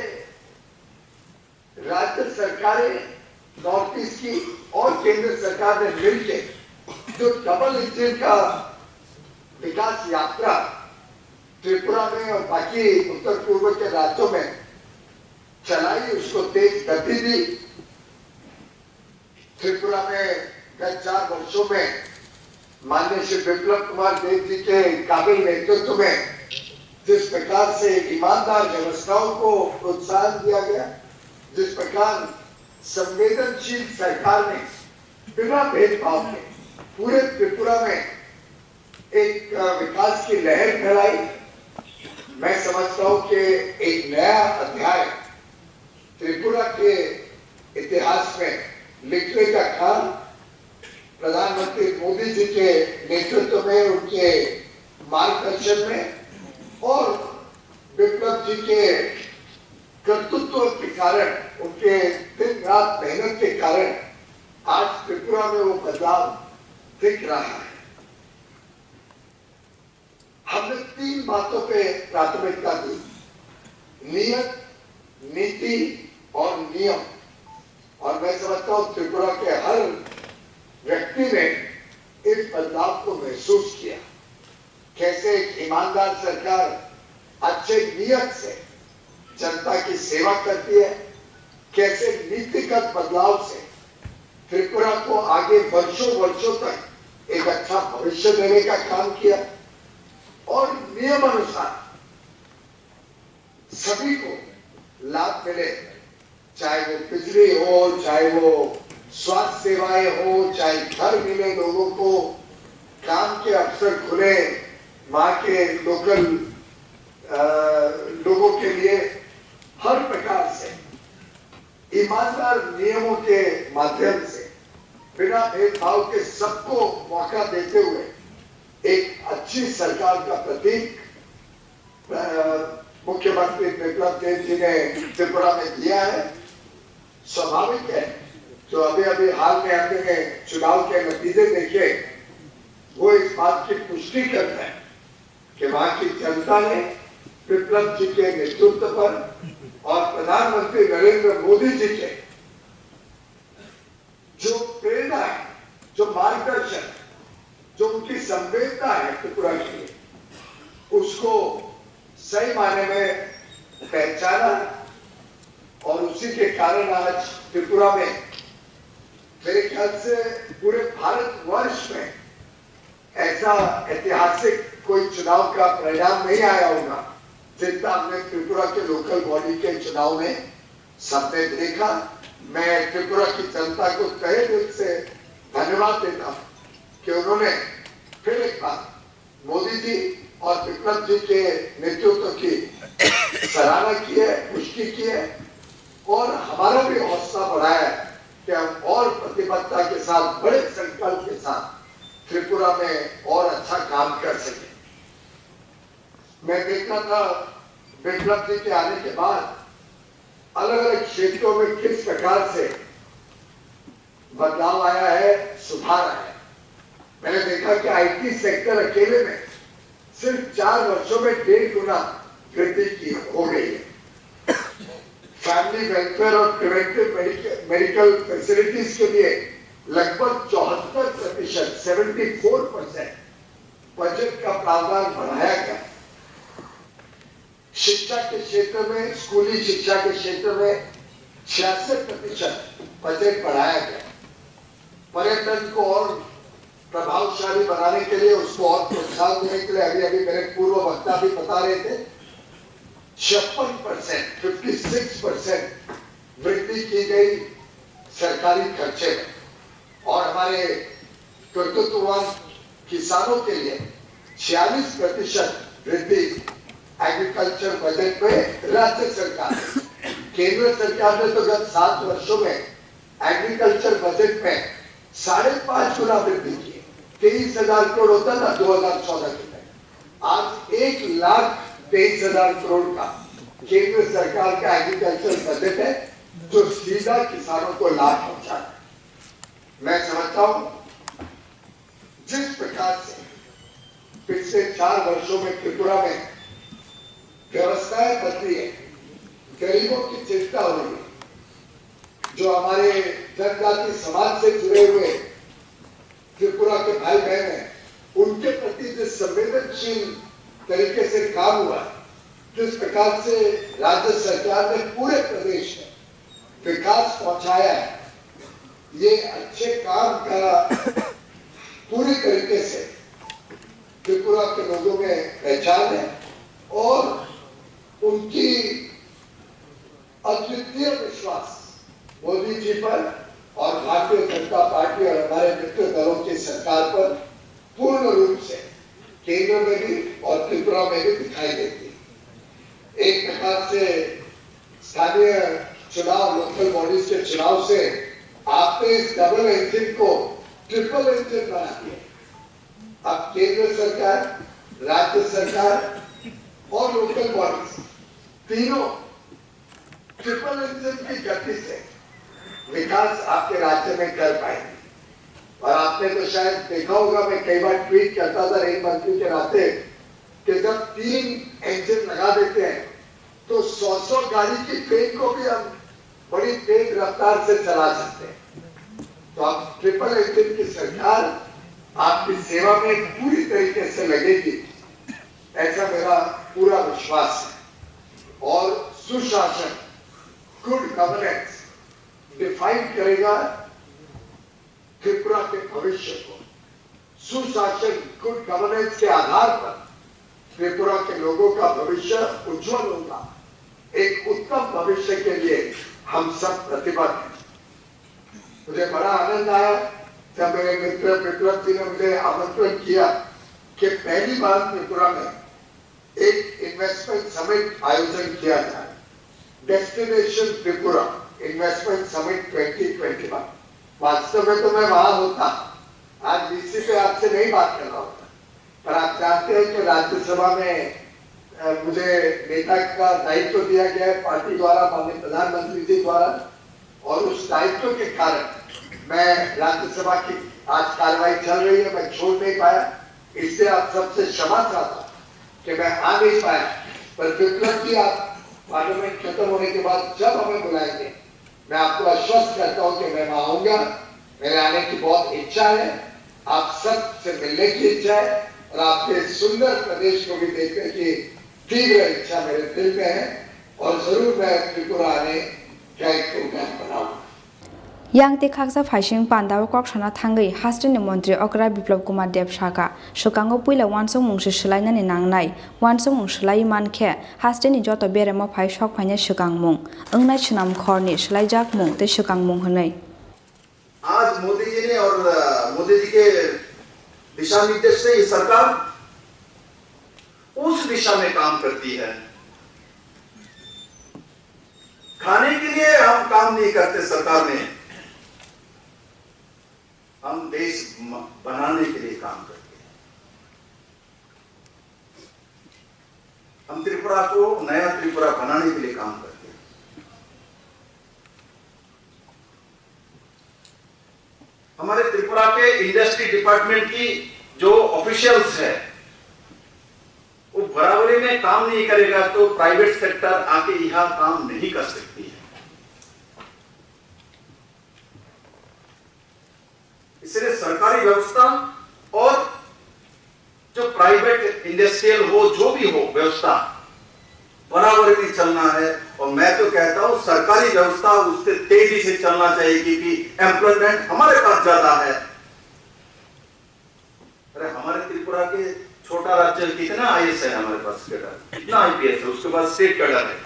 राज्य सरकारें नॉर्थ ईस्ट की और केंद्र सरकार ने मिलकर जो डबल इंजन का विकास यात्रा त्रिपुरा में और बाकी उत्तर पूर्व के राज्यों में चलाई, उसको तेज गति दी। त्रिपुरा में गत चार वर्षों में माननीय श्री विप्लव कुमार देव जी के काबिल नेतृत्व में जिस प्रकार से ईमानदार व्यवस्थाओं को प्रोत्साहन दिया गया, जिस प्रकार संवेदनशील सरकार ने बिना भेदभाव के पूरे त्रिपुरा में एक, अ, विकास की लहर फैलाई। मैं समझता हूं कि एक नया अध्याय त्रिपुरा के इतिहास में लिखने का काम प्रधानमंत्री मोदी जी के नेतृत्व में, उनके मार्गदर्शन में और विप्लव जी के कर्तृत्व के कारण, उनके दिन रात मेहनत के कारण आज त्रिपुरा में वो बदलाव दिख रहा है। हमने तीन बातों पे प्राथमिकता दी, नियत, नीति और नियम। और मैं समझता हूँ त्रिपुरा के हर व्यक्ति ने इस बदलाव को महसूस किया। कैसे एक ईमानदार सरकार अच्छे नीयत से जनता की सेवा करती है, कैसे नीतिगत बदलाव से त्रिपुरा को आगे वर्षों वर्षों तक एक अच्छा भविष्य देने का काम किया और नियमानुसार सभी को लाभ मिले, चाहे वो बिजली हो, चाहे वो स्वास्थ्य सेवाएं हो, चाहे घर मिले लोगों को, काम के अवसर खुले वहाँ के लोकल लोगों के लिए। हर प्रकार से ईमानदार नियमों के माध्यम से बिना भेदभाव के सबको मौका देते हुए एक अच्छी सरकार का प्रतीक अ, मुख्यमंत्री बिप्लब देब जी ने त्रिपुरा में दिया है। स्वाभाविक है, जो अभी अभी हाल में हमने चुनाव के नतीजे देखे, वो इस बात की पुष्टि करता है कि वहां की जनता ने बिप्लब जी के नेतृत्व पर और प्रधानमंत्री नरेंद्र मोदी जी के जो प्रेरणा है, जो मार्गदर्शन, जो उनकी संवेदना है त्रिपुरा के लिए, उसको सही मायने में पहचाना और उसी के कारण आज त्रिपुरा में मेरे ख्याल से पूरे भारतवर्ष में ऐसा ऐतिहासिक कोई चुनाव का परिणाम नहीं आया होगा, जितना हमने त्रिपुरा के लोकल बॉडी के चुनाव में सबने देखा। मैं त्रिपुरा की जनता को तहे दिल से धन्यवाद देता हूँ कि उन्होंने फिर एक बार मोदी जी और विप्लव जी के नेतृत्व की सराहना की है, पुष्टि की है और हमारा भी हौसला बढ़ाया है कि हम और प्रतिबद्धता के साथ, बड़े संकल्प के साथ त्रिपुरा में और अच्छा काम कर सकें। मैं देखता था, विप्लव जी के आने के बाद अलग-अलग क्षेत्रों में किस प्रकार से बदलाव आया है, सुधार आया है। मैंने देखा कि आईटी सेक्टर अकेले में सिर्फ चार वर्षों में डेढ़ गुना वृद्धि की, हो गई है। फैमिली वेलफेयर और प्रिवेंटिव मेडिकल फैसिलिटीज के लिए लगभग चौहत्तर प्रतिशत, सेवेंटी फोर परसेंट, बजट का प्रावधान बढ़ाया गया। शिक्षा के क्षेत्र में, स्कूली शिक्षा के क्षेत्र में छियासठ प्रतिशत बजट बढ़ाया गया। पर्यटन को और प्रभावशाली बनाने के लिए, उसको और प्रोत्साहन देने के लिए अभी अभी मेरे पूर्व वक्ता भी बता रहे थे, छप्पन परसेंट, फिफ्टी सिक्स परसेंट वृद्धि की गई सरकारी खर्चे में। और हमारे कर्तृत्ववान किसानों के लिए छियालीस प्रतिशत वृद्धि एग्रीकल्चर बजट में राज्य सरकार, केंद्र सरकार ने तो गत सात वर्षों में एग्रीकल्चर बजट में साढ़े पांच गुना वृद्धि की। तेईस हजार करोड़ होता था दो हजार चौदह के तहत, आज एक लाख तेईस हजार करोड़ का केंद्र सरकार का एग्रीकल्चर बजट है, जो सीधा किसानों को लाभ पहुंचाता है। मैं समझता हूं, जिस प्रकार से पिछले चार वर्षों में त्रिपुरा में व्यवस्थाएं बदली है, गरीबों की चिंता हो रही है, जो हमारे जनजाति समाज से जुड़े हुए त्रिपुरा के भाई बहन हैं, उनके प्रति जो संवेदनशील तरीके से काम हुआ, जिस प्रकार से राज्य सरकार ने पूरे प्रदेश में विकास पहुंचाया है, ये अच्छे काम का पूरी तरीके से त्रिपुरा के लोगों में पहचान है और उनकी अद्वितीय विश्वास मोदी जी पर और भारतीय जनता पार्टी और हमारे मित्र दलों की सरकार पर पूर्ण रूप से केंद्र में भी और त्रिपुरा में भी दिखाई देती है। एक प्रकार से स्थानीय चुनाव, लोकल बॉडीज के चुनाव से आपने इस डबल इंजन को ट्रिपल इंजन बना दिया। अब केंद्र सरकार, राज्य सरकार और लोकल बॉडीज तीनों ट्रिपल इंजन की गति से विकास आपके राज्य में कर पाएंगे। और आपने तो शायद देखा होगा, मैं कई बार ट्वीट करता था रेल मंत्री के नाते, कि जब तीन इंजन लगा देते हैं तो सौ सौ गाड़ी की ट्रेन को भी हम बड़ी तेज रफ्तार से चला सकते हैं। तो आप ट्रिपल इंजन की सरकार आपकी सेवा में पूरी तरीके से लगेगी, ऐसा मेरा पूरा विश्वास है। और सुशासन, गुड गवर्नेंस डिफाइन करेगा त्रिपुरा के भविष्य को। सुशासन, गुड गवर्नेंस के आधार पर त्रिपुरा के लोगों का भविष्य उज्जवल होगा। एक उत्तम भविष्य के लिए हम सब प्रतिबद्ध हैं। मुझे बड़ा आनंद आया जब मेरे मित्र विप्लव जी ने मुझे आमंत्रण किया कि पहली बार त्रिपुरा में एक इन्वेस्टमेंट समिट आयोजन किया जाए, destination Tripura investment summit twenty twenty one. वास्तव में तो मैं वहां होता, आज वीसी पे आपसे नहीं बात कर रहा होता, पर आप जानते हैं कि राज्यसभा में, अ, मुझे नेता का दायित्व दिया गया है पार्टी द्वारा, माननीय प्रधानमंत्री जी द्वारा, और उस दायित्व के कारण मैं राज्यसभा की आज कार्रवाई चल रही है, मैं छोड़ नहीं पाया, इससे आप सबसे क्षमा चाहता हूँ कि मैं आ नहीं पाया। पर विप्लव जी, आप पार्लियामेंट खत्म होने के बाद जब हमें बुलाएंगे, मैं आपको आश्वस्त करता हूँ कि मैं वहाँ आऊंगा। मेरे आने की बहुत इच्छा है, आप सबसे मिलने की इच्छा है और आपके सुंदर प्रदेश को भी देखने की तीव्र इच्छा मेरे दिल में है और जरूर मैं त्रिपुरा आने का एक प्रोग्राम बनाऊंगा। Yang tei khaksa phaising pandao kok sana thangwi hasteni montri okra Biplab Kumar Deb sakha, swkango puila uansukmung se swlainani nangnai, uansukmung swlaiwi mankhe hasteni joto beremo phai sok phainai swkangmung, wngnai swnam khorni swlaijakmung tei swkangmung hwnwi. आज मोदी जी ने और, अ, मोदी जी के दिशा निर्देश से ये सरकार उस दिशा में काम करती है। खाने के लिए हम काम नहीं करते सरकार में, हम देश म-, बनाने के लिए काम करते हैं। हम त्रिपुरा को नया त्रिपुरा बनाने के लिए काम करते हैं। हमारे त्रिपुरा के इंडस्ट्री डिपार्टमेंट की जो ऑफिशियल्स है, वो बराबरी में काम नहीं करेगा तो प्राइवेट सेक्टर आके यहाँ काम नहीं कर सकती है। इसलिए सरकारी व्यवस्था और जो प्राइवेट इंडस्ट्रियल हो, जो भी हो व्यवस्था, बराबर में चलना है। और मैं तो कहता हूँ, सरकारी व्यवस्था उससे तेजी से चलना चाहिए, क्योंकि एम्प्लॉयमेंट हमारे पास ज्यादा है। अरे, हमारे त्रिपुरा के छोटा राज्य में कितना आईएएस है हमारे पास, कैडर, कितना आईपीएस है, उसके बाद स्टेट कैडर है।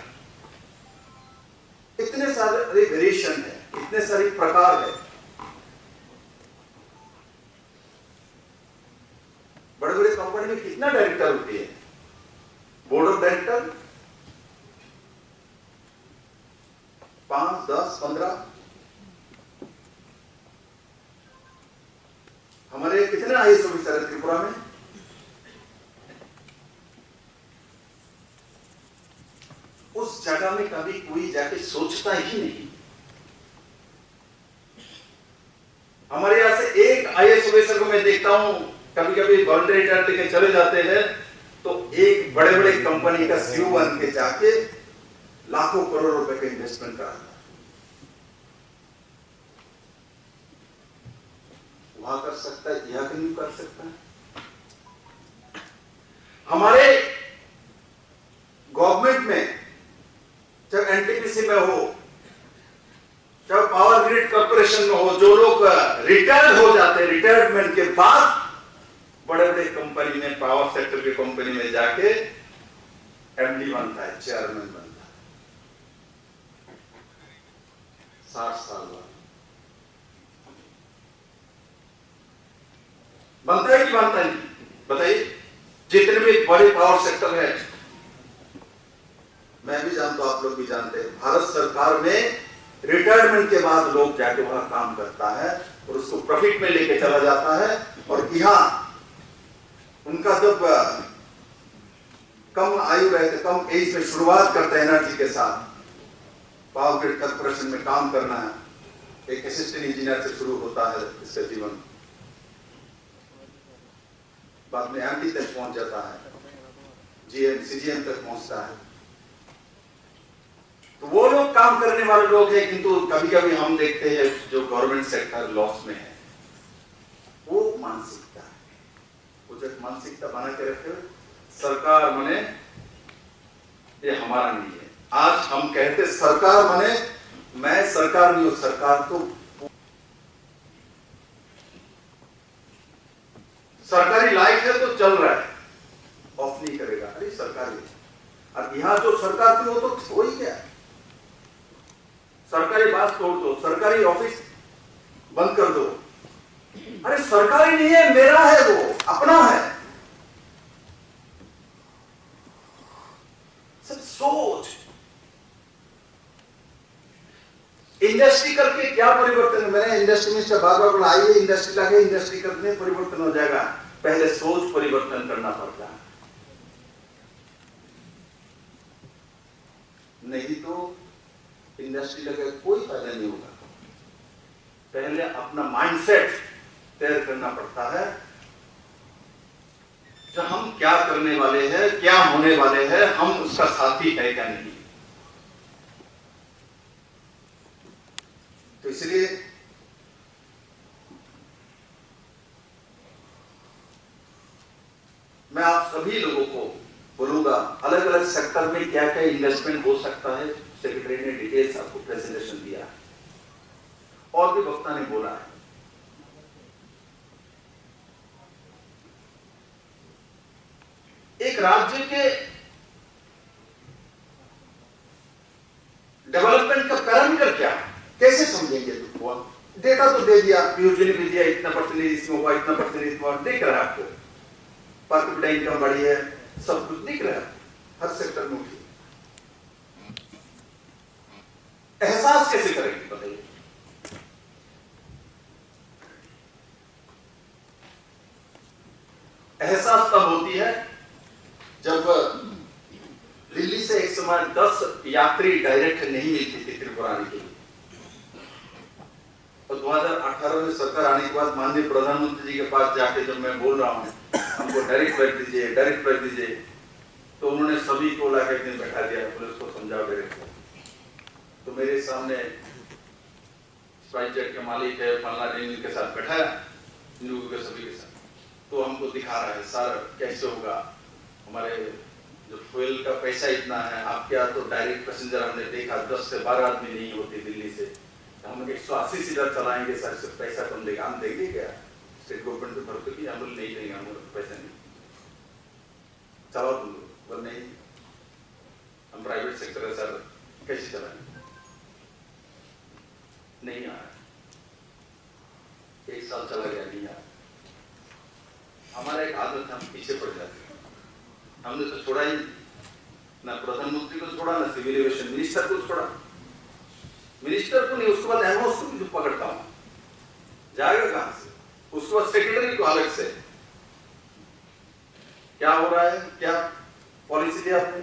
इतने सारे वेरिएशन है, इतने सारे प्रकार है। बड़े बड़े कंपनी में कितना डायरेक्टर होती है, बोर्ड ऑफ डायरेक्टर, पाँच, दस, पन्द्रह। हमारे कितने आईएएस ऑफिसर है त्रिपुरा में? उस जगह में कभी कोई जाके सोचता ही नहीं। हमारे यहाँ से एक आईएएस ऑफिसर को मैं देखता हूँ, कभी कभी वॉलंटियर रिटायर लेके चले जाते हैं, तो एक बड़े बड़े कंपनी का सीईओ बन के जाके लाखों करोड़ रुपए का इन्वेस्टमेंट कराता है। वहां कर सकता है, यहाँ क्यों नहीं कर सकता है? हमारे गवर्नमेंट में, चाहे एनटीपीसी में हो, चाहे पावर ग्रिड कॉरपोरेशन में हो, जो लोग रिटायर्ड हो जाते हैं, रिटायरमेंट के बाद बड़े बड़े कंपनी में, पावर सेक्टर के कंपनी में जाके एमडी बनता है, चेयरमैन बनता है। साठ साल बाद बनता है कि बनता नहीं? बताइए। जितने भी बड़े पावर सेक्टर है, मैं भी जानता हूं, आप लोग भी जानते हैं, भारत सरकार में रिटायरमेंट के बाद लोग जाके वहां काम करता है और उसको प्रॉफिट में लेके चला जाता है। और यहां उनका जब, अ, कम आयु रहते, कम एज में शुरुआत करते हैं एनर्जी के साथ, पावर ग्रिड कॉरपोरेशन में काम करना है, एक असिस्टेंट इंजीनियर से शुरू होता है इसका जीवन, बाद में एमडी तक पहुंच जाता है, जीएम, सीजीएम तक पहुंचता है। वो लोग काम करने वाले लोग हैं, किंतु कभी कभी हम देखते हैं जो गवर्नमेंट सेक्टर लॉस में है। वो मानसिकता है। वो जब मानसिकता बना के रखे हो, सरकार माने ये हमारा नहीं है। आज हम कहते सरकार माने मैं सरकार नहीं हूँ, सरकार तो सरकारी लाइट है तो चल रहा है, ऑफ नहीं करेगा। अरे सरकारी है। अब यहाँ जो सरकार थी वो तो हो ही गया। सरकारी बस तोड़ दो, सरकारी ऑफिस बंद कर दो। अरे सरकारी नहीं है, मेरा है, वो अपना है। सब सोच। इंडस्ट्री करके क्या परिवर्तन? मैंने इंडस्ट्री मिनिस्टर बार बार बोला, आइए इंडस्ट्री लाके, इंडस्ट्री करने परिवर्तन हो जाएगा। पहले सोच परिवर्तन करना पड़ता है, नहीं तो इंडस्ट्री लगे कोई फायदा नहीं होगा। पहले अपना माइंडसेट तैयार करना पड़ता है, जो हम क्या करने वाले हैं, क्या होने वाले हैं, हम उसका साथी है क्या नहीं। तो इसलिए मैं आप सभी लोगों को बोलूंगा, अलग अलग सेक्टर में क्या क्या इन्वेस्टमेंट हो सकता है, सेक्रेटरी ने डिटेल्स आपको प्रेजेंटेशन दिया है और भी वक्ता ने बोला है। एक राज्य के डेवलपमेंट का पैरामीटर क्या है, कैसे समझेंगे? तो डेटा तो दे दिया, यूजुअली भी दिया, इतना परसेंटेज इसमें हुआ, इतना परसेंटेज इसमें हुआ, दिख रहा है आपको। पर कैपिटा इनकम बढ़ी है, सब कुछ दिख रहा है आपको, हर सेक्टर में उठी। एहसास कैसे करेंगे बताइए? एहसास तब होती है जब दिल्ली से एक समय दस यात्री डायरेक्ट नहीं मिलती थी त्रिपुरा आने के लिए। तो दो हज़ार अठारह में सरकार आने के बाद माननीय प्रधानमंत्री जी के पास जाके जब मैं बोल रहा हूँ, "हमको डायरेक्ट फ्लाइट दीजिए, डायरेक्ट फ्लाइट दीजिए," तो उन्होंने सभी को लाके एक दिन बैठा दिया, बोले, "उसको समझाओ डायरेक्ट फ्लाइट।" तो मेरे सामने स्पाइस जेट के मालिक है, फलना ढींग, इनके साथ बैठा है, इन लोगों के सभी के साथ। तो हमको दिखा रहा है, "सर, कैसे होगा? हमारे जो फ्यूल का पैसा इतना है, आपके यहाँ तो डायरेक्ट पैसेंजर हमने देखा, दस से बारह आदमी नहीं होते दिल्ली से, तो हम एक सौ अस्सी सीटर चलाएंगे सर, इससे पैसा कम देगा, हम देंगे क्या?" स्टेट गवर्नमेंट को भर तो किया, हम बोले, "नहीं देंगे, हम लोग पैसा नहीं।" चलाओ तुम लोग। बोले, "नहीं, हम प्राइवेट सेक्टर है सर, कैसे चलाएं?" नहीं आया। एक साल चला गया, नहीं आया। हमारा एक आदत है, हम पीछे पड़ जाते हैं। हमने तो छोड़ा ही नहीं। ना प्रधानमंत्री को छोड़ा, ना सिविल एविएशन मिनिस्टर को छोड़ा। मिनिस्टर को नहीं, उसके बाद एमओसी को जो पकड़ता हूँ, जाएगा कहाँ से? उसके बाद सेक्रेटरी को अलग से। क्या हो रहा है, क्या पॉलिसी ली आपने?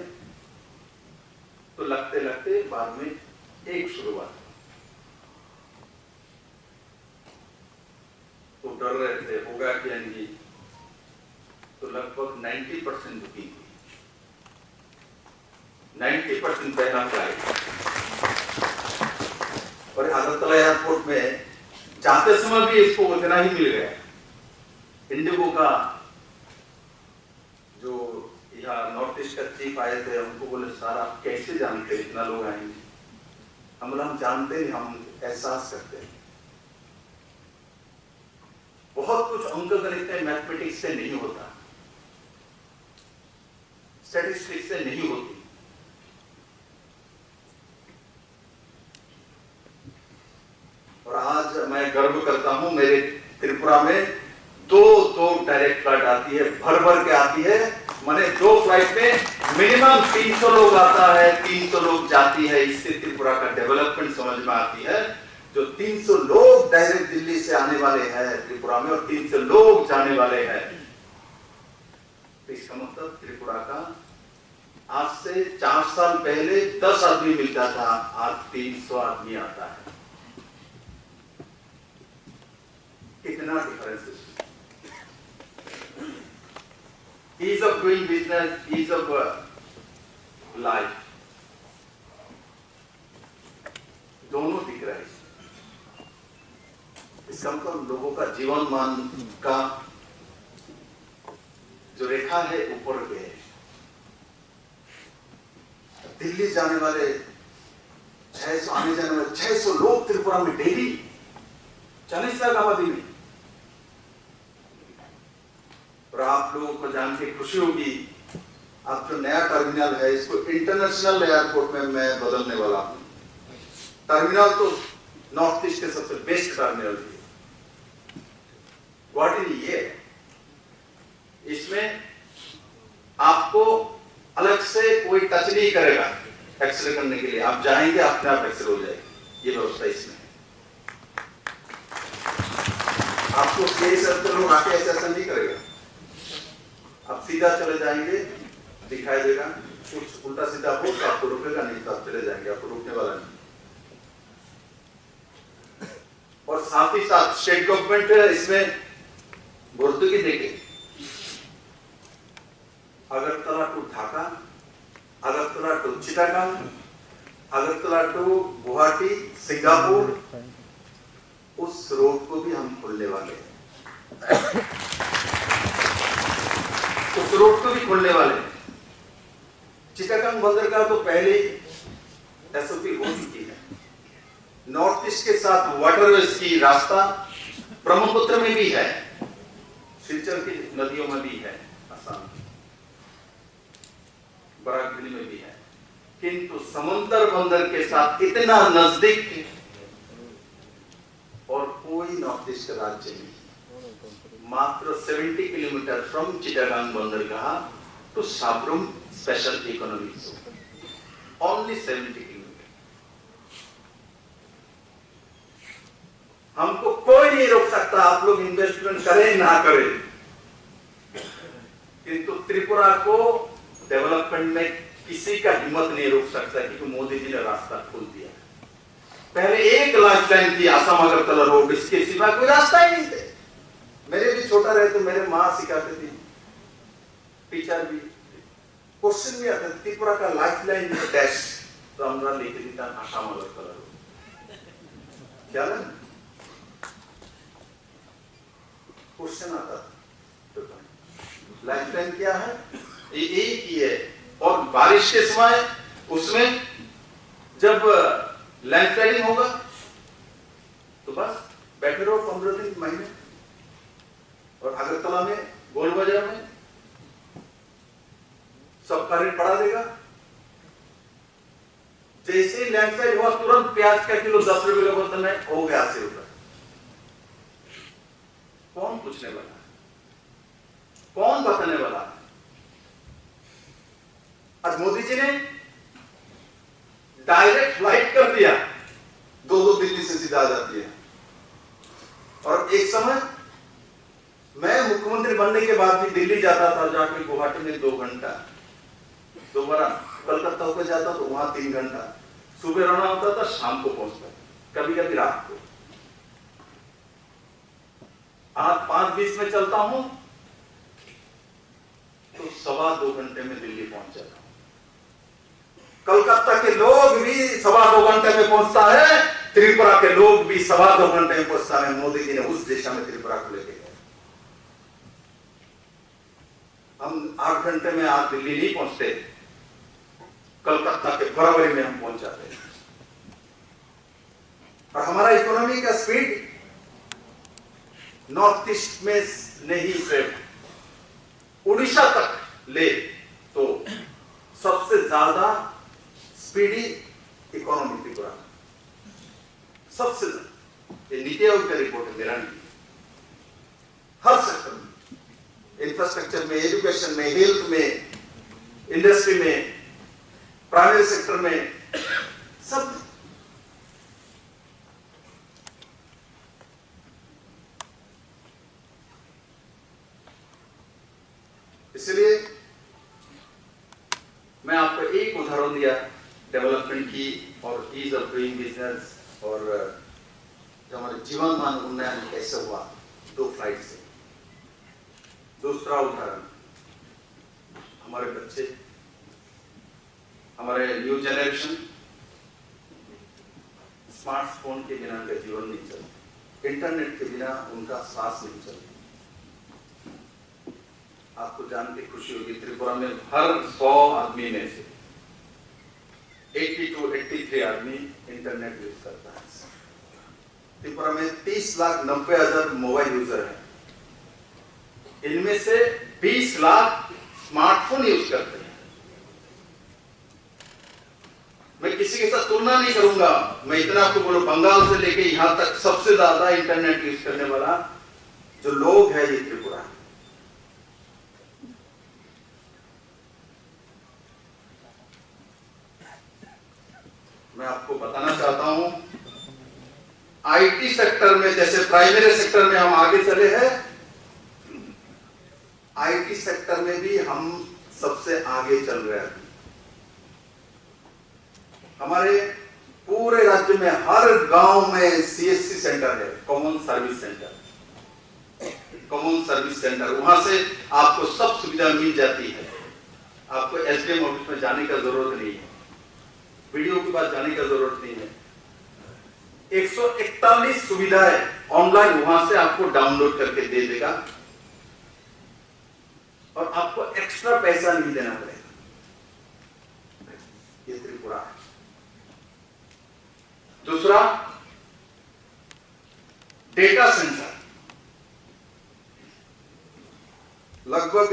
तो लगते लगते बाद में एक शुरुआत। तो डर रहे थे, होगा क्या नहीं, तो लगभग नाइंटी परसेंट बुकिंग हुई, नाइंटी परसेंट पहला फ्लाइट। और अगरतला एयरपोर्ट में जाते समय भी इसको उतना ही मिल गया। इंडिगो का जो यहाँ नॉर्थ ईस्ट का चीफ आए थे, उनको बोले, "सर, आप कैसे जानते हैं इतना लोग आएंगे?" हम बोला, "हम जानते नहीं, हम एहसास करते हैं।" बहुत कुछ अंक गणित में, मैथमेटिक्स से नहीं होता, स्टैटिस्टिक्स से नहीं होती। और आज मैं गर्व करता हूं, मेरे त्रिपुरा में दो, दो डायरेक्ट फ्लाइट आती है, भर भर के आती है। माने दो फ्लाइट में मिनिमम तीन सौ लोग आता है, तीन सौ लोग जाती है। इससे त्रिपुरा का डेवलपमेंट समझ में आती है। जो तीन सौ लोग डायरेक्ट दिल्ली से आने वाले हैं त्रिपुरा में और तीन सौ लोग जाने वाले हैं, तो इसका मतलब त्रिपुरा का आज से चार साल पहले दस आदमी मिलता था, आज तीन सौ आदमी आता है। कितना डिफरेंस है? Ease of doing business, ease of, uh, life. दोनों दिख रहा है। इसका मतलब लोगों का जीवन मान का जो रेखा है ऊपर गए। दिल्ली जाने वाले छह सौ, आने जाने वाले छह सौ लोग त्रिपुरा में डेली, चालीस लाख आबादी में। और आप लोगों को जान के खुशी होगी, अब जो नया टर्मिनल है, इसको इंटरनेशनल एयरपोर्ट में मैं बदलने वाला हूँ। टर्मिनल तो नॉर्थ ईस्ट के सबसे बेस्ट टर्मिनल है, गुवाहाटी नहीं है। इसमें आपको अलग से कोई टच नहीं करेगा एक्सरे करने के लिए। आप जाएंगे, अपने आप एक्सरे हो जाएगी, ये व्यवस्था इसमें है। आपको सीएसएफ के लोग आके ऐसा ऐसा नहीं करेगा। आप सीधा चले जाएंगे, दिखाई देगा, कुछ उल्टा सीधा हो तो आपको रुकेगा, नहीं तो आप चले जाएंगे, आपको रुकने वाला नहीं। और साथ ही साथ स्टेट गवर्नमेंट इसमें भर्तुकी देके अगरतला टू ढाका, अगरतला टू चिटागांग, अगरतला टू गुवाहाटी, सिंगापुर, उस रोड को भी हम खोलने वाले हैं। उस रोड को भी खोलने वाले हैं। चिटागांग बंदरगाह तो पहले ही एसओपी हो चुकी है। नॉर्थ ईस्ट के साथ वाटरवेज की रास्ता ब्रह्मपुत्र में भी है, सिलचर की नदियों में भी है, आसाम की, बराक वैली में भी है, किंतु समंदर बंदर के साथ इतना नजदीक और कोई नॉर्थ ईस्ट राज्य नहीं। मात्र सेवेंटी किलोमीटर फ्रॉम चिटागांग बंदरगाह टू Sabroom special economic zone, only seventy kilometre. हमको कोई नहीं रोक सकता, आप लोग इन्वेस्टमेंट करें ना करें, किंतु त्रिपुरा को डेवलपमेंट में किसी का हिम्मत नहीं रोक सकता, क्योंकि मोदी जी ने रास्ता खोल दिया। पहले एक लाइफलाइन थी आसाम अगरतला रोड, इसके सिवा कोई रास्ता ही नहीं थे। मेरे भी छोटा रहे तो मेरे माँ सिखाते थे, टीचर भी। क्वेश्चन भी आता है, त्रिपुरा का लाइफलाइन जो डैश, तो हमरा लेके देता आसाम अगरतला रोड। क्या ना? क्वेश्चन आता था। लाइफलाइन क्या है? ये एक ही है। और बारिश के समय उसमें जब लैंडस्लाइडिंग होगा तो बस बैठे रहो पंद्रह दिन, महीने। और अगरतला में, गोल बाजार में सब का रेट बढ़ा देगा। जैसे ही लैंडस्लाइड हुआ, तुरंत प्याज का किलो दस रुपए का बोलता, नहीं, हो गया अस्सी रुपए। कौन पूछने वाला है? कौन बताने वाला है? आज मोदी जी ने डायरेक्ट फ्लाइट कर दिया, दो दो दिल्ली से सीधा आ जाती है। और एक समय मैं मुख्यमंत्री बनने के बाद भी दिल्ली जाता था, जाके गुवाहाटी में दो घंटा, दोबारा कलकत्ता होकर जाता तो वहां तीन घंटा, सुबह रवाना होता था, शाम को पहुंचता था, कभी कभी रात को। आज पाँच बीस में चलता हूं तो सवा दो घंटे में दिल्ली पहुंच जाता हूं। कलकत्ता के लोग भी सवा दो घंटे में पहुंचता है, त्रिपुरा के लोग भी सवा दो घंटे में पहुंचता है। मोदी जी ने उस दिशा में त्रिपुरा को लेके गए। हम आठ घंटे में आज दिल्ली नहीं पहुंचते, कलकत्ता के बराबरी में हम पहुंच जाते हैं। और हमारा इकोनॉमी का स्पीड नॉर्थ ईस्ट में नहीं, सिर्फ उड़ीसा तक ले तो सबसे ज्यादा स्पीडी इकोनॉमी त्रिपुरा, सबसे ज्यादा। ये नीति आयोग का रिपोर्ट है, मेरा नहीं। हर सेक्टर में, इंफ्रास्ट्रक्चर में, एजुकेशन में, हेल्थ में, इंडस्ट्री में, प्राइवेट सेक्टर में, सब। इसलिए मैं आपको एक उदाहरण दिया डेवलपमेंट की और ईज ऑफ डूइंग बिजनेस और जो हमारे जीवन मान उन्नयन कैसे हुआ दो फ्लाइट से। दूसरा उदाहरण, हमारे बच्चे, हमारे न्यू जनरेशन स्मार्टफोन के बिना उनका जीवन नहीं चलता, इंटरनेट के बिना उनका सांस नहीं चलता। आपको जान के खुशी होगी, त्रिपुरा में हर सौ आदमी में से एटी टू एटी थ्री आदमी इंटरनेट यूज़ करता है। त्रिपुरा में तीस लाख नब्बे हज़ार मोबाइल यूजर हैं, इनमें से बीस लाख स्मार्टफोन यूज़ करते हैं। मैं किसी के साथ तुलना नहीं करूंगा, मैं इतना आपको बोलूं, बंगाल से लेके यहाँ तक सबसे ज्यादा इंटरनेट यूज़ करने वाला जो लोग हैं, ये त्रिपुरा है। मैं आपको बताना चाहता हूं, आईटी सेक्टर में, जैसे प्राइमरी सेक्टर में हम आगे चले हैं, आईटी सेक्टर में भी हम सबसे आगे चल रहे हैं। हमारे पूरे राज्य में हर गांव में सीएससी सेंटर है, common service centre. Common service centre, वहां से आपको सब सुविधा मिल जाती है। आपको एसडीएम ऑफिस में जाने का जरूरत नहीं है, बीडीओ के पास जाने का जरूरत नहीं है। एक सौ इकतालीस सुविधाएं ऑनलाइन वहां से आपको डाउनलोड करके दे देगा और आपको एक्स्ट्रा पैसा नहीं देना पड़ेगा। ये त्रिपुरा है। दूसरा, डेटा सेंटर, लगभग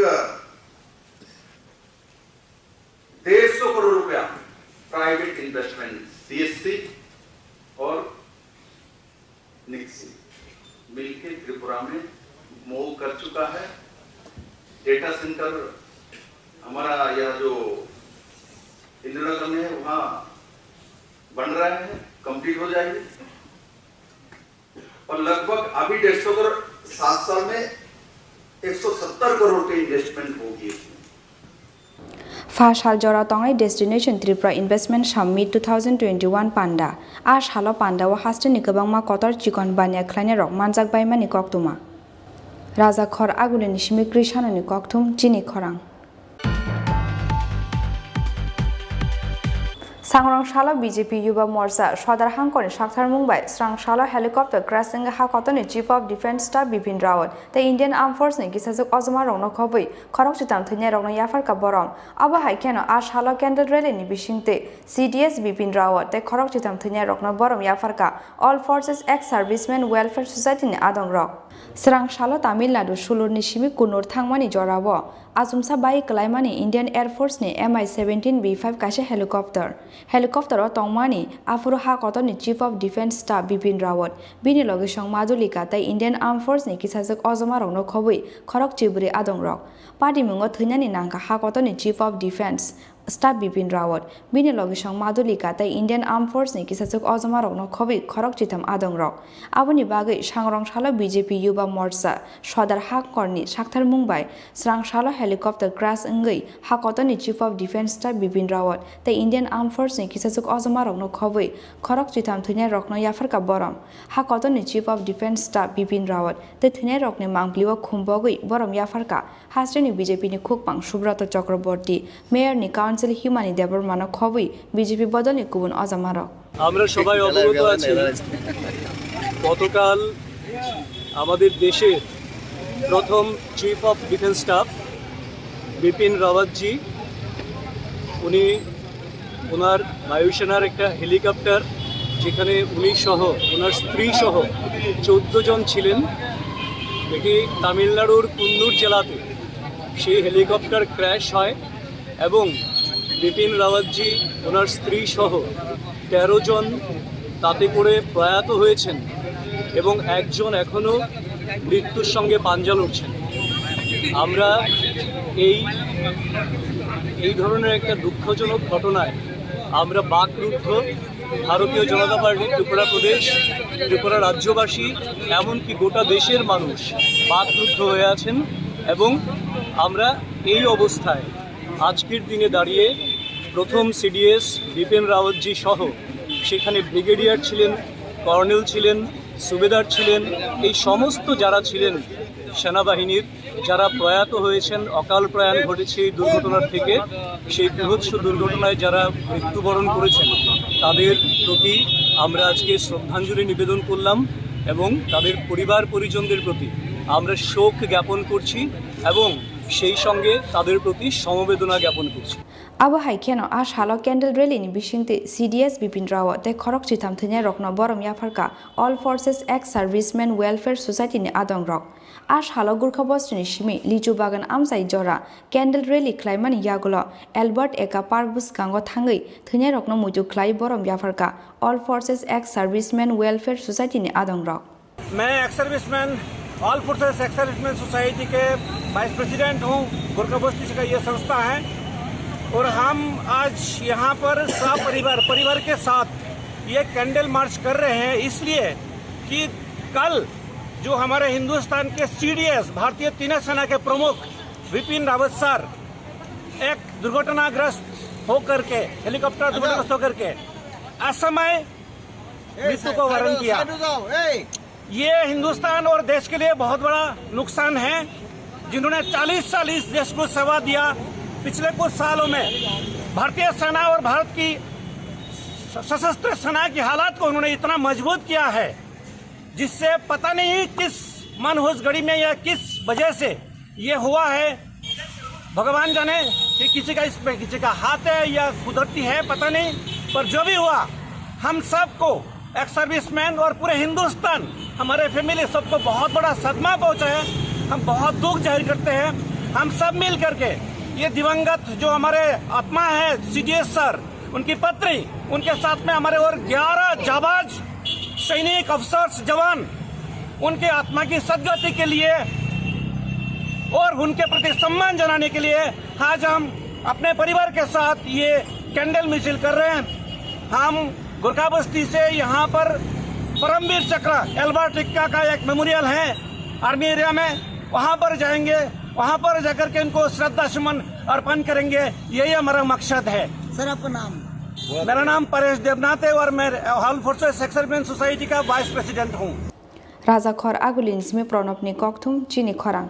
डेढ़ सौ करोड़ रुपया प्राइवेट इन्वेस्टमेंट, सीएससी और निक्सी मिलके त्रिपुरा में मूव कर चुका है। डेटा सेंटर हमारा यह जो इंदिरानगर में है, वहाँ बन रहा है, कंप्लीट हो जाएगी। और लगभग अभी डेढ़ सौ करोड़, सात साल में एक सौ सत्तर करोड़ की इन्वेस्टमेंट होगी इसमें। Pha sal jora tongwi Destination Tripura Investment Summit two thousand twenty-one panda. A salo panda o hasteni kwbangma kotor chikon baniya khlainai rok manjak baimani koktwma. Raja Khor Agulini simi Krishanani kokthum chini khorang. Sangrong salo B J P Yuba Morcha Sodar Hangkorni sakthar mung bai srang salo helicopter crash wngwi ha kotorni Chief of Defence Staff Bipin Rawat tei Indian Armed Force ni kisajwk ojoma rokno khobwi khorok chitam thwinai rokno yapharkha borom. Abo hai kheno a salo candle rally ni bisingtwi C D S Bipin Rawat tei khorok chitam thwinai rokno borom yapharkha All Forces Ex Servicemen Welfare Society ni adong rok. Srang salo Tamil Nadu sulurni simi Kunur thangmani jorao achomsa bai kwlaimani Indian Air Force ni M I seventeen B five kaisa helicopter. Helicopter o tongmani aphuru ha kotorni Chief of Defence Staff Bipin Rawat, bini logisong Madhulika tei Indian Armed Force ni kisajwk ojoma rokno khobwi khorok chibri adong rok. Patimungo thwinani nangkha ha kotorni Chief of Defence Staff Bipin Rawat, bini logisong Madhulika tei Indian Armed Force ni kisajwk ojoma rokno khobwi khorok chitham adong rok. Aboni bagwi sangrong salo B J P Yuba Morcha Sodar Hangkorni sakthar mung bai srang salo helicopter crash wngwi ha kotorni Chief of Defence Staff Bipin Rawat tei Indian Armed Force ni kisajwk ojoma rokno khobwi khorok chitham thwinai rokno yapharkha borom. Ha kotorni Chief of Defence Staff Bipin Rawat tei thwinai rokni mangpili o khumbogwi borom yapharkha. Hasteni B J P ni khukpang Subrata Chakraborty, Mayor ni Council Himani Debbarma no khobwi B J P bodol ni kubun ojama rok. আমরা সবাই অবগত আছি, গতকাল আমাদের দেশের প্রথম chief of defence staff Bipin রাওয়াতজি, উনি ওনার বায়ুসেনার একটা হেলিকপ্টার, যেখানে উনি সহ, ওনার স্ত্রী সহ চোদ্দ জন ছিলেন। এটি তামিলনাড়ুর কুন্নুর জেলাতে সেই হেলিকপ্টার ক্র্যাশ হয় এবং বিপিন রাওয়াতজি, ওনার স্ত্রী সহ তেরো জন তাতে করে প্রয়াত হয়েছেন এবং একজন এখনও মৃত্যুর সঙ্গে পাঞ্জা লড়ছেন। আমরা এই, এই ধরনের একটা দুঃখজনক ঘটনায় আমরা বাকরুদ্ধ। ভারতীয় জনতা পার্টি ত্রিপুরা প্রদেশ, ত্রিপুরা রাজ্যবাসী, এমনকি গোটা দেশের মানুষ বাকরুদ্ধ হয়ে আছেন এবং আমরা এই অবস্থায় আজকের দিনে দাঁড়িয়ে প্রথম সিডিএস বিপিন রাওয়াতজি সহ সেখানে ব্রিগেডিয়ার ছিলেন, কর্নেল ছিলেন, সুবেদার ছিলেন, এই সমস্ত যারা ছিলেন সেনাবাহিনীর, যারা প্রয়াত হয়েছেন, অকাল প্রয়াণ ঘটেছে এই দুর্ঘটনার থেকে, সেই বীভৎস দুর্ঘটনায় যারা মৃত্যুবরণ করেছেন, তাদের প্রতি আমরা আজকে শ্রদ্ধাঞ্জলি নিবেদন করলাম এবং তাদের পরিবার পরিজনদের প্রতি আমরা শোক জ্ঞাপন করছি এবং সেই সঙ্গে তাদের প্রতি সমবেদনা জ্ঞাপন করছি। Abo hai kheno a salo candle rally ni bisingtwi C D S Bipin Rao tei khorok chitham thwinairokno borom yapharkha All Forces Ex Servicemen Welfare Society ni adongrok. A salo Gurkha Bostini simi Lichu Bagan amchai jora candle rally khlaimani yagulo Albert Eka Park bwskango thangwi thwinairokno muitu khlai borom yapharkha All Forces Ex Servicemen Welfare Society ni adongrok. मैं ex serviceman, all forces ex serviceman society के vice president हूँ। गोरखा बस्ती से का ये संस्था है और हम आज यहाँ पर सपरिवार, परिवार के साथ ये कैंडल मार्च कर रहे हैं, इसलिए कि कल जो हमारे हिंदुस्तान के सीडीएस, भारतीय तीनों सेना के प्रमुख विपिन रावत सर एक दुर्घटनाग्रस्त होकर के, हेलीकॉप्टर दुर्घटनाग्रस्त होकर के असमय मृत्यु को वरण किया। ये हिंदुस्तान और देश के लिए बहुत बड़ा नुकसान है। जिन्होंने चालीस चालीस देश को सेवा दिया पिछले कुछ सालों में, भारतीय सेना और भारत की सशस्त्र सेना की हालत को उन्होंने इतना मजबूत किया है, जिससे पता नहीं किस मनहूस घड़ी में या किस वजह से ये हुआ है। भगवान जाने कि किसी का इसमें किसी का हाथ है या कुदरती है, पता नहीं, पर जो भी हुआ, हम सबको, एक्स सर्विसमैन और पूरे हिंदुस्तान, हमारे फैमिली, सबको बहुत बड़ा सदमा पहुंचा है। हम बहुत दुख जाहिर करते हैं। हम सब मिल करके ये दिवंगत जो हमारे आत्मा है सीडीएस सर, उनकी पत्नी, उनके साथ में हमारे और ग्यारह जाबाज सैनिक, अफसर्स, जवान, उनके आत्मा की सदगति के लिए और उनके प्रति सम्मान जनाने के लिए आज हम अपने परिवार के साथ ये कैंडल मिছিল कर रहे हैं। हम गोरखा बस्ती से यहाँ पर परमवीर चक्र एल्बर्ट एक्का का एक मेमोरियल है आर्मी एरिया में, वहाँ पर जाएंगे, वहाँ पर जाकर के उनको श्रद्धा सुमन अर्पण करेंगे। यही हमारा मकसद है। सर, आपका नाम? मेरा नाम परेश देवनाथ है और मैं all forces ex serviceman society का वाइस प्रेसिडेंट हूँ। Rajakhor Agulini simi Pranobni kokthum chini khorang.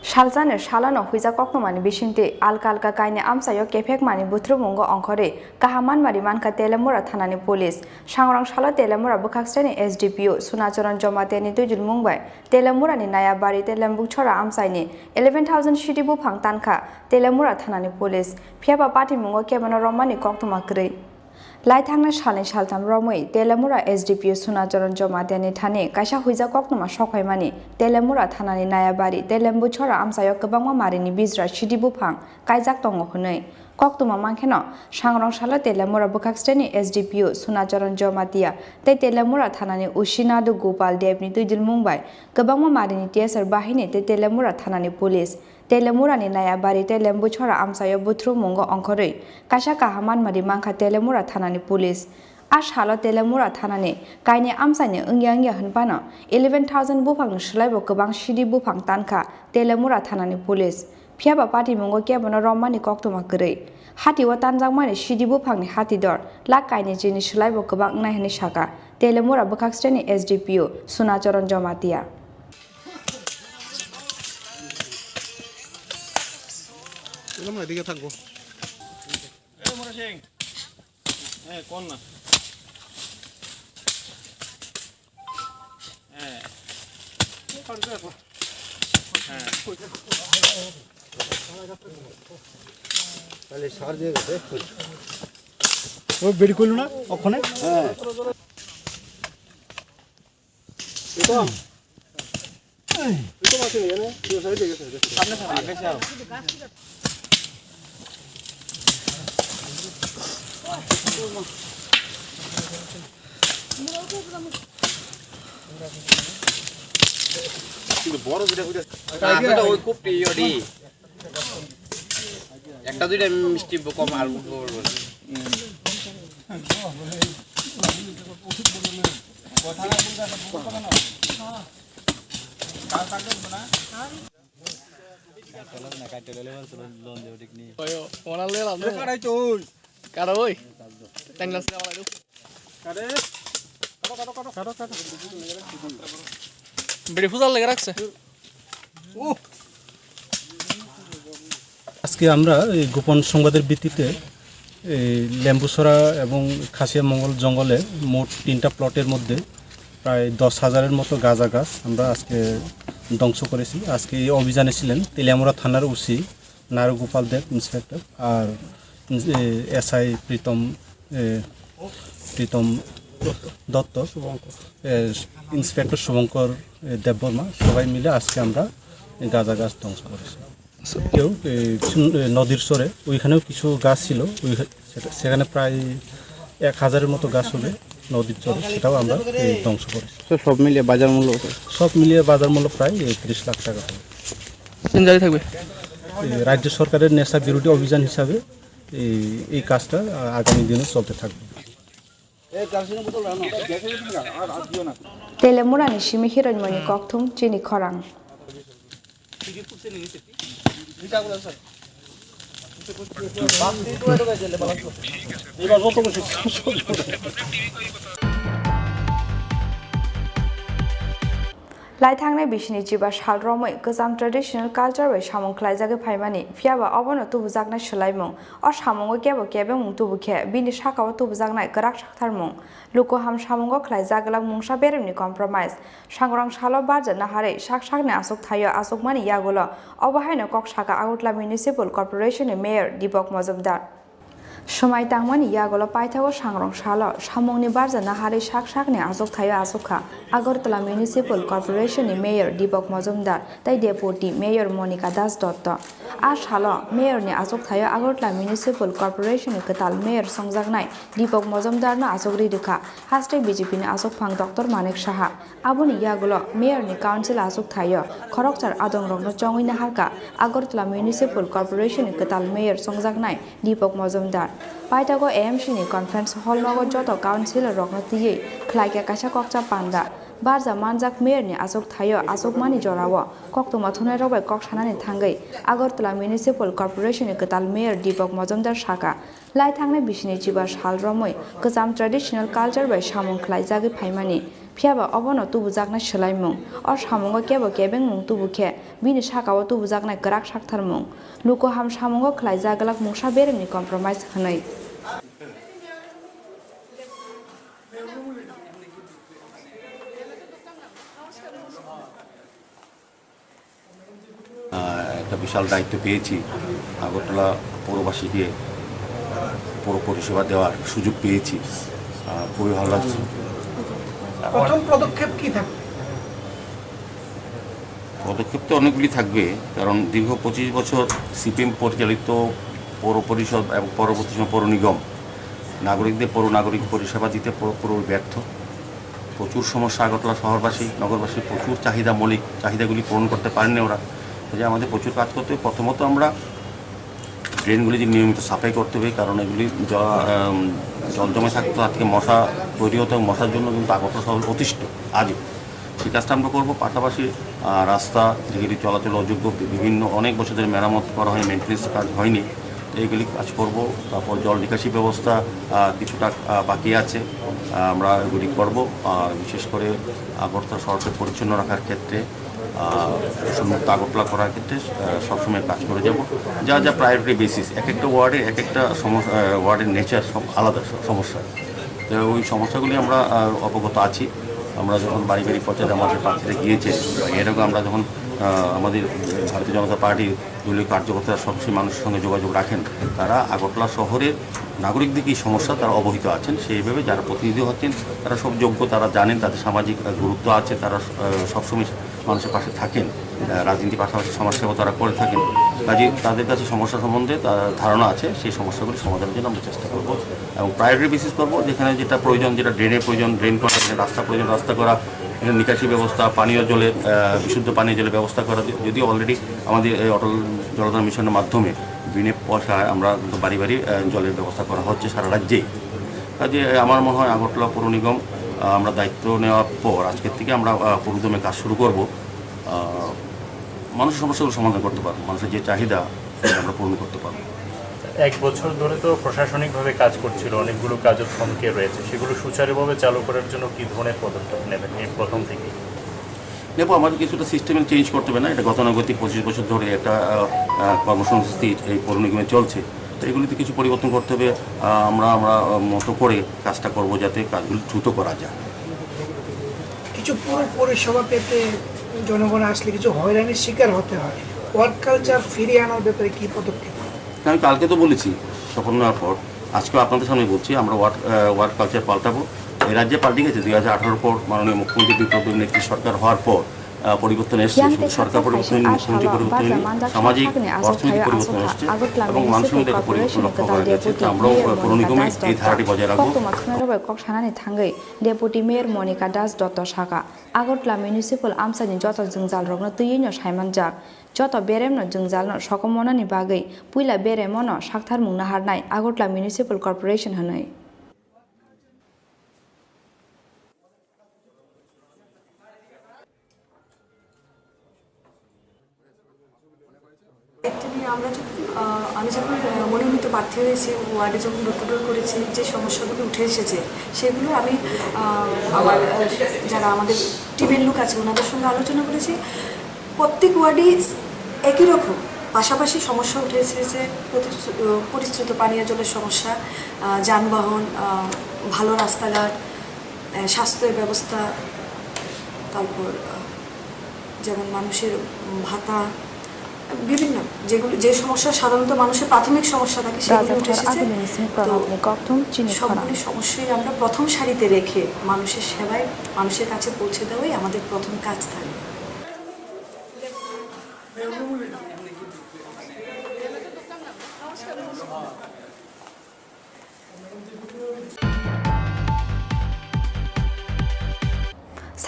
Salsani salano huijak koktwmani bisingtwi alka alka kainwi amchaio kephekmani buthurumungo ongkhorwi kaham manmari mankha Telemura thanani police. Sangrong salo Telemura bwkhaksreni S D P O Sunacharan Jomatiani twijlmung bai Telemurani Nayabari tei Lembukchora amchaini eleven thousand sidi buphang tankha Telemura thanani police. Phiyaba patimungo kebono romani koktwma kwrwi. Laithangna salni saltham romwi Telemura S D P O Sunacharan Jomatiani thani kaisa huijak koktwma sokphaimani Telemura thanani Nayabari tei Lembukchora amchaio kwbangma marini bijra sidi buphang kaijak tongo hwnwi. Koktwma mankheno, sangrong salo Telemura bwkhaksreni S D P O Sunacharan Jomatia tei Telemura thanani O C Nadu Gopal Debni twijlmung bai kwbangma marini T S R bahini tei Telemura thanani police, Telemurani Nayabari tei Lembukchora amchaio buthurumungo ongkhorwi kaisa kaham manmari mankha Telemura thanani police. A salo Telemura thanani kainwi amchaini wngya wngya hwnphano eleven thousand buphangni swlaibo kwbang sidi buphang tankha Telemura thanani police. Phiyaba patimungo kebono romani koktwma kwrwi. Hatio tanjakmani sidi buphangni hatidor lakh kainwi chini swlaibo kwbang wngnai hwnwi sakha Telemura bwkhaksreni S D P O Sunacharan Jomatia. তাহলে সার দিয়ে গেছে। ও বের করলো না ওখানে? হ্যাঁ। এটা, এটা মাছ নেই, এনে, এই সাইডে গেছে, গেছে। কিন্তু বড় যেটা, ওইটা, না, সেটা ওই খুব প্রিয় ডি। একটা দুইটা মিষ্টি কম আর উঠবো বলবো না। Biri fuzar lagi rakse. আজকে আমরা এই গোপন সংবাদের ভিত্তিতে এই লেম্বুছড়া এবং খাসিয়া মঙ্গল জঙ্গলে মোট তিনটা প্লটের মধ্যে প্রায় দশ হাজারের মতো গাঁজা গাছ আমরা আজকে ধ্বংস করেছি। আজকে এই অভিযানে ছিলেন তেলিয়ামুড়া থানার ওসি নারু গোপাল দেব ইন্সপেক্টর, আর এসআই প্রীতম, এ, প্রীতম দত্ত, এ, ইন্সপেক্টর শুভঙ্কর, এ, দেববর্মা, সবাই মিলে আজকে আমরা এই গাঁজা গাছ ধ্বংস করেছি। কেউ, এ, কিছু, এ, নদীর চরে ওইখানেও কিছু গাছ ছিল, ওই, সেটা, সেখানে প্রায় এক হাজারের মতো গাছ হবে নদীর চরে, সেটাও আমরা এই ধ্বংস করেছি। তো সব মিলিয়ে বাজার মূল্য কত? সব মিলিয়ে বাজার মূল্য প্রায় এই তিরিশ লাখ টাকা হবে। আইন জারি থাকবে। এই রাজ্য সরকারের নেশা বিরোধী অভিযান হিসাবে এই, এই কাজটা, আ, আগামী দিনে চলতে থাকবে। Telemurani simi hiroinmoni kokthum chini khorang. Lai thangnai bisini chiba sal romwi kwcham traditional culture bai samung khlaijagwi phaimani, phiyaba obono tubujaknai swlaimung. O samungo kebo kebengmung tubu khe bini sakao tubujaknai kwrak saktharmung. Luku ham samungo khlaijak glak mungsa beremni compromise. Sangrong salo barja naharwi sak sakni aswk thaio aswkmani yagulo obo haino kok saka Agartala Municipal Corporation ni Mayor Deepak Majumdar. Swmai tangmani yagulo paithago sangrong salo samungni barja naharwi sak sakni aswk thaio aswk kha Agartala Municipal Corporation ni Mayor Deepak Majumdar tei Deputy Mayor Monika Das Dotto. A salo Mayor ni aswk thaio Agartala Municipal Corporation ni kwtal Mayor songjaknai Deepak Majumdar no aswk ri rwkha haste B J P ni aswk phang Doctor Manik Saha. Aboni yagulo Mayor ni Council aswk thaio khoroksa adong rokno chongwi naharkha Agartala Municipal Corporation ni kwtal Mayor songjaknai Deepak Majumdar. Paithago A M C ni conference hall nogo joto councillor rokno twiwi khlaikha kaisa kokcha panda. Barja manjak Mayor ni aswk thaio aswkmani jorao koktwma thumnairok bai kok sanani thangwi Agartala Municipal Corporation ni kwtal Mayor Deepak Majumdar sakha, lai thangnai bisini chiba sal romwi kwcham traditional culture bai samung khlaijagwi phaimani, phiyaba obono tubujaknai swlaimung. O samungo kebo kebengmung tubu khe bini sakao tubujaknai kwrak saktharmung. Luku ham samungo khlaijak glak mungsa beremni compromise hwnwi. আহ, একটা বিশাল দায়িত্ব পেয়েছি, আগরতলা পৌরবাসীকে পৌর পরিষেবা দেওয়ার সুযোগ পেয়েছি। আহ, খুবই ভালো লাগছে। প্রথম পদক্ষেপ কি থাকবে? পদক্ষেপ তো অনেকগুলি থাকবে, কারণ দীর্ঘ পঁচিশ বছর সিপিএম পরিচালিত পৌর পরিষদ এবং পরবর্তী সময় পৌর নিগম নাগরিকদের পৌর নাগরিক পরিষেবা দিতে পুরো-, পুরো ব্যর্থ। প্রচুর সমস্যা আগরতলা শহরবাসী, নগরবাসীর প্রচুর চাহিদা, মৌলিক চাহিদাগুলি পূরণ করতে পারেননি ওরা। কাজে আমাদের প্রচুর কাজ করতে হবে। প্রথমত আমরা ড্রেনগুলি যে নিয়মিত সাফাই করতে হবে, কারণ এগুলি জ-, আম, জল জমে থাকতে তার থেকে মশা তৈরি হতো এবং মশার জন্য কিন্তু আগরতলা শহর অতিষ্ঠ আজও। সেই কাজটা আমরা করবো। পাশাপাশি, আহ, রাস্তা, যেগুলি চলাচল অযোগ্য, বি-, বিভিন্ন অনেক বছর ধরে মেরামত করা হয়নি, মেইনটেনেন্স কাজ হয়নি, তো এইগুলি কাজ করব। তারপর জল নিকাশি ব্যবস্থা, আহ, কিছুটা, আহ, বাকি আছে, আহ, আমরা এগুলি করব। আর বিশেষ করে আগরতলা শহরকে পরিচ্ছন্ন রাখার ক্ষেত্রে, আহ, দূষণমুক্ত আগরতলা করার ক্ষেত্রে, আহ, সবসময় কাজ করে যাব। যা যা প্রায়োরিটি বেসিস, এক একটা ওয়ার্ডে এক একটা সমস-, আহ, ওয়ার্ডের নেচার সব আলাদা স-, সমস্যা। তো ওই সমস্যাগুলি আমরা, আহ, অবগত আছি। আমরা যখন বাড়ি বাড়ি প্রচারে আমাদের প্রার্থীরা গিয়েছে, এর আগে আমরা যখন, আহ, আমাদের ভারতীয় জনতা পার্টির দলীয় কার্যকর্তারা সরাসরি মানুষের সঙ্গে যোগাযোগ রাখেন, তারা আগরতলা শহরের নাগরিকদের কী সমস্যা তারা অবহিত আছেন। সেইভাবে যারা প্রতিনিধি হচ্ছেন তারা সব যোগ্য, তারা জানেন, তাদের সামাজিক, আহ, গুরুত্ব আছে, তারা, আহ, সবসময় মানুষের পাশে থাকেন। আহ, রাজনীতির পাশাপাশি সমাজসেবা তারা করে থাকেন। কাজে তাদের কাছে সমস্যা সম্বন্ধে তার ধারণা আছে, সেই সমস্যাগুলি সমাধানের জন্য আমরা চেষ্টা করব এবং প্রায়োরিটি বেসিস করব। যেখানে যেটা প্রয়োজন, যেটা ড্রেনের প্রয়োজন, ড্রেন করা, যেখানে রাস্তা প্রয়োজন, রাস্তা করা, এখানে নিকাশি ব্যবস্থা, পানীয় জলের, আহ, বিশুদ্ধ পানীয় জলের ব্যবস্থা করা। যদিও অলরেডি আমাদের এই অটল জলধার মিশনের মাধ্যমে বিনা পয়সায় আমরা কিন্তু বাড়ি বাড়ি, আহ, জলের ব্যবস্থা করা হচ্ছে সারা রাজ্যেই। কাজে আমার মনে হয় আগরতলা পৌর নিগম, আহ, আমরা দায়িত্ব নেওয়ার পর আজকের থেকে আমরা, আহ, পুরোদমে কাজ শুরু করব। আহ, মানুষের সমস্যাগুলো সমাধান করতে পারবো, মানুষের যে চাহিদা সেটা আমরা পূরণ করতে পারবো। এক বছর ধরে তো প্রশাসনিকভাবে কাজ করছিল, অনেকগুলো কাজও থমকে রয়েছে, সেগুলো সুচারুভাবে চালু করার জন্য কী ধরনের পদক্ষেপ নেবেন এই প্রথম থেকে? দেখো, আমাদের কিছুটা সিস্টেমে চেঞ্জ করতে হবে না, এটা গতানুগতিক পঁচিশ বছর ধরে একটা আহ, আহ, কর্মসংস্কৃতি এই পৌর নিগমে চলছে। তো এগুলিতে কিছু পরিবর্তন করতে হবে। আহ, আমরা আমরা আহ, মতো করে কাজটা করব, যাতে কাজগুলি দ্রুত করা যায়। কিছু পুরো পরিষেবা পেতে জনগণ আসলে কিছু হয়রানির শিকার হতে হয়। ওয়ার্ক কালচার ফিরিয়ে আনার ব্যাপারে কি পদক্ষেপ? আমি কালকে তো বলেছি, শপথ নেওয়ার পর। আজকে আপনাদের সামনে বলছি, আমরা ওয়ার্ক আহ, ওয়ার্ক কালচার পাল্টাবো। এই রাজ্যে পাল্টে গেছে দুই হাজার আঠারোর পর মাননীয় মুখ্যমন্ত্রী বিপ্লব দেব নেত্রীর সরকার হওয়ার পর আহ, পরিবর্তন এসছে। শুধু সরকার পরিবর্তন হয়নি, মুখ্যমন্ত্রী পরিবর্তন হয়নি, সামাজিক অর্থনৈতিক পরিবর্তন এসছে এবং মানুষের মধ্যে একটা পরিবর্তন লক্ষ্য করা গেছে। তো আমরাও আহ, পৌর নিগমে এই ধারাটি বজায় রাখবো। Koktwma khwnarokbai kok sanani thangwi Deputy Mayor Monika Das Dotto sakha, Agartala Municipal amchaini joto jwngjalrokno twiwi'-no saimanjak. Joto beremno jwngjalno sokomornani bagwi puila beremno sakthar mung naharnai Agartala Municipal Corporation hwnwi. একটা নিয়ে আমরা যখন আহ, আমি যখন আহ, মনোনীত প্রার্থী হয়েছি, ওয়ার্ডে যখন ডোর টু ডোর করেছি, যে সমস্যাগুলো উঠে এসেছে সেগুলো আমি আহ, আমার আহ, যারা আমাদের টিমের লোক আছে ওনাদের সঙ্গে আলোচনা করেছি। প্রত্যেক ওয়ার্ডেই একই রকম পাশাপাশি সমস্যা উঠে এসেছে। প্রতিশ্রু- আহ, পরিশ্রুত পানীয় জলের সমস্যা, আহ, যানবাহন, আহ, ভালো রাস্তাঘাট, আহ, স্বাস্থ্যের ব্যবস্থা, তারপর আহ, যেমন মানুষের উম, ভাতা, বিভিন্ন যেগুলো, যে সমস্যা সাধারণত মানুষের প্রাথমিক সমস্যা থাকে সেগুলো উঠে Rajathar এসেছে। Agulini sini তো pranabni kokthum chini khorang. সবগুলি সমস্যাই আমরা প্রথম সারিতে রেখে মানুষের সেবায়, মানুষের কাছে পৌঁছে দেওয়াই আমাদের প্রথম কাজ থাকবে।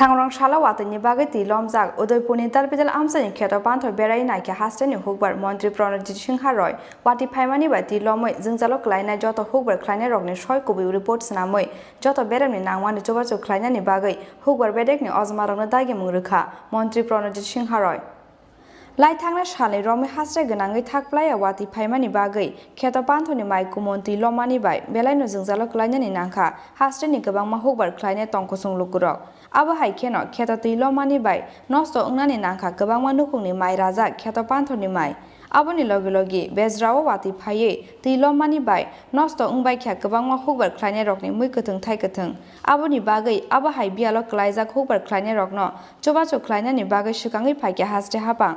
Sangrong salo watwi ni bagwi twi lomjak Udaipurni Dalbidal amchaini kheto panthor berai naikhe hasteni hukbar Montri Pranojit Singha Roy watwi phaimani bai twi lomwi jwngjalo kwlainai joto hukbar khlainairokni soi kubui report swnamwi joto beremni nangmani chubachu khlainani bagwi hukbar bedekni ojmarokno dagimung rwkha Montri Pranojit Singha Roy. Lai thangna salni romwi hasre gwnangwi thak plaiya watwi phaimani bagwi kheto panthorni mai kumontwi lomani bai belaino jwngjalo kwlainani nangkha hasreni kwbangma hukbar khlainai tongkusung lukurok. Abo hai kheno kheto twi lomani bai nosto wngnani nangkha kwbangma nukhungni mai rajak kheto panthorni mai. Aboni logi logi bejrao watwi phaiwi twi lomani bai nosto wngbaikha kwbangma hukbar khlainairokni mui kwthwng thai kwthwng. Aboni bagwi abo hai biyalo kwlaijak hukbar khlainairokno chubachu khlainani bagwi swkangwi phaikha haste hapang.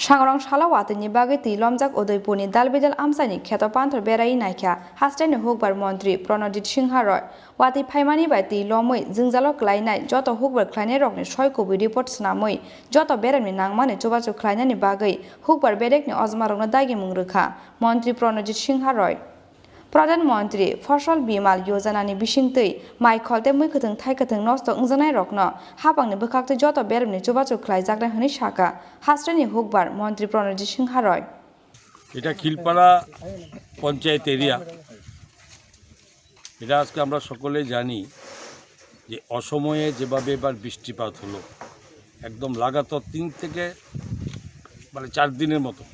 Sangrong salo watwini bagwi twi lomjak Udaipurni Dalbidal amchaini kheto panthor berai naikha hasteni hukbar montri Pranojit Singha Roy. Watwi phaimani bai twi lomwi jwngjalo kwlainai joto hukbar khlainairokni soi kubui report swnamwi joto beremni nangmani chubachu khlainani bagwi hukbar bedekni ojmarokno dagimung rwkha montri Pranojit Singha Roy. Pradhan Mantri Fasal Bimal Yojana ni bisingtwi mai kholte mui kwthwng thai kwthwng nosto wngjaknairokno hapangni bwkhaktwi joto beremni chubachu khlaijaknai hwnwi sakha hasteni hukbar Mantri Pranojit Singha Roy. এটা খিলপাড়া পঞ্চায়েত এরিয়া। এটা আজকে আমরা সকলে জানি যে অসময়ে যেভাবে এবার বৃষ্টিপাত হলো, একদম লাগাতার তিন থেকে মানে চার দিনের মতো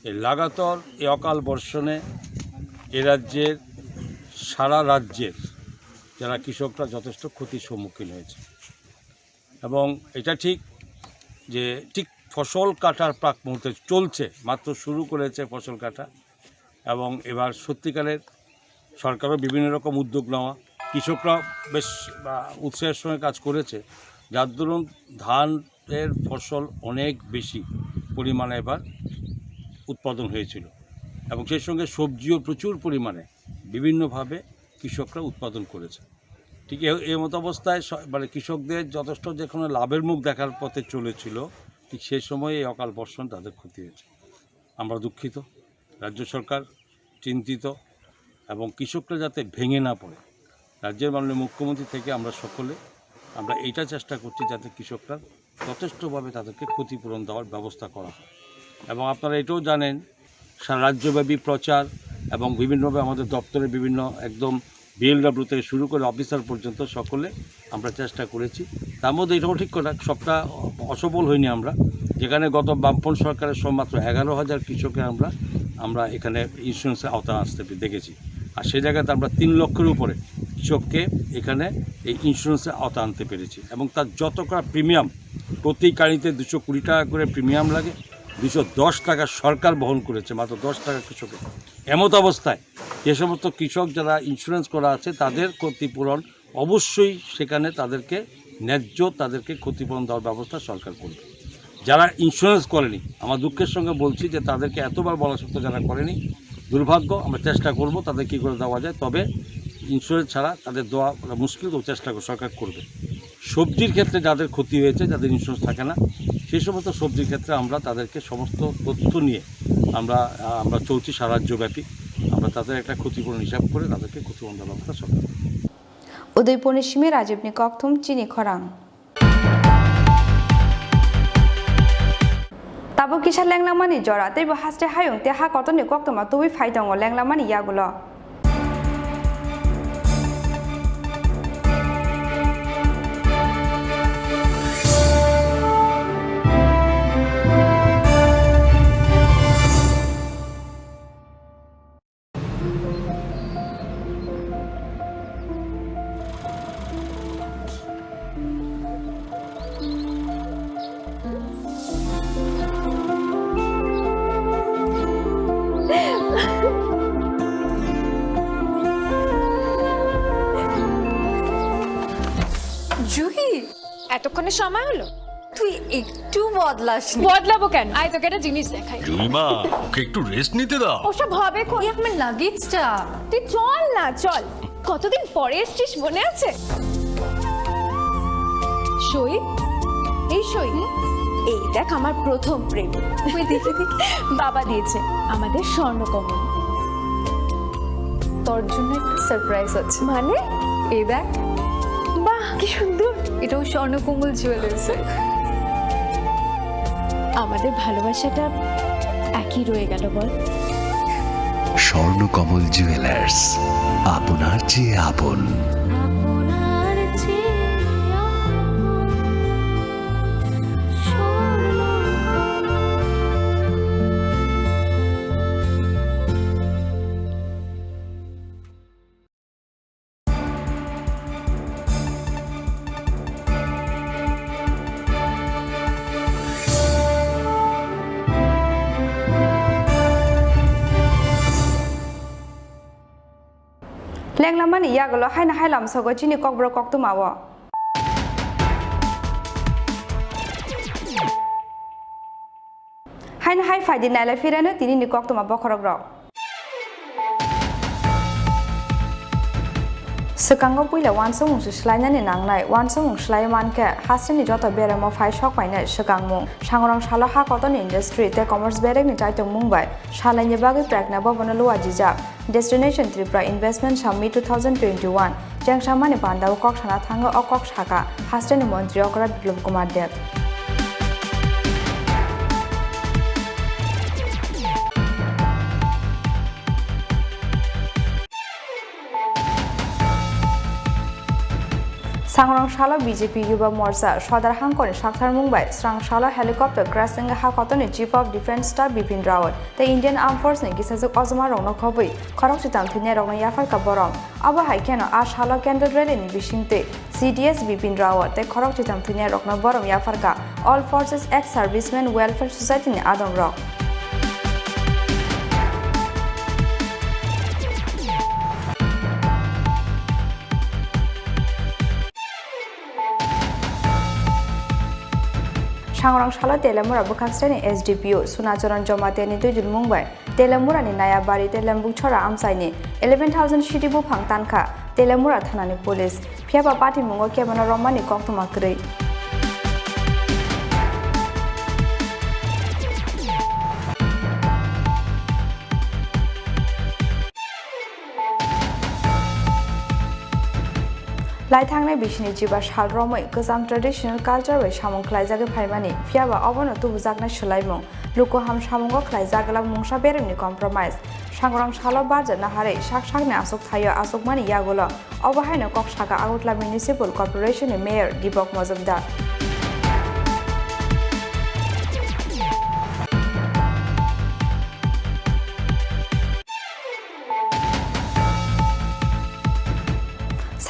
এই লাগাতার এই অকাল বর্ষণে এ রাজ্যের, সারা রাজ্যের যারা কৃষকরা যথেষ্ট ক্ষতির সম্মুখীন হয়েছে। এবং এটা ঠিক যে ঠিক ফসল কাটার প্রাক মুহূর্তে চলছে, মাত্র শুরু করেছে ফসল কাটা। এবং এবার সত্যিকারের সরকারও বিভিন্ন রকম উদ্যোগ নেওয়া, কৃষকরা বেশ, আহ, উৎসাহের সঙ্গে কাজ করেছে, যার দরুন ধানের ফসল অনেক বেশি পরিমাণে এবার উৎপাদন হয়েছিল এবং সেই সঙ্গে সবজিও প্রচুর পরিমাণে বিভিন্নভাবে কৃষকরা উৎপাদন করেছে। ঠিক এ-, এই মতো অবস্থায় স-, মানে কৃষকদের যথেষ্ট যেখানে লাভের মুখ দেখার পথে চলেছিল, ঠিক সেই সময় এই অকাল বর্ষণ তাদের ক্ষতি হয়েছে। আমরা দুঃখিত, রাজ্য সরকার চিন্তিত এবং কৃষকরা যাতে ভেঙে না পড়ে। রাজ্যের মাননীয় মুখ্যমন্ত্রী থেকে আমরা সকলে আমরা এইটা চেষ্টা করছি যাতে কৃষকরা যথেষ্টভাবে তাদেরকে ক্ষতিপূরণ দেওয়ার ব্যবস্থা করা হয়। এবং আপনারা এটাও জানেন, সারা রাজ্যব্যাপী প্রচার এবং বিভিন্নভাবে আমাদের দপ্তরের বিভিন্ন একদম বিএলডব্লিউ থেকে শুরু করে অফিসার পর্যন্ত সকলে আমরা চেষ্টা করেছি। তার মধ্যে এটাও ঠিক কথা, সবটা অসফল হয়নি আমরা। যেখানে গত বামফ্রন্ট সরকারের সময় মাত্র এগারো হাজার কৃষককে আমরা, আমরা এখানে ইন্স্যুরেন্সের আওতায় আসতে পে-, দেখেছি, আর সেই জায়গাতে আমরা তিন লক্ষের উপরে কৃষককে এখানে এই ইন্স্যুরেন্সের আওতায় আনতে পেরেছি এবং তার যতটা প্রিমিয়াম প্রতি গাড়িতে দুশো কুড়ি টাকা করে প্রিমিয়াম লাগে, দুশো দশ টাকা সরকার বহন করেছে, মাত্র দশ টাকা কৃষকের। এমত অবস্থায় যে সমস্ত কৃষক যারা ইন্স্যুরেন্স করা আছে, তাদের ক্ষতিপূরণ অবশ্যই সেখানে তাদেরকে ন্যায্য তাদেরকে ক্ষতিপূরণ দেওয়ার ব্যবস্থা সরকার করবে। যারা ইন্স্যুরেন্স করেনি, আমার দুঃখের সঙ্গে বলছি যে তাদেরকে এতবার বলা সত্ত্বেও যারা করেনি, দুর্ভাগ্য। আমরা চেষ্টা করব তাদের কী করে দেওয়া যায়, তবে ইন্স্যুরেন্স ছাড়া তাদের দেওয়া মুশকিল, তো চেষ্টা সরকার করবে। সবজির ক্ষেত্রে যাদের ক্ষতি হয়েছে, যাদের ইন্স্যুরেন্স থাকে না, সেই সমস্ত সবজির ক্ষেত্রে আমরা তাদেরকে সমস্ত তথ্য নিয়ে আমরা, আমরা চলছি সারা রাজ্যব্যাপী। আমরা তাদের একটা ক্ষতিপূরণ হিসাব করে তাদেরকে ক্ষতিপূরণ দেওয়ার ব্যবস্থা সরকার করবে। Udaipurni simi Rajibni kokthum chini khorang. Tabuk kisa lenglamani jora, teibo haste hayung tei ha kotorni koktwma tubui phai tongo lenglamani yagulo. Juhi, এতক্ষণে সময় হলো? তুই একটু বদলাসনি। বদলাবো কেন? আয়, তোকে একটা জিনিস দেখাই। জুলিমা, ওকে একটু রেস্ট নিতে দাও। ওসব হবে কোন? এই আমার লাগেজটা। তুই চল না, চল। কতদিন পরে এসছিস, মনে আছে? সই, এই সই। এই দেখ, আমার প্রথম প্রেম। ওই দেখে দেখে। বাবা দিয়েছে আমাদের স্বর্ণকমল। তোর জন্য একটা সারপ্রাইজ আছে। মানে? এই দেখ। বাহ, কি সুন্দর। এটাও স্বর্ণকমল জুয়েলার্সের। আমাদের ভালোবাসাটা একই রয়ে গেল, বল? স্বর্ণকমল জুয়েলার্স, আপনার চেয়ে আপন। আপনার চেয়ে আপন Swarnakamal. Lenglamani yagulo haino hai lamsogo chini kokborok koktwmao. Haino hai phaidi nailai phirano tinini koktwma bokhorokrok. Swkango puila uansukmung se swlainani nangnai, uansukmung swlaiwi mankhe hasteni joto beremo phai sokpainai swkangmung. Sangrong salo ha kotorni industry tei commerce berekni chaitokmung bai salaini bagwi Pragna Bhavan-o luajijak. Destination Tripura Investment Summit two thousand twenty-one chengsamani pandao kok sana thango, o kok saka hasteni montri Okra Biplab Kumar Deb. Sangrong salo B J P Yuba Morcha Sodar hangkoni saktharmung bai srang salo helicopter crash wngwi ha kotorni Chief of Defence Staff Bipin Rawat tei Indian Armed Force ni kisajwk ojma rokno khobwi khorok chitam thwinairokno yapharkha borom. Abo hai kheno a salo candle rally ni bisingtwi C D S Bipin Rawat tei khorok chitam thwinairokno borom yapharkha All Forces Ex Servicemen Welfare Society ni adongrok. Sangrong salo Telemura bwkhaksreni S D P O Sunacharan Jamatia ni twijlmung bai Telemura ni Nayabari tei Lembukchora amchai ni eleven thousand sidi buphang tankha Telemura thana ni police, phiyaba patimungo kebono romani koktwma kwrwi. Lai thangnai bisini jiba sal romwi kwcham traditional culture bai samung khlaijagwi phaimani, phiyaba obono tubujaknai swlaimung, luku ham samungo khlaijak glak mungsa beremni compromise. Sangrong salo barjak naharwi sak sakni aswk thaio aswkmani yagulo obo haino kok saka Agartala Municipal Corporation ni Mayor Dipok Mojumdar.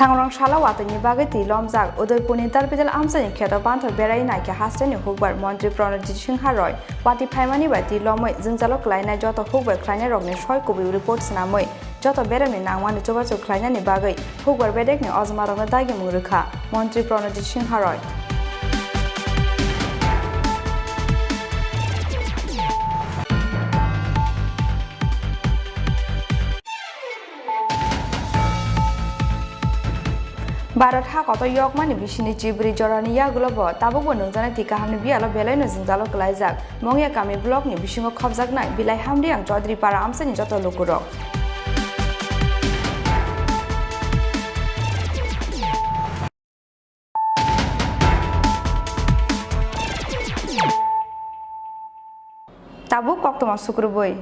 Sangrong salo watwini bagwi twi lomjak. Udaipurni Dalbidal amchaini kheto banthor berai naikhe hasteni hukbar montri Pranojit Singha Roy watwi phaimani bai twi lomwi jwngjalo kwlainai joto hukbar khlainairokni soi kubui report swnamwi joto beremni nangmani chubachu khlainani bagwi hukbar bedekni ojmarokno dagimung rwkha montri Pranojit Singha Roy. Bharat ha kotor yokmani bisini chibri jorani yagulo bo tabukbo nungjaknai twi kahamni biyalo belaino jwngjalo kwlaijak. Mongya kami blockni bisingo khopjaknai Bilai Hamriang Chaudhary para amchaini joto lukurok. Tabuk koktwma sukrubui.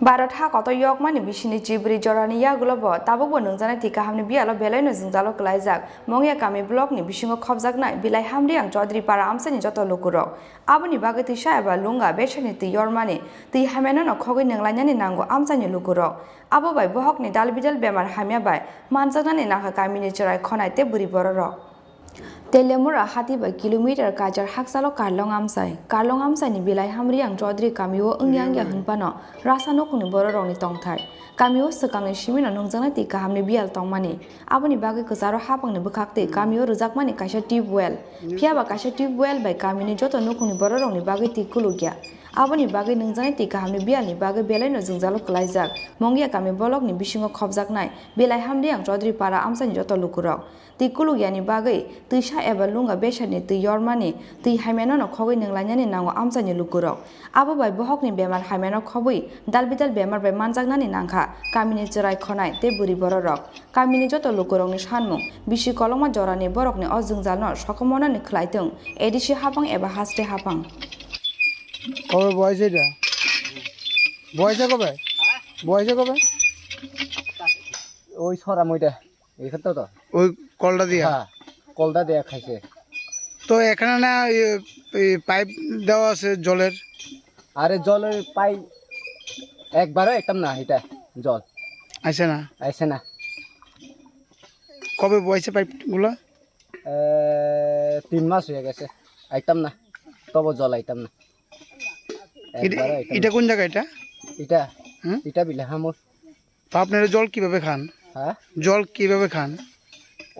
Bharat ha kotor yokmani bisini chibri jorani yagulo bo tabukbo nungjaknai twi kahamni biyalo belaino jwngjalo kwlaijak. Mongya kami blockni bisingo khopjaknai Bilai Hamriang Chaudhary para amchaini joto lukurok. Aboni bagwi twisa eba lunga besani twi yormani, twi hamyano no khogwi nunglainani nango amchaini lukurok. Abo bai bohokni dalbidal bemar hamya bai manjaknani nangkha kamini chwrai khonai tei bwrwi bororok. Telemura hati bai kilometer kajar hakchalo Karlong amchai. Karlong amchaini Bilai Hamriang Chaudhary kamio wngya wngya hwnphano rasa nukhungni bororokni tongthai. Kamio swkangni simino nungjaknai twi kahamni biyal tongmani. Aboni bagwi kwcharo hapangni bwkhaktwi kamio rwjakmani kaisa tube well. Phiyaba kaisa tube well bai kamini joto nukhungni bororokni bagwi twi kulukya. Aboni bagwi nungjaknai twi kahamni biyalni bagwi belaino jwngjalo kwlaijak. Mongya kami blockni bisingo khopjaknai Bilai Hamriang Chaudhary para amchaini joto lukurok. Twi kulukyani bagwi twisa eba lunga besadni twi yormani, twi hamyano no khogwi nunglainani nango amchaini lukurok. Abo bai bohokni bemar hamyano khobwi dalbidal bemar bai manjaknani nangkha kamini chwrai khonai tei bwrwi bororok. Kamini joto lukurokni sanmung, bisi kolokma jorani borokni o jwngjalno sokomornani khlai thung, A D C hapang eba haste hapang. কবে বয়স এটা? বয়সে কবে? বয়সে কবে? ওই ছড়া মইটা। এখান তো তো। ওই কলটা দিয়া? হ্যাঁ, কলটা দিয়া খাইছে। তো এখানে না, ইয়ে, এই পাইপ দেওয়া আছে জলের? আরে জলের পাইপ একবারও একদম না, এটা জল। আইছে না? আইছে না। কবে বইছে পাইপগুলো? এ, তিন মাস হয়ে গেছে, আইতাম না, তবু জল আইতাম না। এটা, একবারও আইতাম এটা না। কোন জায়গা এটা? এটা, হুম? এটা বিলাহামুর। তো আপনারা জল কিভাবে খান? হ্যাঁ? জল কিভাবে খান?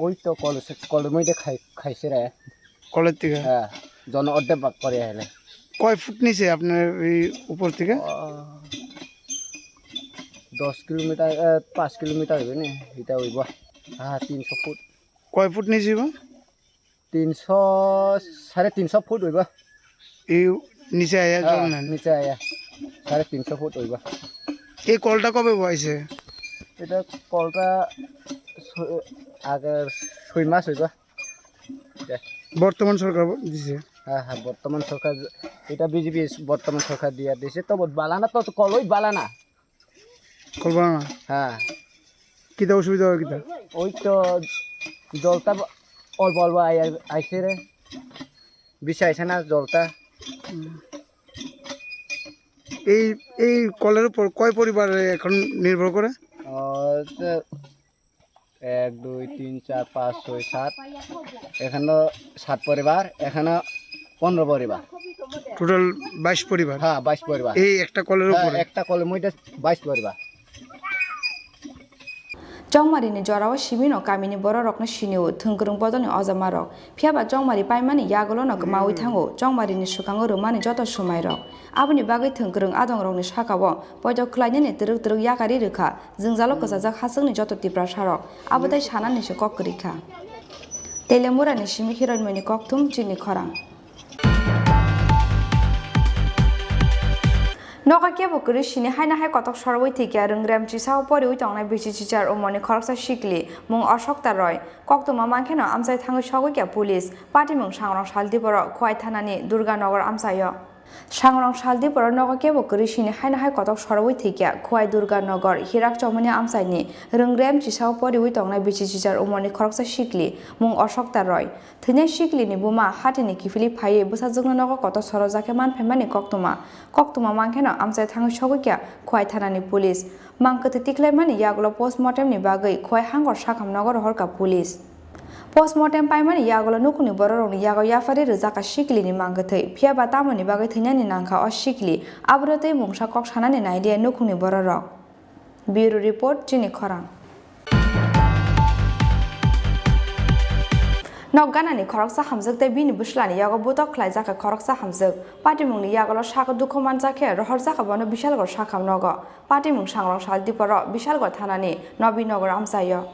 ওই তো কল, কলের মধ্যে খাই, খাইছে রে। কলের থেকে? হ্যাঁ, জন অর্ধেক ভাগ করে আইলে। কয় ফুট নিচে আপনার এই উপর থেকে? ও, দশ কিলোমিটার, এ, পাঁচ কিলোমিটার হইবে নি, এটা হইব। হ্যাঁ, তিনশো ফুট। কয় ফুট নিচে হইব? তিনশো, সাড়ে তিনশো ফুট হইব। এই নিচে আয়া হ্যাঁ, জল নেন? নিচে আয়া সাড়ে তিনশো ফুট হইব। এই কলটা কবে বওয়াইছে? এটা কলটা ছ-, আগে ছয় মাস হইব। দে। বর্তমান সরকার দিছে? হ্যাঁ, হ্যাঁ, বর্তমান সরকার, এটা বিজেপি বর্তমান সরকার দিয়া দিছে, তবু বালানা তো কলই বালানা। কলবানা? হ্যাঁ। কিতা অসুবিধা হয় কিতা? ওই তো জলটা অল্প অল্প আই-, আইছে রে, বেশি আইছে না জলটা। হুম। এই, এই কলের উপর কয় পরিবার এখন নির্ভর করে? আহ, তো এক, দুই, তিন, চার, পাঁচ, ছয়, সাত। এখানে সাত পরিবার, এখানে পনেরো পরিবার। টোটাল বাইশ পরিবার? হ্যাঁ, বাইশ পরিবার। এই একটা কলের হ্যাঁ, উপরে? একটা কলের মধ্যে বাইশ পরিবার। Chongmarini jorao simino kamini bororokno sinio thwngkwrwng bodolni ojamarok. Phiyaba chongmari paimani yagulono kwmawi thango, chongmarini swkango rwmani joto swmairok. Aboni bagwi thwngkwrwng adongrokni sakao poito khlainani twrwk twrwk yakari rwkha, jwngjalo kwchajak hachwkni joto Tiprasarok. Abo tei sanani se kok kwrwi kha. Telemurani simi Hiroinmoni kokthum chini khorang. Noka kebo kwrwi sini haino hai kotok sorwi thwikya rwngrem chisao poriwi tongnai bisi chichar umorni khoroksa sikli mung Ashokta Roy. Koktwma mankheno amchai thangwi sogwi kha police. Patimung sangrong sal diboro Khowai thanani Durganagar amchaio. Sangrong sal diporo nogo kebo kwrwi sini haino hai kotok sorowi thwikya Khwai Durga Nogor Hirak Chomoni amchaini rwngrem chisao poriwi tongnai bisi chichar umorni khoroksa sikli mung Ashokta Roy. Thwinai siklini buma hatini kiphilwi phaiwi bwsajwkno nogo kotor sorojakhe manphaimani koktwma. Koktwma mankheno amchai thangwi sogwikya Khwai thanani police. Mang kwthwi tikhlaimani yagulo postmortemni bagwi Khwai hangor sakham nogo rohorkha police. Postmortem paimani yagulo nukhungni bororokni yago yapharwi rwjakha siklini mang kwthwi, phiyaba tamoni bagwi thwinani nangkha o sikli, abono tei mungsa kok sanani nailiya nukhungni bororok. Bureau Report, Chini Khorang. Nok ganani khoroksa hamjwk tei bini bwslani yago butok khlaijak kha khoroksa hamjwk. Patimungni yagulo sago dukhu manjak khe rohorjak kha bono Bishalgarh sakham nogo. Patimung sangrong sal diporo Bishalgarh thanani Nobinagar amchaio.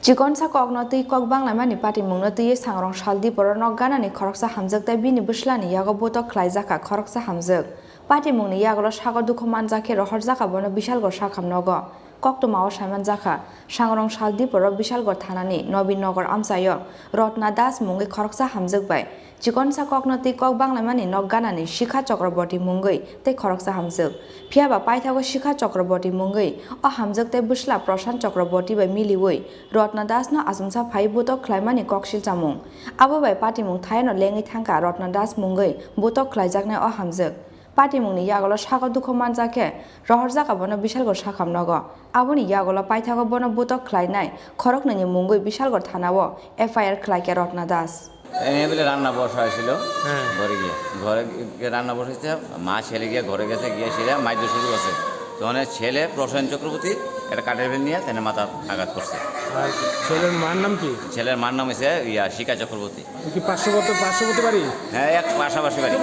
Chikonsa kokno twi kok banglaimani patimungno twiwi sangrong sal diporo nok ganani khoroksa hamjwk tei bini bwslani yago butok khlaijak kha khoroksa hamjwk. Patimungni yagulo sago dukhu manjak khe rohorjak kha bono Bishalgarh sakham nogo. Koktwmao saimanjak kha, sangrong sal diporo Bishalgarh thanani Nobinagar amchaio Ratna Das mungwi khoroksa hamjwk bai chikonsa kokno twi kok banglaimani nok ganani Shikha Chakraborty mungwi tei khoroksa hamjwk. Phiyaba paithago Shikha Chakraborty mungwi o hamjwk tei bwsla Prashant Chakraborty bai miliwi Ratna Das no achomsa phaiwi butok khlaimani kok silchamung. Abo bai patimung thayano lengwi thangkha Ratna Das mungwi butok khlaijaknai o hamjwk. Patimungni yagulo sago dukhu manjak khe rohorjak kha bono Bishalgarh sakham nogo. Aboni yagulo paithago bono butok khlainai khoroknwini mungwi Bishalgarh thanao F I R khlaikha Ratna Das. এ, বলে রান্না বসা হয়েছিল হ্যাঁ। ঘরে গিয়ে। ঘরে গিয়ে রান্না বসেছে, মা ছেলে গিয়ে ঘরে গেছে, গিয়ে সেটা মাইদ্য শুরু আছে। তো মানে ছেলে প্রসেন চক্রবর্তী একটা কাঠের ফেল নিয়ে তাদের মাথা আঘাত করছে। আর ছেলের মার নাম কি? ছেলের মার নাম হচ্ছে ইয়া, শিকা চক্রবর্তী। কি পার্শ্ববর্তী, পার্শ্ববর্তী বাড়ি? হ্যাঁ, এক পাশাপাশি বাড়ি।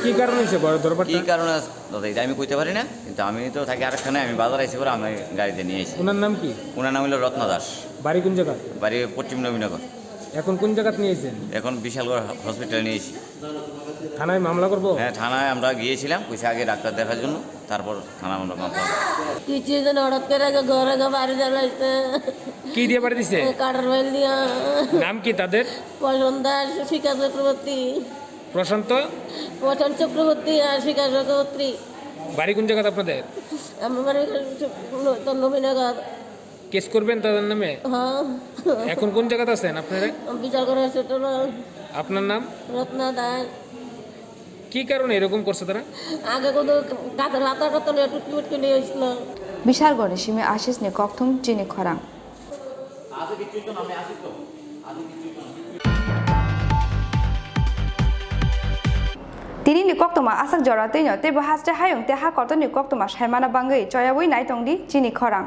কি কারণে হয়েছে বড় দরবারটা? কি কারণে দাদা, এটা আমি কইতে পারি না, কিন্তু আমি তো থাকি আরেকখানে, আমি বাজার আইছি পরে আমি গাড়িতে নিয়ে আইছি। ওনার নাম কি? ওনার নাম হলো রত্না দাস। বাড়ি কোন জায়গা? বাড়ি পশ্চিম নবীনগর। এখন কোন জায়গাত নিয়ে আইছেন? এখন বিশালগড় হসপিটালে নিয়ে আইছি। থানায় মামলা করবো? হ্যাঁ, থানায় আমরা গিয়েছিলাম, কইছে আগে ডাক্তার দেখার জন্য, তারপর থানায় আমরা মামলা করবো। কিছু জন হঠাৎ করে আগে ঘরে গিয়ে বাড়ি জ্বালাইছে। কি দিয়ে বাড়ি দিছে? কাঠের বেল দিয়া। নাম কি তাদের? প্রশান্ত দাস, শিখা চক্রবর্তী। প্রশান্ত? প্রশান্ত চক্রবর্তী আর শিখা চক্রবর্তী। বাড়ি কোন জায়গাতে আপনাদের? আমার বাড়ি তো নবীনগর। কেস করবেন তাদের নামে? হ্যাঁ। এখন কোন জায়গাতে আছেন আপনারা? বিচার করে সেটা না। আপনার নাম? রত্না দাস। কি কারণে এরকম করছে তারা? আগে কোনো গাছের পাতা টাতা নিয়ে টুটকি মুটকি নিয়ে এসেছিল। Bishalgarhni simi Ashishni kokthum Chini Khorang. Tini ni koktwma aswk jora twino teibo haste hayung tei ha kotorni koktwma saimana bangwi choyaui naitongdi Chini Khorang.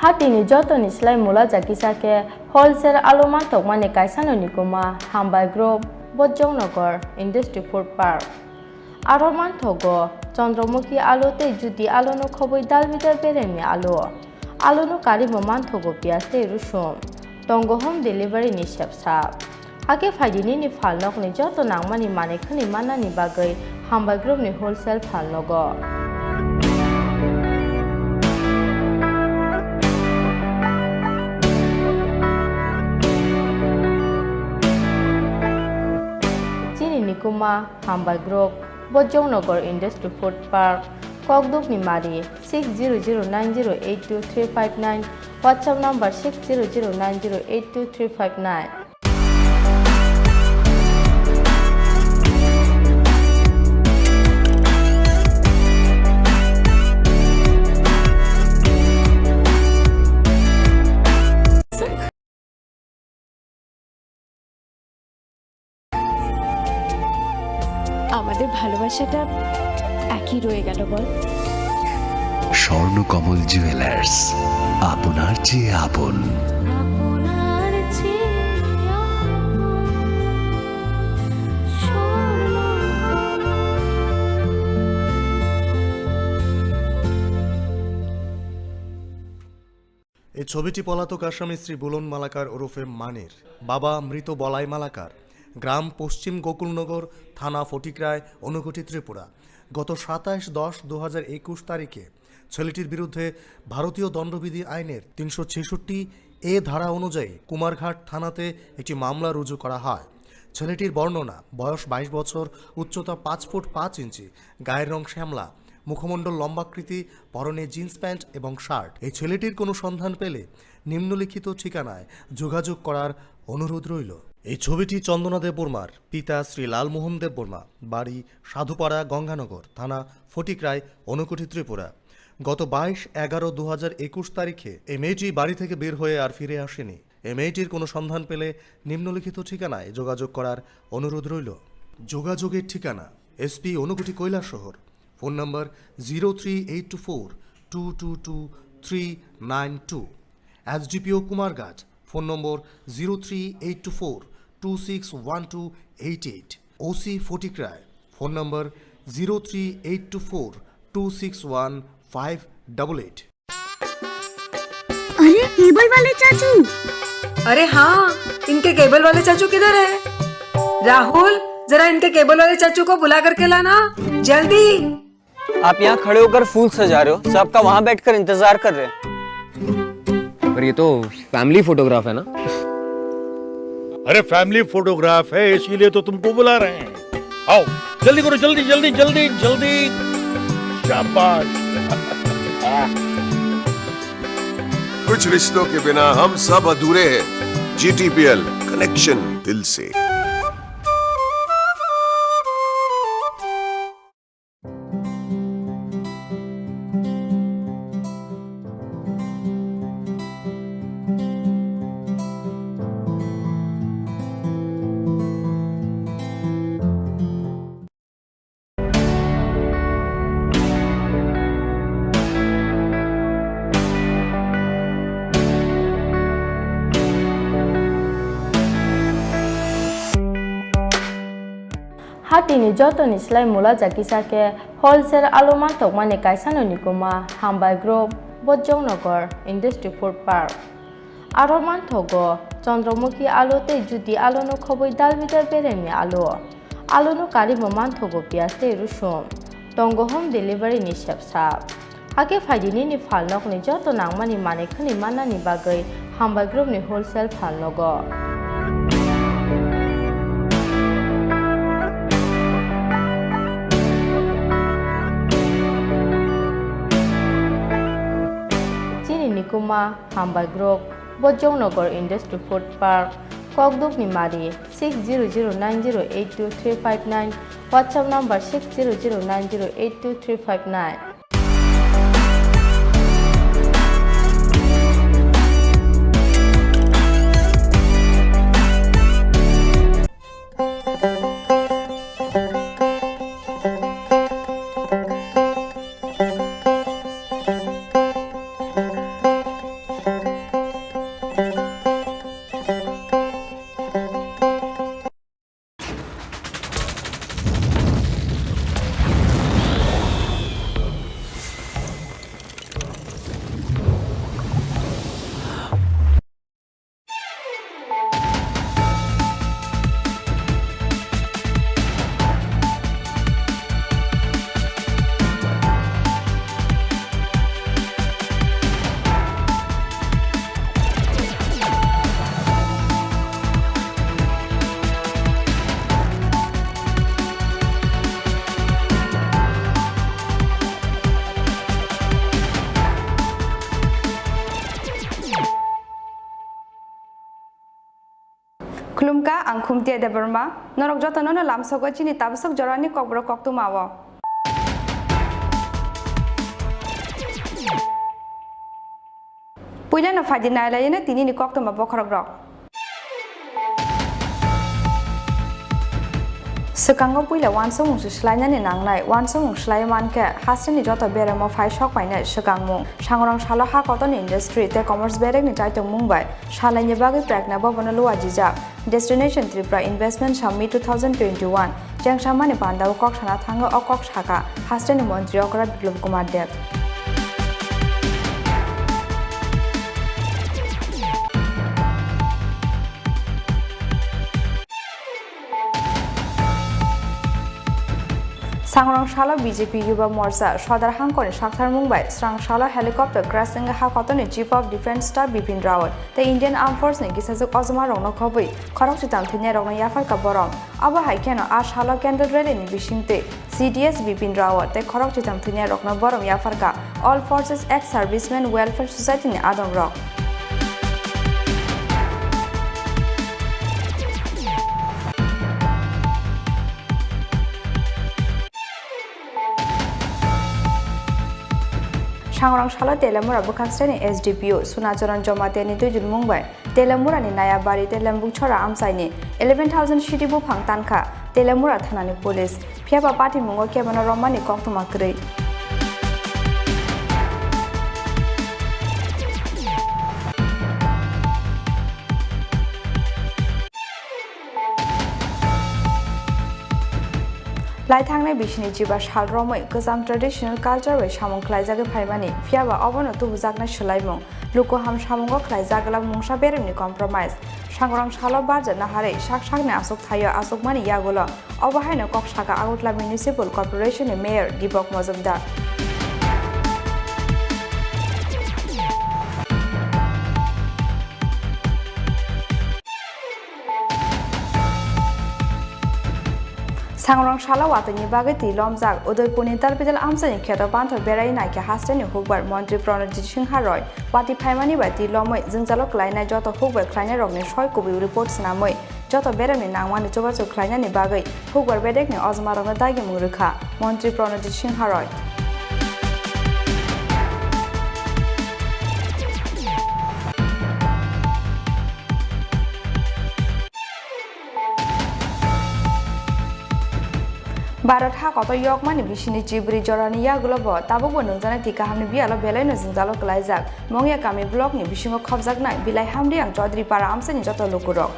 Hatini jotoni slai mula jakisa khe wholesale alu mantokmani kaisano nikuma Hambai Group, Bojongnagar Industry Food Park. Aro manthogo Chandramukhi alu tei Jyoti aluno khobwi dalbidal beremni alu. Aluno karimo manthogo piyaj tei rusum. Tongo home delivery ni sepsa. Hakhe phaidi nini phalnokni joto nangmani manwi khwnwi mannani bagwi Hambai Group ni wholesale phalnogo. Chini nikuma Hambai Group, Bojongnagar Industry Food Park, Kokdukni Mari, six zero zero nine zero eight two three five nine, WhatsApp number six zero zero nine zero eight two three five nine. আমাদের ভালোবাসাটা একই রয়ে গেল, বল? স্বর্ণকমল জুয়েলার্স, আপনার চেয়ে আপন। এই ছবিটি পলাতক আসামি শ্রী বুলন মালাকার ওরফে মানির, বাবা মৃত বলাই মালাকার, গ্রাম পশ্চিম গোকুলনগর, থানা ফটিকরায়, ঊনকোটি, ত্রিপুরা। গত সাতাশ দশ দু হাজার একুশ তারিখে ছেলেটির বিরুদ্ধে ভারতীয় দণ্ডবিধি আইনের তিনশো ছেষট্টি এ ধারা অনুযায়ী কুমারঘাট থানাতে একটি মামলা রুজু করা হয়। ছেলেটির বর্ণনা, বয়স বাইশ বছর, উচ্চতা পাঁচ ফুট পাঁচ ইঞ্চি, গায়ের রং শ্যামলা, মুখমণ্ডল লম্বাকৃতি, পরনে জিন্স প্যান্ট এবং শার্ট। এই ছেলেটির কোনো সন্ধান পেলে নিম্নলিখিত ঠিকানায় যোগাযোগ করার অনুরোধ রইল। এই ছবিটি চন্দনা দেববর্মার, পিতা শ্রী লালমোহন দেববর্মা, বাড়ি সাধুপাড়া, গঙ্গানগর, থানা ফটিকরায়, ঊনকোটি, ত্রিপুরা। গত বাইশ এগারো দু হাজার একুশ তারিখে এই মেয়েটি বাড়ি থেকে বের হয়ে আর ফিরে আসেনি। এই মেয়েটির কোনো সন্ধান পেলে নিম্নলিখিত ঠিকানায় যোগাযোগ করার অনুরোধ রইল। যোগাযোগের ঠিকানা: SP Unakoti Kailashahar, phone number zero three eight two four two two two three nine two, SDPO Kumarghat, phone number zero three eight two four two six one two eight eight, OC Fatikroy, phone number zero three eight two four two six one five double eight. अरे, cable वाले चाचू। अरे हाँ, इनके केबल वाले चाचू किधर है? राहुल, जरा इनके केबल वाले चाचू को बुला करके लाना, जल्दी। आप यहाँ खड़े होकर फूल सजा रहे हो, सबका वहाँ बैठकर इंतजार कर रहे हैं। पर ये तो फैमिली फोटोग्राफ है ना? अरे, फैमिली फोटोग्राफ है, इसीलिए तो तुमको बुला रहे हैं। आओ, जल्दी करो, जल्दी, जल्दी, जल्दी, जल्दी। शाबाश। कुछ रिश्तों के बिना हम सब अधूरे हैं। जीटीपीएल, कनेक्शन दिल से। Hatini jotoni slai mula jakisa khe wholesale alu mantokmani kaisano nikuma Hambai Group, Bojongnagar Industry Food Park. Aro manthogo Chandramukhi alu tei Jyoti alu no khobwi dal bidal beremni alu. Alu no karwi bo manthogo piyaj tei rusum. Tongo home delivery ni sepsa. Hakhe phaidi nini phalnokni joto nangmani manwi khwnwi mannani bagwi Hambai Group ni wholesale phalnogo. Chini nikuma Hambai Group, Bojongnagar Industry Food Park, Kokdukni Mari, six zero zero nine zero eight two three five nine, WhatsApp number six zero zero nine zero eight two three five nine. Khulumkha, ang Khumtia Debbarma. Norok jotono no lamsogo chini tabaswk jorani kokborok koktwmao. Puilano phaidi nailaino tinini koktwma bokhorokrok. Swkango puila uansukmung se swlainani nangnai, uansukmung swlaiwi mankhe hasteni joto beremo phai sok painai swkangmung. Sangrong salo ha kotorni industry tei commerce berekni chaitokmung bai salaini bagwi Prekna Bhavan-o luajijak. Destination Tripura Investment Summit two thousand twenty-one chengsamani pandao kok sana thango o kok saka hasteni montri okra Biplab Kumar Deb. Sangrong salo B J P Yuba Morcha Sodar Hangkoni saktharmung bai srang salo helicopter crash wngwi ha kotorni Chief of Defence Staff Bipin Rawat tei Indian Armed Force ni kisajwk ojma rokno khobwi khorok chitam thwinai rokno yapharkha borom. Abo hai kheno a salo candle rally ni bisingtwi C D S Bipin Rawat tei khorok chitam thwinai rokno borom yapharkha All Forces Ex Servicemen Welfare Society ni adong rok. Sangrong salo Telemura bwkhak sreni S D P O Sunacharan Jamatia ni twijlmung bai Telemura ni Nayabari tei Lembukchora amchai ni eleven thousand sidi buphang tankha Telemura thana ni police, phiya ba patimungo kebeno romani koktwma kwrwi. Lai thangnai bisini chiba sal romwi kwcham traditional culture bai samung khlaijagwi phaimani, phiya ba obono tubujaknai swlaimung, luku ham samungo khlaijak glak mungsa beremni compromise. Sangrong salo barja naharwi sak sakni aswk thaio aswkmani yagulo obo haino kok saka Agartala Municipal Corporation ni Mayor Deepak Majumdar. Sangrong salo watwini bagwi twi lomjak Udaipurni Talbidal amchaini kheto panthor berai naikhe hasteni hukbar Montri Pranojit Singha Roy watwi phaimani bai twi lomwi jwngjalo klainai joto hukbar khlainairokni soi kubui report swnamwi joto beremni nangmani chubachu khlainani bagwi hukbar bedekni ojmarokno dagimung rwkha Montri Pranojit Singha Roy. Bharat ha kotor yokmani bisini chibri jorani yagulo bo tabukbo nungjaknai twi kahamni biyalo belaino jwngjalo kwlaijak Mongya kami blockni bisingo khopjaknai Bilai Hamriang Chaudhary para amchaini joto lukurok.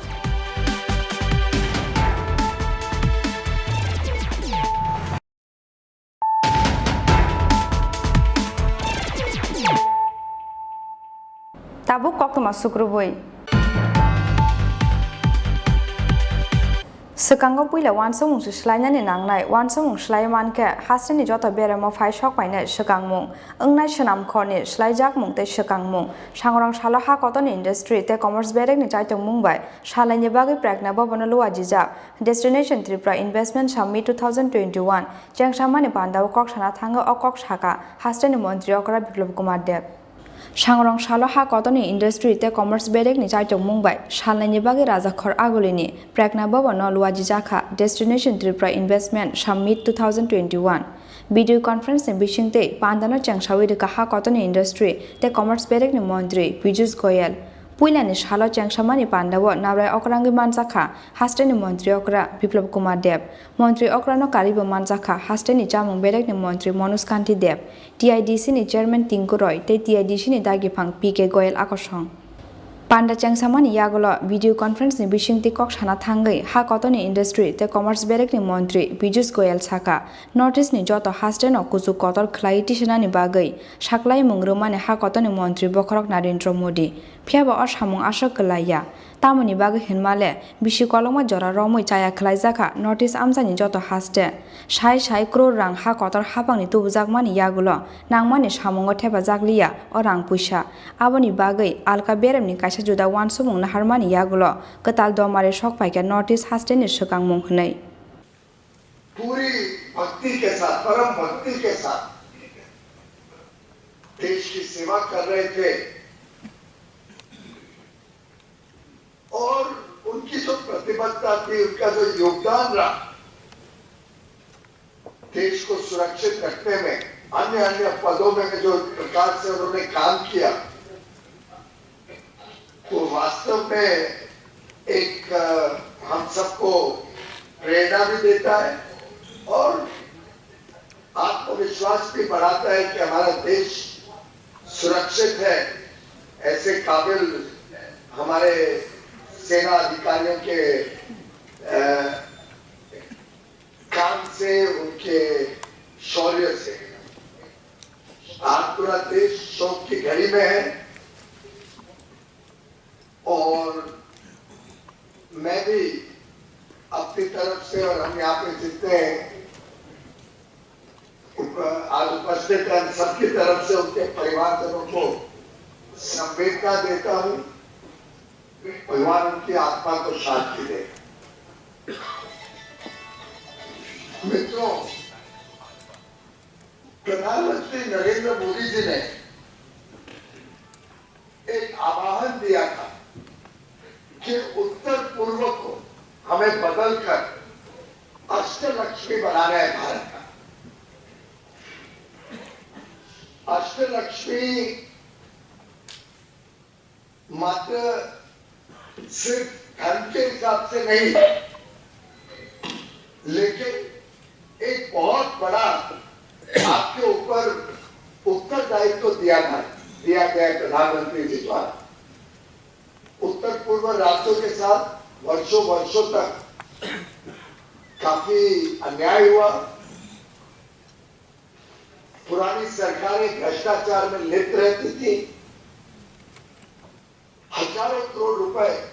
Tabuk koktwma sukrubui. Swkango puila uansukmung se swlainani nangnai, uansukmung swlaiwi mankhe hasteni joto beremo phai sok painai swkangmung, wngnai swnamkhorni swlaijakmung tei swkangmung. Sangrong salo ha kotorni industry tei commerce berekni chaitokmung bai salaini bagwi Prekna Bhavan-o luajijak Destination Tripura Investment Summit two thousand twenty-one chengsamani pandao kok sana thango o kok saka hasteni montri okra Biplab Kumar Deb. Sangrong salo ha kotorni industry tei commerce berekni chaitokmung bai salnaini bagwi Rajakhor Agulini Prekna Bhavan-o luajijakha Destination Tripura Investment Summit two thousand twenty-one. Video conference ni bisingtwi pandano chengsawi rwkha ha kotorni industry tei commerce berekni montri Piyush Goyal. Puilani salo chengsamani pandao nabrai okrangwi manjakha hasteni montri okra Biplab Kumar Deb. Montri okrano karwibo manjakha hasteni chamung berekni montri Manoj Kanti Deb, T I D C ni chairman Tinku Roy tei T I D C ni dagiphang P K Goyal akosong. Panda chengsamani yagulo video conference ni bisingtwi kok sana thangwi ha kotorni industry tei commerce berekni montri Piyush Goyal saka, North East ni joto hasteno kuchuk kotor khlaiwi tisanani bagwi saklaimung rwmani ha kotorni montri bokhorok Narendra Modi. Phiyaba o samung aswk kwlaiya. Tamoni bagwi hinmale bisi kolokma jora romwi chaya khlaijakha North East amchaini joto haste. Sai sai crore rang ha kotor haphangni tubujakmani yagulo nangmani samungo thepajakliya o rang puisa. Aboni bagwi alka beremni kaisa juda uansukmung naharmani yagulo kwtal domari sok paikha North East hasteni swkangmung hwnwi. पूरी भक्ति के साथ, परम भक्ति के साथ देश की सेवा कर रहे थे और उनकी जो साथ भी उनका जो योगदान रहा देश को सुरक्षित रखने में, अन्य अन्य पदों में जो प्रकार से उन्होंने काम किया, वो वास्तव में एक, अ, हम सबको प्रेरणा भी देता है और आत्मविश्वास भी बढ़ाता है कि हमारा देश सुरक्षित है। ऐसे काबिल हमारे सेना अधिकारियों के, अ, काम से, उनके शौर्य से आज पूरा देश शोक की घड़ी में है। और मैं भी अपनी तरफ से और हम यहाँ पे जितने उप-, आज उपस्थित हैं, हम सबकी तरफ से उनके परिवारजनों को संवेदना देता हूँ। भगवान उनकी आत्मा को शांति दे। मित्रों, प्रधानमंत्री नरेंद्र मोदी जी ने एक आह्वान दिया था कि उत्तर पूर्व को हमें बदलकर अष्टलक्ष्मी बनाना है भारत का। अष्टलक्ष्मी मात्र सिर्फ धन के हिसाब से नहीं, लेकिन एक बहुत बड़ा आपके ऊपर उत्तरदायित्व दिया था, दिया गया है प्रधानमंत्री जी द्वारा। उत्तर पूर्व राज्यों के साथ वर्षों वर्षों तक काफी अन्याय हुआ। पुरानी सरकारें भ्रष्टाचार में लिप्त रहती थी। हजारों करोड़ रुपए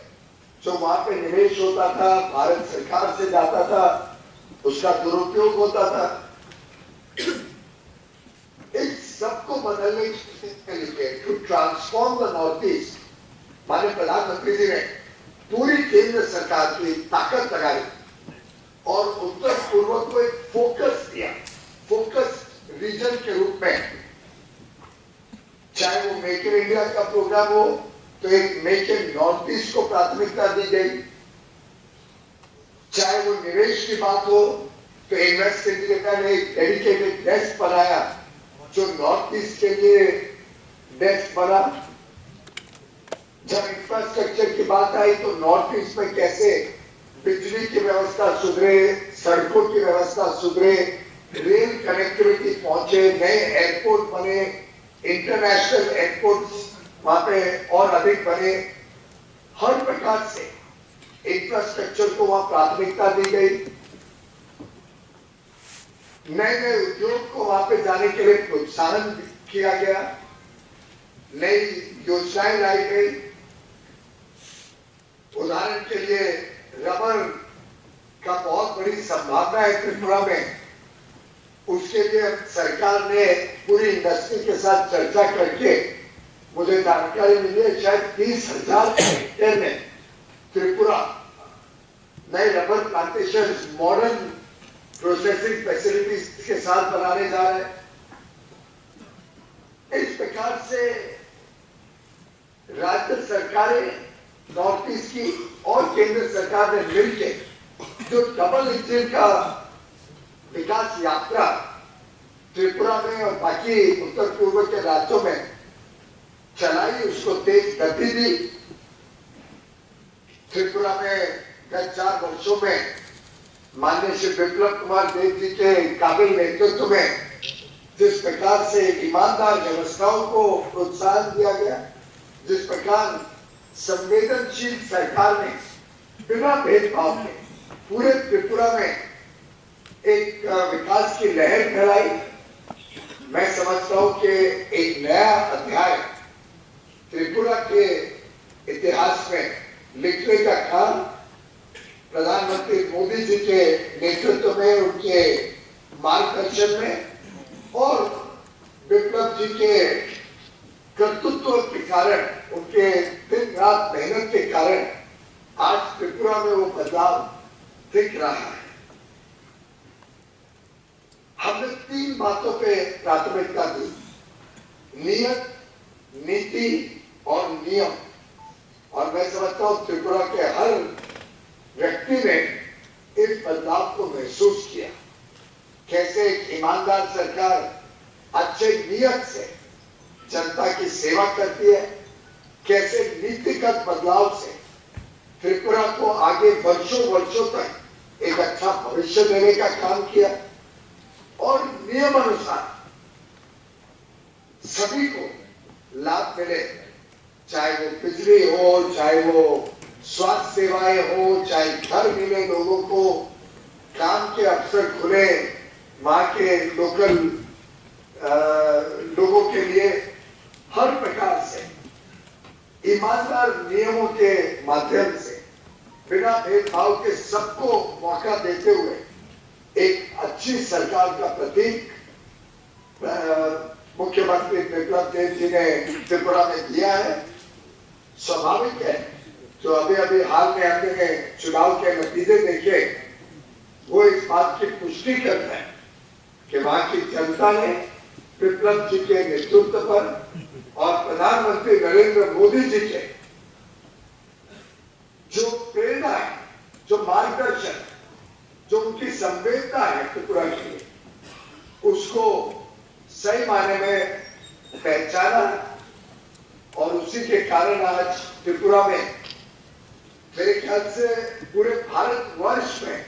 जो वहां पे निवेश होता था, भारत सरकार से जाता था, उसका दुरुपयोग होता था। इस सबको बदलने के लिए, to transform the North East, माननीय प्रधानमंत्री जी ने पूरी केंद्र सरकार की ताकत लगाई और उत्तर पूर्व को एक फोकस दिया, फोकस रीजन के रूप में। चाहे वो मेक इन इंडिया का प्रोग्राम हो, तो एक मेक इन नॉर्थ ईस्ट को प्राथमिकता दी गई, चाहे वो निवेश की बात हो, तो इन्वेस्ट इंडिया ने एक डेडिकेटेड डेस्क बनाया जो नॉर्थ ईस्ट के लिए डेस्क बना। जब इंफ्रास्ट्रक्चर की बात आई तो नॉर्थ ईस्ट में कैसे बिजली की व्यवस्था सुधरे, सड़कों की व्यवस्था सुधरे, रेल कनेक्टिविटी पहुंचे, नए एयरपोर्ट बने, इंटरनेशनल एयरपोर्ट वहां पे और अधिक बने। हर प्रकार से इंफ्रास्ट्रक्चर को वहां प्राथमिकता दी गई। नए नए उद्योग को वहां पे जाने के लिए प्रोत्साहन किया गया, नई योजनाएं लाई गई। उदाहरण के लिए रबर का बहुत बड़ी संभावना है त्रिपुरा में, उसके लिए सरकार ने पूरी इंडस्ट्री के साथ चर्चा करके मुझे जानकारी मिली है, शायद तीस हजार हेक्टेयर में त्रिपुरा नए rubber plantation modern processing facilities के साथ बनाने जा रहे हैं। इस प्रकार से राज्य सरकारें नॉर्थ ईस्ट की और केंद्र सरकार ने मिलकर जो डबल इंजन का विकास यात्रा त्रिपुरा में और बाकी उत्तर पूर्व के राज्यों में चलाई, उसको तेज गति दी। त्रिपुरा में गत चार वर्षों में माननीय श्री विप्लव कुमार देव जी के काबिल नेतृत्व में जिस प्रकार से ईमानदार व्यवस्थाओं को प्रोत्साहन दिया गया, जिस प्रकार संवेदनशील सरकार ने बिना भेदभाव के पूरे त्रिपुरा में एक, अ, विकास की लहर फैलाई, मैं समझता हूं कि एक नया अध्याय त्रिपुरा के इतिहास में लिखने का काम प्रधानमंत्री मोदी जी के नेतृत्व में, उनके मार्गदर्शन में और विप्लव जी के कर्तृत्व के कारण, उनके दिन रात मेहनत के कारण आज त्रिपुरा में वो बदलाव दिख रहा है। हमने तीन बातों पे प्राथमिकता दी, नियत, नीति और नियम। और मैं समझता हूँ त्रिपुरा के हर व्यक्ति ने इस बदलाव को महसूस किया। कैसे एक ईमानदार सरकार अच्छे नीयत से जनता की सेवा करती है, कैसे नीतिगत बदलाव से त्रिपुरा को आगे वर्षों वर्षों तक एक अच्छा भविष्य देने का काम किया और नियमानुसार सभी को लाभ मिले, चाहे वो बिजली हो, चाहे वो स्वास्थ्य सेवाएं हो, चाहे घर मिले लोगों को, काम के अवसर खुले वहाँ के लोकल, अ, लोगों के लिए। हर प्रकार से ईमानदार नियमों के माध्यम से बिना भेदभाव के सबको मौका देते हुए एक अच्छी सरकार का प्रतीक अ, मुख्यमंत्री बिप्लब देब जी ने त्रिपुरा में दिया है। स्वाभाविक है, जो अभी अभी हाल में हमने चुनाव के नतीजे देखे, वो इस बात की पुष्टि करता है कि वहां की जनता ने बिप्लब जी के नेतृत्व पर और प्रधानमंत्री नरेंद्र मोदी जी के जो प्रेरणा है, जो मार्गदर्शन, जो उनकी संवेदना है त्रिपुरा के लिए, उसको सही मायने में पहचाना और उसी के कारण आज त्रिपुरा में मेरे ख्याल से पूरे भारतवर्ष में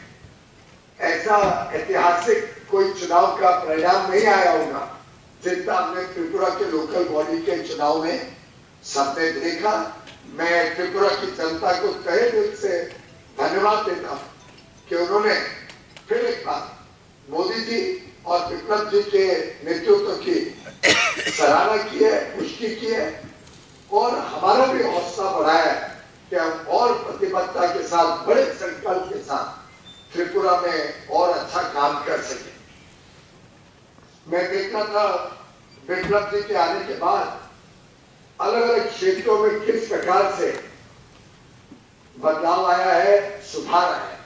ऐसा ऐतिहासिक कोई चुनाव का परिणाम नहीं आया होगा, जितना हमने त्रिपुरा के लोकल बॉडी के चुनाव में सबने देखा। मैं त्रिपुरा की जनता को तहे दिल से धन्यवाद देता हूँ कि उन्होंने फिर एक बार मोदी जी और विप्लव जी के नेतृत्व की सराहना की है, पुष्टि की है और हमारा भी हौसला बढ़ाया है कि हम और प्रतिबद्धता के साथ, बड़े संकल्प के साथ त्रिपुरा में और अच्छा काम कर सकें। मैं देखता था, विप्लव जी के आने के बाद अलग-अलग क्षेत्रों में किस प्रकार से बदलाव आया है, सुधार आया है।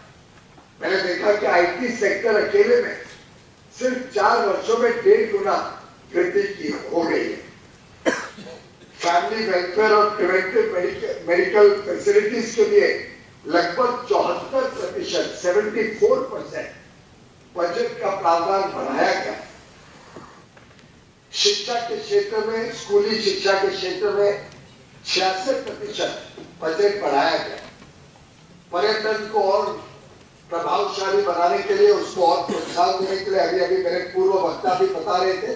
मैंने देखा कि आईटी सेक्टर अकेले में सिर्फ चार वर्षों में डेढ़ गुना वृद्धि की, हो गई है। फैमिली वेलफेयर और प्रिवेंटिव मेडिकल फैसिलिटीज के लिए लगभग चौहत्तर प्रतिशत, सेवेंटी फोर परसेंट, बजट का प्रावधान बढ़ाया गया। शिक्षा के क्षेत्र में, स्कूली शिक्षा के क्षेत्र में छियासठ प्रतिशत बजट बढ़ाया गया। पर्यटन को और प्रभावशाली बनाने के लिए, उसको और प्रोत्साहन देने के लिए अभी अभी मेरे पूर्व वक्ता भी बता रहे थे,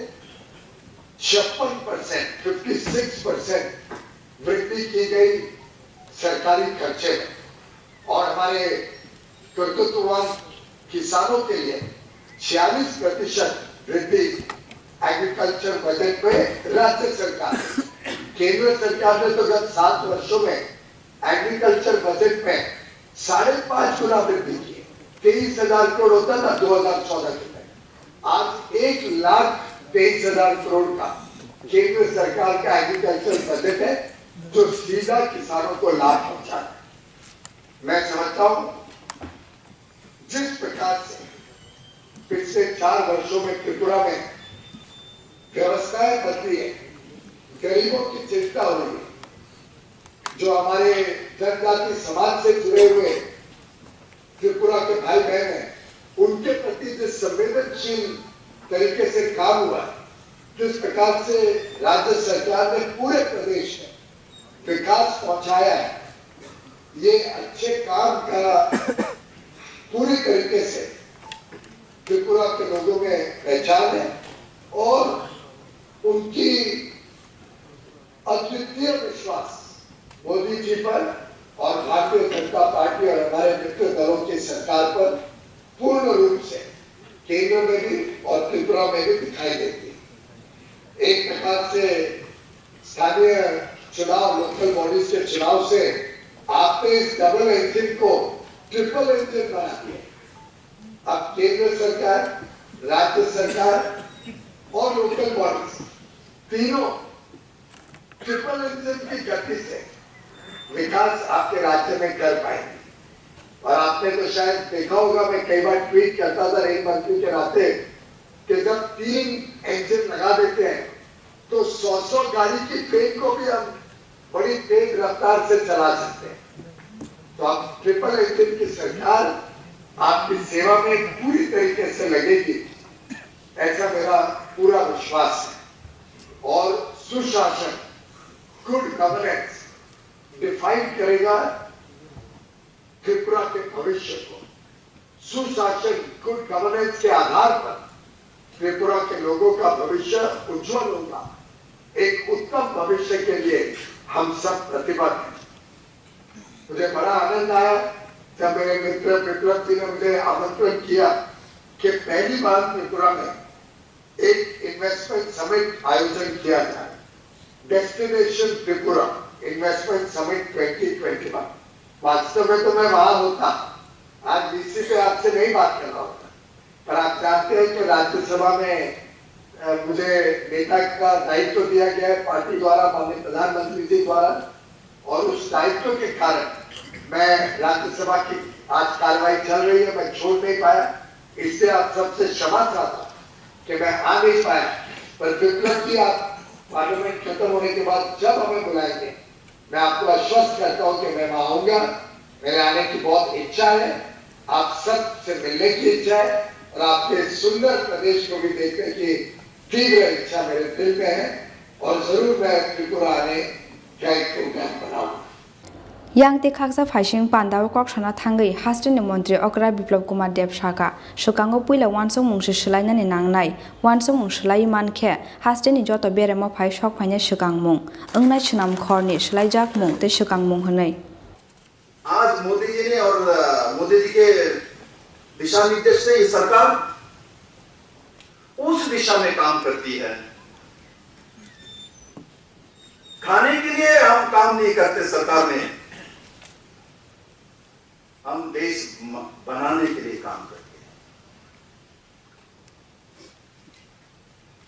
छप्पन परसेंट, फिफ्टी सिक्स परसेंट वृद्धि की गई सरकारी खर्चे में। और हमारे कर्तृत्ववान किसानों के लिए छियालीस प्रतिशत वृद्धि एग्रीकल्चर बजट में राज्य सरकार, केंद्र सरकार ने तो गत सात वर्षों में एग्रीकल्चर बजट में साढ़े पांच गुना वृद्धि की है। तेईस हजार करोड़ होता था दो हजार चौदह के तक, आज एक लाख तेईस हजार करोड़ का केंद्र सरकार का एग्रीकल्चर बजट है, जो सीधा किसानों को लाभ पहुंचाता है। मैं समझता हूं, जिस प्रकार से पिछले चार वर्षों में त्रिपुरा में व्यवस्थाएं बदली है, गरीबों की चिंता हो रही है, जो हमारे जनजाति समाज से जुड़े हुए त्रिपुरा के भाई बहन हैं, उनके प्रति जिस संवेदनशील तरीके से काम हुआ है, जिस प्रकार से राज्य सरकार ने पूरे प्रदेश में विकास पहुंचाया है, ये अच्छे काम का पूरी तरीके से त्रिपुरा के लोगों में पहचान है और उनकी अद्वितीय विश्वास मोदी जी पर और भारतीय जनता पार्टी और हमारे मित्र दलों की सरकार पर पूर्ण रूप से केंद्र में भी और त्रिपुरा में भी दिखाई देती है। एक प्रकार से स्थानीय चुनाव, लोकल बॉडीज के चुनाव से आपने इस डबल इंजन को ट्रिपल इंजन बना दिया। अब केंद्र सरकार, राज्य सरकार और लोकल बॉडीज तीनों ट्रिपल इंजन की गति से विकास आपके राज्य में कर पाएंगे। और आपने तो शायद देखा होगा, मैं कई बार ट्वीट करता था रेल मंत्री के नाते कि जब तीन इंजन लगा देते हैं तो सौ सौ गाड़ी की ट्रेन को भी हम बड़ी तेज रफ्तार से चला सकते हैं। तो आप ट्रिपल इंजन की सरकार आपकी सेवा में पूरी तरीके से लगेगी, ऐसा मेरा पूरा विश्वास है। और सुशासन, गुड गवर्नेंस डिफाइन करेगा त्रिपुरा के भविष्य को। सुशासन, गुड गवर्नेंस के आधार पर त्रिपुरा के लोगों का भविष्य उज्जवल होगा। एक उत्तम भविष्य के लिए हम सब प्रतिबद्ध हैं। मुझे बड़ा आनंद आया जब मेरे मित्र विप्लव जी ने मुझे आमंत्रण किया कि पहली बार त्रिपुरा में एक इन्वेस्टमेंट समिट आयोजन किया जाए, destination Tripura investment summit twenty twenty one. वास्तव में तो मैं वहां होता, आज वीसी पे आपसे नहीं बात कर रहा होता, पर आप जानते हैं कि राज्यसभा में, अ, मुझे नेता का दायित्व दिया गया है पार्टी द्वारा, माननीय प्रधानमंत्री जी द्वारा, और उस दायित्व के कारण मैं राज्यसभा की आज कार्रवाई चल रही है, मैं छोड़ नहीं पाया। इससे आप सबसे क्षमा चाहता हूं कि मैं आ नहीं पाया, पर विप्लव जी, आप पार्लियामेंट खत्म होने के बाद जब हमें बुलाएंगे, मैं आपको आश्वस्त करता हूं कि मैं वहां आऊंगा। मेरे आने की बहुत इच्छा है, आप सबसे मिलने की इच्छा है और आपके सुंदर प्रदेश को भी देखने की तीव्र इच्छा मेरे दिल में है और जरूर मैं त्रिपुरा आने का एक प्रोग्राम बनाऊंगा। Yang tei khaksa phaising panda o kok sana thangwi hasteni montri okra Biplab Kumar Deb sakha, swkango puila uansukmung se swlainani nangnai, uansukmung swlaiwi mankhe hasteni joto beremo phai sok phainai swkangmung, wngnai swnam khorni swlaijakmung tei swkangmung hwnwi. आज मोदी जी ने और, अ, मोदी जी के दिशा निर्देश से ये सरकार उस दिशा में काम करती है। खाने के लिए हम काम नहीं करते सरकार में, हम देश म-, बनाने के लिए काम करते हैं।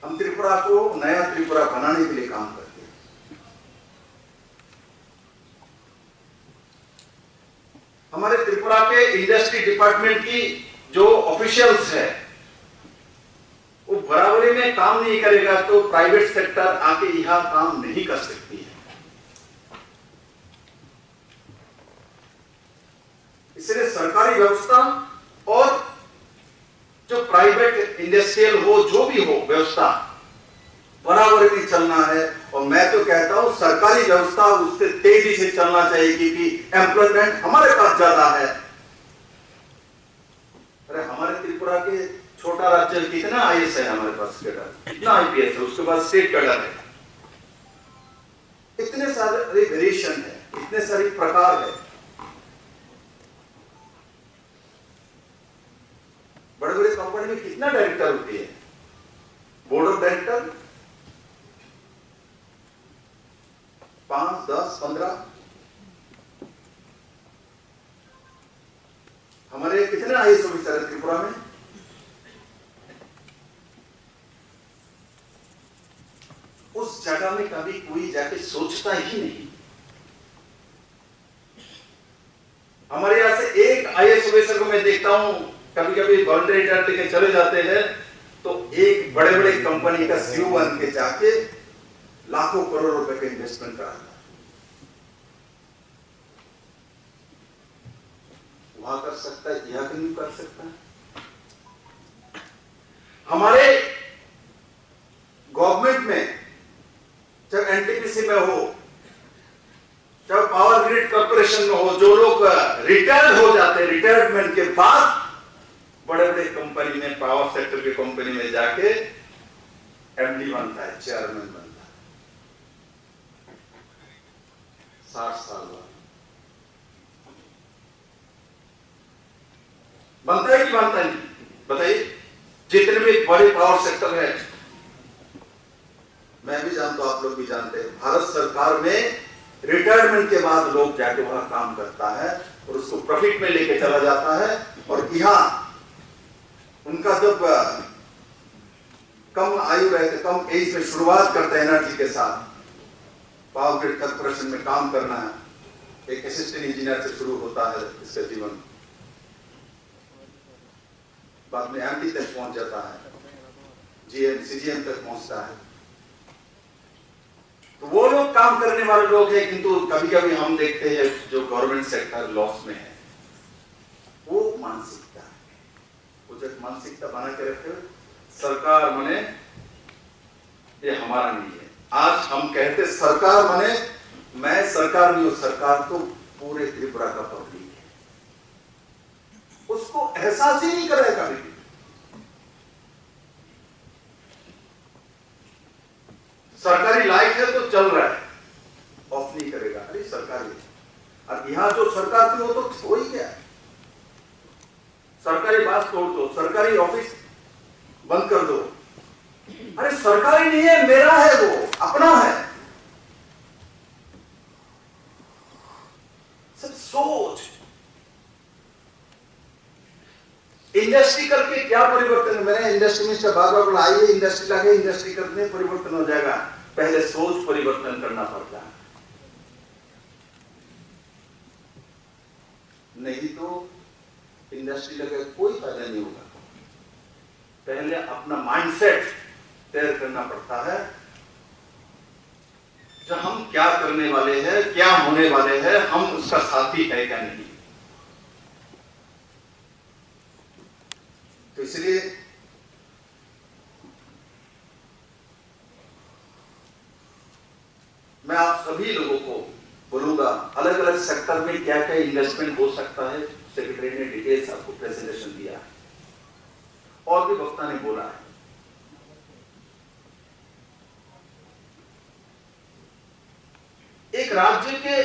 हम त्रिपुरा को नया त्रिपुरा बनाने के लिए काम करते हैं। हमारे त्रिपुरा के इंडस्ट्री डिपार्टमेंट की जो ऑफिशियल्स है, वो बराबरी में काम नहीं करेगा तो प्राइवेट सेक्टर आके यहाँ काम नहीं कर सकती है। इसलिए सरकारी व्यवस्था और जो प्राइवेट इंडस्ट्रियल हो, जो भी हो व्यवस्था, बराबर में चलना है। और मैं तो कहता हूं, सरकारी व्यवस्था उससे तेजी से चलना चाहिए, क्योंकि एम्प्लॉयमेंट हमारे पास ज्यादा है। अरे, हमारे त्रिपुरा के छोटा राज्य, कितना आईएएस है हमारे पास कैडर, कितना आईपीएस है, उसके बाद स्टेट कैडर है। इतने सारे वेरिएशन है, इतने सारे प्रकार है। बड़े बड़े कंपनी में कितना डायरेक्टर होते हैं, बोर्ड ऑफ डायरेक्टर पांच, दस, पन्द्रह। हमारे कितने आईएएस ऑफिसर है त्रिपुरा में? उस जगह में कभी कोई जाके सोचता ही नहीं। हमारे यहाँ से एक आईएएस ऑफिसर को मैं देखता हूँ, कभी कभी वॉलंटियर रिटायर लेके चले जाते हैं, तो एक बड़े बड़े कंपनी का सीईओ बन के जाके लाखों करोड़ रुपए का इन्वेस्टमेंट कराता है। वहां कर सकता है, यहाँ क्यों नहीं कर सकता? हमारे गवर्नमेंट में, चाहे एनटीपीसी में हो, चाहे पावर ग्रिड कॉरपोरेशन में हो, जो लोग रिटायर्ड हो जाते हैं, रिटायरमेंट के बाद बड़े बड़े कंपनी में, पावर सेक्टर की कंपनी में जाके एमडी बनता है, चेयरमैन बनता है। साठ साल बाद बनता है कि बनता नहीं? बताइए। जितने भी बड़े पावर सेक्टर है, मैं भी जानता हूं, आप लोग भी जानते हैं, भारत सरकार में रिटायरमेंट के बाद लोग जाके वहां काम करता है और उसको प्रॉफिट में लेके चला जाता है। और यहां उनका जब, अ, कम आयु रहते, कम एज में शुरुआत करते हैं एनर्जी के साथ, पावर ग्रिड कॉरपोरेशन में काम करना है, एक असिस्टेंट इंजीनियर से शुरू होता है इसका जीवन, बाद में एमडी तक पहुंच जाता है, जीएम, सीजीएम तक पहुंचता है। तो वो लोग काम करने वाले लोग हैं, किंतु कभी-कभी हम देखते हैं जो गवर्नमेंट सेक्टर लॉस में है, वो मानसिकता है। वो जब मानसिकता बना के रखे, सरकार माने ये हमारा नहीं है। आज हम कहते सरकार माने मैं सरकार नहीं हूँ, सरकार तो पूरे त्रिपुरा का पब्लिक है। उसको एहसास ही नहीं कराया कभी भी। सरकारी लाइट है तो चल रहा है, ऑफ नहीं करेगा, अरे सरकारी है। अब यहाँ जो सरकार थी वो तो हो ही गया। सरकारी बस तोड़ दो, सरकारी ऑफिस बंद कर दो। अरे सरकारी नहीं है, मेरा है, वो अपना है। सब सोच। इंडस्ट्री करके क्या परिवर्तन? मैंने इंडस्ट्री मिनिस्टर बार बार बोला, आइए इंडस्ट्री लाके, इंडस्ट्री करने परिवर्तन हो जाएगा। पहले सोच परिवर्तन करना पड़ता है, नहीं तो इंडस्ट्री लगे कोई फायदा नहीं होगा। पहले अपना माइंडसेट तैयार करना पड़ता है कि हम क्या करने वाले हैं, क्या होने वाले हैं, हम उसका साथी है क्या नहीं। तो इसलिए मैं आप सभी लोगों को बोलूंगा, अलग अलग सेक्टर में क्या क्या इन्वेस्टमेंट हो सकता है। सेक्रेटरी ने डिटेल्स आपको प्रेजेंटेशन दिया है और भी वक्ता ने बोला है। एक राज्य के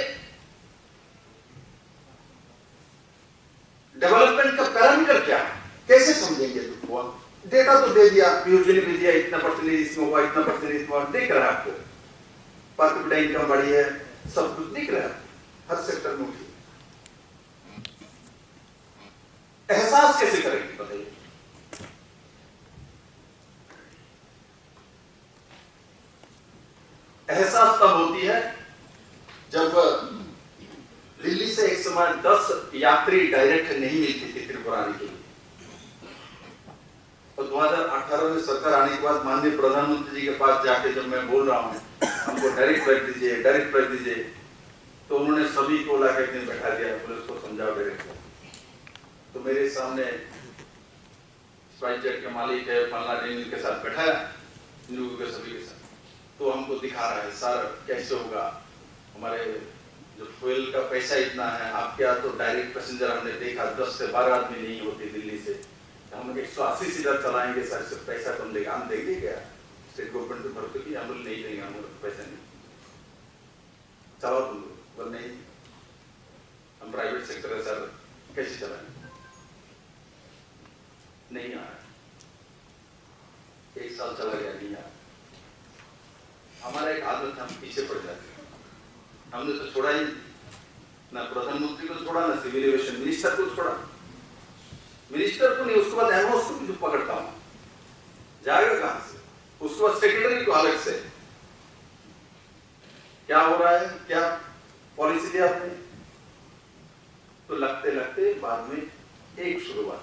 डेवलपमेंट का पैरामीटर क्या है, कैसे समझेंगे? तो हुआ, डेटा तो दे दिया, पीओजी ने भी दिया, इतना परसेंटेज इसमें हुआ, इतना परसेंटेज हुआ, दिख रहा है आपको। पर कैपिटा इनकम बढ़ी है, सब कुछ दिख रहा है, हर सेक्टर में उठी। एहसास कैसे करेंगे बताइए? एहसास तब होती है जब दिल्ली से एक समय दस यात्री डायरेक्ट नहीं मिलती थी त्रिपुरा आने के लिए। और दो हज़ार अठारह में सरकार आने के बाद माननीय प्रधानमंत्री जी के पास जाके जब मैं बोल रहा हूँ, हमको डायरेक्ट फ्लाइट दीजिए, डायरेक्ट फ्लाइट दीजिए, तो उन्होंने सभी को लाके एक दिन बैठा दिया, बोले, "इसको समझाओ डायरेक्ट फ्लाइट।" तो मेरे सामने स्पाइसजेट के मालिक है, फलना ढींग के साथ बैठाया, इन लोगों के सभी के साथ। तो हमको दिखा रहा है, "सर, कैसे होगा? हमारे जो फ्यूल का पैसा इतना है, आपके यहाँ तो डायरेक्ट पैसेंजर हमने देखा, दस से बारह आदमी नहीं होते दिल्ली से। तो हम एक सौ अस्सी सीटर चलाएंगे सर, इससे पैसा कम देगा, हम देंगे क्या?" स्टेट गवर्नमेंट को भर के भी हम बोले, "नहीं देंगे, हमारे पास पैसा नहीं।" चलाओ तुम लोग। बोले, "नहीं, हम प्राइवेट सेक्टर है सर, कैसे चलाएंगे?" नहीं आ रहा। एक साल चला गया, नहीं आ रहा। हमारा एक आदत है, हम पीछे पड़ जाते हैं। हमने तो छोड़ा ही नहीं, ना प्रधानमंत्री को छोड़ा, ना सिविल एविएशन मिनिस्टर को छोड़ा। मिनिस्टर को नहीं, उसके बाद एमओसी को भी पकड़ता हूँ, जाएगा कहाँ से? उसके बाद सेक्रेटरी को अलग से। क्या हो रहा है, क्या पॉलिसी दी आपने? तो लगते लगते बाद में एक शुरुआत,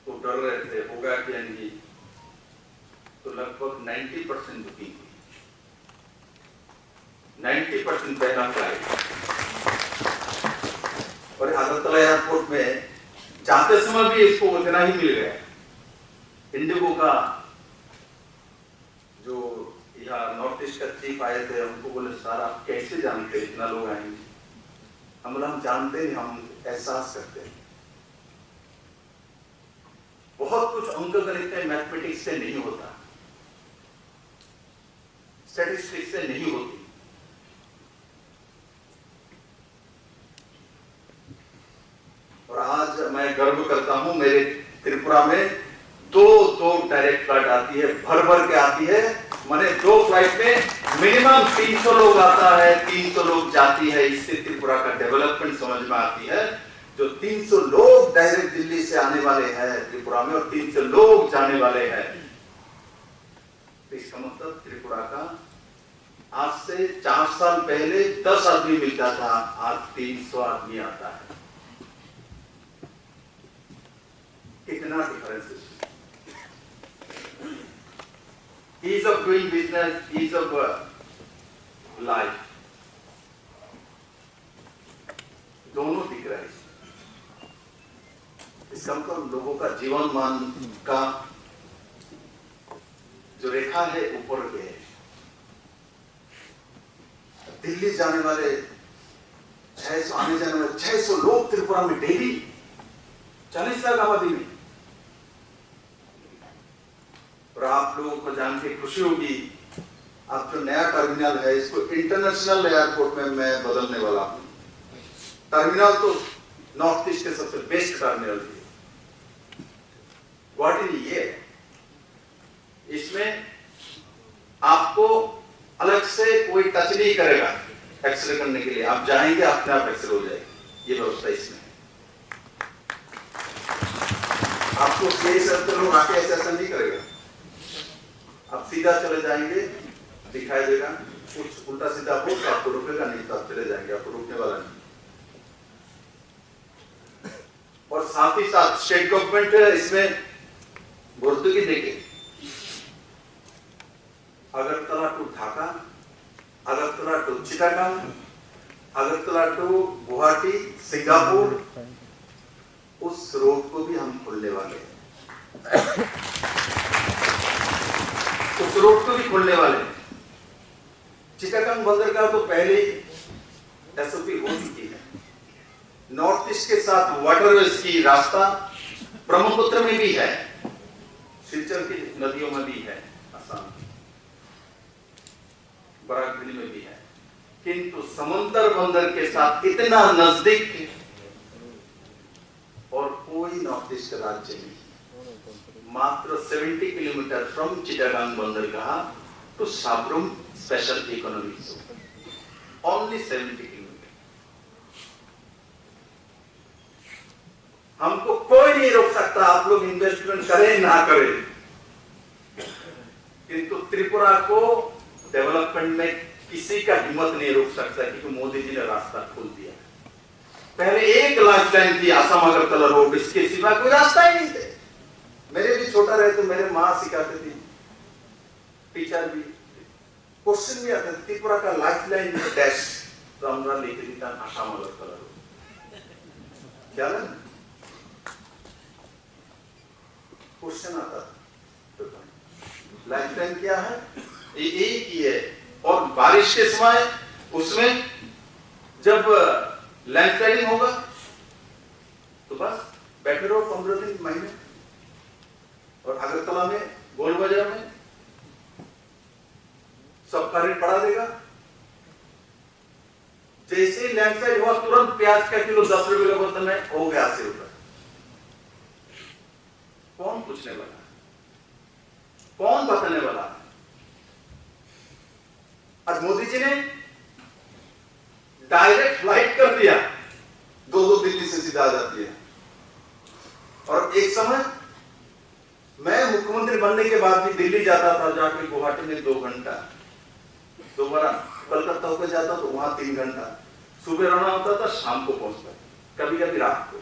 तो डर रहे थे, होगा क्या नहीं, तो लगभग नाइंटी परसेंट बुकिंग हुई, नाइंटी परसेंट पहला फ्लाइट। और अगरतला एयरपोर्ट में जाते समय भी इसको उतना ही मिल गया। इंडिगो का जो यहाँ नॉर्थ ईस्ट का चीफ आए थे, उनको बोले, "सर, आप कैसे जानते हैं इतना लोग आएंगे?" हम बोला, "हम जानते नहीं, हम एहसास करते हैं।" बहुत कुछ अंक गणित में, मैथमेटिक्स से नहीं होता, स्टैटिस्टिक्स से नहीं होती। और आज मैं गर्व करता हूं, मेरे त्रिपुरा में दो दो डायरेक्ट फ्लाइट आती है, भर भर के आती है। माने दो फ्लाइट में मिनिमम तीन सौ लोग आता है, तीन सौ लोग जाती है। इससे त्रिपुरा का डेवलपमेंट समझ में आती है। जो तीन सौ लोग डायरेक्ट दिल्ली से आने वाले हैं त्रिपुरा में और तीन सौ लोग जाने वाले हैं, तो इसका मतलब त्रिपुरा का आज से चार साल पहले दस आदमी मिलता था, आज तीन सौ आदमी आता है। कितना डिफरेंस है? Ease of doing business, ease of work, life, दोनों दिख रहा है। इसका मतलब लोगों का जीवन मान का जो रेखा है, ऊपर गए। दिल्ली जाने वाले छह सौ, आने जाने वाले छह सौ लोग त्रिपुरा में डेली, चालीस लाख आबादी में। और आप लोगों को जान के खुशी होगी, अब जो नया टर्मिनल है, इसको इंटरनेशनल एयरपोर्ट में मैं बदलने वाला हूँ। टर्मिनल तो नॉर्थ ईस्ट के सबसे बेस्ट टर्मिनल है। गुवाहाटी नहीं है, इसमें आपको अलग से कोई टच नहीं करेगा। एक्सरे करने के लिए आप जाएंगे, अपने आप एक्सरे हो जाएगी, ये व्यवस्था इसमें है। आपको सीआई सर लोग आके ऐसा ऐसा नहीं करेगा। आप सीधा चले जाएंगे, दिखाई देगा, कुछ उल्टा सीधा हो तो आपको रोकेगा, नहीं तो आप चले जाएंगे, आपको रोकने वाला नहीं। और साथ ही साथ स्टेट गवर्नमेंट इसमें भर्तुकी देके अगरतला टू ढाका, अगरतला टू चिटागांग, अगरतला टू गुवाहाटी, सिंगापुर, उस रोड को भी हम खोलने वाले हैं। उस रोड को भी खोलने वाले हैं। चिटागांग बंदरगाह तो पहले ही एसओपी हो चुकी है। नॉर्थ ईस्ट के साथ वाटरवेज की रास्ता ब्रह्मपुत्र में भी है, सिलचर की नदियों में भी है, आसाम की बराक वैली में भी है, किंतु समंदर बंदर के साथ इतना नजदीक और कोई नॉर्थ ईस्ट राज्य नहीं, मात्र सेवेंटी किलोमीटर फ्रॉम चिटागांग बंदरगाह टू Sabroom special economic zone, only seventy kilometre. हमको कोई नहीं रोक सकता, आप लोग इन्वेस्टमेंट करें ना करें, किंतु त्रिपुरा को डेवलपमेंट में किसी का हिम्मत नहीं रोक सकता, क्योंकि मोदी जी ने रास्ता खोल दिया। पहले एक लाइफ लाइन थी आसाम अगरतला रोड, इसके सिवा कोई रास्ता ही नहीं थे। मेरे भी छोटा रहे तो मेरे माँ सिखाते थे, टीचर भी। क्वेश्चन भी आता है, त्रिपुरा का लाइफ लाइन डैश, तो हमरा लिख देता आसाम अगरतला रोड। क्या ना? क्वेश्चन आता था। लाइफ लाइन क्या है? ये एक ही है। और बारिश के समय उसमें जब लैंडस्लाइडिंग होगा तो बस बैठे रहो पंद्रह दिन, महीने। और अगरतला में, गोल बाजार में सबका रेट बढ़ा देगा। जैसे ही लैंडस्लाइड हुआ, तुरंत प्याज का किलो दस रुपए का बोतल में हो गया अस्सी रुपए। कौन पूछने वाला है? कौन बताने वाला है? आज मोदी जी ने डायरेक्ट फ्लाइट कर दिया, दो दो दिल्ली से सीधा आ जाती है। और एक समय मैं मुख्यमंत्री बनने के बाद भी दिल्ली जाता था, जाके गुवाहाटी में दो घंटा, दोबारा कलकत्ता होकर जाता तो वहां तीन घंटा, सुबह रवाना होता था, शाम को पहुंचता, कभी कभी रात को।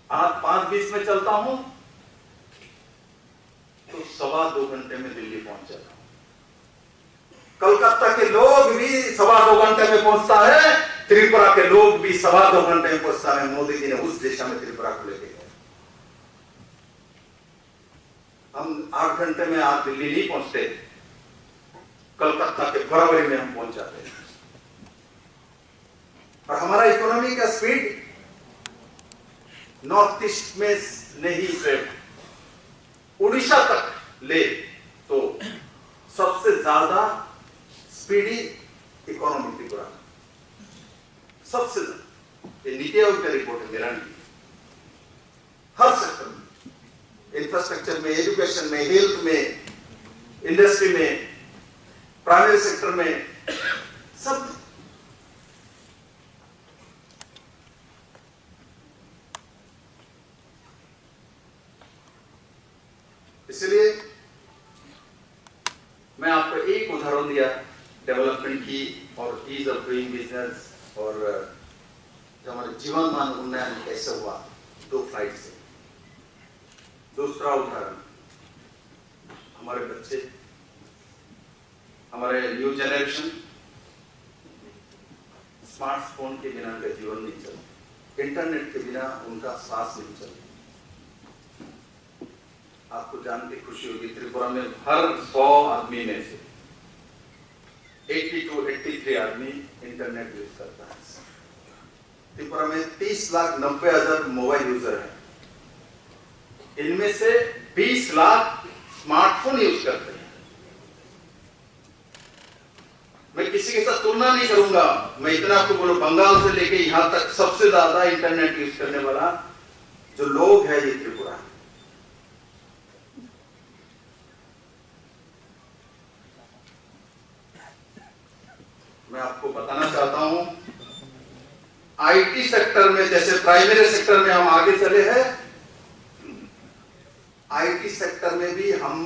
आज पाँच बीस में चलता हूं तो सवा दो घंटे में दिल्ली पहुंच जाता हूं। कलकत्ता के लोग भी सवा दो घंटे में पहुंचता है, त्रिपुरा के लोग भी सवा दो घंटे में पहुंचता है। मोदी जी ने उस दिशा में त्रिपुरा को लेके गए। हम आठ घंटे में आज दिल्ली नहीं पहुंचते, कलकत्ता के बराबरी में हम पहुंच जाते हैं। और हमारा इकोनॉमी का स्पीड नॉर्थ ईस्ट में नहीं, सिर्फ उड़ीसा तक ले तो सबसे ज्यादा स्पीडी इकोनॉमी त्रिपुरा, सबसे ज्यादा। ये नीति आयोग का रिपोर्ट है, मेरा नहीं। हर सेक्टर में, इंफ्रास्ट्रक्चर में, एजुकेशन में, हेल्थ में, इंडस्ट्री में, प्राइवेट सेक्टर में, सब। इसलिए मैं आपको एक उदाहरण दिया डेवलपमेंट की और ईज ऑफ डूइंग बिजनेस और जो हमारे जीवन मान उन्नयन कैसे हुआ दो फ्लाइट से। दूसरा उदाहरण, हमारे बच्चे हमारे न्यू जनरेशन स्मार्टफोन के बिना उनका जीवन नहीं चलता, इंटरनेट के बिना उनका सांस नहीं चलता। आपको जान के खुशी होगी, त्रिपुरा में हर सौ आदमी में से एटी टू एटी थ्री आदमी इंटरनेट यूज करता है। त्रिपुरा में तीस लाख नब्बे हजार मोबाइल यूजर हैं, इनमें से बीस लाख स्मार्टफोन यूज करते हैं। मैं किसी के साथ तुलना नहीं करूंगा। मैं इतना आपको बोलूं, बंगाल से लेके यहां तक सबसे ज्यादा इंटरनेट यूज करने वाला जो लोग है, ये त्रिपुरा है। मैं आपको बताना चाहता हूं, आईटी सेक्टर में, जैसे प्राइमरी सेक्टर में हम आगे चले हैं, आईटी सेक्टर में भी हम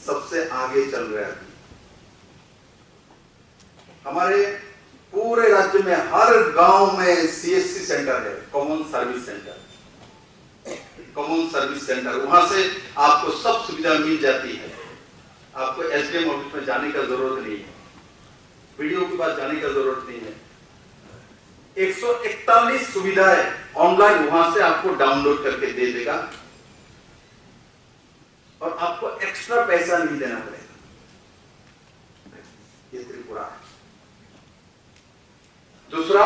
सबसे आगे चल रहे हैं अभी। हमारे पूरे राज्य में हर गांव में सीएससी सेंटर है, common service centre. Common service centre, वहां से आपको सब सुविधा मिल जाती है। आपको एसडीएम ऑफिस में जाने का जरूरत नहीं है, बीडीओ के पास जाने का जरूरत नहीं है। एक सौ इकतालीस सुविधाएं ऑनलाइन वहां से आपको डाउनलोड करके दे देगा और आपको एक्स्ट्रा पैसा नहीं देना पड़ेगा। ये त्रिपुरा है। दूसरा,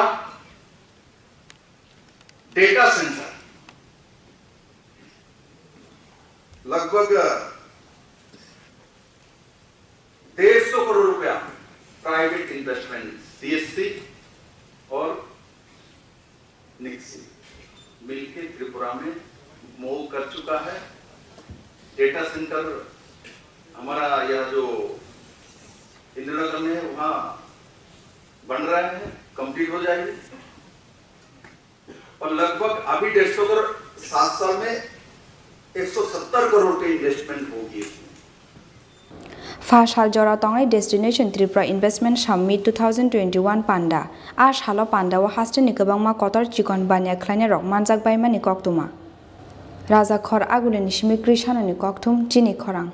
डेटा सेंटर, लगभग डेढ़ सौ करोड़ रुपया प्राइवेट इन्वेस्टमेंट, सीएससी और निक्सी मिलके त्रिपुरा में मूव कर चुका है। डेटा सेंटर हमारा यह जो इंदिरानगर में है, वहाँ बन रहा है, कंप्लीट हो जाएगी। और लगभग अभी डेढ़ सौ करोड़, सात साल में एक सौ सत्तर करोड़ की इन्वेस्टमेंट होगी इसमें। Pha sal jora tongnai Destination Tripura Investment Summit two thousand twenty-one panda. A salo panda o hasteni kwbangma kotor chikon baniya khlainai rok manjak baimani koktwma. Raja Khor Agulini simi Krishanani kokthum chini khorang.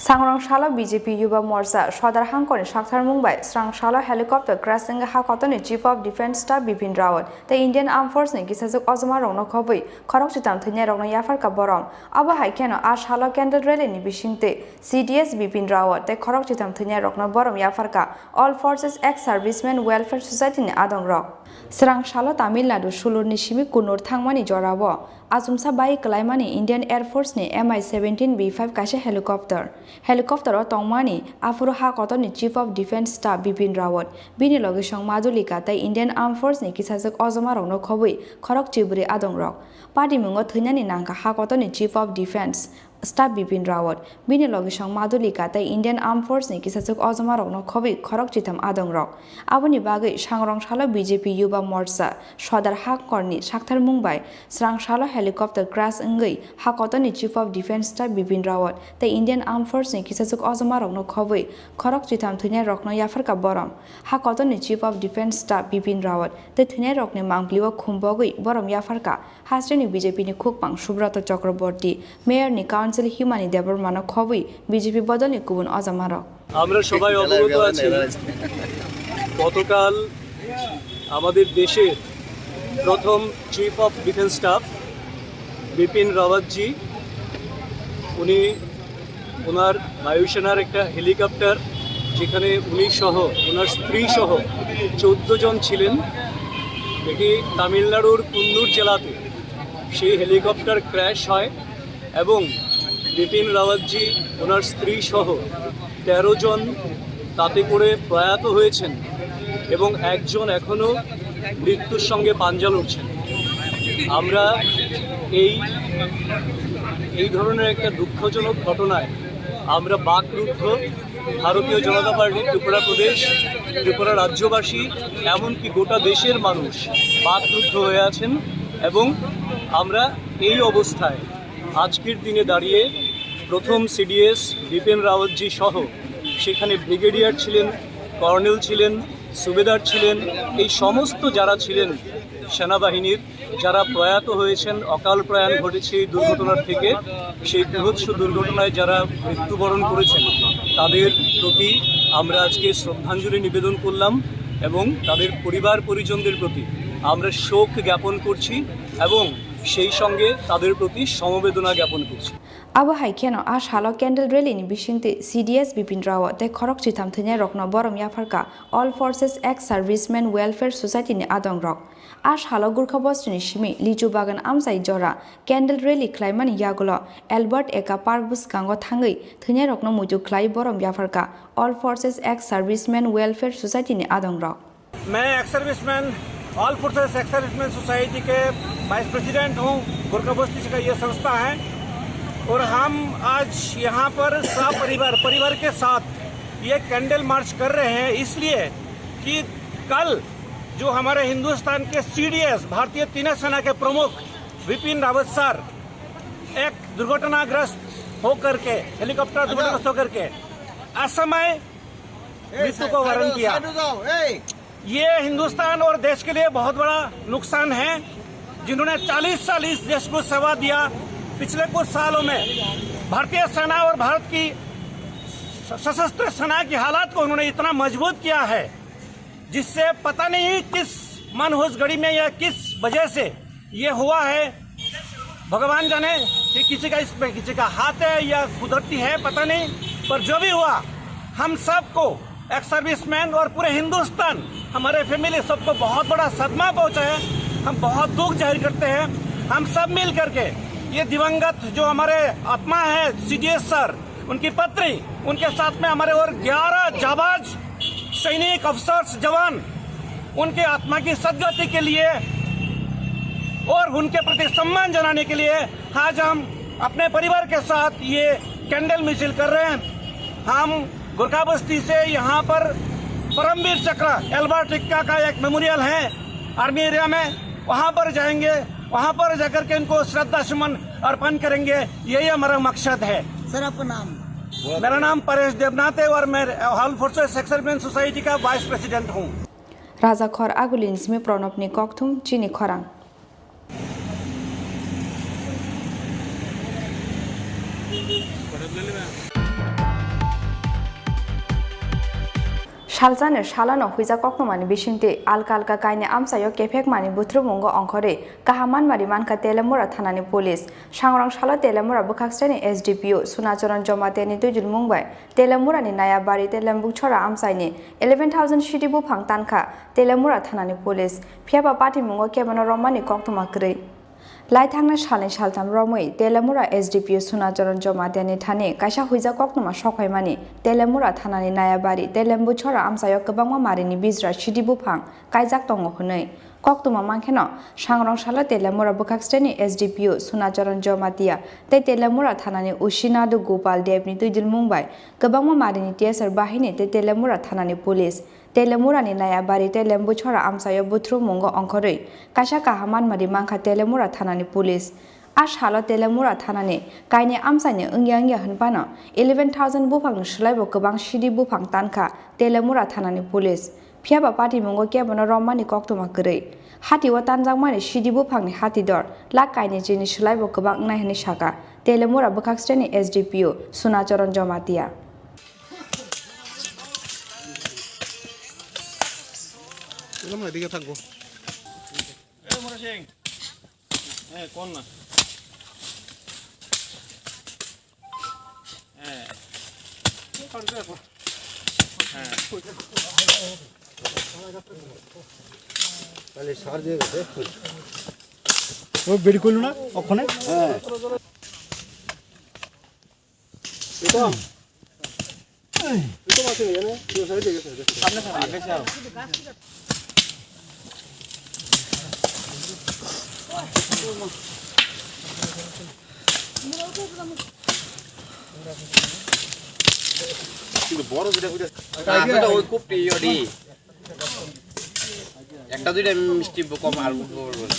Sangrong salo B J P Yuba Morcha Sodar Hangkorni saktharmung bai srang salo helicopter crash wngwi ha kotorni Chief of Defence Staff Bipin Rawat tei Indian Armed Force ni kisajwk ojoma rokno khobwi khorok chitam thwinai rokno yapharkha borom. Abo hai kheno a salo candle rally ni bisingtwi C D S Bipin Rawat tei khorok chitam thwinai rokno borom yapharkha All Forces Ex Servicemen Welfare Society ni adong rok. Srang salo Tamil Nadu sulurni simi Kunur thangmani jorao achomsa bai kwlaimani Indian Air Force ni M I seventeen B five kaisa helicopter. Helicopter o tongmani aphuru ha kotorni Chief of Defence Staff Bipin Rawat, bini logisong Madhulika tei Indian Armed Force ni kisajwk ojoma rokno khobwi khorok chibrwi adong rok. Patimungo thwinani nangkha ha kotorni Chief of Defence Staff Bipin Rawat, bini logisong Madhulika tei Indian Armed Force ni kisajwk ojoma rokno khobwi khorok chitham adong rok. Aboni bagwi sangrong salo B J P Yuba Morcha Sodar Hangkorni saktharmung bai srang salo helicopter crash wngwi ha kotorni Chief of Defence Staff Bipin Rawat tei Indian Armed Force ni kisajwk ojoma rokno khobwi khorok chitham thwinai rokno yapharkha borom. Ha kotorni Chief of Defence Staff Bipin Rawat tei thwinai rokni mangpili o khumbogwi borom yapharkha. Hasteni B J P ni khukpang Subrata Chakraborty, Mayor ni Council Himani Debbarma no khobwi B J P bodol ni kubun ojama rok. আমরা সবাই অবগত আছি, গতকাল আমাদের দেশের প্রথম chief of defence staff Bipin রাওয়াতজি, উনি ওনার বায়ুসেনার একটা হেলিকপ্টার, যেখানে উনি সহ, ওনার স্ত্রী সহ চোদ্দ জন ছিলেন। এটি তামিলনাড়ুর কুন্নুর জেলাতে সেই হেলিকপ্টার ক্র্যাশ হয় এবং বিপিন রাওয়াতজি, ওনার স্ত্রী সহ তেরো জন তাতে করে প্রয়াত হয়েছেন এবং একজন এখনও মৃত্যুর সঙ্গে পাঞ্জা লড়ছেন। আমরা এই, এই ধরনের একটা দুঃখজনক ঘটনায় আমরা বাকরুদ্ধ। ভারতীয় জনতা পার্টি ত্রিপুরা প্রদেশ, ত্রিপুরা রাজ্যবাসী, এমনকি গোটা দেশের মানুষ বাকরুদ্ধ হয়ে আছেন এবং আমরা এই অবস্থায় আজকের দিনে দাঁড়িয়ে প্রথম সিডিএস বিপিন রাওয়াতজি সহ সেখানে ব্রিগেডিয়ার ছিলেন, কর্নেল ছিলেন, সুবেদার ছিলেন, এই সমস্ত যারা ছিলেন সেনাবাহিনীর, যারা প্রয়াত হয়েছেন, অকাল প্রয়াণ ঘটেছে এই দুর্ঘটনার থেকে, সেই বীভৎস দুর্ঘটনায় যারা মৃত্যুবরণ করেছেন, তাদের প্রতি আমরা আজকে শ্রদ্ধাঞ্জলি নিবেদন করলাম এবং তাদের পরিবার পরিজনদের প্রতি আমরা শোক জ্ঞাপন করছি এবং সেই সঙ্গে তাদের প্রতি সমবেদনা জ্ঞাপন করছি। Abo hai kheno a salo candle rally ni bisingtwi C D S Bipin Rao tei khorok chitham thwinairokno borom yapharkha All Forces Ex Servicemen Welfare Society ni adongrok. A salo Gurkha Bostini simi Lichu Bagan amchai jora candle rally khlaimani yagulo Albert Eka Park bwskango thangwi thwinairokno muitu khlai borom yapharkha All Forces Ex Servicemen Welfare Society ni adongrok. मैं ex serviceman, all forces ex serviceman society के vice president हूँ। गोरखा बस्ती का ये संस्था है और हम आज यहाँ पर सपरिवार, परिवार के साथ ये कैंडल मार्च कर रहे हैं, इसलिए कि कल जो हमारे हिंदुस्तान के सीडीएस, भारतीय तीनों सेना के प्रमुख विपिन रावत सर एक दुर्घटनाग्रस्त होकर के, हेलीकॉप्टर दुर्घटनाग्रस्त होकर के असमय मृत्यु को वरण किया। ये हिंदुस्तान और देश के लिए बहुत बड़ा नुकसान है। जिन्होंने चालीस साल इस देश को सेवा दिया, पिछले कुछ सालों में भारतीय सेना और भारत की सशस्त्र सेना की हालात को उन्होंने इतना मजबूत किया है, जिससे पता नहीं किस मनहूस घड़ी में या किस वजह से ये हुआ है। भगवान जाने कि किसी का इसमें किसी का हाथ है या कुदरती है, पता नहीं, पर जो भी हुआ, हम सबको, एक्स सर्विसमैन और पूरे हिंदुस्तान, हमारे फैमिली, सबको बहुत बड़ा सदमा पहुंचा है। हम बहुत दुख जाहिर करते हैं। हम सब मिल करके ये दिवंगत जो हमारे आत्मा है सीडीएस सर, उनकी पत्नी, उनके साथ में हमारे और ग्यारह जाबाज सैनिक, अफसर्स, जवान, उनके आत्मा की सदगति के लिए और उनके प्रति सम्मान जनाने के लिए आज हम अपने परिवार के साथ ये कैंडल मिचिल कर रहे हैं। हम गोरखा बस्ती से यहाँ पर परमवीर चक्र एल्बर्ट एक्का का एक मेमोरियल है आर्मी एरिया में, वहाँ पर जाएंगे, वहाँ पर जाकर के इनको श्रद्धा सुमन अर्पण करेंगे। यही हमारा मकसद है। सर, आपका नाम? मेरा नाम परेश देवनाथ है और मैं all forces ex serviceman society का वाइस प्रेसिडेंट हूँ। Rajakhor Agulini simi Pranabni kokthum chini khorang. Salsani salano huijak koktwmani bisingtwi alka alka kainwi amchaio kephekmani buthurumungo ongkhorwi kaham manmari mankha Telemura thanani police. Sangrong salo Telemura bwkhaksreni S D P O Sunacharan Jomatiani twijlmung bai Telemurani Nayabari tei Lembukchora amchaini eleven thousand sidi buphang tankha Telemura thanani police. Phiyaba patimungo kebono romani koktwma kwrwi. Laithangna salni saltham romwi Telemura S D P O Sunacharan Jomatiani thani kaisa huijak koktwma sokphaimani Telemura thanani Nayabari tei Lembukchora amchaio kwbangma marini bijra sidi buphang kaijak tongo hwnwi. Koktwma mankheno, sangrong salo Telemura bwkhaksreni S D P O Sunacharan Jomatia tei Telemura thanani O C Nadu Gopal Debni twijlmung bai kwbangma marini T S R bahini tei Telemura thanani police, Telemurani Nayabari tei Lembukchora amchaio buthurumungo ongkhorwi kaisa kaham manmari mankha Telemura thanani police. A salo Telemura thanani kainwi amchaini wngya wngya hwnphano eleven thousand buphangni swlaibo kwbang sidi buphang tankha Telemura thanani police. Phiyaba patimungo kebono romani koktwma kwrwi. Hatio tanjakmani sidi buphangni hatidor lakh kainwi chini swlaibo kwbang wngnai hwnwi sakha Telemura bwkhaksreni S D P O Sunacharan Jomatia. তাহলে সার দিয়ে গেছে। ও বের করলো না ওখানে? হ্যাঁ। এটা, এটা মাছ নেই, জানে? দু সাইডে গেছে, গেছে। সামনে, সামনে, বেশি আরো। কিন্তু বড় যেটা, ওইটা, না, সেটা ওই খুব প্রিয় রে। একটা দুইটা মিষ্টি কম আর বলবো না।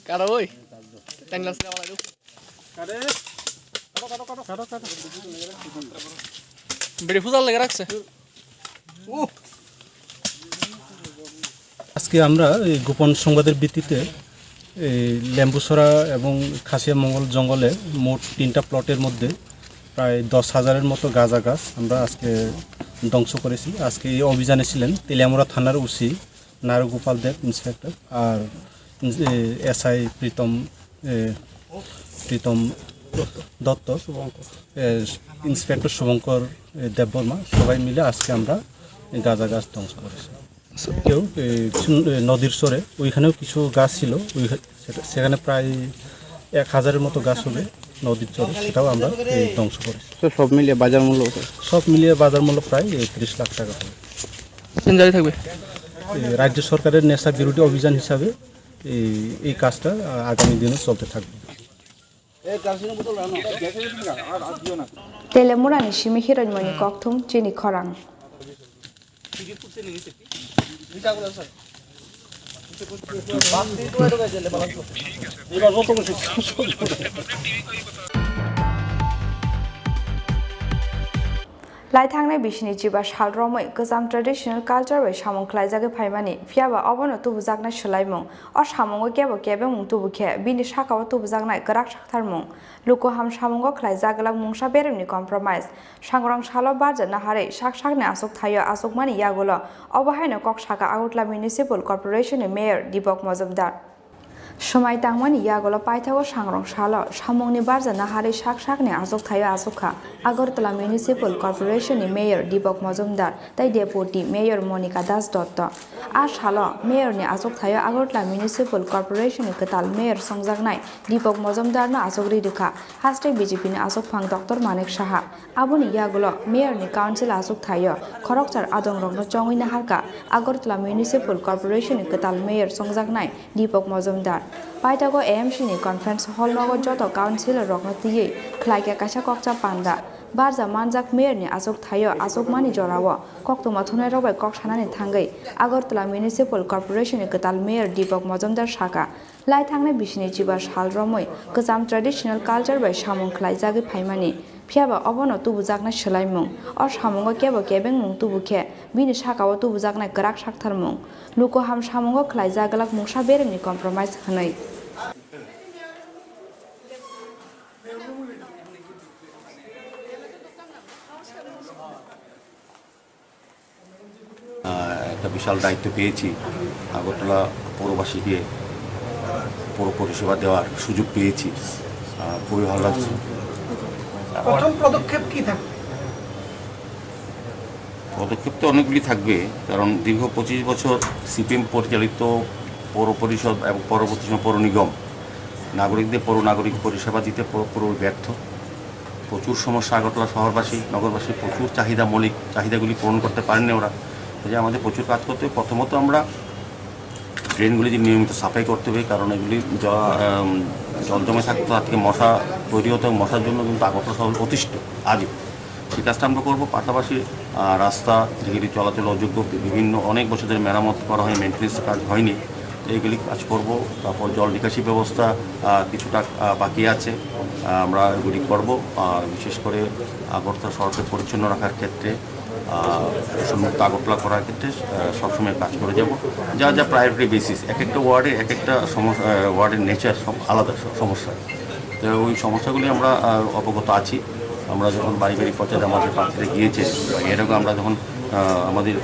Karo oi. Tenglas le wala. Beri fuzal lega rakse. আজকে আমরা এই গোপন সংবাদের ভিত্তিতে এই লেম্বুছড়া এবং খাসিয়া মঙ্গল জঙ্গলে মোট তিনটা প্লটের মধ্যে প্রায় দশ হাজারের মতো গাঁজা গাছ আমরা আজকে ধ্বংস করেছি। আজকে এই অভিযানে ছিলেন তেলিয়ামুড়া থানার ওসি নারুগোপাল দেব ইন্সপেক্টর, আর এসআই প্রীতম, এ, প্রীতম দত্ত, এ, ইন্সপেক্টর শুভঙ্কর, এ, দেববর্মা, সবাই মিলে আজকে আমরা এই গাঁজা গাছ ধ্বংস করেছি। কেউ, এ, কিছু, এ, নদীর চরে ওইখানেও কিছু গাছ ছিল, ওই, সেটা, সেখানে প্রায় এক হাজারের মতো গাছ হবে নদীর চরে, সেটাও আমরা, এ, ধ্বংস করেছি। তো সব মিলিয়ে বাজার মূল্য কত? সব মিলিয়ে বাজার মূল্য প্রায়, এ, তিরিশ লাখ টাকা হবে। জারি থাকবে। এ, রাজ্য সরকারের নেশা বিরোধী অভিযান হিসাবে এই, এই কাজটা, আ, আগামী দিনে চলতে থাকবে। Telemurani simi hiroinmoni kokthum chini khorang. Lai thangnai bisini chiba sal romwi kwcham traditional culture bai samung khlaijagwi phaimani, phiyaba obono tubujaknai swlaimung. O samungo kebo kebengmung tubu khe bini sakao tubujaknai kwrak saktharmung. Luku ham samungo khlaijak glak mungsa beremni compromise. Sangrong salo barja naharwi sak sakni achuk thaio achukmani yagulo obo haino kok saka Agartala Municipal Corporation ni Mayor Deepak Majumdar. Swmai tangmani yagulo paithago sangrong salo samungni barja naharwi sak sakni achuk thaio achukha Agartala Municipal Corporation ni Mayor Deepak Majumdar tei Deputy Mayor Monika Das Dotto. A salo Mayor ni achuk thaio Agartala Municipal Corporation ni kwtal Mayor songjaknai Deepak Majumdar no achuk ri rwkha haste B J P ni achukphang Doctor Manik Saha. Aboni yagulo Mayor ni Council achuk thaio khoroksa adongrokno chongwi naharkha Agartala Municipal Corporation ni kwtal Mayor songjaknai Deepak Majumdar. Paithago A M C ni conference hall nogo joto councillor rokno twiwi khlaikha kaisa kokcha panda. Barja manjak Mayor ni achuk thaio achukmani jorao koktwma thumnairok bai kok sanani thangwi Agartala Municipal Corporation ni kwtal Mayor Deepak Majumdar sakha, lai thangnai bisini chiba sal romwi kwcham traditional culture bai samung khlaijagwi phaimani, phiyaba obono tubujaknai swlaimung. O samungo kebo kebengmung tubu khe bini sakao tubujaknai kwrak saktharmung. Luku ham samungo khlaijak glak mungsa beremni compromise hwnwi. আহ, একটা বিশাল দায়িত্ব পেয়েছি, আগরতলা পৌরবাসীকে পৌর পরিষেবা দেওয়ার সুযোগ পেয়েছি। আহ, খুবই ভালো লাগছে। প্রথম পদক্ষেপ কি থাকবে? পদক্ষেপ তো অনেকগুলি থাকবে, কারণ দীর্ঘ পঁচিশ বছর সিপিএম পরিচালিত পৌর পরিষদ এবং পরবর্তী সময় পৌর নিগম নাগরিকদের পৌর নাগরিক পরিষেবা দিতে পুরো-, পুরোপুরি ব্যর্থ। প্রচুর সমস্যা আগরতলা শহরবাসী, নগরবাসীর প্রচুর চাহিদা, মৌলিক চাহিদাগুলি পূরণ করতে পারেননি ওরা। কাজে আমাদের প্রচুর কাজ করতে হবে। প্রথমত আমরা ড্রেনগুলি যে নিয়মিত সাফাই করতে হবে, কারণ এগুলি জ-, আম, জল জমে থাকতে তার থেকে মশা তৈরি হতে হবে, মশার জন্য কিন্তু আগরতলা শহর অতিষ্ঠ আজও। সেই কাজটা আমরা করবো। পাশাপাশি, আহ, রাস্তা যেগুলি চলাচল অযোগ্য, বিভিন্ন অনেক বছর ধরে মেরামত করা হয়, মেইনটেনেন্স কাজ হয়নি, তো এইগুলি কাজ করব। তারপর জল নিকাশি ব্যবস্থা, আহ, কিছুটা, আহ, বাকি আছে, আহ, আমরা এগুলি করব। আর বিশেষ করে আগরতলা শহরকে পরিচ্ছন্ন রাখার ক্ষেত্রে, আহ, দূষণমুক্ত আগরতলা করার ক্ষেত্রে, আহ, সবসময় কাজ করে যাব। যা যা প্রায়োরিটি বেসিস, এক একটা ওয়ার্ডে এক একটা সমস-, আহ, ওয়ার্ডের নেচার সব আলাদা স-, সমস্যা। তো ওই সমস্যাগুলি আমরা, আহ, অবগত আছি। আমরা যখন বাড়ি বাড়ি প্রচারে আমাদের প্রার্থীরা গিয়েছে, বা এর আগে আমরা যখন, আহ, আমাদের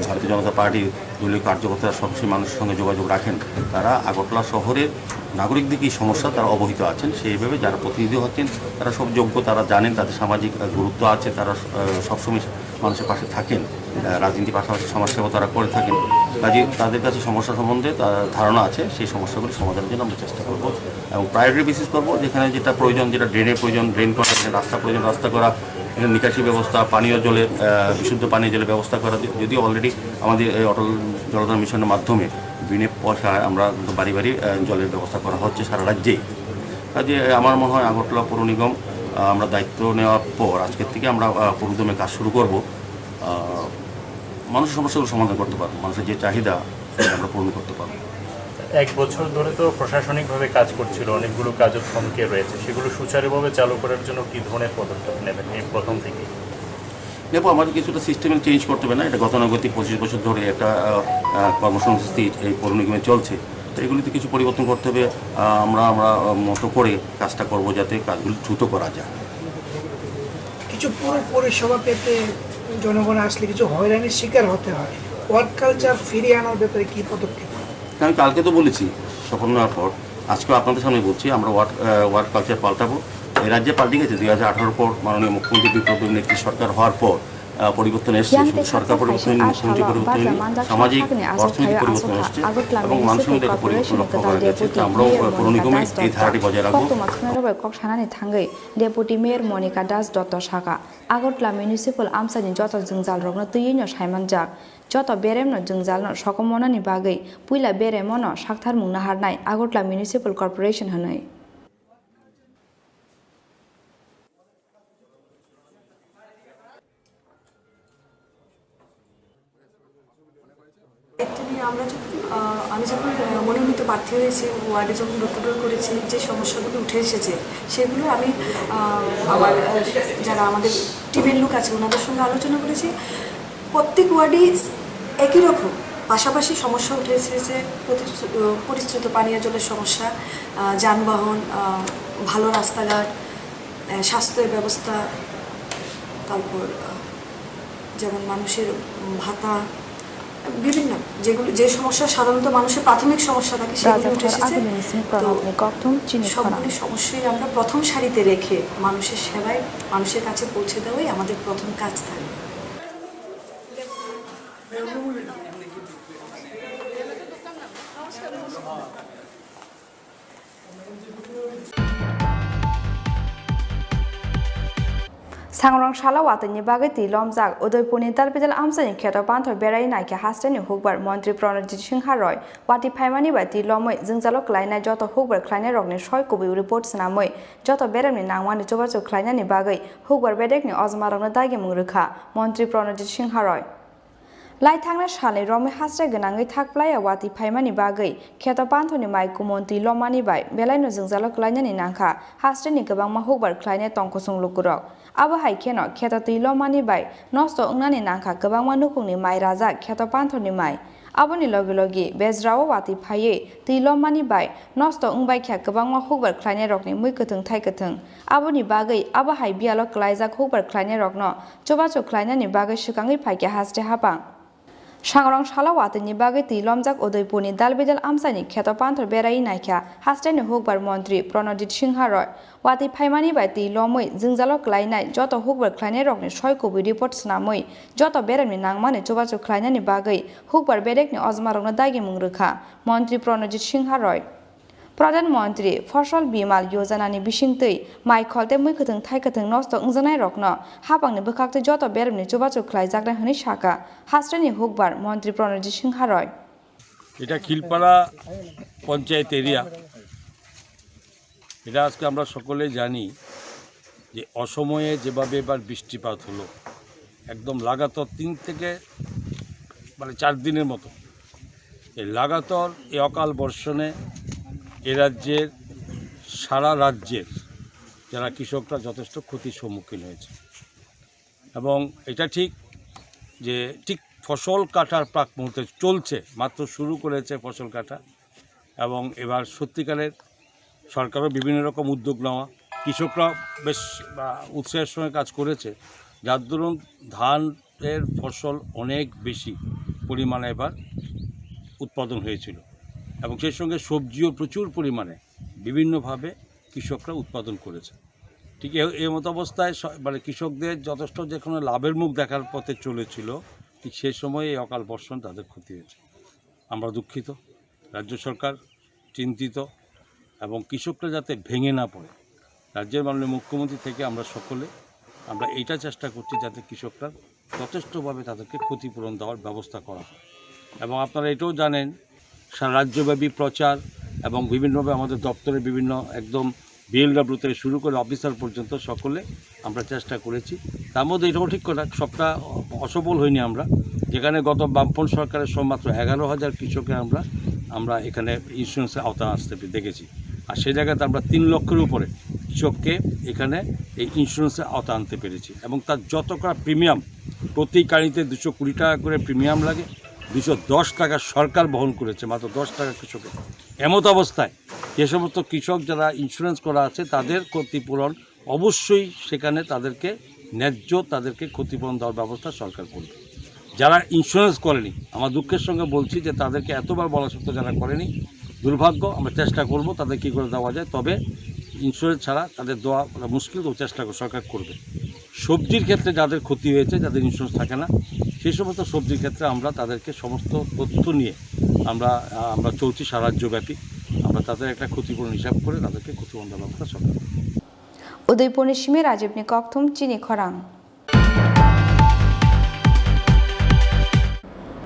ভারতীয় জনতা পার্টির দলীয় কার্যকর্তারা সরাসরি মানুষের সঙ্গে যোগাযোগ রাখেন, তারা আগরতলা শহরের নাগরিকদের কী সমস্যা তারা অবহিত আছেন। সেইভাবে যারা প্রতিনিধি হচ্ছেন তারা সব যোগ্য, তারা জানেন, তাদের সামাজিক, আহ, গুরুত্ব আছে, তারা, আহ, সবসময় মানুষের পাশে থাকেন। আহ, রাজনীতির পাশাপাশি সমাজসেবা তারা করে থাকেন। কাজে তাদের কাছে সমস্যা সম্বন্ধে তা-, ধারণা আছে, সেই সমস্যাগুলি সমাধানের জন্য আমরা চেষ্টা করব। এবং প্রায়োরিটি বেসিস করব, যেখানে যেটা প্রয়োজন, যেটা ড্রেনের প্রয়োজন, ড্রেন করা, যেখানে রাস্তা প্রয়োজন, রাস্তা করা, এখানে নিকাশি ব্যবস্থা, পানীয় জলের, আহ, বিশুদ্ধ পানীয় জলের ব্যবস্থা করা। যদিও অলরেডি আমাদের এই অটল জলধার মিশনের মাধ্যমে বিনা পয়সায় আমরা কিন্তু বাড়ি বাড়ি, আহ, জলের ব্যবস্থা করা হচ্ছে সারা রাজ্যেই। কাজে আমার মনে হয় আগরতলা পৌর নিগম, আহ, আমরা দায়িত্ব নেওয়ার পর আজকের থেকে আমরা, আহ, পুরোদমে কাজ শুরু করব। আহ, মানুষের সমস্যাগুলো সমাধান করতে পারবো, মানুষের যে চাহিদা সেটা আমরা পূরণ করতে পারবো। এক বছর ধরে তো প্রশাসনিকভাবে কাজ করছিল, অনেকগুলো কাজও থমকে রয়েছে, সেগুলো সুচারুভাবে চালু করার জন্য কী ধরনের পদক্ষেপ নেবেন এই প্রথম থেকেই? দেখো, আমাদের কিছুটা সিস্টেমে চেঞ্জ করতে হবে না, এটা গতানুগতিক পঁচিশ বছর ধরে একটা আহ, আহ, কর্মসংস্থান এই পৌর নিগমে চলছে। তো এগুলিতে কিছু পরিবর্তন করতে হবে। আহ, আমরা আমরা আহ, মতো করে কাজটা করব, যাতে কাজগুলি দ্রুত করা যায়। কিছু পুরো পরিষেবা পেতে জনগণ আসলে কিছু হয়রানির শিকার হতে হয়। ওয়ার্ক কালচার ফিরিয়ে আনার ব্যাপারে কি পদক্ষেপ? আমি কালকে তো বলেছি, শপথ নেওয়ার পর, আজকে আপনাদের সামনে বলছি, আমরা ওয়ার্ক আহ, ওয়ার্ক কালচার পাল্টাবো। এই রাজ্যে পাল্টে গেছে। দুই হাজার আঠারোর পর মাননীয় মুখ্যমন্ত্রী বিপ্লব দেবের নেতৃত্বে সরকার হওয়ার পর আহ, পরিবর্তন এসছে। শুধু সরকার পরিবর্তন হয়নি, মুখ্যমন্ত্রী পরিবর্তন হয়নি, সামাজিক অর্থনৈতিক পরিবর্তন এসছে এবং মানুষের মধ্যে একটা পরিবর্তন লক্ষ্য করা গেছে। তো আমরাও আহ, পৌর নিগমে এই ধারাটি বজায় রাখবো। Khorokma khwnarokbai kokthani thangwi Deputy Mayor Monika Das Dotto sakha, Agartala Municipal amchaini joto jwngjalrokno twiwi no saimanjak. Joto beremno jwngjalno sokomornani bagwi puila beremno sakthar mung naharnai Agartala Municipal Corporation hwnwi. দায়িত্ব নিয়ে আমরা যখন আহ, আমি যখন আহ, মনোনীত প্রার্থী হয়েছি, ওয়ার্ডে যখন ডোর টু ডোর করেছি, যে সমস্যাগুলো উঠে এসেছে সেগুলো আমি আহ, আমার আহ, যারা আমাদের টিমের লোক আছে ওনাদের সঙ্গে আলোচনা করেছি। প্রত্যেক ওয়ার্ডেই একই রকম পাশাপাশি সমস্যা উঠে এসেছে। প্রতিশ্রু- আহ, পরিশ্রুত পানীয় জলের সমস্যা, আহ, যানবাহন, আহ, ভালো রাস্তাঘাট, আহ, স্বাস্থ্যের ব্যবস্থা, তারপর আহ, যেমন মানুষের উম, ভাতা, বিভিন্ন যেগুলো যে সমস্যা সাধারণত মানুষের প্রাথমিক সমস্যা থাকে সেগুলো উঠে এসেছে। তো সবগুলি সমস্যাই আমরা প্রথম সারিতে রেখে মানুষের সেবায় মানুষের কাছে পৌঁছে দেওয়াই আমাদের প্রথম কাজ থাকবে। Sangrong salo watwi ni bagwi twi lomjak Udaipurni Dalbidal amchaini kheto panthor berai naikhe hasteni hukbar montri Pranojit Singha Roy watwi phaimani bai twi lomwi jwngjalo kwlainai joto hukbar khlainai rokni soi kubui report swnamwi joto beremni nangmani chubachu khlainani bagwi hukbar bedekni ojmarokno dagimung rwkha montri Pranojit Singha Roy. Lai thangna salni romwi hasre gwnangwi thak playa watwi phaimani bagwi kheto panthorni mai kumon twi lomani bai belaino jwngjalo kwlainani nangkha hasreni kwbangma hukbar khlainai tongkusung lukurok. Abo hai kheno kheto twi lomani bai nosto wngnani nangkha kwbangma nukhungni mai rajak kheto panthorni mai. Aboni logi logi bejrao watwi phaiwi twi lomani bai nosto wngbaikha kwbangma hukbar khlainairokni mui kwthwng thai kwthwng. Aboni bagwi abo hai biyalo kwlaijak hukbar khlainairokno chubachu khlainani bagwi swkangwi phaikha haste hapang. Sangrong salo watwini bagwi twi lomjak Udaipurni Dalbidal amchaini kheto panthor berai naikha hasteni hukbar montri Pranojit Singha Roy. Watwi phaimani bai twi lomwi jwngjalo kwlainai joto hukbar khlainairokni soi kubui report swnamwi joto beremni nangmani chubachu khlainani bagwi hukbar bedekni ojmarokno dagimung rwkha montri Pranojit Singha Roy. Pradhan Mantri Fasal Bimal Yojana ni bisingtwi mai khol tei mui kwthwng thai kwthwng nosto wngjaknai rokno hapang ni bwkhak tei joto berem ni chubachu khlai jaknai hwnwi sakha hasteni hukbar Mantri Pranojit Singha Roy. এটা খিলপাড়া পঞ্চায়েত এরিয়া। এটা আজকে আমরা সকলে জানি যে অসময়ে যেভাবে এবার বৃষ্টিপাত হলো, একদম লাগাতার তিন থেকে মানে চার দিনের মতো এই লাগাতার এই অকাল বর্ষণে এ রাজ্যের, সারা রাজ্যের যারা কৃষকরা যথেষ্ট ক্ষতির সম্মুখীন হয়েছে। এবং এটা ঠিক যে ঠিক ফসল কাটার প্রাক মুহূর্তে চলছে, মাত্র শুরু করেছে ফসল কাটা। এবং এবার সত্যিকারের সরকারও বিভিন্ন রকম উদ্যোগ নেওয়া, কৃষকরা বেশ, আহ, উৎসাহের সঙ্গে কাজ করেছে, যার দরুন ধানের ফসল অনেক বেশি পরিমাণে এবার উৎপাদন হয়েছিল এবং সেই সঙ্গে সবজিও প্রচুর পরিমাণে বিভিন্নভাবে কৃষকরা উৎপাদন করেছে। ঠিক এ-, এই মতো অবস্থায় স-, মানে কৃষকদের যথেষ্ট যেখানে লাভের মুখ দেখার পথে চলেছিল, ঠিক সেই সময় এই অকাল বর্ষণ তাদের ক্ষতি হয়েছে। আমরা দুঃখিত, রাজ্য সরকার চিন্তিত এবং কৃষকরা যাতে ভেঙে না পড়ে, রাজ্যের মাননীয় মুখ্যমন্ত্রী থেকে আমরা সকলে আমরা এইটা চেষ্টা করছি যাতে কৃষকরা যথেষ্টভাবে তাদেরকে ক্ষতিপূরণ দেওয়ার ব্যবস্থা করা হয়। এবং আপনারা এটাও জানেন, সারা রাজ্যব্যাপী প্রচার এবং বিভিন্নভাবে আমাদের দপ্তরের বিভিন্ন একদম বিএলডব্লিউ থেকে শুরু করে অফিসার পর্যন্ত সকলে আমরা চেষ্টা করেছি। তার মধ্যে এটাও ঠিক কথা, সবটা অসফল হয়নি আমরা। যেখানে গত বামফ্রন্ট সরকারের সময় মাত্র এগারো হাজার কৃষকের আমরা আমরা এখানে ইন্স্যুরেন্সের আওতায় আসতে পে-, দেখেছি। আর সেই জায়গাতে আমরা তিন লক্ষের উপরে কৃষককে এখানে এই ইন্স্যুরেন্সের আওতায় আনতে পেরেছি এবং তার যত করা প্রিমিয়াম, প্রতি গাড়িতে দুশো কুড়ি টাকা করে প্রিমিয়াম লাগে, দুশো দশ টাকা সরকার বহন করেছে, মাত্র দশ টাকা কৃষকের। এমত অবস্থায় যে সমস্ত কৃষক যারা ইন্স্যুরেন্স করা আছে তাদের ক্ষতিপূরণ অবশ্যই সেখানে তাদেরকে ন্যায্য তাদেরকে ক্ষতিপূরণ দেওয়ার ব্যবস্থা সরকার করবে। যারা ইন্স্যুরেন্স করেনি, আমার দুঃখের সঙ্গে বলছি যে তাদেরকে এতবার বলা সত্ত্বেও যারা করেনি, দুর্ভাগ্য। আমরা চেষ্টা করব তাদের কী করে দেওয়া যায়, তবে ইন্স্যুরেন্স ছাড়া তাদের দেওয়া ওটা মুশকিল, তো চেষ্টা কর-, সরকার করবে। সবজির ক্ষেত্রে যাদের ক্ষতি হয়েছে, যাদের ইন্স্যুরেন্স থাকে না, সেই সমস্ত সবজির ক্ষেত্রে আমরা তাদেরকে সমস্ত তথ্য নিয়ে আমরা, আহ, আমরা চলছি সারা রাজ্যব্যাপী। আমরা তাদের একটা ক্ষতিপূরণ হিসাব করে তাদেরকে ক্ষতিপূরণ দেওয়ার ব্যবস্থা সরকার করবে। Udaipurni simi Rajibni kokthum chini khorang.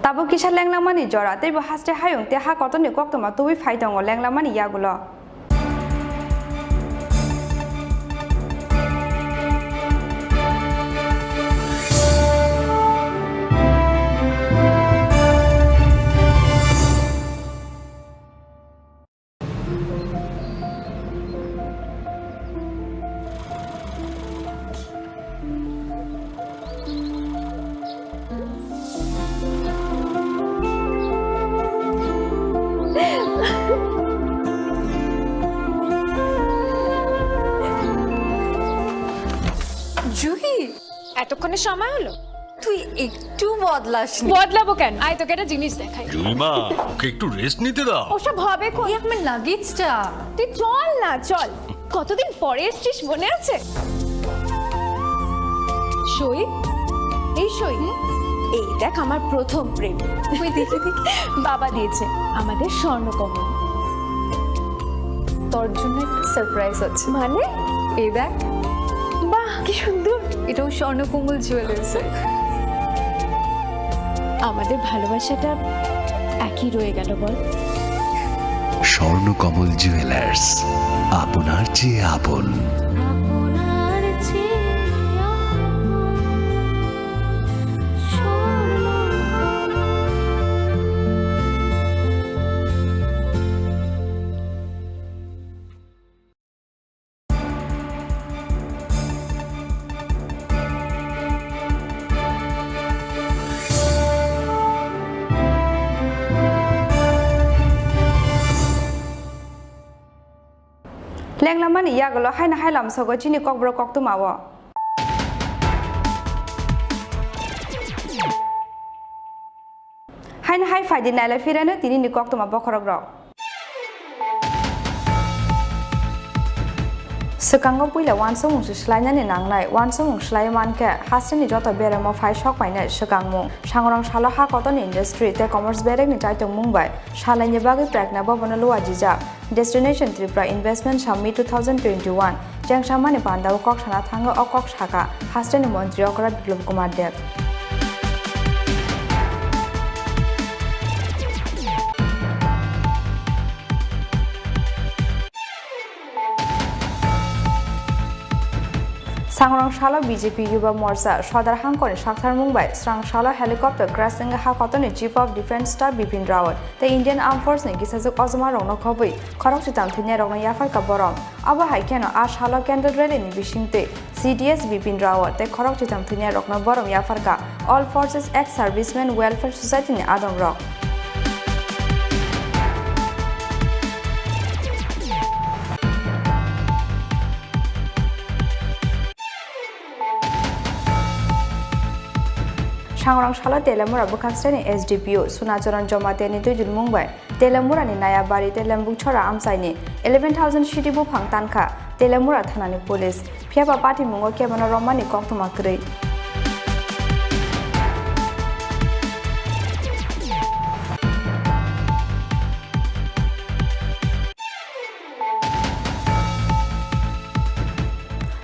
Tabuk kisa lenglamani jora, teibo haste hayung tei ha kotorni koktwma tubui phai tongo lenglamani yagulo. Juhi, এতক্ষণে সময় হলো? তুই একটু বদলাসনি। বদলাবো কেন? আয়, তোকে একটা জিনিস দেখাই। জুইমা, ওকে একটু রেস্ট নিতে দাও। ওসব হবে কোন? এই আমার লাগেজটা। তুই চল না, চল। কতদিন পরে এসছিস, মনে আছে? সই, এই সই। হুম? এই দেখ, আমার প্রথম প্রেম। ওই দেখি, দেখি। বাবা দিয়েছে আমাদের স্বর্ণকমল। তোর জন্য একটা সারপ্রাইজ আছে। মানে? এই দেখ। বাহ, কি সুন্দর। এটাও স্বর্ণকমল জুয়েলার্সের। আমাদের ভালোবাসাটা একই রয়ে গেল, বল? স্বর্ণকমল জুয়েলার্স, আপনার চেয়ে আপন। আপনার চেয়ে আপন Swarnakamal. Lenglamani yagulo haino hai lamsogo chini kokborok koktwmao. Haino hai phaidi nailai phirano tinini koktwma bokhorokrok. Swkango puila uansukmung se swlainani nangnai, uansukmung swlaiwi mankhe hasteni joto beremo phai sok painai swkangmung. Sangrong salo ha kotorni industry tei commerce berekni chaitokmung bai salaini bagwi Pregna Bhavan-o luajijak. Destination Tripura Investment Summit two thousand twenty-one chengsamani pandao kok sana thango. O kok sakha hasteni montri okra Biplab Kumar Deb. Sangrong salo B J P Yuba Morcha Sodar Hangkoni saktharmung bai srang salo helicopter crash wngwi ha kotorni Chief of Defence Staff Bipin Rawat tei Indian Armed Force ni kisajwk ojma rokno khobwi khorok chitam thwinairokno yapharkha borom. Abo hai kheno a salo candle rally ni bisingtwi C D S Bipin Rawat tei khorok chitam thwinairokno borom yapharkha All Forces Ex Servicemen Welfare Society ni adongrok. Sangrong salo Telemura bwkhaksreni S D P O Sunacharan Jamatia ni twijlmung bai Telemura ni Nayabari tei Lembukchora amchaini eleven thousand sidi buphang tankha Telemura thana ni police, phiyaba patimungo kebono romani koktwma kwrwi.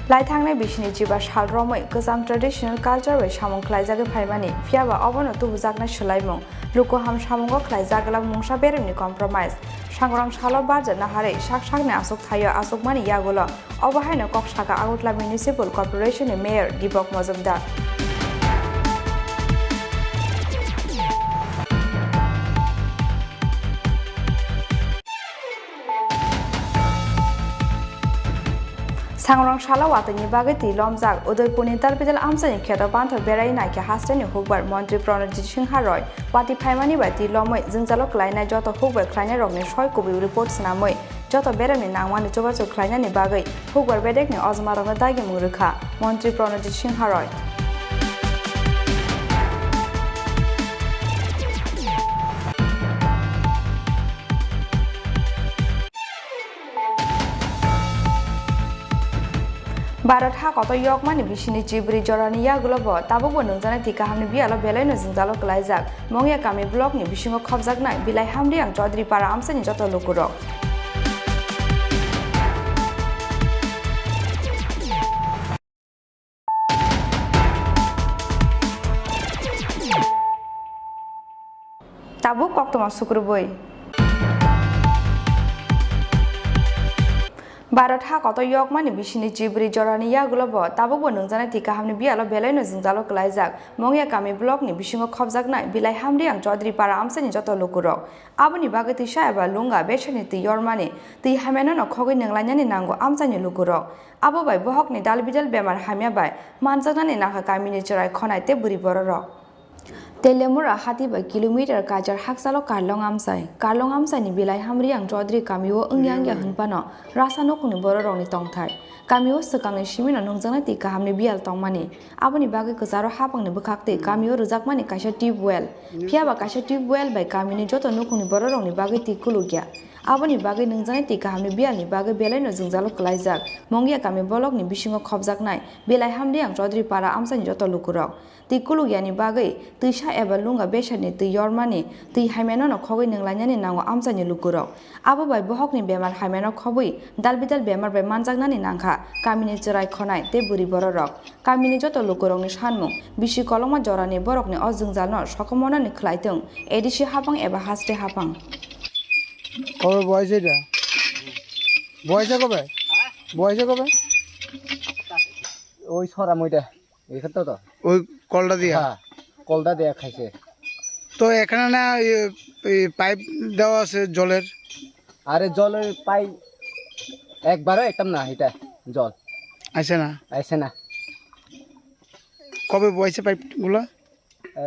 Laithangnai bisini jiba sal romwi kwcham traditional culture bai samung khlaijagwi phaimani, phiyaba obono tubujaknai swlaimung, lukuham samungo khlaijak glak mungsa beremni compromise. Sangrong salo barja naharwi sak sakni aswk thaio achukmani yagulo obo haino kok sakha Agartala Municipal Corporation ni Mayor Dipok Mojumdar. Sangrong salo watwini bagwi twi lomjak. Udaipurni Dalbidal amchaini kheto panthor berai naikhe hasteni hukbar montri Pranojit Singha Roy watwi phaimani bai twi lomwi jwngjalo klainai joto hukbar khlainairokni soi kubui report swnamwi joto beremni nangmani chubachu khlainani bagwi hukbar bedekni ojmarokno dagimung rwkha montri Pranojit Singha Roy. Bharat ha kotor yokmani bisini chibri jorani yagulo bo tabukbo nungjaknai twi kahamni biyalo belaino jwngjalo kwlaijak. Mongya kami blockni bisingo khopjaknai Bilai Hamriang Chaudhary para amchaini joto lukurok. Tabuk koktwma sukrubui. Bharat ha kotor yokmani bisini chibri jorani yagulo bo tabukbo nungjaknai twi kahamni biyalo belaino jwngjalo kwlaijak. Mongya kami blockni bisingo khopjaknai Bilai Hamriang Chaudhary para amchaini joto lukurok. Aboni bagwi twisa eba lunga besani twi yormani, twi hamyano no khogwi nunglainani nango amchaini lukurok. Abo bai bohokni dalbidal bemar hamya bai manjaknani nangkha kamini chwrai khonai tei bwrwi bororok. Telemura hati bai kilometer kaichar hakchalo Karlong amchai. Karlong amchaini Bilai Hamriang Chaudhary kamio wngya wngya hwnphano rasa nukhungni bororokni tongthai. Kamio swkangni simino nungjaknai twi kahamni biyal tongmani. Aboni bagwi kwcharo hapangni bwkhaktwi kamio rwjakmani kaisa tube well. Phiyaba kaisa tube well bai kamini joto nukhungni bororokni bagwi twi kulukya. Aboni bagwi nungjaknai twi kahamni biyalni bagwi belaino jwngjalo kwlaijak. Mongya kami bolokni bisingo khopjaknai Bilai Hamriang Chaudhary para amchaini joto lukurok. Twi kulukyani bagwi twisa eba lunga besadni twi yormani, twi hamyano no khogwi nunglainani nango amchaini lukurok. Abo bai bohokni bemar hamyano khobwi dalbidal bemar bai manjaknani nangkha kamini chwrai khonai tei bwrwi bororok. Kamini joto lukurokni sanmung, bisi kolokma jorani borokni o jwngjalno sokomornani khlaitwng, A D C hapang eba haste hapang. কবে বয়স এটা? বয়সে কবে? বয়সে কবে? ওই ছড়া মইটা। এখানে তো তো। ওই কলটা দিয়া? হ্যাঁ, কলটা দিয়া খাইছে। তো এখানে না, এ, এই পাইপ দেওয়া আছে জলের? আরে জলের পাইপ একবারও একদম না, এটা জল। আইছে না? আইছে না। কবে বইছে পাইপগুলা? এ,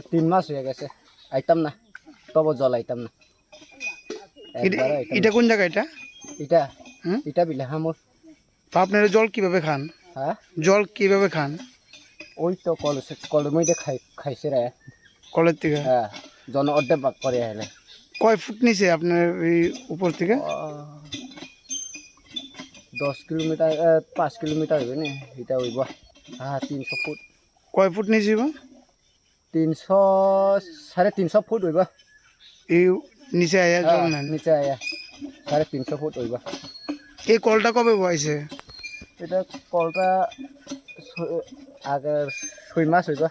তিন মাস হয়ে গেছে, আইতাম না, তবু জল আইতাম না। এটা, একবারও আইতাম এটা না। কোন জায়গা এটা? এটা, হুম? এটা বিলাহামুর। তো আপনারা জল কিভাবে খান? হ্যাঁ? জল কিভাবে খান? ওই তো কল, কলের মধ্যে খাই, খাইছে রে। কলের থেকে? হ্যাঁ, জন অর্ধেক ভাগ করে আইলে। কয় ফুট নিচে আপনার এই উপর থেকে? ও, দশ কিলোমিটার, এ, পাঁচ কিলোমিটার হইবে নি, এটা হইব। হ্যাঁ, তিনশো ফুট। কয় ফুট নিচে হইব? তিনশো, সাড়ে তিনশো ফুট হইব। এই নিচে আয়া জল হ্যাঁ, নেন? নিচে আয়া সাড়ে তিনশো ফুট হইব। এই কলটা কবে বহাইছে? এটা কলটা ছ-, আগে ছয় মাস হইব।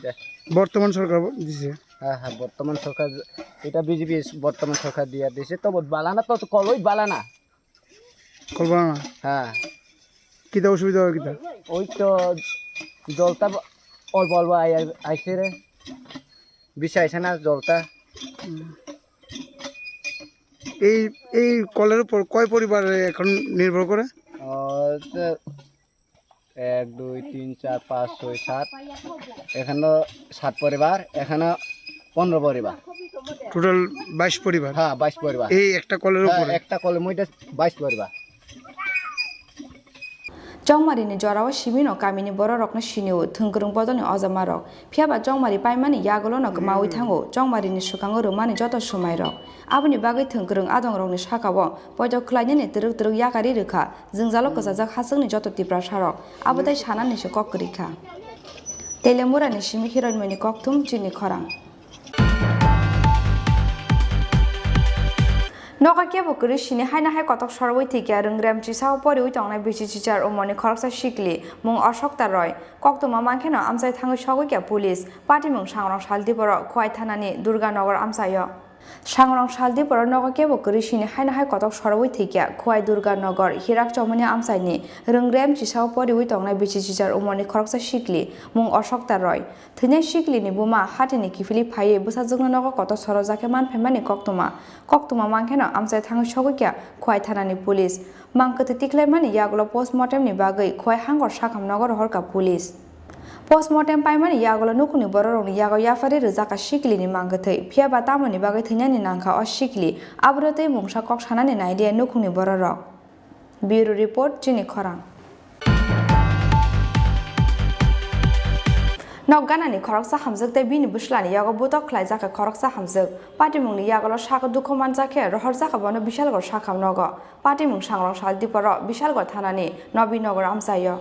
দে। বর্তমান সরকার ব-, দিছে? হ্যাঁ, হ্যাঁ, বর্তমান সরকার, এটা বিজেপি বর্তমান সরকার দিয়ে দিছে, তবু বালানা তো কলই বালানা। কলবানা? হ্যাঁ। কিতা অসুবিধা হয় কিতা? ওই তো জলটা ব-, অল্প অল্প আই-, আই-, আইছে রে। বেশি আইছে না জলটা। হুম। এই, এই কলের উপর কয় পরিবার এখন নির্ভর করে? আহ, তো এক, দুই, তিন, চার, পাঁচ, ছয়, সাত। এখানে সাত পরিবার, এখানে পনেরো পরিবার। টোটাল বাইশ পরিবার? হ্যাঁ, বাইশ পরিবার। এই একটা কলের হ্যাঁ, উপরে? একটা কলের মধ্যে বাইশ পরিবার। Chongmari ni jorao simino kamini bororokno sinio thwngkwrwng bodolni ojamarok. Phiyaba chongmari paimani yagulono kwmawi thango, chongmarini swkango rwmani joto swmairok. Aboni bagwi thwngkwrwng adongrokni sakao poito khlainani twrwk twrwk yakari rwkha, jwngjalo kwchajak hachwkni joto Tiprasarok. Abo tei sanani se kok kwrwi kha. Telemurani simi Hiroinmoni kokthum chini khorang. Noka kebo kwrwi sini haino hai kotok sorwi thwikya rwngrem chisao poriwi tongnai bisi chichar umorni khoroksa sikli mung Ashokta Roy. Koktwma mankheno amchai thangwi sogwi kha police. Patimung sangrong saldi borok Khowai thanani Durganagar amchaio. Sangrong Saldiporo nogo kebo kwrwi sini haino hai kotok sorowi thwikya Khwai Durga Nogor Hirak Chomoni amchaini rwngrem chisao poriwi tongnai bisi chichar umorni khoroksa sikli mung Ashokta Roy. Thwinai siklini buma hatini kiphilwi phaiwi bwsajwkno nogo kotok sorojak khe manphaimani koktwma. Koktwma mankheno amchai thangwi sogwikya Khwai thanani police. Mang kwthwi tikhlaimani yagulo postmortemni bagwi Khwai Hangor Sakham nogo rohorkha police. Postmortem paimani yagulo nukhungni bororokni yago yapharwi rwjakha siklini mang kwthwi, phiyaba tamoni bagwi thwinani nangkha o sikli, abono tei mungsa kok sanani nailiya nukhungni bororok. Bureau Report, Chini Khorang. Nok ganani khoroksa hamjwk tei bini bwslani yago butok khlaijakha khoroksa hamjwk. Patimungni yagulo sago dukhu manjakhe rohorjakha bono Bishalgarh Sakham nogo. Patimung Sangrong Saldiporo Bishalgarh thanani Nobin Nogor amchaio.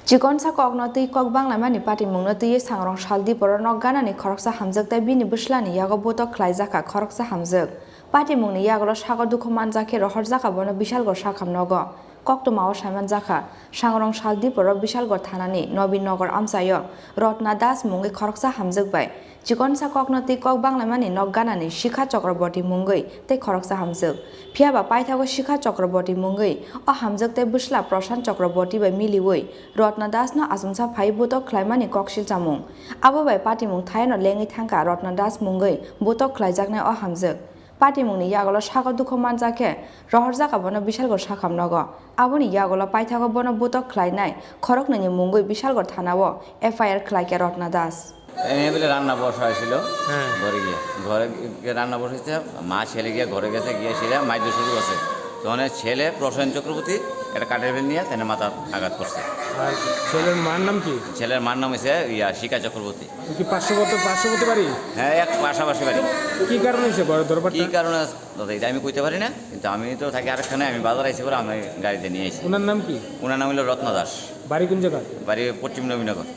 Chikonsa kokno twi kok banglaimani patimungno twiwi Sangrong Saldiporo nok ganani khoroksa hamjwk tei bini bwslani yago butok khlaijakha khoroksa hamjwk. Patimungni yagulo sago dukhu manjakhe rohorjakha bono Bishalgarh Sakham nogo. Koktwmao saimanjakha, Sangrong Saldiporo Bishalgarh thanani Nobin Nogor amchaio Rotna Das mungwi khoroksa hamjwk bai Chikonsa kokno twi kok banglaimani nok ganani Sikha Chakraborty mungwi tei khoroksa hamjwk. Phiyaba paithago Sikha Chakraborty mungwi o hamjwk tei bwsla Prashant Chakraborty bai miliwi Rotna Das no achomsa phai butok khlaimani kok silchamung. Abo bai patimung thaino lengwi thangkha Rotna Das mungwi butok khlaijaknai o hamjwk. Patimungni yagulo sago dukhu manjakhe rohorjakha bono Bishalgarh Sakham nogo. Aboni yagulo paithago bono butok khlainai khoroknwini mungwi Bishalgarh thanao F I R khlaikha Rotna Das. এনে বলে রান্না বসা হয়েছিল। হ্যাঁ। ঘরে গিয়ে, ঘরে গিয়ে রান্না বসেছে, মা ছেলে গিয়ে ঘরে গেছে, গিয়ে সেটা মাইদ্য শুরু করছে। তখন ছেলে প্রসেন চক্রবর্তী একটা কাঠের বেল নিয়ে তাহলে মাথার আঘাত করছে। আর ছেলের মার নাম কি? ছেলের মার নাম হচ্ছে ইয়া শিকা চক্রবর্তী। কি পার্শ্ববর্তী, পার্শ্ববর্তী বাড়ি? হ্যাঁ, এক পাশাপাশি বাড়ি। কি কারণে হয়েছে বড় দরবারটা? কি কারণে দাদা, এটা আমি কইতে পারি না, কিন্তু আমি তো থাকি আরেকখানে, আমি বাজার আইছি পরে আমি গাড়িতে নিয়ে আইছি। ওনার নাম কি? ওনার নাম হলো রত্না দাস। বাড়ি কোন জায়গা? বাড়ি পশ্চিম নবীনগর।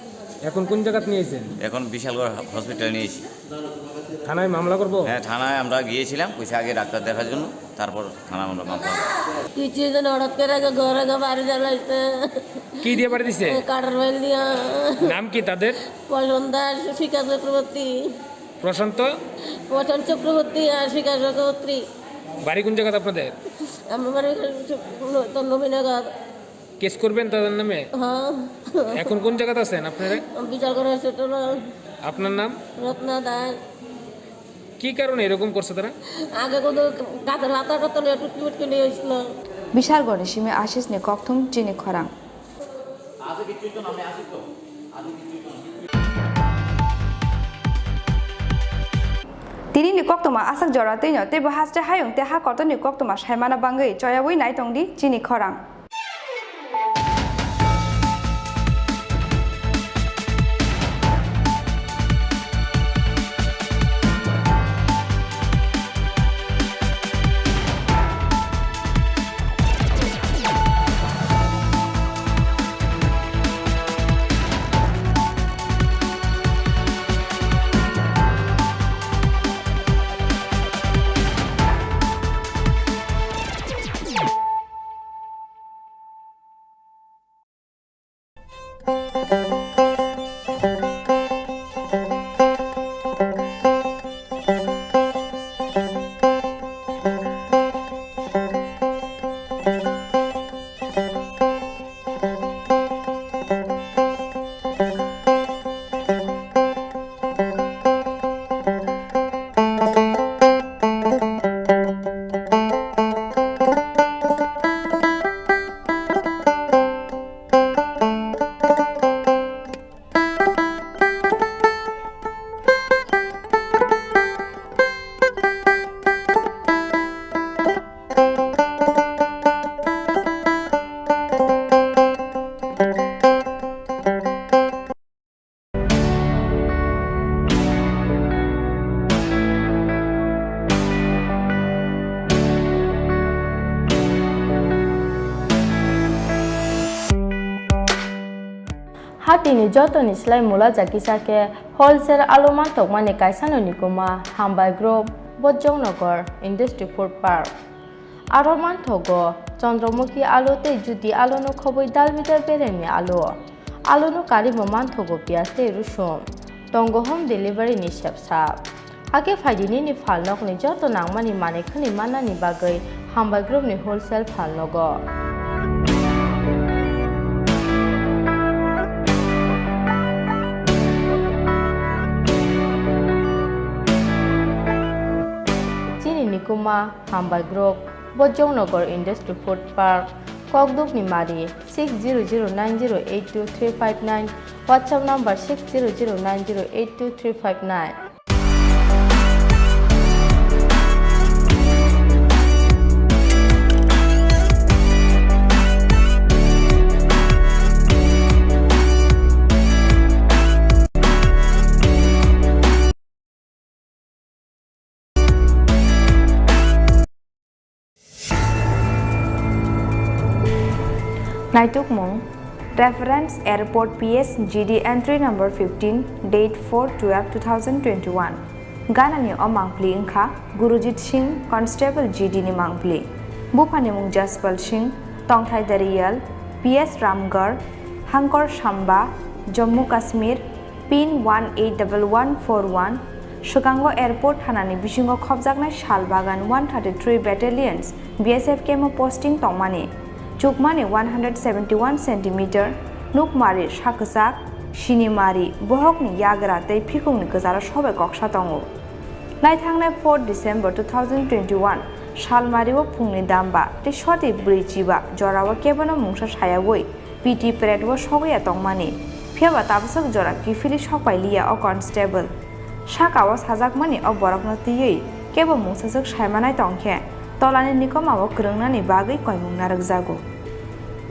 এখন কোন জায়গাত নিয়ে আইছেন? এখন বিশালগড় হসপিটালে নিয়ে আইছি। থানায় মামলা করবো? হ্যাঁ, থানায় আমরা গিয়েছিলাম, কইছে আগে ডাক্তার দেখার জন্য, তারপর থানায় আমরা মামলা করবো। কিছু জন হঠাৎ করে আগে ঘরে আগে বাড়ি জ্বালাইছে। কি দিয়ে বাড়ি দিছে? কাঠের বেল দিয়া। নাম কি তাদের? প্রশান্ত দাস, শিকা চক্রবর্তী। প্রশান্ত? প্রশান্ত চক্রবর্তী আর শিকা চক্রবর্তী। বাড়ি কোন জায়গাতে আপনাদের? আমার বাড়ি তো নবীনগর। কেস করবেন তাদের নামে? হ্যাঁ। এখন কোন জায়গাতে আছেন আপনারা? বিশালগড় হসপিটাল। আপনার নাম? রত্না দাস। কি কারণে এরকম করছে তারা? আগে কোনো গাছের পাতা টাতা নিয়ে টুটকি ফুটকি নিয়ে এসেছিল। Bishalgarhni simi Ashishni kokthum Chini Khorang. Tini ni koktwma asak jora twino teibo haste hayung tei ha kotorni koktwma saimana bangwi choyawi naitongdi Chini Khorang. Hatini jotoni slai mula jakisa khe wholesale alu mantokmani kaisano nikuma Hambai Group, Bojongnagar Industry Food Park. Aro manthogo Chandramukhi alu tei Jyoti aluno khobwi dalbidal beremni alu. Aluno karwi bo manthogo piyaj tei rusum. Tongo home delivery ni sepsa. Hakhe phaidi nini phalnokni joto nangmani manwi khwnwi mannani bagwi Hambai Group ni wholesale phalnogo. Chini nikuma Hambai Group, Bojongnagar Industry Food Park, Kokdukni Mari, six zero zero nine zero eight two three five nine, WhatsApp number six zero zero nine zero eight two three five nine. Naitukmung, Reference Airport P S G D entry number fifteen, date four twelve two thousand twenty-one. Ganani o mangpli wngkha Gurujit Singh, Constable G D ni mangpli. Buphani mung Jaspal Singh, tongthai Dariyal, P S Ramgarh, Hangkor Samba, Jammu Kashmir, pin one eight double one four one, swkango airport thanani bisingo khopjaknai sal bagan one thirty-three Battalions B S F camp o posting tongmani, chukmani one hundred seventy-one centimeter, nukmari sakwchak, sinimari, bohokni yagra tei phikungni kwcharo sobai koksa tongo. Naithangnai four December two thousand twenty-one salmario phungni damba tei soti bwrwi chiba jorao kebono mungsa sayaui P T parade o sogwi ya tongmani, phiyaba tabaswk jora kiphilwi sokpai liya o constable. Saka o sajakmani o borokno twiwi kebo mungsaswk saimanai tongkhe, tolani nikoma o kwrwngnani bagwi koimung narwkjago.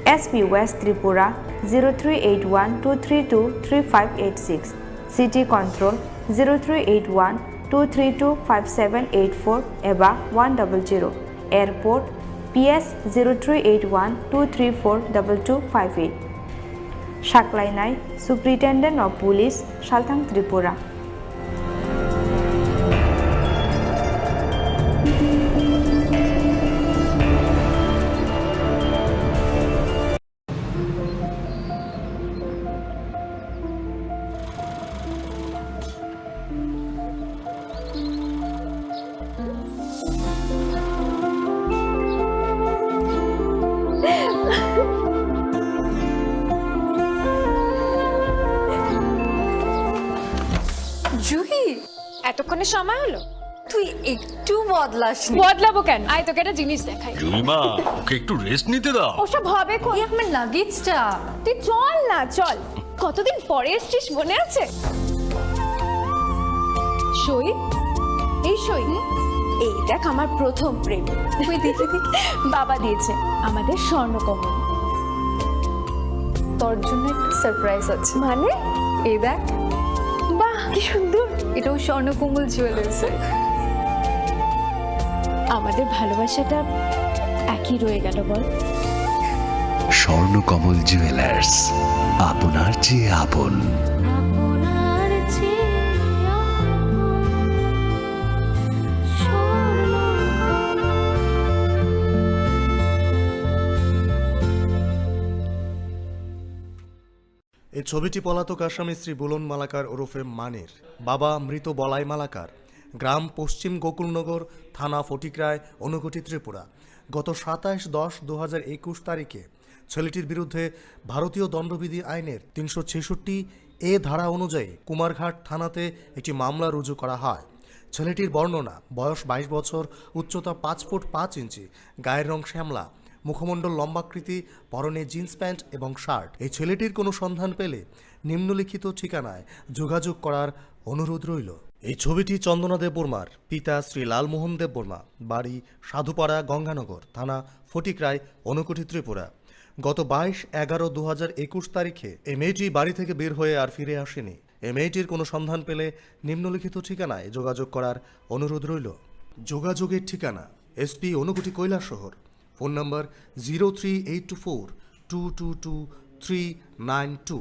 S P West Tripura zero three eight one two three two three five eight six, City Control zero three eight one two three two five seven eight four eba one double zero, Airport P S zero three eight one two three four double two five eight. Saklainai Superintendent of Police, Salthang Tripura. Juhi, এতক্ষণে সময় হলো? তুই একটু বদলাসনি। বদলাবো কেন? আয়, তোকে একটা জিনিস দেখাই। জুইমা, ওকে একটু রেস্ট নিতে দাও। ওসব হবে কোন? এই আমার লাগেজটা। তুই চল না, চল। কতদিন পরে এসছিস, মনে আছে? সই, এই সই। এই দেখ, আমার প্রথম প্রেম। কই দেখি, দেখি। বাবা দিয়েছে, আমাদের স্বর্ণকমল। তোর জন্য একটা সারপ্রাইজ আছে। মানে? এই দেখ। বাহ, কি সুন্দর। এটাও স্বর্ণকমল জুয়েলার্সের। আমাদের ভালোবাসাটা একই রয়ে গেল, বল? স্বর্ণকমল জুয়েলার্স, আপনার চেয়ে আপন। এই ছবিটি পলাতক আসামি শ্রী বুলন মালাকার ওরফে মানির, বাবা মৃত বলাই মালাকার, গ্রাম পশ্চিম গোকুলনগর, থানা ফটিকরায়, ঊনকোটি, ত্রিপুরা। গত সাতাশ দশ দু হাজার একুশ তারিখে ছেলেটির বিরুদ্ধে ভারতীয় দণ্ডবিধি আইনের তিনশো ছেষট্টি এ ধারা অনুযায়ী কুমারঘাট থানাতে একটি মামলা রুজু করা হয়। ছেলেটির বর্ণনা, বয়স বাইশ বছর, উচ্চতা পাঁচ ফুট পাঁচ ইঞ্চি, গায়ের রং শ্যামলা, মুখমণ্ডল লম্বাকৃতি, পরনে জিন্স প্যান্ট এবং শার্ট। এই ছেলেটির কোনো সন্ধান পেলে নিম্নলিখিত ঠিকানায় যোগাযোগ করার অনুরোধ রইল। এই ছবিটি চন্দনা দেববর্মার, পিতা শ্রী লালমোহন দেববর্মা, বাড়ি সাধুপাড়া গঙ্গানগর, থানা ফটিকরায়, ঊনকোটি, ত্রিপুরা। গত বাইশ এগারো দু হাজার একুশ তারিখে এই মেয়েটি বাড়ি থেকে বের হয়ে আর ফিরে আসেনি। এই মেয়েটির কোনো সন্ধান পেলে নিম্নলিখিত ঠিকানায় যোগাযোগ করার অনুরোধ রইল। যোগাযোগের ঠিকানা: SP Unakoti Kailashahar, phone number zero three eight two four two two two three nine two,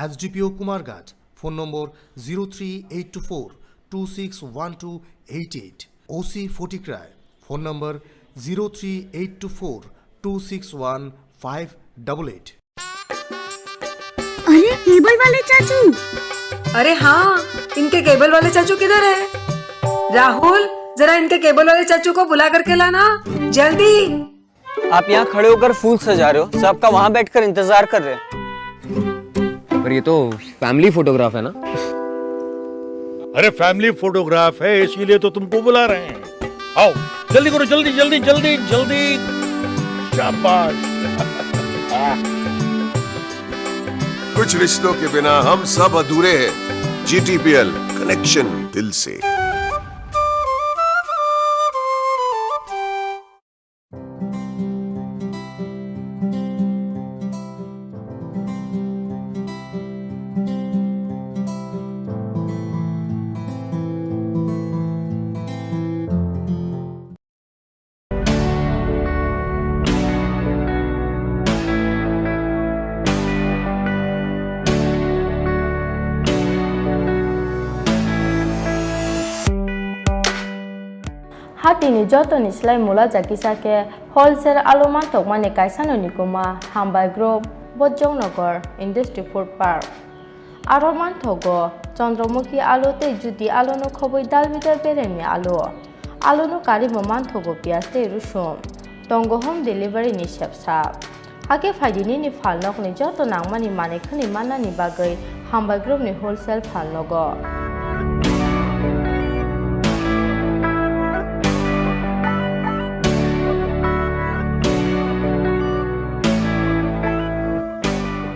SDPO Kumarghat, phone number zero three eight two four two six one two eight eight, OC Fatikroy, phone number zero three eight two four two six one five double eight. अरे, cable वाले चाचू। अरे हाँ, इनके केबल वाले चाचू किधर है? राहुल, जरा इनके केबल वाले चाचू को बुला करके लाना, जल्दी। आप यहाँ खड़े होकर फूल सजा रहे हो, सब आपका वहाँ बैठकर इंतजार कर रहे हैं। पर ये तो फैमिली फोटोग्राफ है ना? अरे, फैमिली फोटोग्राफ है, इसीलिए तो तुमको बुला रहे हैं। आओ, जल्दी करो, जल्दी, जल्दी, जल्दी, जल्दी। शाबाश। कुछ रिश्तों के बिना हम सब अधूरे हैं। जीटीपीएल, कनेक्शन दिल से। Hatini jotoni slai mula jakisa khe wholesale alu manthokmani kaisano nikuma Hambai Group, Bojongnagar Industry Food Park. Aro manthogo Chandramukhi alu tei Jyoti aluno khobwi dal bidal beremni alu. Aluno karwi bo manthogo piyaj tei rusum. Tongo home delivery ni sepsa. Hakhe phaidi nini phalnokni joto nangmani manwi khwnwi mannani bagwi Hambai Group ni wholesale phalnogo.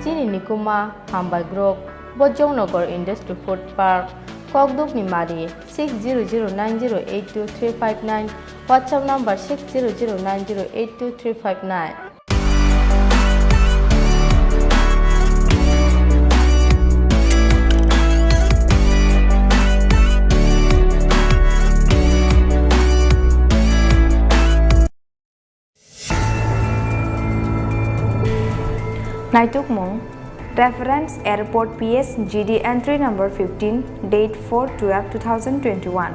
Chini nikuma Hambai Group, Bojongnagar Industry Food Park, Kokdukni Mari, six zero zero nine zero eight two three five nine, WhatsApp number six zero zero nine zero eight two three five nine. Naitukmung, Reference Airport P S G D entry number fifteen, date four twelve two thousand twenty-one.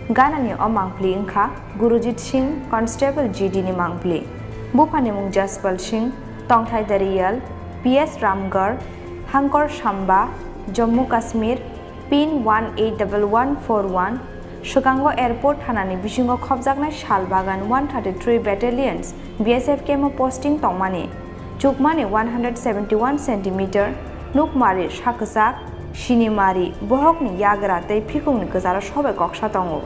Ganani o mangpli wngkha Gurujit Singh, Constable G D ni mangpli. Buphani mung Jaspal Singh, tongthai Dariyal, P S Ramgarh, Hangkor Samba, Jammu Kashmir, pin one eight double one four one, swkango airport thanani bisingo khopjaknai Shalbagan one thirty-three Battalions B S F camp o posting tongmani, chukmani one hundred seventy-one centimeter, nukmari saksak, sinimari, bohokni yagra tei phikungni kwcharo sobai koksa tongo.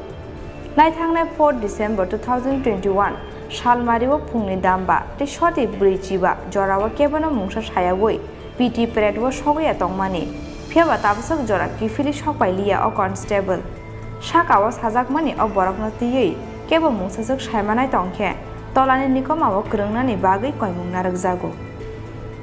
Naithangnai four December two thousand twenty-one, Shalmari o phungni damba tei soti bwrwi chiba jorao kebono mungsa sayaui P T parade o sogwi ya tongmani, phiyaba tabaswk jora kiphilwi sokpai liya o constable. Saka o sajakmani o borokno twiwi kebo mungsaswk saimanai tongkhe, tolani nikoma o kwrwngnani bagwi koimung narwkjago.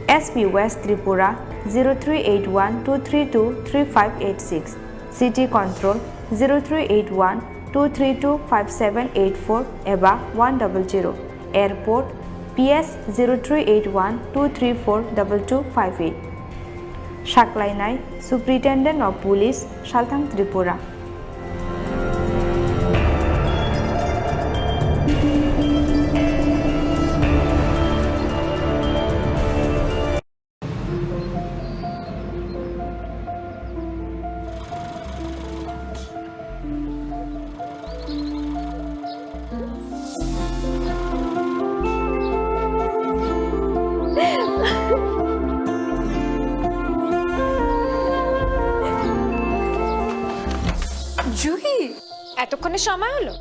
S P West Tripura zero three eight one two three two three five eight six, City Control zero three eight one two three two five seven eight four eba one double zero. Airport, P S zero three eight one two three four double two five eight. Saklainai, Superintendent of Police, Salthang Tripura. Juhi, এতক্ষণে সময় হলো?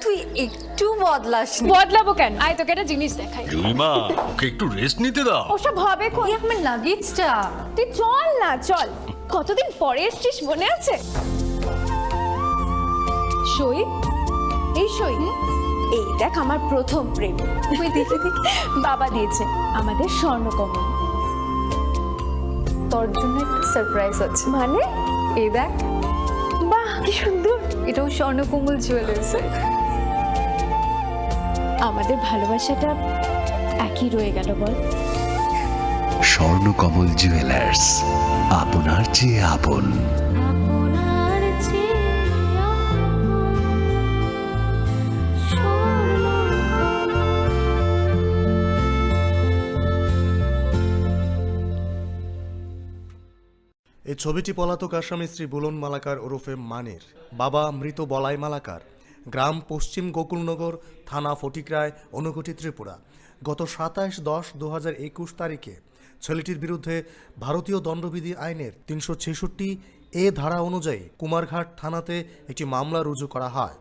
তুই একটু বদলাসনি। বদলাবো কেন? আয়, তোকে একটা জিনিস দেখাই। জুলিমা, ওকে একটু রেস্ট নিতে দাও। ওসব হবে কোন? এই আমার লাগেজটা। তুই চল না, চল। কতদিন পরে এসছিস, মনে আছে? সই, এই সই। হুম? এই দেখ, আমার প্রথম প্রেম। ওই দেখি, দেখি। বাবা দিয়েছে, আমাদের স্বর্ণকমল। তোর জন্য একটা সারপ্রাইজ আছে। মানে? এই দেখ। বাহ, কি সুন্দর। এটাও স্বর্ণকমল জুয়েলার্সের। আমাদের ভালোবাসাটা একই রয়ে গেল, বল? স্বর্ণকমল জুয়েলার্স, আপনার চেয়ে আপন। আপনার চেয়ে আপন স্বর্ণকমল। এই ছবিটি পলাতক আসামি শ্রী বুলন মালাকার ওরফে মানির, বাবা মৃত বলাই মালাকার, গ্রাম পশ্চিম গোকুলনগর, থানা ফটিকরায়, ঊনকোটি, ত্রিপুরা। গত সাতাশ দশ দু হাজার একুশ তারিখে ছেলেটির বিরুদ্ধে ভারতীয় দণ্ডবিধি আইনের তিনশো ছেষট্টি এ ধারা অনুযায়ী কুমারঘাট থানাতে একটি মামলা রুজু করা হয়।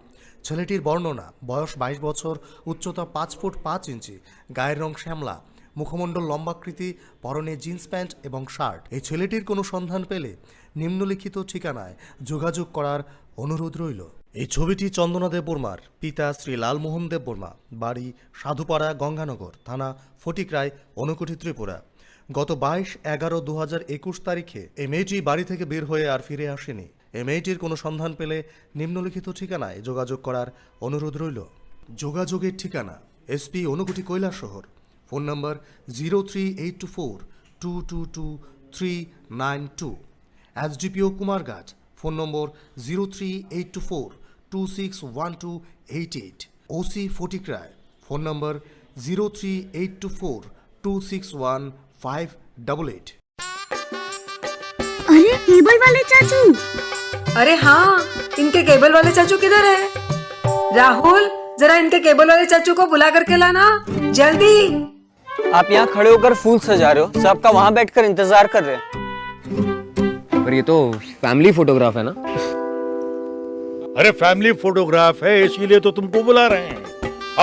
ছেলেটির বর্ণনা, বয়স বাইশ বছর, উচ্চতা পাঁচ ফুট পাঁচ ইঞ্চি, গায়ের রং শ্যামলা, মুখমণ্ডল লম্বাকৃতি, পরনে জিন্স প্যান্ট এবং শার্ট। এই ছেলেটির কোনো সন্ধান পেলে নিম্নলিখিত ঠিকানায় যোগাযোগ করার অনুরোধ রইল। এই ছবিটি চন্দনা দেববর্মার, পিতা শ্রী লালমোহন দেববর্মা, বাড়ি সাধুপাড়া, গঙ্গানগর, থানা ফটিকরায়, ঊনকোটি, ত্রিপুরা। গত বাইশ এগারো দু হাজার একুশ তারিখে এই মেয়েটি বাড়ি থেকে বের হয়ে আর ফিরে আসেনি। এই মেয়েটির কোনো সন্ধান পেলে নিম্নলিখিত ঠিকানায় যোগাযোগ করার অনুরোধ রইল। যোগাযোগের ঠিকানা: SP Unakoti Kailashahar, phone number zero three eight two four two two two three nine two, SDPO Kumarghat, phone number zero three eight two four two six one two eight eight, OC Fatikroy, phone number zero three eight two four two six one five double eight. अरे, cable वाले चाचू। अरे हाँ, इनके केबल वाले चाचू किधर है? राहुल, जरा इनके केबल वाले चाचू को बुला करके लाना, जल्दी। आप यहाँ खड़े होकर फूल सजा रहे हो, सबका वहाँ बैठकर इंतजार कर रहे हैं। पर ये तो फैमिली फोटोग्राफ है ना? अरे, फैमिली फोटोग्राफ है, इसीलिए तो तुमको बुला रहे हैं।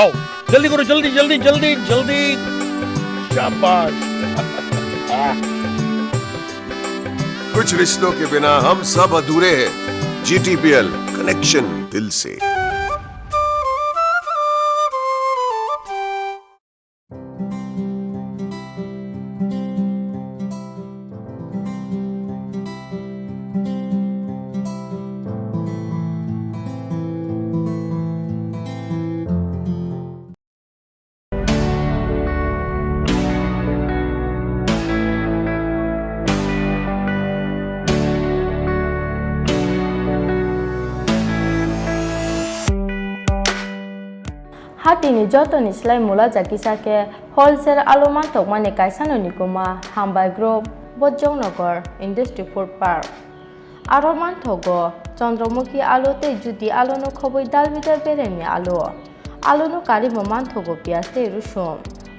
आओ, जल्दी करो, जल्दी, जल्दी, जल्दी, जल्दी। शाबाश। कुछ रिश्तों के बिना हम सब अधूरे हैं। जीटीपीएल, कनेक्शन दिल से। Hatini jotoni slai mula ja kisa khe wholesale alu manthokmani kaisano nikuma Hambai Group, Bojongnagar Industry Food Park. Aro manthogo Chandramukhi alu tei Jyoti alu no khobwi dal bidal beremni alu. Alu no karwi bo manthogo piyaj tei rusum.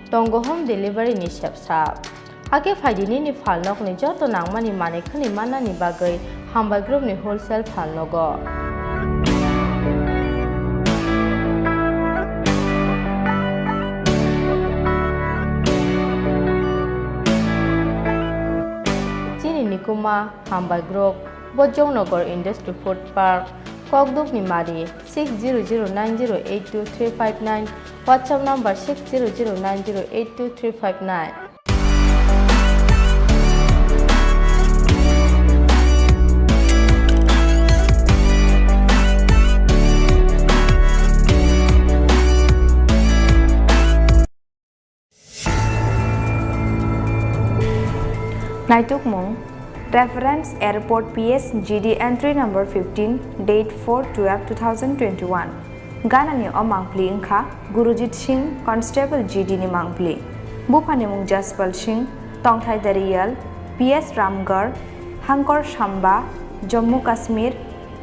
Tongo home delivery ni sepsa. Hakhe phaidi nini phalnokni joto nangmani manwi khwnwi mannani bagwi Hambai Group ni wholesale phalnogo. Chini nikuma Hambai Group, Bojongnagar Industry Food Park, Kokdukni Mari, six zero zero nine zero eight two three five nine, WhatsApp number six zero zero nine zero eight two three five nine. Naitukmung: Reference Airport P S G D entry number fifteen, date four twelve two thousand twenty-one. Ganani o mangpli wngkha Gurujit Singh, Constable G D ni mangpli. Buphani mung Jaspal Singh, tongthai Dariyal, P S Ramgarh, Hangkor Samba, Jammu Kashmir,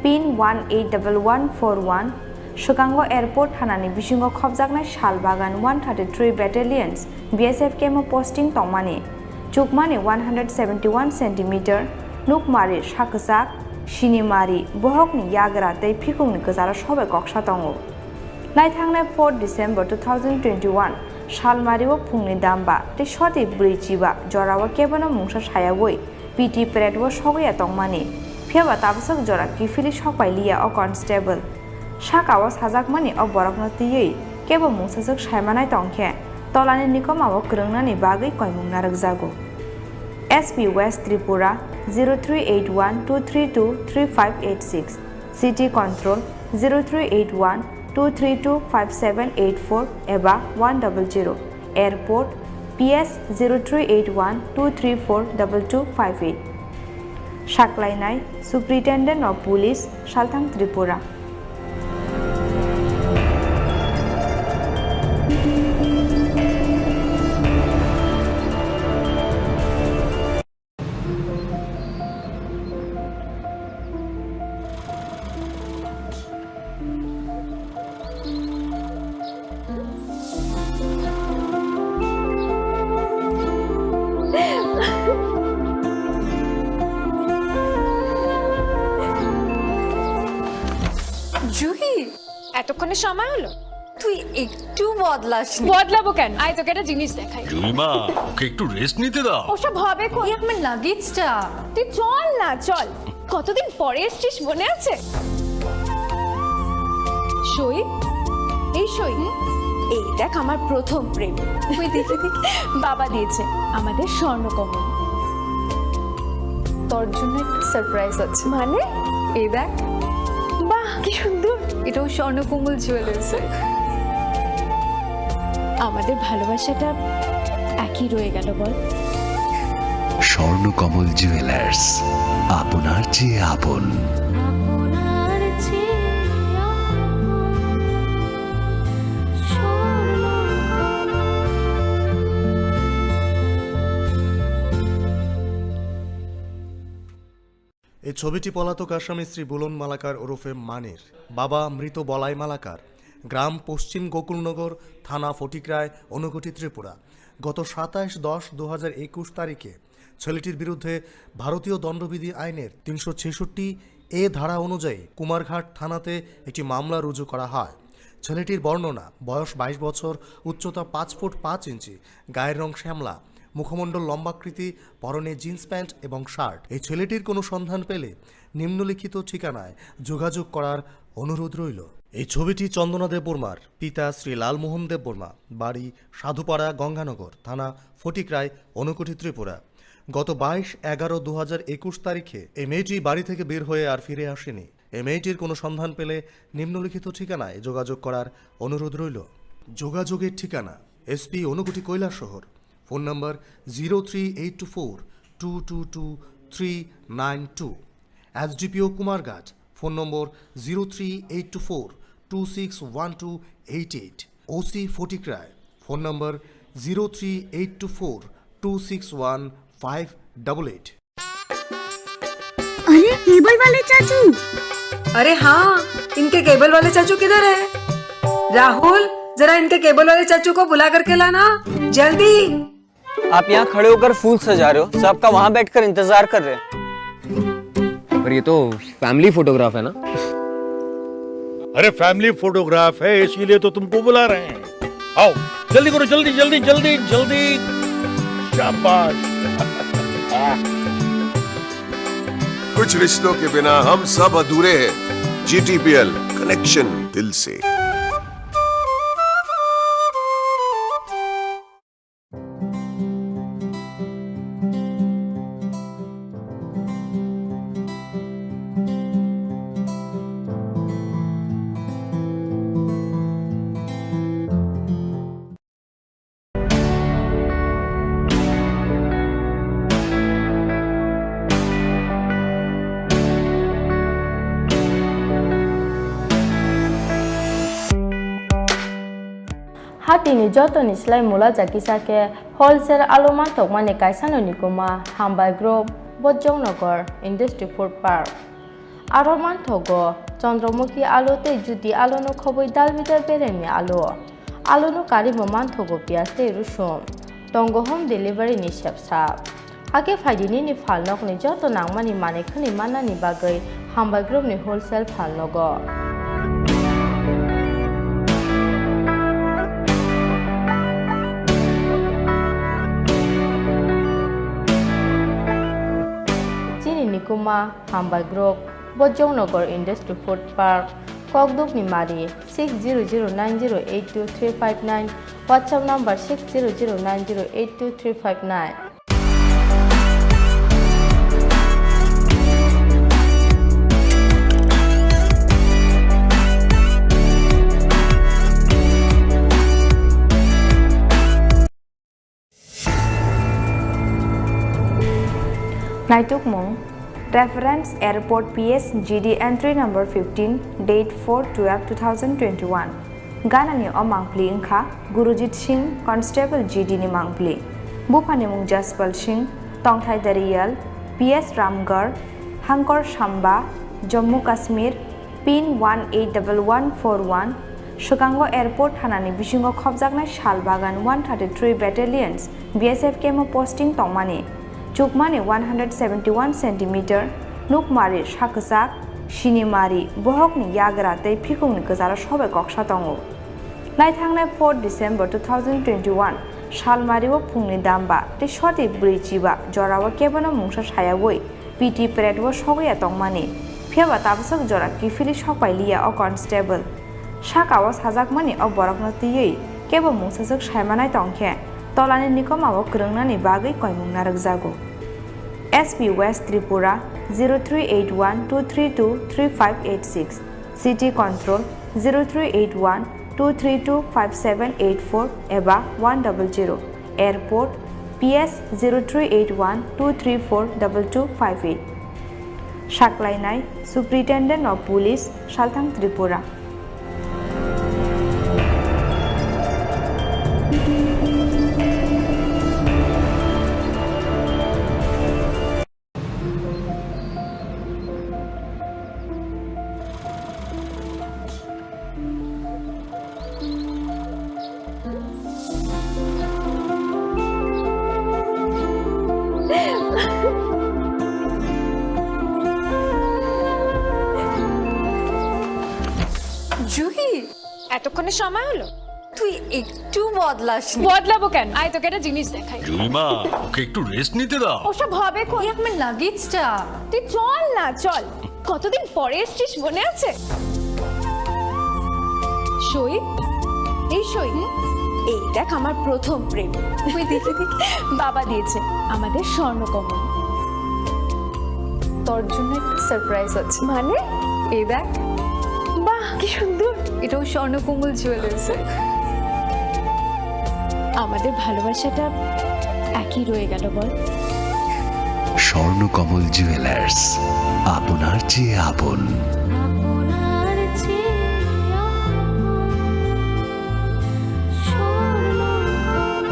pin one eight double one four one, swkango airport thanani bisingo khopjaknai sal bagan one thirty-three Battalions B S F camp o posting tongmani, chukmani one hundred seventy-one centimeter, nukmari sakwchak, sinimari, bohokni yagra tei phikungni kwcharo sobai koksa tongo. Naithangnai four December two thousand twenty-one salmario phungni damba tei soti bwrwi chiba jorao kebono mungsa sayaui P T parade o sogwi ya tongmani, phiyaba tabaswk jora kiphilwi sokpai liya o constable. Saka o sajakmani o borokno twiwi kebo mungsajwk saimanai tongkhe, tolani nikomao kwrwngnani bagwi koimung narwkjago. S P West Tripura zero three eight one two three two three five eight six, City Control zero three eight one two three two five seven eight four eba one double zero. Airport, P S zero three eight one two three four double two five eight. Saklainai Superintendent of Police, Salthang Tripura. এতক্ষণে সময় হলো? তুই একটু বদলাসনি। বদলাবো কেন? আয়, তোকে একটা জিনিস দেখাই। জুইমা, ওকে একটু রেস্ট নিতে দাও। ওসব হবে কই? এই আমার লাগেজটা। তুই চল না, চল। কতদিন পরে এসছিস, মনে আছে? সই, এই সই। এই দেখ, আমার প্রথম প্রেম। তুই দেখে দেখে। বাবা দিয়েছে আমাদের স্বর্ণকমল। তোর জন্য একটা সারপ্রাইজ আছে। মানে? এই দেখ। বাহ, কি সুন্দর। এটাও স্বর্ণকমল জুয়েলার্সের। আমাদের ভালোবাসাটা একই রয়ে গেল, বল? স্বর্ণকমল জুয়েলার্স, আপনার চেয়ে আপন। এই ছবিটি পলাতক আসামি শ্রী বুলন মালাকার ওরফে মানির, বাবা মৃত বলাই মালাকার, গ্রাম পশ্চিম গোকুলনগর, থানা ফটিকরায়, ঊনকোটি, ত্রিপুরা। গত সাতাশ দশ দু হাজার একুশ তারিখে ছেলেটির বিরুদ্ধে ভারতীয় দণ্ডবিধি আইনের তিনশো ছেষট্টি এ ধারা অনুযায়ী কুমারঘাট থানাতে একটি মামলা রুজু করা হয়। ছেলেটির বর্ণনা, বয়স বাইশ বছর, উচ্চতা পাঁচ ফুট পাঁচ ইঞ্চি, গায়ের রং শ্যামলা, মুখমণ্ডল লম্বাকৃতি, পরনে জিন্স প্যান্ট এবং শার্ট। এই ছেলেটির কোনো সন্ধান পেলে নিম্নলিখিত ঠিকানায় যোগাযোগ করার অনুরোধ রইল। এই ছবিটি চন্দনা দেববর্মার, পিতা শ্রী লালমোহন দেববর্মা, বাড়ি সাধুপাড়া গঙ্গানগর, থানা ফটিকরায়, ঊনকোটি, ত্রিপুরা। গত বাইশ এগারো দু হাজার একুশ তারিখে এই মেয়েটি বাড়ি থেকে বের হয়ে আর ফিরে আসেনি। এই মেয়েটির কোনো সন্ধান পেলে নিম্নলিখিত ঠিকানায় যোগাযোগ করার অনুরোধ রইল। যোগাযোগের ঠিকানা: SP Unakoti Kailashahar, phone number zero three eight two four two two two three nine two. SDPO Kumarghat, phone number zero three eight two four two six one two eight eight. OC Fatikroy, phone number zero three eight two four two six one five double eight. अरे, cable वाले चाचू। अरे हाँ, इनके केबल वाले चाचू किधर है? राहुल, जरा इनके केबल वाले चाचू को बुला करके लाना, जल्दी। आप यहाँ खड़े होकर फूल सजा रहे हो, सब आपका वहाँ बैठकर इंतजार कर रहे हैं। पर ये तो फैमिली फोटोग्राफ है ना? अरे, फैमिली फोटोग्राफ है, इसीलिए तो तुमको बुला रहे हैं। आओ, जल्दी करो, जल्दी, जल्दी, जल्दी, जल्दी। शाबाश। कुछ रिश्तों के बिना हम सब अधूरे हैं। जीटीपीएल, कनेक्शन दिल से। Hatini jotoni slai mula ja kisa khe wholesale alu manthokmani kaisano nikuma Hambai Group, Bojongnagar Industry Food Park. Aro manthogo Chandramukhi alu tei Jyoti aluno khobwi dalbidal beremni alu. Aluno karibo manthogo piyaj tei rusum. Tongo home delivery ni sepsa. Hakhe phaidi nini phalnokni joto nangmani manwi khwnwi mannani bagwi Hambai Group ni wholesale phalnogo. Chini nikuma Hambai Group, Bojongnagar Industry Food Park, Kokdukni Mari, six zero zero nine zero eight two three five nine, WhatsApp number six zero zero nine zero eight two three five nine. Naitukmung, Reference Airport P S G D entry number fifteen, date four twelve two thousand twenty-one. Ganani o mangpli wngkha Gurujit Singh, Constable G D ni mangpli. Buphani mung Jaspal Singh, tongthai Dariyal, P S Ramgarh, Hangkor Samba, Jammu Kashmir, pin one eight double one four one, swkango airport thanani bisingo khopjaknai sal bagan one thirty-three Battalions B S F camp o posting tongmani, chukmani one hundred seventy-one centimeter, nukmari sak kwchak, Sinimari, bohokni yagra tei phikungni kwcharo sobai koksa tongo. Naithangnai fourth December two thousand twenty-one salmario phungni damba tei soti bwrwi chiba jorao kebono mungsa sayaui P T pad o sogwi ya tongmani, phiyaba tabasok jora kiphilwi sokpai liya o constable. Saka o sajakmani o borokno twiwi kebo mungsaswk saimanai tongkhe tolani nikoma o kwrwngnani bagwi koimung narwkjago. S P West Tripura zero three eight one two three two three five eight six, City Control zero three eight one two three two five seven eight four eba one double zero, Airport P S zero three eight one two three four double two five eight. Saklainai Superintendent of Police, Salthang Tripura. Juhi, এতক্ষণে সময় হলো? তুই একটু বদলাসনি। বদলাবো কেন? আয়, তোকে একটা জিনিস দেখাই। জুইমা, ওকে একটু রেস্ট নিতে দাও। ওসব হবে কোন? এই আমার লাগেজটা। তুই চল না, চল। কতদিন পরে এসছিস, মনে আছে? সই, এই সই। হুম? এই দেখ, আমার প্রথম প্রেম। ওই দেখে দেখে বাবা দিয়েছে আমাদের স্বর্ণকমল। তোর জন্য একটা সারপ্রাইজ আছে। মানে? এই দেখ। বাহ, কি সুন্দর। এটাও স্বর্ণকমল জুয়েলার্সের। আমাদের ভালোবাসাটা একই রয়ে গেল, বল? স্বর্ণকমল জুয়েলার্স, আপনার যে আপন। আপনার যে আপন স্বর্ণকমল।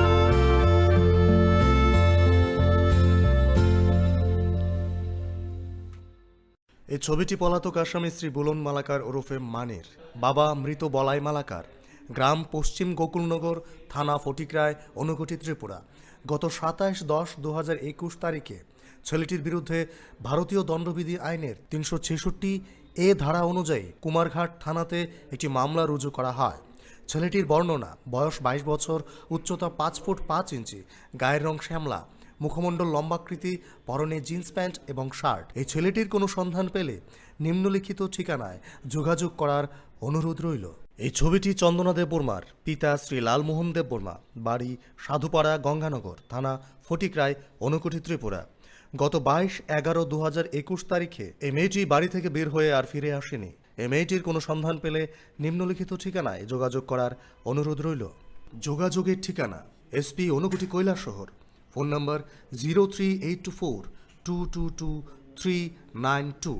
এই ছবিটি পলাতক আসামি শ্রী বুলন মালাকার ওরফে মানির, বাবা মৃত বলাই মালাকার, গ্রাম পশ্চিম গোকুলনগর, থানা ফটিকরায়, ঊনকোটি, ত্রিপুরা। গত সাতাশ দশ দু হাজার একুশ তারিখে ছেলেটির বিরুদ্ধে ভারতীয় দণ্ডবিধি আইনের তিনশো ছেষট্টি এ ধারা অনুযায়ী কুমারঘাট থানাতে একটি মামলা রুজু করা হয়। ছেলেটির বর্ণনা, বয়স বাইশ বছর, উচ্চতা পাঁচ ফুট পাঁচ ইঞ্চি, গায়ের রং শ্যামলা, মুখমণ্ডল লম্বাকৃতি, পরনে জিন্স প্যান্ট এবং শার্ট। এই ছেলেটির কোনো সন্ধান পেলে নিম্নলিখিত ঠিকানায় যোগাযোগ করার অনুরোধ রইল। এই ছবিটি চন্দনা দেববর্মার, পিতা শ্রী লালমোহন দেববর্মা, বাড়ি সাধুপাড়া, গঙ্গানগর, থানা ফটিকরায়, ঊনকোটি, ত্রিপুরা। গত বাইশ এগারো দু হাজার একুশ তারিখে এই মেয়েটি বাড়ি থেকে বের হয়ে আর ফিরে আসেনি। এই মেয়েটির কোনো সন্ধান পেলে নিম্নলিখিত ঠিকানায় যোগাযোগ করার অনুরোধ রইল। যোগাযোগের ঠিকানা: SP Unakoti Kailashahar, phone number zero three eight two four two two two three nine two,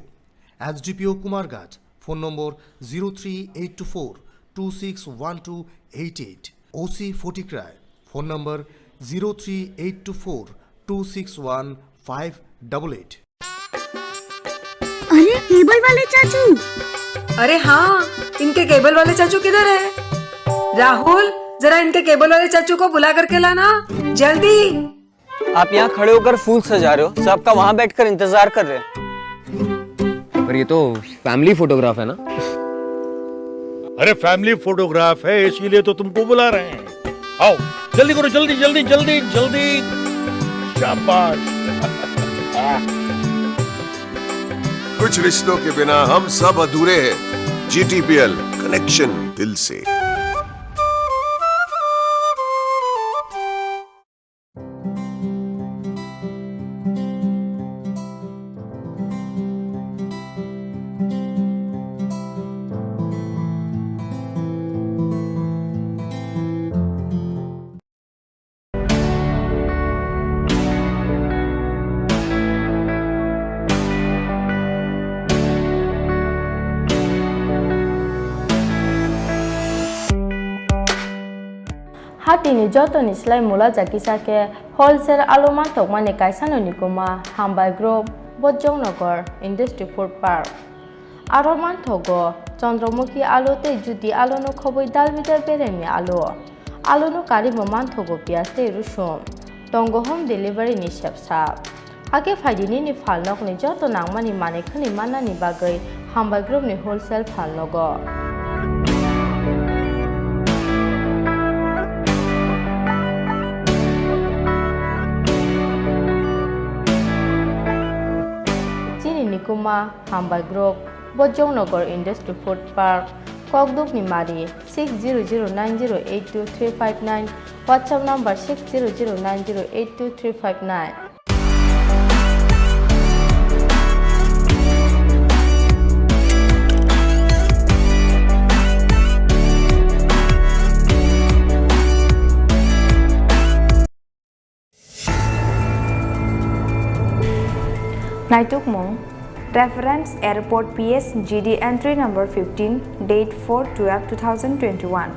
SDPO Kumarghat, phone number zero three eight two four two six one two eight eight, OC Fatikroy, phone number zero three eight two four two six one five double eight. अरे, cable वाले चाचू। अरे हाँ, इनके केबल वाले चाचू किधर है? राहुल, जरा इनके केबल वाले चाचू को बुला करके लाना, जल्दी। आप यहाँ खड़े होकर फूल सजा रहे हो, सबका वहाँ बैठकर इंतजार कर रहे हैं। पर ये तो फैमिली फोटोग्राफ है ना? अरे, फैमिली फोटोग्राफ है, इसीलिए तो तुमको बुला रहे हैं। आओ, जल्दी करो, जल्दी, जल्दी, जल्दी, जल्दी। शाबाश। कुछ रिश्तों के बिना हम सब अधूरे हैं। जीटीपीएल, कनेक्शन दिल से। Hatini jotoni slai mula ja kisa khe wholesale alu manthokmani kaisano nikuma Hambai Group, Bojongnagar Industry Food Park. Aro manthogo Chandramukhi alu tei Jyoti aluno khobwi dalbidal beremni alu. Aluno karwi bo manthogo piyaj tei rusum. Tongo home delivery ni sepsa. Hakhe phaidi nini phalnokni joto nangmani manwi khwnwi mannani bagwi Hambai Group ni wholesale phalnogo. Chini nikuma Hambai Group, Bojongnagar Industry Food Park, Kokdukni Mari, six zero zero nine zero eight two three five nine, WhatsApp number six zero zero nine zero eight two three five nine. Naitukmung, Reference Airport P S G D entry number fifteen, date four twelve two thousand twenty-one.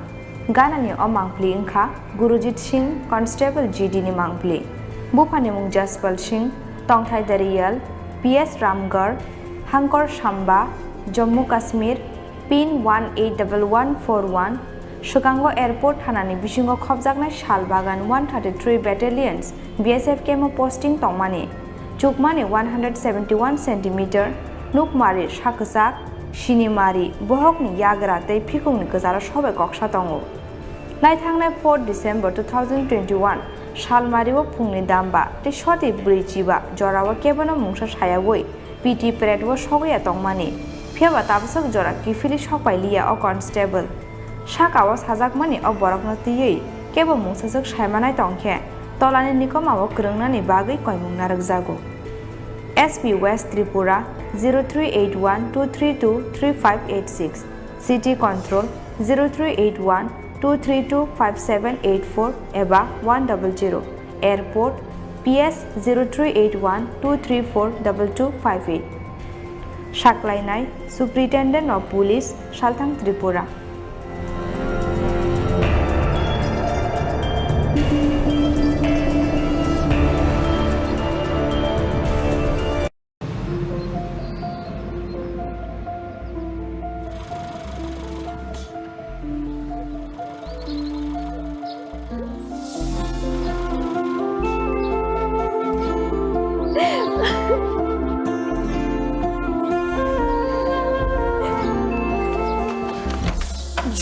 Ganani o mangpli wngkha Gurujit Singh, Constable G D ni mangpli. Buphani mung Jaspal Singh, tongthai Dariyal, P S Ramgarh, Hangkor Samba, Jammu Kashmir, pin one eight double one four one, swkango airport thanani bisingo khopjaknai sal bagan one thirty-three Battalions B S F camp o posting tongmani. Chukmani one hundred seventy-one centimeter, nukmari sak kwchak, sinimari, bohokni yagra tei phikungni kwcharo sobai koksa tongo. Naithangnai four December two thousand twenty-one salmario phungni damba tei soti bwrwi chiba jorao kebono mungsa sayaui P T parade o sogwi ya tongmani, phiyaba tabaswk jora kiphilwi sokpai liya o constable. Sakao sajakmani o borokno twiwi kebo mungsaswk saimanai tongkhe, tolani nikomao kwrwngnani bagwi koimung narwkjago. S P West Tripura zero three eight one two three two three five eight six, City Control zero three eight one two three two five seven eight four eba one double zero, Airport P S zero three eight one two three four double two five eight. Saklainai Superintendent of Police, Salthang Tripura.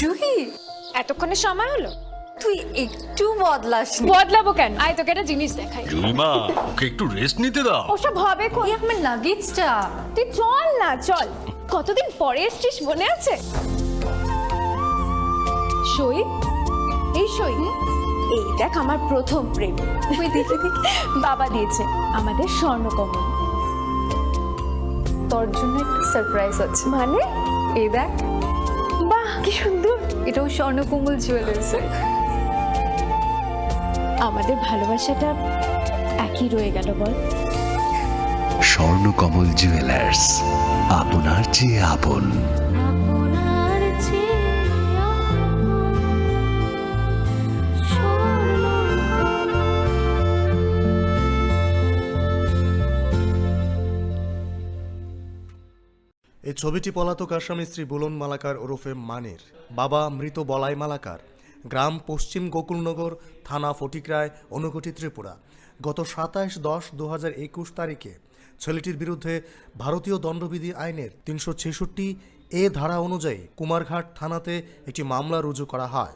Juhi, এতক্ষণে সময় হলো? তুই একটু বদলাসনি। বদলাবো কেন? আয়, তোকে একটা জিনিস দেখাই। জুইমা, ওকে একটু রেস্ট নিতে দাও। ওসব হবে কই? এই আমার লাগেজটা। তুই চল না, চল। কতদিন পরে এসছিস, মনে আছে? সই, এই সই। এই দেখ, আমার প্রথম প্রেম। ওই দেখি, দেখি। বাবা দিয়েছে, আমাদের স্বর্ণকমল। তোর জন্য একটা সারপ্রাইজ আছে। মানে? এই দেখ। বাহ, কি সুন্দর। এটাও স্বর্ণকমল জুয়েলার্স। আমাদের ভালোবাসাটা একই রয়ে গেল, বল? স্বর্ণকমল জুয়েলার্স, আপনার চেয়ে আপন। এই ছবিটি পলাতক আসামি শ্রী বুলন মালাকার ওরফে মানির, বাবা মৃত বলাই মালাকার, গ্রাম পশ্চিম গোকুলনগর, থানা ফটিকরায়, ঊনকোটি, ত্রিপুরা। গত সাতাশ দশ দু হাজার একুশ তারিখে ছেলেটির বিরুদ্ধে ভারতীয় দণ্ডবিধি আইনের তিনশো ছেষট্টি এ ধারা অনুযায়ী কুমারঘাট থানাতে একটি মামলা রুজু করা হয়।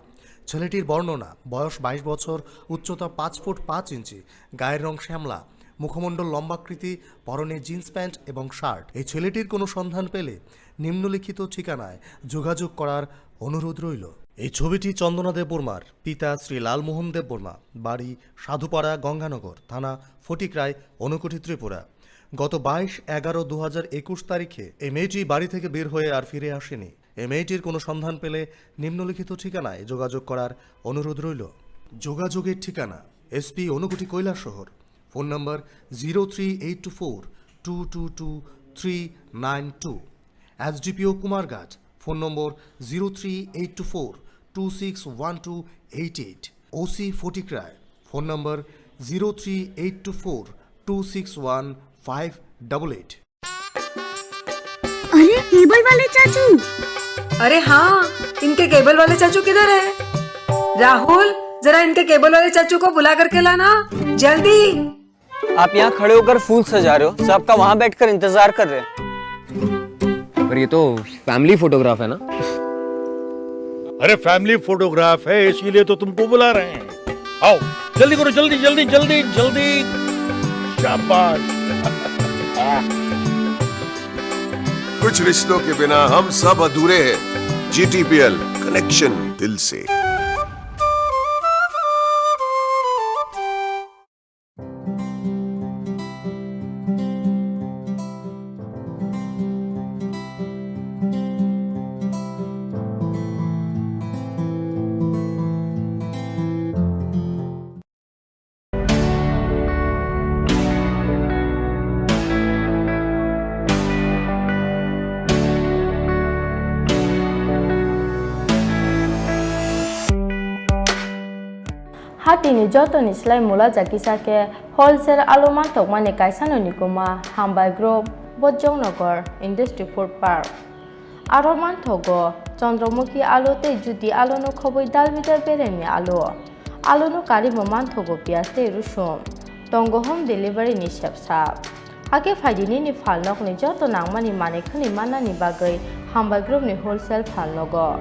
ছেলেটির বর্ণনা, বয়স বাইশ বছর, উচ্চতা পাঁচ ফুট পাঁচ ইঞ্চি, গায়ের রং শ্যামলা, মুখমণ্ডল লম্বাকৃতি, পরনে জিন্স প্যান্ট এবং শার্ট। এই ছেলেটির কোনো সন্ধান পেলে নিম্নলিখিত ঠিকানায় যোগাযোগ করার অনুরোধ রইল। এই ছবিটি চন্দনা দেববর্মার, পিতা শ্রী লালমোহন দেববর্মা, বাড়ি সাধুপাড়া গঙ্গানগর, থানা ফটিকরায়, ঊনকোটি, ত্রিপুরা। গত বাইশ এগারো দু হাজার একুশ তারিখে এই মেয়েটি বাড়ি থেকে বের হয়ে আর ফিরে আসেনি। এই মেয়েটির কোনো সন্ধান পেলে নিম্নলিখিত ঠিকানায় যোগাযোগ করার অনুরোধ রইল। যোগাযোগের ঠিকানা: SP Unakoti Kailashahar, phone number zero three eight two four two two two three nine two, SDPO Kumarghat, phone number zero three eight two four two six one two eight eight, OC Fatikroy, phone number zero three eight two four two six one five double eight. अरे, cable वाले चाचू। अरे हाँ, इनके केबल वाले चाचू किधर है? राहुल, जरा इनके केबल वाले चाचू को बुला करके लाना, जल्दी। आप यहाँ खड़े होकर फूल सजा रहे हो, सब आपका वहाँ बैठकर इंतजार कर रहे हैं। ये तो फैमिली फोटोग्राफ है ना? अरे, फैमिली फोटोग्राफ है, इसीलिए तो तुमको बुला रहे हैं। आओ, जल्दी करो, जल्दी, जल्दी, जल्दी, जल्दी। शाबाश। कुछ रिश्तों के बिना हम सब अधूरे हैं। जीटीपीएल, कनेक्शन दिल से। Hatini jotoni slai mula jakisa khe wholesale alu mantokmani kaisano nikuma Hambai Group, Bojongnagar Industry Food Park. Aro manthogo Chandramukhi alu tei Jyoti aluno khobwi dalbidal beremni alu. Aluno karwi bo manthogo piyaj tei rusum. Tongo home delivery ni sepsa. Hakhe phaidi nini phalnokni joto nangmani manwi khwnwi mannani bagwi Hambai Group ni wholesale phalnogo.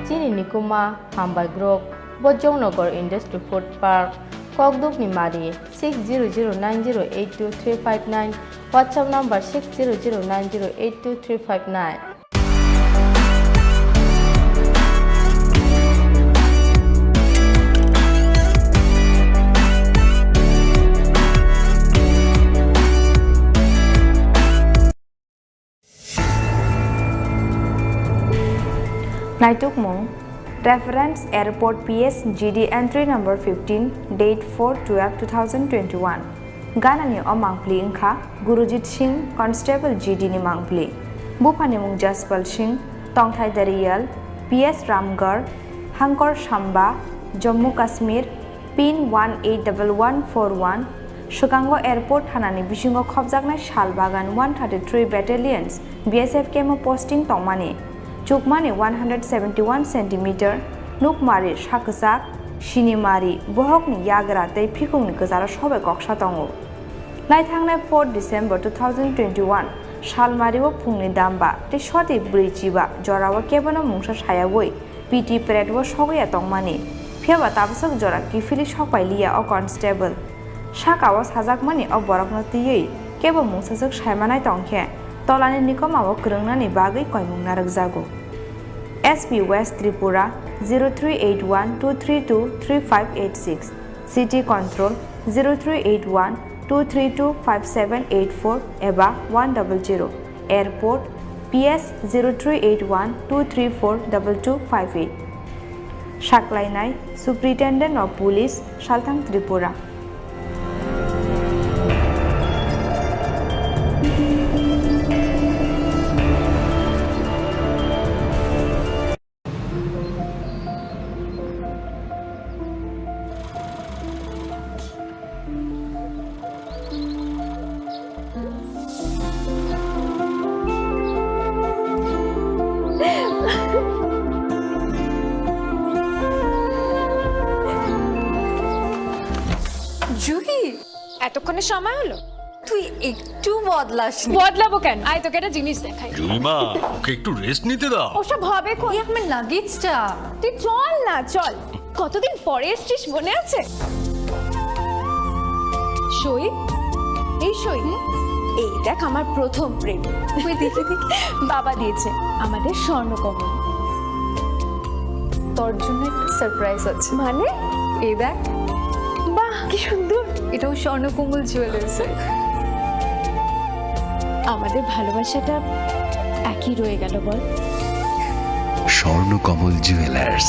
Chini nikuma Hambai Group, Bojongnagar Industry Food Park, Kokdukni Mari, six zero zero nine zero eight two three five nine, WhatsApp number six zero zero nine zero eight two three five nine. Naitukmung, Reference Airport P S G D entry number fifteen, date four twelve two thousand twenty-one. Ganani o mangpli wngkha Gurujit Singh, Constable G D ni mangpli. Buphani mung Jaspal Singh, tongthai Dariyal, P S Ramgarh, Hangkor Samba, Jammu Kashmir, pin one eight double one four one, swkango airport thanani bisingo khopjaknai Shalbagan one thirty-three Battalions B S F camp o posting tongmani, chukmani one hundred seventy-one centimeter, nukmari sak kwchak, sinimari, bohokni yagra tei phikungni kwcharo sobai koksa tongo. Naithangnai fourth December two thousand twenty-one salmario phungni damba tei soti bwrwi chiba jorao kebono mungsa sayaui P T parade o sogwi ya tongmani, phiyaba tabaswk jora kiphilwi sokpai liya o constable. Saka o sajakmani o borokno twiwi kebo mungsaswk saimanai tongkhe tolani nikomao kwrwngnani bagwi koimung narwkjago. S P West Tripura zero three eight one two three two three five eight six, City Control zero three eight one two three two five seven eight four eba one double zero, Airport P S zero three eight one two three four double two five eight. Saklainai Superintendent of Police, Salthang Tripura. Juhi, এতক্ষণে সময় হলো? তুই একটু বদলাসনি। বদলাবো কেন? আয়, তোকে একটা জিনিস দেখাই। জুইমা, ওকে একটু রেস্ট নিতে দাও। ওসব হবে কোন? এই আমার লাগেজটা। তুই চল না, চল। কতদিন পরে এসছিস, মনে আছে? সই, এই সই। হুম? এই দেখ, আমার প্রথম প্রেম। ওই দেখি, দেখি। বাবা দিয়েছে, আমাদের স্বর্ণকমল। তোর জন্য একটা সারপ্রাইজ আছে। মানে? এই দেখ। বাহ, কি সুন্দর। এটাও স্বর্ণকমল জুয়েলার্সের। আমাদের ভালোবাসাটা একই রয়ে গেল, বল? স্বর্ণকমল জুয়েলার্স,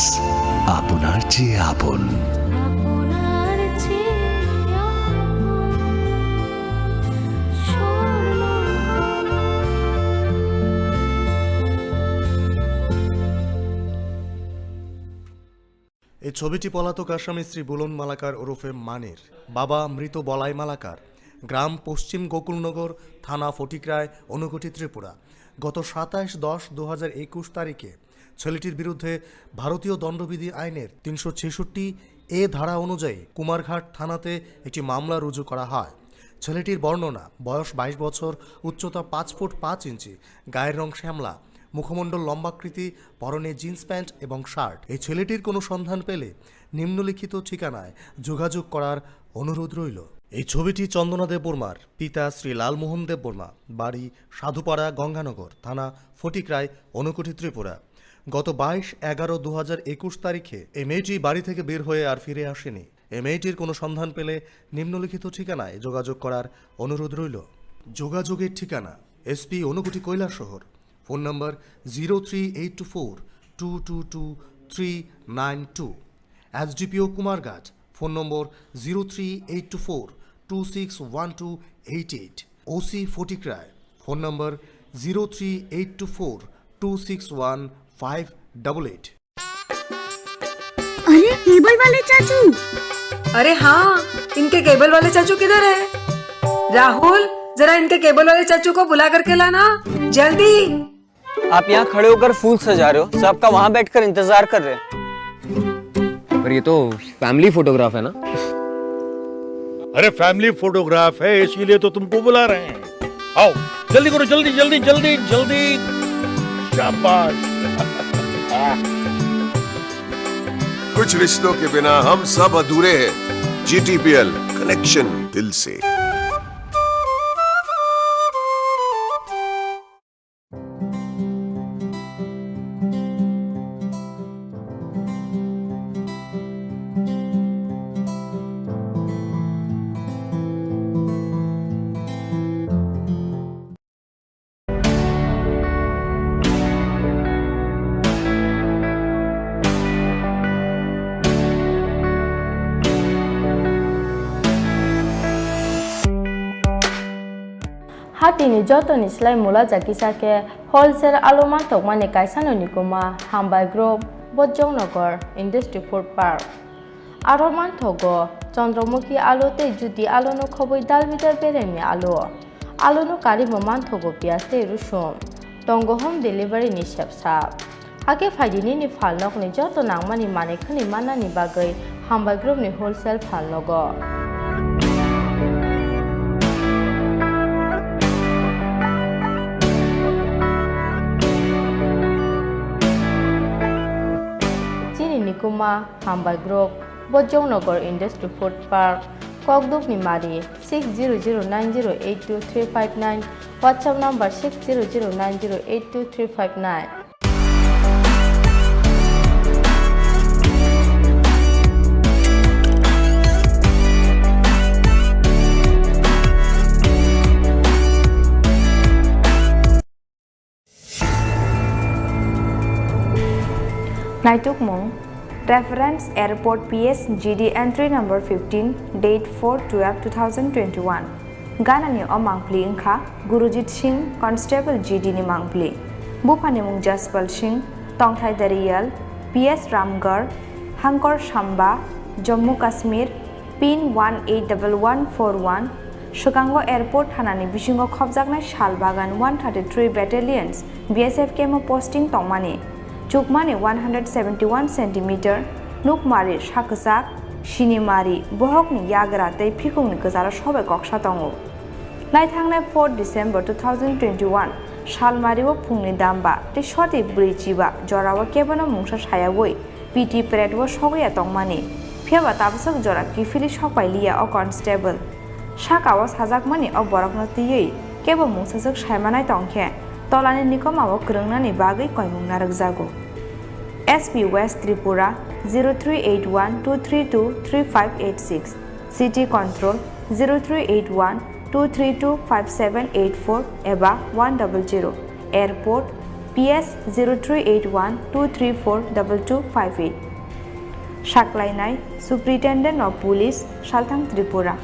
আপনার চেয়ে আপন। আপনার চেয়ে আপন স্বর্ণকমল। এই ছবিটি পলাতক আসামি শ্রী বুলন মালাকার ওরফে মানির, বাবা মৃত বলাই মালাকার, গ্রাম পশ্চিম গোকুলনগর, থানা ফটিকরায়, ঊনকোটি, ত্রিপুরা। গত সাতাশ দশ দু হাজার একুশ তারিখে ছেলেটির বিরুদ্ধে ভারতীয় দণ্ডবিধি আইনের তিনশো ছেষট্টি এ ধারা অনুযায়ী কুমারঘাট থানাতে একটি মামলা রুজু করা হয়। ছেলেটির বর্ণনা, বয়স বাইশ বছর, উচ্চতা পাঁচ ফুট পাঁচ ইঞ্চি, গায়ের রং শ্যামলা, মুখমণ্ডল লম্বাকৃতি, পরনে জিন্স প্যান্ট এবং শার্ট। এই ছেলেটির কোনো সন্ধান পেলে নিম্নলিখিত ঠিকানায় যোগাযোগ করার অনুরোধ রইল। এই ছবিটি চন্দনা দেববর্মার, পিতা শ্রী লালমোহন দেববর্মা, বাড়ি সাধুপাড়া গঙ্গানগর, থানা ফটিকরায়, ঊনকোটি, ত্রিপুরা। গত বাইশ এগারো দু হাজার একুশ তারিখে এই মেয়েটি বাড়ি থেকে বের হয়ে আর ফিরে আসেনি। এই মেয়েটির কোনো সন্ধান পেলে নিম্নলিখিত ঠিকানায় যোগাযোগ করার অনুরোধ রইল। যোগাযোগের ঠিকানা: SP Unakoti Kailashahar, phone number zero three eight two four two two two three nine two, SDPO Kumarghat, phone number zero three eight two four two six one two eight eight, OC Fatikroy, phone number zero three eight two four two six one five double eight. अरे, cable वाले चाचू। अरे हाँ, इनके केबल वाले चाचू किधर है? राहुल, जरा इनके केबल वाले चाचू को बुला करके लाना, जल्दी। आप यहाँ खड़े होकर फूल सजा रहे हो, सब आपका वहाँ बैठकर इंतजार कर रहे हैं। पर ये तो फैमिली फोटोग्राफ है ना? अरे, फैमिली फोटोग्राफ है, इसीलिए तो तुमको बुला रहे हैं। आओ, जल्दी करो, जल्दी, जल्दी, जल्दी, जल्दी। शाबाश। कुछ रिश्तों के बिना हम सब अधूरे हैं। जीटीपीएल, कनेक्शन दिल से। Hatini jotoni slai mula jakisa khe wholesale alu mantokmani kaisano nikuma Hambai Group, Bojongnagar Industry Food Park. Aro manthogo Chandramukhi alu tei Jyoti aluno khobwi dal bidal beremni alu. Aluno karimo manthogo piyaj tei rusum. Tongo home delivery ni sepsa. Hakhe phaidi nini phalnokni joto nangmani manwi khwnwi mannani bagwi Hambai Group ni wholesale phalnogo. Chini nikuma Hambai Group, Bojongnagar Industry Food Park, Kokdukni Mari, six zero zero nine zero eight two three five nine, WhatsApp number six zero zero nine zero eight two three five nine. Naitukmung, Reference Airport P S G D entry number fifteen, date four twelve two thousand twenty-one. Ganani o mangpli wngkha Gurujit Singh, Constable G D ni mangpli. Buphani mung Jaspal Singh, tongthai Dariyal, P S Ramgarh, Hangkor Samba, Jammu Kashmir, pin one eight double one four one, swkango airport thanani bisingo khopjaknai Shalbagan one thirty-three Battalions B S F camp o posting tongmani. Chukmani one hundred seventy-one centimeter, nukmari sakwchak, sinimari, bohokni yagra tei phikungni kwcharo sobai koksa tongo. Naithangnai four December two thousand twenty-one, salmario phungni damba tei soti bwrwi chiba jorao kebono mungsa sayaui P T parade o sogwi ya tongmani, phiyaba tabaswk jora kiphilwi sokpai liya o constable. Saka o sajakmani o borokno twiwi kebo mungsaswk saimanai tongkhe, tolani nikoma o kwrwngnani bagwi koimung narwkjago. S P West Tripura zero three eight one two three two three five eight six, City Control zero three eight one two three two five seven eight four eba one double zero, Airport P S zero three eight one two three four double two five eight. Saklainai Superintendent of Police, Salthang Tripura.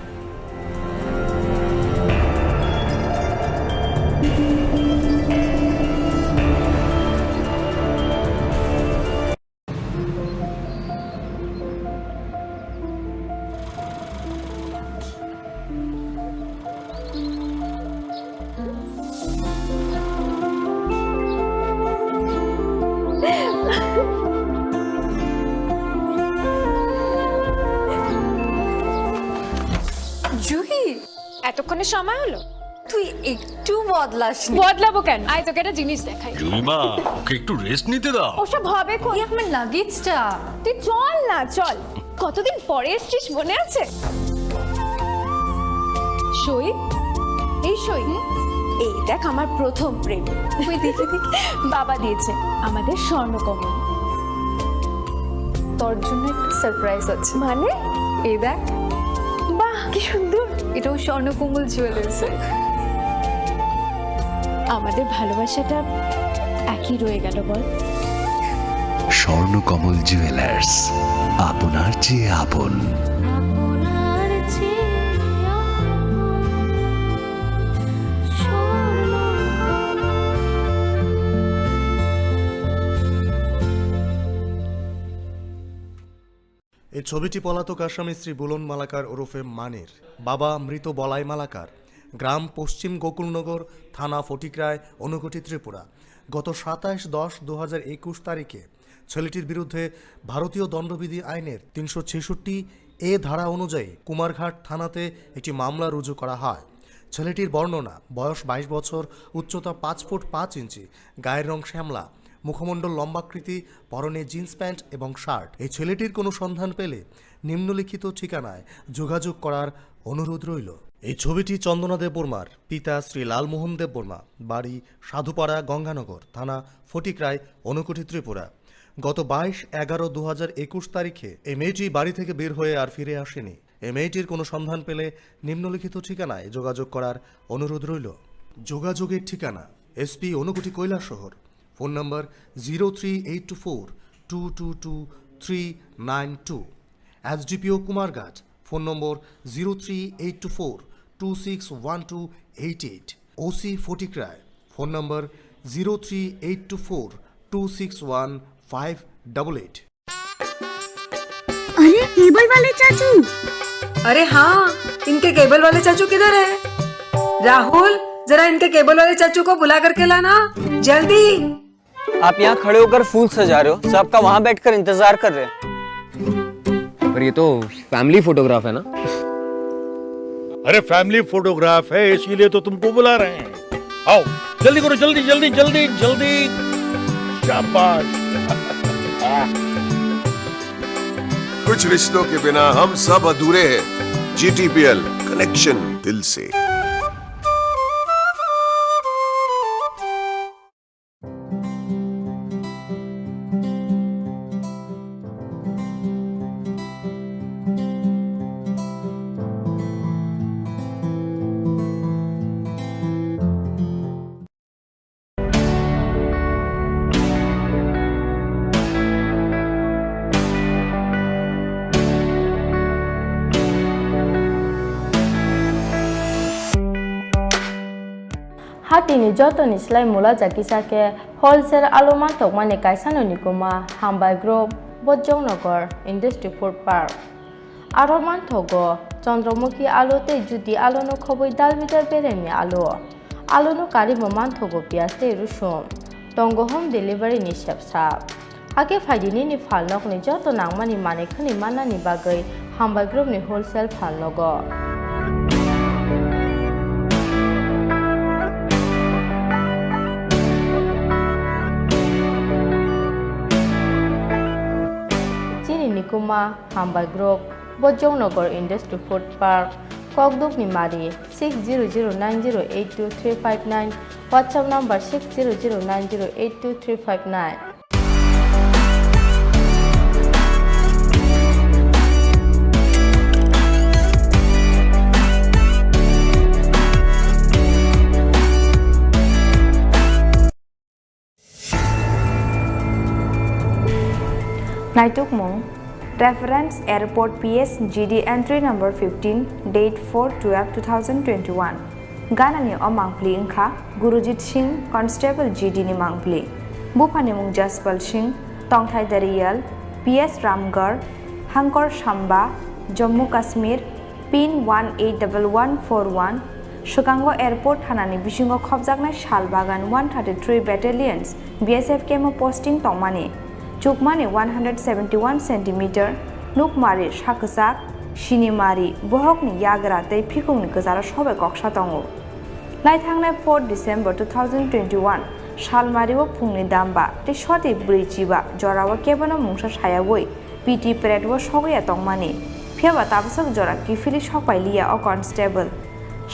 এতক্ষণে সময় হলো? তুই একটু বদলাসনি। বদলাবো কেন? আয়, তোকে একটা জিনিস দেখাই। জুইমা, ওকে একটু রেস্ট নিতে দাও। ওসব হবে কই? এই আমার লাগেজটা। তুই চল না, চল। কতদিন পরে এসছিস, মনে আছে? সই, এই সই। এই দেখ, আমার প্রথম প্রেম। ওই দেখি, দেখি। বাবা দিয়েছে আমাদের স্বর্ণকমল। তোর জন্য একটা সারপ্রাইজ আছে। মানে? এই দেখ। বাহ, কি সুন্দর। এটাও স্বর্ণকমল জুয়েলার্স। আমাদের ভালোবাসাটা একই রয়ে গেল, বল? স্বর্ণকমল জুয়েলার্স, আপনার চেয়ে আপন। আপনার চেয়ে আপন স্বর্ণকমল। এই ছবিটি পলাতক আসামি শ্রী বুলন মালাকার ওরফে মানির, বাবা মৃত বলাই মালাকার, গ্রাম পশ্চিম গোকুলনগর, থানা ফটিকরায়, ঊনকোটি, ত্রিপুরা। গত সাতাশ দশ দু হাজার একুশ তারিখে ছেলেটির বিরুদ্ধে ভারতীয় দণ্ডবিধি আইনের তিনশো ছেষট্টি এ ধারা অনুযায়ী কুমারঘাট থানাতে একটি মামলা রুজু করা হয়। ছেলেটির বর্ণনা, বয়স বাইশ বছর, উচ্চতা পাঁচ ফুট পাঁচ ইঞ্চি, গায়ের রং শ্যামলা, মুখমণ্ডল লম্বাকৃতি, পরনে জিন্স প্যান্ট এবং শার্ট। এই ছেলেটির কোনো সন্ধান পেলে নিম্নলিখিত ঠিকানায় যোগাযোগ করার অনুরোধ রইল। এই ছবিটি চন্দনা দেববর্মার, পিতা শ্রী লালমোহন দেববর্মা, বাড়ি সাধুপাড়া, গঙ্গানগর, থানা ফটিকরায়, ঊনকোটি, ত্রিপুরা। গত বাইশ এগারো দু হাজার একুশ তারিখে এই মেয়েটি বাড়ি থেকে বের হয়ে আর ফিরে আসেনি। এই মেয়েটির কোনো সন্ধান পেলে নিম্নলিখিত ঠিকানায় যোগাযোগ করার অনুরোধ রইল। যোগাযোগের ঠিকানা: SP Unakoti Kailashahar, phone number zero three eight two four two two two three nine two, SDPO Kumarghat, phone number zero three eight two four two six one two eight eight, OC Fatikroy, phone number zero three eight two four two six one five double eight. अरे, cable वाले चाचू। अरे हाँ, इनके केबल वाले चाचू किधर है? राहुल, जरा इनके केबल वाले चाचू को बुला करके लाना, जल्दी। आप यहाँ खड़े होकर फूल सजा रहे हो, सब आपका वहाँ बैठकर इंतजार कर रहे हैं। पर ये तो फैमिली फोटोग्राफ है ना? अरे, फैमिली फोटोग्राफ है, इसीलिए तो तुमको बुला रहे हैं। आओ, जल्दी करो, जल्दी, जल्दी, जल्दी, जल्दी। शाबाश। कुछ रिश्तों के बिना हम सब अधूरे हैं। जीटीपीएल, कनेक्शन दिल से। Hatini jotoni slai mula jakisa khe wholesale alu mantokmani kaisano nikuma Hambai Group, Bojongnagar Industry Food Park. Aro manthogo Chandramukhi alu tei Jyoti aluno khobwi dal bidal beremni alu. Aluno karimo manthogo piyaj tei rusum. Tongo home delivery ni sepsa. Hakhe phaidi nini phalnokni joto nangmani manwi khwnwi mannani bagwi Hambai Group ni wholesale phalnogo. Chini nikuma Hambai Group, Bojongnagar Industry Food Park, Kokdukni Mari, six zero zero nine zero eight two three five nine, WhatsApp number six zero zero nine zero eight two three five nine. Naitukmung, Reference Airport P S G D entry number fifteen, date four twelve two thousand twenty-one. Ganani o mangpli wngkha Gurujit Singh, Constable G D ni mangpli. Buphani mung Jaspal Singh, tongthai Dariyal, P S Ramgarh, Hangkor Samba, Jammu Kashmir, pin one eight double one four one, swkango airport thanani bisingo khopjaknai sal bagan one thirty-three Battalions B S F camp o posting tongmani, chukmani one hundred seventy-one centimeter, nukmari sak kwchak, Sinimari, bohokni yagra tei phikungni kwcharo sobai koksa tongo. Naithangnai four December two thousand twenty-one salmario phungni damba tei soti bwrwi chiba jorao kebono mungsa sayaui P T pret o sogwi ya tongmani. Phiyaba tabasok jora kiphilwi sokpai liya o constable.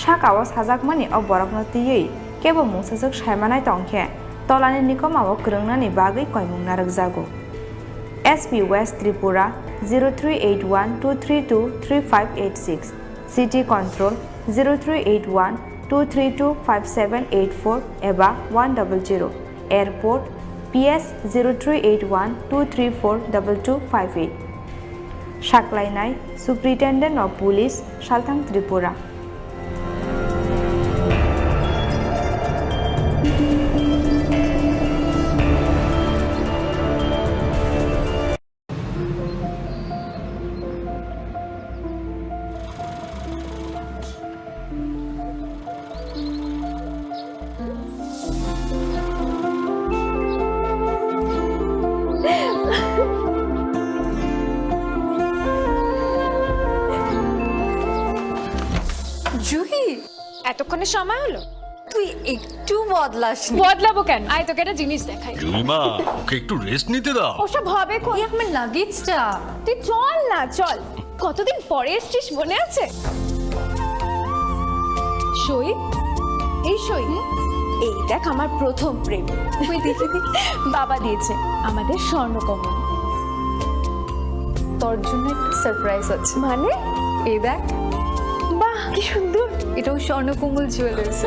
Saka o sajakmani o borokno twiwi kebo mungsajwk saimanai tongkhe tolani nikoma o kwrwngnani bagwi koimung narwkjago. S P West Tripura zero three eight one two three two three five eight six, City Control zero three eight one two three two five seven eight four eba one double zero, Airport P S zero three eight one two three four double two five eight. Saklainai Superintendent of Police, Salthang Tripura. Juhi, এতক্ষণে সময় হলো? তুই একটু বদলাসনি। বদলাবো কেন? আয়, তোকে একটা জিনিস দেখাই। জুইমা, ওকে একটু রেস্ট নিতে দাও। ওসব হবে কোন? এই আমার লাগেজটা। তুই চল না, চল। কতদিন পরে এসছিস, মনে আছে? সই, এই সই, এই দেখ আমার প্রথম প্রেম। কই দেখি, দেখি। বাবা দিয়েছে, আমাদের স্বর্ণকমল। তোর জন্য একটা সারপ্রাইজ আছে। মানে? এই দেখ। বাহ, কি সুন্দর। এটাও স্বর্ণকমল জুয়েলার্স।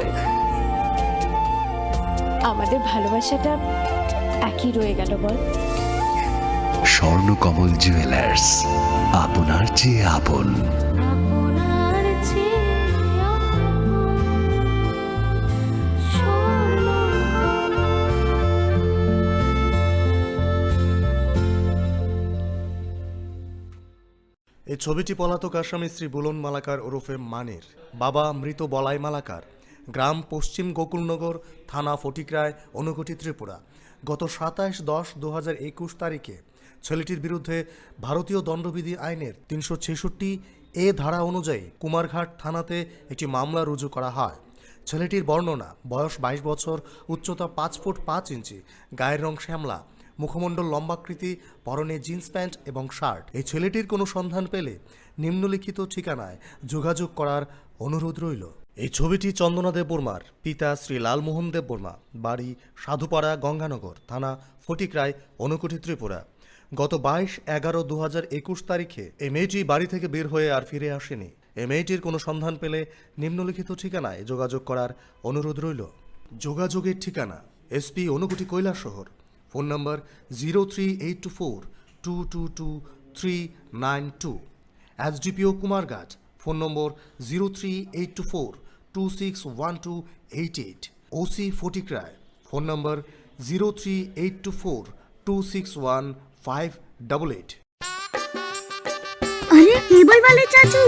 আমাদের ভালোবাসাটা একই রয়ে গেল, বল? স্বর্ণকমল জুয়েলার্স, আপনার চেয়ে আপন। আপনার চেয়ে আপন স্বর্ণকমল। এই ছবিটি পলাতক আসামি শ্রী বুলন মালাকার ওরফে মানির, বাবা মৃত বলাই মালাকার, গ্রাম পশ্চিম গোকুলনগর, থানা ফটিকরায়, ঊনকোটি, ত্রিপুরা। গত সাতাশ দশ দু হাজার একুশ তারিখে ছেলেটির বিরুদ্ধে ভারতীয় দণ্ডবিধি আইনের তিনশো ছেষট্টি এ ধারা অনুযায়ী কুমারঘাট থানাতে একটি মামলা রুজু করা হয়। ছেলেটির বর্ণনা, বয়স বাইশ বছর, উচ্চতা পাঁচ ফুট পাঁচ ইঞ্চি, গায়ের রং শ্যামলা, মুখমণ্ডল লম্বাকৃতি, পরনে জিন্স প্যান্ট এবং শার্ট। এই ছেলেটির কোনো সন্ধান পেলে নিম্নলিখিত ঠিকানায় যোগাযোগ করার অনুরোধ রইল। এই ছবিটি চন্দনা দেববর্মার, পিতা শ্রী লালমোহন দেববর্মা, বাড়ি সাধুপাড়া গঙ্গানগর, থানা ফটিকরায়, ঊনকোটি, ত্রিপুরা। গত বাইশ এগারো দু হাজার একুশ তারিখে এই মেয়েটি বাড়ি থেকে বের হয়ে আর ফিরে আসেনি। এই মেয়েটির কোনো সন্ধান পেলে নিম্নলিখিত ঠিকানায় যোগাযোগ করার অনুরোধ রইল। যোগাযোগের ঠিকানা: SP Unakoti Kailashahar, phone number zero three eight two four two two two three nine two, SDPO Kumarghat, phone number zero three eight two four two six one two eight eight, OC Fatikroy, phone number zero three eight two four two six one five double eight. अरे, cable वाले चाचू।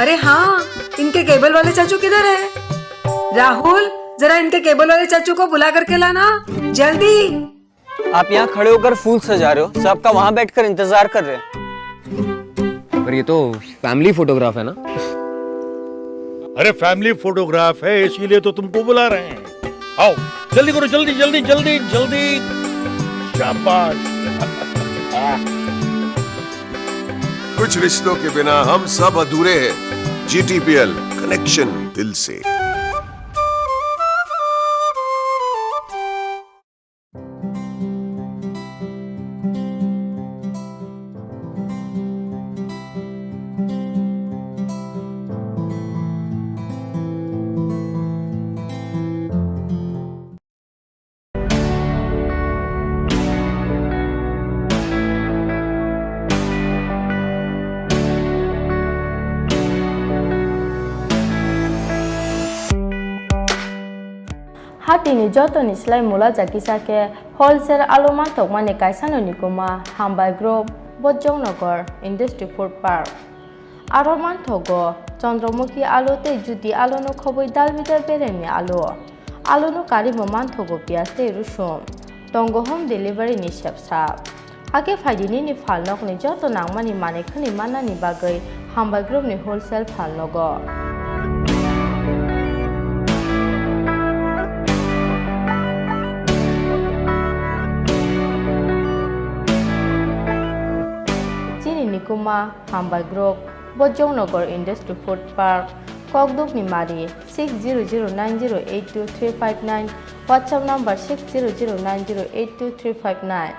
अरे हाँ, इनके केबल वाले चाचू किधर है? राहुल, जरा इनके केबल वाले चाचू को बुला करके लाना, जल्दी। आप यहाँ खड़े होकर फूल सजा रहे हो, सबका वहाँ बैठकर इंतजार कर रहे हैं। पर ये तो फैमिली फोटोग्राफ है ना? अरे, फैमिली फोटोग्राफ है, इसीलिए तो तुमको बुला रहे हैं। आओ, जल्दी करो, जल्दी, जल्दी, जल्दी, जल्दी। शाबाश। कुछ रिश्तों के बिना हम सब अधूरे हैं। जीटीपीएल, कनेक्शन दिल से। Hatini jotoni slai mula jakisa khe wholesale alu mantokmani kaisano nikuma Hambai Group, Bojongnagar Industry Food Park. Aro manthogo Chandramukhi alu tei Jyoti alu no khobwi dal bidal beremni alu. Alu no karimo manthogo piyaj tei rusum. Tongo home delivery ni sepsa. Hakhe phaidi nini phalnokni joto nangmani manwi khwnwi mannani bagwi Hambai Group ni wholesale phalnogo. Chini nikuma Hambai Group, Bojongnagar Industry Food Park, Kokdukni Mari, six zero zero nine zero eight two three five nine, WhatsApp number six zero zero nine zero eight two three five nine.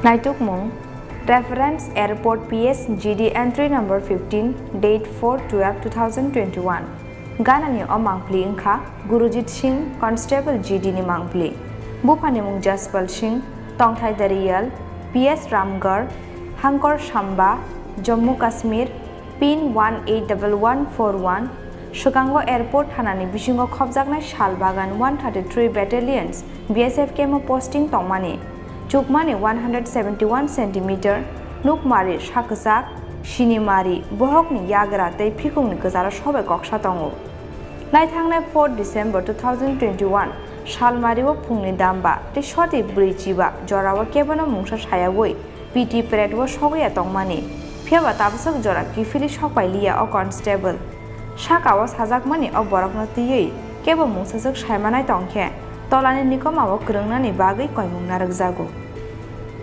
Naitukmung, Reference Airport P S G D entry number fifteen, date four twelve two thousand twenty-one. Ganani o mangpli wngkha Gurujit Singh, Constable G D ni mangpli. Buphani mung Jaspal Singh, tongthai Dariyal, P S Ramgarh, Hangkor Samba, Jammu Kashmir, pin one eight double one four one, swkango airport thanani bisingo khopjaknai Shalbagan one thirty-three Battalions B S F camp-o posting tongmani, chukmani one hundred seventy-one centimeter, nukmari sakwchak, sinimari, bohokni yagra tei phikungni kwcharo sobai koksa tongo. Naithangnai four December two thousand twenty-one salmario phungni damba tei soti bwrwi chiba jorao kebono mungsa sayaui P T parade-o sogwi ya tongmani, phiyaba tabaswk jora kiphilwi sokpai liya o constable. Saka-o sajakmani o borokno twiwi kebo mungsaswk saimanai tongkhe, tolani nikomao kwrwngnani bagwi koimung narwkjago.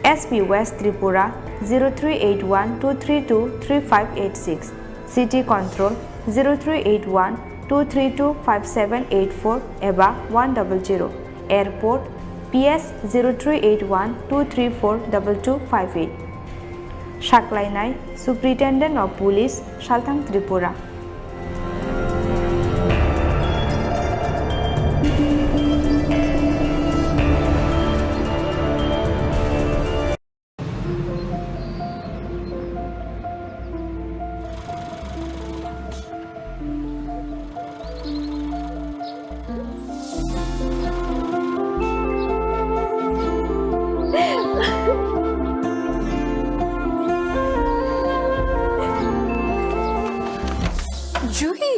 S P West Tripura zero three eight one two three two three five eight six, City Control zero three eight one two three two five seven eight four eba one double zero, Airport P S zero three eight one two three four double two five eight. Saklainai Superintendent of Police, Salthang Tripura. Juhi,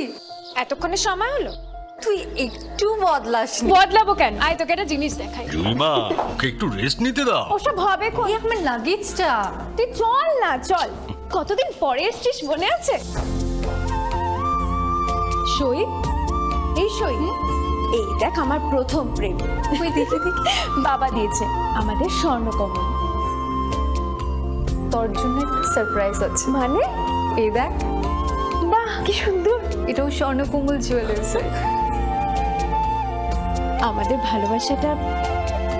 এতক্ষণে সময় হলো? তুই একটু বদলাসনি। বদলাবো কেন? আয়, তোকে একটা জিনিস দেখাই। জুইমা, ওকে একটু রেস্ট নিতে দাও। ওসব হবে কোন? এই আমার লাগেজটা। তুই চল না, চল। কতদিন পরে এসছিস, মনে আছে? সই, এই সই, এই দেখ আমার প্রথম প্রেম। ওই দেখি, দেখি। বাবা দিয়েছে আমাদের স্বর্ণকমল। তোর জন্য একটা সারপ্রাইজ আছে। মানে? এই দেখ। বাহ, কি সুন্দর। এটাও স্বর্ণকমল জুয়েলার্স। আমাদের ভালোবাসাটা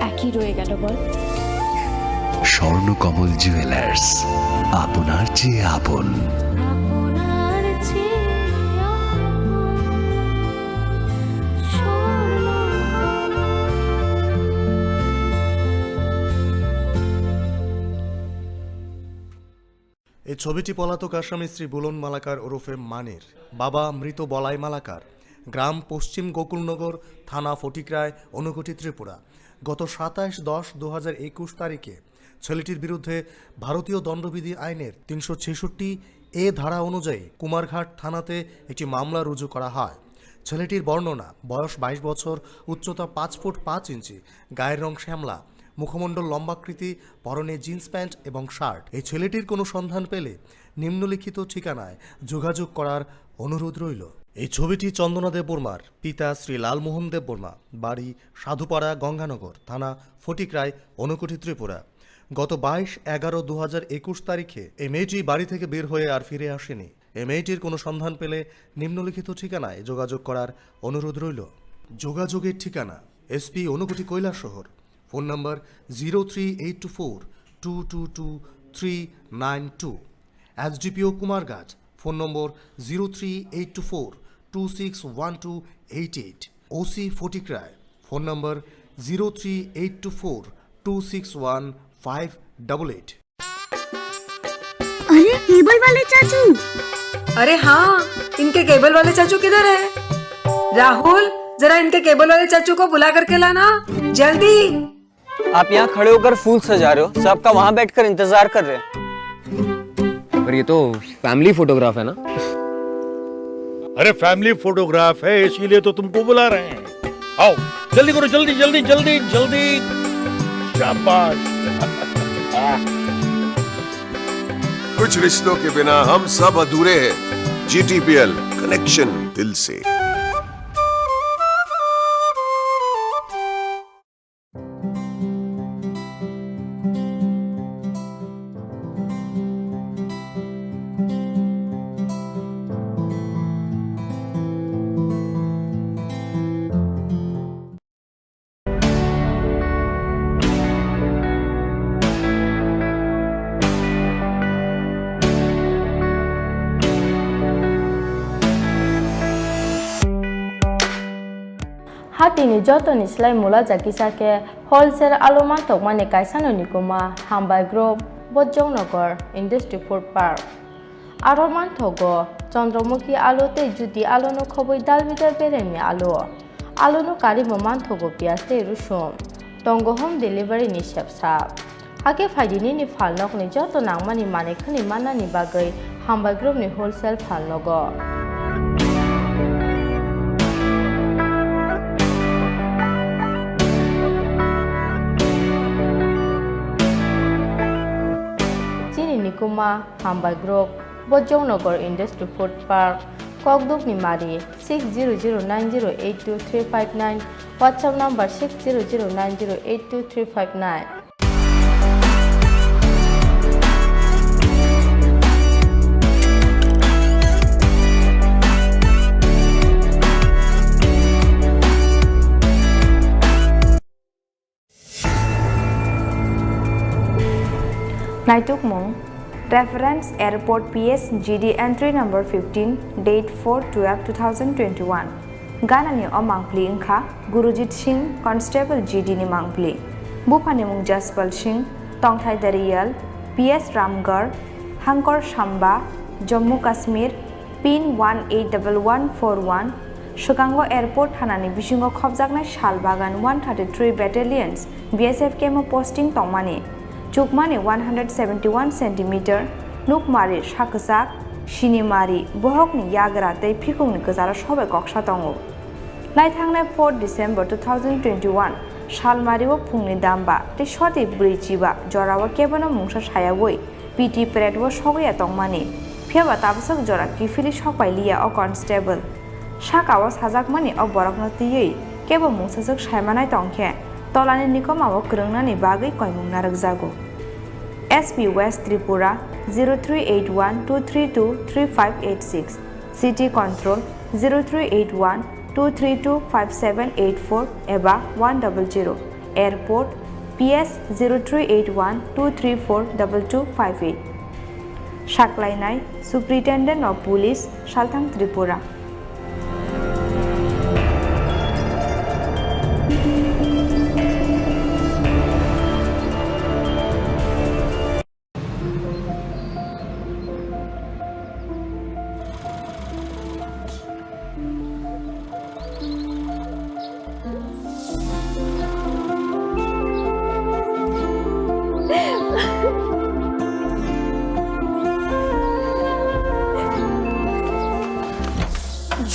একই রয়ে গেল, বল? স্বর্ণকমল জুয়েলার্স, আপনার চেয়ে আপন। এই ছবিটি পলাতক আসামি শ্রী বুলন মালাকার ওরফে মানির, বাবা মৃত বলাই মালাকার, গ্রাম পশ্চিম গোকুলনগর, থানা ফটিকরায়, ঊনকোটি, ত্রিপুরা। গত সাতাশ দশ দু হাজার একুশ তারিখে ছেলেটির বিরুদ্ধে ভারতীয় দণ্ডবিধি আইনের তিনশো ছেষট্টি এ ধারা অনুযায়ী কুমারঘাট থানাতে একটি মামলা রুজু করা হয়। ছেলেটির বর্ণনা, বয়স বাইশ বছর, উচ্চতা পাঁচ ফুট পাঁচ ইঞ্চি, গায়ের রং শ্যামলা, মুখমণ্ডল লম্বাকৃতি, পরনে জিন্স প্যান্ট এবং শার্ট। এই ছেলেটির কোনো সন্ধান পেলে নিম্নলিখিত ঠিকানায় যোগাযোগ করার অনুরোধ রইল। এই ছবিটি চন্দনা দেববর্মার, পিতা শ্রী লালমোহন দেববর্মা, বাড়ি সাধুপাড়া গঙ্গানগর, থানা ফটিকরায়, ঊনকোটি, ত্রিপুরা। গত বাইশ এগারো দু হাজার একুশ তারিখে এই মেয়েটি বাড়ি থেকে বের হয়ে আর ফিরে আসেনি। এই মেয়েটির কোনো সন্ধান পেলে নিম্নলিখিত ঠিকানায় যোগাযোগ করার অনুরোধ রইল। যোগাযোগের ঠিকানা: SP Unakoti Kailashahar, phone number zero three eight two four two two two three nine two, SDPO Kumarghat, phone number zero three eight two four two six one two eight eight, OC Fatikroy, phone number zero three eight two four two six one five double eight. अरे, cable वाले चाचू। अरे हाँ, इनके केबल वाले चाचू किधर है? राहुल, जरा इनके केबल वाले चाचू को बुला करके लाना, जल्दी। आप यहाँ खड़े होकर फूल सजा रहे हो, सबका वहाँ बैठकर इंतजार कर रहे हैं। पर ये तो फैमिली फोटोग्राफ है ना? अरे, फैमिली फोटोग्राफ है, इसीलिए तो तुमको बुला रहे हैं। आओ, जल्दी करो, जल्दी, जल्दी, जल्दी, जल्दी। शाबाश। कुछ रिश्तों के बिना हम सब अधूरे हैं। जीटीपीएल, कनेक्शन दिल से। Hatini jotoni slai mula jakisa khe wholesale alu mantokmani kaisano nikuma Hambai Group, Bojongnagar Industry Food Park. Aro manthogo Chandramukhi alu tei Jyoti aluno khobwi dal bidal beremni alu. Aluno karimo manthogo piyaj tei rusum. Tongo home delivery ni sepsa. Hakhe phaidi nini phalnokni joto nangmani manwi khwnwi mannani bagwi Hambai Group ni wholesale phalnogo. Chini nikuma Hambai Group, Bojongnagar Industry Food Park, Kokdukni Mari, six zero zero nine zero eight two three five nine, WhatsApp number six zero zero nine zero eight two three five nine. Naitukmung, Reference Airport P S G D entry number fifteen, date four twelve two thousand twenty-one. Ganani o mangpli wngkha Gurujit Singh, Constable G D ni mangpli. Buphani mung Jaspal Singh, tongthai Dariyal, P S Ramgarh, Hangkor Samba, Jammu Kashmir, pin one eight double one four one, swkango airport thanani bisingo khopjaknai Shalbagan one thirty-three Battalions B S F camp o posting tongmani. Chukmani one hundred seventy-one centimeter, nukmari sak kwchak, sinimari, bohokni yagra tei phikungni kwcharo sobai koksa tongo. Naithangnai four December two thousand twenty-one, Salmari o phungni damba tei soti bwrwi chiba jorao kebono mungsa sayaui P T parade o sogwi ya tongmani, phiyaba tabaswk jora kiphilwi sokpai liya o constable. Saka o sajakmani o borokno twiwi kebo mungsaswk saimanai tongkhe, tolani nikoma o kwrwngnani bagwi koimung narwkjago. S P West Tripura zero three eight one two three two three five eight six, City Control zero three eight one two three two five seven eight four eba one double zero. Airport, P S zero three eight one two three four double two five eight. Saklainai, Superintendent of Police, Salthang Tripura.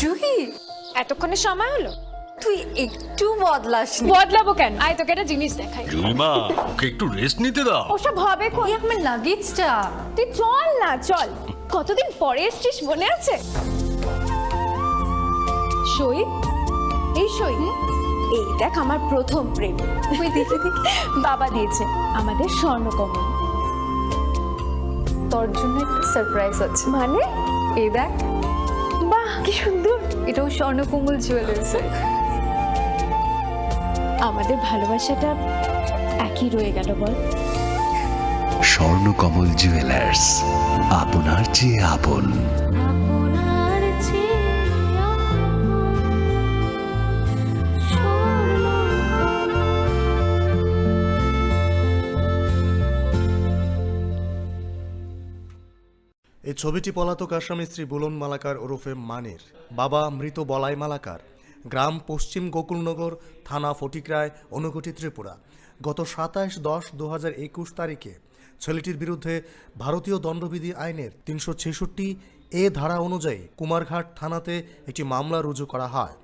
Juhi, এতক্ষণে সময় হলো? তুই একটু বদলাসনি। বদলাবো কেন? আয়, তোকে একটা জিনিস দেখাই। জুইমা, ওকে একটু রেস্ট নিতে দাও। ওসব হবে কই? এই আমার লাগেজটা। তুই চল না, চল। কতদিন পরে এসছিস, মনে আছে? সই, এই সই। হুম? এই দেখ, আমার প্রথম প্রেম। ওই দেখি, দেখি। বাবা দিয়েছে, আমাদের স্বর্ণকমল। তোর জন্য একটা সারপ্রাইজ আছে। মানে? এই দেখ। বাহ, কি সুন্দর। এটাও স্বর্ণকমল জুয়েলার্সের। আমাদের ভালোবাসাটা একই রয়ে গেল, বল? স্বর্ণকমল জুয়েলার্স, আপনার চেয়ে আপন। আপনার চেয়ে আপন স্বর্ণকমল। এই ছবিটি পলাতক আসামি শ্রী বুলন মালাকার ওরফে মানির, বাবা মৃত বলাই মালাকার, গ্রাম পশ্চিম গোকুলনগর, থানা ফটিকরায়, ঊনকোটি, ত্রিপুরা। গত সাতাশ দশ দু হাজার একুশ তারিখে ছেলেটির বিরুদ্ধে ভারতীয় দণ্ডবিধি আইনের তিনশো ছেষট্টি এ ধারা অনুযায়ী কুমারঘাট থানাতে একটি মামলা রুজু করা হয়।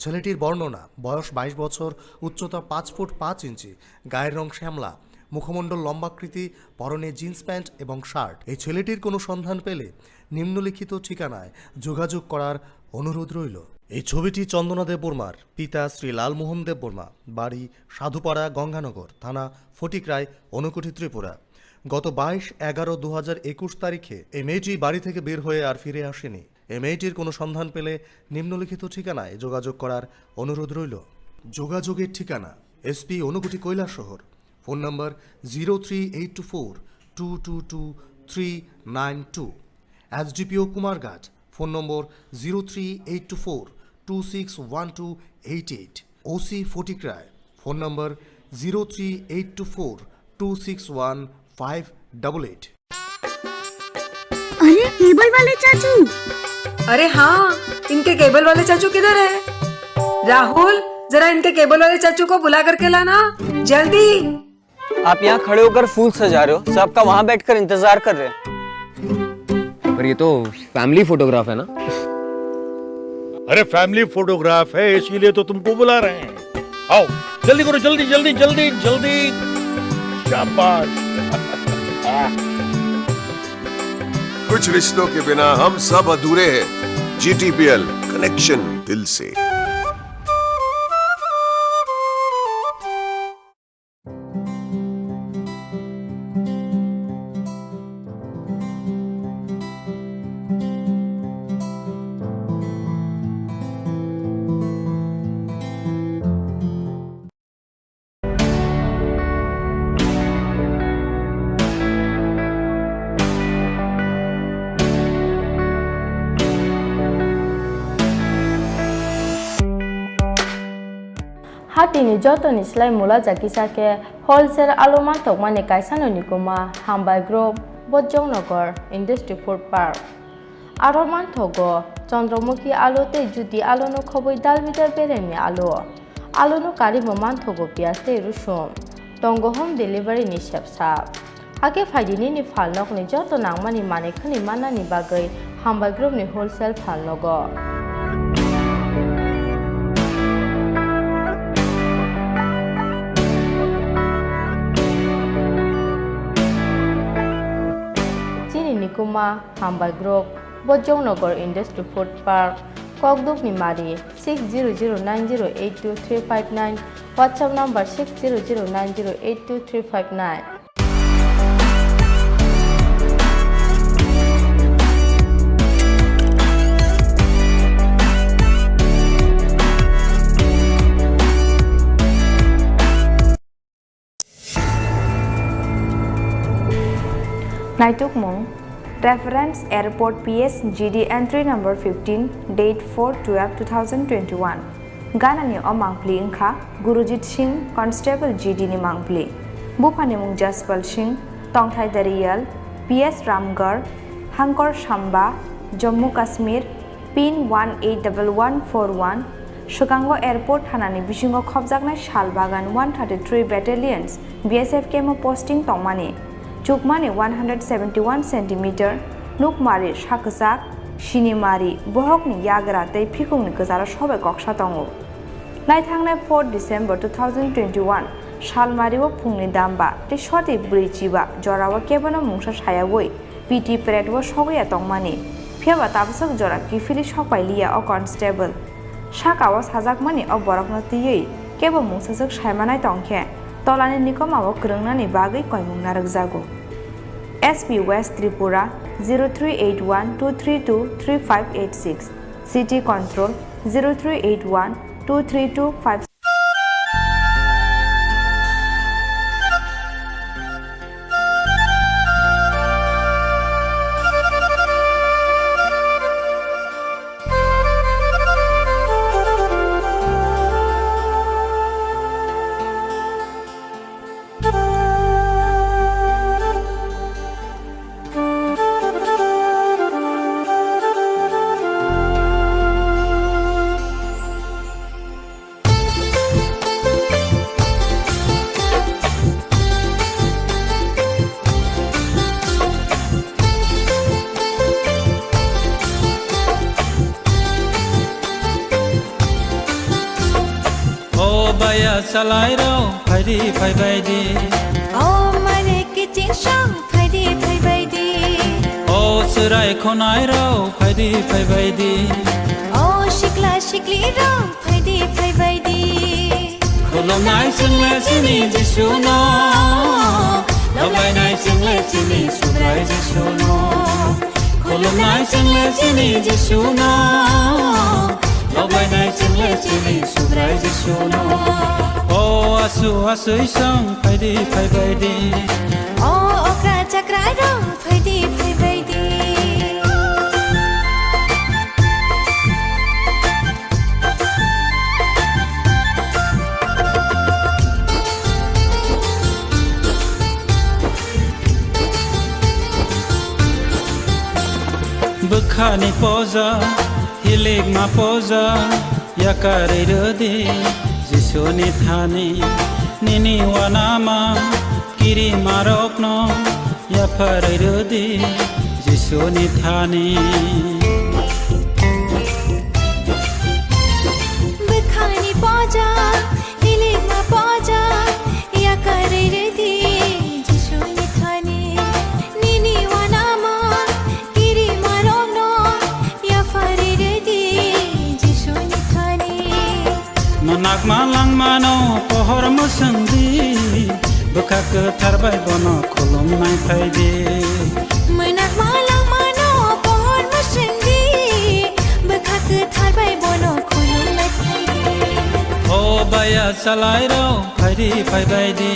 ছেলেটির বর্ণনা, বয়স বাইশ বছর, উচ্চতা পাঁচ ফুট পাঁচ ইঞ্চি, গায়ের রং শ্যামলা, মুখমণ্ডল লম্বাকৃতি, পরনে জিন্স প্যান্ট এবং শার্ট। এই ছেলেটির কোনো সন্ধান পেলে নিম্নলিখিত ঠিকানায় যোগাযোগ করার অনুরোধ রইল। এই ছবিটি চন্দনা দেববর্মার, পিতা শ্রী লালমোহন দেববর্মা, বাড়ি সাধুপাড়া, গঙ্গানগর, থানা ফটিকরায়, ঊনকোটি, ত্রিপুরা। গত বাইশ এগারো দু হাজার একুশ তারিখে এই মেয়েটি বাড়ি থেকে বের হয়ে আর ফিরে আসেনি। এই মেয়েটির কোনো সন্ধান পেলে নিম্নলিখিত ঠিকানায় যোগাযোগ করার অনুরোধ রইল। যোগাযোগের ঠিকানা: SP Unakoti Kailashahar, phone number zero three eight two four two two two three nine two, SDPO Kumarghat, phone number zero three eight two four two six one two eight eight, OC Fatikroy, phone number zero three eight two four two six one five double eight. अरे, cable वाले चाचू। अरे हाँ, इनके केबल वाले चाचू किधर है? राहुल, जरा इनके केबल वाले चाचू को बुला करके लाना, जल्दी। आप यहाँ खड़े होकर फूल सजा रहे हो, सबका वहाँ बैठकर इंतजार कर रहे हैं। पर ये तो फैमिली फोटोग्राफ है ना? अरे, फैमिली फोटोग्राफ है, इसीलिए तो तुमको बुला रहे हैं। आओ, जल्दी करो, जल्दी, जल्दी, जल्दी, जल्दी। शाबाश। कुछ रिश्तों के बिना हम सब अधूरे हैं। जीटीपीएल, कनेक्शन दिल से। Hatini jotoni slai mula jakisa khe wholesale alu mantokmani kaisano nikuma Hambai Group, Bojongnagar Industry Food Park. Aro manthogo Chandramukhi alu tei Jyoti aluno khobwi dalbidal beremni alu. Aluno karwi bo manthogo piyaj tei rusum. Tongo home delivery ni sepsa. Hakhe phaidi nini phalnokni joto nangmani manwi khwnwi mannani bagwi Hambai Group ni wholesale phalnogo. Chini nikuma Hambai Group, Bojongnagar Industry Food Park, Kokdukni Mari, six zero zero nine zero eight two three five nine, WhatsApp number six zero zero nine zero eight two three five nine. Naitukmung, Reference Airport P S G D entry number fifteen, date four twelve two thousand twenty-one. Ganani o mangpli wngkha Gurujit Singh, Constable G D ni mangpli. Buphani mung Jaspal Singh, tongthai Dariyal, P S Ramgarh, Hangkor Samba, Jammu Kashmir, pin one eight double one four one, swkango airport thanani bisingo khopjaknai Shalbagan one thirty-three Battalions B S F camp o posting tongmani, chukmani one hundred seventy-one centimeter, nukmari sakwchak, sinimari, bohokni yagra tei phikungni kwcharo sobai koksa tongo. Naithangnai four December two thousand twenty-one salmari o phungni damba tei soti bwrwi chiba jorao kebono mungsa sayaui P T parade o sogwi ya tongmani, phiya ba tabaswk jora kiphilwi sokpai liya o constable. Saka o sajakmani o borokno twiwi kebo mungsaswk saimanai tongkhe, tolani nikoma o kwrwngnani bagwi koimung narwkjago. S P West Tripura zero three eight one two three two three five eight six, City Control zero three eight one two three two five Salai rok phaidi phaibai di. O malik kiching song phaidi phaibai di. O chwrai khonai rok phaidi phaibai di. O sikla sikli rok phaidi phaibai di. Khulumnai chwngle chini Jisu no, lobainai chwngle chini Subrai Jisu no. Khulumnai chwngle chini Jisu no, lobainai chwngle chini Subrai Jisu no. O asu asui song phaidi phaibai di. O okra chakra rok phaidi phaibai di. Bwkhani poja, hilikma poja, yakarwi rwdi Jisuni thani. Nini wanama kirimarokno yapharwi rwdi Jisuni thani. Bwkhani poja, hilikma poja, yakarwi rwdi Jisuni thani. Nini wanama kirimarokno yapharwi rwdi Jisuni thani. Mwnakma langmano pohor mwswngdi, bwkha kwthar bai bono khulumnai phaidi. Mwnakma langmano pohor mwswngdi, bwkha kwthar bai bono khulumnai phaidi. O baya salai rok phaidi phaibai di.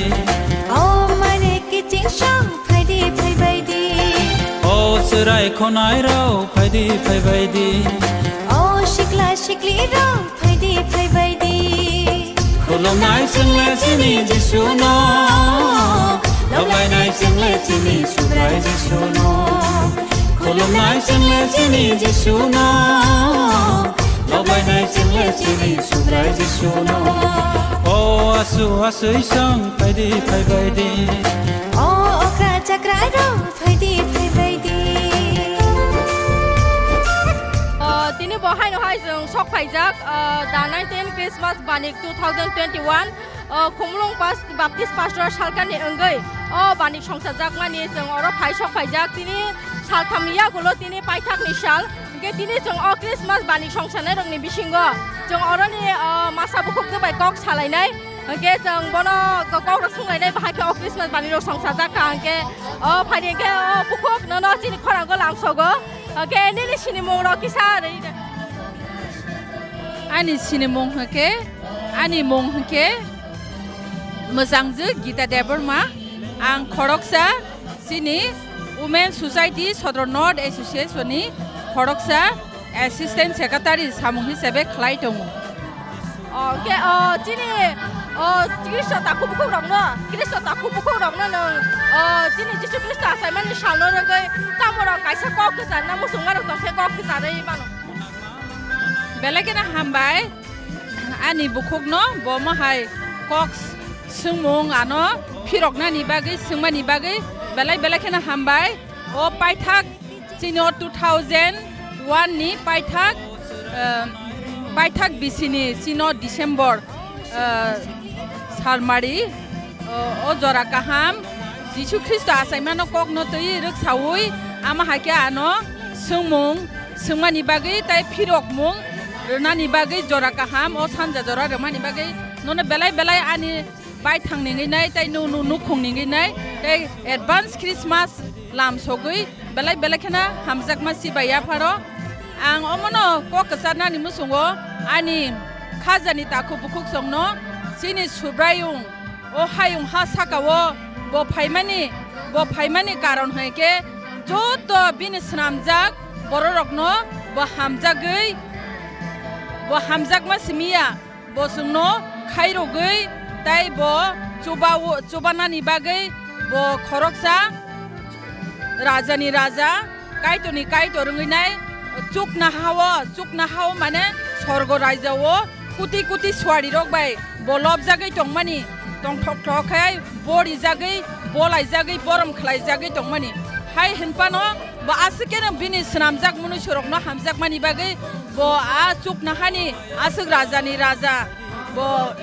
O malik kiching song phaidi phaibai di. O chwrai khonai rok phaidi phaibai di. O sikla sikli rok phaidi phaibai di. Khulumnai chwngle chini Jisu no, lobainai chwngle chini Subrai Jisu no. Khulumnai chwngle chini Jisu no, lobainai chwngle chini Subrai Jisu no. O asu asui song phaidi phaibai di. O okra chakra rok phaidi phaibai di. O, tini bo haino hai chwng sok phaijak, o, the nineteen Christmas Banik two thousand twenty-one, o, Khumulwng Pas-, Baptist Pastoral Salkani wngwi o Banik songchajakmani chwng oro phai sok phaijak. Tini saltham yagulo tini paithakni sal, hwnkhe tini chwng o Christmas Banik songchanairokni bisingo chwng oroni, o, masa bukhuk bai kok salainai. Hwnkhe chwng bono ko-, kokrok swnglainai, bahai khe o Christmas Banik rok songchajak kha, hwnkhe o phaidi hwnkhe o bukhuk nono chini khorango lamsogo. Hwnkhe nini sinimung rok kisa rwi de. Ani sinimung hwnkhe, ani mung hwnkhe Mwchangju Gita Debbarma. Ang khoroksa chini Women Society Sodro North Association ni khoroksa Assistant Secretary samung hisabe khlai tongo. O, hwnkhe, o, chini, o, Khristo takhu bukhukrokno, Khristo takhu bukhukrokno nwng, o, chini Jisu Khristo achaimani salno rwgwi tamorok kaisa kok kwcharna muchungmarok tongkhe kok kwcharwi mano. Belai kheno hambai ani bukhukno, bo mohai kok swngmung ano phiroknani bagwi, swngmani bagwi belai belai kheno hambai. O paithak chini o two thousand one ni paithak, eh, paithak bisini chini o December, eh, salmari, o, o jora kaham Jisu Khristo achaimano kokno twi rwksaui ama hai khe ano swngmung swngmani bagwi tei phirokmung rwnani bagwi jora kaham o sanja jora rwmani bagwi nono belai belai ani baithang ningwi nai tei nu-, nu-, nukhung ningwi nai tei advance Christmas lamsogwi belai belai kheno hamjakma si bai yapharo. Ang omono kok kwcharnani muchungo ani khajani takhu bukhuksongno chini Subraiyung o hayung ha sakao bo phaimani, bo phaimani karon hai khe joto bini swnamjak bororokno bo hamjagwi, bo hamjakma simi ya. Bo chwngno khairogwi tei bo chuba-, chubanani bagwi bo khoroksa rajani raja, kaitorni kaitor wngwi nai. Chukna hao, chukna hao mane sorgo raijao kuti kuti suarirok bai bo lobjagwi tongmani, tongthok thok khe bo rijagwi, bo laijagwi, borom khlaijagwi tongmani. Hai hinphano bo aswk khe bini swnamjak munuisorokno hamjakmani bagwi bo a chuknahani aswk rajani raja, bo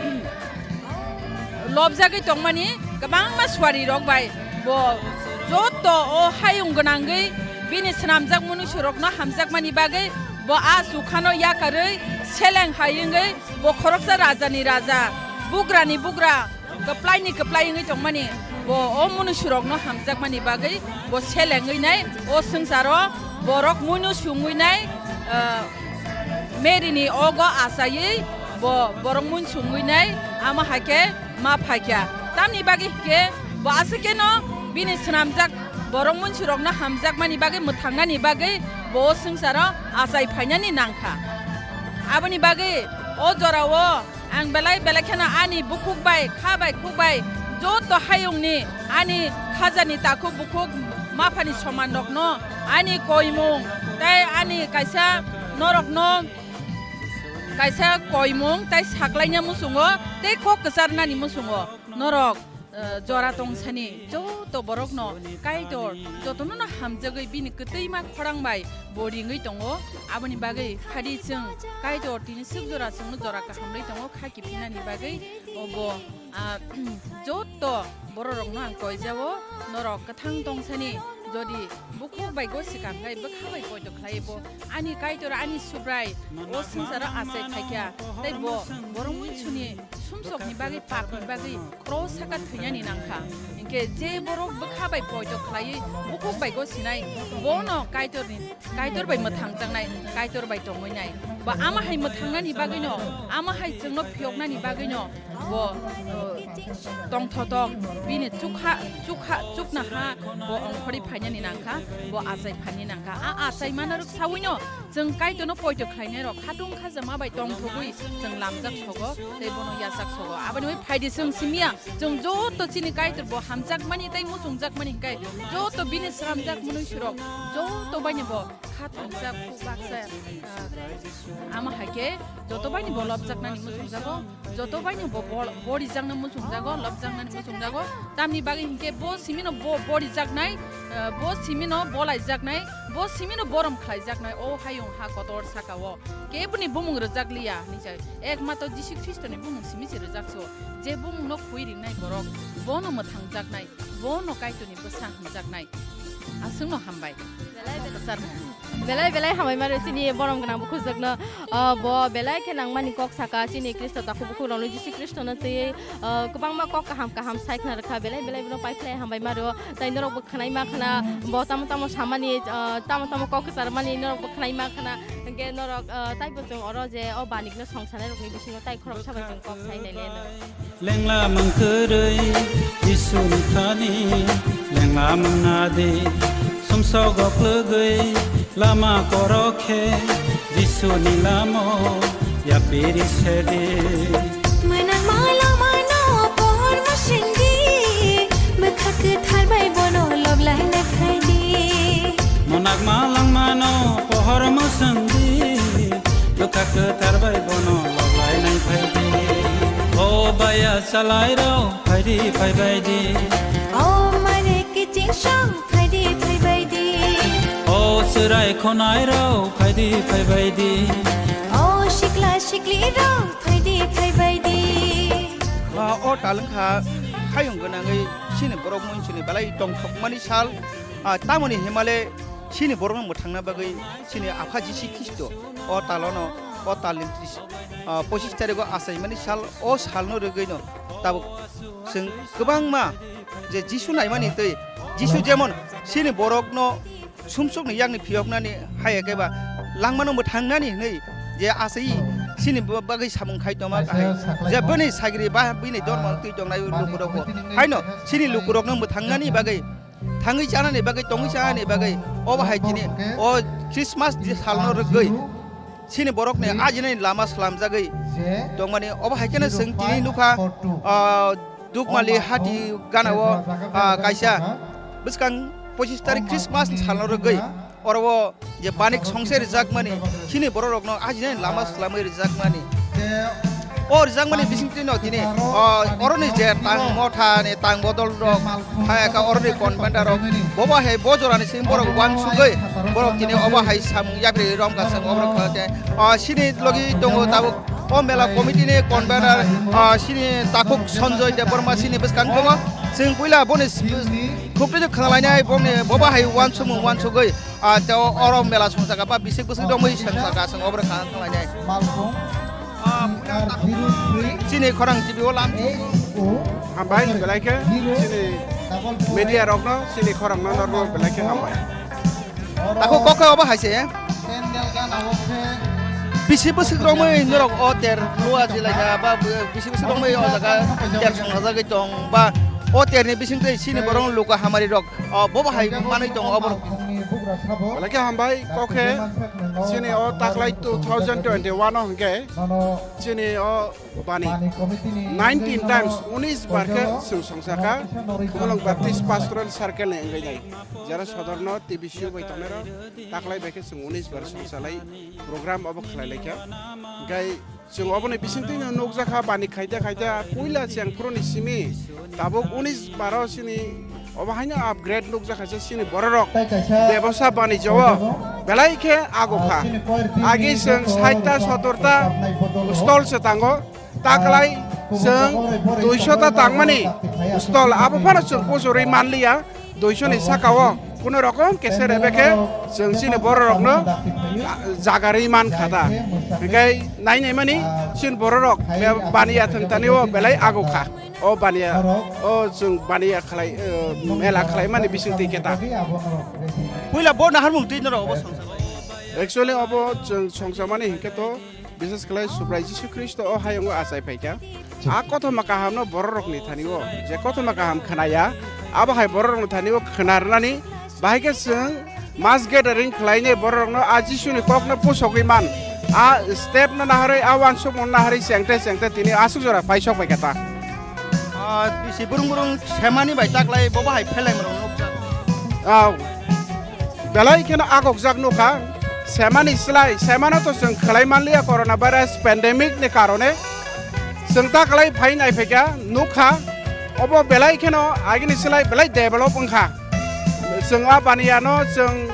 Tobjagwi tongmani kwbangma suari rok bai bo joto o hayung gwnangwi bini swnamjak munusu rokno hamjakmani bagwi bo a chukhano yakarwi seleng hai wngwi bo khoroksa rajani raja, bugrani bugra, kwplaini kwplai wngwi tongmani bo o munusu rokno hamjakmani bagwi bo selengwi nai o swngcharo borok muinusu wngwi nai, ah, Mary ni ogo achaiwi bo borok muinusu wngwi nai, amo hai khe ma phaikha. Tamni bagwi hinkhe bo aswk kheno bini swnamjak borok muinusu rokno hamjakmani bagwi, mwthangnani bagwi bo o swngcharo achai phainani nangkha. Aboni bagwi o jorao ang belai belai kheno ani bukhuk bai, kha bai, khuk bai, joto hayungni ani khajani takhuk bukhuk maphani soman rokno ani koimung tei ani kaisa norokno kaisa koimung tei saklaina muchungo tei kok kwcharnani muchungo norok, eh, jora tongsani joto borokno Kaitor jotono no hamjagwi bini kwtwima khorang bai bo ringwi tongo. Aboni bagwi phadi chwng Kaitor tini swk jora chwngno jora kaham rwi tongo, kha kiphinani bagwi obo, ah, joto bororokno ang koijao, norok kwthang tongsani jodi bukhuk bai gosi kangkhai bwkha bai poito khlai bo ani Kaitor ani Subrai o swngcharo achai phaikha tei bo borok muinsuni sumsokni bagwi, papni bagwi kros saka thwinani nangkha. Hinkhe je borok bwkha bai poito khlaiwi bukhuk bai gosinai, bono Kaitorni, Kaitor bai mwthangjaknai, Kaitor bai tongwinai. Ba ama hai mwthangnani bagwino, ama hai chwngno phiyoknani bagwino bo, uh, tongthotok bini chukha, chukha, chuknaha bo ongkhorwi phainani nangkha, bo achai phainani nangkha. A achai manarok sawino chwng Kaitorno poito khlainairok khatung khajama bai tongthogwi chwng lamjak sogo tei bono yachak sogo. Aboni bai phaidi chwng simiya, chwng joto chini Kaitor bo hamjakmani tei muchungjakmani hinkhe joto bini sramjak mwnwi surok joto baino bo kha thangjak, khuk baksa, ah, ama hai khe joto baino bo lobjaknani muchungjago, joto baino bo, bo, borijaknani muchungjago, lobjaknani muchungjago. Tamni bagwi hinkhe bo simino bo borijaknai, ah, bo simino bolaijaknai, bo simino borom khlaijaknai o hayung ha kotor sakao. Keboni bumung rwjakliya hinwi sai, ekmatro Jisu Khristoni bumung simi se rwjakso. Je bumungno khwi ringnai borok, bono mwthangjaknai, bono Kaitorni bwsa hwnjaknai. Aswkno hambai. Belai belai. Kwcharmung. Belai belai hambai maro chini borom gwnang bukhukjakno. Ah, bo belai khe nangmani kok saka chini Khristo takhuk bukhukrokno Jisu Khristono twiwi, ah, kwbangma kok kaham kaham sai khna rwkha. Belai belai bono paiphlai hambai maro. Tai norok bo khwnai ma khna, bo tamo tamo samani, ah, tamo tamo kok kwcharmani norok bo khwnai ma khna. Hinkhe norok, ah, taibo chwng oro je o banikno songsanai rokni bisingo tai khoroksa bai chwng kok sai nai le no. Lengla mangkwrwi Jisuni thani lengla mangna di, sumsok goklwgwi lama korok khe Jisuni lamo yapiri sedi. Mwnang malama no pohor mwswngdi, bwkha kwthar bai bono loblai nai phaidi. Mwnang malama no pohor mwswngdi, bwkha kwthar bai bono loblai nai phaidi. O baya chalai rok phaidi phaibaidi. O mare kiching song phaidi phaibaidi. O chwrai khonai rok phaidi phaibaidi. O sikla sikli rok phaidi phaibaidi. Kha o tal wngkha hayung gwnangwi chini borok muinsuni belai tongthokmani sal. Ah, tamoni himale chini borokno mwthangna bagwi chini Apha Jisi Khristo o talono, o talni tris, ah, pochis tarigo achaimani sal, o salno rwgwino tabuk chwng kwbangma je Jisu naimani twi, Jisu jemon chini borokno sumsokni yakni phiyoknani, hai khe ba langmano mwthangnani hwnwi je asai chini bagwi samung khai tongma kahai, je bini sagri ba bini dormo twi tongnai lukurokbo haino chini lukurokno mwthangnani bagwi, thangwi chanani bagwi, tongwi chanani bagwi, obo hai tini o Christmas ni salno rwgwi chini borokni ajinani lama slamjagwi tongmani. Obo hai kheno chwng tini nukha, ah, Dukmali hati ganao, ah, kaisa bwskang pochis tarik Christmas ni salno rwgwi oro o je banik songse rijakmani, chini bororokno ajinani lama slamwi rijakmani. O rijakmani bisingtwi no tini, o, oroni je tang motha ni tang bodol rok, hai ka oroni convent rok, bobo hai bo jora ni simi borok wansugwi, borok tini obo hai samung yapri rom ka samung obo rok kha te, o, chini logi tongo tabuk O mela committee ni convener, ah, sini takhuk Sanjoy Debbarma sini bwskang tongo. Chwng puila boni s-, khukti khna lainai boni boba hai uansukmung uansugwi, ah, tei oro mela songchaka ba bisik bwswk dongwi songchaka chwng oboro khna thang lainai. Ah, puila takhuk chini khorang T V o lam. Hambai, belai khe chini media rokno, chini khorangno norok belai khe hambai. Takhuk kok khe obo hai se. Bisi bwswk romwi norok o ter lua jilai kha ba bisi bwswk romwi o jaga ter songjagwi tong ba o ter ni bising twi sini borok luka hamari rok, o, bobo hai manwi tong obo rok. Belai khe hambai kok khe chini o taklai two thousand twenty-one o hwnkhe chini o Bani nineteen times, unis bar khe chwng songsa kha, Khumulwng Baptist Pastoral Circle ni wngwi nai. Jara sodorno T V C O bai tongnai rok, taklai bai khe chwng unis bar songsa lai program obo khlai lai kha. Hwnkhe chwng oboni bisingtwi no nukjakha, bani khaida khaida puila chengphuru ni simi tabuk unis bar o chini obo haino upgrade nukjakha se chini bororok bebosa banijao belai khe agukha. Agi chwng sait ta sotor ta stall se tango, taklai chwng duiso ta tangmani stall abo phano chwng kuchurwi manliya, duiso ni saka o kuno rokom kese rebe khe chwng chini bororokno jagarwi mankha ta. Hwnkhe nai nai mani chini bororok baniya thwng tani o belai agukha. O baniya, o chwng baniya khlai, eh, mela khlaimani bisingtwi khe ta. Puila bo naharmung twi norok obo songsa. Actually, obo chwng songsamani hinkhe to, bises khlai Subrai Jisu Khristo o hayungo achai phaikha. A kothoma kahamno bororokni thani o, je kothoma kaham khnaya, abo hai bororokni thani o khna rwnani Bahai khe chwng mass gathering khlainai bororokno a Jisuni kokno pusogwi man. A step no naharwi, a uansukmung naharwi chengte chengte tini aswk jora paisok bai kha ta. Ah, bisi burung burung semani bai taklai bobo hai phelai mano nukjak. Ah, belai kheno agokjak nukha. Semani slai, semano to chwng khlai manliya corona virus pandemic ni karone. Chwng taklai phai nai phaikha, nukha. Obo belai kheno agini slai belai develop wngkha. Chwng a baniya no chwng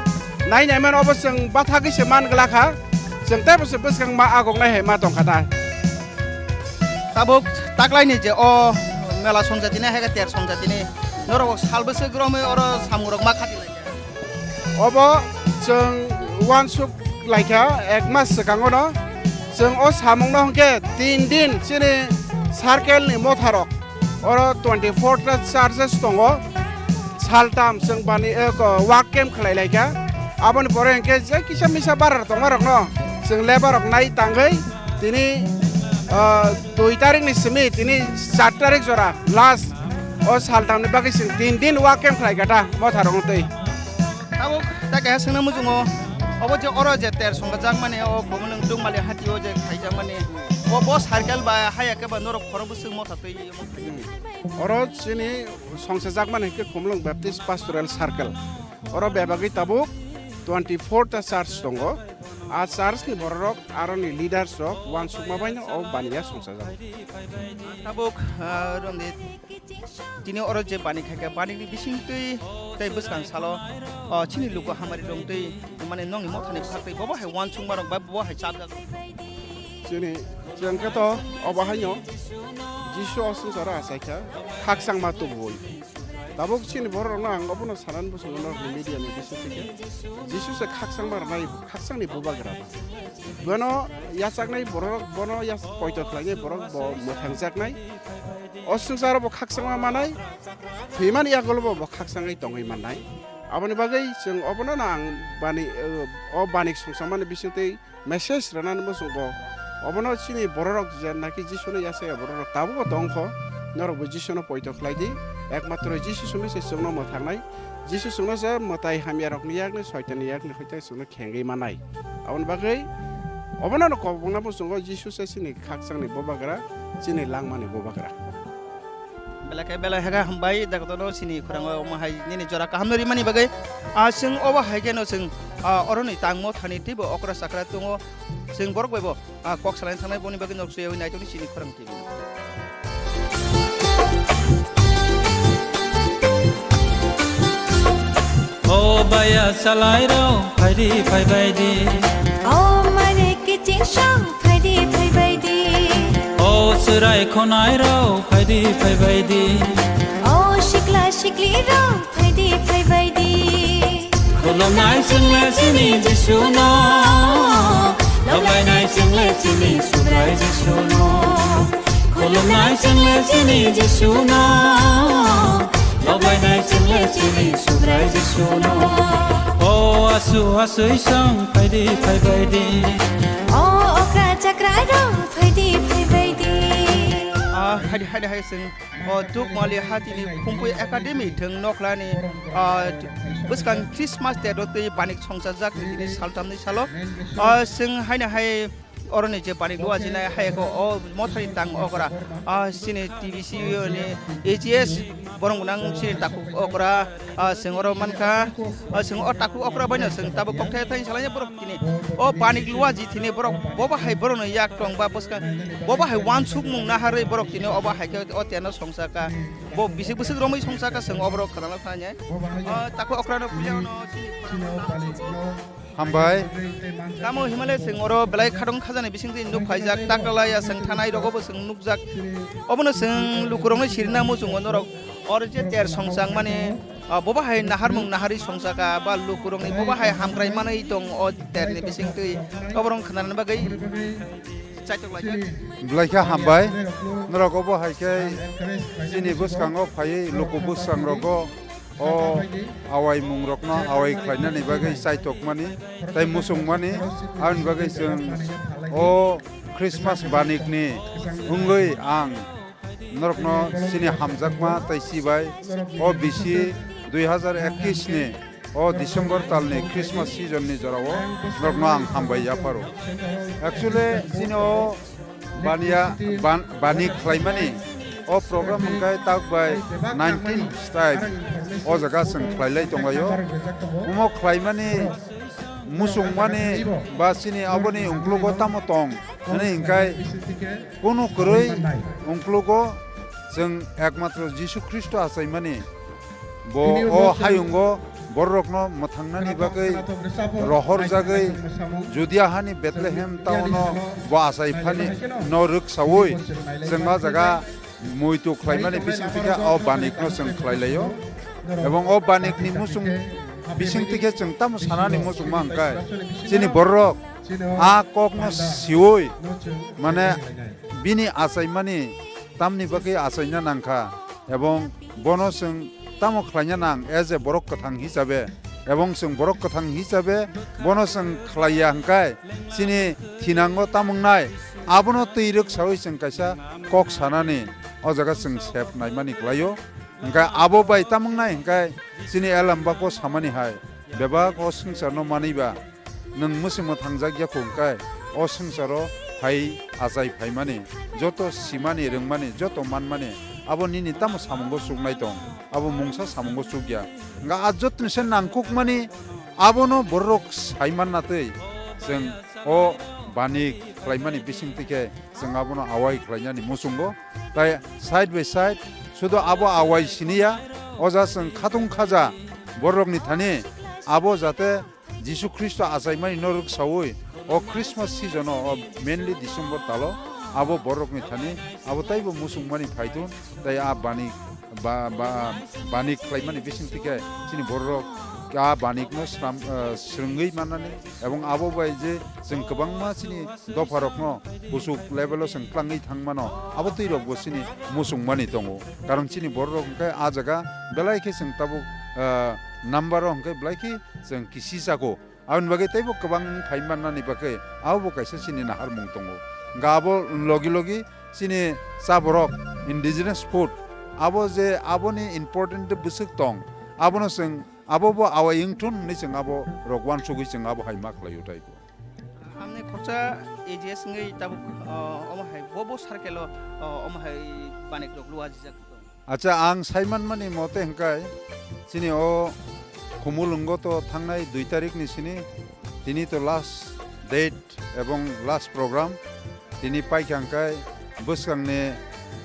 nai nai mano, obo chwng bathagwi se man glak kha. Chwng teibo se bwskang ma agok nai hai ma tong kha ta. Tabuk taklai ni je o mela song jatini hai khe ter song jatini norok sal bwswk romwi oro samung rok ma khati lai kha. Obo chwng uansuk lai kha ek mas swkango no. Chwng o samung no hwnkhe tin din chini circle ni motha rok. Oro twenty four ta churches tongo. Saltam chwng bani, eh, ko, work camp khlai lai kha. Aboni pore hwnkhe je kisa misa bara tongma rokno chwng labour rok nai tangwi tini, ah, dui tarik ni simi tini char tarik jora last o saltam ni bagwi chwng tin din work camp khlai kha ta motha rok twi. Tabuk ta keha swngna muchungo, obo je oro je ter songajak mani o Khumulwng Dukmali hati o je khaijak mani, o bo circle ba haya khe ba norok khorok bwswk motha twi. Oro chini songsajakmani hwnkhe Khumulwng Baptist Pastoral Circle. Oro bebagwi tabuk twenty four ta church tongo. A church ni bororok, aroni leaders rok uansukma baino o baniya songsajak. Tabuk, ah, Rondit, tini oro je bani khaikha, bani ni bisingtwi tei bwskang salo, ah, chini luku hamari rongtwi, mane nongni mothani phaktwi bobo hai uansukma rok ba bobo hai chapjak. Chini, chwng khe to obo haino Jisu o swngcharo achaikha, khakchangma tubui. Tabuk chini bororokno ang obono sanani bwskango norokni media ni bisingtwi khe Jisu se khakchangma rwnai, khakchangni bubagra ba. Bono yachaknai bororok, bono yas-, poito khlainai borok bo mwthangjaknai. O swngcharo bo khakchangma manai, thwimani yagulo bo, bo khakchangwi tongwi mannai. Aboni bagwi chwng obono no ang bani, o bani songsamani bisingtwi message rwnani muchungo. Obono chini bororok je naki Jisuno yachaya bororok tabukbo tongkho, norokbo Jisuno poito khlai di. Ekmatro Jisu simi se chwngno mwthangnai. Jisu chwngno se mwtai hamyarokni yakni, soitanni yakni hoite chwngno khengwi manai. Aboni bagwi obono no kobokna muchungo Jisu se chini khakchangni bubagra, chini langmani bubagra. Belai khe belai hakhe hambai, daktono chini khorang o omo hai nini jora kaham no rimani bagwi. Ah, chwng obo hai khe no chwng, ah, oroni tangmo thani teibo okra chakra tongo. Chwng borok bai bo, ah, kok salai thangnai boni bagwi nok suyui naitoni chini khorang T V. O baya salai rok, phaidi phaibai di. O mane kiching song, phaidi phaibai di. O chwrai khonai rok, phaidi phaibai di. O sikla sikli rok, phaidi phaibai di. Khulumnai chwngle chini Jisu no, lobainai chwngle chini Subrai Jisu no. Khulumnai chwngle chini Jisu no, lobainai chwngle chini Subrai Jisu no. O asu asui song, phaidi phaibai di. O okra chakra rok, phaidi phaibai di. Ah, hai, hai, hai, sing. O Dukmali Hatini Khumpui Academy thwng nokhlani, ah, bwskang Christmas te rotwi banik songchajak tini saltamni salo. Ah, sing haino hai oroni je banik luajinai hai ko o mothani tang okra. Ah, sini T V C ni A G S borong gunang sini takhuk okra. Ah, sing oro mankha, ah, sing o takhuk okra baino sing tabuk kokthai thai salai borok tini. O banik luaji tini borok boba hai borokno yak tong ba bwskang boba hai wansukmung naharwi borok tini obo hai khe o teno songsa ka. Bo bisik bisik romwi songsa ka sing o borok khadala thanya. Ah, takhuk okra no puya no sini. Hambai. Tamo himale sing oro belai khadong khajani bising twi nuk phaijak, takla laya sing thanai rogo bo sing nukjak. Obono sing lukurokno sirina muchungo norok. Oro je ter songchang mani, ah, boba hai naharmung nahari songchaka ba lukurokni boba hai hamkrai manwi tong o terni bising twi. Oborok khnanani bagwi chaitok laijak. Belai khe hambai. Norok obo hai khe chini bwskango phaiwi luku bwskangrogo o awai mungrokno awai khlainani bagwi chaitokmani tei muchungmani. Aboni bagwi chwng o Christmas banikni wngwi ang norokno chini hamjakma tei chibai o bisi dui hazar ekis ni o December talni Christmas season ni jorao norokno ang hambai yapharo. Actually, chini o baniya, ban-, bani khlaimani o program hwnkhe tak bai nineteen style o jaga chwng khlailai tonglaio. Omo khlaimani muchungmani ba chini aboni ungkulugo tamo tong hwnwi hwnkhe kunu kwrwi ungkulugo chwng ekmatro Jisu Khristo achaimani Bo o hayungo bororokno mwthangnani bagwi rohorjagwi Judia hani Bethlehem taono bo achai phani no rwksaui chwng o jaga muitu khlaimani bisingtwi khe o banikno chwng khlai laio. Ebong o banikni muchung bisingtwi khe chwng tamo sanani muchungma hwnkhe chini bororok a kokno siui mane bini achaimani tamni bagwi achaina nangkha. Ebong bono chwng tamo khlaina nang, as a borok kwthang hisabe, ebong chwng borok kwthang hisabe bono chwng khlaiya hwnkhe chini thinango tamo wngnai, abono twi rwksaui chwng kaisa kok sanani o jaga chwng sep naimani klaio. Hwnkhe abo bai tamo wngnai hwnkhe chini elambako samani hai bebak o swngcharno manwiba nwng mwswimo thangjak ya kho hwnkhe o swngcharo phai achai phaimani, joto simani, rwngmani, joto manmani, abo nini tamo samungo chuknai tong, abo mungsa samungo chukya. Hwnkhe a jotoni se nangkukmani abono borok sai manna twi chwng o bani khlaimani bisingtwi khe chwng abono awai khlainani muchungo. Tai side by side sudo abo awai siniya, o ja chwng khatung khaja borokni thani abo jate Jisu Khristo achaimani no rwksaui o Christmas season o, o mainly December talo abo borokni thani abo taibo muchungmani phaidun, tai a bani ba, ba, bani khlaimani bisingtwi khe chini borok a banikno sram, eh, swrwngwi mannani ebong abo bai je chwng kwbangma chini dopharokno kuchuk level o chwng twlangwi thangmano, abo twi rokbo chini muchungmani tongo. Karon chini bororok hwnkhe a jaga belai khe chwng tabuk, ah, number o hwnkhe belai khe chwng kisi jago. Aboni bagwi teibo kwbang phai mannani bagwi abobo kaisa chini naharmung tongo. Hwnkhe abo logi logi chini chaborok indigenous food abo je aboni important bwswk tong, abono chwng abo bo awai wngthun hwnwi chwng abo rok uansugwi chwng abo hai ma khlaio taibo. Hamni khoroksa A G S wngwi tabuk, o, omo hai bo bo circle o, o, omo hai banik rok luajijak tong. Acha, ang sai manmani mote hwnkhe chini o Khumulwngo to thangnai dui tarikni sini, tini to last date ebong last program. Tini paikha hwnkhe bwskangni,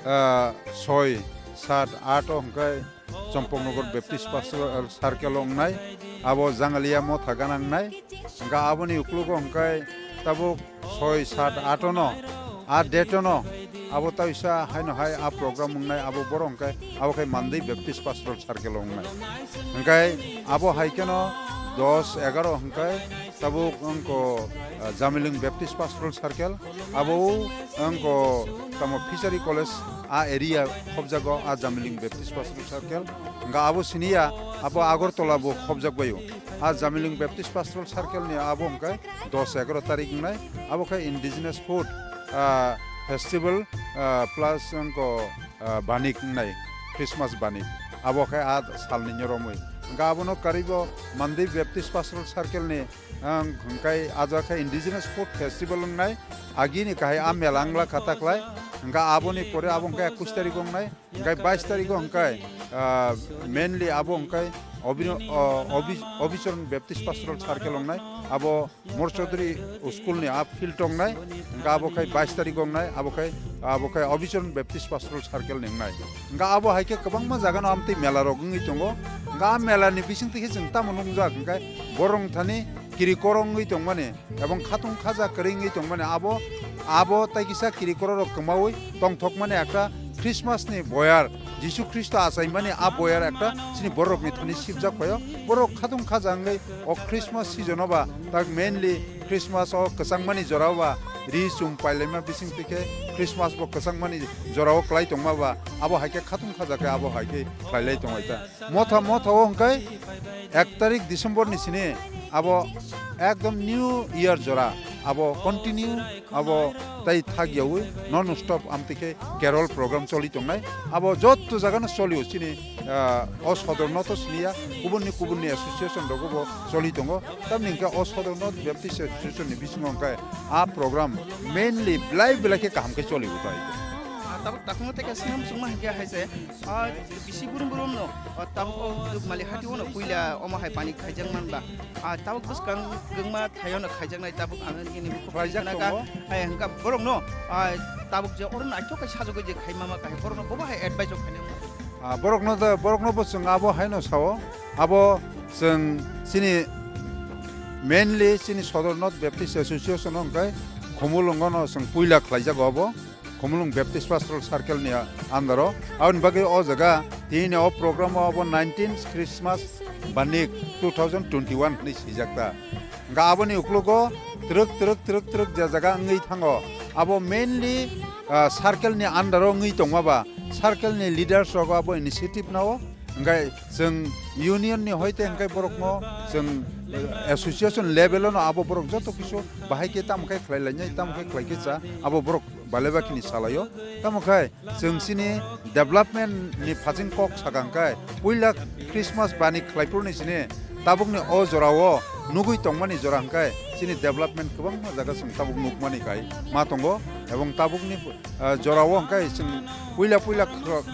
ah, soi, sat, aat o hwnkhe Chompoknagar Baptist Pastoral Circle o wngnai, abo Jangalia motha gana wngnai. Hwnkhe aboni uklogo hwnkhe tabuk soi, sat, aat o no A date no abo taisa haino hai a program wngnai, abo borok hwnkhe abo khai Mandwi Baptist Pastoral Circle o wngnai. Hwnkhe abo hai kheno dos egaroh hwnkhe tabuk wngkho, ah, Jamiling Baptist Pastoral Circle, abo wngkho tamo Fishery College a area khobjago a Jamiling Baptist Pastoral Circle. Hwnkhe abo siniya abo Agartala bo khobjak baio. A Jamiling Baptist Pastoral Circle ni abo hwnkhe dos egaroh tarik wngnai, abo khe indigenous food, ah, festival, ah, plus wngkho, ah, banik wngnai, Christmas banik. Abo khe a salni nyoromwi. Hwnkhe abono karwibo Mandwi Baptist Pastoral Circle ni, ang hwnkhe aja khe indigenous food festival wngnai, agini kahai a mela wngla kha taklai. Hwnkhe aboni pore abo hwnkhe ekus tarik wngnai. Hwnkhe bais tarigo hwnkhe, ah, mainly abo hwnkhe Obi-, o, Obi-, Obichorn Baptist Pastoral Circle wngnai, abo Mor Chaudhuri School ni a field wngnai, hwnkhe abo khai bais tarigo wngnai, abo khai, abo khai Obichorn Baptist Pastoral Circle ni wngnai. Hwnkhe abo hai khe kwbangma jaga no amtwi mela rok wngwi tongo, hwnkhe a mela ni bising twi khe chwng tamo nukjak hwnkhe borok thani kiri korong wngwi tongmani, ebong khatung khaja kwrwi wngwi tongmani abo, abo tai kisa kiri kororok kwmaui tongthokmani ekta Christmas ni boyar Jisu Khristo achaimani a boyar ekta chini borokni thani sibjak phaio. Borok khatung khaja wngwi o Christmas season o ba tak mainly Christmas o kwchangmani jora o ba ri chum pailaima bising twi khe Christmas bo kwchangmani jora o klai tongma ba abo hai khe khatung khaja khe abo hai khe khlailai tongwi ta. Motha motha o hwnkhe ek tarik December ni sini abo ekdom New Year jora abo continue abo tai thak yaui non stop amtwi khe carol program choli tongnai abo jotto jaga no cholio chini, ah, o sodor no to siniya kubun ni kubun ni association rogo bo choli tongo tamni hwnkhe o sodor no Baptist Association ni bisingo hwnkhe a program mainly belai belai khe kaham khe choli o tai. Ah, tabuk takhungo tei kaisa swngma hwnkhe hai se, ah, bisi burum burum no, ah, tabuk o Dukmali hati o no puila omo hai pani khaijak man ba. Ah, tabuk bwskang gwngma thaio no khaijaknai tabuk ang nini bukhup khlaijak khna ka. Tongo. Hai hwnkha borok no, ah, tabuk je oro naithok khe sajagwi je khai mama kahai borok no bobo hai advice rok khainai. Ah, borok no da, borok no bo chwng abo hai no sao. Abo chwng chini mainly chini Sodor North Baptist Association o hwnkhe Khumulwngo no chwng puila khlaijago abo. Khumulwng Baptist Pastoral Circle ni under o. Aboni bagwi o jaga tini o program o abo nineteenth Christmas Banik two thousand twenty-one hwnwi swijak ta. Hwnkha aboni uklogo twrwk, twrwk, twrwk, twrwk je jaga wngwi thango. Abo mainly, ah, circle ni under o wngwi tongma ba, circle ni leaders rogo abo initiative nao. Hwnkhe chwng union ni hoite hwnkhe borokno chwng, eh, association level o no abo borok joto kisu bahai khe tamo khe khlai lainai, tamo khe khlai khe cha abo borok balai bakini salaio. Tamo khe chwng chini development ni phaising kok sakang khe puila Christmas bani khlaiphuru ni sini tabukni o jora o nugui tongmani jora hwnkhe chini development kwbangma jaga chwng tabuk nukmani khai ma tongo, ebong tabukni, ah, jora o hwnkhe chwng puila puila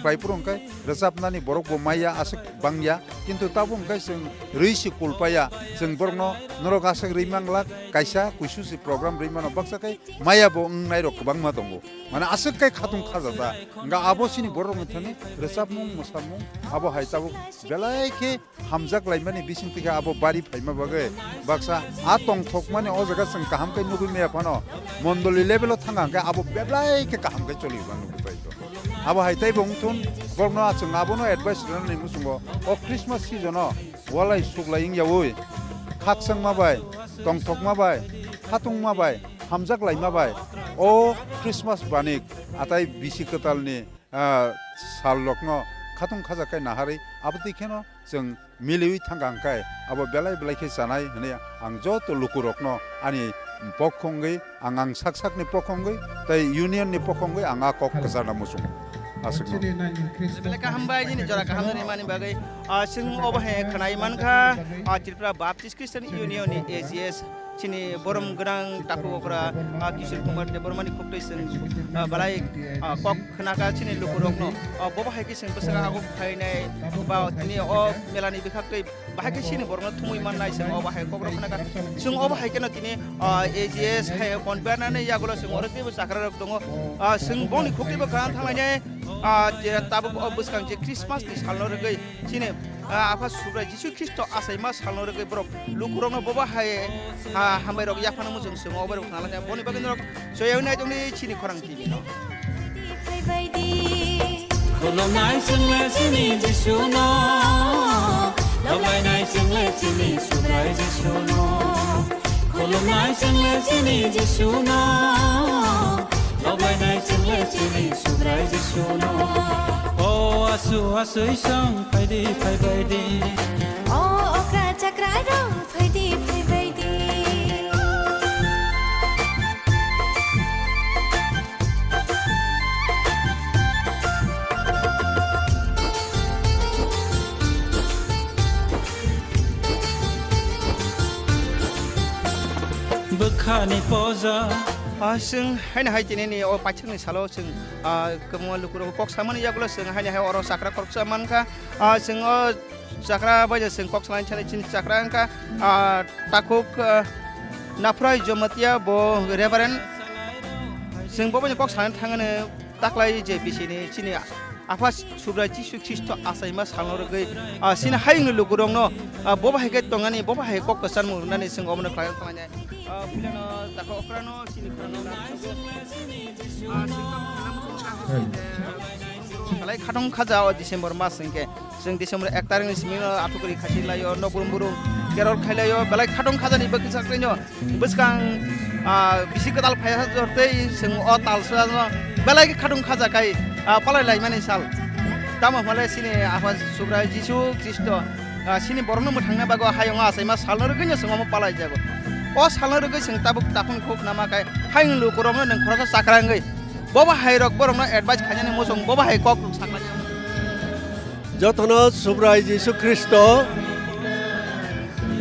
khlaiphuru hwnkhe rwchapnani borok bo maya aswk bangya, kintu tabuk hwnkhe chwng rwi se kulpaya, chwng borokno norok aswk rwi manglak, kaisa kuisu se program rwi mano, baksa khe maya bo wngnairok kwbangma tongo. Mane aswk khe khatung khajajak. Hwnkha abo chini borokni thani rwchapmung, mwsamung abo hai tabuk belai khe hamjak laimani bising twi khe abo bari phaima bagwi baksa a tongthokmani o jaga chwng kaham khe nugui maya phano mondoli level o thangkha hwnkhe abo belai khe kaham khe choli mano. Abo hai teibo wngthun, borokno chwng abono advice rwnani muchungo o Christmas season o walai suklai wngyaui khakchangma bai, tongthokma bai, khatungma bai, hamjak laima bai o Christmas banik atai bisi kwtalni, ah, sal rokno khatung khaja khe naharwi abo twi kheno chwng miliui thangkha hwnkhe abo belai belai khe chanai hwnwi ang joto lukurokno ani pokho wngwi ang, ang sak sakni pokho wngwi tei union ni pokho wngwi ang a kok kwcharna muchungo. Aswkno. Belai kaham bai, nini jora kaham rimani bagwi, ah, chwng obo hai khwnai mankha, ah, Tripura Baptist Christian Union ni A G S. Chini borom gwnang takhuk okra, ah, Kishore Kumar Debbarma ni khuktwi chwng, ah, belai, ah, kok khnakha chini lukurokno. Ah, bobo hai khe chwng bwswk ago phainai ba tini o mela ni bwkhaktwi bahai khe chini borokno thumui mannai chwng o bahai kok rok khnakha. Chwng o bahai kheno tini, ah, A G S hai convener ni yagulo chwng oro teibo chakra rok tongo. Ah, chwng bongni khuktwi bo khna thanglainai, ah, je tabuk o bwskang je Christmas ni sal no rwgwi chini ah, Apha Subrai Jisu Khristo achaima salno rwgwi borok lukurokno bobo hai, ah, hambai rok yaphano muchung swngo, obo rok thangla khe boni bagwi norok joyoi nai tongni chini khorang T V no. Khulumnai chwngle chini Jisuno, lobainai chwngle chini Subrai Jisuno. Khulumnai chwngle chini Jisuno, lobainai chwngle chini Subrai Jisuno. O asu asui song phaidi phaibaidi. O okra chakra rong phaidi phaibaidi. Bwkhani poja. Ah, chwng haino hai tinini o paithakni salo chwng, ah, kwbangma lukurok kok samani yagulo chwng haino hai oro chakra khoroksa mankha. Ah, chwng o chakra bai chwng kok salai chani chini chakra wngkha, ah, takhuk, ah, Naphrai Jamatia bo Reverend. Chwng bo bai kok salai thangani taklai J P C ni chini Apha Subrai Jisu Khristo achaima salno rwgwi, ah, chini hayungni lukurokno, ah, bo bahai khe tongani, bo bahai kok kwcharmung rwnani chwng omono khlai thanglainai. Ah, puilano takha okrano chini khorang belai khatong khaja o December mas hwnkhe. Chwng December ek tarikni simi no athukuri khasi laio, nokbrum brum kerol khailaio, belai khatong khajani bwkha saklaino. Bwskang, ah, bisi kwtal phaiya jor tei chwng o tal sano belai khe khatong khaja kai, ah, palai laimani sal. Tamo hwnle chini Apha Subrai Jisu Khristo, ah, chini borokno mwthangna bagwi hayungo achaima salno rwgwino chwng omo palai jago. O salno rwgwi chwng tabuk takhun khuk nama kai hayung lukurokno nwng khoroksa chakra wngwi bobo hai rok borokno advice khainani muchung bobo hai kok rok sakhlai. Jotono Subrai Jisu Khristo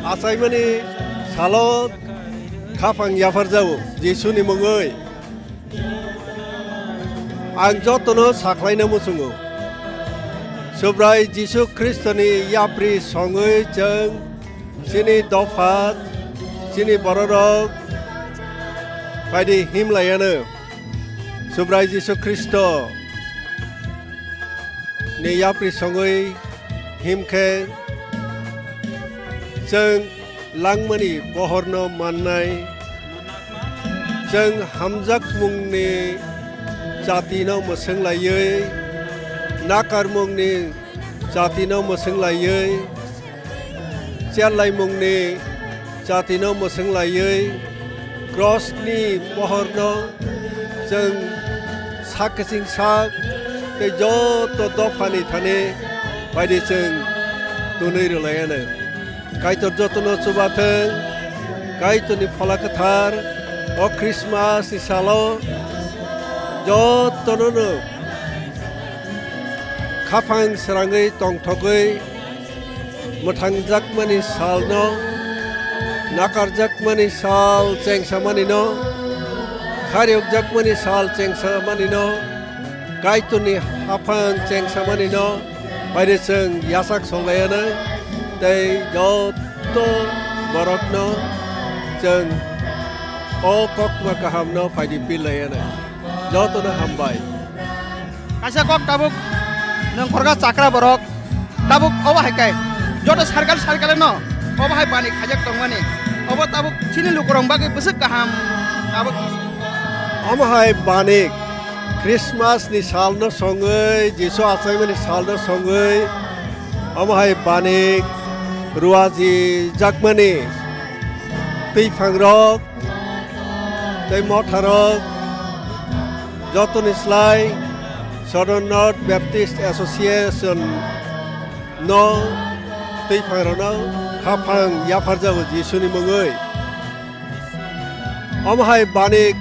achaimani salo khaphang yapharjago Jisuni mungwi. Ang jotono sakhlaina muchungo. Subrai Jisu Khristoni yapri songwi chwng chini dopha, chini bororok phaidi himlaiano. Subrai Jisu Khristo ni yapri songwi himkhe chwng langmani bohorno mannai, chwng hamjakmungni jatino mwswnglaiwi, nakarmungni jatino mwswnglaiwi, cherlaimungni jatino mwswnglaiwi, krosni pohorno chwng sak kiching sak tei joto dophani thani baidi chwng twnwi rwlaianw. Kaitor jotono chubathwng, Kaitorni Phola Kwthar o Christmas ni salo jotonono khaphang srangwi tongthogwi mwthangjakmani salno, nakarjakmani sal chengsamanino, khariyokjakmani sal chengsamanino, Kaitorni haphang chengsamanino, baide chwng yachak songlaianai, tei joto borokno chwng o koktma kahamno phaidi pillaianai. Jotono hambai. Kaisa kok tabuk nwng khoroksa chakra borok, tabuk obo hai kai joto circle circle no obo hai bani khaijak tongmani, obo tabuk chini lukurok bagwi bwswk kaham tabuk. Omo hai bani Christmas ni sal no songwi, Jisu achaimani sal no songwi, omo hai bani ruaji jakmani twi phangrok, tei motharok jotoni slai Southern North Baptist Association no twi phangrokno khaphang yapharjago Jisuni mungwi. Omo hai banik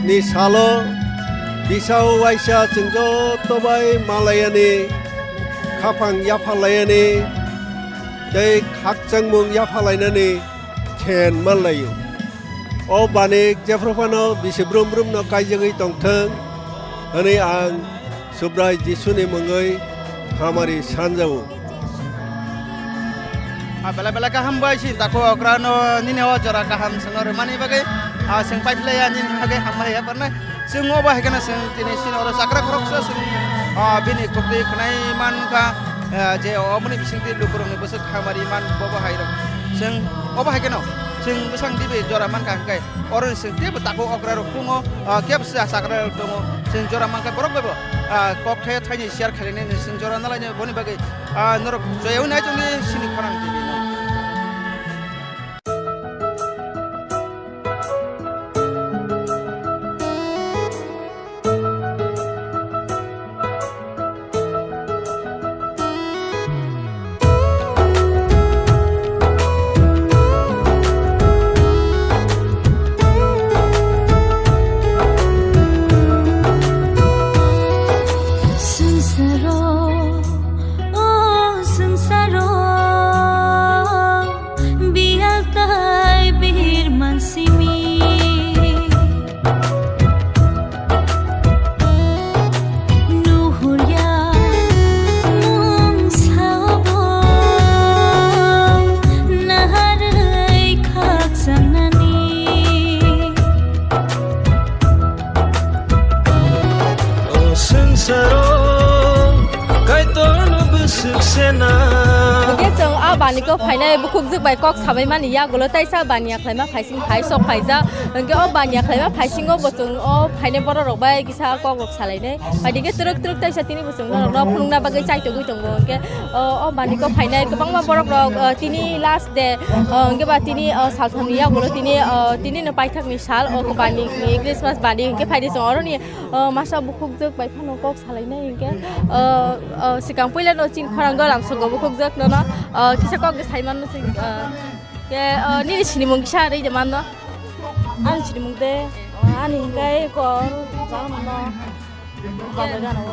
ni salo bisa o waisa chwng joto bai malaiyani, khaphang yapharlaiyani tei khakchangmung yapharlainani khen manlaio. O banik jephru phano bisi brum brumno kaijagwi tongthwng hwnwi ang Subrai Jisuni mungwi hamari sanjao. Ah, belai belai kaham bai si tako okrano nini o jora kaham swngo rwmani bagwi, ah, chwng paiphlaiya nini bagwi hambai ya parnai. Chwng obo hai kheno chwng tini sini oro chakra khoroksa chwng, ah, bini kwtwi khwnai mankha. Ah, je omoni bisingtwi lukurokni bwswk hamari man bobo hai rok. Chwng obo hai kheno chwng bwsang dibe jora mankha hwnkhe oro chwng teibo takhuk okra rok tongo, ah, kebo chwla chakra rok tongo. Chwng jora mankha borok bai bo, ah, kok thaya thaini share khainani chwng jora nalaini boni bagwi, ah, norok joya wnwi nai tongdi sini khorang T V no. Swngsaro, o swngsaro, biyal tai bir mansimi. Nuhurya mung sabo naharwi khakchanani. O swngsaro Kaitorno bwswk sena. Hwnkhe chwng a baniko phainai bukhukjwk bai kok sabaimani yagulo taisa baniya khlaima phaising phai sok phaijak. Hwnkhe o baniya khlaima phaisingo bo chwng o phainai bororok bai kisa kokrok salainai. Phaidi khe twrwk twrwk taisa tini bo chwng norokno phunukna bagwi chaitugwi tongo. Hwnkhe o, o baniko phainai kwbangma borokrok, o, tini last day, o, hwnkhe ba tini, o, salthamni yagulo tini, o, tini no paithakni sal o bani, Christmas bani hwnkhe phaidi chwng oroni, o, masa bukhukjwk bai phano kok salainai hwnkhe, o, o, swkang puila no chini khorang goram sogo bukhukjwk nono, o, kisa kok sai manno chwng, o, khe, o, nini sinimung kisa rwi de manno. Ani sinimung de, o, ani hwnkhe kok,